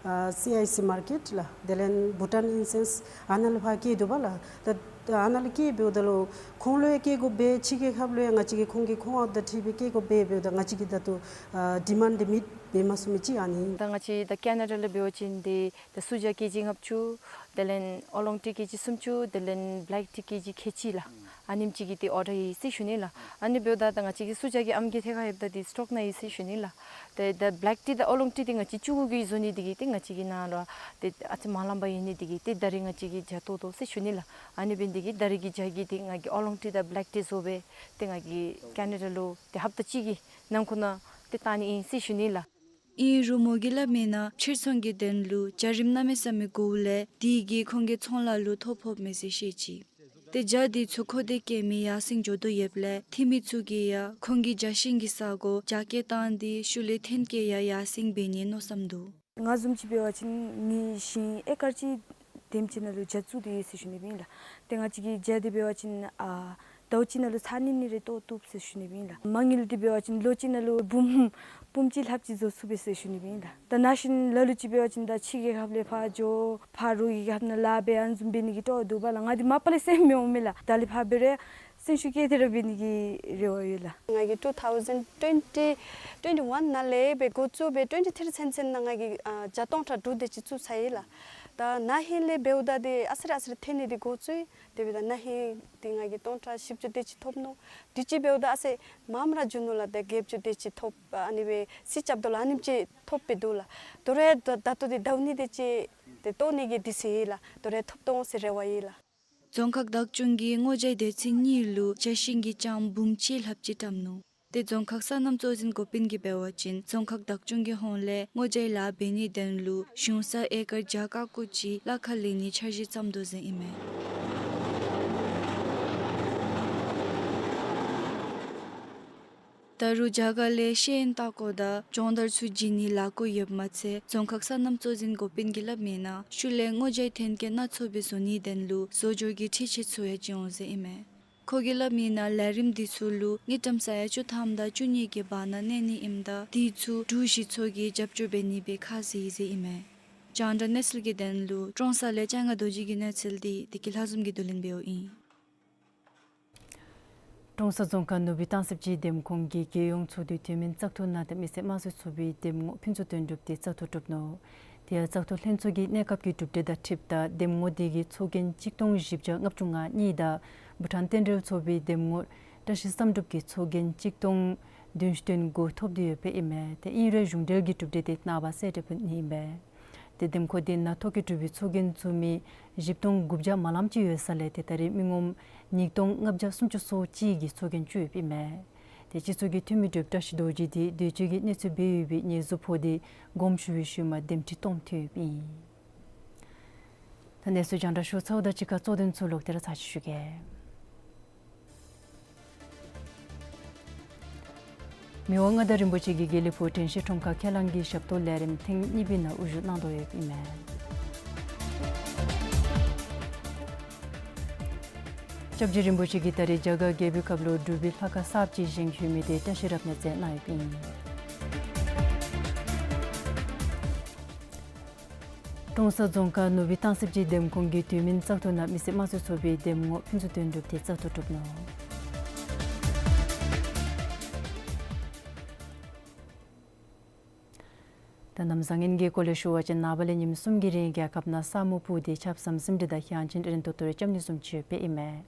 ཨ་སི་ཨའི་སི་མར་ཀེཊ་ལགས། དེ་ལས་བྷུ་ཊཱན་ཨིན་སེནསི་ཨ་ནཱ་ལུ་ཕར་བསྐྱེད་དོ་བས་ལགས། ད་ཨ་ནཱ་ལུ་བསྐྱེད་འབདཝ་ད་ལུ་ཁོང་ལུ་ཡང་བསྐྱེད་དགོ་པས། ཕྱི་རྒྱལ་ཁབ་ལུ་ཡང་ང་བཅས་ཀྱིས་ཁོང་གི་མཁོ་མངགས་དང་འཁྲིལ་སྦེ་བསྐྱེད་དགོ་པས། འབདཝ་ད་ང་བཅས་ཀྱིས་ད་ལྟོ་ཨ་ཌི་མཱནཌ་དེ་མིཊ་འབད་མ་ཚུགས་མི་ཅིག་ཨ་ནི། ད་ང་བཅས་ད་ཀེ་ན་ཌ་ལུ་འབད་བ་ཅིན་ཏེ་ད་སུ་ཇ་ཀེ་ཇི་ལྔ་བཅུ་དེ་ལས་ཨོ་ལོང་ཊི་ཀེ་ཇི་སུམ་ཅུ་དེ་ལས་བེ་ལེཀ་ཊི་ཀེ་ཇི་ཁལ་གཅིག་ལགས། ཨ་ནེམ་ཅིག་གི་ཏེ་ཨོར་ཌར་ཡོད་ཟེར་ཞུ་ནི་ལགས། ཨ་ནི་འབདཝ་ད་ད་ང་བཅས་ཀྱི་སུ་ཇ་གི་ཨམ་གི་ཐད་ཁར་ཡོདཔ་ད་ཏེ་སི་ཊོག་ནང་ཡོད་ཟེར་ཞུ་ནི་ལགས། ཏེ་ད་བེ་ལེཀ་ཊི་དང་ཨོ་ལོང་ཊི་དེ་ང་བཅས་ཅུང་ཀུ་གིས་བཟོ་ནི་དེ་གིས་ཏེ་ང་བཅས་ཀྱི་ནང་ལུ་ཏེ་ཨ་ཙི་མ་ལངམ་སྦེ་ཡོད་ནི་དེ་གིས་ཏེ་ད་རིས་ང་བཅས་ཀྱིས་ཇ་བཏོག་དོ་ཟེར་ཞུ་ནི་ལགས། ཨ་ནི་འབད་ནི་དེ་གིས་ད་རིས་ཀྱི་ཇ་གི་ཏེ་ང་གིས་ཨོ་ལོང་ཊི་དང་བེ་ལེཀ་ཊི་བཟོ་སྦེ་ཏེ་ང་གིས་ཀེ་ན་ཌ་ལུ་ཏེ་ཧབ་ཏ་གཅིག་གི་ནང་འཁོད་ནང་ཏེ་བཏང་ནི་ཨིན་ཟེར་ཞུ་ནི་ལགས། ཨིན་རུང་མོ་གིས་སླབ་མིའི་ནང་ཕྱིར་ཚོང་གི་དོན་ལུ་ཇ་རིནམ་གནམ་མེད་ས་མེད་དགོ་ལས་དེ་གིས་ཁོང་གི་ཚོང་ལཱ་ལུ་ཐོ་ཕོགཔ་མས་ཟེར་བཤད་ཅི། ཏེ་ཇ་དེ་ཚུ་མཁོ་འདོད་བསྐྱེད་མི་ཡར་སེང་འགྱོ་དོ་ཡོདཔ་ལས་འཐུས་མི་ཚུ་གིས་ཡང་ཁོང་གི་ཇ་ཤིང་གི་ས་གོ་རྒྱ་སྐྱེད་བཏང་སྟེ་ཤུལ་ལས་ཐོན་སྐྱེད་ཡང་ཡར་སེང་འབད་ནིའི་མནོ་བསམ་འདུག། ང་བཟུམ་ཅིག་འབད་བ་ཅིན་ངེའི་ཞིང་ཨེ་ཀར་གཅིག་དེམ་ཅིག་ནང་ལུ་ཇ་བཙུགས་ཏེ་ཡོད་ཟེར་ཞུ་ནི་སྦེ་ཨིན་ལགས། ཏེ་ང་བཅས་ཀྱི་ཇ་དེ་འབད་བ་ཅིན་ཨ་ཟླཝ་གཅིག་ནང་ལུ་ཚར་གཉིས་གཉིས་རེ་བཏོག་བཏུབ་ཟེར་ཞུ་ནི་སྦེ་ཨིན་ལགས། མ་དངུལ་དེ་འབད་བ་ཅིན་ལོ་གཅིག་ནང་ལུ་འབུམ་འབུམ་གཅིག་ལྷགཔ་ཅིག་བཟོ་ཚུགས་པས་ཟེར་ཞུ་ནི་སྦེ་ཨིན་ལགས། ད་ན་གཞོན་ལ་ལུ་ཅིག་འབད་བ་ཅིན་ད་ཕྱི་རྒྱལ་ཁབ་ལས་ཕར་འགྱོ་ཕར་རོགས་ཀྱི་ཁ་ཐུག་ལཱ་འབད་ཨ་ནི་བཟུམ་འབད་ནི་གི་སྤྲོ་བ་འདུག་པ་ལགས། ང་འདི་མ་པ་ལས་སེམས་མི་འོང་མས་ལགས། ད་ལས་ཕར་འབད་རུང་སེམས་ཤུགས་བསྐྱེད་དེ་ར་འབད་ནི་གི་རེ་བ་ཡོད་ལགས། ང་གིས་two thousand twenty, twenty-one ནང་ལས་འབད་འགོ་བཙུགས་སྦེ་twenty three ཚུན་ཚོད་ནང་ང་གིས་ཨ་ཇ་སྟོང་ཕྲག་དྲུག་དེ་ཅིག་བཙུགས་ཚར་ཡི་ལགས། ད་ན་ཧིང་ལས་འབདཝ་ད་ཏེ་ཨ་ཙི་རེ་ཨ་ཙི་རེ་ཐོན་ནི་འདི་འགོ་བཙུགས་ཡི། དེ་འབདཝ་ད་ན་ཧིང་འདི་ང་གིས་སྟོང་ཕྲག་བཞི་བཅུ་དེ་ཅིག་ཐོབ་ནུག། དུས་ཅི་འབདཝ་ད་ཨ་ཙི་མངམ་ར་འགྱོ་ནུག་ལགས། ཏེ་བརྒྱད་ཅུ་དེ་ཅིག་ཐོབ་ཨ་ནི་སྦེ་རྩིས་རྐྱབ་དོ་ལགས། ཨ་ནེམ་ཅིག་ཐོབ་སྦེ་འདུག་ལགས། དོ་རུང་ད་ད་ལྟོ་འདི་ཟླཝ་གཉིས་དེ་ཅིག་ཏེ་བཏོག་ནི་གི་དུས་ཚོད་ཡོད་ལགས། དོ་རུང་ཐོབ་འོང་ཟེར་རེ་བ་ཡོད་ལགས། རྫོང་ཁག་བདག་སྐྱོང་གིས་སྔོ་ཇའི་སྡེ་ཚན་གཉིས་ལུ་ཇ་ཤིང་གི་ལྕངམ་འབུམ་གཅིག་ལྷགཔ་ཅིག་བཀྲམ་ནུག། ཏེ་རྫོང་ཁག་སོ་ནམ་གཙོ་འཛིན་འགོ་དཔོན་གྱིས་འབད་བ་ཅིན་རྫོང་ཁག་བདག་སྐྱོང་གི་ཧོངས་ལས་སྔོ་ཇའི་ལཱ་འབད་ནིའི་དོན་ལུ་གཞུང་ས་ཨེ་ཀར་བརྒྱ་ཀ་ཀོ་ཅིག་གླ་ཁར་ལེན་ནིའི་འཆར་གཞི་བརྩམ་དོ་ཟེར་ཨིན་མས། ད་རུང་རྒྱ་གར་ལས་ཤེས་ཡོན་ལྟ་སྐོར་དང་སྦྱོང་བརྡར་ཚུ་བྱིན་ནིའི་ལས་འགུལ་ཡོདཔ་མ་ཚད་རྫོང་ཁག་སོ་ནམ་གཙོ་འཛིན་འགོ་དཔོན་གྱིས་སླབ་མིའི་ནང་ཤུལ་ལས་སྔོ་ཇའི་ཐོན་སྐྱེད་སྣ་ཚོགས་སྦེ་བཟོ་ནིའི་དོན་ལུ་བཟོ་སྦྱོར་གྱི་འཕྲུལ་ཆས་ཚུ་ཡང་བྱིན་འོང་ཟེར་ཨིན་མས། ཁོ་གིས་སླབ་མིའི་ནང་ལས་རིམ་འདི་ཚུ་ལུ་དངུལ་ཀྲམ་ས་ཡ་བཅུ་ཐམ་དང་བཅུ་གཉིས་ཀྱི་བར་ན་གནས་ནི་ཨིནམ་ད་དེ་ཚུ་འབྲུག་གཞི་ཚོགས་ཀྱིས་རྒྱབ་སྐྱོར་འབད་ནི་སྦེ་ཁས་བླངས་ཡི་ཟེར་ཨིན་མས། རྒྱང་བསྒྲགས་གནས་ཚུལ་གྱི་དོན་ལུ་ཀྲོང་གསར་ལས་ལྕང་ང་རྡོ་རྗེ་གི་གནས་ཚུལ་འདི་བདེ་སྐྱིད་ལྷ་འཛོམས་ཀྱིས་བསྡུ་ལེན་འབདཝ་ཨིན། ཀྲོང་གསར་རྫོང་ཁག་ནོར་བུའི་སྟང་སི་སྦྱིས་འདེམས་ཁོངས་ཀྱི་རྒྱལ་ཡོངས་ཚོགས་འདུའི་དུས་མིན་བཙག་འཐུ་ནང་ཏེ་མི་སེར་དམངས་གཙོའི་ཚོགས་པའི་འདེམས་ངོ་ཕུན་ཚོགས་དོན་གྲུབ་དེ་བཙག་འཐུ་གྲུབ་ནུག། དེ་ཡང་བཙག་འཐུ་ལྷན་ཚོགས་ཀྱིས་གནས་སྐབས་ཀྱི་གྲུབ་འབྲས་དང་འཁྲིལཝ་ད་འདེམས་ངོ་དེ་གི་ཚོགས་རྒྱན་གཅིག་སྟོང་བཞི་བརྒྱ་ལྔ་བཅུ་ང་གཉིས་དང་བྷུ་ཊཱན་རྟེན་འབྲེལ་ཚོགས་པའི་འདེམས་ངོ་བཀྲ་ཤིས་བསམ་གྲུབ་ཀྱིས་ཚོགས་རྒྱན་གཅིག་སྟོང་བདུན་བརྒྱ་དོན་དགུ་ཐོབ་སྟེ་ཡོདཔ་ཨིན་མས། ཏེ་ཨིན་རུང་གཞུང་འབྲེལ་གྱི་གྲུབ་འབྲས་དེ་ནངས་པ་གསལ་འགྲེམས་འབད་ནི་ཨིན་པས། ཏེ་འདེམས་ཁོངས་དེ་ནང་ཐོ་བཀོད་གྲུབ་པའི་ཚོགས་རྒྱན་བཙུགས་མི་བཞི་སྟོང་དགུ་བརྒྱ་མ་ལངམ་ཅིག་ཡོད་ས་ལས་ཏེ་ད་རེས་མི་ངོམ་ཉིས་སྟོང་ལྔ་བརྒྱ་སུམ་ཅུ་སོ་གཅིག་གིས་ཚོགས་རྒྱན་བཙུགས་ཡོདཔ་ཨིན་མས། ཏེ་སྤྱི་ཚོགས་ཀྱི་འཐུས་མི་དྲུག་བཀྲ་ཤིས་རྡོ་རྗེ་དེ་འདོད་སྤྱོད་ཀྱི་གནོད་འཚེ་འབད་ཡོད་པའི་ཉེས་འཛུགས་ཕོག་སྟེ་དགོངསམ་ཞུ་བའི་ཤུལ་མ་འདེམས་ཁྲི་སྟོངམ་ཐོན་ཡོདཔ་ཨིན། ད་གནས་ཚུལ་རྒྱང་བསྒྲགས་ཞུ་ཚརཝ་ད་གཅིག་ཁར་གཙོ་དོན་ཚུ་ལོག་སྟེ་ར་ཚར་གཅིག་ཞུ་གེ། མི་དབང་མངའ་བདག་རིན་པོ་ཆེ་གིས་དགེ་ལེགས་ཕུག་དྲན་ཤེས་ཁྲོམ་ཁར་ཁས་བླངས་ཀྱི་ཞབས་ཏོག་ལས་རིམ་ཐེངས་གཉིས་པའི་ནང་དབུ་བཞུགས་གནང་དོ་ཡོདཔ་ཨིན་མས། སྐྱབས་རྗེ་རིན་པོ་ཆེ་གིས་ད་རེས་རྒྱ་གར་རྒྱལ་པོའི་ཁབ་ལུ་འབྲུག་པའི་ལྷ་ཁང་གསརཔ་ཅིག་བཞེངས་ཡོད་མི་དེ་བཀྲ་ཤིས་རབ་གནས་མཛད་གནང་ཡོདཔ་ཨིན། ཀྲོང་གསར་རྫོང་ཁག་ནུབ་སྦིས་སྟང་སི་སྦྱིས་འདེམས་ཁོངས་ཀྱི་དུས་མིན་བཙག་འཐུ་ནང་མི་སེར་དམངས་གཙོའི་ཚོགས་པའི་འདེམས་ངོ་ཕུན་ཚོགས་དོན་གྲུབ་དེ་བཙག་འཐུ་གྲུབ་ནུག། ད་གནམ་བཟང་ངན་གྱི་སྐོར་ལས་ཞུ་བ་ཅིན་ནངས་པ་ལས་ཉིནམ་གསུམ་གྱི་རིང་རྒྱལ་ཁབ་ནང་ས་སྨུག་སྤུབས་ཏེ་ཆརཔ་ཟམ་ཟིམ་རེ་དང་ཞག་ཆེན་རན་ཏོག་ཏོ་རེ་རྐྱབ་ནི་བཟུམ་ཅིག་ཡོདཔ་ཨིན་མས།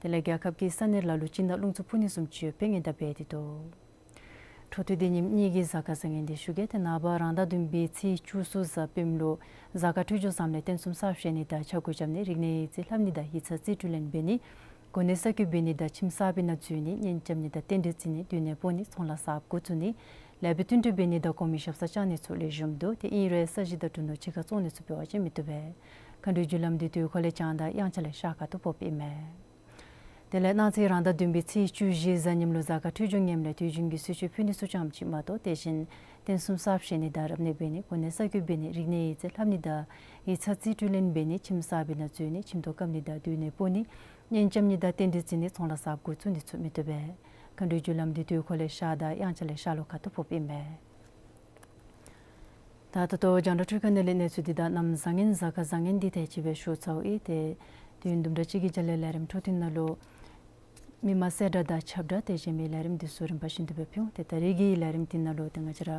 དེ་ལས་རྒྱལ་ཁབ་ཀྱི་ས་གནས་ལ་ལུ་གཅིག་ནང་རླུང་འཚུབ་འཕུ་ནི་བཟུམ་ཅིག་ཡོདཔ་སྔོན་བརྡ་འབད་དེ་འདུག། འཕྲོ་མཐུད་དེ་ཉིནམ་གཉིས་ཀྱི་གཟའ་སྐར་བཟང་ངན་དེ་ཞུ་གེ། ཏེ་ནངས་པ་རང་ཟླ་བདུན་པའི་ཚེས་བཅུ་གསུམ་གཟའ་སྤེནམ་ལུ་གཟའ་སྐར་འཕྲོད་སྦྱོར་བཟངམ་ལས་རྟེན་གསུམ་གསརཔ་བཞེངས་ནི་དང་ཕྱག་འགུགས་རྐྱབ་ནི་རིག་གནས་ཡིག་རྩིས་ལྷབ་ནི་དང་ཡིག་ཚང་རྩིས་སྤྲོད་ལེན་འབད་ནི་གོ་གནས་གསར་བསྐོ་འབད་ནི་དང་ཁྱིམ་གསར་པའི་ནང་འཛུལ་ནི་གཉེན་རྐྱབ་ནི་དང་རྟེན་འབྲེལ་བརྩི་ནི་སྡོད་གནས་སྤོ་ནི་ཚོང་ལཱ་གསརཔ་འགོ་བཙུགས་ནི་ལེགས་པའི་བསྟུན་གྲོས་འབད་ནི་དང་གོང་མའི་ཞབས་སར་བཅར་ནི་ཚུ་ལེགས་ཤོམ་འདུག། ཏེ་ཨིན་རུང་ས་གཞི་དང་འབྲུ་ནོར་ཕྱི་ཁར་བཙོང་ནི་ཚུ་འབད་བ་ཅིན་མི་བཏུབ་པས། མཁའ་འགྲོའི་རྒྱུ་ལམ་དེ་དུས་འཁོར་ལས་བྱང་དང་དབྱངས་འཆར་ལས་ཤར་ཁ་ཐུག་ཕོགཔ་ཨིན་མས། དེ་ལས་གནངས་ཚེ་རང་ཟླ་བདུན་པའི་ཚེས་བཅུ་བཞི་གཟའ་ཉིམ་ལུ་གཟའ་སྐར་འཕྲོད་སྦྱོར་ངནམ་ལས་དུས་རྒྱུན་གྱི་གསོལ་མཆོད་ཕུལ་ནི་ཚུ་ཙམ་ཅིག་མ་གཏོགས་དེ་བཞིན་རྟེན་གསུམ་གསརཔ་བཞེངས་ནི་དང་རབ་གནས་འབད་ནི་གོ་གནས་གསར་བསྐོ་འབད་ནི་རིག་གནས་ཡིག་རྩིས་ལྷབ་ནི་དང་ཡིག་ཚང་རྩིས་སྤྲོད་ལེན་འབད་ནི་ཁྱིམ་གསར་པའི་ནང་འཛུལ་ནི་ཁྱིམ་ཐོག་བཀབ་ནི་དང་སྡོད་གནས་སྤོ་ནི་གཉེན་རྐྱབ་ནི་དང་རྟེན་འབྲེལ་བརྩི་ནི་ཚོང་ལཱ་གསརཔ་འགོ་བཙུགས་ནི་ཚུ་མི་བཏུབ་པས། མཁའ་འགྲོའི་རྒྱུ་ལམ་དེ་དུས་འཁོར་ལས་ཤར་དང་དབྱངས་འཆར་ལས་ཤར་ལྷོ་ཁ་ཐུག་ཕོགཔ་ཨིན་མས། ད་ད་ལྟོ་རྒྱང་བསྒྲགས་འཕྲུལ་ཁང་ནང་ལས་གནས་ཚུལ་འདི་དང་གནམ་བཟང་ངན་གཟའ་སྐར་བཟང་ངན་འདི་དེ་ཅིག་སྦེ་ཞུ་ཚརཝ་ཨིན། ཏེ་དུས་ཡུན་དུམ་གྲ་ཅིག་གི་རྒྱབ་ལས་ལས་རིམ་འཕྲོ་མཐུད་ནང་ལུ་མི་མང་གསལ་བསྒྲགས་དང་ཁྱབ་བསྒྲགས་དེ་བཞིན་མི་ལས་རིམ་འདི་ཚུ་རིམ་པ་བཞིན་དུ་སྦེ་ཕུལ་འོང་། ཏེ་ད་རེས་ཀྱི་ལས་རིམ་འདི་ནང་ལུ་ཏེ་ང་བཅས་ར་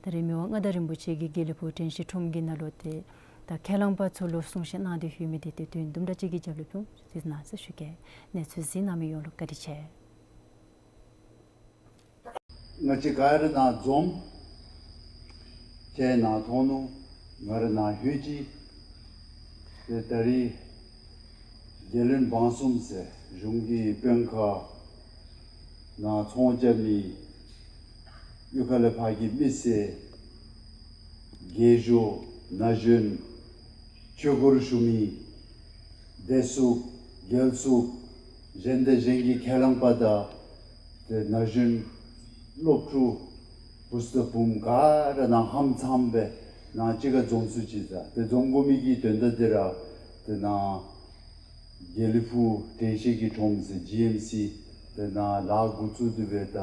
ད་རེས་མི་དབང་མངའ་བདག་རིན་པོ་ཆེ་གིས་དགེ་ལེགས་ཕུག་དྲན་ཤེས་ཁྲོམ་གྱི་ནང་ལུ་ཏེ་ད་ཁས་བླངས་པ་ཚུ་ལུ་གསུང་བཤད་གནང་སྟེ་ཡོད་མི་འདི་ཏེ་དུས་ཡུན་དུམ་གྲ་ཅིག་གི་རྒྱབ་ལུ་ཕུལ་འོང་། གཟིགས་གནང་ཟེར་ཞུ་གེ། གནས་ཚུལ་གཟིགས་གནང་མི་ཡོངས་ལུ་བཀའ་དྲིན་ཆེ། ང་བཅས་ག་ར་ནཱ་འཛོམས། ཁྱེད་ནཱ་མཐོང་ནུག། ང་ར་ནཱ་ལྷོད་ཅི། ཏེ་ད་རེས་རྒྱལ་བློན་འབངས་གསུམ་ཟེར་གཞུང་གི་དཔོན་ཁག་ནཱ་ཚོང་རྐྱབ་མི་གཡུས་ཁ་ལས་ཕར་གྱི་མི་སེར་རྒས་ཤོས་ན་གཞོན་ཆོས་སྒོར་ཞུགས་མི་བདེ་སྲུངཔ་རྒྱལ་སྲུངཔ་གཞན་དང་གཞན་གྱི་ཁས་བླངས་པ་དང་ཏེ་ན་གཞོན་སློབ་ཕྲུག་བུཚ་དང་བུམོ་ག་ར་ནཱ་ཧམ་ཚངམ་སྦེ་ནཱ་གཅིག་ཁར་འཛོམས་ཚུགས་ཅི་ཟེར། ཏེ་འཛོམས་དགོ་མི་གི་དོན་དག་འདི་ར་ཏེ་ནཱ་དགེ་ལེགས་ཕུག་དྲན་ཤེས་ཀྱི་ཁྲོམ་ཟེར་ཇི་ཨེམ་སི་ཏེ་ནཱ་ལཱ་འགོ་བཙུགས་ཏེ་སྦེ་ད་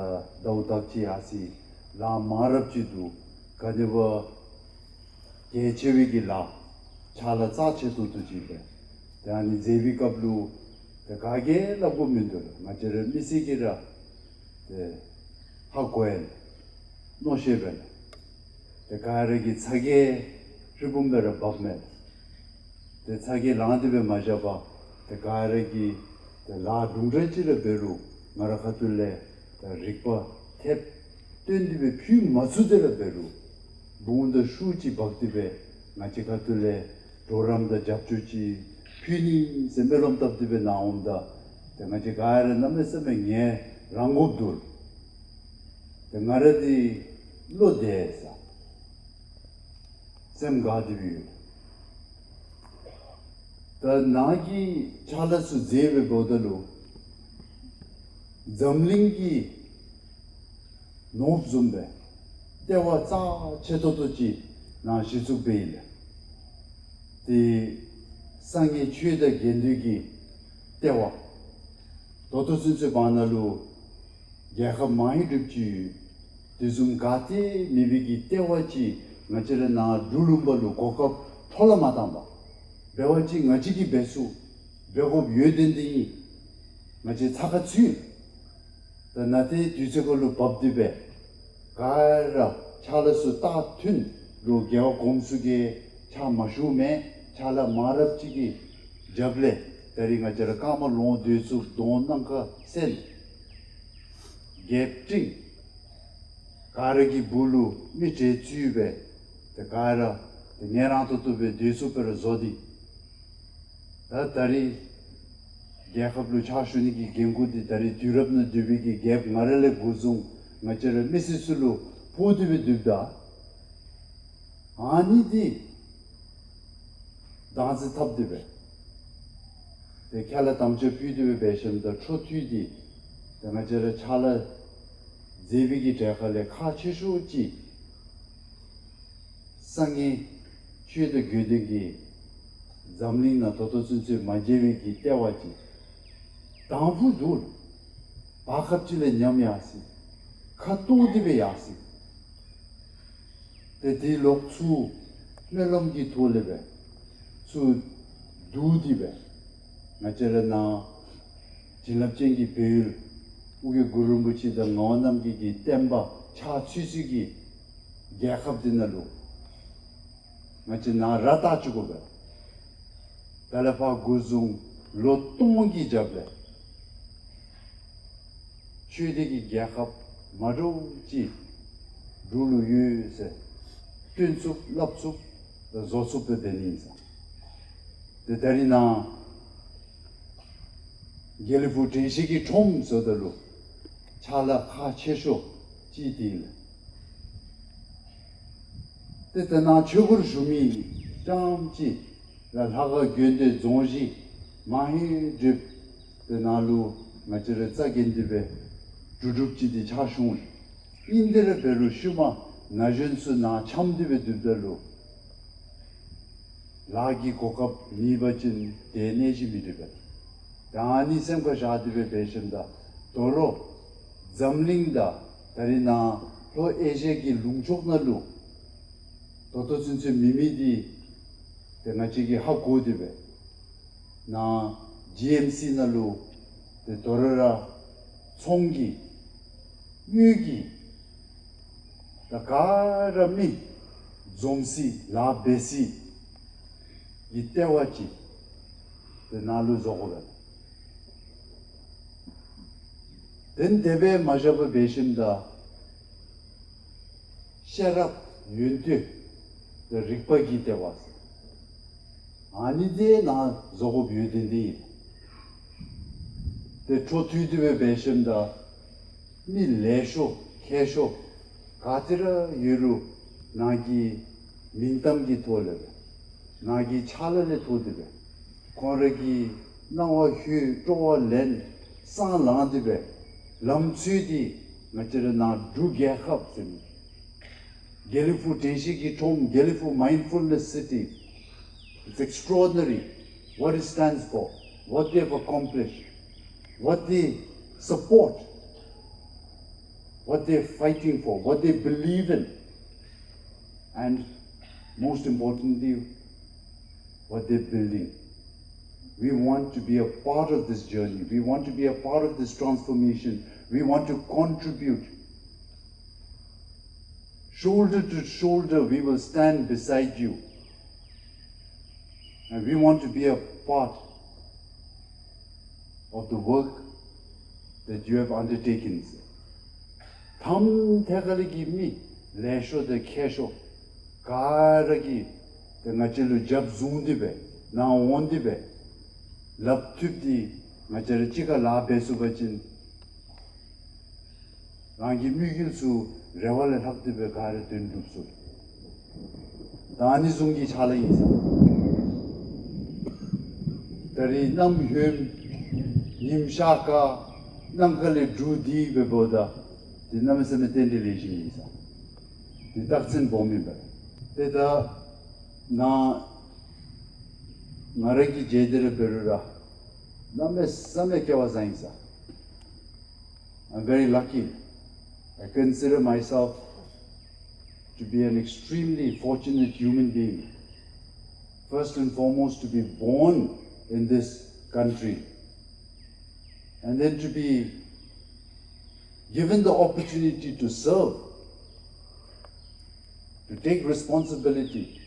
ཟླཝ་དག་ཅིག་ཡར་སོ་ཡི། ལཱ་མང་རབས་ཅིག་འདུག། ག་ནི་བ་གལ་ཆེ་བའི་གི་ལཱ་ཕྱག་ལཱ་རྩ་ཆེ་ཏོག་ཏོ་ཅིག་སྦེ་ཏེ་ཨ་ནི་མཛད་པའི་སྐབས་ལུ་ཏེ་ག་གིས་སླབ་དགོཔ་མིན་འདུག་ལགས། ང་བཅས་ར་མི་སེར་གྱིས་ར་ཏེ་ཧ་གོ་ཡི་ལགས། མནོ་ཤེས་པས་ལགས། ཏེ་ག་ར་གིས་ཚ་གྱང་ཧྲིལ་བུམ་སྦེ་ར་འབགཔ་མས། ཏེ་ཚ་གྱང་ལང་སྟེ་སྦེ་མ་བཞག་པར་ཏེ་ག་ར་གིས་ཏེ་ལཱ་དུམ་གྲ་ཅིག་ར་འབད་རུང་ང་ར་ཁ་ཐུག་ལས་ཏེ་རིག་པ་ཐེབས་སྟོན་ཏེ་སྦེ་ཕུལ་མ་ཚུགས་ཏེ་ར་འབད་རུང་བུང་དང་ཤུགས་ཅིག་འབག་སྟེ་སྦེ་ང་བཅས་ཁ་ཐུག་ལས་གྲོགས་རམ་དང་རྒྱབ་སྐྱོར་ཅིག་ཕུལ་ནི་ཟེར་སྨོན་ལམ་བཏབ་སྟེ་སྦེ་ནཱ་འོངམ་ད་ཏེ་ང་བཅས་ག་ར་གནམ་མེད་ས་མེད་ངལ་རངས་དགོཔ་འདུག། ཏེ་ང་ར་འདི་བློ་བདེ་ས་སེམས་དགའ་སྟེ་སྦེ་ཡོད། ད་ནཱ་གི་ཕྱག་ལཱ་ཚུ་མཛད་པའི་འགོ་ད་ལུ་འཛམ་གླིང་གི་ནོར་བུ་བཟུམ་སྦེ་ལྟེ་བ་རྩ་ཆེ་ཏོག་ཏོ་ཅིག་ནཱ་གཞི་བཙུགས་འབད་ཡི་ལགས། ཏེ་སངས་རྒྱས་ཆོས་དང་དགེ་འདུན་གྱི་ལྟེ་བ། ད་ལྟོ་ཚུན་ཚོད་བར་ན་ལུ་རྒྱལ་ཁབ་མང་རབས་ཅིག་ཡོད། དེ་བཟུམ་ག་ཏེ་མེད་པའི་གི་ལྟེ་བ་ཅིག་ང་བཅས་ར་ནཱ་འབྲུག་ལུང་པ་ལུ་གོ་སྐབས་འཕྲོ་བརླག་མ་བཏང་པར་འབད་བ་ཅིན་ང་བཅས་ཀྱིས་འབད་ཚུགས། འབད་དགོཔ་ཡོད་དོན་དེ་ཨིན། ང་བཅས་ཚ་ཁ་ཚུད། ད་ནཱ་ཏེ་དུས་ཚོད་ཁར་ལུ་བབས་ཏེ་སྦེ་ག་ར་ཕྱག་ལཱ་ཚུ་ད་ཐུན་རུ་རྒྱལ་བ་གོངམ་ཚུ་གིས་ ཕྱག་མ་ཞུ་མེད། ཕྱག་ལཱ་མང་རབས་ཅིག་གི་རྒྱབ་ལས་ད་རིས་ང་བཅས་ར་ཀརྨ་ལོངས་སྡོད་ཚུགས། གདོང་ནམ་མཁའ་གསལ། རྒྱལཔོ་སྤྲིང་ག་ར་གི་སྦུག་ལུ་མི་གྲལ་ཚུད་སྦེ་ཏེ་ག་ར་ཏེ་ངལ་རངས་ཏོག་ཏོ་སྦེ་སྡོད་ཚུགསཔ་སྦེ་ར་བཟོ་སྟེ། ད་ད་རིས་རྒྱལ་ཁབ་ལུ་ཕྱག་ཞུ་ནི་གི་འགན་ཁུར་འདི་ད་རིས་དུས་རབས་ནང་སྡོད་པའི་གི་རྒྱལཔོ་ང་ར་ལས་འགོ་བཟུང་ང་བཅས་ར་མི་སེར་ཚུ་ལུ་ཕོག་སྟེ་སྦེ་འདུག། ད་ཨ་ནི་འདི་བདག་འཛིན་འཐབ་སྟེ་སྦེ་ཏེ་ཁས་བླངས་དམ་བཅའ་ཕུལ་ཏེ་སྦེ་འབད་ཞིནམ་ད་འཕྲོ་མཐུད་དེ་ཏེ་ང་བཅས་ར་ཕྱག་ལཱ་མཛད་པའི་གི་གྲལ་ཁ་ལས་ཁག་ཆེ་ཤོས་ཅིག་སངས་རྒྱས་ཆོས་དང་དགེ་འདུན་གྱིས་འཛམ་གླིང་ནང་ད་ལྟོ་ཚུན་ཚོད་མ་མཇལ་བའི་གི་ལྟེ་བ་ཅིག་དང་ཕུ་འདུག། བར་སྐབས་ཅིག་ལས་ཉམས་ཡར་སོ་ཡི། ཁ་སྟོང་སྟེ་སྦེ་ཡར་སོ་ཡི། ཏེ་དེ་ལོག་ཚུར་སྨོན་ལམ་གྱི་ཐོག་ལས་སྦེ་ཚུར་བསྡུ་སྟེ་སྦེ་ང་བཅས་ར་ནཱ་བྱིན་རླབས་ཅན་གྱི་བལ་ཡུལ་ཨོ་རྒྱན་གུ་རུ་རིན་པོ་ཆེ་དང་ངག་དབང་རྣམ་རྒྱལ་གྱི་བསྟན་པ་ཆགས་ཚུལ་ཚུལ་གྱི་རྒྱལ་ཁབ་འདི་ནང་ལུ་ང་བཅས་ནཱ་ར་ལྟ་བཅུག་དགོ་པས། ད་ལས་ཕར་འགོ་བཟུང་ལོ་སྟོང་གི་རྒྱབ་ལས་ཆོས་ལྡན་གྱི་རྒྱལ་ཁབ་མ་འདྲཝ་ཅིག་འབྲུག་ལུ་ཡོད་ཟེར་སྟོན་ཚུགསཔ་སླབ་ཚུགསཔ་དང་བཟོ་ཚུགསཔ་སྦེ་འབད་ནི་ཨིན་ཟེར། ཏེ་ད་རིས་ནཱ་དགེ་ལེགས་ཕུག་དྲན་ཤེས་ཀྱི་ཁྲོམ་ཟེརཝ་ད་ལུ་ཕྱག་ལཱ་ཁག་ཆེ་ཤོས་ཅིག་འདི་ཨིན་ལགས། ཏེ་ད་ནཱ་ཆོས་སྒོར་ཞུགས་མི་རྐྱངམ་ཅིག་ལ་ལྷ་ཁང་དགོན་སྡེ་རྫོང་གཞི་མང་ཧེང་སྒྲིབ་ཏེ་ནཱ་ལུ་ང་བཅས་ར་རྩ་འགེངས་ཏེ་སྦེ་གྲུབ་གྲུབ་ཅིག་འདི་ཕྱག་ཞུ་འོང་། ཨིན་དེ་ར་འབད་རུང་ཤུལ་མ་ན་གཞོན་ཚུ་ནཱ་འཁྱམས་ཏེ་སྦེ་སྡོདཔ་ད་ལུ་ལཱ་གི་གོ་སྐབས་མེད་པ་ཅིན་ཏེ་གནས་གཞི་མི་འགྲིག་པས། ད་ཨ་ནི་སེམས་ཁར་བཞག་སྟེ་སྦེ་འབད་ཞིནམ་ད་དོ་རུང་འཛམ་གླིང་དང་ད་རིས་ནཱ་ལྷོ་ཨེ་ཤི་ཡ་གི་ལུང་ཕྱོགས་ནང་ལུ་ད་ལྟོ་ཚུན་ཚོད་མེད་མི་འདི་ཏེ་ང་བཅས་ཀྱིས་ཧ་གོ་སྟེ་སྦེ་ནཱ་ཇི་ཨེམ་སི་ནང་ལུ་ཏེ་དོ་རུང་ར་ཚོང་གི་དངུལ་གྱི་ད་ག་ར་མི་འཛོམས་སའི་ལཱ་འབད་སའི་གི་ལྟེ་བ་ཅིག་ཏེ་ནཱ་ལུ་བཟོ་དགོ་པས། དེ་དེ་སྦེ་མ་བཞག་པར་འབད་ཞིནམ་ད་ཤེས་རབ་ཡོན་ཏན་དང་རིག་པ་གི་ལྟེ་བ་ཟེར་ཨ་ནི་འདི་ནཱ་བཟོ་དགོཔ་ཡོད་དེ་འདི་ཨིན། ཏེ་འཕྲོ་མཐུད་དེ་སྦེ་འབད་ཞིནམ་ད་མི་ལེགས་ཤོས་མཁས་ཤོས་ག་ཏེ་ར་ཡོད་རུང་ནཱ་གི་མིང་གཏམ་གྱི་ཐོག་ལས་སྦེ་ནཱ་གི་ཕྱག་ལཱ་ལས་ཐོག་སྟེ་སྦེ་ཁོང་ར་གི་སྣང་བ་ལྷོད་སྤྲོ་བ་ལེན་སྲང་ལངས་ཏེ་སྦེ་ལམ་འཚོལ་ཏེ་ང་བཅས་ར་ནཱ་འབྲུག་རྒྱལ་ཁབ་ཟེར་མི་དགེ་ལེགས་ཕུག་དྲན་ཤེས་ཀྱི་ཁྲོམ་དགེ་ལེགས་ཕུག་Mindfulness City, it's extraordinary what it stands for, what they have accomplished, what they support, what they're fighting for, what they believe in, and most importantly, what they're building. We want to be a part of this journey. We want to be a part of this transformation. We want to contribute. Shoulder to shoulder, we will stand beside you. And we want to be a part of the work that you have undertaken. ཐམ་ཐད་ཀ་ལས་ཀྱི་མི་ལེགས་ཤོས་དང་མཁས་ཤོས་ག་ར་གིས་ཏེ་ང་བཅས་ལུ་རྒྱབ་བཟུང་སྟེ་སྦེ་ནཱ་འོང་སྟེ་སྦེ་ལགཔ་མཐུད་དེ་ང་བཅས་ར་གཅིག་ཁར་ལཱ་འབད་ཚུགས་པ་ཅིན་རང་གི་དམིགས་ཡུལ་ཚུ་རེ་བ་ལས་ལྷག་སྟེ་སྦེ་ག་ར་དོན་འགྲུབ་ཚུགས། ད་ཨ་ནི་བཟུམ་གྱི་ཕྱག་ལཱ་ཨིན་ཟེར། ད་རིས་གནམ་ཧོནམ་ཉིམ་ཤར་དཀར་ནམ་མཁའ་ལས་འབྲུག་ལྡིར་སྦེ་འབདཝ་ད་འདི་གནམ་མེད་ས་མེད་རྟེན་འབྲེལ་ལེགས་ཤོམ་ཨིན་ཟེར། འདི་རྟགས་མཚན་སྦོམ་ཨིན་པས། ཏེ་ད་ནཱ་ང་ར་གིས་མཇལ་ཏེ་ར་འབད་རུང་ར་གནམ་མེད་ས་མེད་སྐལ་བ་བཟང་ཡི་ཟེར། I'm very lucky. I consider myself to be an extremely fortunate human being. First and foremost, to be born in this country, and then to be given the opportunity to serve, to take responsibility,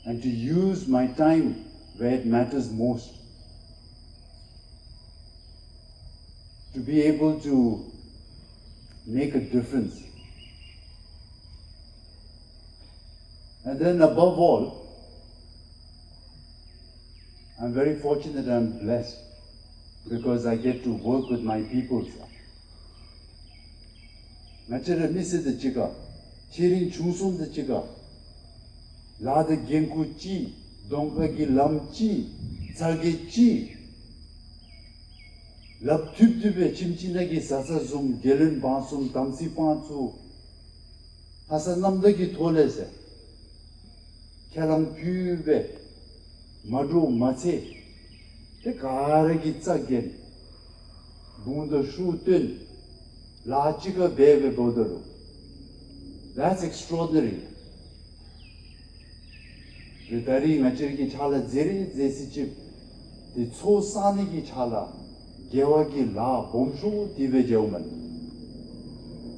and to use my time where it matters most, to be able to make a difference. And then above all, I'm very fortunate and blessed because I get to work with my people. ང་བཅས་ར་མི་སེར་དང་གཅིག་ཁར་ཆེ་འབྲིང་ཆུང་གསུམ་དང་གཅིག་ཁར་ལཱ་དང་འགན་ཁུར་གཅིག། གདོང་ཁ་གི་ལམ་གཅིག། ཚ་གྱང་གཅིག། ལགཔ་མཐུད་མཐུད་སྦེ་ཁྱིམ་གཅིག་ནང་གི་བཟའ་ཚང་གསུམ་རྒྱལ་བློན་འབངས་གསུམ་དམ་ཚིག་དཔང་བཙུགས། ཕ་ས་རྣམ་དག་གི་ཐོག་ལས་ཟེར་ཁས་བླངས་ཕུལ་སྦེ་མ་འདྲོག་མ་འཚེར། ཏེ་ག་ར་གིས་རྩ་འགེངས། དགུང་དང་ཤུགས་བཏོན། ལཱ་གཅིག་ཁར་འབད་འབདཝ་ད་ལུ། That's extraordinary. ཏེ་ད་རིས་ང་བཅས་ར་གི་ཕྱག་ལཱ་མཛད་རིགས་མཛད་ས་ཅིག་ཏེ་ཚོགས་བསག་ནི་གི་ཕྱག་ལཱ་དགེ་བ་གི་ལཱ་སྦོམ་ཤོས་འདི་སྦེ་མཇལཝ་མས།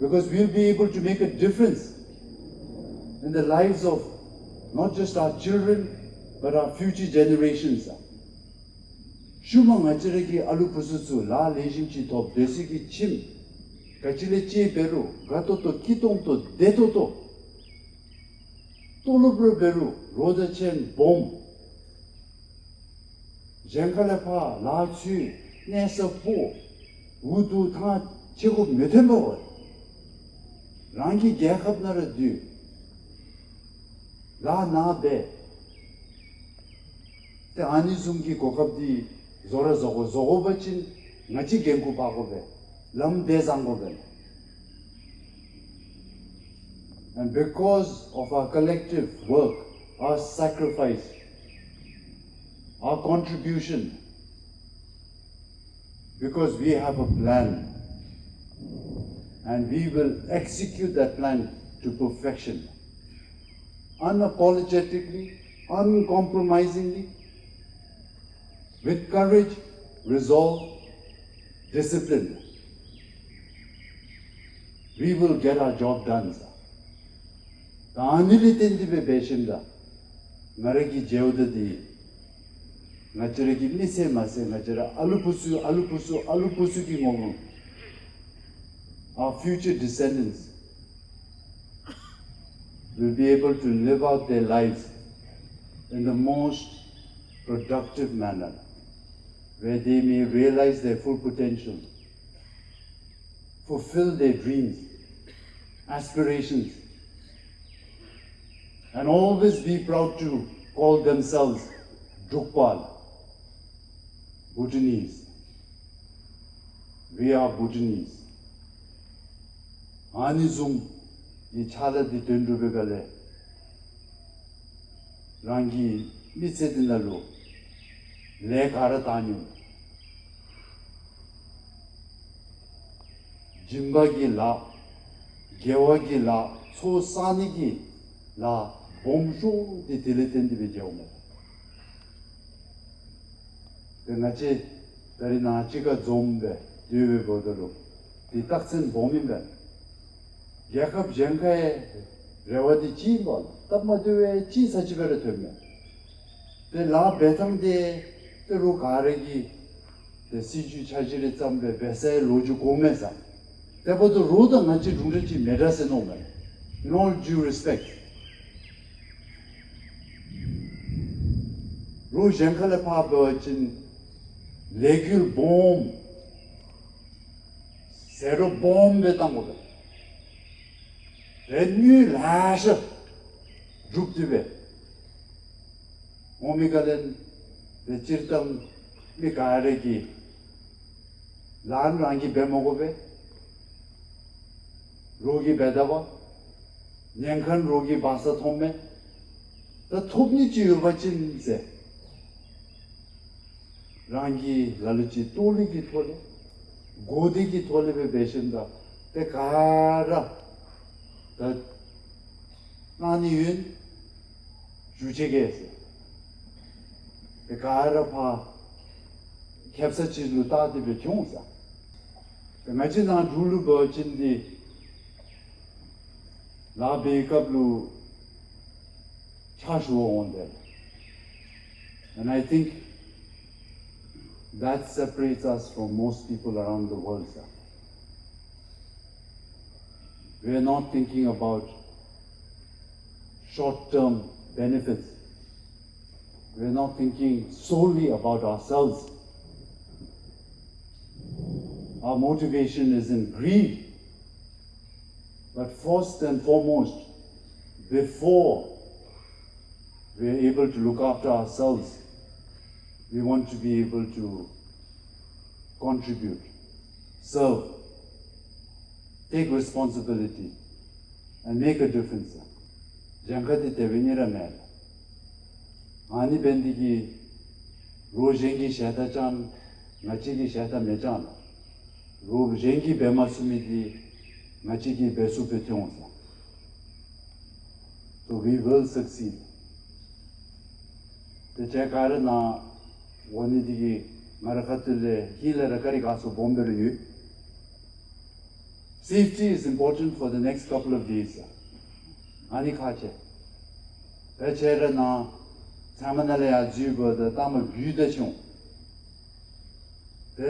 Because we'll be able to make a difference in the lives of not just our children, but our future generations. ཤུལ་མ་ང་བཅས་ར་གི་ཨ་ལུ་བུ་ཚུ་ཚུ་ལཱ་ལེགས་ཤོམ་ཅིག་ཐོབ། སྡོད་ས་གི་ཁྱིམ་ག་ཅི་ལས་ཅིག་འབད་རུང་དགའ་ཏོག་ཏོ་སྐྱིད་ཏོང་ཏོ་བདེ་ཏོག་ཏོ། ཏོ་ལོབ་ར་འབད་རུང་རོགས་དང་ཆེན་སྦོམ། གཞན་ཁ་ལས་ཕར་ལཱ་ཚུ་གནས་ས་སྤོ། འུ་སྡུག་ཐང་ཆད་དགོཔ་མི་ཐོན་པས་པ། རང་གི་རྒྱལ་ཁབ་ནང་ར་སྡོད། ལཱ་ནཱ་འབད། ཏེ་ཨ་ནི་བཟུམ་གྱི་གོ་སྐབས་འདི་བཟོ་ར་བཟོ་དགོ། བཟོ་དགོ་པ་ཅིན་ང་བཅས་འགན་ཁུར་འབག་དགོ་པས། ལམ་འདི་བཟང་དགོ་པས། And because of our collective work, our sacrifice, our contribution, because we have a plan and we will execute that plan to perfection, unapologetically, uncompromisingly, with courage, resolve, discipline. We will get our job done, sir. ད་ཨ་ནི་ལས་བརྟེན་ཏེ་སྦེ་འབད་ཞིནམ་ད་ང་ར་གིས་མཇལཝ་ད་འདི་ང་བཅས་ར་གི་མི་སེར་མ་ཚད་ང་བཅས་ར་ཨ་ལུ་བུ་ཚུ་ཨ་ལུ་བུ་ཚུ་ཨ་ལུ་བུ་ཚུ་གི་ངོ་བོ། Our future descendants will be able to live out their lives in the most productive manner, where they may realize their full potential, fulfill their dreams, aspirations, and always be proud to call themselves Drukpa, Bhutanese. We are Bhutanese. ཨ་ནི་བཟུམ་གྱི་ཕྱག་ལཱ་འདི་དོན་གྲུབ་པའི་སྒང་ལས་རང་གི་མི་ཚེ་འདི་ནང་ལུ་ལས་ག་ར་བཏང་ནི་སྦྱིན་པ་གི་ལཱ་དགེ་བ་གི་ལཱ་ཚོགས་བསག་ནི་གི་ལཱ་སྦོམ་ཤོས་འདི་དེ་ལས་བརྟེན་ཏེ་སྦེ་མཇལཝ་མས། ཏེ་ང་བཅས་ད་རིས་ནཱ་གཅིག་ཁར་འཛོམས་སྦེ་སྡོད་པའི་འབདཝ་ད་ལུ་འདི་རྟགས་མཚན་སྦོམ་ཨིན་པས། རྒྱལ་ཁབ་གཞན་ཁར་ཡང་རེ་བ་འདི་གཅིག་ཨིན་པས། སྟབས་མ་བདེཝ་གཅིག་ཚར་གཅིག་སྦེ་ར་ཐོནམ་མས། ཏེ་ལཱ་འབད་ཐངས་འདི་ཏེ་རོགས་ག་ར་གིས་ཏེ་སྲིད་བྱུས་འཆར་གཞི་རེ་བརྩམས་སྦེ་འབད་སའི་ལོ་རྒྱུས་གོཝ་མས་ཟེར། དེ་འབདཝ་ད་རོགས་དང་ང་བཅས་དྲུང་འབྲེལ་ཅིག་མེད་དྲགས་ཟེར་མནོཝ་མས། In all due respect, རོགས་གཞན་ཁ་ལས་ཕར་འབད་བ་ཅིན་ལས་འགུལ་སྦོམ་ཟད་འགྲོ་སྦོམ་སྦེ་བཏང་དགོ་པས། རེ་དངུལ་ལེ་ཤ་སྒྲུབ་སྟེ་སྦེ་འོང་མི་ག་ལས་ཏེ་སྤྱིར་བཏང་མི་ག་ར་གིས་ལཱ་རང་གིས་འབད་མ་དགོ་པས། རོགས་ཀྱིས་འབད་ད་པ། ཉེན་ཁ་རོགས་ཀྱིས་འབག་ས་མཐོངམ་མས། ད་ཐོབ་ནི་ཅིག་ཡོད་པ་ཅིན་ཟེར། རང་གིས་ལ་ལུ་ཅིག་ལྟོ་ལི་གི་ཐོག་ལས་གོ་བདེ་གི་ཐོག་ལས་སྦེ་འབད་ཞིནམ་ད་ཏེ་ག་ར་ད་གནང་ནི་ཡོད་ན་ཞུ་ཆེ་གེ་ཟེར། ཏེ་ག་ར་ཕར་ཁེབ་ས་ཅིག་ལུ་བལྟ་སྟེ་སྦེ་འོང་ཟེར། ཏེ་ང་བཅས་ནཱ་འབྲུག་ལུ་འབད་བ་ཅིན་འདི་ལཱ་འབད་བའི་སྐབས་ལུ་ ཕྱག་ཞུ་བར་འོང་སྟེ། And I think that separates us from most people around the world, sir. We are not thinking about short-term benefits. We are not thinking solely about ourselves. Our motivation is in greed. But first and foremost, before we are able to look after ourselves, we want to be able to contribute, serve, take responsibility, and make a difference. གཞན་ཁ་འདི་དེ་སྦེ་ཨིན་ར་མེན། ཨ་ནི་འབད་ནི་འདི་གིས་རོགས་གཞན་གྱི་ཞལ་ཏ་བཅང་ང་བཅས་ཀྱི་ཞལ་ཏ་མི་བཅང་ལགས། རོགས་གཞན་གྱིས་འབད་མ་ཚུགས་མི་འདི་ང་བཅས་ཀྱིས་འབད་ཚུགསཔ་སྦེ་ཐོན་འོང་ཟེར། So we will succeed. ཏེ་ཁྱེད་ག་ར་ནཱ་འོང་ནི་འདི་གིས་ང་རའི་ཁ་ཐུག་ལས་ཧིང་ལས་ར་བཀའ་དྲིན་དགའ་ཚོར་སྦོམ་སྦེ་ར་ཡོད། Safety is important for the next couple of days. ཨ་ནི་ཁག་ཆེ། ད་ཁྱེད་ར་ནཱ་ཚལ་མ་ནང་ལས་ཡར་འཛུལཝ་ད་ལྟག་མ་སྦུལ་དང་ཕྱད་འོང་། དེ་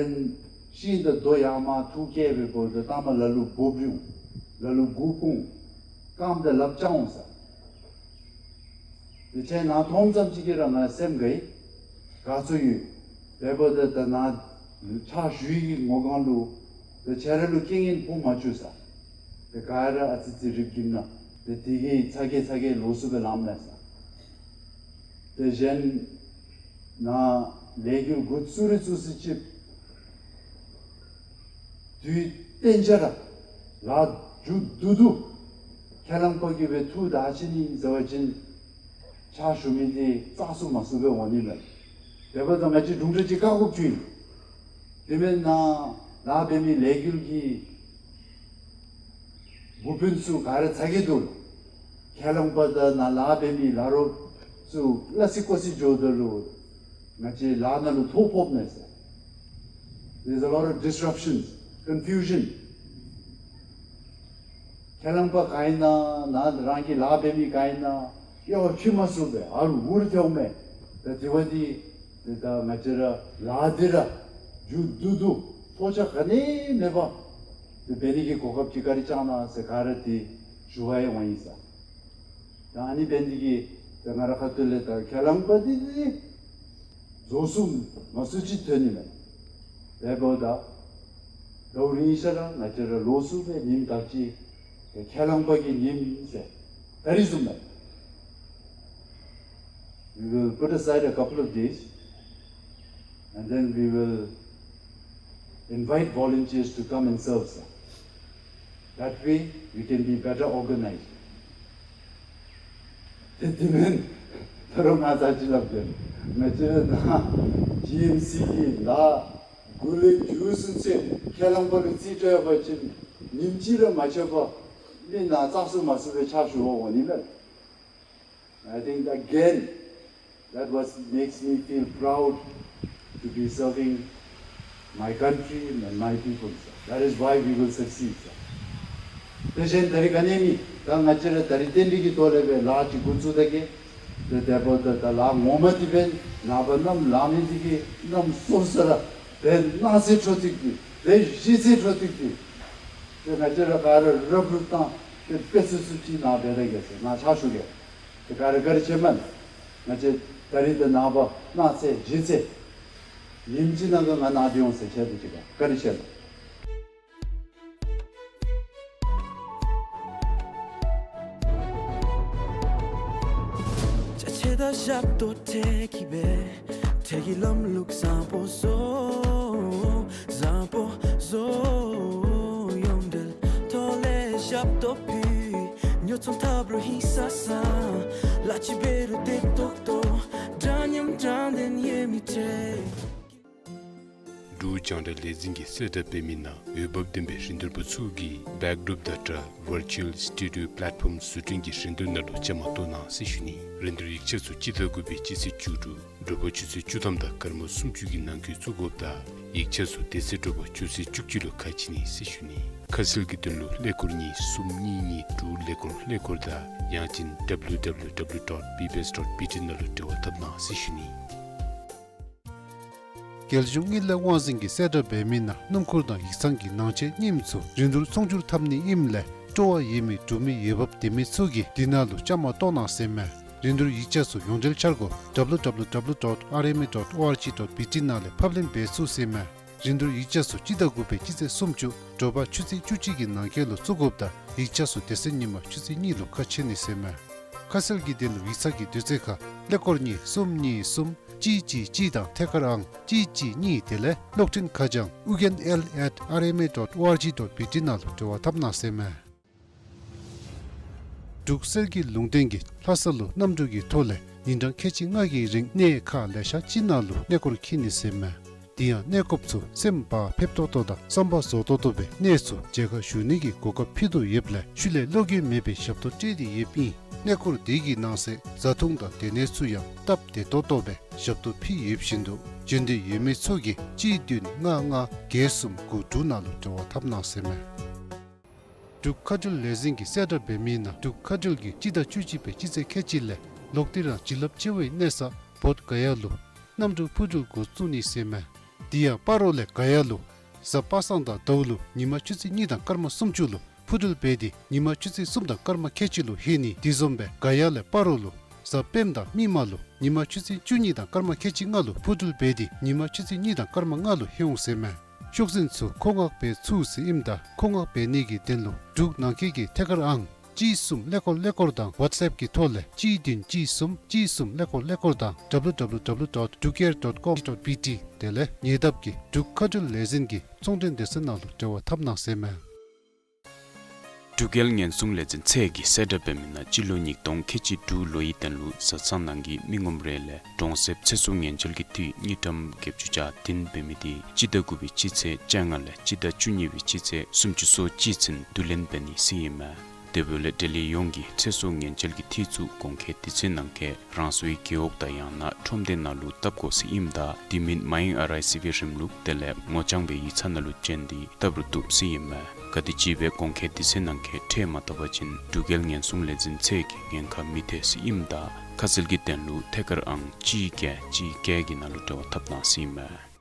ཤིང་དང་རྡོ་ཡར་མར་འཐུ་བཀལ་བའི་བར་དུ་ལྟག་མ་ལ་ལུ་འབོ་འབྱུང་། ལ་ལུ་མགུ་སྤུངས། རྐངམ་དང་ལགཔ་བཅག་འོང་ཟེར། དེ་ཁྱེད་ནཱ་མཐོངམ་ཙམ་ཅིག་གིས་ར་ང་སེམས་དགའ་ཡི། དགའ་ཚོར་ཡོད། དེ་འབདཝ་ད་ད་ནཱ་ཕྱག་ཞུ་ཡི་གི་ངོ་གང་ལུ་ད་ཁྱེད་ར་ལུ་རྐྱེན་ངན་ཕོག་མ་བཅུག་ཟེར། དེ་ག་ར་ཨ་ཙི་ཙི་རིགཔ་བསྒྲིམས་ན་དེ་དེ་གིས་ཚ་གྱང་ཚ་གྱང་ལོག་ཚུགསཔ་སྦེ་ལངམ་མས་ཟེར། དེ་བཞིན་ནཱ་ལས་འགུལ་འགོ་བཙུགས་རི་བཙུགས་ཚུན་ཚོད་དུས་གཏན་འཇགས་ར་ལཱ་མཇུག་བསྡུ་བསྡུ་ཁས་བླངས་པ་གིས་སྦེ་ཐུགས་དག་བྱིན་ནི་ཟེར་བ་ཅིན་ཕྱག་ཞུ་མི་འདི་བཙག་ཚུགས་མ་ཚུགས་སྦེ་འོང་ནི་མས། དེ་འབདཝ་ད་ང་བཅས་དྲུང་འཕྲུལ་ཅིག་བཀག་དགོཔ་བྱུང་ཡི། དེ་མེན་ན་ལཱ་འབད་མི་ལས་འགུལ་གྱི་འགོ་དཔོན་ཚུ་ག་ར་ཚ་གྱང་འདུག། ཁས་བླངས་པ་དང་ནཱ་ལཱ་འབད་མི་ལཱ་རོགས་ཚུ་སླ་བསྲེ་ཀོ་བསྲེ་འགྱོཝ་ད་ལུ་ང་བཅས་ལཱ་ནང་ལུ་ཐོ་ཕོགཔ་མས་ཟེར། There's a lot of disruptions, confusion. ཁས་བླངས་པ་ག་ཨིན་ན་ནཱ་རང་གི་ལཱ་འབད་མི་ག་ཨིན་ན་ཡོད་ཕྱེ་མ་ཚུགས་པས། ཨ་རུ་འུར་ཐལཝ་མས། ད་དེ་བ་འདི་ད་ང་བཅས་ར་ལཱ་འདི་ར་མཇུག་བསྡུ་བསྡུ་ཐོགས་ཆགས་ག་ནི་མེད་པར་དེ་འབད་ནི་གི་གོ་སྐབས་ཅིག་བཀའ་དྲིན་བསྐྱང་གནང་ཟེར་ག་ར་འདི་ཞུ་བར་ཡང་འོང་ཡི་ཟེར། ད་ཨ་ནི་འབད་ནི་འདི་གིས་ད་ང་རའི་ཁ་ཐུག་ལས་ད་ཁས་བླངས་པ་འདི་འདི་རྫོགས་སུ་མ་སོང་ཅིག་ཐོན་ནི་མས། དེ་འབདཝ་ད་ད་རུང་ཨིན་ཤ་ར་ང་བཅས་ར་ལོགས་སུ་སྦེ་ཉིནམ་དག་ཅིག་ཏེ་ཁས་བླངས་པ་གི་ཉིནམ་ཟེར་ད་རིས་བཟུམ་སྦེ། We will put aside a couple of days and then we will invite volunteers to come and serve, sir. That way we can be better organized. ཏེ་དེ་མེན་ད་རུང་ང་ཚར་ཅིག་སླབ་དེ་ང་བཅས་ར་ནཱ་ཇི་ཨེམ་སི་གི་ལཱ་འགོ་ལས་མཇུག་ཚུན་ཚོད་ཁས་བླངས་པ་ལུ་རྩིས་སྤྲོད་པ་ཅིན་ཉིནམ་གཅིག་ར་མ་ཆད་པར་མི་ནཱ་བཙག་ཚུགས་མ་ཚུགས་སྦེ་ཕྱག་ཞུ་བར་འོང་ནི་མས། I think again, that was, makes me feel proud to be serving my country and my people, sir. That is why we will succeed, sir. དེ་བཞིན་ད་རིས་ག་ནི་མེད། ད་ང་བཅས་ར་ད་རིས་རྟེན་འབྲེལ་གྱི་ཐོག་ལས་སྦེ་ལཱ་ཅིག་འགོ་བཙུགས་ད་གེ། ཏེ་དེ་འབདཝ་ད་ད་ལཱ་ངོ་མ་འདི་འབདན་ནངས་པ་གནམ་ལངས་མི་འདི་གིས་གནམ་སྲོ་ས་ར་དེ་གནངས་ཚེ་འཕྲོ་མཐུད་དེ་དེ་གཞེས་ཚེ་འཕྲོ་མཐུད་དེ་ཏེ་ང་བཅས་ར་ག་ར་རབ་རིབ་བཏང་སྟེ་དཔེ་ཚུ་ཚུ་ཅིག་ནཱ་འབད་ད་གེ་ཟེར་ནཱ་ཕྱག་ཞུ་གེ། ཏེ་ག་ར་བཀའ་དྲིན་ཆེ་མས། ང་བཅས་ད་རིས་དང་ནངས་པ་གནངས་ཚེ་གཞེས་ཚེ་ཉིནམ་གཅིག་ནང་གི་ང་ནཱ་འདི་འོང་ཟེར་ཁྱེད་དུ་ཅིག་བཀའ་དྲིན་ཆེ་ལགས། ཅ་ཆས་དང་ཞབས་ཏོག་སྤྲོད་ཀྱི་སྦེ་ཁྱེད་ཀྱི་ལམ་ལུགས་བཟང་པོ་བཟོ། བཟང་པོ་བཟོ། ཡོངས་འབྲེལ་ཐོག་ལས་ཞབས་ཏོག་ཕུལ། ཉོ་ཚོང་འཐབ་རོགས་ཧིང་སངས་ས། ལཱ་ཅིག་འབད་རུང་བདེ་ཏོག་ཏོ། འདྲ་མཉམ་དྲང་བདེན་ཡོད་མི་འདྲ། འབྲུག་རྒྱང་བསྒྲགས་ལས་འཛིན་གྱིས་གསལ་བསྒྲགས་འབད་མི་ནང་འོས་འབབ་ལྡན་པའི་རིན་བསྡུར་པ་ཚུ་གིས་Backdrop Data Virtual Studio Platform བཟོ་སྐྲུན་གྱི་རིན་བསྡུར་ནང་ལུ་བཅའ་མར་གཏོགས་གནང་ཟེར་ཞུ་ནི། རིན་བསྡུར་ཡིག་ཆ་ཚུ་སྤྱི་ཟླ་དགུ་པའི་སྤྱི་ཚེས་བཅུ་དྲུག་དྲོ་པ་ཆུ་ཚོད་བཅུ་ཐམ་དང་སྐར་མ་སུམ་ཅུ་གི་ནང་འཁོད་བཙུགས་དགོཔ་དང་ཡིག་ཆ་ཚུ་དེ་ཚེ་དྲོ་པ་ཆུ་ཚོད་བཅུ་གཅིག་ལུ་ཁ་ཕྱེ་ནི་ཟེར་ཞུ་ནི། ཁ་གསལ་གྱི་དོན་ལུ་ཀླད་ཀོར་གཉིས་གསུམ་གཉིས་གཉིས་དྲུག་ཀླད་ཀོར་ཀླད་ཀོར་དང་ཡང་ཅིན་W W W dot B B S dot B T ནང་ལུ་འབྲེལ་བ་འཐབ་གནང་ཟེར་ཞུ་ནི། རྒྱལ་གཞུང་དངུལ་ལས་དབང་འཛིན་གྱིས་གསལ་བསྒྲགས་འབད་མི་ནང་སྣུམ་འཁོར་དང་ཡིག་ཚང་གི་ནང་ཆས་རྙིངམ་ཚུ་རིན་བསྡུར་ཚོང་སྒྱུར་འཐབ་ནི་ཨིནམ་ལས་སྤྲོ་བ་ཡོད་མི་འབྲུག་མི་འོས་འབབ་ལྡན་མི་ཚུ་གིས་འདི་ནང་ལུ་བཅའ་མར་གཏོགས་གནང་ཟེར་མས། རིན་བསྡུར་ཡིག་ཆ་ཚུ་ཡོངས་འབྲེལ་འཆར་སྒོ་W W W dot R M A dot O R G dot B T ནང་ལས་ཕབ་ལེན་འབད་ཚུགས་ཟེར་མས། རིན་བསྡུར་ཡིག་ཆ་ཚུ་སྤྱི་ཟླ་དགུ་པའི་སྤྱི་ཚེས་སུམ་ཅུ་དྲོ་པ་ཆུ་ཚོད་བཅུ་གཅིག་གི་ནང་འཁོད་ལུ་བཙུགས་དགོཔ་དང་ཡིག་ཆ་ཚུ་དེ་ཚེ་ཉིན་མ་ཆུ་ཚོད་གཉིས་ལུ་ཁ་ཕྱེ་ནི་ཟེར་མས། ཁ་གསལ་གྱི་དོན་ལུ་ཡིག་ཚང་གི་དུས་ཚོད་ཁར་ཀླད་ཀོར་གཉིས་གསུམ་གཉིས་གསུམ་གཅིག་གཅིག་གཅིག་དང་ཐད་ཀར་ཨང་གཅིག་གཅིག་གཉིས་དེ་ལས་གློག་འཕྲིན་ཁ་བྱང་ཨུ་རྒྱན་L at R M A dot O R G dot B T ནང་ལུ་འབྲེལ་བ་འཐབ་གནང་ཟེར་མས། འབྲུག་གསེར་གྱི་ལུང་བསྟན་གྱིས་ལྷ་ས་ལུ་གནམ་གྲུ་གི་ཐོག་ལས་ཉིན་གྲངས་ཁལ་གཅིག་ལྔ་གི་རིང་གནས་ཁག་ལེ་ཤ་ཅིག་ནང་ལུ་གནས་སྐོར་འཁྱིད་ནི་ཟེར་མས། དེ་ཡང་གནས་སྐོརཔ་ཚུ་སེམས་བག་ཕེབས་ཏོག་ཏོ་དང་བསམ་པ་རྫོགས་ཏོག་ཏོ་སྦེ་གནས་ཚུ་མཇལ་ཁ་ཞུ་ནི་གི་གོ་སྐབས་ཕུལ་དོ་ཡོདཔ་ལས་ཤུལ་ལས་བློ་འགྱོད་མེད་པའི་ཞབས་ཏོག་སྤྲོད་དེ་ཡོདཔ་ཨིན། གནས་སྐོར་དེ་གི་ནང་གསེས་བཟའ་འཐུང་དང་སྡོད་གནས་ཚུ་ཡང་སྟབས་བདེ་ཏོག་ཏོ་སྦེ་ཞབས་ཏོག་ཕུལ་ཡོདཔ་བཞིན་དུ་འབྱོན་འདོད་ཡོད་མི་ཚུ་གིས་གཅིག་བདུན་ལྔ་ལྔ་བརྒྱད་གསུམ་དགུ་དྲུག་ནང་ལུ་འབྲེལ་བ་འཐབ་གནང་ཟེར་མས། འབྲུག་མཁའ་འགྲུལ་ལས་འཛིན་གྱིས་གསལ་བསྒྲགས་འབད་མི་ནང་འབྲུག་མཁའ་འགྲུལ་གྱིས་སྤྱི་ཟླ་བཅུ་གཅིག་པའི་སྤྱི་ཚེས་ཁལ་གཅིག་ལས་ལོག་སྟེ་རང་བྱིན་རླབས་ཆེ་བའི་གནས་ས་བོདྷ་ག་ཡ་ལུ་གནམ་གྲུ་འཕུར་འགྲུལ་འགོ་བཙུགས་ནི་ཟེར་མས། དེ་ཡང་སྤ་རོ་ལས་ག་ཡ་ལུ་གཟའ་པ་སངས་དང་ཟླཝ་ལུ་ཉིན་མ་ཆུ་ཚོད་གཉིས་དང་སྐར་མ་སུམ་ཅུ་ལུ་འཕུར་འགྲུལ་འབད་དེ་ཉིན་མ་ཆུ་ཚོད་གསུམ་དང་སྐར་མ་ཁལ་གཅིག་ལུ་ལྷོད་ནི། དེ་བཟུམ་སྦེ་ག་ཡ་ལས་སྤ་རོ་ལུ་གཟའ་སྤེནམ་དང་མིག་དམར་ལུ་ཉིན་མ་ཆུ་ཚོད་བཅུ་གཉིས་དང་སྐར་མ་ཁལ་གཅིག་ལྔ་ལུ་འཕུར་འགྲུལ་འབད་དེ་ཉིན་མ་ཆུ་ཚོད་གཉིས་དང་སྐར་མ་ལྔ་ལུ་ལྷོད་འོང་ཟེར་མས། ཤོག་འཛིན་ཚུ་མཁོ་མངགས་འབད་ཚུགས་ཟེར་ཨིནམ་ད་མཁོ་མངགས་འབད་ནི་གི་དོན་ལུ་འབྲུག་ནང་འཁོད་ཀྱི་ཐད་ཀར་ཨང་གཅིག་གསུམ་ཀླད་ཀོར་ཀླད་ཀོར་དང་ཝཊས་ཨེཔ་ཀྱི་ཐོག་ལས་གཅིག་བདུན་གཅིག་གསུམ་གཅིག་གསུམ་ཀླད་ཀོར་ཀླད་ཀོར་དང་W W W dot drukair dot com dot B T དེ་ལས་ཉེ་འདབས་ཀྱི་འབྲུག་མཁའ་འགྲུལ་ལས་འཛིན་གྱི་ཚོང་འབྲེལ་སྡེ་ཚན་ནང་ལུ་འབྲེལ་བ་འཐབ་གནང་ཟེར་མས། འབྲུག་རྒྱལ་ཉེན་སྲུང་ལས་འཛིན་ཚད་ཀྱིས་གསལ་བསྒྲགས་འབད་མི་ནང་སྤྱི་ལོ་ཉིས་སྟོང་ཁལ་གཅིག་དྲུག་ལོའི་དོན་ལུ་བཟའ་ཚང་ནང་གི་མི་ངོམ་རེ་ལས་གྲོང་གསེབ་ཚེ་སྲོག་ཉེན་བཅོལ་གྱི་འཐུས་དངུལ་ཀྲམ་བརྒྱད་ཅུ་གྱ་བདུན་འབད་མི་དེ་སྤྱི་ཟླ་དགུ་པའི་སྤྱི་ཚེས་བཅོ་ལྔ་ལས་སྤྱི་ཟླ་བཅུ་གཉིས་པའི་སྤྱི་ཚེས་སུམ་ཅུ་སོ་གཅིག་ཚུན་བསྡུ་ལེན་འབད་ནི་ཟེར་ཨིན་མས། དེ་འབདཝ་ལས་འབྲེལ་ཡོད་ཡོངས་ཀྱིས་ཚེ་སྲོག་ཉེན་བཅོལ་གྱི་འཐུས་ཚུ་གོང་འཁོད་དུས་ཚོད་ནང་འཁོད་རང་སོའི་རྒེད་འོག་དང་ཡང་ན་ཁྲོམ་སྡེ་ནང་ལུ་བཏབ་དགོ་ཟེར་ཨིནམ་ད་དེ་མིན་མ་ཡེངས་ཨར་ཨའི་སི་བི་རིམ་ལུགས་དེ་ལས་ངོ་རྐྱང་སྦེ་ཡིག་ཚང་ནང་ལུ་བྱོན་ཏེ་བཏབ་རུང་བཏུབ་ཟེར་ཨིན་མས། ག་དེམ་ཅིག་སྦེ་གོང་འཁོད་དུས་ཚོད་ནང་འཁོད་ཁྲལ་མ་བཏབ་པ་ཅིན་འབྲུག་རྒྱལ་ཉེན་སྲུང་ལས་འཛིན་ཚད་ཀྱིས་ཉེན་ཁ་མི་ཐེག་ཟེར་ཨིནམ་ད་ཁ་གསལ་གྱི་དོན་ལུ་ཐད་ཀར་ཨང་གཅིག་བརྒྱད་གཅིག་བརྒྱད་ཀྱི་ནང་ལུ་འབྲེལ་བ་འཐབ་གནང་ཟེར་ཨིན་མས།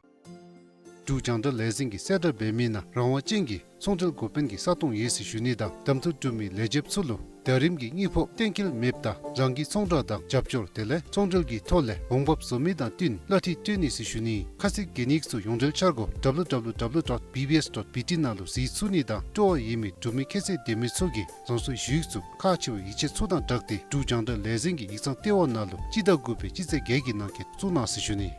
འབྲུག་རྒྱང་བསྒྲགས་ལས་འཛིན་གྱིས་གསལ་བསྒྲགས་འབད་མི་ནང་རང་དབང་ཅན་གྱི་ཚོང་འབྲེལ་འགོ་དཔོན་གྱི་ས་སྟོང་ཡོད་ཟེར་ཞུ་ནི་དང་གདམ་འཐུ་གྲུབ་མི་ལས་བྱེདཔ་ཚུ་ལུ་ཟླ་རིམ་གྱི་དངུལ་ཕོགས་གཏན་འཁེལ་མེདཔ་ད་རང་གི་ཚོང་བསྒྲགས་དང་རྒྱབ་སྐྱོར་དེ་ལས་ཚོང་འབྲེལ་གྱི་ཐོག་ལས་འོང་འབབ་བཟོ་མི་དང་བསྟུན་གླ་འཐུས་སྤྲོད་ནི་ཟེར་ཞུ་ནི། ཁ་གསལ་གྱི་གནས་ཚུལ་ཡོངས་འབྲེལ་འཆར་སྒོ་W W W dot B B S dot B T ནང་ལུ་གཟིགས་ཚུགས་ནི་དང་སྤྲོ་བ་ཡོད་མི་འབྲུག་མི་ཁྱད་ཚད་ལྡན་མི་ཚུ་གིས་རང་སོའི་ཞུ་ཡིག་ཚུ་ཁག་ཆེ་བའི་ཡིག་ཆ་ཚུ་དང་སྦྲགས་ཏེ་འབྲུག་རྒྱང་བསྒྲགས་ལས་འཛིན་གྱི་ཡིག་ཚང་ལྟེ་བ་ནང་ལུ་སྤྱི་ཟླ་དགུ་པའི་སྤྱི་ཚེས་བརྒྱད་ཀྱི་ནང་འཁོད་བཙུགས་གནང་ཟེར་ཞུ་ནི།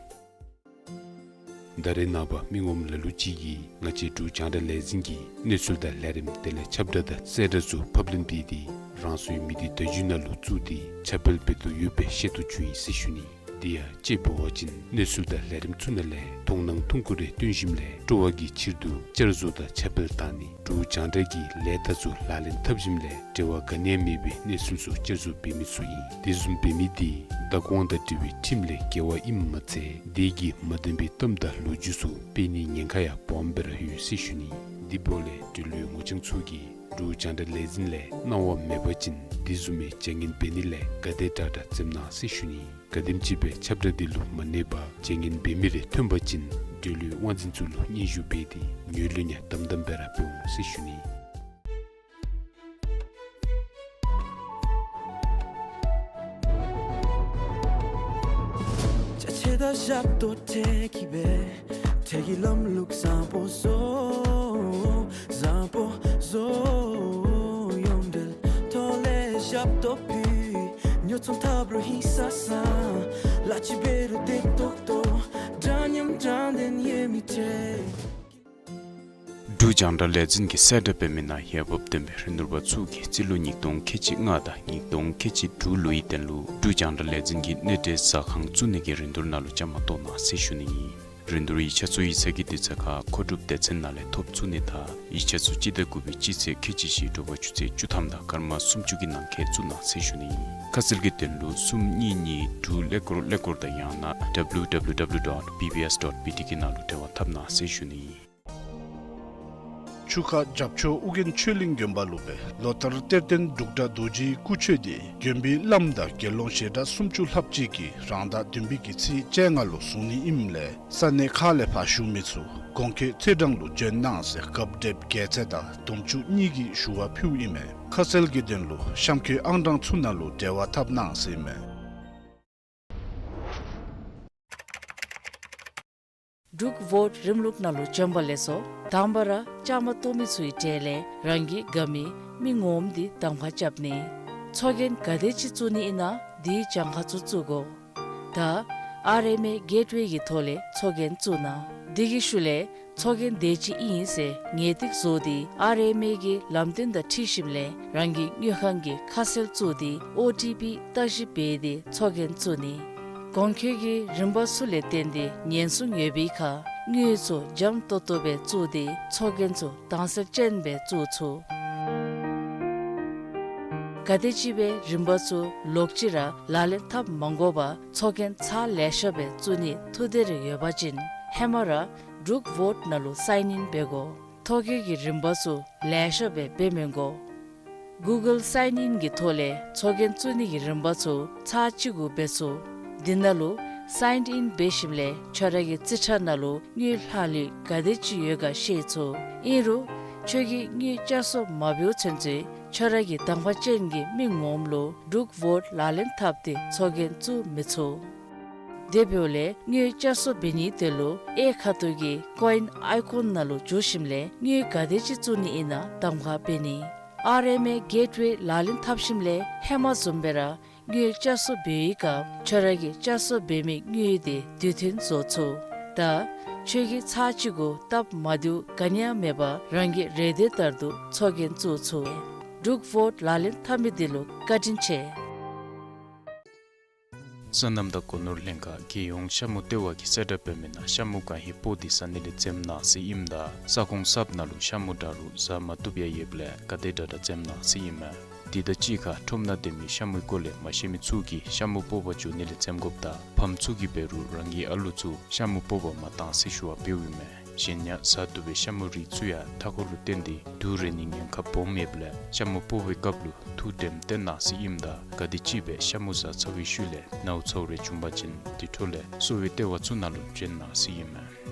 ད་རེས་ནངས་པ་མི་ངོམ་ལ་ལུ་ཅིག་གིས་ང་བཅས་འབྲུག་རྒྱང་བསྒྲགས་ལས་འཛིན་གྱི་གནས་ཚུལ་དང་ལས་རིམ་དེ་ལས་ཁྱབ་བསྒྲགས་དང་གསལ་བསྒྲགས་ཚུ་ཕབ་ལེན་འབད་དེ་རང་སོའི་མི་སྡེ་བརྡ་བརྒྱུད་ནང་ལུ་བཙུགས་ཏེ་ཁྱབ་སྤེལ་འབད་དོ་ཡོད་པའི་ཤེས་རྟོགས་བྱུང་ཡི་ཟེར་ཞུ་ནི། དེ་ཡང་དཔྱེ་འབད་བ་ཅིན་གནས་ཚུལ་དང་ལས་རིམ་ཚུ་ནང་ལས་མཐོང་སྣང་ཐུང་ཀུ་རེ་བཏོན་ཞིནམ་ལས་སྤྲོ་བ་གི་ཕྱིར་དུ་བསྐྱར་བཟོ་དང་ཁྱབ་སྤེལ་གཏང་ནི། འབྲུག་རྒྱང་བསྒྲགས་ཀྱི་ལས་རྟགས་ཚུ་ལག་ལེན་འཐབ་ཞིནམ་ལས་འབྲེལ་བ་ག་ནི་ཡང་མེད་པའི་གནས་ཚུལ་ཚུ་བསྐྱར་བཟོ་འབད་མི་ཚུ་ཨིན། དེ་བཟུམ་འབད་མི་དེ་བདག་དབང་དང་འབྲེལ་བའི་ཁྲིམས་ལས་འགལ་བ་ཨིནམ་མ་ཚད་དེ་གིས་མ་བདེན་པའི་གཏམ་དང་ལོ་རྒྱུས་ཚུ་སྤེལ་ནིའི་ཉེན་ཁ་ཡང་སྦོམ་སྦེ་ར་ཡོད་ཟེར་ཞུ་ནི། དེ་འབདཝ་ལས་འབྲེལ་ཡོད་ངོ་རྐྱང་ཚུ་གིས་འབྲུག་རྒྱང་བསྒྲགས་ལས་འཛིན་ལས་གནང་བ་མེད་པ་ཅིན་དེ་བཟུམ་མའི་བྱ་ངན་འབད་ནི་ལས་ག་དེ་དྲག་དྲག་འཛེམ་གནང་ཟེར་ཞུ་ནི། ག་དེམ་ཅིག་སྦེ་ཁྱབ་བསྒྲགས་དེ་ལུ་མ་གནས་པར་བྱ་ངན་འབད་མི་རེ་ཐོན་པ་ཅིན་འབྲེལ་ཡོད་དབང་འཛིན་ཚུ་ལུ་སྙན་ཞུ་འབད་དེ་ངོས་ལེན་ཡང་དམ་དམ་སྦེ་ར་འབད་འོང་ཟེར་ཞུ་ནི། འབྲུག་རྒྱང་བསྒྲགས་ལས་འཛིན་གྱིས་གསལ་བསྒྲགས་འབད་མི་ནང་འོས་འབབ་ལྡན་པའི་རིན་བསྡུར་པ་ཚུ་གིས་རྩིས་ལོ་ཉིས་སྟོང་ཁལ་གཅིག་ལྔ་དང་ཉིས་སྟོང་ཁལ་གཅིག་དྲུག་ལོའི་དོན་ལུ་འབྲུག་རྒྱང་བསྒྲགས་ལས་འཛིན་གྱི་གནས་འབྲེལ་ཟ་ཁང་བཙུགས་ནི་གི་རིན་བསྡུར་ནང་ལུ་བཅའ་མར་གཏོགས་གནང་ཟེར་ཞུ་ནི་ཨིན། རིན་བསྡུར་ཡིག་ཆ་ཚུ་ཡིག་ཚང་གི་དུས་ཚོད་ཁར་མཁོ་སྒྲུབ་སྡེ་ཚན་ནང་ལས་ཐོབ་ཚུགས་ནི་དང་ཡིག་ཆ་ཚུ་སྤྱི་ཟླ་དགུ་པའི་སྤྱི་ཚེས་ཁལ་གཅིག་བཞི་དྲོ་པ་ཆུ་ཚོད་བཅུ་ཐམ་དང་སྐར་མ་སུམ་ཅུ་གི་ནང་འཁོད་བཙུགས་གནང་ཟེར་ཞུ་ནི་ཨིན། ཁ་གསལ་གྱི་དོན་ལུ་གསུམ་གཉིས་གཉིས་དྲུག་ཀླད་ཀོར་ཀླད་ཀོར་དང་ཡང་ན་W W W dot B B S dot B T གི་ནང་ལུ་འབྲེལ་བ་འཐབ་གནང་ཟེར་ཞུ་ནི་ཨིན། ཆུ་ཁ་རྒྱབ་ཕྱོགས་ཨོ་རྒྱན་ཆོས་གླིང་དགོན་པ་ལུ་སྦེ་ལོ་ལྟར་གཏེར་སྟོན་འབྲུག་སྒྲ་རྡོ་རྗེའི་སྐུ་མཆོད་དེ་དགོན་པའི་བླམ་དང་དགེ་སློང་ཞལ་གྲངས་སུམ་ཅུ་ལྷགཔ་ཅིག་གིས་རང་ཟླ་བདུན་པའི་གི་ཚེས་བཅོ་ལྔ་ལུ་བཟུང་ནི་ཨིནམ་ལས་ས་གནས་ཁག་ལས་ཕར་བཞུགས་མི་ཚུ་གོང་འཁོད་ཚེས་གྲངས་ལུ་བྱོན་གནང་ཟེར་རྒཔོ་བགྲེསཔ་རྒྱལ་མཚན་དང་དུམ་ཆུ་གཉིས་ཀྱིས་ཞུ་བ་ཕུལཝ་ཨིན་མས། ཁ་གསལ་གྱི་དོན་ལུ་གཤམ་འཁོད་ཨང་གྲངས་ཚུ་ནང་ལུ་འབྲེལ་བ་འཐབ་གནང་ཟེར་ཨིན་མས། འབྲུག་བོཊ་རིམ་ལུགས་ནང་ལུ་བྱོན་པ་ལེགས་སོ། དང་པ་ར་བཅའ་མར་གཏོགས་མི་ཚུའི་གྲས་ལས་རང་གི་དགའ་མི་མི་ངོམ་འདི་གདམ་ཁ་རྐྱབ་ནི། ཚོགས་རྒྱན་ག་དེ་ཅིག་བཙུགས་ནི་ཨིན་ན་དེའི་གྱངས་ཁ་ཚུ་བཙུགས་དགོ། ད་ཨར་ཨེམ་ཨེ་གེཊ་ཝེ་གི་ཐོག་ལས་ཚོགས་རྒྱན་བཙུགས་གནང་། དེ་གི་ཤུལ་ལས་ཚོགས་རྒྱན་དེ་ཅིག་ཨིན་ཟེར་ངེས་ཏིག་བཟོ་སྟེ་ཨར་ཨེམ་ཨེ་གི་ལམ་སྟོན་དང་འཁྲིལ་ཞིནམ་ལས་རང་གི་དངུལ་ཁང་གི་ཁ་གསལ་བཙུགས་ཏེ་ཨོ་ཊི་པི་བརྟག་ཞིབ་འབད་དེ་ཚོགས་རྒྱན་བཙུགས་ནི། གོང་འཁོད་ཀྱི་རིམ་པ་ཚུ་ལས་བརྟེན་ཏེ་ཉེན་སྲུང་ཡོད་པའི་ཁར་དངུལ་ཚུ་འཇམ་ཏོང་ཏོ་སྦེ་བཙུགས་ཏེ་ཚོགས་རྒྱན་ཚུ་དྭངས་གསལ་ཅན་སྦེ་བཙུགས་ཚུགས། ག་དེ་ཅིག་སྦེ་རིམ་པ་ཚུ་ལོག་ཅི་ར་ལག་ལེན་འཐབ་མ་དགོ་པར་ཚོགས་རྒྱན་ཚར་ལེ་ཤ་སྦེ་བཙུགས་ནི་ཐུགས་འདོད་རེ་ཡོད་པ་ཅིན་ཧེ་མ་ར་འབྲུག་བོཊ་ནང་ལུ་སའིན་ཨིན་འབད་དགོ། ཐོ་བཀོད་ཀྱི་རིམ་པ་ཚུ་ལེ་ཤ་སྦེ་འབད་མི་དགོ། གུ་གཱལ་སའིན་ཨིན་གྱི་ཐོག་ལས་ཚོགས་རྒྱན་བཙུགས་ནི་གི་རིམ་པ་ཚུ་ཚར་གཅིག་གུ་འབད་ཚུགས། དེ་ནང་ལུ་སའིན་ཨིན་འབད་ཞིནམ་ལས་ཁྱོད་ར་གི་རྩིས་ཁྲ་ནང་ལུ་དངུལ་ལྷག་ལུས་ག་དེ་ཅིག་ཡོད་ག་ཤེས་ཚུགས། ཨིན་རུང་ཁྱོད་ཀྱིས་དངུལ་བསྐྱར་གསོ་མ་འབདཝ་ཚུན་ཚོད་ཁྱོད་ར་གི་གདམ་ཁ་ཅན་གྱི་མི་ངོམ་ལུ་འབྲུག་བོཊ་ལག་ལེན་འཐབ་སྟེ་ཚོགས་རྒྱན་བཙུགས་མི་ཚུགས། དེ་འབདཝ་ལས་དངུལ་བསྐྱར་གསོ་འབད་ནིའི་དོན་ལུ་གཡས་ཁ་ཐུག་གི་ཀོ་ཨིན་ཨའི་ཀོན་ནང་ལུ་འཛུལ་ཞིནམ་ལས་དངུལ་ག་དེ་ཅིག་བཙུགས་ནི་ཨིན་ན་གདམ་ཁ་འབད་ནི། ཨར་ཨེམ་ཨེ་གེཊ་ཝེ་ལག་ལེན་འཐབ་ཞིནམ་ལས་ཧེ་མ་བཟུམ་སྦེ་ར་དངུལ་བསྐྱར་གསོ་འབད་བའི་སྐབས་ཁྱོད་ར་གིས་བསྐྱར་གསོ་འབད་མི་དངུལ་དེ་དུས་མཐུན་བཟོ་ཚུགས། ད་ཁྱོད་ཀྱིས་ཚར་གཅིག་གུ་སྟབས་མ་བདེཝ་ག་ནི་ཡང་མེད་པར་རང་གི་རེ་འདོད་ལྟར་དུ་ཚོགས་རྒྱན་བཙུགས་ཚུགས། འབྲུག་བོཊ་ལག་ལེན་འཐབ་མི་འདི་ལུ་བཀའ་དྲིན་ཆེ། སོ་ནམ་དང་སྒོ་ནོར་ལྷན་ཁག་རྒྱལ་ཡོངས་ཤ་མུ་ལྟེ་བ་གིས་གསལ་བསྒྲགས་འབད་མི་ནང་ཤ་མུ་གང་ཧེ་སྤོ་སྟེ་ཟ་ནི་ལས་འཛེམ་གནང་ཟེར་ཨིནམ་ད་ས་ཁོངས་གསརཔ་ནང་ལུ་ཤ་མུ་དྲག་རུང་ཟ་མ་བཏུབ་ཡང་ཡོདཔ་ལས་ག་དེ་དྲག་དྲག་འཛེམ་གནང་ཟེར་ཨིན་མས། དེ་དང་གཅིག་ཁར་ཁྲོམ་ནང་སྡོད་མི་ཤ་མུའི་སྐོར་ལས་མ་ཤེས་མི་ཚུ་གིས་ཤ་མུ་སྤོ་བར་འགྱོ་ནི་ལས་འཛེམ་དགོཔ་དང་ཕམ་ཚུ་གིས་འབད་རུང་རང་གི་ཨ་ལུ་ཚུ་ཤ་མུ་སྤོ་བར་མ་གཏང་ཟེར་ཞུ་བ་འབདཝ་ཨིན་མས། གཞན་ཡང་ཟ་བཏུབ་པའི་ཤ་མུའི་རིགས་ཚུ་ཡང་མཐའ་འཁོར་ལུ་བརྟེན་ཏེ་དུག་རེག་ནིའི་ཉེན་ཁ་སྦོམ་ཡོདཔ་ལས་ཤ་མུ་སྤོ་བའི་སྐབས་ལུ་ཐུགས་དྲནམ་བཏོན་གནང་ཟེར་ཨིནམ་ད་ག་དེམ་ཅིག་སྦེ་ཤ་མུ་ཟ་ཚར་བའི་ཤུལ་ལས་ནཝ་ཚཝ་རེ་བྱུང་པ་ཅིན་དེ་འཕྲོ་ལས་གསོ་བའི་ལྟེ་བ་ཚུ་ནང་ལུ་བྱོན་གནང་ཟེར་ཨིན་མས།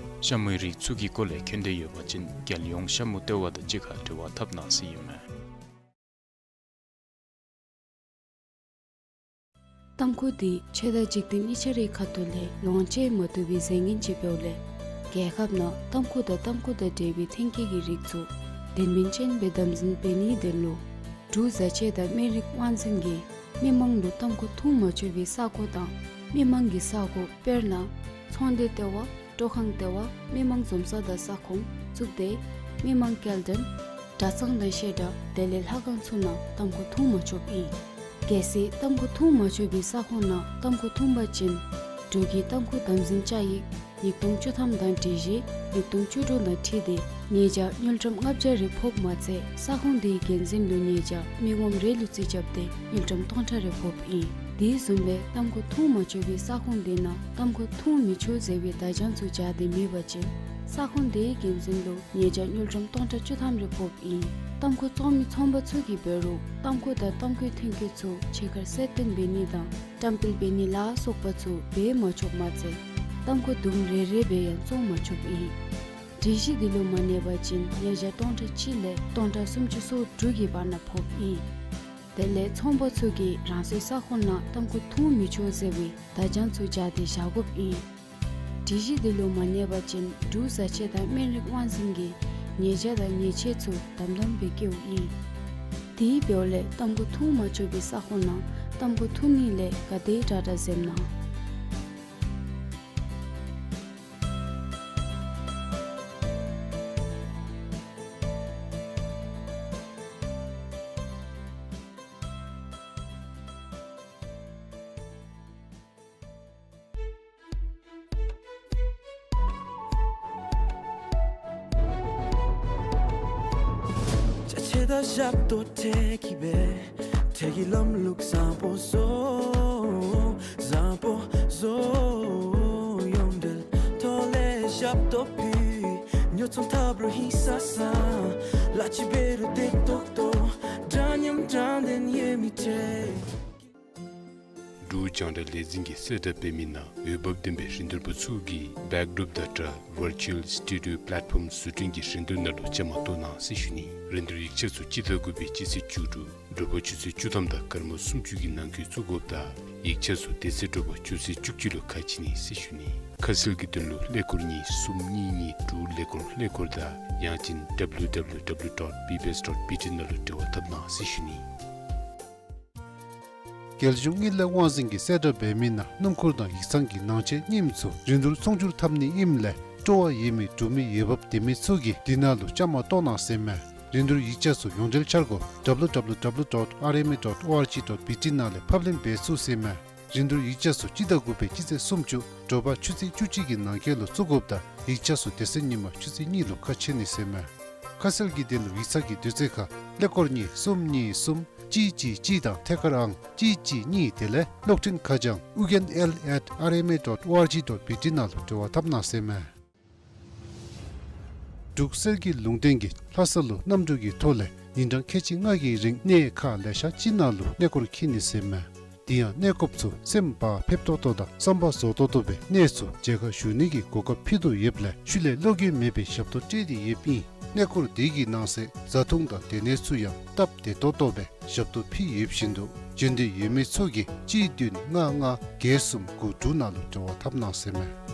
ཤ་མུའི་རིགས་ཚུ་གི་སྐོར་ལས་མཁྱེན་འདོད་ཡོད་པ་ཅིན་རྒྱལ་ཡོངས་ཤ་མུ་ལྟེ་བ་དང་གཅིག་ཁར་འབྲེལ་བ་འཐབ་གནང་ཟེར་ཨིན་མས། ཏམ་ཁུ་འདི་ཆོས་དང་འཇིག་རྟེན་གཉིས་ཆ་རའི་ཁ་ཐུག་ལས་ལོངས་སྤྱོད་མ་བཏུབ་པའི་རྫས་ངན་ཅིག་འབདཝ་ལས་རྒྱལ་ཁབ་ནང་ཏམ་ཁུ་དང་ཏམ་ཁུ་དང་འབྲེལ་བའི་ཐོན་སྐྱེད་ཀྱི་རིགས་ཚུ་དྲན་པ་ཅན་སྦེ་དམ་འཛིན་འབད་ནིའི་དོན་ལུ་འབྲུག་བཟའ་ཆས་དང་སྨན་རིགས་དབང་འཛིན་གྱིས་མི་མང་ལུ་ཏམ་ཁུ་འཐུང་མ་ཆོག་པའི་ས་གོ་དང་མི་མང་གི་ས་གོ་དཔེར་ན་ཚོང་སྡེ་ལྟེ་བ། སྤྲོ་ཁང་ལྟེ་བ། མི་མང་འཛོམས་ས་དང་ས་ཁོངས་བཙུགས་ཏེ་མི་མང་སྐྱེལ་འདྲེན་གྲྭ་ཚང་དང་བཤད་གྲྭ་དེ་ལས་ལྷ་ཁང་ཚུ་ནང་ཏམ་ཁུ་འཐུང་མ་ཆོགཔ་ཨིན། གལ་སྲིད་ཏམ་ཁུ་འཐུང་མ་ཆོག་པའི་ས་ཁོངས་ནང་ཏམ་ཁུ་འཐུང་པ་ཅིན་འབྲུག་གི་ཏམ་ཁུ་དམ་འཛིན་བཅའ་ཡིག་ཉིས་སྟོང་བཅུ་ཐམ་དང་སྒྲིག་གཞི་ཉིས་སྟོང་བཅུ་དྲུག་དང་འཁྲིལ་ཏེ་ཉེས་བྱ་དངུལ་ཀྲམ་ལྔ་བརྒྱ་རེ་ཕོགཔ་མ་ཚད་ས་ཁོངས་དེའི་འགན་འཛིན་ལུ་ཉེས་བྱ་མི་ངོམ་རེ་ལུ་རྩིས་རྐྱབ་སྟེ་དངུལ་ཀྲམ་སྟོང་ཕྲག་རེ་ཕོགཔ་ཨིན། དེ་བཟུམ་སྦེ་ཏམ་ཁུ་འཐུང་མ་ཆོག་པའི་ས་ཁོངས་དེ་ནང་ཏམ་ཁུ་འཐུང་མི་ཆོག་ཟེར་བའི་བརྡ་བྱང་ཚུ་སྦྱར་ཏེ་མེད་པ་ཅིན་ས་ཁོངས་དེའི་འགན་འཛིན་ལུ་ཉེས་བྱ་དངུལ་ཀྲམ་སྟོང་ཕྲག་བཅུ་ཐམ་རེ་ཕོགཔ་ཨིན། ཏམ་ཁུ་བཙོང་མི་ཚོང་པ་ཚུ་གིས་འབད་རུང་ཏམ་ཁུ་དང་ཏམ་ཁུའི་ཐོན་སྐྱེད་ཚུ་ཕྱི་ཁར་གསལ་སྟོན་འབད་ནི་དང་བཀྲམ་སྤེལ་འབད་ནི་ལ་སོགས་པ་ཚུ་འབད་མ་ཆོགཔ་མ་ཚད་ཏམ་ཁུ་དུམ་རེ་རེ་སྦེ་ཡང་བཙོང་མ་ཆོགཔ་ཨིན། སྒྲིག་གཞི་འདི་ལུ་མ་གནས་པ་ཅིན་ཉེས་བྱ་སྟོང་ཕྲག་གཅིག་ལས་སྟོང་ཕྲག་སུམ་ཅུ་སོ་དྲུག་གི་བར་ན་ཕོགཔ་ཨིན། དེ་ལས་ཚོང་པ་ཚུ་གིས་རང་སོའི་ས་ཁོངས་ནང་ཏམ་ཁུ་འཐུང་མི་ཆོག་ཟེར་བའི་བརྡ་བྱང་ཚུ་སྦྱར་ཏེ་བཞག་དགོཔ་ཨིན། སྒྲིག་གཞི་འདི་ལུ་མ་གནས་པ་ཅིན་འབྲུག་བཟའ་ཆས་དང་སྨན་རིགས་དབང་འཛིན་གྱིས་ཉེས་བྱ་དང་ཉེས་ཆད་ཚུ་དམ་དམ་སྦེ་བཀལཝ་ཨིན། དེ་འབདཝ་ལས་ཏམ་ཁུ་འཐུང་མ་ཆོག་པའི་ས་ཁོངས་ནང་ཏམ་ཁུ་འཐུང་ནི་ལས་ག་དེ་དྲག་དྲག་འཛེམ་གནང་། ཅ་ཆས་དང་ཞབས་ཏོག་འཕྲལ་གྱི་སྦེ་འཕྲལ་གྱི་ལམ་ལུགས་བཟང་པོ་བཟོ། བཟང་པོ་བཟོ། ཡོངས་འབྲེལ་ཐོག་ལས་ཞབས་ཏོག་ཕུལ། ཉོ་ཚོང་འཐབ་རུང་ཧིང་སངས་ས། ལ་ཅི་འབད་རུང་བདེ་ཏོག་ཏོ། འདྲ་མཉམ་དྲང་བདེན་ཡོད་མི་འདྲ། འབྲུག་རྒྱང་བསྒྲགས་ལས་འཛིན་གྱིས་གསལ་བསྒྲགས་འབད་མི་ནང་འོས་འབབ་ལྡན་པའི་རིན་བསྡུར་པ་ཚུ་གིས་བེཀ་ཌོབ་དང་སྦྲགས་ཝར་ཅུ་ཨལ་སི་ཊུ་ཌི་ཡོ་པ་ལེཊ་ཕོམ་བཟོ་སྐྲུན་གྱི་རིན་བསྡུར་ནང་ལུ་བཅའ་མར་གཏོགས་གནང་ཟེར་ཞུ་ནི། རིན་བསྡུར་ཡིག་ཆ་ཚུ་སྤྱི་ཟླ་དགུ་པའི་སྤྱི་ཚེས་བཅུ་དྲུག་དྲོ་པ་ཆུ་ཚོད་བཅུ་ཐམ་དང་སྐར་མ་སུམ་ཅུ་གི་ནང་འཁོད་བཙུགས་དགོཔ་དང་ཡིག་ཆ་ཚུ་དེ་ཚེ་དྲོ་པ་ཆུ་ཚོད་བཅུ་གཅིག་ལུ་ཁ་ཕྱེ་ནི་ཟེར་ཞུ་ནི། ཁ་གསལ་གྱི་དོན་ལུ་ཀླད་ཀོར་གཉིས་གསུམ་གཉིས་གཉིས་དྲུག་ཀླད་ཀོར་ཀླད་ཀོར་དང་ཡང་ཅིན་ཌབ་ལིའུ་ཌབ་ལིའུ་ཌབ་ལིའུ་ཌོཊ་བི་བི་ཨེསི་ཌོཊ་བི་ཊི་ནང་ལུ་འབྲེལ་བ་འཐབ་གནང་ཟེར་ཞུ་ནི། རྒྱལ་གཞུང་དངུལ་ལས་དབང་འཛིན་གྱིས་གསལ་བསྒྲགས་འབད་མི་ནང་སྣུམ་འཁོར་དང་ཡིག་ཚང་གི་ནང་ཆས་རྙིངམ་ཚུ་རིན་བསྡུར་ཚོང་སྒྱུར་འཐབ་ནི་ཨིནམ་ལས་སྤྲོ་བ་ཡོད་མི་འབྲུག་མི་འོས་འབབ་ལྡན་མི་ཚུ་གིས་འདི་ནང་ལུ་བཅའ་མར་གཏོགས་གནང་ཟེར་མས། རིན་བསྡུར་ཡིག་ཆ་ཚུ་ཡོངས་འབྲེལ་འཆར་སྒོ་ཌབ་ལིའུ་ཌབ་ལིའུ་ཌབ་ལིའུ་ཌོཊ་ཨར་ཨེམ་ཨེ་ཌོཊ་ཨོ་ཨར་ཇི་ཌོཊ་བི་ཊི་ནང་ལས་ཕབ་ལེན་འབད་ཚུགས་ཟེར་མས། རིན་བསྡུར་ཡིག་ཆ་ཚུ་སྤྱི་ཟླ་དགུ་པའི་སྤྱི་ཚེས་སུམ་ཅུ་དྲོ་པ་ཆུ་ཚོད་བཅུ་གཅིག་གི་ནང་འཁོད་ལུ་བཙུགས་དགོཔ་དང་ཡིག་ཆ་ཚུ་དེ་ཚེ་ཉིན་མ་ཆུ་ཚོད་གཉིས་ལུ་ཁ་ཕྱེ་ནི་ཟེར་མས། ཁ་གསལ་གྱི་དོན་ལུ་ཡིག་ཚང་གི་དུས་ཚོད་ཁར་ཀླད་ཀོར་གཉིས་གསུམ་གཉིས་གསུམ་གཅིག་གཅིག་གཅིག་དང་ཐད་ཀར་ཨང་གཅིག་གཅིག་གཉིས་དེ་ལས་གློག་འཕྲིན་ཁ་བྱང་ཨུ་རྒྱན་ཨེལ་ཨེཊ་ཨར་ཨེམ་ཨེ་ཌོཊ་ཨོ་ཨར་ཇི་ཌོཊ་བི་ཊི་ནང་ལུ་འབྲེལ་བ་འཐབ་གནང་ཟེར་མས། འབྲུག་གསེར་གྱི་ལུང་བསྟན་གྱིས་ལྷ་ས་ལུ་གནམ་གྲུ་གི་ཐོག་ལས་ཉིན་གྲངས་ཁལ་གཅིག་ལྔ་གི་རིང་གནས་ཁག་ལེ་ཤ་ཅིག་ནང་ལུ་གནས་སྐོར་འཁྱིད་ནི་ཟེར་མས། དེ་ཡང་གནས་སྐོརཔ་ཚུ་སེམས་བག་ཕེབས་ཏོག་ཏོ་དང་བསམ་པ་རྫོགས་ཏོག་ཏོ་སྦེ་གནས་ཚུ་མཇལ་ཁ་ཞུ་ནི་གི་གོ་སྐབས་ཕུལ་དོ་ཡོདཔ་ལས་ཤུལ་ལས་བློ་འགྱོད་མེད་པའི་ཞབས་ཏོག་སྤྲོད་དེ་ཡོདཔ་ཨིན། གནས་སྐོར་དེ་གི་ནང་གསེས་བཟའ་འཐུང་དང་སྡོད་གནས་ཚུ་ཡང་སྟབས་བདེ་ཏོག་ཏོ་སྦེ་ཞབས་ཏོག་ཕུལ་ཡོདཔ་བཞིན་དུ་འབྱོན་འདོད་ཡོད་མི་ཚུ་གིས་གཅིག་བདུན་ལྔ་ལྔ་བརྒྱད་གསུམ་དགུ་དྲུག་ནང་ལུ་འབྲེལ་བ་འཐབ་གནང་ཟེར་མས།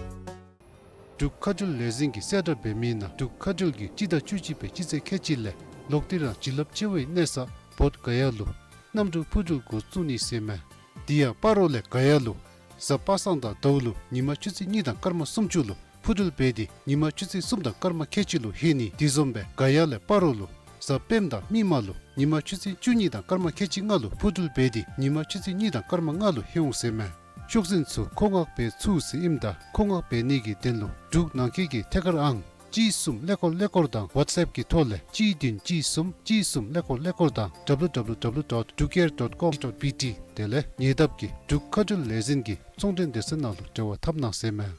འབྲུག་མཁའ་འགྲུལ་ལས་འཛིན་གྱིས་གསལ་བསྒྲགས་འབད་མི་ནང་འབྲུག་མཁའ་འགྲུལ་གྱིས་སྤྱི་ཟླ་བཅུ་གཅིག་པའི་སྤྱི་ཚེས་ཁལ་གཅིག་ལས་ལོག་སྟེ་རང་བྱིན་རླབས་ཆེ་བའི་གནས་ས་བོདྷ་ག་ཡ་ལུ་གནམ་གྲུ་འཕུར་འགྲུལ་འགོ་བཙུགས་ནི་ཟེར་མས། དེ་ཡང་སྤ་རོ་ལས་ག་ཡ་ལུ་གཟའ་པ་སངས་དང་ཟླཝ་ལུ་ཉིན་མ་ཆུ་ཚོད་གཉིས་དང་སྐར་མ་སུམ་ཅུ་ལུ་འཕུར་འགྲུལ་འབད་དེ་ཉིན་མ་ཆུ་ཚོད་གསུམ་དང་སྐར་མ་ཁལ་གཅིག་ལུ་ལྷོད་ནི། དེ་བཟུམ་སྦེ་ག་ཡ་ལས་སྤ་རོ་ལུ་གཟའ་སྤེནམ་དང་མིག་དམར་ལུ་ཉིན་མ་ཆུ་ཚོད་བཅུ་གཉིས་དང་སྐར་མ་ཁལ་གཅིག་ལྔ་ལུ་འཕུར་འགྲུལ་འབད་དེ་ཉིན་མ་ཆུ་ཚོད་གཉིས་དང་སྐར་མ་ལྔ་ལུ་ལྷོད་འོང་ཟེར་མས། ཤོག་འཛིན་ཚུ་མཁོ་མངགས་འབད་ཚུགས་ཟེར་ཨིནམ་ད་མཁོ་མངགས་འབད་ནི་གི་དོན་ལུ་འབྲུག་ནང་འཁོད་ཀྱི་ཐད་ཀར་ཨང་གཅིག་གསུམ་ཀླད་ཀོར་ཀླད་ཀོར་དང་ཝཊས་ཨེཔ་གི་ཐོག་ལས་གཅིག་བདུན་གཅིག་གསུམ་གཅིག་གསུམ་ཀླད་ཀོར་ཀླད་ཀོར་དང་ཌབ་ལིའུ་ཌབ་ལིའུ་ཌབ་ལིའུ་ཌོཊ་འབྲུག་ཨེར་ཌོཊ་ཀོམ་ཌོཊ་བི་ཊི་དེ་ལས་ཉེ་འདབས་ཀྱི་འབྲུག་མཁའ་འགྲུལ་ལས་འཛིན་གྱི་ཚོང་འབྲེལ་སྡེ་ཚན་ནང་ལུ་འབྲེལ་བ་འཐབ་གནང་ཟེར་མས།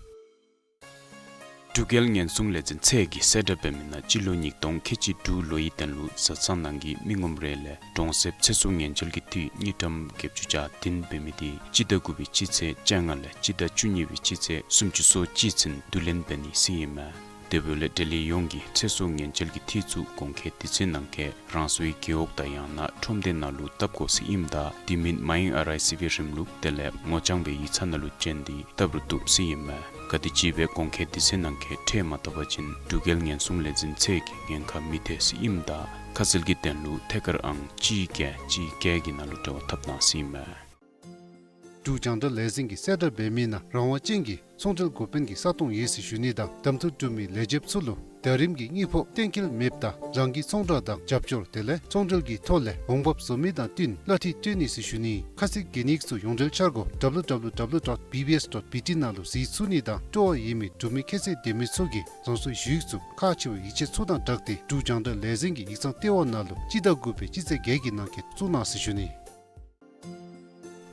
འབྲུག་རྒྱལ་ཉེན་སྲུང་ལས་འཛིན་ཚད་ཀྱིས་གསལ་བསྒྲགས་འབད་མི་ནང་སྤྱི་ལོ་ཉིས་སྟོང་ཁལ་གཅིག་དྲུག་ལོའི་དོན་ལུ་བཟའ་ཚང་ནང་གི་མི་ངོམ་རེ་ལས་གྲོང་གསེབ་ཚེ་སྲོག་ཉེན་བཅོལ་གྱི་འཐུས་དངུལ་ཀྲམ་བརྒྱད་ཅུ་གྱ་བདུན་འབད་མི་དེ་སྤྱི་ཟླ་དགུ་པའི་སྤྱི་ཚེས་བཅོ་ལྔ་ལས་སྤྱི་ཟླ་བཅུ་གཉིས་པའི་སྤྱི་ཚེས་སུམ་ཅུ་སོ་གཅིག་ཚུན་བསྡུ་ལེན་འབད་ནི་ཟེར་ཨིན་མས། དེ་འབདཝ་ལས་འབྲེལ་ཡོད་ཡོངས་ཀྱིས་ཚེ་སྲོག་ཉེན་བཅོལ་གྱི་འཐུས་ཚུ་གོང་འཁོད་དུས་ཚོད་ནང་འཁོད་རང་སོའི་རྒེད་འོག་དང་ཡང་ན་ཁྲོམ་སྡེ་ནང་ལུ་བཏབ་དགོ་ཟེར་ཨིནམ་ད་དེ་མིན་མ་ཡེངས་ཨར་ཨའི་སི་བི་རིམ་ལུགས་དེ་ལས་ངོ་རྐྱང་སྦེ་ཡིག་ཚང་ནང་ལུ་བྱོན་ཏེ་བཏབ་རུང་བཏུབ་ཟེར་ཨིན་མས། ག་དེམ་ཅིག་སྦེ་གོང་འཁོད་དུས་ཚོད་ནང་འཁོད་ཁྲལ་མ་བཏབ་པ་ཅིན་འབྲུག་རྒྱལ་ཉེན་སྲུང་ལས་འཛིན་ཚད་ཀྱིས་ཉེན་ཁ་མི་ཐེག་ཟེར་ཨིནམ་ད་ཁ་གསལ་གྱི་དོན་ལུ་ཐད་ཀར་ཨང་གཅིག་བརྒྱད་གཅིག་བརྒྱད་ཀྱི་ནང་ལུ་འབྲེལ་བ་འཐབ་གནང་ཟེར་ཨིན་མས། འབྲུག་རྒྱང་བསྒྲགས་ལས་འཛིན་གྱིས་གསལ་བསྒྲགས་འབད་མི་ནང་རང་དབང་ཅན་གྱི་ཚོང་འབྲེལ་འགོ་དཔོན་གྱི་ས་སྟོང་ཡོད་ཟེར་ཞུ་ནི་དང་གདམ་འཐུ་གྲུབ་མི་ལས་བྱེདཔ་ཚུ་ལུ་ཟླ་རིམ་གྱི་དངུལ་ཕོགས་གཏན་འཁེལ་མེདཔ་ད་རང་གི་ཚོང་བསྒྲགས་དང་རྒྱབ་སྐྱོར་དེ་ལས་ཚོང་འབྲེལ་གྱི་ཐོག་ལས་འོང་འབབ་བཟོ་མི་དང་བསྟུན་གླ་འཐུས་སྤྲོད་ནི་ཟེར་ཞུ་ནི། ཁ་གསལ་གྱི་ཉིནམ་ཚུ་ཡོངས་འབྲེལ་འཆར་སྒོ་ཌབ་ལིའུ་ཌབ་ལིའུ་ཌབ་ལིའུ་ཌོཊ་བི་བི་ཨེསི་ཌོཊ་བི་ཊི་ནང་ལུ་གཟིགས་ཚུགས་ནི་དང་སྤྲོ་བ་ཡོད་མི་འབྲུག་མི་ཁྱད་ཚད་ལྡན་མི་ཚུ་གིས་རང་སོའི་ཞུ་ཡིག་ཚུ་ཁག་ཆེ་བའི་ཡིག་ཆ་ཚུ་དང་སྦྲགས་ཏེ་འབྲུག་རྒྱང་བསྒྲགས་ལས་འཛིན་གྱི་ཡིག་ཚང་ལྟེ་བ་ནང་ལུ་སྤྱི་ཟླ་དགུ་པའི་སྤྱི་ཚེས་བརྒྱད་ཀྱི་ནང་འཁོད་བཙུགས་གནང་ཟེར་ཞུ་ནི།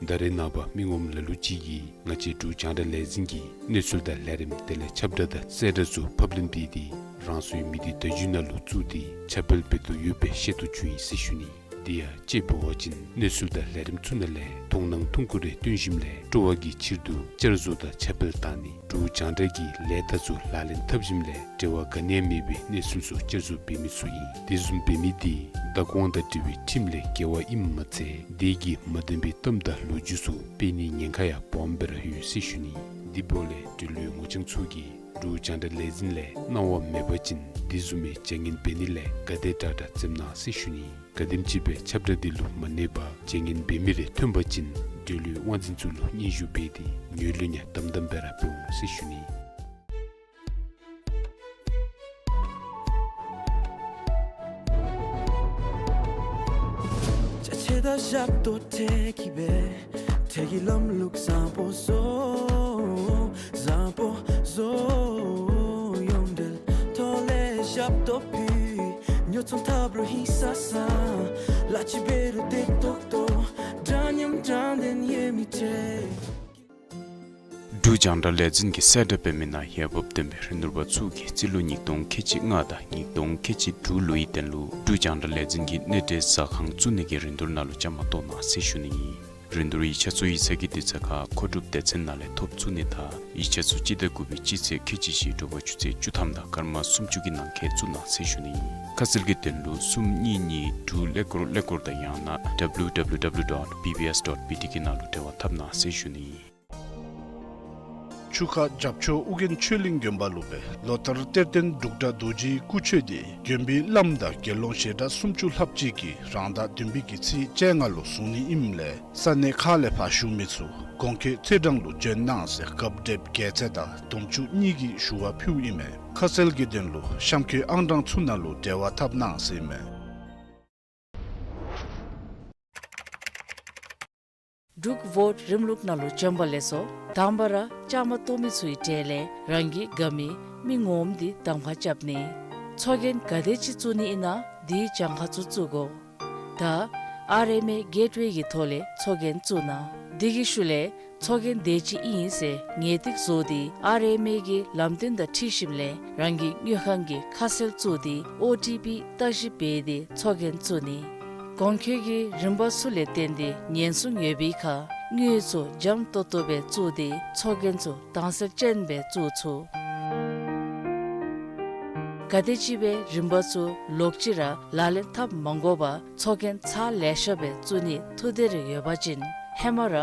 ད་རེས་ནངས་པ་མི་ངོམ་ལ་ལུ་ཅིག་གིས་ང་བཅས་འབྲུག་རྒྱང་བསྒྲགས་ལས་འཛིན་གྱི་གནས་ཚུལ་དང་ལས་རིམ་དེ་ལས་ཁྱབ་བསྒྲགས་དང་གསལ་བསྒྲགས་ཚུ་ཕབ་ལེན་འབད་དེ་རང་སོའི་མི་སྡེ་བརྡ་བརྒྱུད་ནང་ལུ་བཙུགས་ཏེ་ཁྱབ་སྤེལ་འབད་དོ་ཡོདཔ་སྦེ་ཤེས་རྟོགས་བྱུང་ཡི་ཟེར་ཞུ་ནི། དེ་ཡང་དཔྱེ་འབད་བ་ཅིན་གནས་ཚུལ་དང་ལས་རིམ་ཚུ་ནང་ལས་མཐོང་སྣང་ཐུང་ཀུ་རེ་སྟོན་ཞིནམ་ལས་སྤྲོ་བ་གི་ཕྱིར་དུ་བསྐྱར་བཟོ་དང་ཁྱབ་སྤེལ་བཏང་ནི། འབྲུག་རྒྱང་བསྒྲགས་ཀྱི་ལས་རྟགས་ཚུ་ལག་ལེན་འཐབ་ཞིནམ་ལས་འབྲེལ་བ་ག་ནི་ཡང་མེད་པའི་གནས་ཚུལ་ཚུ་བསྐྱར་བཟོ་འབད་མི་ཚུ་ཨིན། དེ་བཟུམ་འབད་མི་དེ་བདག་དབང་དང་འབྲེལ་བའི་ཁྲིམས་ལས་འགལ་བ་ཨིནམ་མ་ཚད་དེ་གིས་མ་བདེན་པའི་གཏམ་དང་ལོ་རྒྱུས་ཚུ་སྤེལ་ནིའི་ཉེན་ཁ་ཡང་སྦོམ་སྦེ་ར་ཡོད་ཟེར་ཞུ་ནི། དེ་འབདཝ་ལས་འབྲེལ་ཡོད་ངོ་རྐྱང་ཚུ་གིས་འབྲུག་རྒྱང་བསྒྲགས་ལས་འཛིན་ལས་གནང་བ་མེད་པ་ཅིན་དེ་བཟུམ་མའི་བྱ་ངན་འབད་ནི་ལས་ག་དེ་དྲག་དྲག་འཛེམ་གནང་ཟེར་ཞུ་ནི། ག་དེམ་ཅིག་སྦེ་ཁྱབ་བསྒྲགས་དེ་ལུ་མ་གནས་པར་བྱ་ངན་འབད་མི་རེ་ཐོན་པ་ཅིན་འབྲེལ་ཡོད་དབང་འཛིན་ཚུ་ལུ་སྙན་ཞུ་འབད་དེ་ངོས་ལེན་ཡང་དམ་དམ་སྦེ་ར་འབད་འོང་ཟེར་ཞུ་ནི། ཅ་ཆས་དང་ཞབས་ཏོག་འཕྲལ་གྱི་སྦེ་འཕྲལ་གྱི་ལམ་ལུགས་བཟང་པོ་བཟོ། བཟང་པོ་བཟོ། ཡོངས་འབྲེལ་ཐོག་ལས་ཞབས་ཏོག་ཕུལ། ཉོ་ཚོང་འཐབ་རུང་ཧིང་སངས་ས། ལ་ཅི་འབད་རུང་བདེ་ཏོག་ཏོ། འདྲ་མཉམ་དྲང་བདེན་ཡོད་མི་འདྲ། འབྲུག་རྒྱང་བསྒྲགས་ལས་འཛིན་གྱི་གསལ་བསྒྲགས་འབད་མི་ནང་འོས་འབབ་ལྡན་པའི་རིན་བསྡུར་པ་ཚུ་གིས་རྩིས་ལོ་ཉིས་སྟོང་ཁལ་གཅིག་ལྔ་དང་ཉིས་སྟོང་ཁལ་གཅིག་དྲུག་ལོའི་དོན་ལུ་འབྲུག་རྒྱང་བསྒྲགས་ལས་འཛིན་གྱི་གནས་འབྲེལ་ཟ་ཁང་བཙུགས་ནི་གི་རིན་བསྡུར་ནང་ལུ་བཅའ་མར་གཏོགས་གནང་ཟེར་ཞུ་ནི་ཨིན། རིན་བསྡུར་ཡིག་ཆ་ཚུ་ཡིག་ཚང་གི་དུས་ཚོད་ཁར་མཁོ་སྒྲུབ་སྡེ་ཚན་ནང་ལས་ཐོབ་ཚུགས་ནི་དང་ཡིག་ཆ་ཚུ་སྤྱི་ཟླ་དགུ་པའི་སྤྱི་ཚེས་ཁལ་གཅིག་བཞི་དྲོ་པ་ཆུ་ཚོད་བཅུ་ཐམ་དང་སྐར་མ་སུམ་ཅུ་གི་ནང་འཁོད་བཙུགས་གནང་ཟེར་ཞུ་ནི་ཨིན། ཁ་གསལ་གྱི་དོན་ལུ་གསུམ་གཉིས་གཉིས་དྲུག་ཀླད་ཀོར་ཀླད་ཀོར་དང་ཡང་ན་W W W dot B B S dot B T གི་ནང་ལུ་འབྲེལ་བ་འཐབ་གནང་ཟེར་ཞུ་ནི་ཨིན། ཆུ་ཁ་རྒྱབ་ཕྱོགས་ཨོ་རྒྱན་ཆོས་གླིང་དགོན་པ་ལུ་སྦེ་ལོ་ལྟར་གཏེར་སྟོན་འབྲུག་སྒྲ་རྡོ་རྗེའི་སྐུ་མཆོད་དེ་དགོན་པའི་བླམ་དང་དགེ་སློང་ཞལ་གྲངས་སུམ་ཅུ་ལྷགཔ་ཅིག་གིས་རང་ཟླ་བདུན་པའི་གི་ཚེས་བཅོ་ལྔ་ལུ་བཟུང་ནི་ཨིནམ་ལས་ས་གནས་ཁག་ལས་ཕར་བཞུགས་མི་ཚུ་གོང་འཁོད་ཚེས་གྲངས་ལུ་བྱོན་གནང་ཟེར་སྐབས་དེབ་རྒྱལ་མཚན་དང་དུང་ཕྱུར་གཉིས་ཀྱི་ཞུ་བ་ཕུལཝ་ཨིན་མས། ཁ་གསལ་གྱི་དོན་ལུ་གཤམ་འཁོད་ཨང་གྲངས་ཚུ་ནང་ལུ་འབྲེལ་བ་འཐབ་གནང་ཟེར་ཨིན་མས། འབྲུག་བོཊ་རིམ་ལུགས་ནང་ལུ་བྱོན་པ་ལེགས་སོ། དང་པ་ར་བཅའ་མར་གཏོགས་མི་ཚུའི་གྲས་ལས་རང་གི་དགའ་མི་མི་ངོམ་འདི་གདམ་ཁ་རྐྱབ་ནི། ཚོགས་རྒྱན་ག་དེ་ཅིག་བཙུགས་ནི་ཨིན་ན་དེའི་གྱངས་ཁ་ཚུ་བཙུགས་དགོ། ད་ཨར་ཨེམ་ཨེ་གེཊ་ཝེ་གི་ཐོག་ལས་ཚོགས་རྒྱན་བཙུགས་གནང་། དེ་གི་ཤུལ་ལས་ཚོགས་རྒྱན་དེ་ཅིག་ཨིན་ཟེར་ངེས་ཏིག་བཟོ་སྟེ་ཨར་ཨེམ་ཨེ་གི་ལམ་སྟོན་དང་འཁྲིལ་ཞིནམ་ལས་རང་གི་དངུལ་ཁང་གི་ཁ་གསལ་བཙུགས་ཏེ་ཨོ་ཊི་པི་བརྟག་ཞིབ་འབད་དེ་ཚོགས་རྒྱན་བཙུགས་ནི། གོང་འཁོད་ཀྱི་རིམ་པ་ཚུ་ལས་བརྟེན་ཏེ་ཉེན་སྲུང་ཡོད་པའི་ཁར་དངུལ་ཚུ་འཇམ་ཏོང་ཏོ་སྦེ་བཙུགས་ཏེ་ཚོགས་རྒྱན་ཚུ་དྭངས་གསལ་ཅན་སྦེ་བཙུགས་ཚུགས། ག་དེམ་ཅིག་སྦེ་རིམ་པ་ཚུ་ལོག་ཅི་ར་ལག་ལེན་འཐབ་མ་དགོ་པར་ཚོགས་རྒྱན་ཚར་ལེ་ཤ་སྦེ་བཙུགས་ནི་ཐུགས་འདོད་རེ་ཡོད་པ་ཅིན་ཧེ་མ་ར་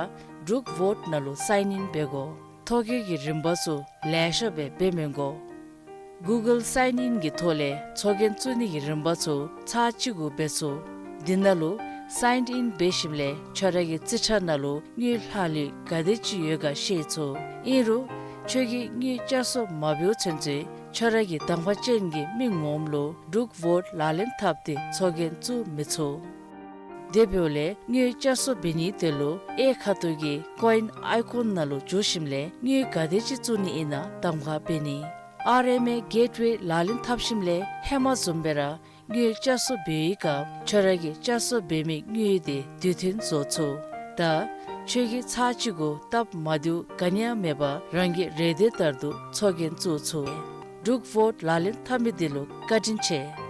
འབྲུག་བོཊ་ནང་ལུ་སའིན་ཨིན་འབད་དགོ། ཐོ་བཀོད་ཀྱི་རིམ་པ་ཚུ་ལེ་ཤ་སྦེ་འབད་མི་དགོ། གུ་གཱལ་སའིན་ཨིན་གྱི་ཐོག་ལས་ཚོགས་རྒྱན་བཙུགས་ནི་གི་རིམ་པ་ཚུ་ཚར་གཅིག་གུ་འབད་ཚུགས། དེ་ནང་ལུ་སའིན་ཨིན་འབད་ཞིནམ་ལས་ཁྱོད་ར་གི་རྩིས་ཁྲ་ནང་ལུ་དངུལ་ལྷག་ལུས་ག་དེ་ཅིག་ཡོད་ག་ཤེས་ཚུགས། ཨིན་རུང་ཁྱོད་ཀྱིས་དངུལ་བསྐྱར་གསོ་མ་འབདཝ་ཚུན་ཚོད་ཁྱོད་ར་གི་གདམ་ཁ་ཅན་གྱི་མི་ངོམ་ལུ་འབྲུག་བོཊ་ལག་ལེན་འཐབ་སྟེ་ཚོགས་རྒྱན་བཙུགས་མི་ཚུགས། དེ་འབདཝ་ལས་དངུལ་བསྐྱར་གསོ་འབད་ནིའི་དོན་ལུ་གཡས་ཁ་ཐུག་གི་ཀོ་ཨིན་ཨའི་ཀོན་ནང་ལུ་འཛུལ་ཞིནམ་ལས་དངུལ་ག་དེ་ཅིག་བཙུགས་ནི་ཨིན་ན་གདམ་ཁ་འབད་ནི། ཨར་ཨེམ་ཨེ་གེཊ་ཝེ་ལག་ལེན་འཐབ་ཞིནམ་ལས་ཧེ་མ་བཟུམ་སྦེ་ར་དངུལ་བསྐྱར་གསོ་འབད་བའི་སྐབས་ཁྱོད་ར་གིས་བསྐྱར་གསོ་འབད་མི་དངུལ་དེ་དུས་མཐུན་བཟོ་ཚུགས། ད་ཁྱོད་ཀྱིས་ཚར་གཅིག་གུ་སྟབས་མ་བདེཝ་ག་ནི་ཡང་མེད་པར་རང་གི་རེ་འདོད་ལྟར་དུ་ཚོགས་རྒྱན་བཙུགས་ཚུགས། འབྲུག་བོཊ་ལག་ལེན་འཐབ་མི་འདི་ལུ་བཀའ་དྲིན་ཆེ།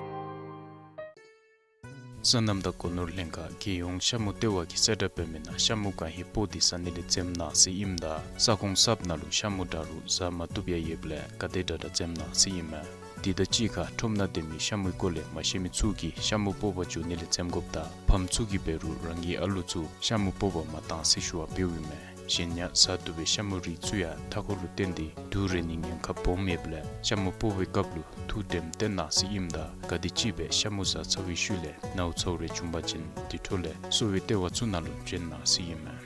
སོ་ནམ་དང་སྒོ་ནོར་ལྷན་ཁག་རྒྱལ་ཡོངས་ཤ་མུ་ལྟེ་བ་གིས་གསལ་བསྒྲགས་འབད་མི་ནང་ཤ་མུ་གང་ཧེ་སྤོ་སྟེ་ཟ་ནི་ལས་འཛེམ་གནང་ཟེར་ཨིནམ་ད་ས་ཁོངས་གསརཔ་ནང་ལུ་ཤ་མུ་འདྲ་རུང་ཟ་མ་བཏུབ་ཡང་ཡོདཔ་ལས་ག་དེ་དྲག་དྲག་འཛེམ་གནང་ཟེར་ཨིན་མས། དེ་དང་གཅིག་ཁར་ཁྲོམ་ནང་སྡོད་མི་ཤ་མུའི་སྐོར་ལས་མ་ཤེས་མི་ཚུ་གིས་ཤ་མུ་སྤོ་བར་འགྱོ་ནི་ལས་འཛེམ་དགོཔ་དང་ཕམ་ཚུ་གིས་འབད་རུང་རང་གི་ཨ་ལུ་ཚུ་ཤ་མུ་སྤོ་བར་མ་གཏང་ཟེར་ཞུ་བ་འབདཝ་ཨིན་མས། གཞན་ཡང་ཟ་བཏུབ་པའི་ཤ་མུའི་རིགས་ཚུ་ཡང་མཐའ་འཁོར་ལུ་བརྟེན་ཏེ་དུག་རེག་ནིའི་ཉེན་ཁ་སྦོམ་ཡོདཔ་ལས་ཤ་མུ་སྤོ་བའི་སྐབས་ལུ་ཐུགས་དྲནམ་བཏོན་གནང་ཟེར་ཨིནམ་ད་ག་དེམ་ཅིག་སྦེ་ཤ་མུ་ཟ་ཚར་བའི་ཤུལ་ལས་ནཝ་ཚཝ་རེ་བྱུང་པ་ཅིན་དེ་འཕྲོ་ལས་གསོ་བའི་ལྟེ་བ་ཚུ་ནང་ལུ་བྱོན་གནང་ཟེར་ཨིན་མས།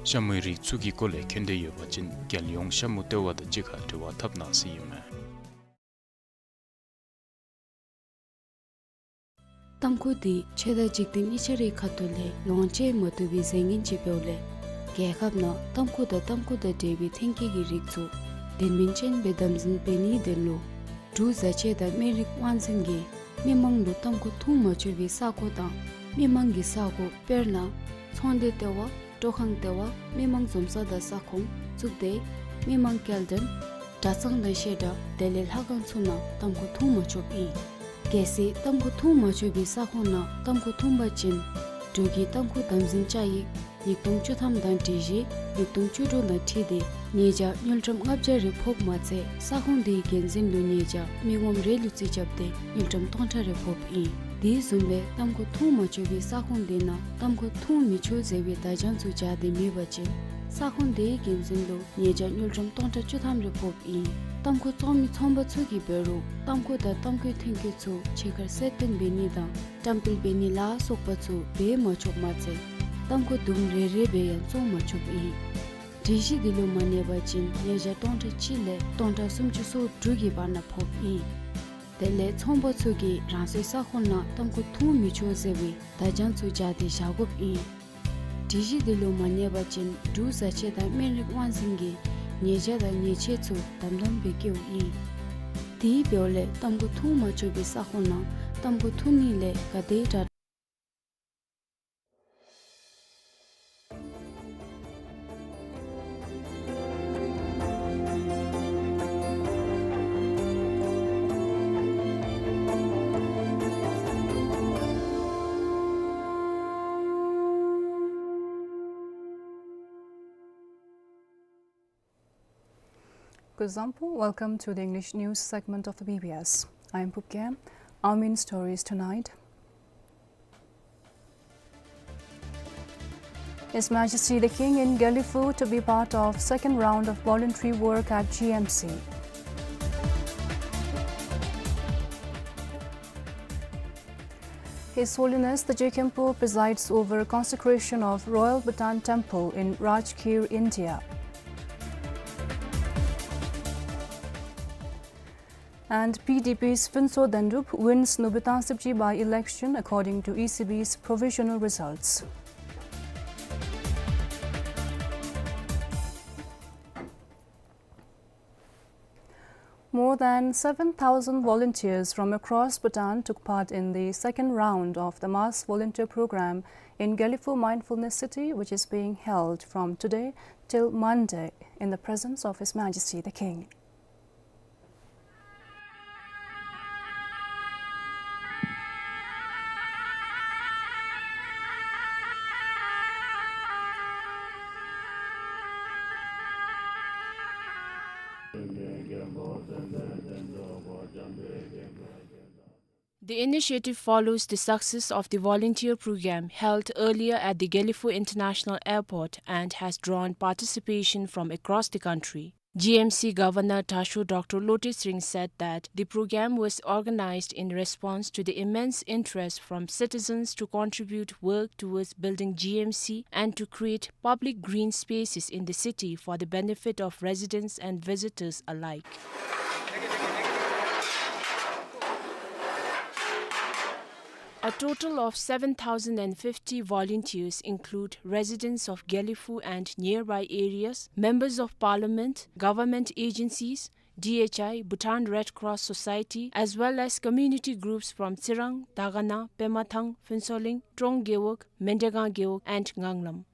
ཤ་མུའི་རིགས་ཚུ་གི་སྐོར་ལས་མཁྱེན་འདོད་ཡོད་པ་ཅིན་རྒྱལ་ཡོངས་ཤ་མུ་ལྟེ་བ་དང་གཅིག་ཁར་འབྲེལ་བ་འཐབ་གནང་ཟེར་ཨིན་མས། ཏམ་ཁུ་འདི་ཆོས་དང་འཇིག་རྟེན་གཉིས་ཆ་རའི་ཁ་ཐུག་ལས་ལོངས་སྤྱོད་མ་བཏུབ་པའི་རྫས་ངན་ཅིག་འབདཝ་ལས་རྒྱལ་ཁབ་ནང་ཏམ་ཁུ་དང་ཏམ་ཁུ་དང་འབྲེལ་བའི་ཐོན་སྐྱེད་ཀྱི་རིགས་ཚུ་དོན་སྨིན་ཅན་སྦེ་དམ་འཛིན་འབད་ནིའི་དོན་ལུ་འབྲུག་བཟའ་ཆས་དང་སྨན་རིགས་དབང་འཛིན་གྱིས་མི་མང་ལུ་ཏམ་ཁུ་འཐུང་མ་ཆོག་པའི་ས་གོ་དང་མི་མང་གི་ས་གོ་དཔེར་ན་ཚོང་སྡེ་ལྟེ་བ་སྤྲོ་ཁང་ལྟེ་བ་མི་མང་འཛོམས་ས་དང་ས་ཁོངས་གཙུག་སྡེ་མི་མང་སྐྱེལ་འདྲེན་གྲྭ་ཚང་དང་བཤད་གྲྭ་དེ་ལས་ལྷ་ཁང་ཚུ་ནང་ཏམ་ཁུ་འཐུང་མ་ཆོགཔ་ཨིན། གལ་སྲིད་ཏམ་ཁུ་འཐུང་མ་ཆོག་པའི་ས་ཁོངས་ནང་ཏམ་ཁུ་འཐུང་པ་ཅིན་འབྲུག་གི་ཏམ་ཁུ་དམ་འཛིན་བཅའ་ཡིག་ཉིས་སྟོང་བཅུ་ཐམ་དང་སྒྲིག་གཞི་ཉིས་སྟོང་བཅུ་དྲུག་དང་འཁྲིལ་ཏེ་ཉེས་བྱ་དངུལ་ཀྲམ་ལྔ་བརྒྱ་རེ་ཕོགཔ་མ་ཚད་ས་ཁོངས་དེའི་འགན་འཛིན་ལུ་ཉེས་བྱ་མི་ངོམ་རེ་ལུ་རྩིས་རྐྱབ་སྟེ་དངུལ་ཀྲམ་སྟོང་ཕྲག་རེ་ཕོགཔ་ཨིན། དེ་བཟུམ་སྦེ་ཏམ་ཁུ་འཐུང་མ་ཆོག་པའི་ས་ཁོངས་དེ་ནང་ཏམ་ཁུ་འཐུང་མི་ཆོག་ཟེར་བའི་བརྡ་བྱང་ཚུ་སྦྱར་ཏེ་མེད་པ་ཅིན་ས་ཁོངས་དེའི་འགན་འཛིན་ལུ་ཉེས་བྱ་དངུལ་ཀྲམ་སྟོང་ཕྲག་བཅུ་ཐམ་རེ་ཕོགཔ་ཨིན། ཏམ་ཁུ་བཙོང་མི་ཚོང་པ་ཚུ་གིས་འབད་རུང་ཏམ་ཁུ་དང་ཏམ་ཁུའི་ཐོན་སྐྱེད་ཚུ་ཕྱི་ཁར་གསལ་སྟོན་འབད་ནི་དང་བཀྲམ་སྤེལ་འབད་ནི་ལ་སོགས་པ་ཚུ་འབད་མ་ཆོགཔ་མ་ཚད་ཏམ་ཁུ་དུམ་རེ་རེ་སྦེ་ཡང་བཙོང་མ་ཆོགཔ་ཨིན། སྒྲིག་གཞི་འདི་ལུ་མ་གནས་པ་ཅིན་ཉེས་བྱ་སྟོང་ཕྲག་གཅིག་ལས་སྟོང་ཕྲག་སུམ་ཅུ་སོ་དྲུག་གི་བར་ན་ཕོགཔ་ཨིན། དེ་ལས་ཚོང་པ་ཚུ་གིས་རང་སོའི་ས་ཁོངས་ནང་ཏམ་ཁུ་འཐུང་མི་ཆོག་ཟེར་བའི་བརྡ་བྱང་ཚུ་སྦྱར་ཏེ་བཞག་དགོཔ་ཨིན། སྒྲིག་གཞི་འདི་ལུ་མ་གནས་པ་ཅིན་འབྲུག་བཟའ་ཆས་དང་སྨན་རིགས་དབང་འཛིན་གྱིས་ཉེས་བྱ་དང་ཉེས་ཆད་ཚུ་དམ་དམ་སྦེ་བཀལཝ་ཨིན། དེ་འབདཝ་ལས་ཏམ་ཁུ་འཐུང་མ་ཆོག་པའི་ས་ཁོངས་ནང་ཏམ་ཁུ་འཐུང་ནི་ལས་ག་དེ་དྲག་དྲག་ Kuzuzangpo, welcome to the English news segment of the B B S. I am Pupkem. Our main stories tonight. His Majesty the King in Gelephu to be part of second round of voluntary work at G M C. His Holiness the Je Khenpo presides over consecration of Royal Bhutan Temple in Rajgir, India. And P D P's Phuntsho Dendup wins Nubi Thangsipji by-election according to E C B's provisional results. More than seven thousand volunteers from across Bhutan took part in the second round of the mass volunteer program in Gelephu Mindfulness City, which is being held from today till Monday in the presence of His Majesty the King. The initiative follows the success of the volunteer program held earlier at the Gelephu International Airport and has drawn participation from across the country. G M C Governor Dasho Doctor Lotay Tshering said that the program was organized in response to the immense interest from citizens to contribute work towards building G M C and to create public green spaces in the city for the benefit of residents and visitors alike. A total of seven thousand and fifty volunteers include residents of Gelephu and nearby areas, members of parliament, government agencies, D H I, Bhutan Red Cross Society, as well as community groups from Tsirang, Dagana, Pemathang, Phuentsholing, Trong Gewog, Mendegang Gewog, and Nganglam.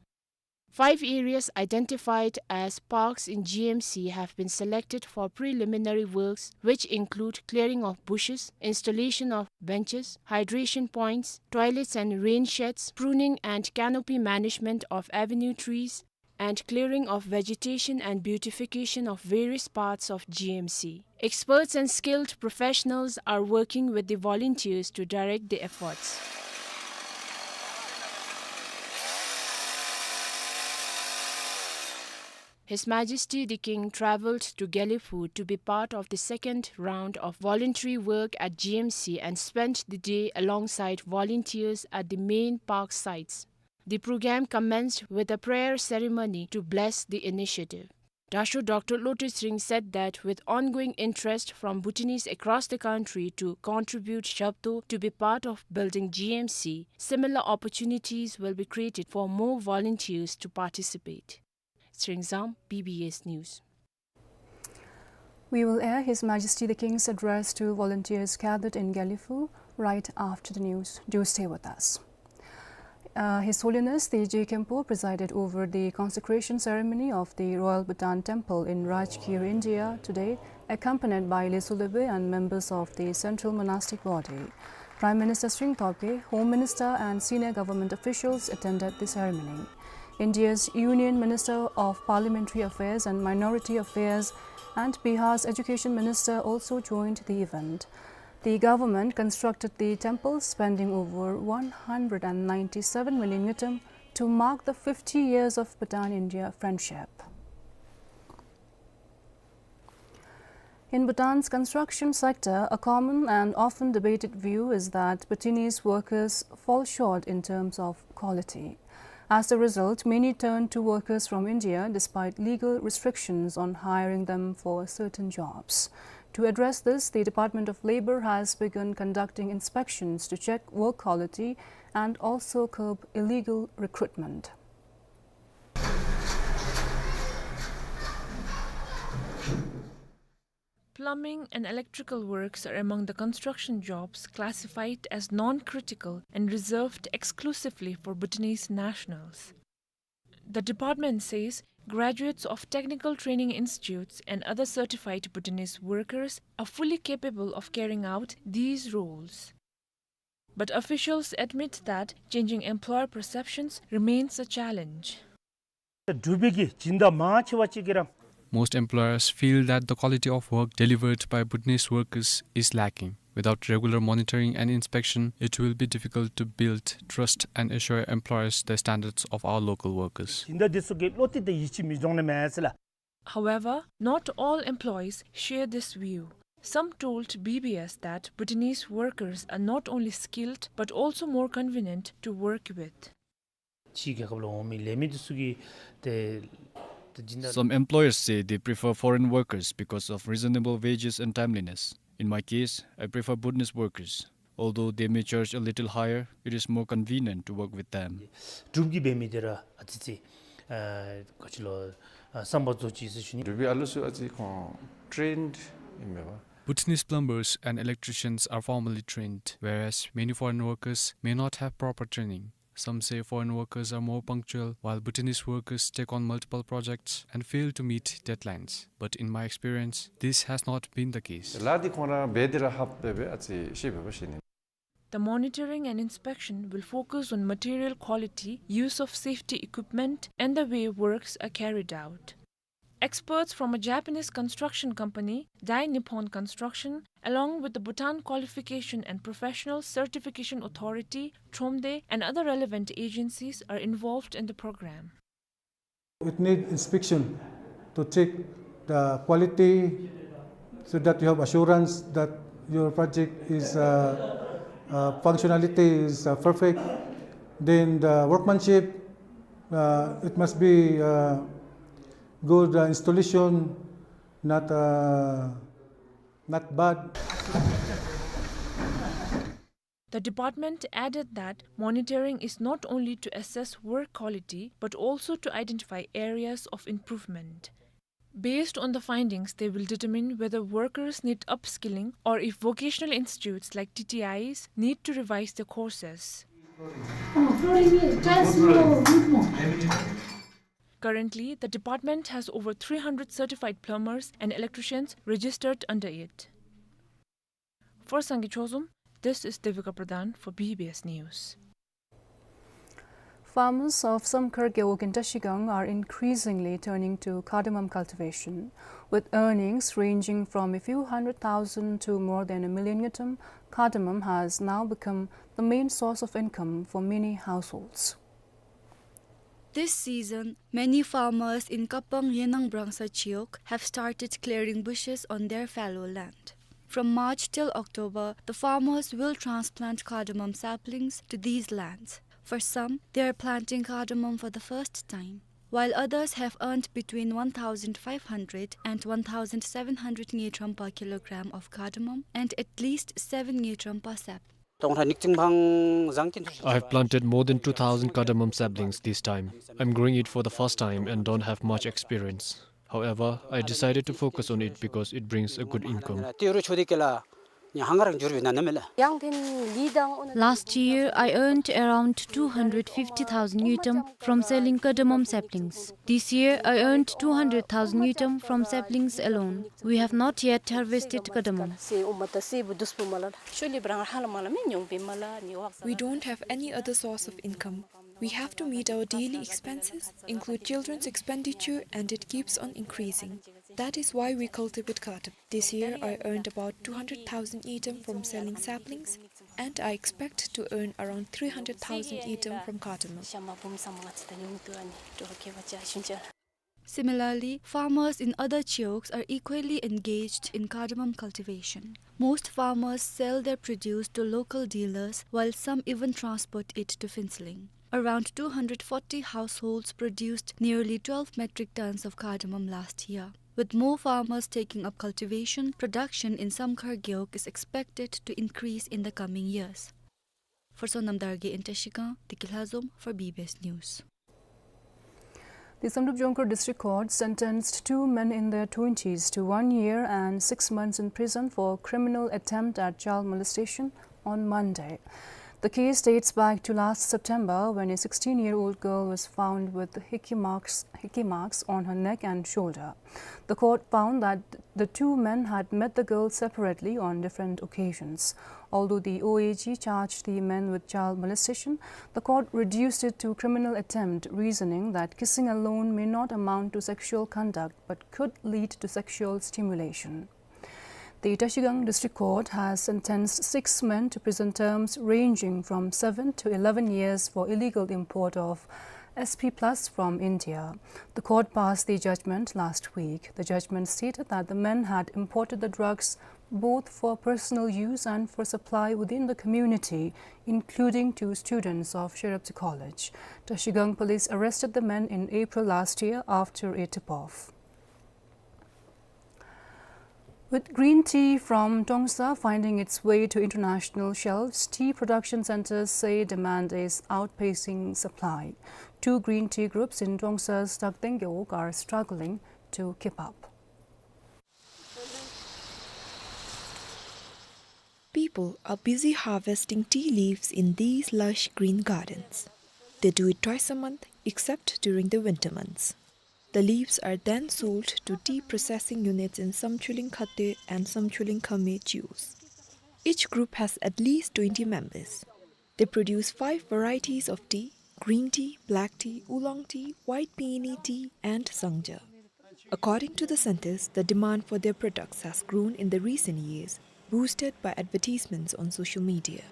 Five areas identified as parks in G M C have been selected for preliminary works, which include clearing of bushes, installation of benches, hydration points, toilets and rain sheds, pruning and canopy management of avenue trees, and clearing of vegetation and beautification of various parts of G M C. Experts and skilled professionals are working with the volunteers to direct the efforts. His Majesty the King travelled to Gelephu to be part of the second round of voluntary work at G M C and spent the day alongside volunteers at the main park sites. The program commenced with a prayer ceremony to bless the initiative. Dasho Doctor Lotay Tshering said that with ongoing interest from Bhutanese across the country to contribute zhabto to be part of building G M C, similar opportunities will be created for more volunteers to participate. Tshering Zam, B B S News. We will air His Majesty the King's address to volunteers gathered in Gelephu right after the news. Do stay with us. Uh, His Holiness the Je Khenpo presided over the consecration ceremony of the Royal Bhutan Temple in Rajgir, India today, accompanied by Leytshog Lopen and members of the Central Monastic Body. Prime Minister Tshering Tobgay, Home Minister and senior government officials attended the ceremony. India's Union Minister of Parliamentary Affairs and Minority Affairs and Bihar's Education Minister also joined the event. The government constructed the temple, spending over one hundred and ninety-seven million ngultrum to mark the fifty years of Bhutan-India friendship. In Bhutan's construction sector, a common and often debated view is that Bhutanese workers fall short in terms of quality. As a result, many turn to workers from India despite legal restrictions on hiring them for certain jobs. To address this, the Department of Labour has begun conducting inspections to check work quality and also curb illegal recruitment. Plumbing and electrical works are among the construction jobs classified as non-critical and reserved exclusively for Bhutanese nationals. The department says graduates of technical training institutes and other certified Bhutanese workers are fully capable of carrying out these roles. But officials admit that changing employer perceptions remains a challenge. འབྲུག་པའི་གི་སྦྱིན་བདག་མང་ཆེ་བ་ཅིག་གིས་ར་ Most employers feel that the quality of work delivered by Bhutanese workers is lacking. Without regular monitoring and inspection, it will be difficult to build trust and assure employers the standards of our local workers. ཇི་འདྲ་འདི་ཚུ་གིས་བློ་གཏད་དེ་ཡིད་ཆེས་མི་འབྱུང་ནི་མས་ཟེར་ལགས། However, not all employees share this view. Some told B B S that Bhutanese workers are not only skilled but also more convenient to work with. ཕྱིའི་རྒྱལ་ཁབ་ལས་འོང་མི་ལས་མི་འདི་ཚུ་གིས་ཏེ་ཏེ་ཇི་འདྲ། Some employers say they prefer foreign workers because of reasonable wages and timeliness. In my case, I prefer Bhutanese workers. Although they may charge a little higher, it is more convenient to work with them. འབྲུག་གི་འབད་མི་འདི་ར་ཨ་ཙི་ཙི་ཨ་ག་ཅི་ལོ་ཨ་བསམ་པ་རྫོགས་ཅི་ཟེར་ཞུ་ནི། འབྲུག་པའི་ཨ་ལུ་ཚུ་ཨ་ཙི་ཁོང་trained ཨིན་མས་པ། Bhutanese plumbers and electricians are formally trained, whereas many foreign workers may not have proper training. Some say foreign workers are more punctual, while Bhutanese workers take on multiple projects and fail to meet deadlines. But in my experience, this has not been the case. ལཱ་འདི་ཁོང་ར་འབད་དེ་ར་ཧབ་སྦེ་སྦེ་ཨ་ཙི་ཤེས་པས་པ་ཤེས་ནི། The monitoring and inspection will focus on material quality, use of safety equipment, and the way works are carried out. Experts from a Japanese construction company, Dai Nippon Construction, along with the Bhutan Qualification and Professional Certification Authority, TROMDE, and other relevant agencies are involved in the program. It need inspection to check the quality so that you have assurance that your project is, uh, uh, functionality is, uh, perfect. Then the workmanship, uh, it must be, uh, good, uh, installation, not, uh, not bad. The department added that monitoring is not only to assess work quality, but also to identify areas of improvement. Based on the findings, they will determine whether workers need upskilling or if vocational institutes like T T Is need to revise their courses. Currently, the department has over three hundred certified plumbers and electricians registered under it. For Sangay Chozom, this is Devika Pradhan for B B S News. Farmers of Samkhar Gewog in Trashigang are increasingly turning to cardamom cultivation. With earnings ranging from a few hundred thousand to more than a million ngultrum, cardamom has now become the main source of income for many households. This season, many farmers in Kapang Yenang Brangsa Chiok have started clearing bushes on their fallow land. From March till October, the farmers will transplant cardamom saplings to these lands. For some, they are planting cardamom for the first time, while others have earned between one thousand five hundred and one thousand seven hundred ngultrum per kilogram of cardamom and at least seven ngultrum per sapling. I have planted more than two thousand cardamom saplings this time. I'm growing it for the first time and don't have much experience. However, I decided to focus on it because it brings a good income. Last year, I earned around two hundred fifty thousand ngultrum from selling cardamom saplings. This year, I earned two hundred thousand ngultrum from saplings alone. We have not yet harvested cardamom. We don't have any other source of income. We have to meet our daily expenses, include children's expenditure, and it keeps on increasing. That is why we cultivate cardamom. This year, I earned about two hundred thousand ngultrum from selling saplings, and I expect to earn around three hundred thousand ngultrum from cardamom. Similarly, farmers in other chioks are equally engaged in cardamom cultivation. Most farmers sell their produce to local dealers, while some even transport it to Phuentsholing. Around two hundred forty households produced nearly twelve metric tons of cardamom last year. With more farmers taking up cultivation, production in Samkhar Gewog is expected to increase in the coming years. For Sonam Dargay in Trashigang, Deki Lhazom for B B S News. The Samdrup Jongkhar District Court sentenced two men in their twenties to one year and six months in prison for criminal attempt at child molestation on Monday. The case dates back to last September, when a sixteen-year-old girl was found with hickey marks, hickey marks on her neck and shoulder. The court found that The two men had met the girl separately on different occasions. Although the O A G charged the men with child molestation, the court reduced it to criminal attempt, reasoning that kissing alone may not amount to sexual conduct but could lead to sexual stimulation. The Trashigang District Court has sentenced six men to prison terms ranging from seven to eleven years for illegal import of S P plus from India. The court passed the judgment last week. The judgment stated that the men had imported the drugs both for personal use and for supply within the community, including two students of Sherabji College. Trashigang police arrested the men in April last year after a tip-off. With green tea from Trongsa finding its way to international shelves, tea production centers say demand is outpacing supply. Two green tea groups in Trongsa's Dakdeng Gewog are struggling to keep up. People are busy harvesting tea leaves in these lush green gardens. They do it twice a month, except during the winter months. The leaves are then sold to tea processing units in Samchuling Khate and Samchuling Khame Chius. Each group has at least twenty members. They produce five varieties of tea: green tea, black tea, oolong tea, white peony tea, and sangja. According to the centers, the demand for their products has grown in the recent years, boosted by advertisements on social media.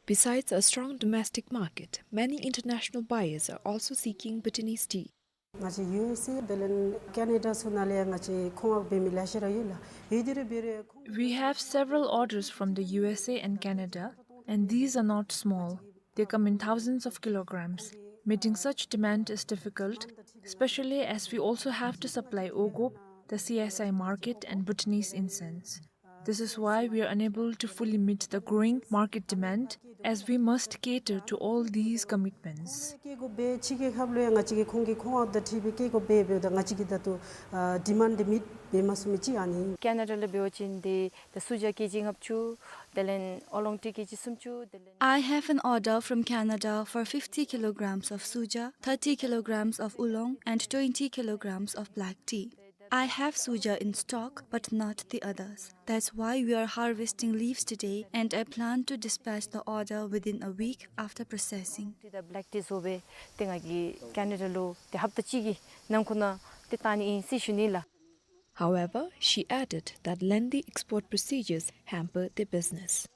Besides a strong domestic market, many international buyers are also seeking Bhutanese tea. ང་བཅས་ཡུ་ཨེས་ཨེ་དེ་ལས་ཀེ་ན་ཌ་ཚུ་ནང་ལས་ང་བཅས་མཁོ་མངགས་འབད་མི་ལེ་ཤ་ར་ཡོད་ལགས། ཡོད་དེ་ར་འབད་རུང་ཁོང་། We have several orders from the U S A and Canada, and these are not small. They come in thousands of kilograms. Meeting such demand is difficult, especially as we also have to supply Ogop, the C S I market, and Bhutanese incense. This is why we are unable to fully meet the growing market demand, as we must cater to all these commitments. སྐྱེལ་དགོ་པས། ཕྱི་རྒྱལ་ཁབ་ལུ་ཡང་ང་བཅས་ཀྱིས་ཁོང་གི་མཁོ་མངགས་དང་འཁྲིལ་སྦེ་སྐྱེལ་དགོ་པས། འབདཝ་ད་ང་བཅས་ཀྱིས་ད་ལྟོ་ཨ་ཌི་མཱནཌ་འདི་མིཊ་འབད་མ་ཚུགས་མི་ཅིག་ཨ་ནི། ཀེ་ན་ཌ་ལུ་འབད་བ་ཅིན་ཏེ་ད་སུ་ཇ་ཀེ་ཇི་ལྔ་བཅུ། དེ་ལས་ཨོ་ལོང་ཊི་ཀེ་ཇི་སུམ་ཅུ། དེ་ལས། I have an order from Canada for fifty kilograms of suja, thirty kilograms of oolong, and twenty kilograms of black tea. I have suja in stock, but not the others. That's why we are harvesting leaves today, and I plan to dispatch the order within a week after processing. ཏེ་ད་བེ་ལེཀ་ཊི་བཟོ་སྦེ་ཏེ་ང་གིས་ཀེ་ན་ཌ་ལུ་ཏེ་ཧབ་ཏ་གཅིག་གི་ནང་འཁོད་ནང་ཏེ་བཏང་ནི་ཨིན་ཟེར་ཞུ་ནི་ལགས། However, she added that lengthy export procedures hamper their business.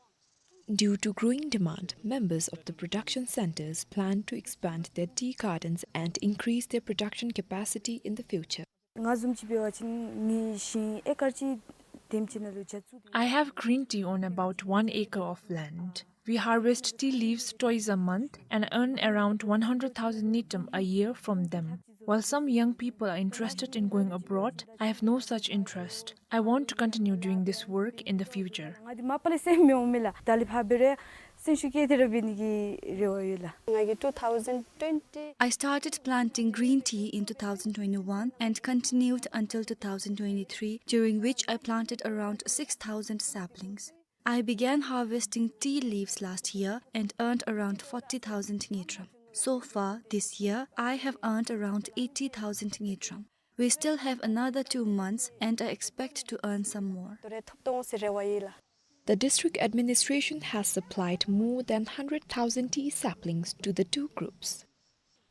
Due to growing demand, members of the production centers plan to expand their tea gardens and increase their production capacity in the future. ང་བཟུམ་ཅིག་འབད་བ་ཅིན་ངེའི་ཞིང་ཨེ་ཀར་གཅིག་དེམ་ཅིག་ནང་ལུ་ཇ་བཙུགས་ཏེ། I have green tea on about one acre of land. We harvest tea leaves twice a month and earn around one hundred thousand ngultrum a year from them. While some young people are interested in going abroad, I have no such interest. I want to continue doing this work in the future. ང་འདི་མ་པ་ལས་སེམས་མི་འོང་མས་ལགས། ད་ལས་ཕར་འབད་རུང་སེམས་ཤུགས་བསྐྱེད་དེ་ར་འབད་ནི་གི་རེ་བ་ཡོད་ལགས། ང་གིས་two thousand twenty I started planting green tea in two thousand twenty-one and continued until two thousand twenty-three, during which I planted around six thousand saplings. I began harvesting tea leaves last year and earned around forty thousand ngultrum. So far, this year, I have earned around eighty thousand ngultrum. We still have another two months and I expect to earn some more. ད་རེས་ཐོབ་ཐོབ་འོང་ཟེར་རེ་བ་ཡོད་ལགས། The district administration has supplied more than hundred thousand tea saplings to the two groups.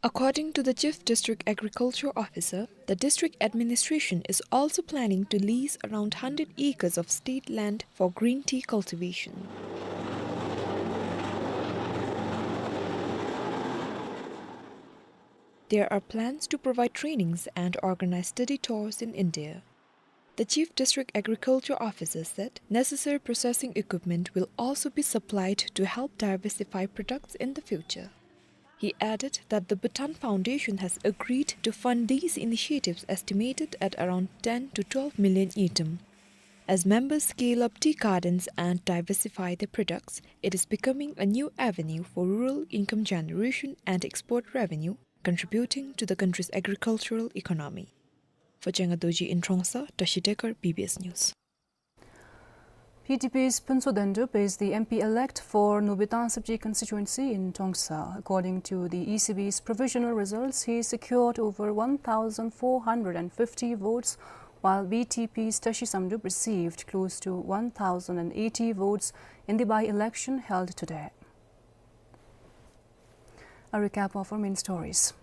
According to the Chief District Agriculture Officer, the district administration is also planning to lease around hundred acres of state land for green tea cultivation. There are plans to provide trainings and organize study tours in India. The Chief District Agriculture Officer said necessary processing equipment will also be supplied to help diversify products in the future. He added that the Bhutan Foundation has agreed to fund these initiatives estimated at around ten to twelve million ngultrum. As members scale up tea gardens and diversify their products, it is becoming a new avenue for rural income generation and export revenue, contributing to the country's agricultural economy. For Chenga Dorji in Trongsa, Tashi Dekar, B B S News. P D P's Phuntsho Dendup is the M P elect for Nupitang Sipji constituency in Trongsa. According to the E C B's provisional results, he secured over one thousand four hundred and fifty votes, while B T P's Tashi Samdrup received close to one thousand and eighty votes in the by-election held today. A recap of our main stories.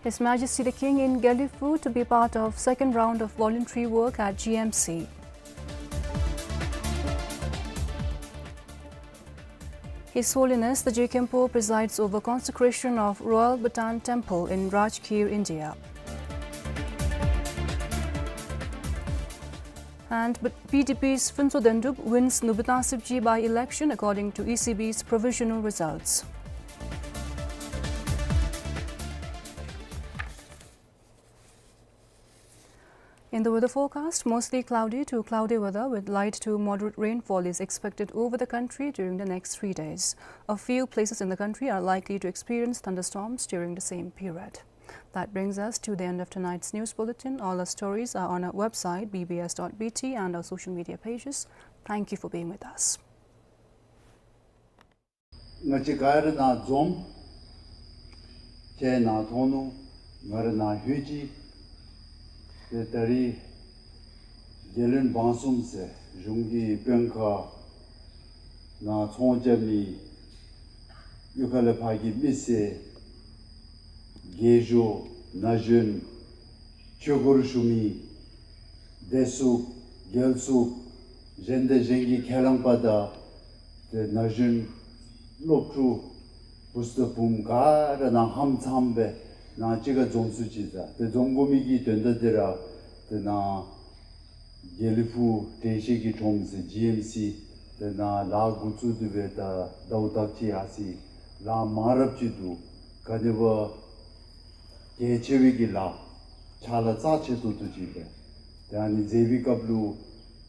His Majesty the King in Gelephu to be part of second round of voluntary work at G M C. His Holiness the Je Khenpo presides over consecration of Royal Bhutan Temple in Rajgir, India. And P D P's Phuntsho Dendup wins Nupitang Sipji by-election according to E C B's provisional results. In the weather forecast, mostly cloudy to cloudy weather with light to moderate rainfall is expected over the country during the next three days. A few places in the country are likely to experience thunderstorms during the same period. That brings us to the end of tonight's news bulletin. All our stories are on our website, B B S dot B T, and our social media pages. Thank you for being with us. ང་བཅས་ག་ར་ནཱ་འཛོམས། ཁྱེད་ནཱ་མཐོང་ནུག། ང་ར་ནཱ་ལྷོད་ཅི། ཏེ་ད་རིས་རྒྱལ་བློན་འབངས་གསུམ་ཟེར་གཞུང་གི་དཔོན་ཁག་ནཱ་ཚོང་རྒྱག་མི་གཡུས་ཁ་ལས་ཕར་གྱི་མི་སེར། རྒས་ཤོས་ན་གཞོན་ཆོས་སྒོར་ཞུགས་མི་བདེ་སྲུངཔ་རྒྱལ་སྲུངཔ་གཞན་དང་གཞན་གྱི་ཁས་བླངས་པ་དང་ཏེ་ན་གཞོན་སློབ་ཕྲུག་བུཚ་དང་བུམོ་ག་ར་ནཱ་ཧམ་ཚང་སྦེ་ནཱ་གཅིག་ཁར་འཛོམས་ཚུགས་ཅི་ཟེར། ཏེ་འཛོམས་དགོ་མི་གི་དོན་དག་འདི་ར་ཏེ་ནཱ་དགེ་ལེགས་ཕུག་དྲན་ཤེས་ཀྱི་ཁྲོམ་ཟེར་ཇི་ཨེམ་སི་ཏེ་ནཱ་ལཱ་འགོ་བཙུགས་ཏེ་སྦེ་ད་ཟླཝ་དག་ཅིག་ཡར་སོ་ཡི། ལཱ་མང་རབས་ཅིག་འདུག། ག་ནི་བ་གལ་ཆེ་བའི་གི་ལཱ་ཕྱག་ལཱ་རྩ་ཆེ་ཏོག་ཏོ་ཅིག་སྦེ་ཏེ་ཨ་ནི་མཛད་པའི་སྐབས་ལུ་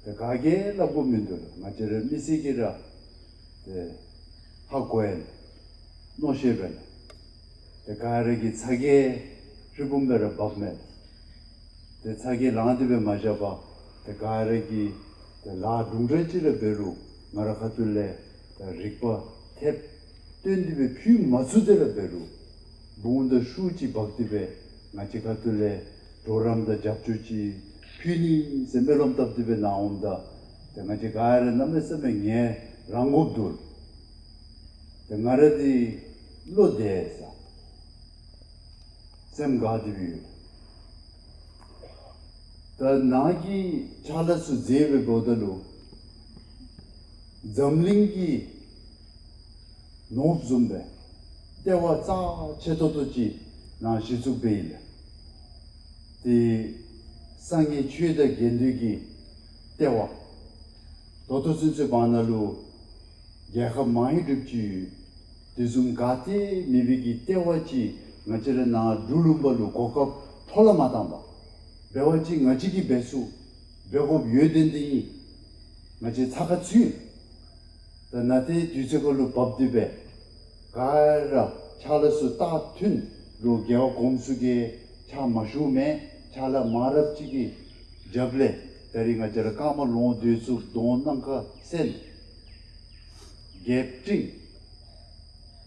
ཏེ་ག་གིས་སླབ་དགོཔ་མིན་འདུག་ལགས། ང་བཅས་ར་མི་སེར་གྱིས་ར་ཏེ་ཧ་གོ་ཡི་ལགས། མནོ་ཤེས་པས་ལགས། ཏེ་ག་ར་གི་ཚ་གྱང་ཧྲིལ་བུམ་སྦེ་ར་འབབ་མས། ཏེ་ཚ་གྱང་ལངས་ཏེ་སྦེ་མ་བཞག་པར་ཏེ་ག་ར་གིས་ཏེ་ལཱ་དུམ་གྲ་ཅིག་ར་འབད་རུང་ང་ར་ཁ་ཐུག་ལས་ཏེ་རིག་པ་ཐེབས་བཏོན་ཏེ་སྦེ་ཕུལ་མ་ཚུགས་ཏེ་ར་འབད་རུང་བུང་དང་ཤུགས་ཅིག་འབག་སྟེ་སྦེ་ང་བཅས་ཁ་ཐུག་ལས་གྲོགས་རམ་དང་རྒྱབ་སྐྱོར་ཅིག་ཕུལ་ནི་ཟེར་སྨོན་ལམ་བཏབ་སྟེ་སྦེ་ནཱ་འོངམ་ད་ཏེ་ང་བཅས་ག་ར་གནམ་མེད་ས་མེད་ངལ་རངས་དགོཔ་འདུག། ཏེ་ང་ར་འདི་བློ་བདེ་ས་སེམས་དགའ་སྟེ་སྦེ་ཡོད། ད་ནཱ་གི་ཕྱག་ལཱ་ཚུ་མཛད་པའི་འགོ་ད་ལུ་འཛམ་གླིང་གི་ནོར་བུ་བཟུམ་སྦེ་ལྟེ་བ་རྩ་ཆེ་ཏོག་ཏོ་ཅིག་ནཱ་གཞི་བཙུགས་འབད་ཡི་ལགས། ཏེ་སངས་རྒྱས་ཆོས་དང་དགེ་འདུན་གྱི་ལྟེ་བ། ད་ལྟོ་ཚུན་ཚོད་བར་ན་ལུ་རྒྱལ་ཁབ་མང་རབས་ཅིག་ཡོད། དེ་བཟུམ་ག་ཏེ་མེད་པའི་གི་ལྟེ་བ་ཅིག་ང་བཅས་ར་ནཱ་འབྲུག་ལུང་པ་ལུ་གོ་སྐབས་ཐོབ་ལ་མ་བཏང་པར་འབད་བ་ཅིན་ང་བཅས་ཀྱིས་འབད་ཚུགས། འབད་དགོཔ་ཡོད་དེ་འདི་ཨིན། ང་བཅས་ཚ་ཁ་ཚུད། ད་ནཱ་ཏེ་དུས་ཚོད་ཁར་ལུ་བབས་ཏེ་སྦེ་ག་ར་ཕྱག་ལཱ་ཚུ་ད་ཐུན་ལུ་རྒྱལ་བ་གོངམ་ཚུ་གིས་ཕྱག་མ་ཞུ་མེན། ཕྱག་ལཱ་མང་རབས་ཅིག་གི་རྒྱབ་ལས་ད་རིས་ང་བཅས་ར་རྐངམ་ལོང་སྡོད་ཚུགསཔ་གདོང་ནམ་མཁའ་གསལ། རྒྱལཔོ་སྤྲིངས།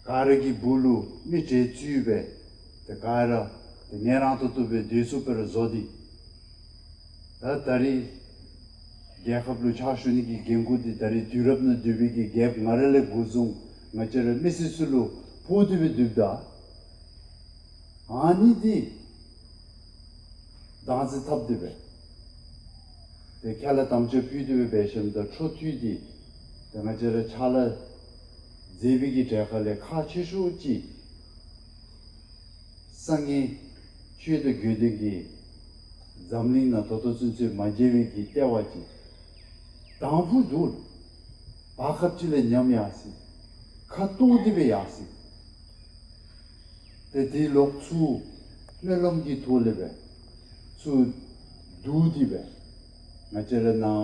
ག་ར་གི་སྦུག་ལུ་མི་གྲལ་བཙུགས་སྦེ་ཏེ་ག་ར་ཏེ་ངལ་རངས་ཏོག་ཏོ་སྦེ་སྡོད་ཚུགསཔ་སྦེ་ར་བཟོ་སྟེ། ད་ད་རིས་རྒྱལ་ཁབ་ལུ་ཕྱག་ཞུ་ནི་གི་འགན་ཁུར་འདི་ད་རིས་དུས་རབས་ནང་སྡོད་པའི་གི་རྒྱལཔོ་ང་ར་ལས་འགོ་བཟུང་ང་བཅས་ར་མི་སེར་ཚུ་ལུ་ཕོག་སྟེ་སྦེ་འདུག། ད་ཨ་ནི་འདི་བདག་འཛིན་འཐབ་སྟེ་སྦེ་ཏེ་ཁས་བླངས་དམ་བཅའ་ཕུལ་ཏེ་སྦེ་འབད་ཞིནམ་ད་འཕྲོ་མཐུད་དེ་ཏེ་ང་བཅས་ར་ཕྱག་ལཱ་མཛད་པའི་གི་གྲལ་ཁ་ལས་ཁག་ཆེ་ཤོས་ཅིག་སངས་རྒྱས་ཆོས་དང་དགེ་འདུན་གྱིས་འཛམ་གླིང་ནང་ད་ལྟོ་ཚུན་ཚོད་མ་མཇལ་བའི་གི་ལྟེ་བ་ཅིག་དང་ཕུ་འདུག། བར་སྐབས་ཅིག་ལས་ཉམས་ཡར་སོ་ཡི། ཁ་སྟོང་སྟེ་སྦེ་ཡར་སོ་ཡི། ཏེ་དེ་ལོག་ཚུར་སྨོན་ལམ་གྱི་ཐོག་ལས་སྦེ་ཚུར་བསྡུ་སྟེ་སྦེ་ང་བཅས་ར་ནཱ་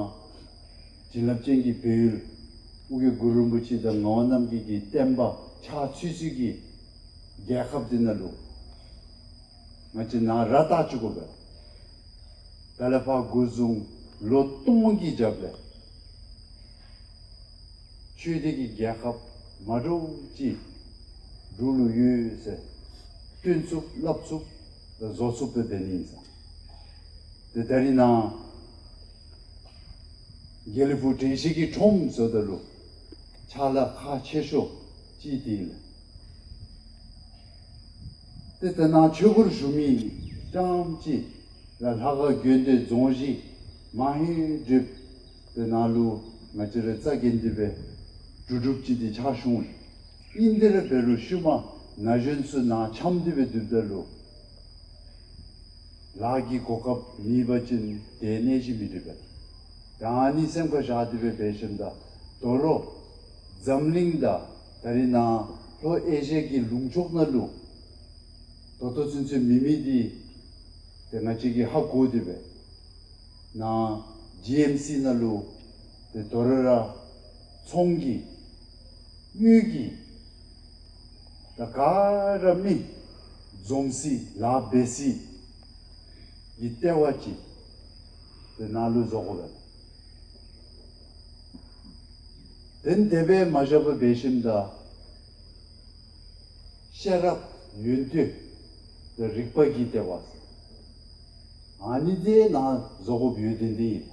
བྱིན་རླབས་ཅན་གྱི་བལ་ཡུལ་ཨོ་རྒྱན་གུ་རུ་རིན་པོ་ཆེ་དང་ངག་དབང་རྣམ་རྒྱལ་གྱི་བསྟན་པ་ཕྱག་ཚུད་ཚུད་ཀྱི་རྒྱལ་ཁབ་འདི་ནང་ལུ་ང་བཅས་ནཱ་ར་ལྟ་བཅུག་དགོ་པས། ད་ལས་ཕར་འགོ་བཟུང་ལོ་སྟོང་གི་རྒྱབ་ལས་ཆོས་སྡེ་གི་རྒྱལ་ཁབ་མ་འདྲཝ་ཅིག་འབྲུག་ལུ་ཡོད་ཟེར་སྟོན་ཚུགས་སླབ་ཚུགས་དང་བཟོ་ཚུགསཔ་སྦེ་འབད་ནི་ཨིན་ས། ཏེ་ད་རིས་ནཱ་དགེ་ལེགས་ཕུག་དྲན་ཤེས་ཀྱི་ཁྲོམ་ཟེརཝ་ད་ལུ་ཕྱག་ལཱ་ཁག་ཆེ་ཤོས་ཅིག་འདི་ཨིན་ལགས། ཏེ་ད་ནཱ་ཆོས་སྒོར་ཞུགས་མི་རྐྱངམ་ཅིག་ལ་ལྷ་ཁང་དགོན་སྡེ་རྫོང་གཞི་མ་ཧེ་སྒྲིག་ཏེ་ནཱ་ལུ་ང་བཅས་ར་རྩ་འགེངས་ཏེ་སྦེ་གྲུབ་གྲུབ་ཅིག་འདི་ཕྱག་ཞུ་འོང་། ཨིན་དེ་ར་འབད་རུང་ཤུལ་མ་ན་གཞོན་ཚུ་ནཱ་འཁྱམས་ཏེ་སྦེ་སྡོདཔ་ད་ལུ་ལཱ་གི་གོ་སྐབས་མེད་པ་ཅིན་དེ་གནས་གཞི་མི་སྒྲིག་པས། ད་ཨ་ནི་སེམས་ཁར་བཞག་སྟེ་སྦེ་འབད་ཞིནམ་ད་དོ་རུང་འཛམ་གླིང་དང་ད་རིས་ནཱ་ལྷོ་ཨེ་ཤི་ཡ་གི་ལུང་ཕྱོགས་ནང་ལུ་ད་ལྟོ་ཚུན་ཚོད་མེད་མི་འདི་ཏེ་ང་བཅས་ཀྱིས་ཧ་གོ་སྟེ་སྦེ་ནཱ་ཇི་ཨེམ་སི་ནང་ལུ་ཏེ་དོ་རུང་ར་ཚོང་གི་དངུལ་གྱི་ད་ག་ར་མི་འཛོམས་སའི་ལཱ་འབད་སའི་གི་ལྟེ་བ་ཅིག་ཏེ་ནཱ་ལུ་བཟོ་དགོ་པས། ཏེ་དེ་སྦེ་མ་བཞག་པར་འབད་ཞིནམ་ད་ཤེས་རབ་ཡོན་ཏན་ཏེ་རིག་པ་གི་ལྟེ་བ་ཟེར་ཨ་ནི་འདི་ནཱ་བཟོ་དགོཔ་ཡོད་དེ་འདི་ཨིན།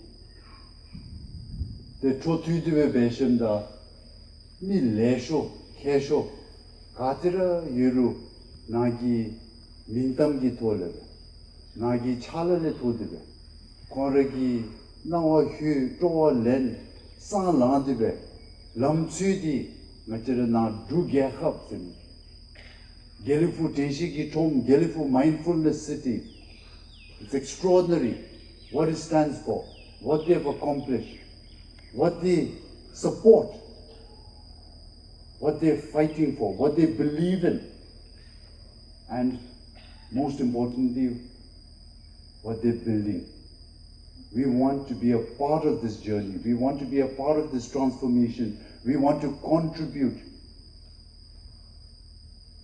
ཏེ་འཕྲོ་མཐུད་དེ་སྦེ་འབད་ཞིནམ་ད་མི་ལེགས་ཤོས་མཁས་ཤོས་ག་ཏེ་ར་ཡོད་རུང་ནཱ་གི་མིང་གཏམ་གྱི་ཐོག་ལས་སྦེ་ནཱ་གི་ཕྱག་ལཱ་ལས་ཐོག་སྟེ་སྦེ་ཁོང་ར་གི་སྣང་བ་ལྷོད་སྤྲོ་བ་ལེན་སང་ལངས་ཏེ་སྦེ་ལམ་འཚོལ་ཏེ་ང་བཅས་ར་ནཱ་འབྲུག་རྒྱལ་ཁབ་ཟེར་མི་དགེ་ལེགས་ཕུག་དྲན་ཤེས་ཀྱི་ཁྲོམ་དགེ་ལེགས་ཕུག་Mindfulness City, it's extraordinary what it stands for, what they have accomplished, what they support, what they're fighting for, what they believe in, and most importantly, what they're building. We want to be a part of this journey. We want to be a part of this transformation. We want to contribute.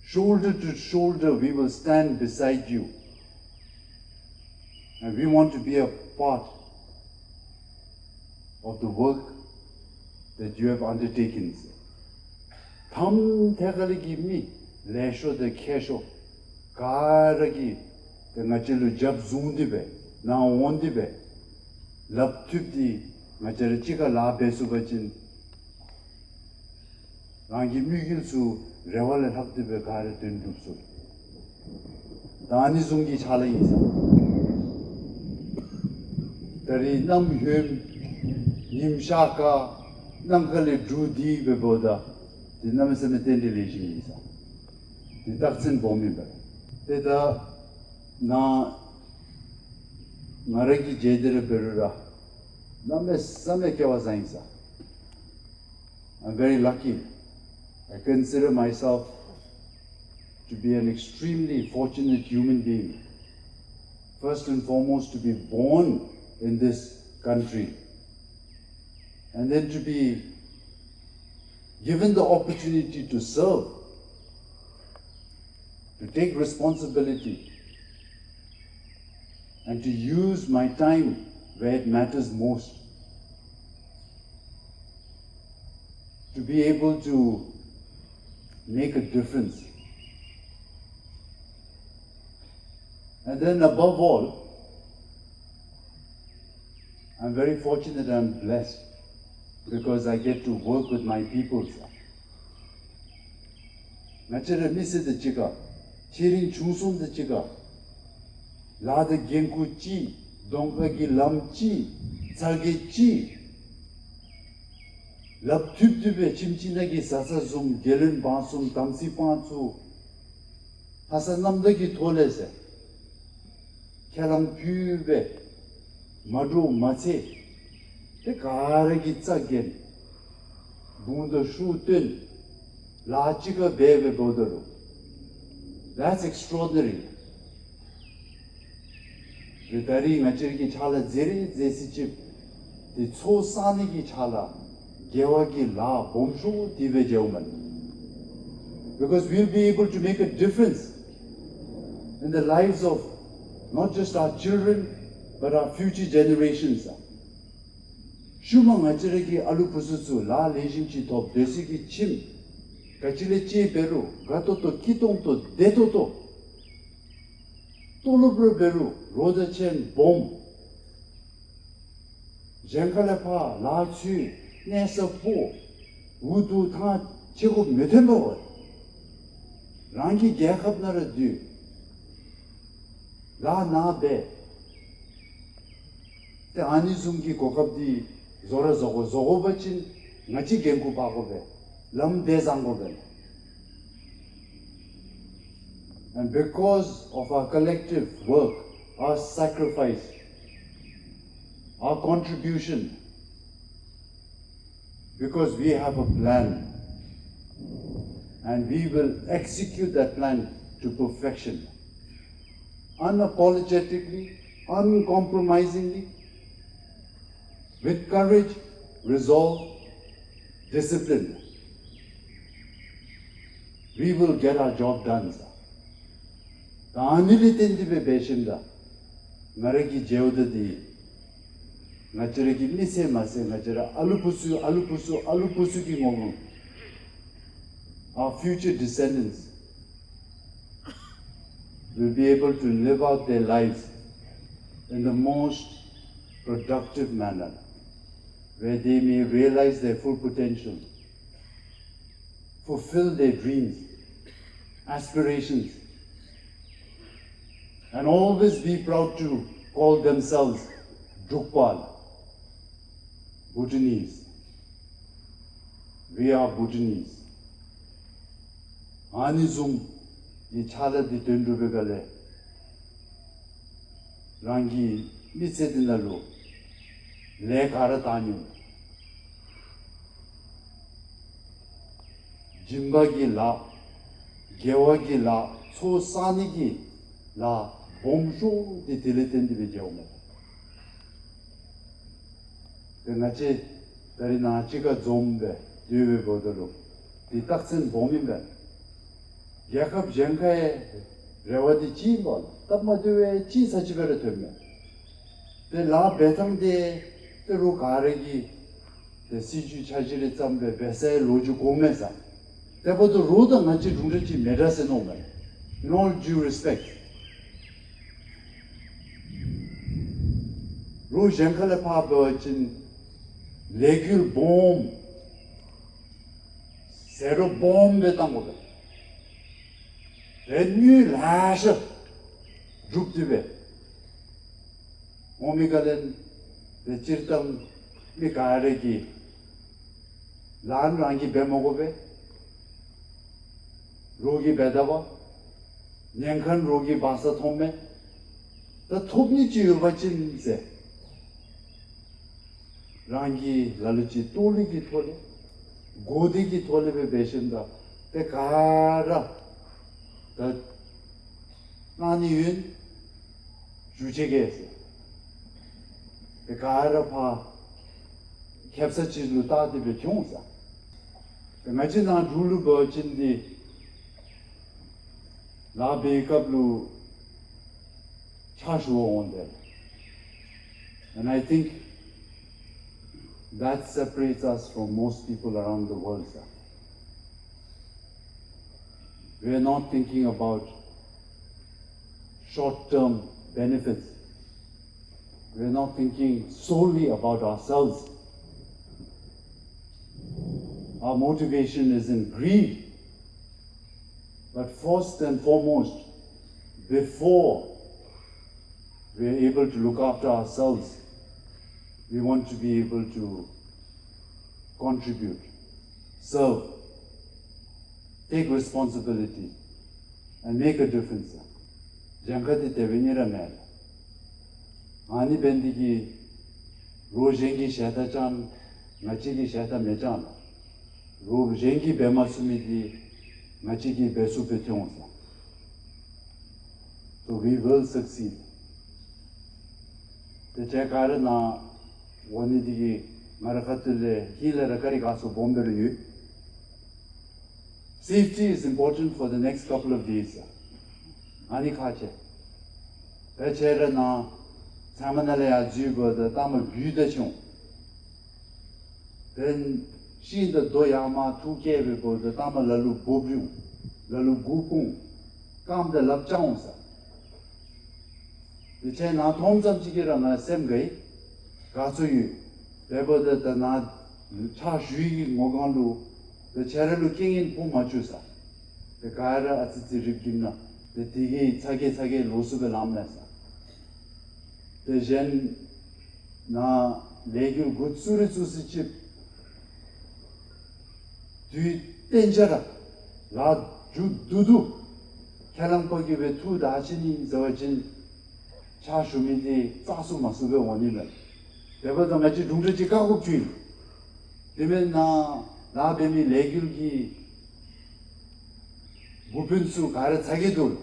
Shoulder to shoulder, we will stand beside you. And we want to be a part of the work that you have undertaken. མཐའམ་ཐད་ཀ་ལས་ཀྱི་མི་ལེགས་ཤོས་དང་མཁས་ཤོས་ག་ར་གིས་ཏེ་ང་བཅས་ལུ་རྒྱབ་བཟུང་སྟེ་སྦེ་ནཱ་འོང་སྟེ་སྦེ་ལགཔ་མཐུད་དེ་ང་བཅས་ར་གཅིག་ཁར་ལཱ་འབད་ཚུགས་པ་ཅིན་རང་གི་དམིགས་ཡུལ་ཚུ་རེ་བ་ལས་ལྷག་སྟེ་སྦེ་ག་ར་དོན་འགྲུབ་ཚུགས། ད་ཨ་ནི་བཟུམ་གྱི་ཕྱག་ལཱ་ཨིན་ས། ད་རིས་གནམ་ཧོནམ་ཉིམ་ཤར་དཀར་གནམ་ཁ་ལས་འབྲུག་ལྡིར་སྦེ་འབདཝ་ད་འདི་གནམ་མེད་ས་མེད་རྟེན་འབྲེལ་ལེགས་ཤོམ་ཨིན་ས། འདི་རྟགས་མཚན་སྦོམ་ཨིན་པས། ཏེ་ད་ནཱ་ང་ར་གིས་མཇལ་ཏེ་ར་འབད་རུང་ར་གནམ་མེད་ས་མེད་སྐལ་བ་བཟང་ཡི་ས། I'm very lucky. I consider myself to be an extremely fortunate human being. First and foremost, to be born in this country. And then to be given the opportunity to serve, to take responsibility, and to use my time where it matters most, to be able to make a difference. And then above all, I'm very fortunate and blessed because I get to work with my people. ང་བཅས་ར་མི་སེར་དང་གཅིག་ཁར་ཆེ་འབྲིང་ཆུང་གསུམ་དང་གཅིག་ཁར་ལཱ་དང་འགན་ཁུར་གཅིག་གདོང་ཁ་གི་ལམ་གཅིག་ཚ་གྱང་གཅིག་ལགཔ་མཐུད་དེ་སྦེ་ཁྱིམ་གཅིག་ནང་གི་བཟའ་ཚང་བཟུམ་རྒྱལ་བློན་འབངས་གསུམ་དམ་ཚིག་དཔང་བཙུགས་ལྷག་བསམ་རྣམ་དག་གི་ཐོག་ལས་ཟེར་ཁས་བླངས་ཕུལ་སྦེ་མ་འདྲོག་མ་ཚེགས་ཏེ་ག་ར་གིས་རྩ་འགེངས་དགུང་དང་ཤུགས་བཏོན་ལཱ་གཅིག་ཁར་འབད་སྦེ་འབདཝ་ད་ལུ་that's extraordinary. ཏེ་ད་རིས་ང་བཅས་ཀྱིས་ཕྱག་ལཱ་མཛད་རིགས་མཛད་ཚད་ཅིག་ཏེ་ཚོགས་བསག་ནི་གི་ཕྱག་ལཱ་དགེ་བ་གི་ལཱ་སྦོམ་ཤོས་འདི་སྦེ་མཇལཝ་མས། Because we'll be able to make a difference in the lives of not just our children, But our future generations, ཤུལ་མ་ང་བཅས་ར་གི་ཨ་ལུ་བུ་ཚུ་ཚུ་ལཱ་ལེགས་ཤོམ་ཅིག་ཐོབ་སྡོད་ས་གི་ཁྱིམ་ག་ཅི་ལས་ཅིག་འབད་རུང་དགའ་ཏོག་ཏོ་སྐྱིད་ཏོང་ཏོ་བདེ་ཏོག་ཏོ། ཏོ་ལོབ་ར་འབད་རུང་རོགས་དང་གཅིག་ཁར་སྦོམ། གཞན་ཁ་ལས་ཕར་ལཱ་འཚོལ་གནས་ས་སྤོ། འུ་སྡུག་ཐང་ཆད་དགོཔ་མི་ཐོན་པས་པ། རང་གི་རྒྱལ་ཁབ་ནང་ར་སྡོད། ལཱ་ནཱ་འབད། ཏེ་ཨ་ནི་བཟུམ་གྱི་གོ་སྐབས་འདི་བཟོ་ར་བཟོ་དགོ། བཟོ་དགོ་པ་ཅིན་ང་བཅས་འགན་ཁུར་འབག་དགོ་པས། ལམ་འདི་བཟང་དགོ་པས། And because of our collective work, our sacrifice, our contribution, because we have a plan, and we will execute that plan to perfection, unapologetically, uncompromisingly, with courage, resolve, discipline. We will get our job done, sir. ད་ཨ་ནི་ལས་བརྟེན་ཏེ་འབད་འབད་ཞིནམ་ད་ང་ར་གི་མཇལཝ་ད་འདི་ང་བཅས་ར་གི་མི་ཚེ་མ་ཚད་ང་བཅས་ར་ཨ་ལུ་བུ་ཚུ་ཨ་ལུ་བུ་ཚུ་ཨ་ལུ་བུ་ཚུ་གི་ངོ་བོ། Our future descendants will be able to live out their lives in the most productive manner, where they may realize their full potential, fulfill their dreams, aspirations, and always be proud to call themselves Drukpa, Bhutanese. We are Bhutanese. ཨ་ནི་བཟུམ་གྱི་ཕྱག་ལཱ་འདི་དོན་གྲུབ་པའི་སྒང་ལས་རང་གི་མི་ཚེ་འདི་ནང་ལུ་ལས་ག་ར་བཏང་ནི་སྦྱིན་པ་གི་ལཱ་དགེ་བ་གི་ལཱ་ཚོགས་བསག་ནི་གི་ལཱ་སྦོམ་ཤོས་འདི་དེ་ལས་བརྟེན་ཏེ་འབད་འབདཝ་མས། ཏེ་ང་བཅས་ད་རིས་ནཱ་གཅིག་ཁར་འཛོམས་སྦེ་སྡོད་པའི་འབདཝ་ད་ལུ་འདི་རྟགས་མཚན་སྦོམ་ཨིན་པས། རྒྱལ་ཁབ་གཞན་ཁའི་རེ་བ་འདི་གཅིག་ཨིན་པས། སྟབས་མ་བདེཝ་གཅིག་ས་གཅིག་ཁར་ར་ཐོནམ་མས། ཏེ་ལཱ་འབད་ཐངས་འདི་ཏེ་རོགས་ག་ར་གིས་ཏེ་སྲིད་བྱུས་འཆར་གཞི་རེ་བརྩམས་སྦེ་འབད་སའི་ལོ་རྒྱུས་གོཝ་མས་ས། དེ་འབདཝ་ད་རོགས་དང་ང་བཅས་དྲུང་འབྲེལ་ཅིག་མི་འདྲ་ཟེར་མནོཝ་མས། In all due respect, རོགས་གཞན་ཁ་ལས་ཕར་འབད་བ་ཅིན་ལས་འགུལ་སྦོམ་ཟད་འགྲོ་སྦོམ་སྦེ་བཏང་དགོ་པས། རེ་དངུལ་ལེ་ཤ་བསྒྲུབས་ཏེ་སྦེ་འོང་མི་སྒང་ལས་ཏེ་སྤྱིར་བཏང་མི་ག་ར་གིས་ལཱ་རང་གིས་འབད་མ་དགོ་པས། རོགས་ཀྱིས་འབད་ད་པ། ཉེན་ཁ་རོགས་ཀྱིས་འབག་ས་མཐོངམ་མས། ད་ཐོབ་ནི་ཅིག་ཡོད་པ་ཅིན་ཟེར། རང་གིས་ལ་ལུ་ཅིག་ལྟོ་ལི་གི་ཐོག་ལས་གོ་བདེ་གི་ཐོག་ལས་སྦེ་འབད་ཞིནམ་ད་ཏེ་ག་ར་ད་གནང་ནི་ཡོད་ན་ཞུ་ཆེ་གེ་ཟེར། ཏེ་ག་ར་ཕར་ཁེབ་ས་ཅིག་ལུ་བལྟ་སྟེ་སྦེ་འཐོན་འོང་ས། ཏེ་ང་བཅས་ནཱ་འབྲུག་ལུ་འབད་བ་ཅིན་འདི་ལཱ་འབད་བའི་སྐབས་ལུ་ཕྱག་ཞུ་བར་འོང་དེས། And I think that separates us from most people around the world, sir. We are not thinking about short-term benefits. We are not thinking solely about ourselves. Our motivation is in greed. But first and foremost, before we are able to look after ourselves, we want to be able to contribute, serve, take responsibility, and make a difference. གཞན་ཁ་འདི་དེ་སྦེ་ཨིན་ར་མེན། ཨ་ནི་འབད་ནི་འདི་གིས་རོགས་གཞན་གྱིས་ཞལ་ཏ་བཅང་ང་བཅས་ཀྱིས་ཞལ་ཏ་མི་བཅང་ལགས། རོགས་གཞན་གྱིས་འབད་མ་ཚུགས་མི་འདི་ང་བཅས་ཀྱིས་འབད་ཚུགསཔ་སྦེ་འཐོན་འོང་ས། So we will succeed. ཏེ་ཁྱེད་ག་ར་ནཱ་འོང་ནི་འདི་གིས་ང་རའི་ཁ་ཐུག་ལས་ཧིང་ལས་ར་བཀའ་དྲིན་དགའ་ཚོར་སྦོམ་སྦེ་ར་ཡོད། Safety is important for the next couple of days. ཨ་ནི་ཁག་ཆེ། ཏེ་ཁྱེད་ར་ནཱ་ ཚལ་མ་ནང་ལས་ཡར་འཛུལ་འབདཝ་ད་ལྟག་མ་སྦུལ་དང་འཕྱད་འོང་། དེ་ཤིང་དང་རྡོ་ཡར་མར་ཐུག་བཀལ་སྦེ་འབདཝ་ད་ལྟག་མ་ལ་ལུ་འབོ་འབུལ་འོང་། ལ་ལུ་མགུ་སྐོམ་འོང་། རྐངམ་དང་ལགཔ་བཅག་འོང་ཟེར། དེ་ཁྱེད་ནཱ་མཐོངམ་ཙམ་ཅིག་གིས་ར་ང་སེམས་དགའ་ཡི། དགའ་ཚོར་ཡོད། དེ་འབདཝ་ད་ད་ནཱ་ཕྱག་ཞུ་ནིའི་ངོ་གང་ལུ་ད་ཁྱེད་ར་ལུ་རྐྱེན་ངན་ཕོག་མ་བཅུག་ཟེར། དེ་ག་ར་ཨ་ཙི་ཙི་རིགཔ་བསྒྲིམས་ན་དེ་དེ་གིས་ཚ་གྱང་ཚ་གྱང་ལོག་ཚུགས་པས་ལགས་མས་ཟེར། དེ་གཞན་ནཱ་ལས་འགུལ་འགོ་བཙུགས་ར་བཙུགས་ཅི། དུས་གཏན་འཇགས་ར་ལཱ་མཇུག་བསྡུ་བསྡུ་ཁས་བླངས་པ་གིས་སྦེ་ཐུགས་དག་བྱིན་ནི་ཟེར་བ་ཅིན་ཕྱག་ཞུ་མི་འདི་བཙག་འཐུ་མ་ཚུགས་པར་འོང་ནི་མས། དེ་འབདཝ་ད་ང་བཅས་དྲུང་འཕྲིན་ཅིག་བཀག་དགོཔ་བྱུང་ཡི། དེ་མེན་ན་ལཱ་འབད་མི་ལས་འགུལ་གྱི་འགོ་དཔོན་ཚུ་ག་ར་ཚ་གྱང་འདུག།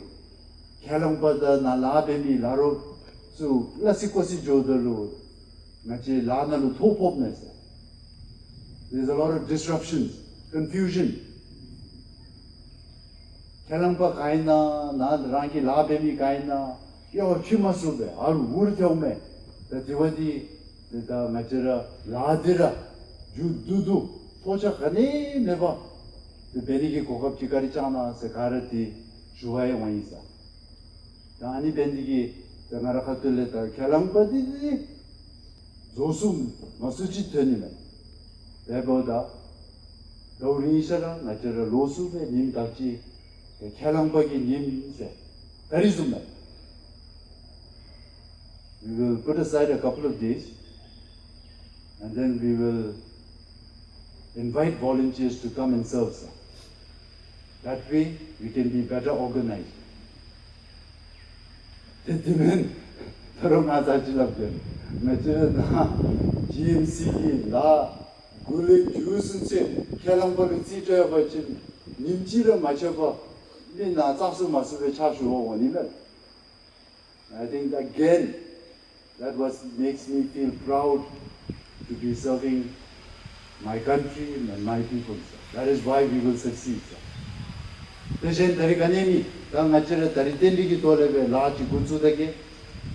ཁས་བླངས་པ་དང་ནཱ་ལཱ་འབད་མི་ལཱ་རོགས་ཚུ་སླ་བསྲེ་ཀོ་བསྲེ་འགྱོཝ་ད་ལུ་ང་བཅས་ལཱ་ནང་ལུ་ཐོ་ཕོགཔ་མས་ཟེར། There's a lot of disruptions, confusion. ཁས་བླངས་པ་ག་ཨིན་ན་ནཱ་རང་གི་ལཱ་འབད་མི་ག་ཨིན་ན་ཡོད་ཕྱེ་མ་ཚུགས་པས། ཨ་རུ་འུར་ཐལཝ་མས། ད་དེ་བ་འདི་དེ་ད་ང་བཅས་ར་ལཱ་འདི་ར་མཇུག་བསྡུ་བསྡུ་ཐོགས་ཆགས་ག་ནི་མེད་པར་དེ་འབད་ནི་གི་གོ་སྐབས་ཅིག་བཀའ་དྲིན་བསྐྱང་གནང་ཟེར་ག་ར་དེ་ཞུ་བར་ཡང་འོང་ཡི་ཟེར། ད་ཨ་ནི་འབད་ནི་འདི་གིས་ད་ང་རའི་ཁ་ཐུག་ལས་ད་ཁས་བླངས་པ་འདི་འདི་རྫོགས་སོང་མ་སོང་ཅིག་ཐོན་ནི་མས། དེ་འབདཝ་ད་ད་རིང་ཤར་ར་ང་བཅས་ར་ལོག་ཚུགས་པའི་ཉིནམ་དག་ཅིག་དེ་ཁས་བླངས་པ་གི་ཉིནམ་ཟེར་ད་རིས་བཟུམ་མས། We will put aside a couple of days and then we will invite volunteers to come and serve, sir. That way, we can be better organized. དེ་དེ་མེན། ད་རུང་ང་ཚར་ཅིག་སླབ་དེ། ང་བཅས་ར་ནཱ་ཇི་ཨེམ་སི་གི་ལཱ་འགོ་ལས་མཇུག་ཚུན་ཚོད་ཁས་བླངས་པ་ལུ་རྩིས་སྤྲོད་པ་ཅིན་ཉིནམ་གཅིག་ར་མ་ཆད་པར་མི་ནཱ་བཙག་འཐུ་མ་ཚུགས་པར་ཕྱག་ཞུ་བར་འོང་ནི་མས། I think again, that was, makes me feel proud to be serving my country and my people, sir. That is why we will succeed, sir. དེ་བཞིན་ད་རིས་ག་ནི་མེད། ད་ང་བཅས་ར་ད་རིས་རྟེན་འབྲེལ་གྱི་ཐོག་ལས་སྦེ་ལཱ་ཅིག་འགོ་བཙུགས་ད་གེ།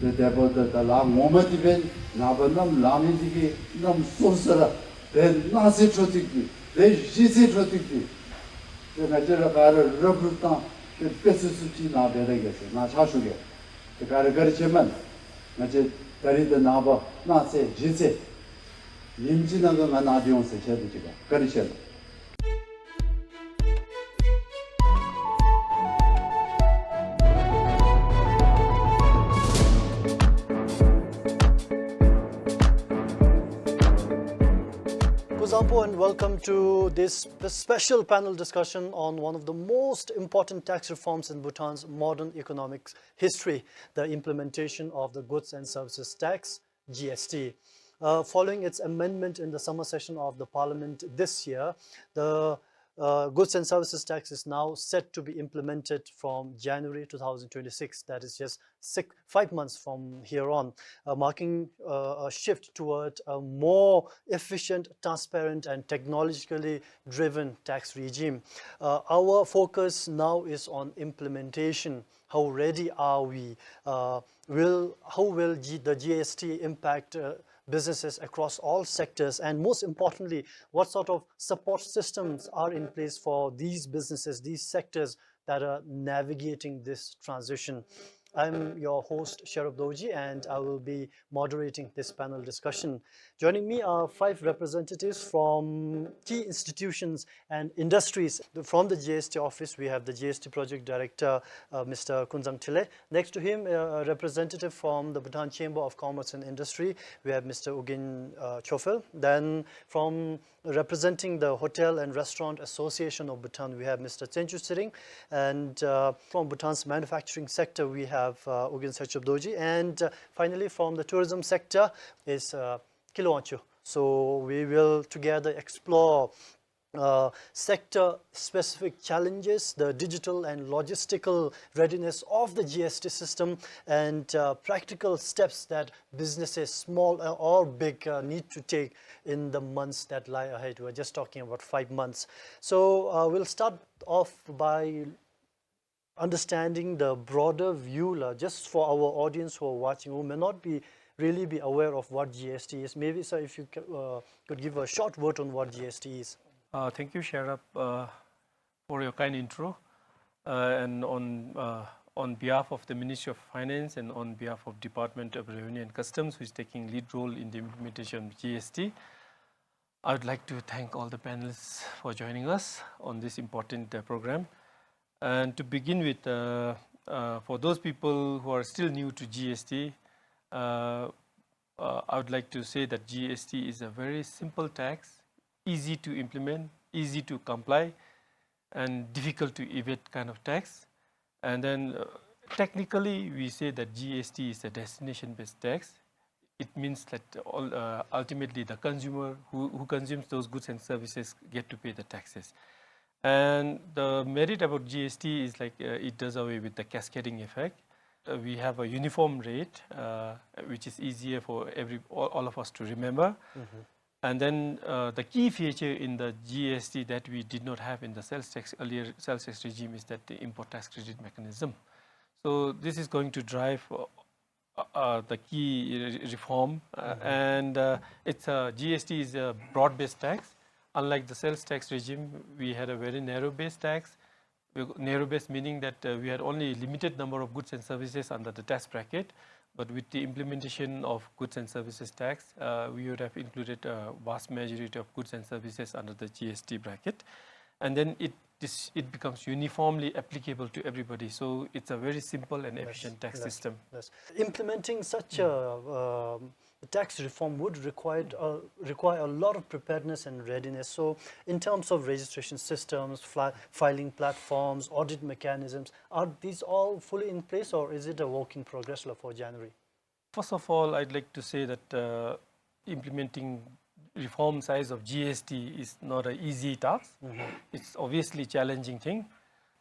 དེ་དེ་འབདཝ་ད་ད་ལཱ་ངོ་མ་འདི་འབདན་ནངས་པ་གནམ་ལངས་མི་འདི་གིས་གནམ་སྲོ་ས་ར་དེ་གནངས་ཚེ་འཕྲོ་མཐུད་དེ་དེ་གཞེས་ཚེ་འཕྲོ་མཐུད་དེ་དེ་ང་བཅས་ར་ག་ར་རབ་རུབ་བཏང་དེ་དཔེ་ཚུགས་ཚུགསཔ་ཅིག་ནཱ་འབད་ད་གེ་ཟེར་ནཱ་ཕྱག་ཞུ་གེ། དེ་ག་ར་བཀའ་དྲིན་ཆེ་མས། ང་བཅས་ད་རིས་དང་ནངས་པ་གནངས་ཚེ་གཞེས་ཚེ་ཉིནམ་གཅིག་ནང་འཁོད་ང་ནཱ་འདི་འོང་ཟེར་ཁྱེད་དེ་ཅིག་བཀའ་དྲིན་ཆེ་ལགས། Kuzuzangpo and welcome to this special panel discussion on one of the most important tax reforms in Bhutan's modern economic history, the implementation of the Goods and Services Tax, G S T. Uh, following its amendment in the summer session of the parliament this year, the uh, Goods and Services Tax is now set to be implemented from January two thousand twenty-six, that is just six, five months from here on, uh, marking uh, a shift toward a more efficient, transparent, and technologically driven tax regime. Uh, our focus now is on implementation. How ready are we? Uh, will, how will G-, the G S T impact uh, businesses across all sectors? And most importantly, what sort of support systems are in place for these businesses, these sectors that are navigating this transition? I'm your host, Sherub Dorji, and I will be moderating this panel discussion. Joining me are five representatives from key institutions and industries. The, from the G S T office, we have the G S T project director, uh, Mister Kunzang Tile. Next to him, uh, a representative from the Bhutan Chamber of Commerce and Industry, we have Mister Ugyen uh, Chofel. Then from representing the Hotel and Restaurant Association of Bhutan, we have Mister Tsenchu Tshering. And uh, from Bhutan's manufacturing sector, we have uh, Ugyen Serchub Dorji. And uh, finally, from the tourism sector is uh, Kilo Wangchuk. So we will together explore uh, sector-specific challenges, the digital and logistical readiness of the G S T system, and uh, practical steps that businesses, small uh, or big, uh, need to take in the months that lie ahead. We're just talking about five months. So uh, we'll start off by understanding the broader view, la, just for our audience who are watching, who may not be really be aware of what G S T is. Maybe, sir, if you c- uh, could give a short word on what G S T is. Uh, thank you, Sharaf, uh, for your kind intro. Uh, and on, uh, on behalf of the Ministry of Finance and on behalf of Department of Revenue and Customs, who is taking lead role in the implementation of G S T, I would like to thank all the panelists for joining us on this important, uh, program. And to begin with, uh, uh, for those people who are still new to G S T, uh, uh, I would like to say that G S T is a very simple tax, easy to implement, easy to comply, and difficult to evade kind of tax. And then, uh, technically, we say that G S T is a destination-based tax. It means that all, uh, ultimately the consumer who, who consumes those goods and services get to pay the taxes. And the merit about G S T is, like, uh, it does away with the cascading effect. Uh, we have a uniform rate, uh, which is easier for every, all, all of us to remember. And then, uh, the key feature in the G S T that we did not have in the sales tax, earlier sales tax regime, is that the import tax credit mechanism. So this is going to drive, uh, uh, uh, the key re- reform, uh, and, uh, it's a, G S T is a broad-based tax. Unlike the sales tax regime, we had a very narrow-based tax. We, narrow-based meaning that, uh, we had only limited number of goods and services under the tax bracket, but with the implementation of goods and services tax, uh, we would have included a vast majority of goods and services under the G S T bracket, and then it this, it becomes uniformly applicable to everybody. So it's a very simple and efficient tax system. Yes. Implementing such a, um, tax reform would require, uh, require a lot of preparedness and readiness. So, in terms of registration systems, fla- filing platforms, audit mechanisms, are these all fully in place, or is it a work in progress, la, for January? First of all, I'd like to say that, uh, implementing reform size of G S T is not an easy task. It's obviously challenging thing.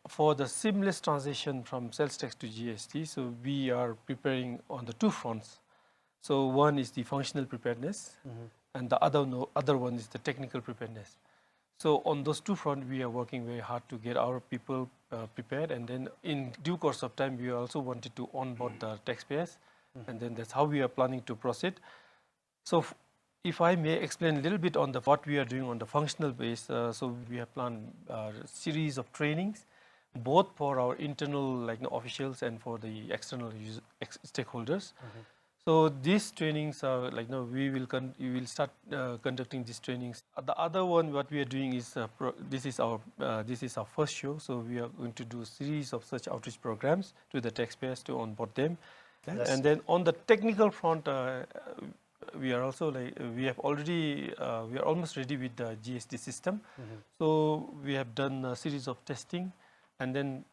For the seamless transition from sales tax to G S T, so we are preparing on the two fronts. So one is the functional preparedness, and the other, no, other one is the technical preparedness. So on those two fronts, we are working very hard to get our people, uh, prepared, and then in due course of time, we also wanted to onboard the taxpayers, and then that's how we are planning to proceed. So f- if I may explain a little bit on the, what we are doing on the functional base, uh, so we have planned a series of trainings, both for our internal, like, you know, officials and for the external use- ex- stakeholders. So these trainings are, like, you know, we will con- we will start, uh, conducting these trainings. Uh, the other one, what we are doing is, uh, pro- this is our, uh, this is our first show, so we are going to do a series of such outreach programs to the taxpayers to onboard them. Yes. And then on the technical front, uh, we are also, like, we have already, uh, we are almost ready with the G S T system. So we have done a series of testing, and then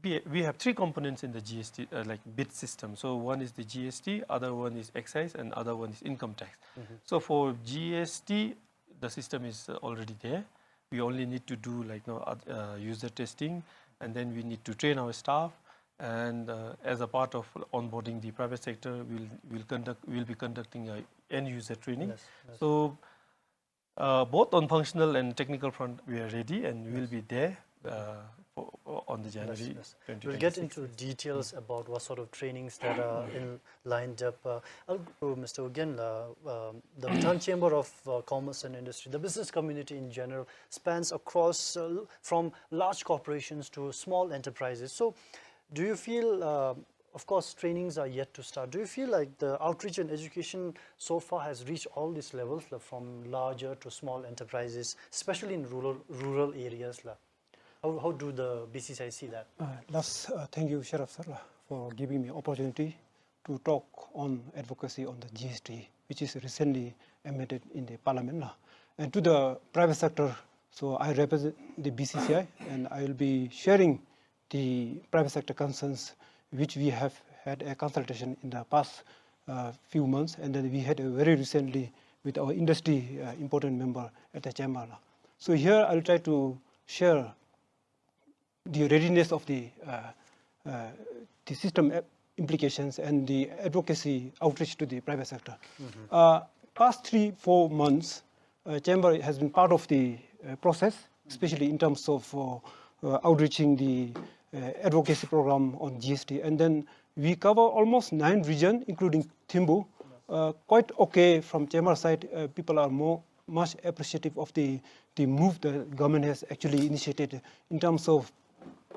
we, we have three components in the G S T, uh, like, bid system. So one is the G S T, other one is excise, and other one is income tax. So for G S T, the system is, uh, already there. We only need to do, like, you know, uh, uh, user testing, and then we need to train our staff. And, uh, as a part of onboarding the private sector, we'll, we'll conduct, we'll be conducting a end user training. Yes, yes. So, uh, both on functional and technical front, we are ready, and we will be there, uh, for, on the January twenty twenty-six. We'll get into details about what sort of trainings that are in lined up. Uh, I'll go to Mister Ugyen, uh, um, the Bhutan Chamber of, uh, Commerce and Industry, the business community in general, spans across, uh, from large corporations to small enterprises. So, do you feel, uh, of course, trainings are yet to start. Do you feel like the outreach and education so far has reached all these levels, like, from larger to small enterprises, especially in rural, rural areas, la? How, how do the B C C I see that? Uh, last, uh, thank you, Sharaf sir, la, for giving me opportunity to talk on advocacy on the G S T, which is recently amended in the parliament, la. And to the private sector, so I represent the B C C I, and I will be sharing the private sector concerns, which we have had a consultation in the past, uh, few months, and then we had a very recently with our industry, uh, important member at the chamber, la. So here I'll try to share the readiness of the, uh, uh, the system ap- implications and the advocacy outreach to the private sector. Uh, past three, four months, uh, chamber has been part of the, uh, process, especially in terms of, uh, uh, outreaching the, uh, advocacy program on G S T. And then we cover almost nine regions, including Thimphu. uh, quite okay from chamber side. Uh, people are more, much appreciative of the, the move the government has actually initiated in terms of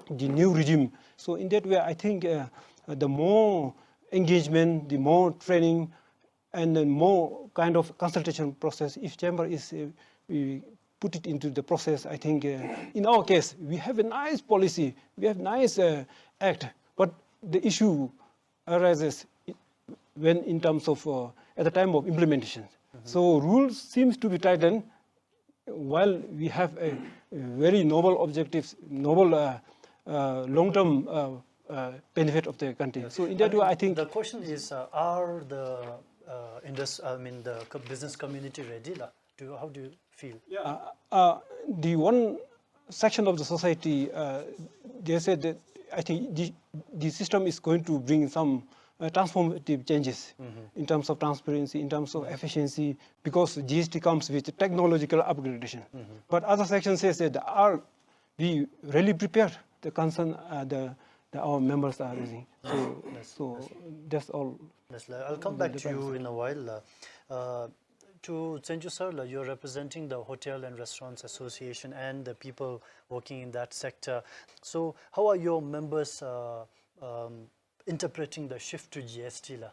the new regime. So in that way, I think, uh, the more engagement, the more training, and then more kind of consultation process, if chamber is, uh, we put it into the process, I think, uh, in our case, we have a nice policy, we have nice, uh, act, but the issue arises i-, when in terms of, uh, at the time of implementation. So rules seems to be tightened while we have a, a very noble objectives, noble, uh, uh, long-term, uh, uh, benefit of the country. So in that way, I think the question is, uh, are the, uh, indus-, I mean, the co-, business community ready, la? Do you, how do you feel? Yeah, uh, uh, the one section of the society, uh, they said that I think the, the system is going to bring some, uh, transformative changes in terms of transparency, in terms of efficiency, because G S T comes with technological upgradation. But other section says that are we really prepared? The concern, uh, the, the our members are raising. So, yes, so that's all. Yes, la, I'll come back to you in a while. Uh, uh, to Tsenju sir, la, you're representing the Hotel and Restaurants Association and the people working in that sector. So, how are your members, uh, um, interpreting the shift to G S T, la?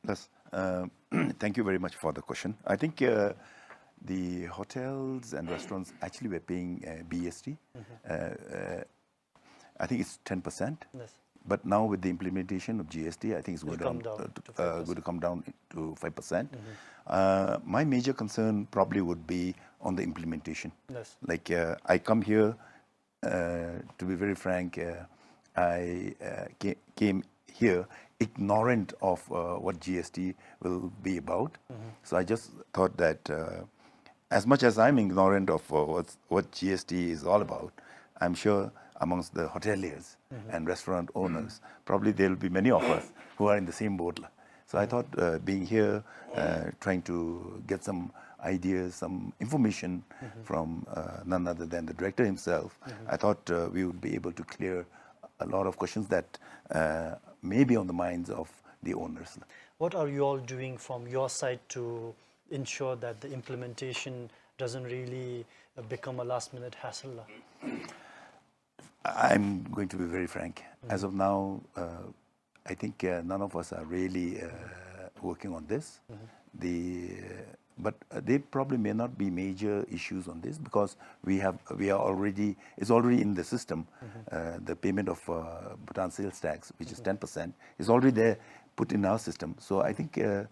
Yes. Uh, thank you very much for the question. I think, uh, the hotels and restaurants actually were paying, uh, B S T. Uh, uh, I think it's ten percent. Yes. But now with the implementation of G S T, I think it's going to come down, uh, to, uh, going to come down to five percent. Uh, my major concern probably would be on the implementation. Yes. Like, uh, I come here, uh, to be very frank, uh, I, uh, ca-, came here ignorant of, uh, what G S T will be about. So I just thought that, uh, as much as I'm ignorant of, uh, what's, what G S T is all about, I'm sure amongst the hoteliers and restaurant owners, probably there'll be many of us who are in the same boat, la. So I thought, uh, being here, uh, trying to get some ideas, some information from, uh, none other than the director himself, I thought, uh, we would be able to clear a lot of questions that, uh, may be on the minds of the owners. What are you all doing from your side to ensure that the implementation doesn't really, uh, become a last minute hassle, la? I'm going to be very frank. As of now, uh, I think, uh, none of us are really, uh, working on this. The, but, uh, there probably may not be major issues on this because we have, we are already, it's already in the system. Uh, the payment of, uh, Bhutan sales tax, which is ten percent, is already there, put in our system. So I think, uh,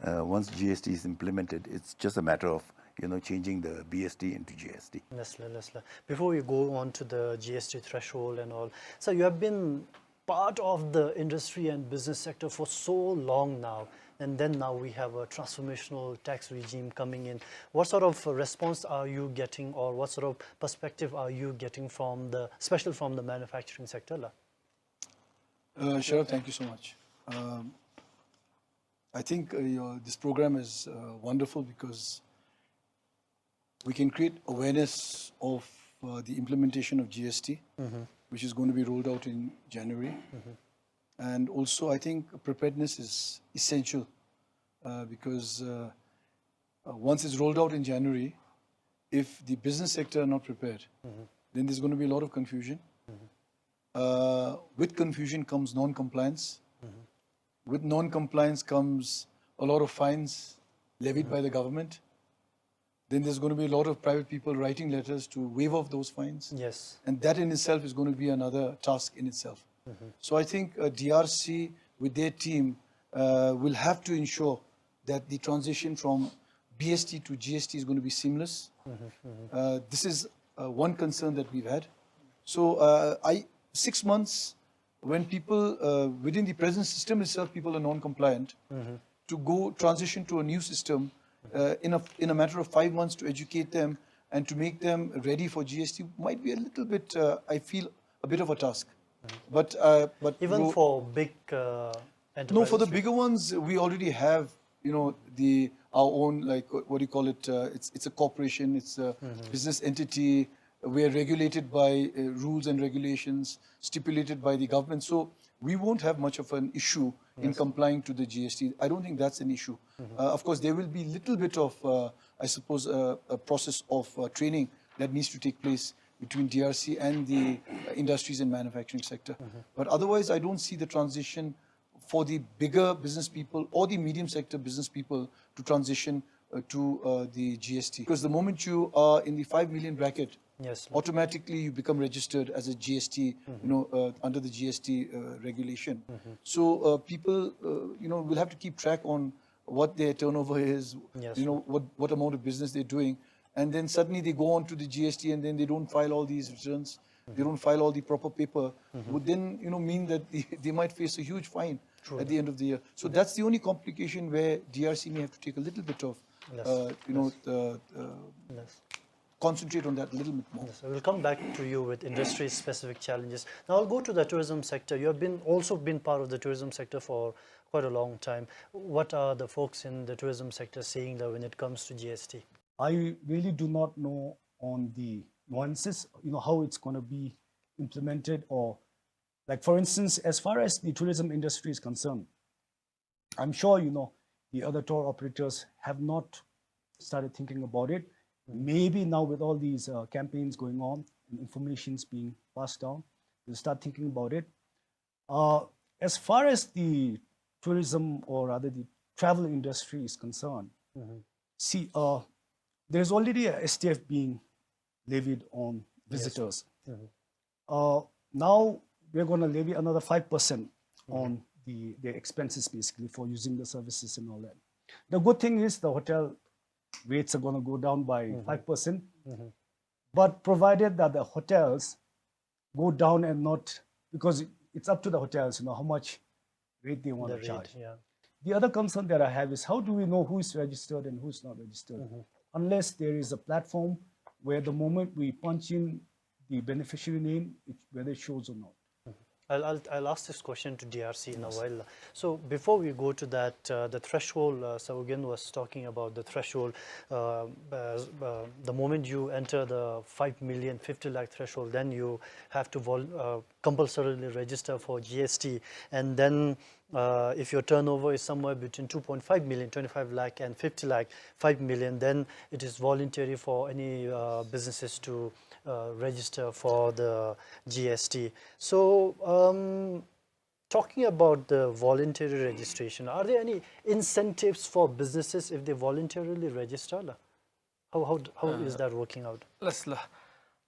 uh, once G S T is implemented, it's just a matter of, you know, changing the B S T into G S T. Yes, la, yes, la. Before we go on to the G S T threshold and all, so you have been part of the industry and business sector for so long now, and then now we have a transformational tax regime coming in. What sort of response are you getting, or what sort of perspective are you getting from the, especially from the manufacturing sector, la? Uh, Sharaf, thank you so much. Um, I think, uh, your, this program is, uh, wonderful because we can create awareness of, uh, the implementation of G S T, which is going to be rolled out in January. And also, I think preparedness is essential, uh, because, uh, uh, once it's rolled out in January, if the business sector are not prepared, then there's going to be a lot of confusion. Uh, with confusion comes non-compliance. With non-compliance comes a lot of fines levied by the government. Then there's going to be a lot of private people writing letters to waive off those fines. Yes. And that in itself is going to be another task in itself. So I think, uh, D R C with their team, uh, will have to ensure that the transition from B S T to G S T is going to be seamless. Uh, this is, uh, one concern that we've had. So, uh, I, six months, when people, uh, within the present system itself, people are non-compliant, to go transition to a new system, uh, in a, in a matter of five months to educate them and to make them ready for G S T might be a little bit, uh, I feel, a bit of a task. But, uh, but even for big, uh, no, for the bigger ones, we already have, you know, the, our own, like, what, what do you call it? Uh, it's, it's a corporation, it's a business entity. we are regulated by uh, rules and regulations stipulated by the government. So we won't have much of an issue in complying to the G S T. I don't think that's an issue. Uh, of course, there will be little bit of, uh, I suppose, uh, a process of uh, training that needs to take place between D R C and the uh, industries and manufacturing sector. But otherwise, I don't see the transition for the bigger business people or the medium sector business people to transition uh, to uh, the G S T. Because the moment you are in the five million bracket, Yes. automatically you become registered as a G S T, you know, uh, under the G S T uh, regulation. So uh, people, uh, you know, will have to keep track on what their turnover is, Yes. you know, what, what amount of business they're doing. And then suddenly they go on to the G S T and then they don't file all these returns. They don't file all the proper paper. Would then, you know, mean that they, they might face a huge fine True. At the end of the year. So that's the only complication where D R C may have to take a little bit of, Yes. uh, you know, uh, uh, Yes. concentrate on that a little bit more. Yes, we'll come back to you with industry-specific challenges. Now I'll go to the tourism sector. You have been also been part of the tourism sector for quite a long time. What are the folks in the tourism sector saying, though, when it comes to G S T? I really do not know on the nuances, you know, how it's going to be implemented, or, like, for instance, as far as the tourism industry is concerned, I'm sure, you know, the other tour operators have not started thinking about it. Maybe now with all these uh, campaigns going on and informations being passed down, they'll start thinking about it. Uh, as far as the tourism, or rather the travel industry is concerned, see, uh, there's already a S T F being levied on visitors. Uh, now we're going to levy another five percent on the, the expenses, basically, for using the services and all that. The good thing is the hotel rates are going to go down by five percent. But provided that the hotels go down and not, because it, it's up to the hotels, you know, how much rate they want The to rate, charge. Yeah. The other concern that I have is, how do we know who is registered and who's not registered? Unless there is a platform where the moment we punch in the beneficiary name, it, whether it shows or not. I'll, I'll, I'll ask this question to D R C in a while. So before we go to that, uh, the threshold, uh, Sir Ugyen was talking about the threshold. Uh, uh, uh, the moment you enter the five million, fifty lakh threshold, then you have to vol- uh, compulsorily register for G S T. And then uh, if your turnover is somewhere between two point five million, twenty-five lakh, and fifty lakh, five million, then it is voluntary for any uh, businesses to uh, register for the G S T. So, um, talking about the voluntary registration, are there any incentives for businesses if they voluntarily register? La? How, how, how is that working out? Yes, la.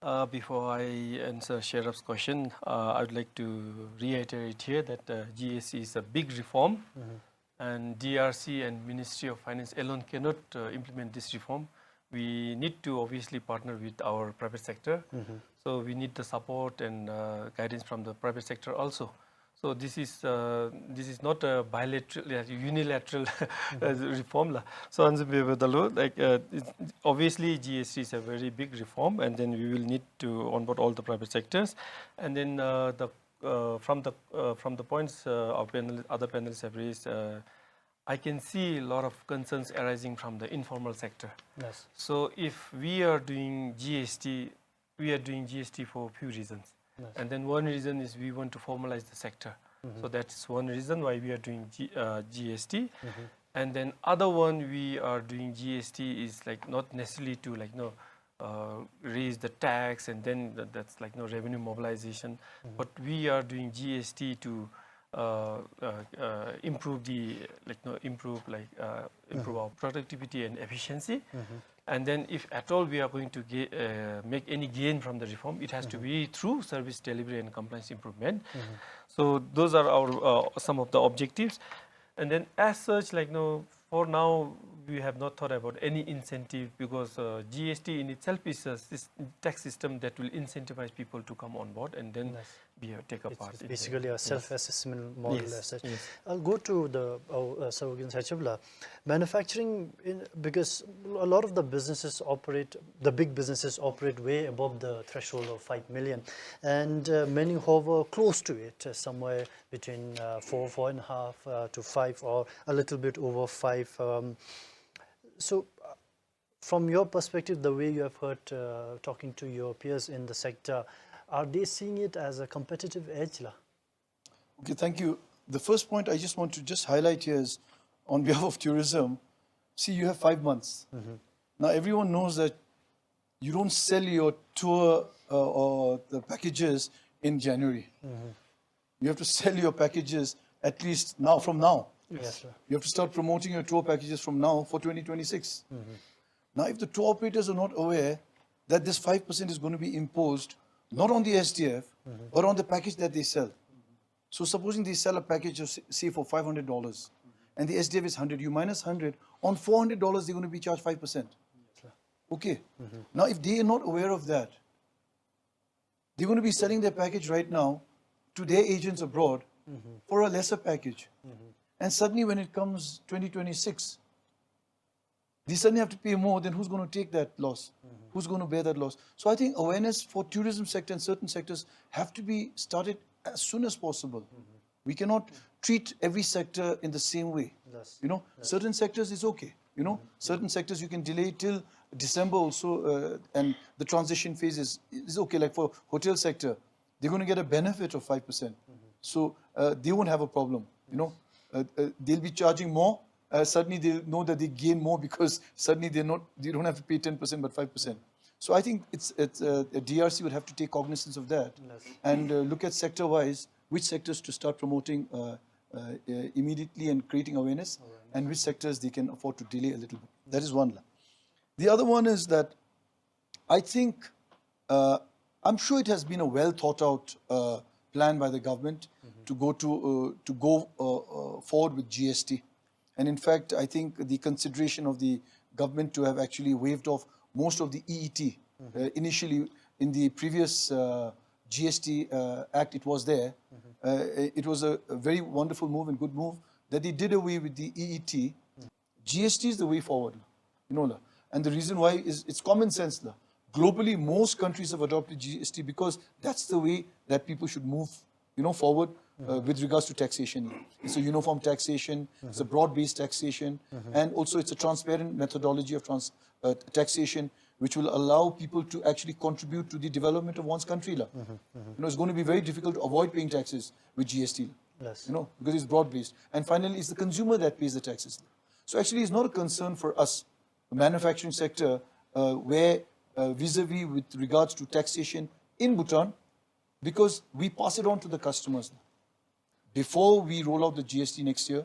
Uh, before I answer Sherab's question, uh, I would like to reiterate here that uh, G S T is a big reform, and D R C and Ministry of Finance alone cannot uh, implement this reform. We need to obviously partner with our private sector. So we need the support and uh, guidance from the private sector also. So this is uh, this is not a bilateral, uh, unilateral uh, reform la. So anzu bebe dalo, like, uh, it's- obviously G S T is a very big reform, and then we will need to onboard all the private sectors, and then uh, the uh, from the uh, from the points uh, our panel, other panelists have raised, uh, I can see a lot of concerns arising from the informal sector. Yes. So if we are doing G S T, we are doing G S T for a few reasons. Yes. And then one reason is we want to formalize the sector. So that's one reason why we are doing G, uh, G S T. And then other one we are doing G S T is, like, not necessarily to, like, you know, uh, raise the tax, and then that, that's, like, no revenue mobilization. But we are doing G S T to uh, uh, uh, improve the, like, you know, improve, like, uh, improve our productivity and efficiency. And then if at all we are going to ga- uh, make any gain from the reform, it has to be through service delivery and compliance improvement. So those are our uh, some of the objectives. And then as such, like, you know, for now we have not thought about any incentive, because uh, G S T in itself is a sys- tax system that will incentivize people to come on board and then Yes. be a, take a It's, part it's in basically the- a self-assessment model Yes, as such. Yes. I'll go to the uh, uh, Sir Ugyen Sachebla. Manufacturing, in, because a lot of the businesses operate, the big businesses operate way above the threshold of five million, and uh, many hover close to it, uh, somewhere between uh, four, four and a half uh, to five, or a little bit over five. Um, so, uh, from your perspective, the way you have heard, uh, talking to your peers in the sector, are they seeing it as a competitive edge, la? Okay, thank you. The first point I just want to just highlight here is, on behalf of tourism, see, you have five months. Now, everyone knows that you don't sell your tour, uh, or the packages in January. You have to sell your packages at least now, from now. Yes, sir. You have to start promoting your tour packages from now for twenty twenty-six. Now, if the tour operators are not aware that this five percent is going to be imposed not on the S D F, but on the package that they sell. So, supposing they sell a package of, say, say for five hundred dollars, and the S D F is hundred, you minus hundred, on four hundred dollars, they're going to be charged five percent. Okay. Now, if they are not aware of that, they're going to be selling their package right now to their agents abroad for a lesser package. And suddenly, when it comes twenty twenty-six, they suddenly have to pay more, then who's going to take that loss? Who's going to bear that loss? So I think awareness for tourism sector and certain sectors have to be started as soon as possible. We cannot treat every sector in the same way. Yes. You know, certain sectors is okay. You know, certain sectors you can delay till December also, uh, and the transition phase is, is okay. Like for hotel sector, they're going to get a benefit of five percent. So uh, they won't have a problem. You know, uh, uh, they'll be charging more. Uh, suddenly they'll know that they gain more because suddenly they're not, they don't have to pay ten percent but five percent. So I think it's, it's uh, the D R C would have to take cognizance of that and uh, look at sector-wise which sectors to start promoting uh, uh, uh, immediately and creating awareness, and which sectors they can afford to delay a little bit. That is one. The other one is that I think, uh, I'm sure it has been a well thought out uh, plan by the government to go to, uh, to go uh, uh, forward with G S T. And in fact, I think the consideration of the government to have actually waived off most of the E E T, uh, initially in the previous uh, G S T uh, Act, it was there. Uh, it was a, a very wonderful move and good move that they did away with the E E T. G S T is the way forward, you know, la. And the reason why is it's common sense, la. Globally, most countries have adopted G S T because that's the way that people should move, you know, forward uh, with regards to taxation. It's a uniform taxation, it's a broad-based taxation, and also it's a transparent methodology of trans- uh, taxation, which will allow people to actually contribute to the development of one's country, la. You know, it's going to be very difficult to avoid paying taxes with G S T, la. Yes. You know, because it's broad-based. And finally, it's the consumer that pays the taxes. So actually, it's not a concern for us, the manufacturing sector, uh, where uh, vis-a-vis with regards to taxation in Bhutan, because we pass it on to the customers. Before we roll out the G S T next year,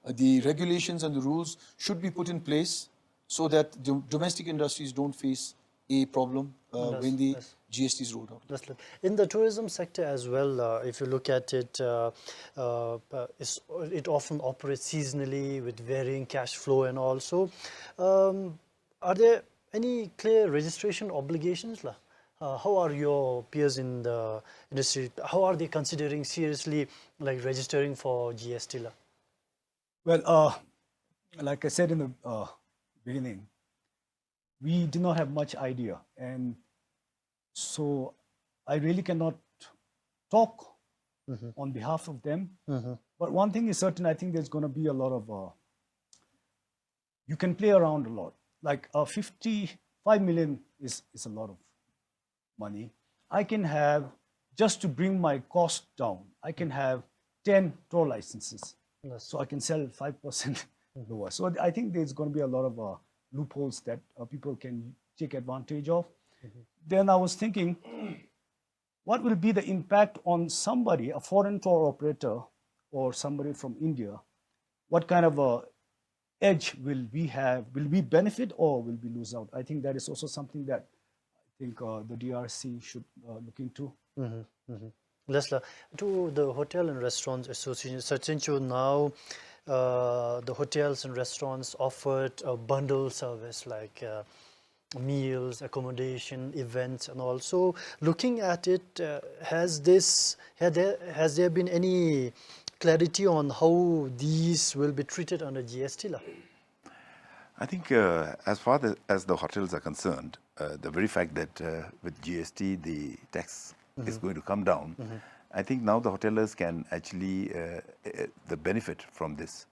uh, the regulations and the rules should be put in place so that the domestic industries don't face a problem uh, Yes, when the yes. G S T is rolled out. That's li- In the tourism sector as well, uh, if you look at it, uh, uh, uh, it's, it often operates seasonally with varying cash flow and also. Um, are there any clear registration obligations, la? Uh, how are your peers in the industry? How are they considering seriously, like, registering for G S T, la? Well, uh, like I said in the uh, beginning, we did not have much idea, and so I really cannot talk on behalf of them. But one thing is certain, I think there's going to be a lot of uh, you can play around a lot. Like uh, fifty-five million is, is a lot of money. I can have, just to bring my cost down, I can have ten tour licenses. Yes. So I can sell five percent lower. So I think there's going to be a lot of uh, loopholes that uh, people can take advantage of. Then I was thinking, what will be the impact on somebody, a foreign tour operator or somebody from India? What kind of a edge will we have? Will we benefit or will we lose out? I think that is also something that I think uh, the D R C should uh, look into. Yes, la. To the Hotel and Restaurants Association, Sachin Chu, now uh, the hotels and restaurants offered a bundle service like uh, meals, accommodation, events, and also looking at it, uh, has this had there, has there been any clarity on how these will be treated under G S T, la? I think uh, as far the, as the hotels are concerned, uh, the very fact that uh, with G S T the tax is going to come down, I think now the hotelers can actually uh, uh, the benefit from this.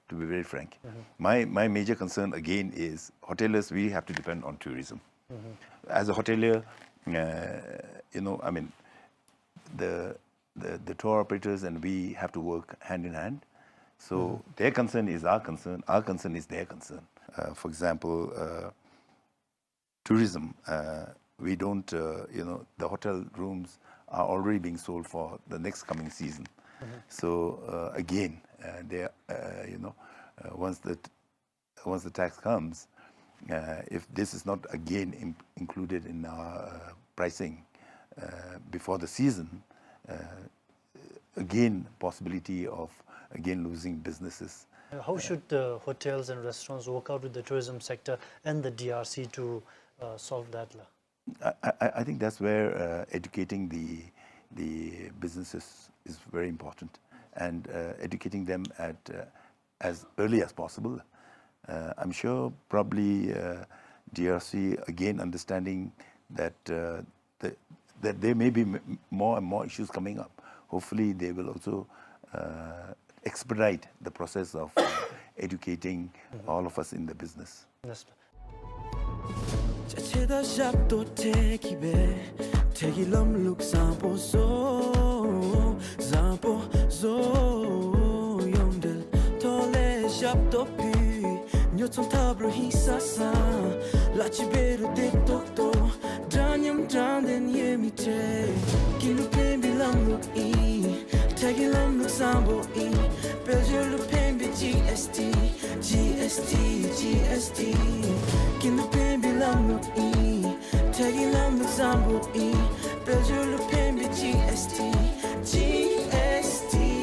to be very frank. Mm-hmm. My, my major concern again is hoteliers, we have to depend on tourism. Mm-hmm. As a hotelier, uh, you know, I mean, the, the, the tour operators and we have to work hand in hand. So, mm-hmm, their concern is our concern, our concern is their concern. Uh, for example, uh, tourism, uh, we don't, uh, you know, the hotel rooms are already being sold for the next coming season. Mm-hmm. So, uh, again, uh, they, uh, you know, uh, once the t-, once the tax comes, uh, if this is not again im-, included in our, uh, pricing, uh, before the season, uh, again, possibility of again losing businesses. Uh, how should the hotels and restaurants work out with the tourism sector and the D R C to, uh, solve that, la? I, I, I think that's where, uh, educating the, the businesses is very important, and, uh, educating them at, uh, as early as possible. Uh, I'm sure probably, uh, D R C, again, understanding that, uh, the, that there may be m-, more and more issues coming up. Hopefully, they will also, uh, expedite the process of, uh, educating, mm-hmm, all of us in the business. Yes, sir. ཅ་ཆས་དང་ཞབས་ཏོག་སྤྲད་ཀྱི་སྦེ། འཕྲལ་གྱི་ལམ་ལུགས་བཟང་པོ་བཟོ། བཟང་པོ་བཟོ། ཡོངས་འབྲེལ་ཐོག་ལས་ཞབས་ཏོག་ཕུལ། ཉོ་ཚོང་འཐབ་རུང་ཧིང་སངས་སངས། གླ་ཅིག་འབད་རུང་བདེ་ཏོག་ཏོ། འདྲ་མཉམ་དྲང་བདེན་ཡོད་མི་འཕྲལ། ཀུན་ལུ་ཕན་པའི་ལམ་ལུགས་ཨིན། འཕྲལ་གྱི་ལམ་ལུགས་བཟང་པོ་ཨིན། དཔལ་འབྱོར་ལུ་ཕན་པའི་ཇི་ཨེསི་ཊི། ཇི་ཨེསི་ཊི། ཇི་ཨེསི་ཊི། ཀུན་ལུ་ཕན་པའི་ལམ་ལུགས་ཨིན། འཕྲལ་གྱི་ལམ་ལུགས་བཟང་པོ་ཨིན། དཔལ་འབྱོར་ལུ་ཕན་པའི་ཇི་ཨེསི་ཊི། ཇི་ཨེསི་ཊི།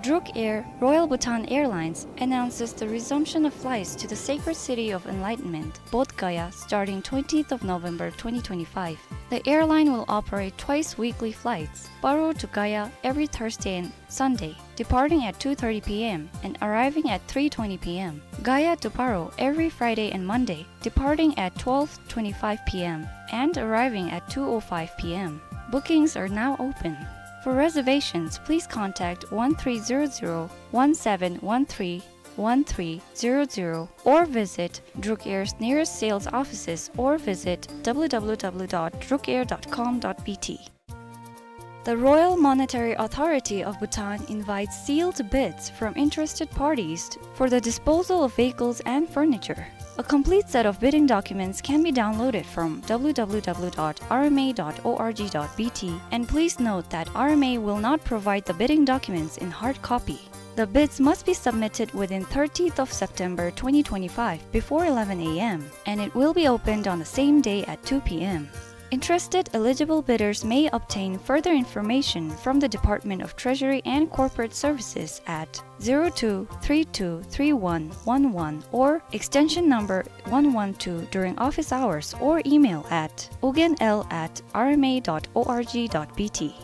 Druk Air, Royal Bhutan Airlines, announces the resumption of flights to the sacred city of enlightenment, Bodh Gaya, starting twentieth of November twenty twenty-five. The airline will operate twice weekly flights, Paro to Gaya every Thursday and Sunday, departing at two thirty p m and arriving at three twenty p m, Gaya to Paro every Friday and Monday, departing at twelve twenty-five p m and arriving at two oh five p m. Bookings are now open. For reservations, please contact one three zero zero, one seven one three, one three zero zero or visit Druk Air's nearest sales offices or visit w w w dot druk air dot com dot b t. The Royal Monetary Authority of Bhutan invites sealed bids from interested parties for the disposal of vehicles and furniture. A complete set of bidding documents can be downloaded from w w w dot r m a dot o r g dot b t, and please note that R M A will not provide the bidding documents in hard copy. The bids must be submitted within thirtieth of September twenty twenty-five before eleven a m, and it will be opened on the same day at two p m. Interested eligible bidders may obtain further information from the Department of Treasury and Corporate Services at zero two three two three one one one or extension number one one two during office hours or email at ugyen l at r m a dot o r g dot b t.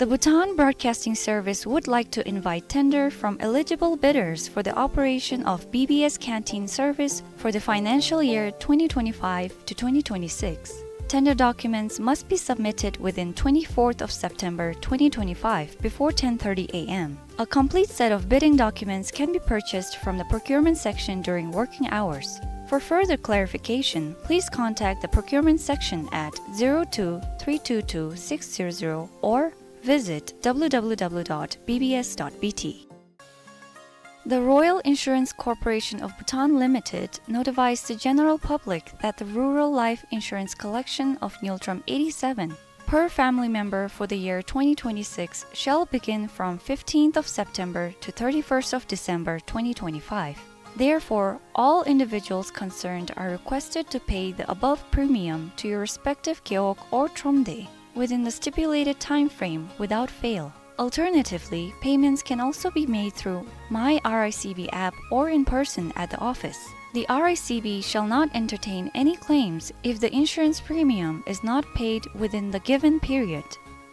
The Bhutan Broadcasting Service would like to invite tender from eligible bidders for the operation of B B S canteen service for the financial year twenty twenty-five to twenty twenty-six. Tender documents must be submitted within twenty-fourth of September twenty twenty-five before ten thirty a m. A complete set of bidding documents can be purchased from the procurement section during working hours. For further clarification, please contact the procurement section at zero two three two two six zero zero or visit w w w dot b b s dot b t. The Royal Insurance Corporation of Bhutan Limited notifies the general public that the rural life insurance collection of Ngultrum eighty-seven per family member for the year twenty twenty-six shall begin from fifteenth of September to thirty-first of December twenty twenty-five. Therefore, all individuals concerned are requested to pay the above premium to your respective gewog or thromde within the stipulated time frame without fail. Alternatively, payments can also be made through My R I C B app or in person at the office. The R I C B shall not entertain any claims if the insurance premium is not paid within the given period.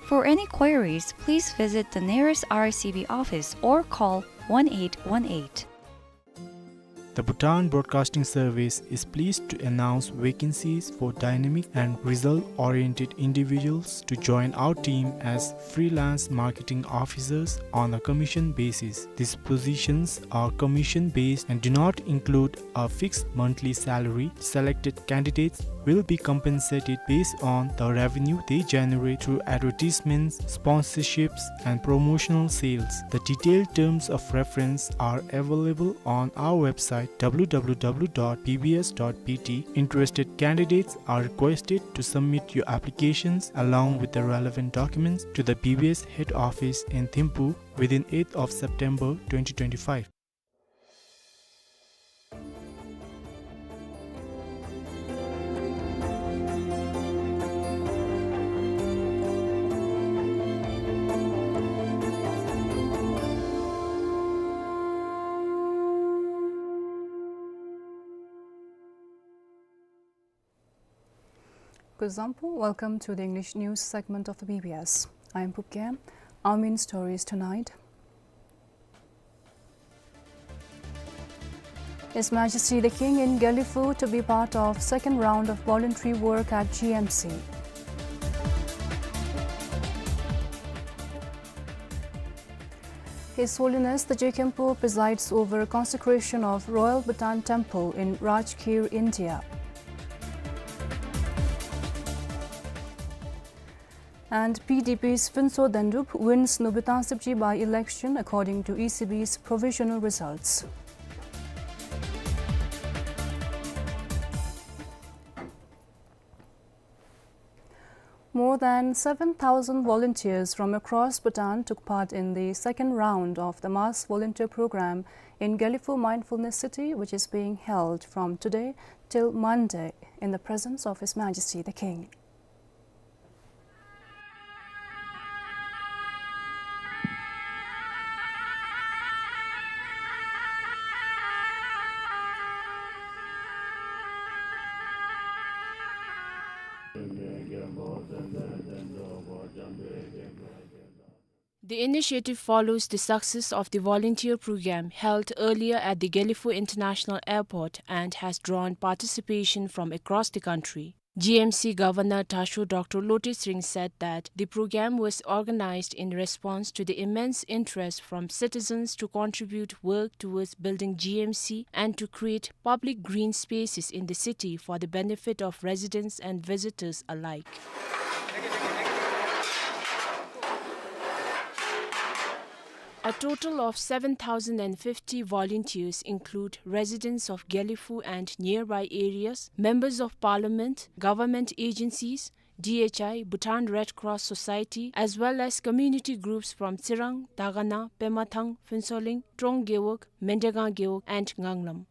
For any queries, please visit the nearest R I C B office or call one eight one eight. The Bhutan Broadcasting Service is pleased to announce vacancies for dynamic and result-oriented individuals to join our team as freelance marketing officers on a commission basis. These positions are commission-based and do not include a fixed monthly salary. Selected candidates will be compensated based on the revenue they generate through advertisements, sponsorships, and promotional sales. The detailed terms of reference are available on our website, w w w dot b b s dot b t. Interested candidates are requested to submit your applications along with the relevant documents to the B B S head office in Thimphu within eighth of September twenty twenty-five. Kuzuzangpo, welcome to the English news segment of the B B S. I am Phub Gyalme. Our main stories tonight. His Majesty the King in Gelephu to be part of second round of voluntary work at G M C. His Holiness the J Khenpo presides over consecration of Royal Bhutan Temple in Rajgir, India. And P D P's Phuntsho Dendup wins Nubi Thangsipji by-election according to E C B's provisional results. More than seven thousand volunteers from across Bhutan took part in the second round of the mass volunteer program in Gelephu Mindfulness City, which is being held from today till Monday in the presence of His Majesty the King. The initiative follows the success of the volunteer program held earlier at the Gelephu International Airport and has drawn participation from across the country. G M C Governor Tashur Doctor Lotay Tshering said that the program was organized in response to the immense interest from citizens to contribute work towards building G M C and to create public green spaces in the city for the benefit of residents and visitors alike. A total of seven thousand and fifty volunteers include residents of Gelephu and nearby areas, members of parliament, government agencies, D H I, Bhutan Red Cross Society, as well as community groups from Tsirang, Dagana, Pemathang, Phuentsholing, Trong Gewog, Mendegang Gewog, and Nganglam.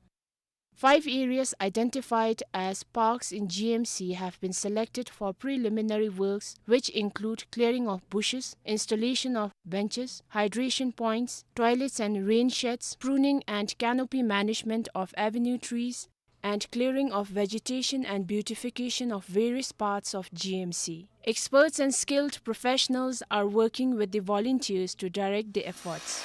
Five areas identified as parks in G M C have been selected for preliminary works, which include clearing of bushes, installation of benches, hydration points, toilets and rain sheds, pruning and canopy management of avenue trees, and clearing of vegetation and beautification of various parts of G M C. Experts and skilled professionals are working with the volunteers to direct the efforts.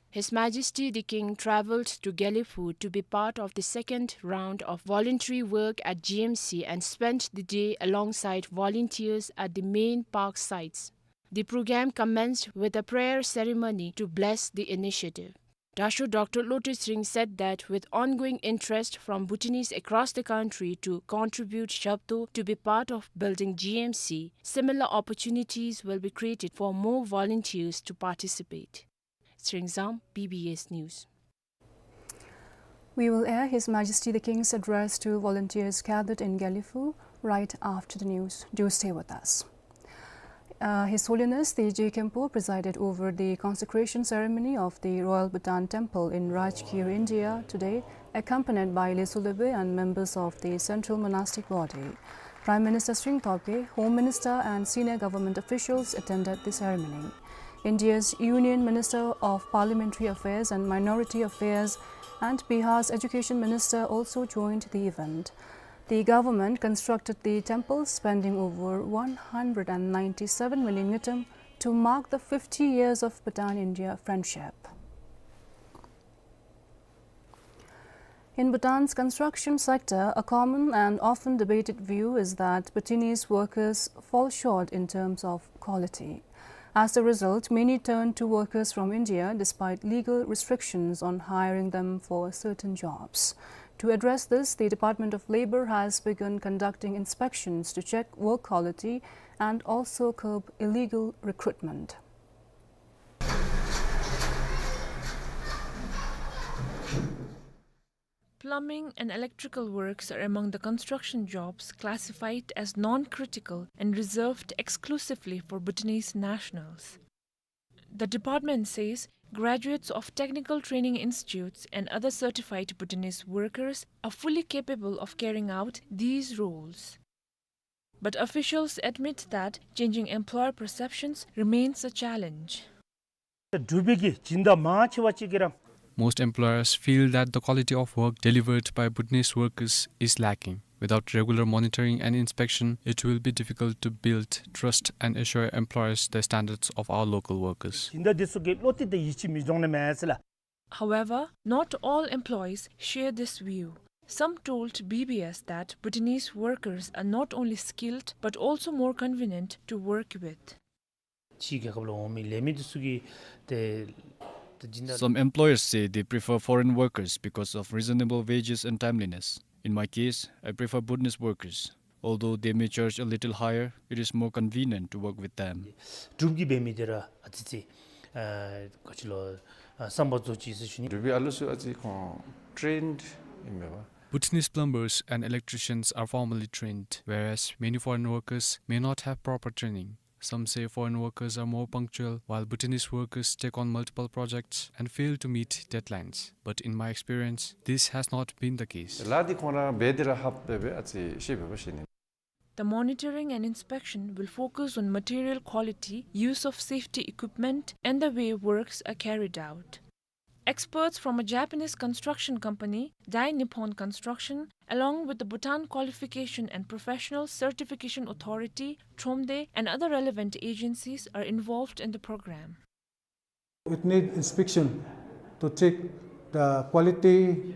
His Majesty the King travelled to Gelephu to be part of the second round of voluntary work at G M C and spent the day alongside volunteers at the main park sites. The program commenced with a prayer ceremony to bless the initiative. Tashur Doctor Lotay Tshering said that with ongoing interest from Bhutanese across the country to contribute Shabdo to be part of building G M C, similar opportunities will be created for more volunteers to participate. Tshering Zam, B B S News. We will air His Majesty the King's address to volunteers gathered in Gelephu right after the news. Do stay with us. Uh, His Holiness the J Khenpo presided over the consecration ceremony of the Royal Bhutan Temple in Rajgir, India today, accompanied by Lhesu Lebi and members of the Central Monastic Body. Prime Minister Tshering Tobgay, Home Minister and senior government officials attended the ceremony. India's Union Minister of Parliamentary Affairs and Minority Affairs and Bihar's Education Minister also joined the event. The government constructed the temple, spending over one hundred and ninety-seven million ngultrum to mark the fifty years of Bhutan-India friendship. In Bhutan's construction sector, a common and often debated view is that Bhutanese workers fall short in terms of quality. As a result, many turn to workers from India despite legal restrictions on hiring them for certain jobs. To address this, the Department of Labor has begun conducting inspections to check work quality and also curb illegal recruitment. Plumbing and electrical works are among the construction jobs classified as non-critical and reserved exclusively for Bhutanese nationals. The department says graduates of technical training institutes and other certified Bhutanese workers are fully capable of carrying out these roles. But officials admit that changing employer perceptions remains a challenge. འབྲུག་པའི་གི་སྦྱིན་བདག་མང་ཆེ་བ་ཅིག་གིས་ར། Most employers feel that the quality of work delivered by Bhutanese workers is lacking. Without regular monitoring and inspection, it will be difficult to build trust and assure employers the standards of our local workers. སྦྱིན་བདག་འདི་ཚུ་གིས་བློ་གཏད་དེ་ཡིད་ཆེས་མི་འབྱུང་ནི་མས་ཟེར་ལགས། However, not all employees share this view. Some told B B S that Bhutanese workers are not only skilled but also more convenient to work with. ཕྱིའི་རྒྱལ་ཁབ་ལས་འོང་མི་ལས་མི་འདི་ཚུ་གིས་ཏེ་ཏེ་སྦྱིན་བདག Some employers say they prefer foreign workers because of reasonable wages and timeliness. In my case, I prefer Bhutanese workers. Although they may charge a little higher, it is more convenient to work with them. འབྲུག་གི་འབད་མི་འདི་ར་ཨ་ཙི་ཙི་ཨ་ག་ཅི་ལོ་ཨ་བསམ་པ་རྫོགས་ཅི་ཟེར་ཞུ་ནི། འབྲུག་པའི་ཨ་ལུ་ཚུ་ཨ་ཙི་ཁོང་trained ཨིན་མས་པ། Bhutanese plumbers and electricians are formally trained, whereas many foreign workers may not have proper training. Some say foreign workers are more punctual, while Bhutanese workers take on multiple projects and fail to meet deadlines. But in my experience, this has not been the case. ལཱ་འདི་ཁོང་ར་འབད་དེ་ར་ཧབ་སྦེ་སྦེ་ཨ་ཙི་ཤེས་པས་པ་ཤེས་ནི། The monitoring and inspection will focus on material quality, use of safety equipment, and the way works are carried out. Experts from a Japanese construction company, Dai Nippon Construction, along with the Bhutan Qualification and Professional Certification Authority, Thromde, and other relevant agencies are involved in the program. It need inspection to check the quality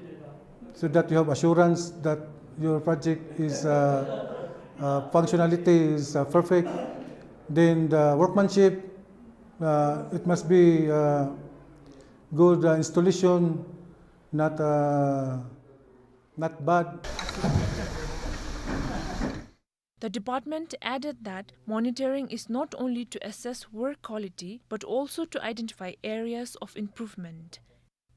so that you have assurance that your project is, uh, uh, functionality is, uh, perfect. Then the workmanship, uh, it must be, uh, good, uh, installation, not, uh, not bad. The department added that monitoring is not only to assess work quality, but also to identify areas of improvement.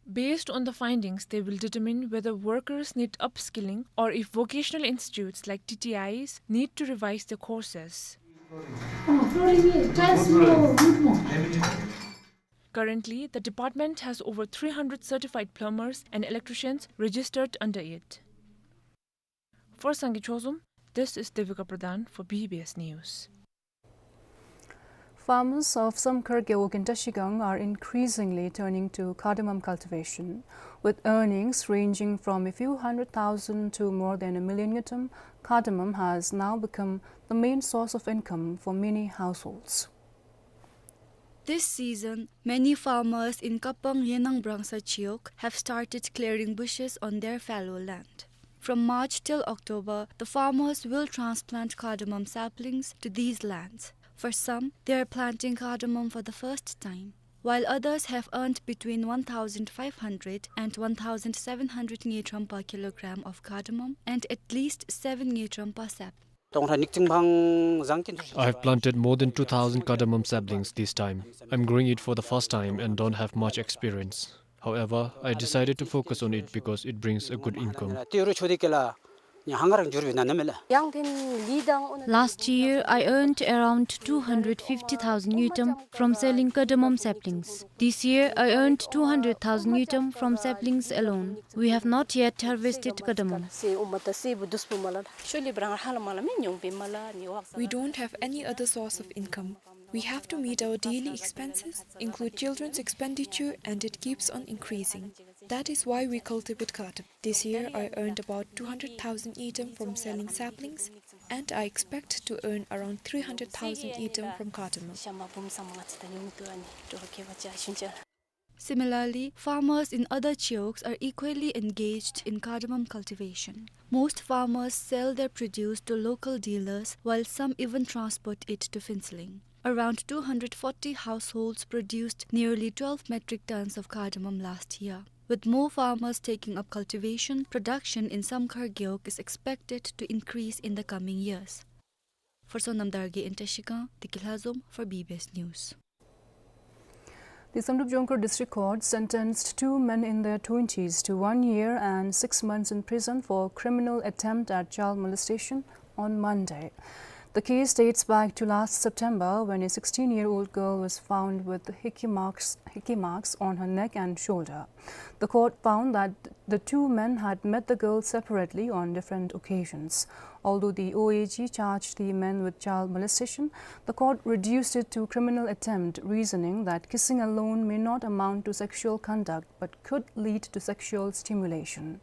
Based on the findings, they will determine whether workers need upskilling or if vocational institutes like T T Is need to revise their courses. Currently, the department has over three hundred certified plumbers and electricians registered under it. For Sangay Chozom, this is Devika Pradhan for B B S News. Farmers of Samkhar Gewog in Trashigang are increasingly turning to cardamom cultivation. With earnings ranging from a few hundred thousand to more than a million ngultrum, cardamom has now become the main source of income for many households. This season, many farmers in Kapang Yenang Brangsa Chiok have started clearing bushes on their fallow land. From March till October, the farmers will transplant cardamom saplings to these lands. For some, they are planting cardamom for the first time, while others have earned between one thousand five hundred and one thousand seven hundred ngultrum per kilogram of cardamom and at least seven ngultrum per sap. I have planted more than two thousand cardamom saplings this time. I'm growing it for the first time and don't have much experience. However, I decided to focus on it because it brings a good income. Last year, I earned around two hundred fifty thousand ngultrum from selling cardamom saplings. This year, I earned two hundred thousand ngultrum from saplings alone. We have not yet harvested cardamom. We don't have any other source of income. We have to meet our daily expenses, include children's expenditure, and it keeps on increasing. That is why we cultivate cardamom. This year, I earned about two hundred thousand ngultrum from selling saplings. And I expect to earn around three hundred thousand ngultrum from cardamom. Similarly, farmers in other chiyoks are equally engaged in cardamom cultivation. Most farmers sell their produce to local dealers, while some even transport it to Phuentsholing. Around two hundred forty households produced nearly twelve metric tons of cardamom last year. With more farmers taking up cultivation, production in Samkhar Gewog is expected to increase in the coming years. For Sonam Dargay in Trashigang, Tiki Lhazom for B B S News. The Samdrup Jongkhar District Court sentenced two men in their twenties to one year and six months in prison for criminal attempt at child molestation on Monday. The case dates back to last September, when a sixteen-year-old girl was found with hickey marks, hickey marks on her neck and shoulder. The court found that the two men had met the girl separately on different occasions. Although the O A G charged the men with child molestation, the court reduced it to criminal attempt, reasoning that kissing alone may not amount to sexual conduct but could lead to sexual stimulation.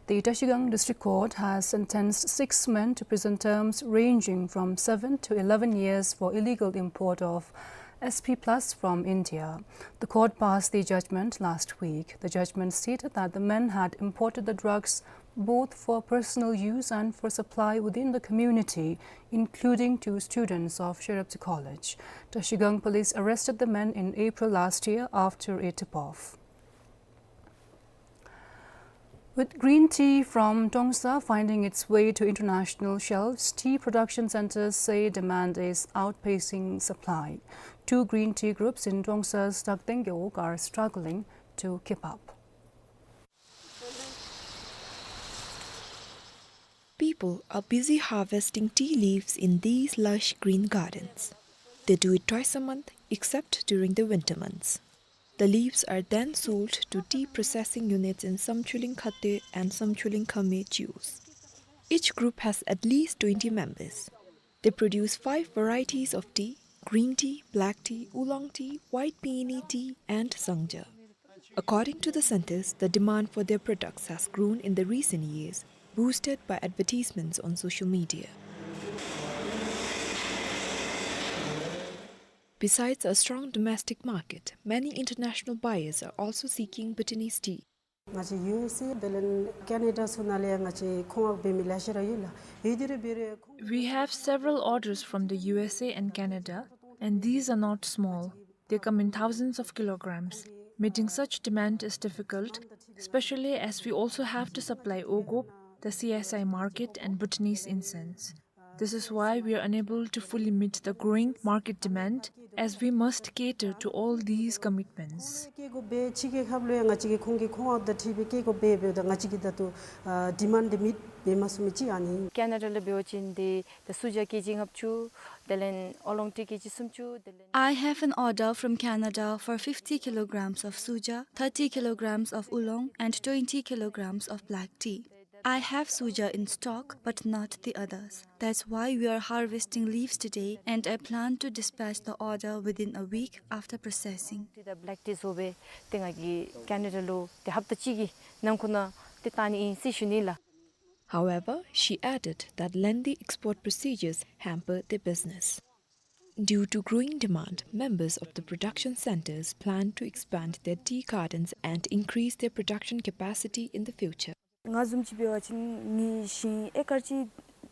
The Trashigang District Court has sentenced six men to prison terms ranging from seven to eleven years for illegal import of S P plus from India. The court passed the judgment last week. The judgment stated that the men had imported the drugs both for personal use and for supply within the community, including to students of Sherabji College. Trashigang police arrested the men in April last year after a tip-off. With green tea from Trongsa finding its way to international shelves, tea production centers say demand is outpacing supply. Two green tea groups in Trongsa's Dagdeng Gewog are struggling to keep up. People are busy harvesting tea leaves in these lush green gardens. They do it twice a month, except during the winter months. The leaves are then sold to tea processing units in Samchuling Khate and Samchuling Khame G Os. Each group has at least twenty members. They produce five varieties of tea: green tea, black tea, oolong tea, white peony tea, and sangja. According to the centers, the demand for their products has grown in the recent years, boosted by advertisements on social media. Besides a strong domestic market, many international buyers are also seeking Bhutanese tea. ང་བཅས་ཡུ་ཨེསི་ཨེ་དེ་ལས་ཁེ་ན་ཌ་ཚུ་ནང་ལས་ང་བཅས་ཁོང་འབག་མི་ལེ་ཤ་ར་ཡོད་ལགས། ཡོད་དེ་ར་འབད་རུང་ཁོང་We have several orders from the U S A and Canada, and these are not small. They come in thousands of kilograms. Meeting such demand is difficult, especially as we also have to supply Ogop, the C S I market, and Bhutanese incense. This is why we are unable to fully meet the growing market demand, as we must cater to all these commitments. སྐྱེལ་དགོ་པས། ཕྱི་རྒྱལ་ཁབ་ལུ་ཡང་ང་བཅས་ཀྱིས་ཁོང་གི་ཁོང་འབག་དང་འཁྲིལ་སྦེ་སྐྱེལ་དགོ་པས། འབདཝ་ད་ང་བཅས་ཀྱིས་ད་ལྟོ་ཨ་ཌི་མཱནཌ་འདི་མིཊ་འབད་མ་ཚུགས་མི་ཅིག་ཨ་ནི། ཁེ་ན་ཌ་ལུ་འབད་བ་ཅིན་ཏེ་ད་སུ་ཇ་ཀེ་ཇི་ལྔ་བཅུ་དེ་ལས་ཨོ་ལོང་ཊི་ཀེ་ཇི་སུམ་ཅུ་དེ་ལས། I have an order from Canada for fifty kilograms of suja, thirty kilograms of oolong, and twenty kilograms of black tea. I have suja in stock, but not the others. That's why we are harvesting leaves today, and I plan to dispatch the order within a week after processing. ཏེ་ད་བེ་ལེག་ཊི་བཟོ་སྦེ་ཏེ་ང་གིས་ཁེ་ན་ཌ་ལུ་ཏེ་ཧབ་ཏ་གཅིག་གི་ནང་འཁོད་ནང་ཏེ་བཏང་ནི་ཨིན་ཟེར་ཞུ་ནི་ལགས། However, she added that lengthy export procedures hamper their business. Due to growing demand, members of the production centers plan to expand their tea gardens and increase their production capacity in the future. ང་བཟུམ་ཅིག་འབད་བ་ཅིན་ངེའི་ཞིང་ཨེ་ཀར་གཅིག་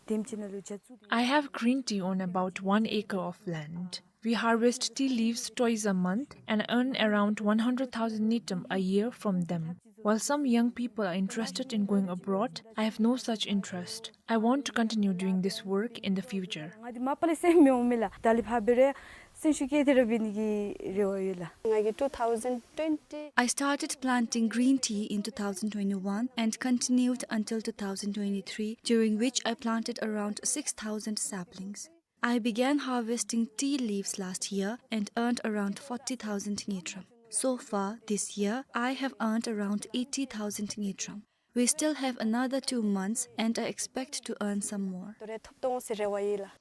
དེམ་ཅིག་ནང་ལུ་བྱ་ཚུགས། I have green tea on about one acre of land. We harvest tea leaves twice a month and earn around one hundred thousand ngultrum a year from them. While some young people are interested in going abroad, I have no such interest. I want to continue doing this work in the future. ང་འདི་མ་པ་ལས་སེམས་མི་འོང་མས་ལགས། ད་ལས་ཕར་འབད་རུང་སེམས་ཤུགས་བསྐྱེད་དེ་ར་འབད་ནི་གི་རེ་བ་ཡོད་ལགས། ང་གིས་two thousand twenty I started planting green tea in two thousand twenty-one and continued until two thousand twenty-three, during which I planted around six thousand saplings. I began harvesting tea leaves last year and earned around forty thousand ngultrum. So far, this year, I have earned around eighty thousand ngultrum. We still have another two months and I expect to earn some more. ད་རེས་ཐོབ་འོང་ཟེར་རེ་བ་ཡོད་ལགས།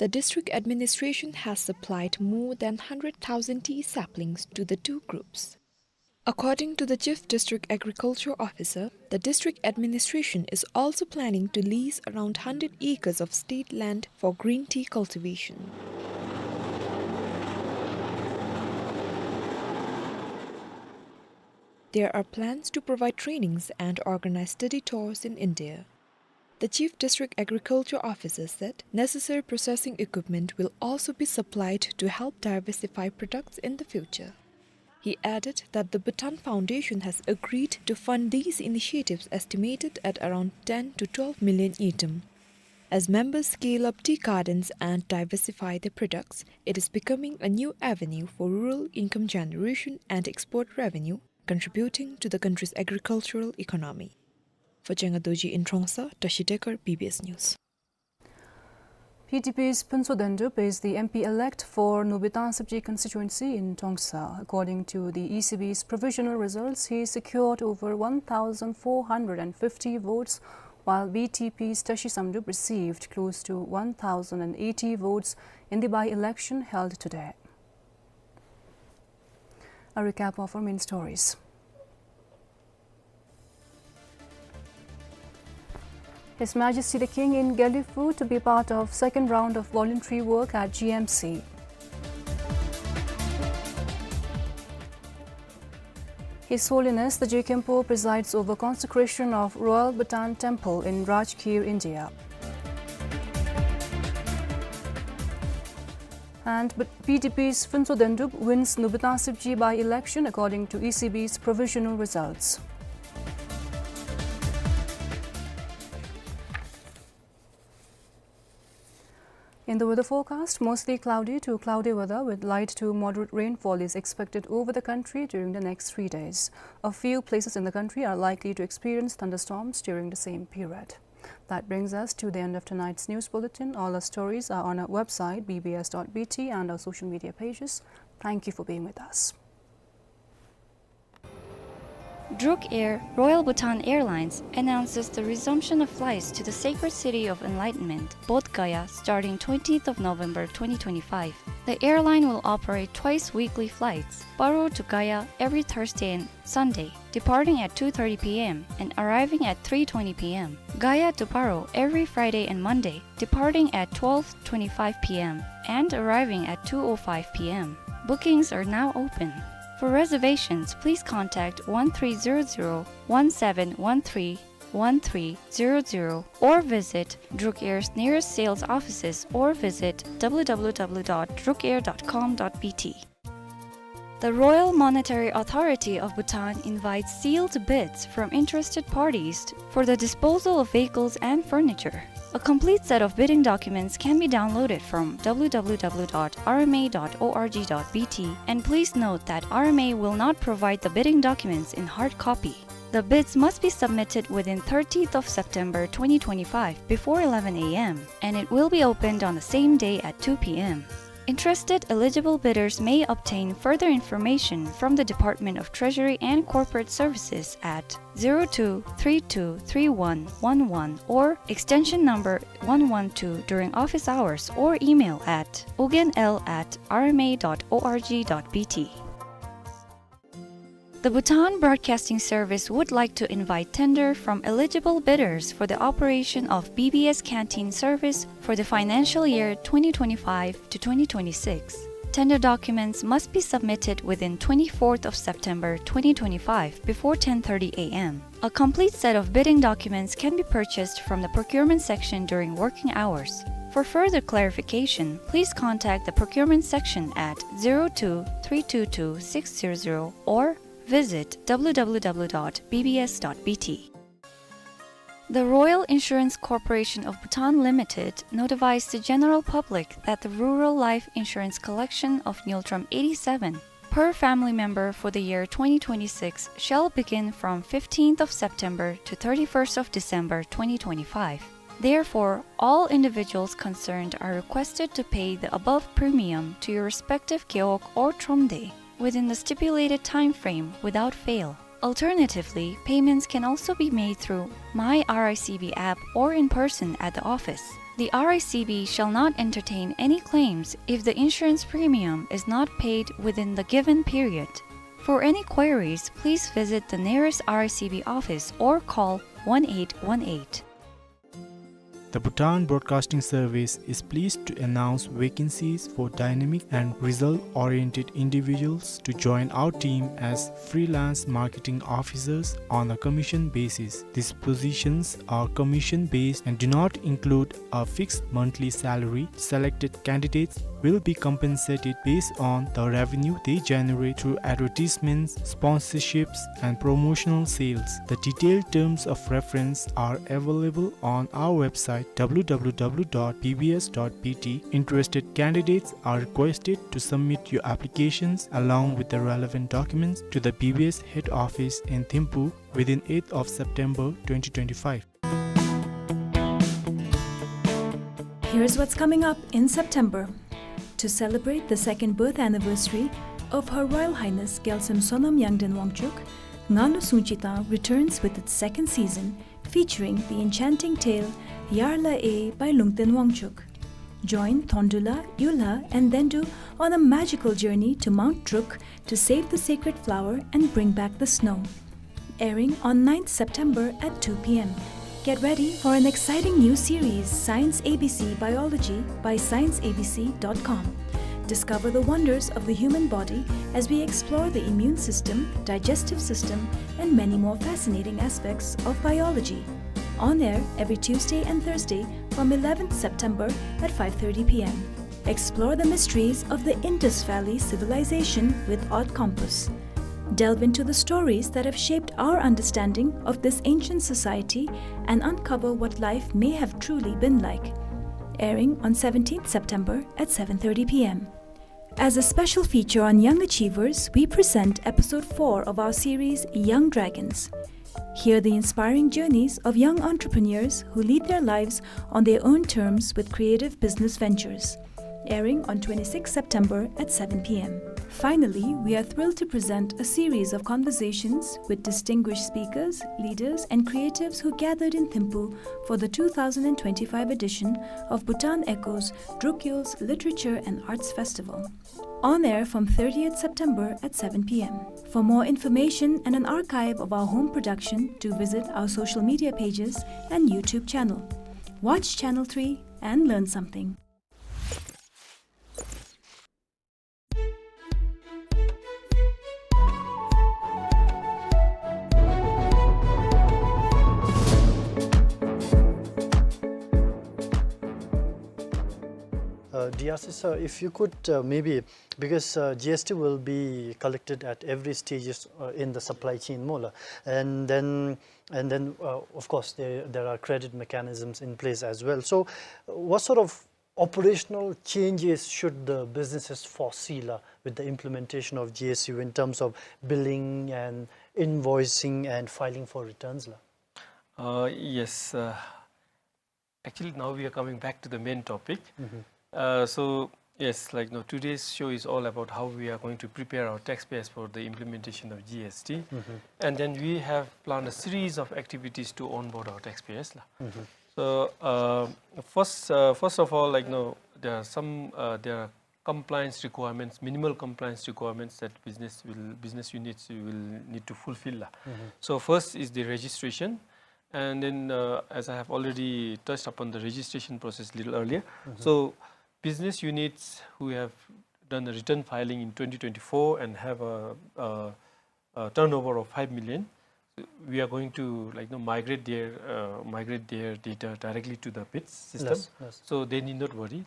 The district administration has supplied more than hundred thousand tea saplings to the two groups. According to the Chief District Agriculture Officer, the district administration is also planning to lease around hundred acres of state land for green tea cultivation. There are plans to provide trainings and organize study tours in India. The Chief District Agriculture Officer said necessary processing equipment will also be supplied to help diversify products in the future. He added that the Bhutan Foundation has agreed to fund these initiatives estimated at around ten to twelve million ngultrum. As members scale up tea gardens and diversify their products, it is becoming a new avenue for rural income generation and export revenue, contributing to the country's agricultural economy. For Changa Dorji in Trongsa, Tashi Dekar, B B S News. P D P's Phuntsho Dendup is the M P-elect for Nubi Thangsepgyi constituency in Trongsa. According to the E C B's provisional results, he secured over one thousand four hundred and fifty votes, while B T P's Tashi Samdrup received close to one thousand and eighty votes in the by-election held today. A recap of our main stories. His Majesty the King in Gelephu to be part of second round of voluntary work at G M C. His Holiness the Je Khenpo presides over consecration of Royal Bhutan Temple in Rajgir, India. And B-, B D P's Phuntsho Dendup wins Nubi Thangsepgyi by-election according to E C B's provisional results. In the weather forecast, mostly cloudy to cloudy weather with light to moderate rainfall is expected over the country during the next three days. A few places in the country are likely to experience thunderstorms during the same period. That brings us to the end of tonight's news bulletin. All our stories are on our website, B B S dot B T, and our social media pages. Thank you for being with us. Druk Air, Royal Bhutan Airlines, announces the resumption of flights to the sacred city of enlightenment, Bodh Gaya, starting twentieth of November twenty twenty-five. The airline will operate twice weekly flights, Paro to Gaya every Thursday and Sunday, departing at two thirty P M and arriving at three twenty P M. Gaya to Paro every Friday and Monday, departing at twelve twenty-five P M and arriving at two oh five P M. Bookings are now open. For reservations, please contact one three zero zero, one seven one three, one three zero zero or visit Druk Air's nearest sales offices or visit W W W dot druk air dot com dot B T. The Royal Monetary Authority of Bhutan invites sealed bids from interested parties for the disposal of vehicles and furniture. A complete set of bidding documents can be downloaded from W W W dot R M A dot org dot B T, and please note that R M A will not provide the bidding documents in hard copy. The bids must be submitted within thirtieth of September twenty twenty-five before eleven A M, and it will be opened on the same day at two P M. Interested eligible bidders may obtain further information from the Department of Treasury and Corporate Services at zero two three two three one one one or extension number one one two during office hours or email at ugenl at R M A dot org dot B T. The Bhutan Broadcasting Service would like to invite tender from eligible bidders for the operation of B B S canteen service for the financial year twenty twenty-five to twenty twenty-six. Tender documents must be submitted within twenty-fourth of September twenty twenty-five before ten thirty A M. A complete set of bidding documents can be purchased from the procurement section during working hours. For further clarification, please contact the procurement section at zero two three two two six zero zero or visit W W W dot B B S dot B T. The Royal Insurance Corporation of Bhutan Limited notifies the general public that the rural life insurance collection of ngultrum eighty-seven per family member for the year twenty twenty-six shall begin from fifteenth of September to thirty-first of December twenty twenty-five. Therefore, all individuals concerned are requested to pay the above premium to your respective gewog or thromde within the stipulated time frame without fail. Alternatively, payments can also be made through My R I C B app or in person at the office. The R I C B shall not entertain any claims if the insurance premium is not paid within the given period. For any queries, please visit the nearest R S C B office or call one eight one eight. The Bhutan Broadcasting Service is pleased to announce vacancies for dynamic and result-oriented individuals to join our team as freelance marketing officers on a commission basis. These positions are commission-based and do not include a fixed monthly salary. Selected candidates will be compensated based on the revenue they generate through advertisements, sponsorships, and promotional sales. The detailed terms of reference are available on our website, W W W dot B B S dot B T. Interested candidates are requested to submit your applications along with the relevant documents to the B B S head office in Thimphu within eighth of September twenty twenty-five. Here's what's coming up in September. To celebrate the second birth anniversary of Her Royal Highness Gyaltsem Sonam Yangden Wangchuck, Ngalu Sungchi Tang returns with its second season, featuring the enchanting tale Yarla E by Lungten Wangchuck. Join Thondula, Yulha, and Dendu on a magical journey to Mount Truk to save the sacred flower and bring back the snow. Airing on ninth September at two P M. Get ready for an exciting new series, Science A B C Biology, by science A B C dot com. Discover the wonders of the human body as we explore the immune system, digestive system, and many more fascinating aspects of biology. On air every Tuesday and Thursday from eleventh September at five thirty P M. Explore the mysteries of the Indus Valley Civilization with Odd Compass. Delve into the stories that have shaped our understanding of this ancient society and uncover what life may have truly been like. Airing on seventeenth September at seven thirty P M. As a special feature on young achievers, we present episode four of our series, Young Dragons. Hear the inspiring journeys of young entrepreneurs who lead their lives on their own terms with creative business ventures. Airing on twenty-sixth September at seven P M. Finally, we are thrilled to present a series of conversations with distinguished speakers, leaders, and creatives who gathered in Thimphu for the two thousand and twenty-five edition of Bhutan Echoes Drukyul's Literature and Arts Festival. On air from thirtieth September at seven P M. For more information and an archive of our home production, do visit our social media pages and YouTube channel. Watch Channel three and learn something. Uh, D R C sir, if you could, uh, maybe, because, uh, G S T will be collected at every stages, uh, in the supply chain, mo la, and then, and then, uh, of course, there, there are credit mechanisms in place as well. So, uh, what sort of operational changes should the businesses foresee la, with the implementation of G S T in terms of billing and invoicing and filing for returns la? Uh, yes, uh, actually, now we are coming back to the main topic. Mm-hmm. Uh, so, yes, like, you know, today's show is all about how we are going to prepare our taxpayers for the implementation of G S T. Mm-hmm. And then we have planned a series of activities to onboard our taxpayers la. Mm-hmm. So, uh, first, uh, first of all, like, you know, there are some, uh, there are compliance requirements, minimal compliance requirements that business will, business units will need to fulfill la. Mm-hmm. So first is the registration, and then, uh, as I have already touched upon the registration process little earlier. Mm-hmm. So business units who have done a return filing in twenty twenty-four and have a, a, a turnover of five million, we are going to, like, you know, migrate their, uh, migrate their data directly to the BITS system. Yes, yes. So they need not worry.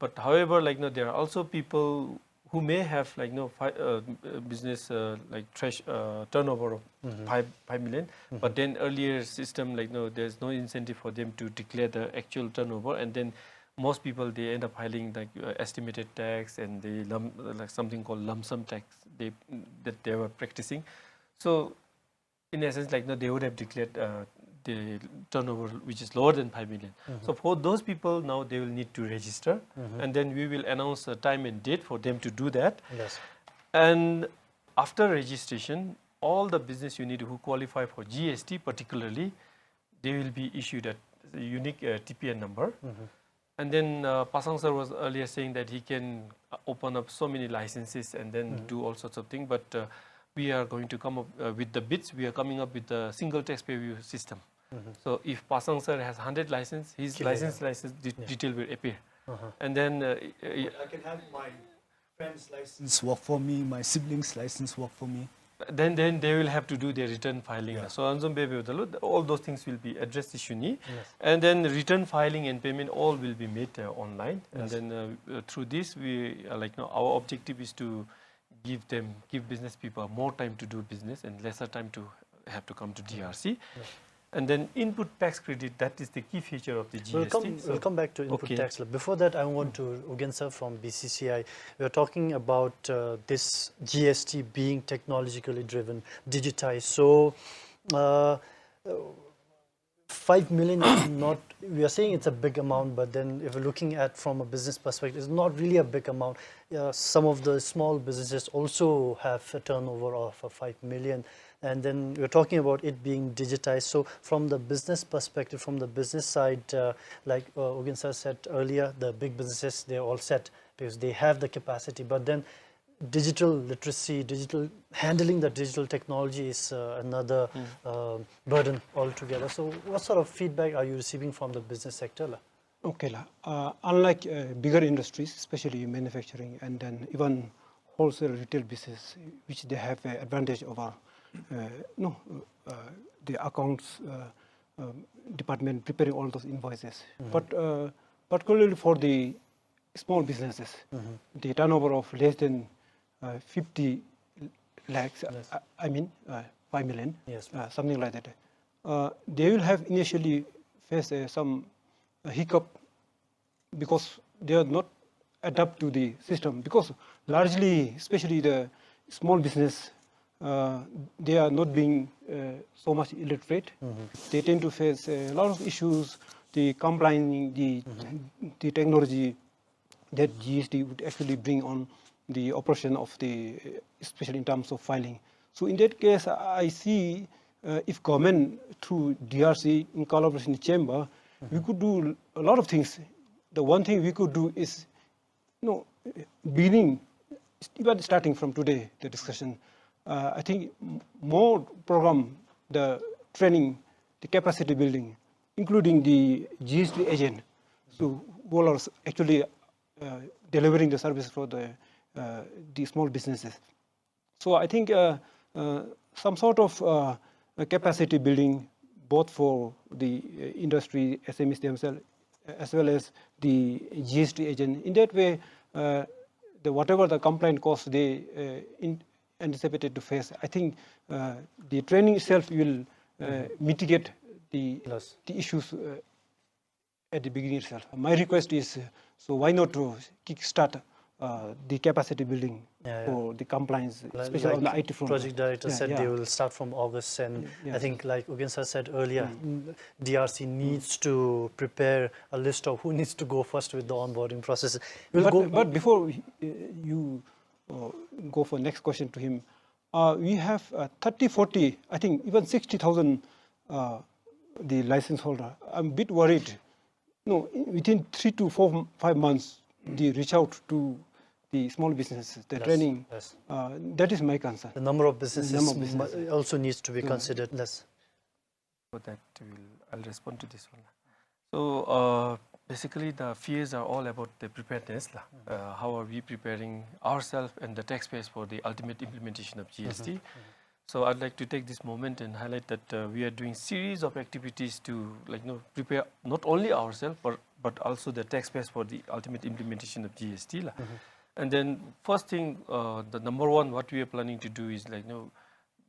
But however, like, you know, there are also people who may have, like, you know, fi-, uh, uh, business, uh, like, thresh-, uh, turnover of Mm-hmm. five, five million, Mm-hmm. but then earlier system, like, you know, there's no incentive for them to declare the actual turnover, and then most people, they end up filing, like, uh, estimated tax and the lum-, like, something called lump sum tax they, that they were practicing. So in essence, like, you know, they would have declared, uh, the turnover which is lower than five million. Mm-hmm. So for those people, now they will need to register, Mm-hmm. and then we will announce a time and date for them to do that. Yes. And after registration, all the business unit who qualify for G S T particularly, they will be issued a unique, uh, T P N number. Mm-hmm. And then, uh, Pasang sir was earlier saying that he can, uh, open up so many licenses and then Mm-hmm. do all sorts of things. But, uh, we are going to come up uh, with the bids. We are coming up with a single tax purview system. So if Pasang sir has hundred license, his license license de- detail will appear. And then uh, uh, I can have my friend's license work for me, my siblings' license work for me. Then then they will have to do their return filing. So ānsain pē pē yu dalo, all those things will be addressed issue ni. And then return filing and payment all will be made uh, online. And then uh, uh, through this, we uh, like you know, our objective is to give them, give business people more time to do business and lesser time to have to come to D R C. And then input tax credit, that is the key feature of the G S T. We'll come, we'll come back to input tax. Before that, I want to, Ugyen sir from B C C I, we are talking about uh, this G S T being technologically driven, digitized. So, uh, five million is not, we are saying it's a big amount, but then if you're looking at from a business perspective, it's not really a big amount. Uh, some of the small businesses also have a turnover of uh, five million. And then we're talking about it being digitized. So from the business perspective, from the business side, uh, like uh, Ugyen sir said earlier, the big businesses, they're all set because they have the capacity. But then digital literacy, digital handling the digital technology is uh, another uh, burden altogether. So what sort of feedback are you receiving from the business sector? La? Okay, la. Uh, unlike uh, bigger industries, especially manufacturing and then even wholesale retail business, which they have an advantage over uh, no, uh, the accounts uh, um, department preparing all those invoices. But uh, particularly for the small businesses, the turnover of less than uh, fifty lakhs, uh, I mean uh, five million, Yes. uh, something like that. Uh, they will have initially faced uh, some uh, hiccup because they are not adapt to the system, because largely, especially the small business, uh, they are not being uh, so much illiterate. They tend to face a lot of issues, the complying the the technology that G S T would actually bring on the operation of the, especially in terms of filing. So in that case, I see uh, if government through D R C in collaboration with chamber, we could do a lot of things. The one thing we could do is, you know, beginning, even starting from today, the discussion, uh, I think m- more program, the training, the capacity building, including the G S T agent, so who are actually uh, delivering the service for the uh, the small businesses. So I think uh, uh, some sort of uh, a capacity building, both for the uh, industry, S M Es themselves, as well as the G S T agent. In that way, uh, the whatever the compliance costs they uh, in, anticipated to face, I think uh, the training itself will uh, mitigate the Yes. the issues uh, at the beginning itself. My request is, uh, so why not to kickstart uh, the capacity building Yeah, yeah. for the compliance, Like- especially on the like I T front? Project director Yeah, said yeah. They will start from August, and Yeah, I think, like Ugyen sir said earlier, mm, D R C needs to prepare a list of who needs to go first with the onboarding process. We'll but, go. But before uh, you uh, go for next question to him, uh, we have uh, thirty, forty, I think even sixty thousand uh, the license holder. I'm a bit worried. No, within three to four, five months, they reach out to the small businesses, the Yes, training. Yes. Uh, that is my concern. The number of businesses Number of mu- businesses. Also needs to be considered. Yes. For that, we'll, I'll respond to this one. So uh, basically, the fears are all about the preparedness. La. Uh, how are we preparing ourselves and the taxpayers for the ultimate implementation of G S T? So I'd like to take this moment and highlight that uh, we are doing series of activities to, like, you know, prepare not only ourselves but but also the taxpayers for the ultimate implementation of G S T. La. And then first thing, uh, the number one, what we are planning to do is, like, you know,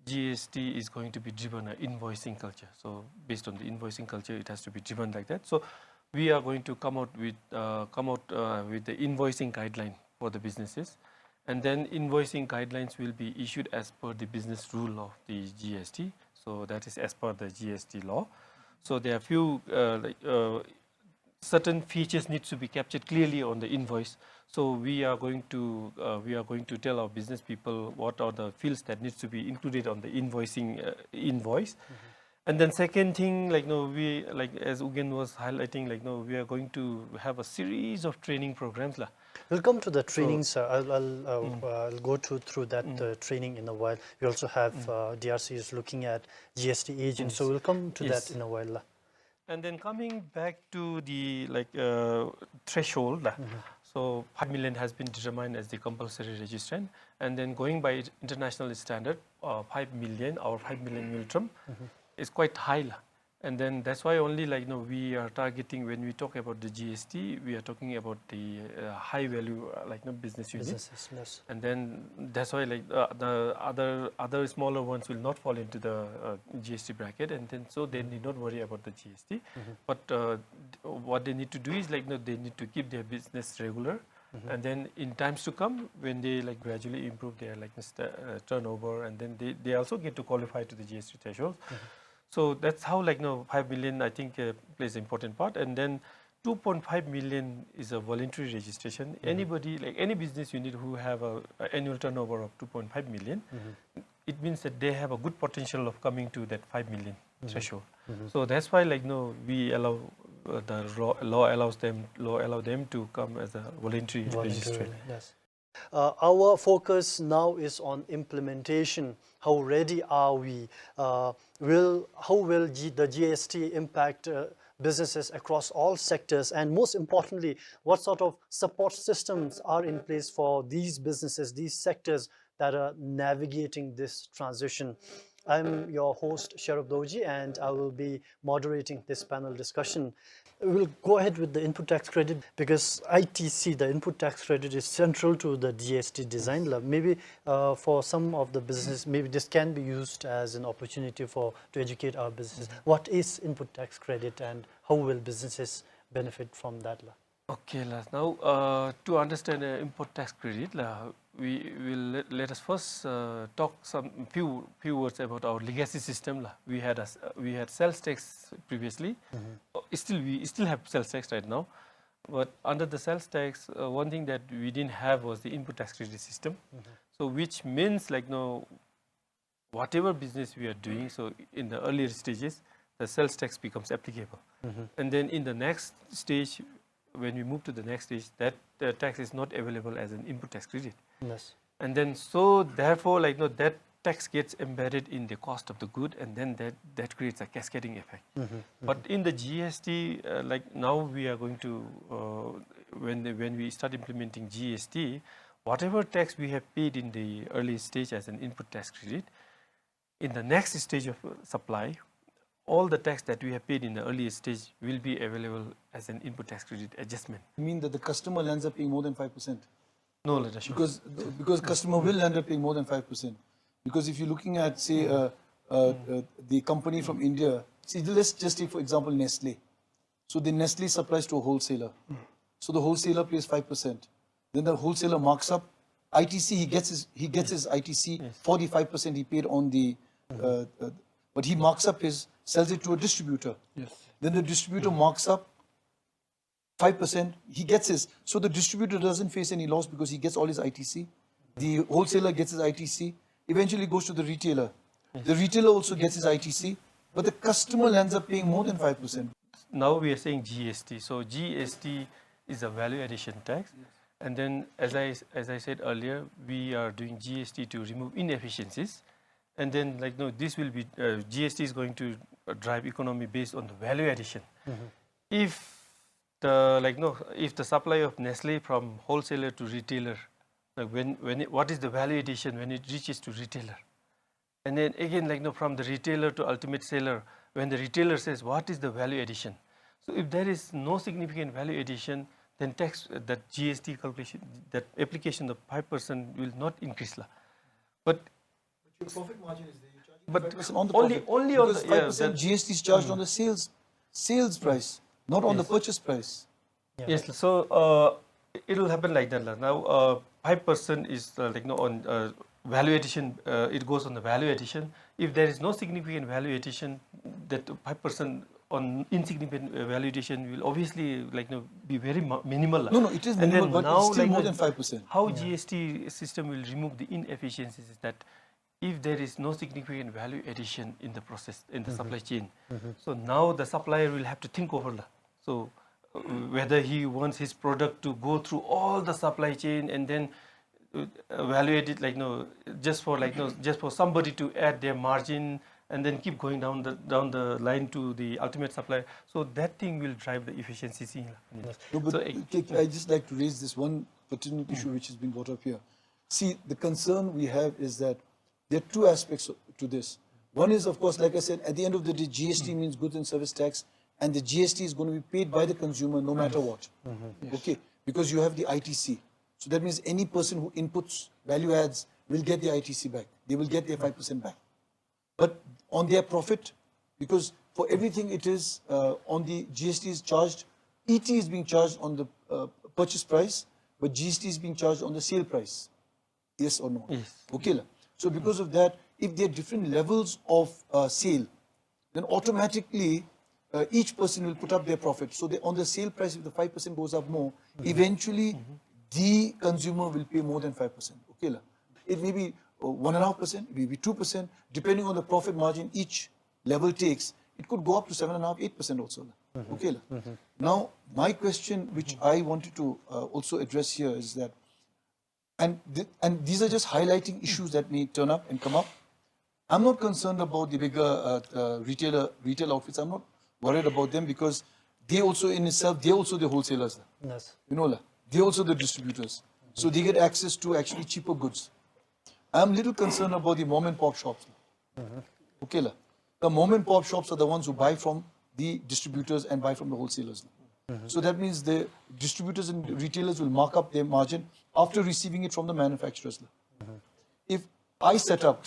G S T is going to be driven an invoicing culture. So based on the invoicing culture, it has to be driven like that. So we are going to come out with uh, come out uh, with the invoicing guideline for the businesses, and then invoicing guidelines will be issued as per the business rule of the G S T. So that is as per the G S T law. So there are few uh, like, uh, certain features needs to be captured clearly on the invoice. So we are going to uh, we are going to tell our business people what are the fields that needs to be included on the invoicing uh, invoice. And then second thing, like, no, we, like, as Ugyen was highlighting, like, no, we are going to have a series of training programs, la. We'll come to the training, sir. I'll, I'll, uh, uh, I'll go to, through that, uh, training in a while. We also have, uh, D R C is looking at G S T agents, so we'll come to that in a while, la. And then coming back to the, like, uh, threshold, la. So five million has been determined as the compulsory registrant, and then going by international standard, uh, five million, our five million Ngultrum is quite high, la. And then that's why only, like, you know, we are targeting, when we talk about the G S T, we are talking about the, uh, high value, uh, like, you know, business unit. Businesses, yes. And then that's why, like, uh, the other, other smaller ones will not fall into the, uh, G S T bracket, and then so they need not worry about the G S T. But, uh, what they need to do is, like, you know, they need to keep their business regular, and then in times to come, when they, like, gradually improve their, like, st- uh, turnover, and then they, they also get to qualify to the G S T threshold. So that's how, like, you know, five million, I think, uh, plays an important part. And then two point five million is a voluntary registration. Anybody, like, any business unit who have a, a annual turnover of two point five million, it means that they have a good potential of coming to that five million threshold. So that's why, like, you know, we allow, uh, the law, law allows them, law allow them to come as a voluntary registrant. Yes. Uh, our focus now is on implementation. How ready are we? Uh, will, how will G- the G S T impact, uh, businesses across all sectors? And most importantly, what sort of support systems are in place for these businesses, these sectors that are navigating this transition? I'm your host, Sherub Dorji, and I will be moderating this panel discussion. We'll go ahead with the input tax credit because I T C, the input tax credit, is central to the G S T design. La. Maybe, uh, for some of the business, maybe this can be used as an opportunity for, to educate our business. What is input tax credit and how will businesses benefit from that, la? Okay, la. Now, uh, to understand, uh, input tax credit, la, we will let, let us first, uh, talk some few, few words about our legacy system, la. We had a s- uh, we had sales tax previously. Uh, still, we still have sales tax right now. But under the sales tax, uh, one thing that we didn't have was the input tax credit system. So which means, like, no, whatever business we are doing, so in the earlier stages, the sales tax becomes applicable. And then in the next stage, when we move to the next stage, that, uh, tax is not available as an input tax credit. Yes. And then, so therefore, like, no, that tax gets embedded in the cost of the good, and then that, that creates a cascading effect. But in the G S T, uh, like, now we are going to, uh, when the, when we start implementing G S T, whatever tax we have paid in the early stage as an input tax credit, in the next stage of, uh, supply, all the tax that we have paid in the earlier stage will be available as an input tax credit adjustment. You mean that the customer lands up paying more than five percent? No, la, that's not. Because, because customer will end up paying more than five percent. Because if you're looking at, say, uh, uh, uh, the company from India, see, let's just take, for example, Nestle. So the Nestle supplies to a wholesaler. So the wholesaler pays five percent. Then the wholesaler marks up. I T C, he gets his, he gets his I T C, forty-five percent he paid on the, uh, uh, but he marks up his, sells it to a distributor. Yes. Then the distributor marks up five percent, he gets his. So the distributor doesn't face any loss because he gets all his I T C. The wholesaler gets his I T C. Eventually it goes to the retailer. The retailer also gets his I T C, but the customer ends up paying more than five percent. Now we are saying G S T. So G S T is a value addition tax. And then, as I, as I said earlier, we are doing G S T to remove inefficiencies. And then, like, no, this will be, uh, G S T is going to, uh, drive economy based on the value addition. If the, like, no, if the supply of Nestle from wholesaler to retailer, like, when, when it, what is the value addition when it reaches to retailer? And then again, like, no, from the retailer to ultimate seller, when the retailer says, "What is the value addition?" So if there is no significant value addition, then tax, uh, that G S T calculation, that application of five percent will not increase, la. But your profit margin is there. You're charging but five percent on the only, profit. Only on because the, yeah, five percent that G S T is charged on the sales, sales price, not on the purchase price. Yes, so, uh, it will happen like that, la. Now, uh, five percent is, uh, like, no, on, uh, value addition, uh, it goes on the value addition. If there is no significant value addition, that five percent on insignificant, uh, value addition will obviously, like, no, be very mi- minimal, la. No, no, it is minimal, but it's still more than five percent. And then now, like, no, how G S T system will remove the inefficiencies is that if there is no significant value addition in the process, in the supply chain, so now the supplier will have to think over la. So, uh, whether he wants his product to go through all the supply chain and then, uh, evaluate it, like, no, just for, like, no, just for somebody to add their margin and then keep going down the, down the line to the ultimate supplier. So that thing will drive the efficiency. Yes. No, but so, I, I just like to raise this one pertinent issue which has been brought up here. See, the concern we have is that there are two aspects to this. One is, of course, like I said, at the end of the day, G S T means goods and service tax, and the G S T is going to be paid by the consumer no matter what. Yes. Okay, because you have the I T C. So that means any person who inputs value adds will get the I T C back. They will get their five percent back. But on their profit, because for everything it is, uh, on the G S T is charged, E T is being charged on the, uh, purchase price, but G S T is being charged on the sale price. Yes or no? Yes. Okay la. So because of that, if there are different levels of, uh, sale, then automatically, uh, each person will put up their profit. So they, on the sale price, if the five percent goes up more, eventually the consumer will pay more than five percent. Okay la. It may be, uh, one and a half percent, it may be two percent, depending on the profit margin each level takes. It could go up to seven and a half, eight percent also la. Okay la. Now, my question, which I wanted to, uh, also address here, is that and th-, and these are just highlighting issues that may turn up and come up. I'm not concerned about the bigger, uh, uh, retailer, retail outfits. I'm not worried about them because they also in itself, they also the wholesalers. Yes. You know, la, they also the distributors. So they get access to actually cheaper goods. I'm little concerned about the mom and pop shops. Okay la. The mom and pop shops are the ones who buy from the distributors and buy from the wholesalers. So that means the distributors and retailers will mark up their margin after receiving it from the manufacturers. If I set up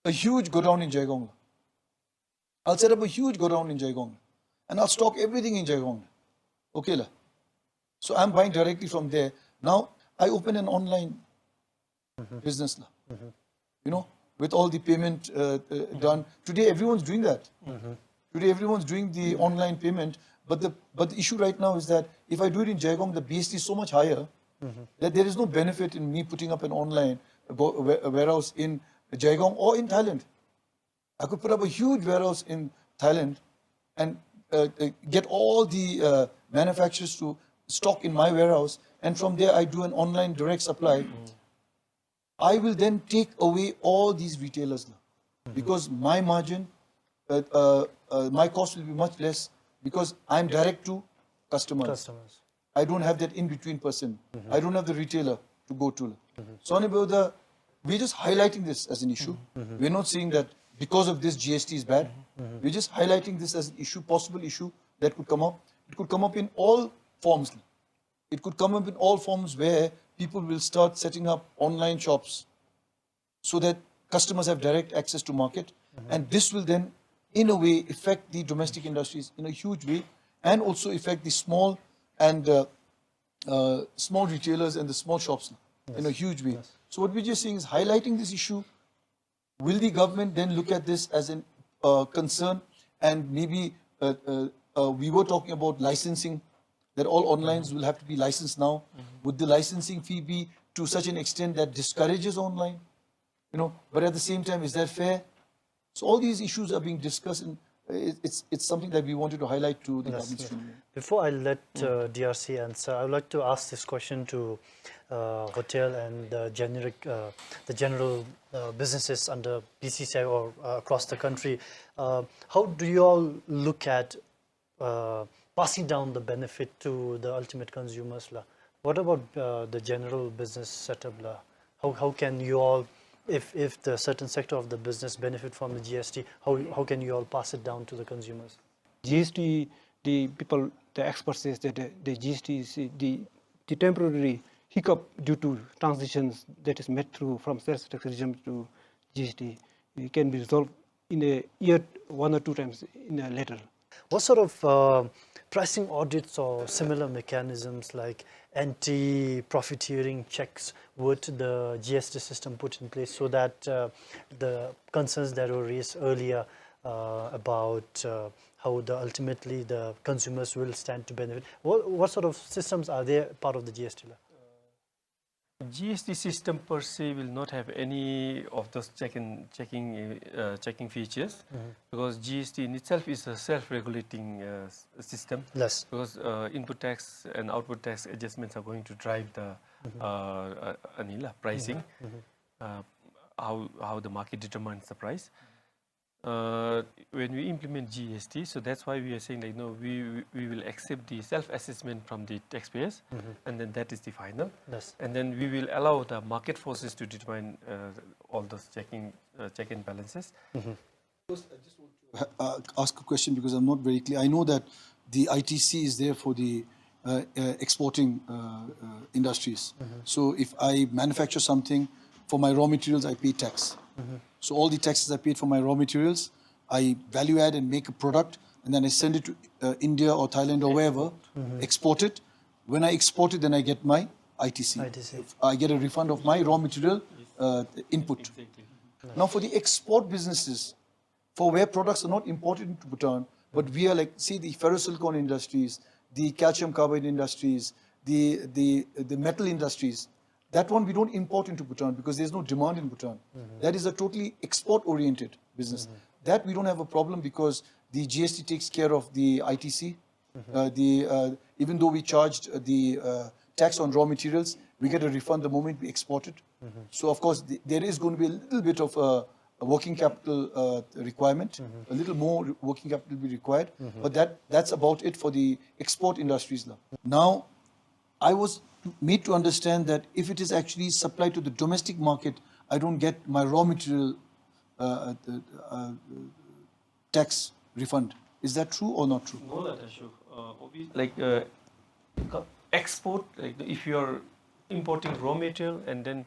a huge godown in Jaigong, I'll set up a huge godown in Jaigong and I'll stock everything in Jaigong. Okay la. So I'm buying directly from there. Now I open an online business la. You know, with all the payment, uh, uh, done. Today, everyone's doing that. Today, everyone's doing the online payment. But the, but the issue right now is that if I do it in Jaigong, the B S T is so much higher that there is no benefit in me putting up an online go-, wa-, warehouse in Jaigong or in Thailand. I could put up a huge warehouse in Thailand and, uh, uh, get all the, uh, manufacturers to stock in my warehouse, and from there I do an online direct supply. I will then take away all these retailers now, because my margin, uh, uh, uh, my cost will be much less because I'm direct to customers. Customers. I don't have that in between person. I don't have the retailer to go to. So, Ani Bauda, we're just highlighting this as an issue. We're not saying that because of this G S T is bad. We're just highlighting this as an issue, possible issue that could come up. It could come up in all forms. It could come up in all forms where people will start setting up online shops so that customers have direct access to market. And this will then, in a way, affect the domestic industries in a huge way and also affect the small and, uh, uh, small retailers and the small shops in a huge way. So what we're just saying is highlighting this issue. Will the government then look at this as an, uh, concern? And maybe, uh, uh, uh, we were talking about licensing, that all onlines will have to be licensed now. Would the licensing fee be to such an extent that discourages online? You know, but at the same time, is that fair? So all these issues are being discussed, and it, it's, it's something that we wanted to highlight to the government. Before I let, uh, D R C answer, I would like to ask this question to, uh, hotel and the generic, uh, the general, uh, businesses under B C C I or, uh, across the country. Uh, how do you all look at, uh, passing down the benefit to the ultimate consumers la? What about, uh, the general business setup la? How, how can you all, if, if the certain sector of the business benefit from the G S T, how, how can you all pass it down to the consumers? G S T, the people, the experts says that the, the G S T is the, the temporary hiccup due to transitions that is made through from sales tax regime to G S T. It can be resolved in a year one or two times in a later. What sort of, uh, pricing audits or similar mechanisms like anti-profiteering checks would the G S T system put in place so that, uh, the concerns that were raised earlier, uh, about, uh, how the, ultimately the consumers will stand to benefit? What, what sort of systems are there part of the G S T la? G S T system per se will not have any of those checking, checking, uh, checking features, because G S T in itself is a self-regulating, uh, s-, system. Yes. Because, uh, input tax and output tax adjustments are going to drive the, uh, uh, ani la, pricing, uh, how, how the market determines the price. Uh, when we implement G S T, so that's why we are saying, like, no, we, we, we will accept the self-assessment from the taxpayers, and then that is the final. Yes. And then we will allow the market forces to determine, uh, all those checking, uh, check and balances. Uh, ask a question because I'm not very clear. I know that the I T C is there for the, uh, uh, exporting, uh, uh, industries. So if I manufacture something, for my raw materials, I pay tax. So all the taxes I paid for my raw materials, I value add and make a product, and then I send it to, uh, India or Thailand or wherever, export it. When I export it, then I get my I T C. I T C. I get a refund of my raw material, uh, input. Now, for the export businesses, for where products are not imported into Bhutan, but we are, like, see, the ferrosilicon industries, the calcium carbide industries, the, the, the metal industries, that one we don't import into Bhutan because there's no demand in Bhutan. That is a totally export-oriented business. That we don't have a problem because the G S T takes care of the I T C. Uh, the, uh, even though we charged, uh, the, uh, tax on raw materials, we get a refund the moment we export it. So of course, the, there is going to be a little bit of a, a working capital, uh, requirement. A little more working capital will be required, but that, that's about it for the export industries la. Now, I was made to understand that if it is actually supplied to the domestic market, I don't get my raw material, uh, uh, uh, tax refund. Is that true or not true? No, that is true. Uh, obvi-, like, uh, co-, export, like, if you are importing raw material and then,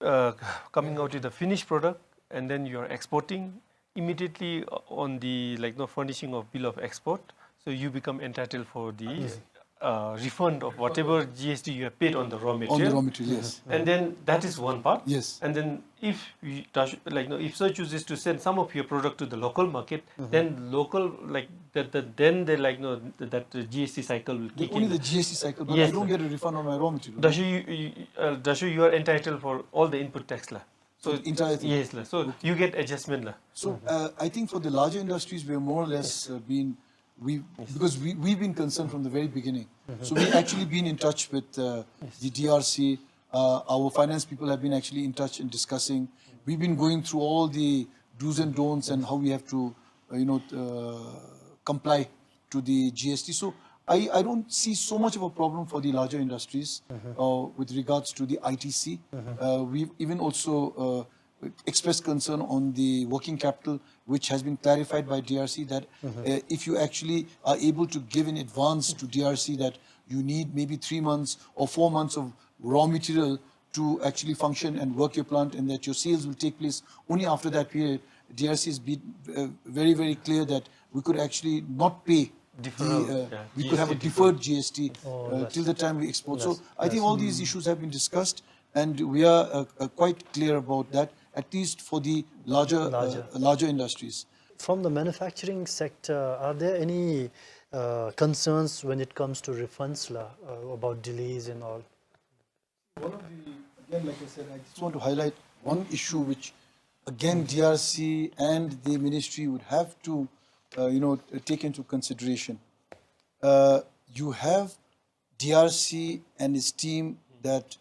uh, coming out with the finished product, and then you are exporting, immediately, uh, on the, like, no furnishing of bill of export, so you become entitled for the, uh, refund of whatever G S T you have paid on the raw material. On the raw material, yes. And then that is one part. Yes. And then if you, Dasho, like, no, if so chooses to send some of your product to the local market, then local, like, that, that, then they, like, no, that the G S T cycle will kick in. Only the G S T cycle, but I don't get a refund on my raw material. Dasho, you, you, uh, Dasho, you are entitled for all the input tax la. So, entire thing. Yes, la. So you get adjustment la. So, uh, I think for the larger industries, we have more or less, uh, been, we, because we, we've been concerned from the very beginning. So we've actually been in touch with, uh, the D R C. Uh, our finance people have been actually in touch and discussing. We've been going through all the do's and don'ts and how we have to, uh, you know, uh, comply to the G S T. So I, I don't see so much of a problem for the larger industries, uh, with regards to the I T C. Uh, we've even also, uh, expressed concern on the working capital, which has been clarified by D R C that, uh, if you actually are able to give in advance to D R C that you need maybe three months or four months of raw material to actually function and work your plant, and that your sales will take place only after that period. D R C has been, uh, very, very clear that we could actually not pay the, uh, we could have a deferred G S T, uh, till the time we export. So I think all these issues have been discussed, and we are, uh, uh, quite clear about that, at least for the larger, uh, larger industries. From the manufacturing sector, are there any, uh, concerns when it comes to refunds la, uh, about delays and all? One of the, again, like I said, I just want to highlight one issue which, again, D R C and the ministry would have to, uh, you know, take into consideration. Uh, you have D R C and his team that,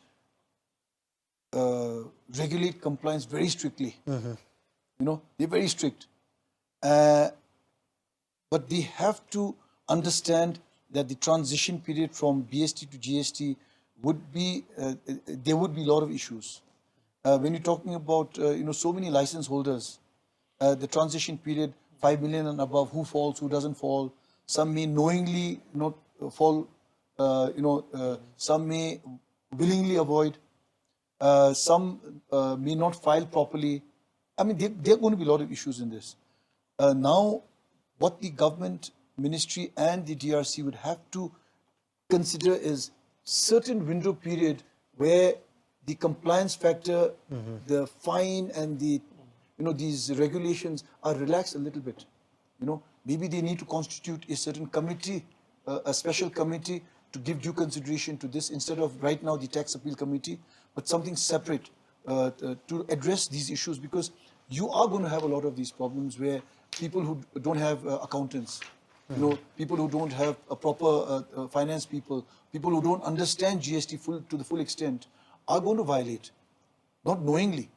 uh, regulate compliance very strictly. You know, they're very strict. Uh, but they have to understand that the transition period from B S T to G S T would be, uh, uh, there would be a lot of issues. Uh, when you're talking about, uh, you know, so many license holders, uh, the transition period, five million and above, who falls, who doesn't fall, some may knowingly not, uh, fall, uh, you know, uh, some may willingly avoid, uh, some, uh, may not file properly. I mean, there, there are going to be a lot of issues in this. Uh, now, what the government, ministry and the D R C would have to consider is certain window period where the compliance factor, the fine and the, you know, these regulations are relaxed a little bit. You know, maybe they need to constitute a certain committee, uh, a special committee to give due consideration to this instead of right now the Tax Appeal Committee, but something separate, uh, uh, to address these issues, because you are going to have a lot of these problems where people who don't have, uh, accountants, you know, people who don't have a proper, uh, uh, finance people, people who don't understand G S T full, to the full extent, are going to violate, not knowingly.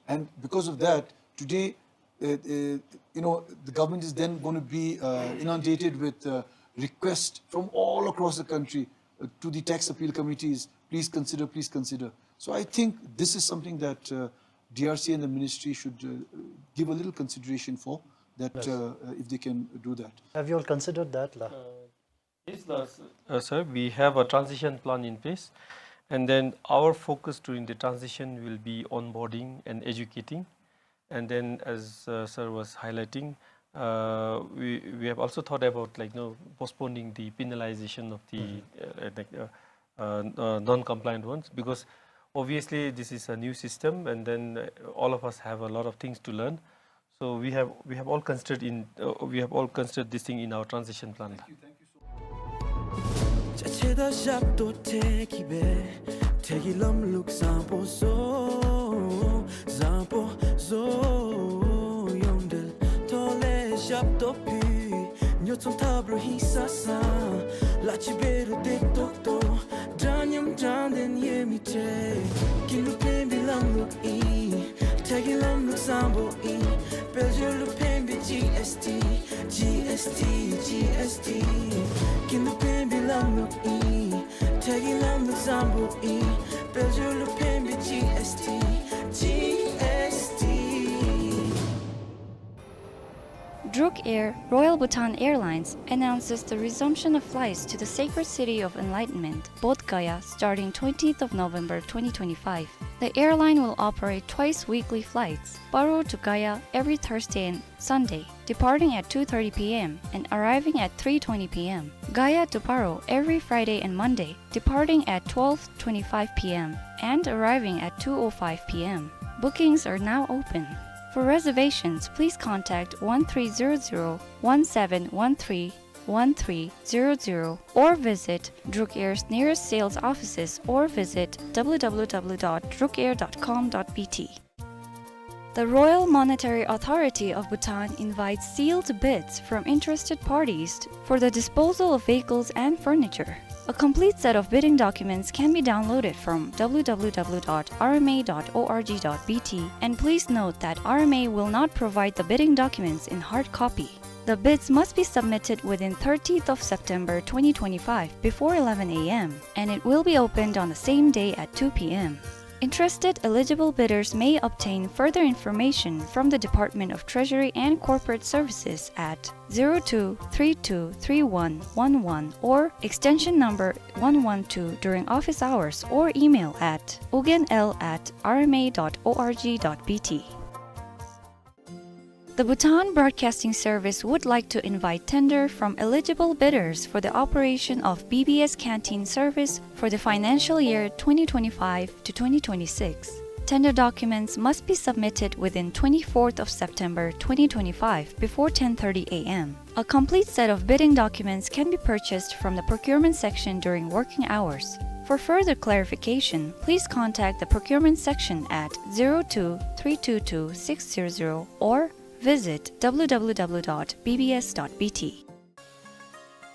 And because of that, today, uh, uh, you know, the government is then going to be, uh, inundated with, uh, requests from all across the country, uh, to the tax appeal committees, "Please consider, please consider." So I think this is something that, uh, D R C and the ministry should, uh, give a little consideration for, that, uh, uh, if they can do that. Have you all considered that, la? Uh, yes, la, sir. Uh, sir, we have a transition plan in place, and then our focus during the transition will be onboarding and educating. And then, as, uh, sir was highlighting, uh, we, we have also thought about, like, you know, postponing the penalization of the, uh, like, uh, uh, uh, non-compliant ones, because obviously this is a new system, and then, uh, all of us have a lot of things to learn. So we have, we have all considered in, uh, we have all considered this thing in our transition plan. Thank you, thank you so much. ཅ་ཆས་དང་ཞབས་ཏོག་སྤྲད་ཀྱི་སྦེ། འཕྲལ་གྱི་ལམ་ལུགས་བཟང་པོ་བཟོ། བཟང་པོ་བཟོ། ཡོངས་འབྲེལ་ཐོག་ལས་ཞབས་ཏོག་ཕུལ། ཉོ་ཚོང་འཐབ་རུང་ཧིང་སངས་ས། གླ་ཆ་འབད་རུང་བདེ་ཏོག་ཏོ། འདྲ་མཉམ་དྲང་བདེན་ཡོད་མི་འདྲ། ཀུན་ལུ་ཕན་པའི་ལམ་ལུགས་ཨིན། འཕྲལ་གྱི་ལམ་ལུགས་བཟང་པོ་ཨིན། དཔལ་འབྱོར་ལུ་ཕན་པའི་ཇི་ཨེསི་ཊི། ཇི་ཨེསི་ཊི། ཇི་ཨེསི་ཊི། ཀུན་ལུ་ཕན་པའི་ལམ་ལུགས་ཨིན། འཕྲལ་གྱི་ལམ་ལུགས་བཟང་པོ་ཨིན། དཔལ་འབྱོར་ལུ་ཕན་པའི་ཇི་ཨེསི་ཊི། ཇི་ཨེསི་ཊི། Druk Air, Royal Bhutan Airlines, announces the resumption of flights to the sacred city of enlightenment, Bodh Gaya, starting twentieth of November twenty twenty-five. The airline will operate twice weekly flights, Paro to Gaya every Thursday and Sunday, departing at two thirty p m and arriving at three twenty p m. Gaya to Paro every Friday and Monday, departing at twelve twenty-five p m and arriving at two oh five p m. Bookings are now open. For reservations, please contact one three zero zero, one seven one three, one three zero zero or visit Druk Air's nearest sales offices or visit w w w dot druk air dot com dot b t. The Royal Monetary Authority of Bhutan invites sealed bids from interested parties for the disposal of vehicles and furniture. A complete set of bidding documents can be downloaded from w w w dot r m a dot org dot b t, and please note that R M A will not provide the bidding documents in hard copy. The bids must be submitted within thirtieth of September twenty twenty-five before eleven a m, and it will be opened on the same day at two p m. Interested eligible bidders may obtain further information from the Department of Treasury and Corporate Services at zero two three two three one one one or extension number one one two during office hours or email at ugyen l at r m a dot org dot b t. The Bhutan Broadcasting Service would like to invite tender from eligible bidders for the operation of B B S canteen service for the financial year twenty twenty-five to twenty twenty-six. Tender documents must be submitted within twenty-fourth of September twenty twenty-five before ten thirty a m. A complete set of bidding documents can be purchased from the procurement section during working hours. For further clarification, please contact the procurement section at zero two three two two six zero zero or visit w w w dot b b s dot b t.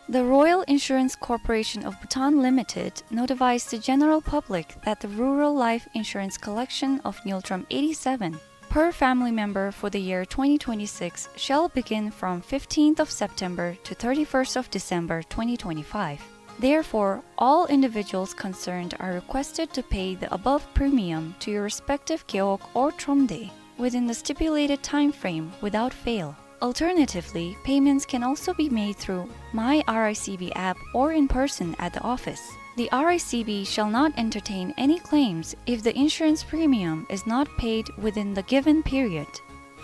The Royal Insurance Corporation of Bhutan Limited notifies the general public that the rural life insurance collection of Ngultrum eighty-seven per family member for the year twenty twenty-six shall begin from fifteenth of September to thirty-first of December twenty twenty-five. Therefore, all individuals concerned are requested to pay the above premium to your respective gewog or thromde within the stipulated time frame without fail. Alternatively, payments can also be made through My R I C B app or in person at the office. The R I C B shall not entertain any claims if the insurance premium is not paid within the given period.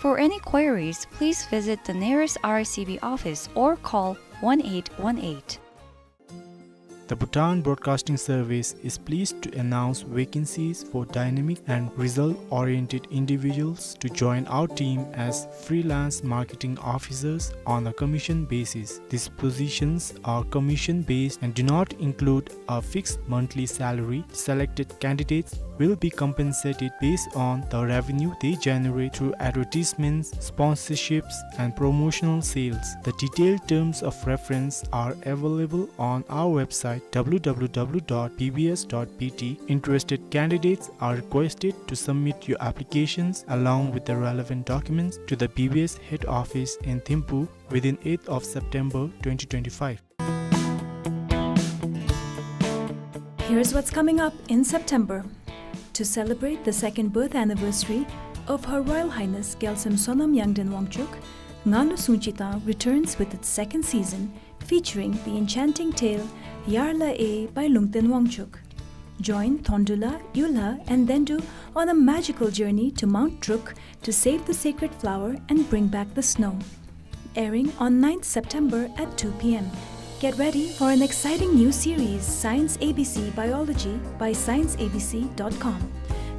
For any queries, please visit the nearest R I C B office or call one eight one eight. The Bhutan Broadcasting Service is pleased to announce vacancies for dynamic and result-oriented individuals to join our team as freelance marketing officers on a commission basis. These positions are commission-based and do not include a fixed monthly salary. Selected candidates will be compensated based on the revenue they generate through advertisements, sponsorships, and promotional sales. The detailed terms of reference are available on our website, w w w dot b b s dot b t. Interested candidates are requested to submit your applications along with the relevant documents to the B B S head office in Thimphu within eighth of September twenty twenty-five. Here's what's coming up in September. To celebrate the second birth anniversary of Her Royal Highness Gyalsem Sonam Yangden Wangchuck, Ngalu Sungchitang returns with its second season, featuring the enchanting tale Yarla E by Lungten Wangchuck. Join Thondula, Yula, and Dendu on a magical journey to Mount Druk to save the sacred flower and bring back the snow. Airing on ninth September at two p m. Get ready for an exciting new series, Science A B C Biology, by science A B C dot com.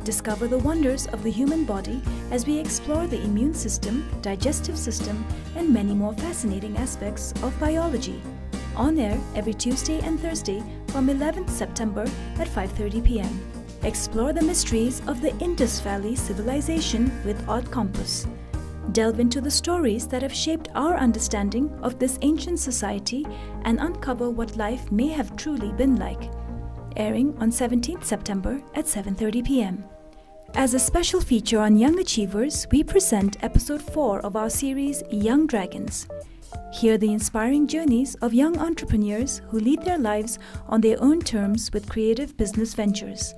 Discover the wonders of the human body as we explore the immune system, digestive system, and many more fascinating aspects of biology. On air every Tuesday and Thursday from eleventh September at five thirty p m. Explore the mysteries of the Indus Valley Civilization with Odd Compass. Delve into the stories that have shaped our understanding of this ancient society and uncover what life may have truly been like. Airing on seventeenth September at seven thirty p m. As a special feature on young achievers, we present episode four of our series, Young Dragons. Hear the inspiring journeys of young entrepreneurs who lead their lives on their own terms with creative business ventures.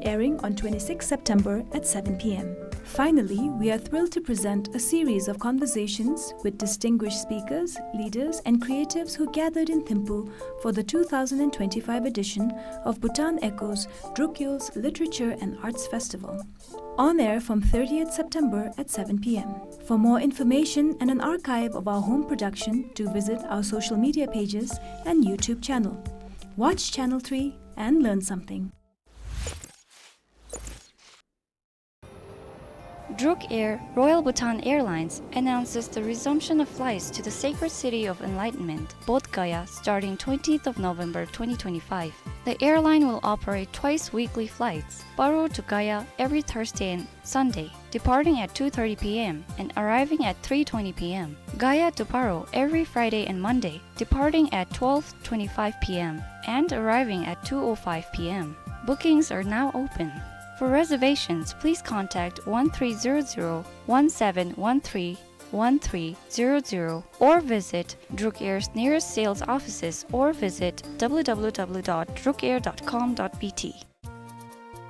Airing on twenty-sixth September at seven p m. Finally, we are thrilled to present a series of conversations with distinguished speakers, leaders, and creatives who gathered in Thimphu for the two thousand and twenty-five edition of Bhutan Echoes Drukyul's Literature and Arts Festival. On air from thirtieth September at seven p m. For more information and an archive of our home production, do visit our social media pages and YouTube channel. Watch Channel three and learn something. Druk Air, Royal Bhutan Airlines, announces the resumption of flights to the sacred city of enlightenment, Bodh Gaya, starting twentieth of November twenty twenty-five. The airline will operate twice weekly flights, Paro to Gaya every Thursday and Sunday, departing at two thirty p m and arriving at three twenty p m. Gaya to Paro every Friday and Monday, departing at twelve twenty-five p m and arriving at two oh five p m. Bookings are now open. For reservations, please contact one three zero zero, one seven one three, one three zero zero or visit Druk Air's nearest sales offices or visit w w w dot druk air dot com dot b t.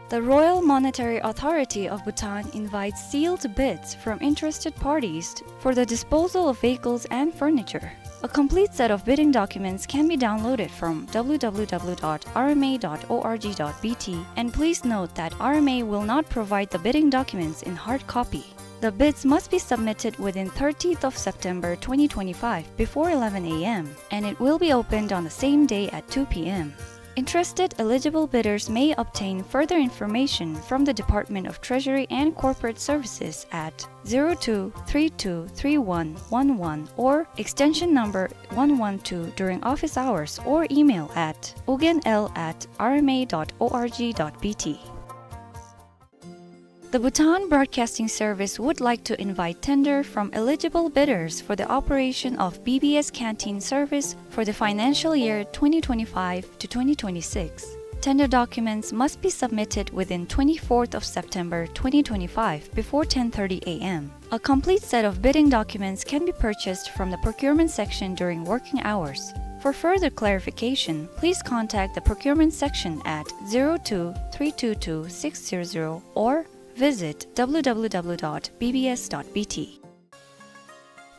The Royal Monetary Authority of Bhutan invites sealed bids from interested parties for the disposal of vehicles and furniture. A complete set of bidding documents can be downloaded from w w w dot r m a dot o r g dot b t, and please note that R M A will not provide the bidding documents in hard copy. The bids must be submitted within thirtieth of September twenty twenty-five before eleven a m, and it will be opened on the same day at two p m. Interested eligible bidders may obtain further information from the Department of Treasury and Corporate Services at zero two three two three one one one or extension number one one two during office hours or email at ugenl at r m a dot o r g dot b t. The Bhutan Broadcasting Service would like to invite tender from eligible bidders for the operation of B B S canteen service for the financial year twenty twenty-five to twenty twenty-six. Tender documents must be submitted within twenty-fourth of September twenty twenty-five before ten thirty a m. A complete set of bidding documents can be purchased from the procurement section during working hours. For further clarification, please contact the procurement section at zero two three two two six zero zero or visit w w w dot b b s dot b t.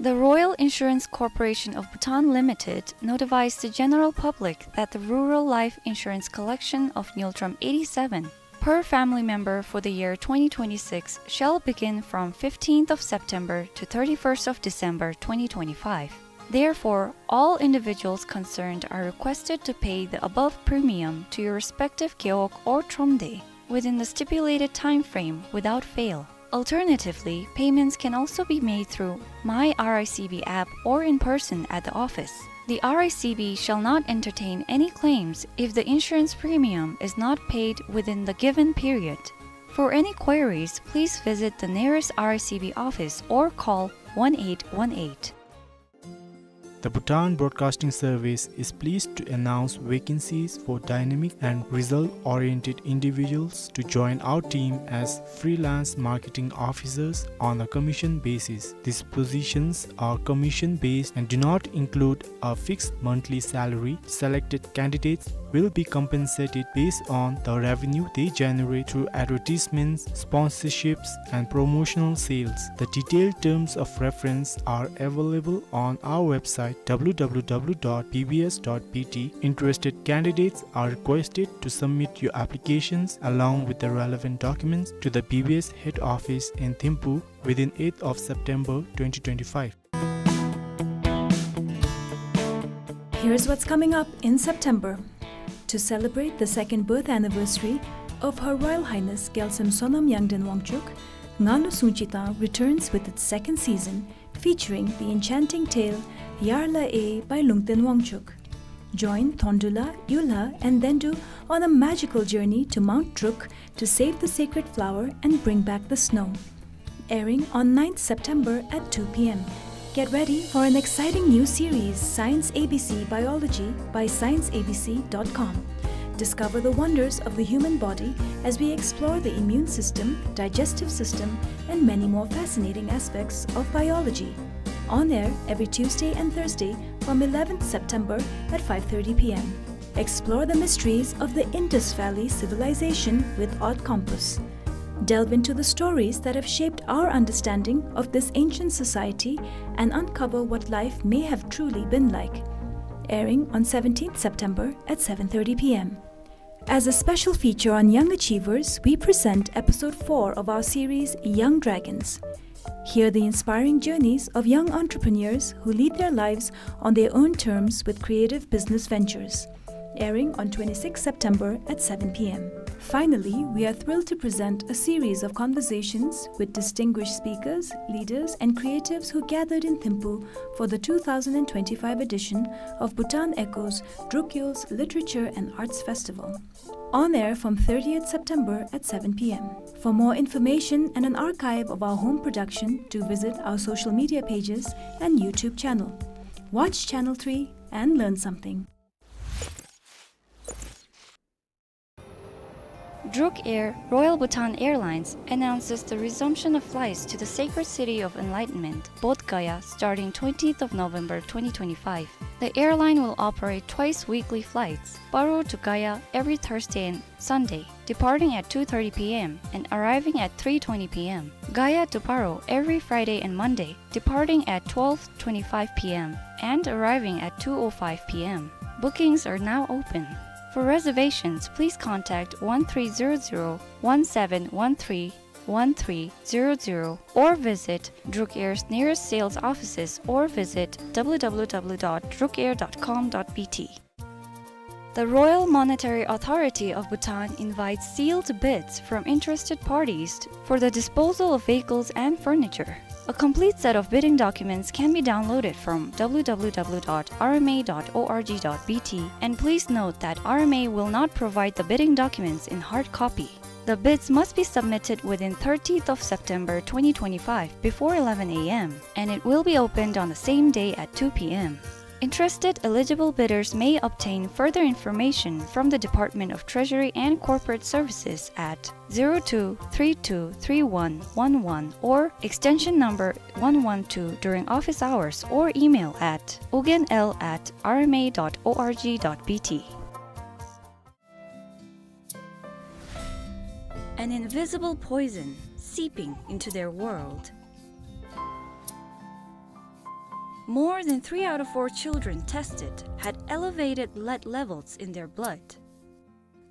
The Royal Insurance Corporation of Bhutan Limited notifies the general public that the rural life insurance collection of Ngultrum eighty-seven per family member for the year twenty twenty-six shall begin from fifteenth of September to thirty-first of December twenty twenty-five. Therefore, all individuals concerned are requested to pay the above premium to your respective Gewog or Thromde within the stipulated time frame without fail. Alternatively, payments can also be made through My R I C B app or in person at the office. The R I C B shall not entertain any claims if the insurance premium is not paid within the given period. For any queries, please visit the nearest R I C B office or call one eight one eight. The Bhutan Broadcasting Service is pleased to announce vacancies for dynamic and result-oriented individuals to join our team as freelance marketing officers on a commission basis. These positions are commission-based and do not include a fixed monthly salary. Selected candidates will be compensated based on the revenue they generate through advertisements, sponsorships, and promotional sales. The detailed terms of reference are available on our website, w w w dot b b s dot b t. Interested candidates are requested to submit your applications along with the relevant documents to the B B S head office in Thimphu within eighth of September twenty twenty-five. Here's what's coming up in September. To celebrate the second birth anniversary of Her Royal Highness Gyalsem Sonam Yangden Wangchuk, Ngalu Sungchitang returns with its second season, featuring the enchanting tale Yarla A by Lungten Wangchuk. Join Thondula, Yula, and Dendu on a magical journey to Mount Druk to save the sacred flower and bring back the snow. Airing on ninth September at two p m. Get ready for an exciting new series, Science A B C Biology, by science A B C dot com. Discover the wonders of the human body as we explore the immune system, digestive system, and many more fascinating aspects of biology. On air every Tuesday and Thursday from eleventh September at five thirty p m. Explore the mysteries of the Indus Valley Civilization with Odd Compass. Delve into the stories that have shaped our understanding of this ancient society and uncover what life may have truly been like. Airing on seventeenth September at seven thirty p m. As a special feature on young achievers, we present episode four of our series, Young Dragons. Hear the inspiring journeys of young entrepreneurs who lead their lives on their own terms with creative business ventures. Airing on twenty-sixth September at seven p m. Finally, we are thrilled to present a series of conversations with distinguished speakers, leaders, and creatives who gathered in Thimphu for the two thousand and twenty-five edition of Bhutan Echoes Drukyul's Literature and Arts Festival. On air from thirtieth September at seven p m. For more information and an archive of our home production, do visit our social media pages and YouTube channel. Watch Channel three and learn something. Druk Air, Royal Bhutan Airlines, announces the resumption of flights to the sacred city of enlightenment, Bodh Gaya, starting twentieth of November twenty twenty-five. The airline will operate twice weekly flights, Paro to Gaya every Thursday and Sunday, departing at two thirty p m and arriving at three twenty p m. Gaya to Paro every Friday and Monday, departing at twelve twenty-five p m and arriving at two oh five p m. Bookings are now open. For reservations, please contact one three zero zero, one seven one three, one three zero zero or visit Druk Air's nearest sales offices or visit w w w dot druk air dot com dot b t. The Royal Monetary Authority of Bhutan invites sealed bids from interested parties for the disposal of vehicles and furniture. A complete set of bidding documents can be downloaded from w w w dot r m a dot o r g dot b t, and please note that R M A will not provide the bidding documents in hard copy. The bids must be submitted within thirtieth of September twenty twenty-five before eleven a m, and it will be opened on the same day at two p m. Interested eligible bidders may obtain further information from the Department of Treasury and Corporate Services at zero two three two three one one one or extension number one one two during office hours or email at ugenl at r m a dot o r g dot b t. An invisible poison seeping into their world. More than three out of four children tested had elevated lead levels in their blood.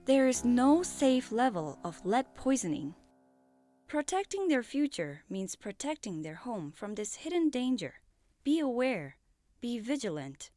There is no safe level of lead poisoning. Protecting their future means protecting their home from this hidden danger. Be aware. Be vigilant.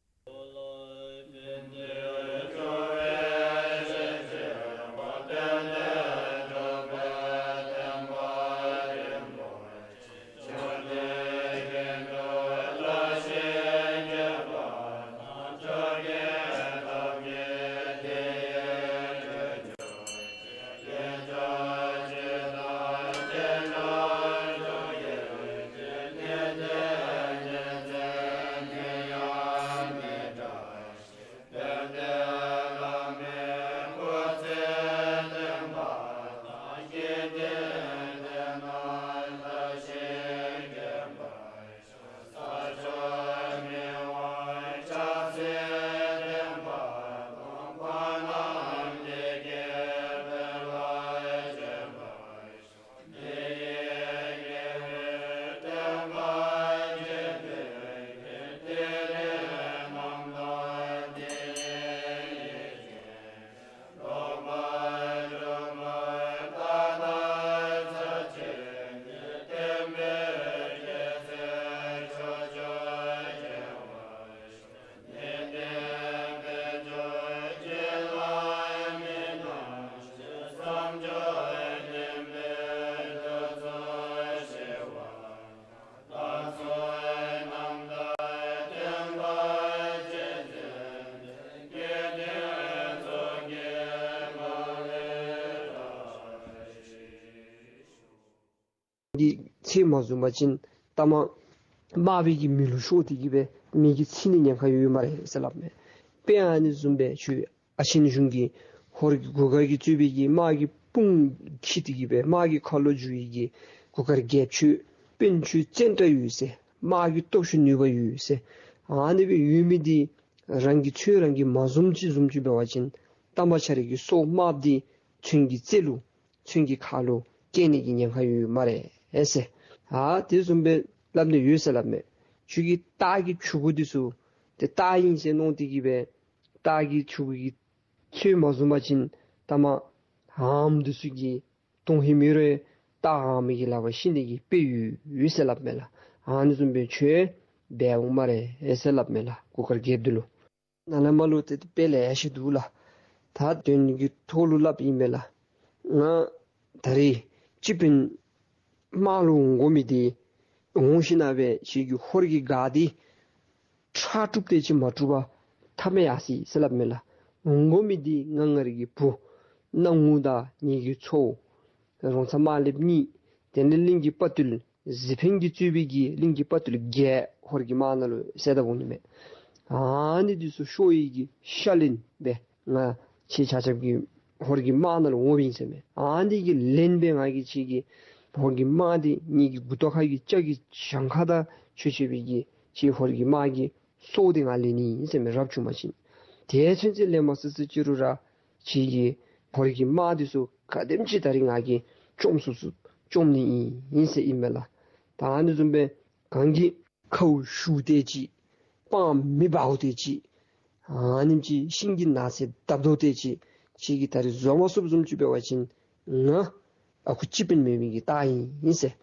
གི་ཚེ་མ་བཟུང་པ་ཅིན་ཐ་མ་དམར་པོའི་གི་མེ་ལུ་ཤོར་ཏེ་གི་སྦེ་མེ་གིས་འཚིག་ནི་ཉེན་ཁ་ཡོད་སྨ་རེ་ཟེར་སླབ་མས། དཔེ་ཨ་ནི་བཟུམ་སྦེ་ཁྱོད་ཨ་ཆེན་གཞུང་གི་ཧོར་གྱི་གུར་དཀར་གྱིས་གཙོས་པའི་གི་དམག་གི་དཔུང་འཁྱིད་དེ་གི་སྦེ་དམག་གི་ཁ་ལོ་བསྒྱུར་བའི་གི་གུར་དཀར་རྒྱལཔོ་ཁྱོད་དཔོན་ཁྱོད་བཙན་དྲག་ཡོད་ཟེར། དམག་གི་སྟོབས་ཤུགས་ནུས་པ་ཡོད་ཟེར། ཨ་ནི་སྦེ་ཡོད་མི་འདི་རང་གི་ཚོད་རང་གིས་མ་བཟུངམ་ཅིག་བཟུམ་ཅིག་འབད་བ་ཅིན་ཐ་མ་ཁྱོད་རའི་གི་སྲོག་དམརཔོ་འདི་མཚོན་གྱི་རྩེ་ལུ་མཚོན་གྱི་ཁ་ལུ་སྐྱེལ་ནི་གི་ཉེན་ཁ་ཡོད་སྨ་རེ་ཟེར། ཨ་དེ་བཟུམ་སྦེ་སླབ་ནི་ཡོད་ཟེར་སླབ་མས། ཁྱོད་ཀྱི་སྟག་གི་ཕྱུ་གུ་འདི་ཚུ་ཏེ་སྟག་ཨིན་ཟེར་མནོ་སྟེ་གི་སྦེ་སྟག་གི་ཕྱུ་གུ་གིས་ཚོད་མ་བཟུང་པ་ཅིན་ཐ་མ་ཧམ་འདི་ཚུ་གིས་དོན་ཧིང་མེད་རུང་སྟག་ཧམ་གྱི་ལག་པར་ཤི་ནི་གི་དཔེ་ཡོད་ཡོད་ཟེར་སླབ་མས་ལགས། ཨ་ནི་བཟུམ་སྦེ་ཁྱོད་འབད་འོང་སྨ་རེ་ཟེར་སླབ་མས་ལགས། གུར་དཀར་རྒྱལཔོ་འདི་ལུ། ནཱ་ལས་མར་ལུ་ཏེ་དཔེ་ལེ་ཤ་འདུག་ལགས། ད་དོན་གྱི་ཐོག་ལུ་སླབ་ཨིན་མས་ལགས། ང་ད་རིས་སྤྱི་དཔོན་དམག་ལུ་འོང་དགོ་མི་འདི་འོང་ཞིན་ན་སྦེ་ཁྱོད་ཀྱི་ཧོར་གྱི་སྒར་འདི་ཁྲག་དཀྲུག་དེ་ཅིག་མ་དཀྲུག་པར་ཐབས་མེད་ཡར་སོ་ཡི་ཟེར་སླབ་མས་ལགས། འོང་དགོ་མི་འདི་ང་ང་རའི་གི་བུ་སྣང་ངུ་དང་ངེ་གི་ཚའོ་རོང་ཚ་དམར་ལེབ་གཉིས། དེ་ལས་གླིང་གི་དཔའ་བརྟུལ་གཟིག་འཕེན་གྱིས་གཙོས་པའི་གི་གླིང་གི་དཔའ་བརྟུལ་བརྒྱད་ཧོར་གྱི་དམག་ནང་ལུ་བསད་ད་འོང་ནི་མས། ཨ་ནི་འདི་ཚུ་ཤོར་བའི་གི་ཤ་ལན་སྦེ་ང་ཁྱེད་ཆ་ཁྱབ་ཀྱི་ཧོར་གྱི་དམག་ནང་ལུ་འོངམ་ཨིན་ཟེར་མས། ཨ་ནི་གི་ལན་སྦེ་ང་གིས་ཁྱེད་ཀྱི་ཧོར་གྱི་དམག་འདི་ངེ་གི་མགུ་ཏོ་ཁ་གི་སྐྱ་གི་གྱངས་ཁ་དང་ཆོད་ཆོད་པའི་གི་ཁྱེད་ཧོར་གྱི་དམག་གི་སྲོག་འདི་ང་ལེན་ནི་ཨིན་ཟེར་མས། རབ་བྱུང་པ་ཅིན། དེ་ཚུན་ཚོད་ལེན་མ་ཚུགས་ཚུགས་ཅིག་རུང་ར་ཁྱེད་ཀྱི་ཧོར་གྱི་དམག་འདི་ཚུ་ག་དེམ་ཅིག་ད་རིས་ང་གིས་བཅོམ་ཚུགས་ཚུགས་བཅོམ་ནི་ཨིན་ཨིན་ཟེར་ཨིན་མས་ལགས། ད་ཨ་ནི་བཟུམ་སྦེ་གངས་ཀྱི་ཁཝ་ཞུ་དེ་ཅིག་སྤང་མེ་འབརཝ་དེ་ཅིག་ཨ་ནེམ་ཅིག་ཤིང་གི་ནགས་ཚལ་འདབ་དོ་དེ་ཅིག་ཁྱེད་ཀྱིས་ད་རིས་བཟོ་མ་ཚུགསཔ་བཟུམ་ཅིག་འབད་བ་ཅིན་ང་ཨ་ཁུ་སྤྱི་དཔོན་མེན་མི་གི་སྟག་ཨིན་ཟེར།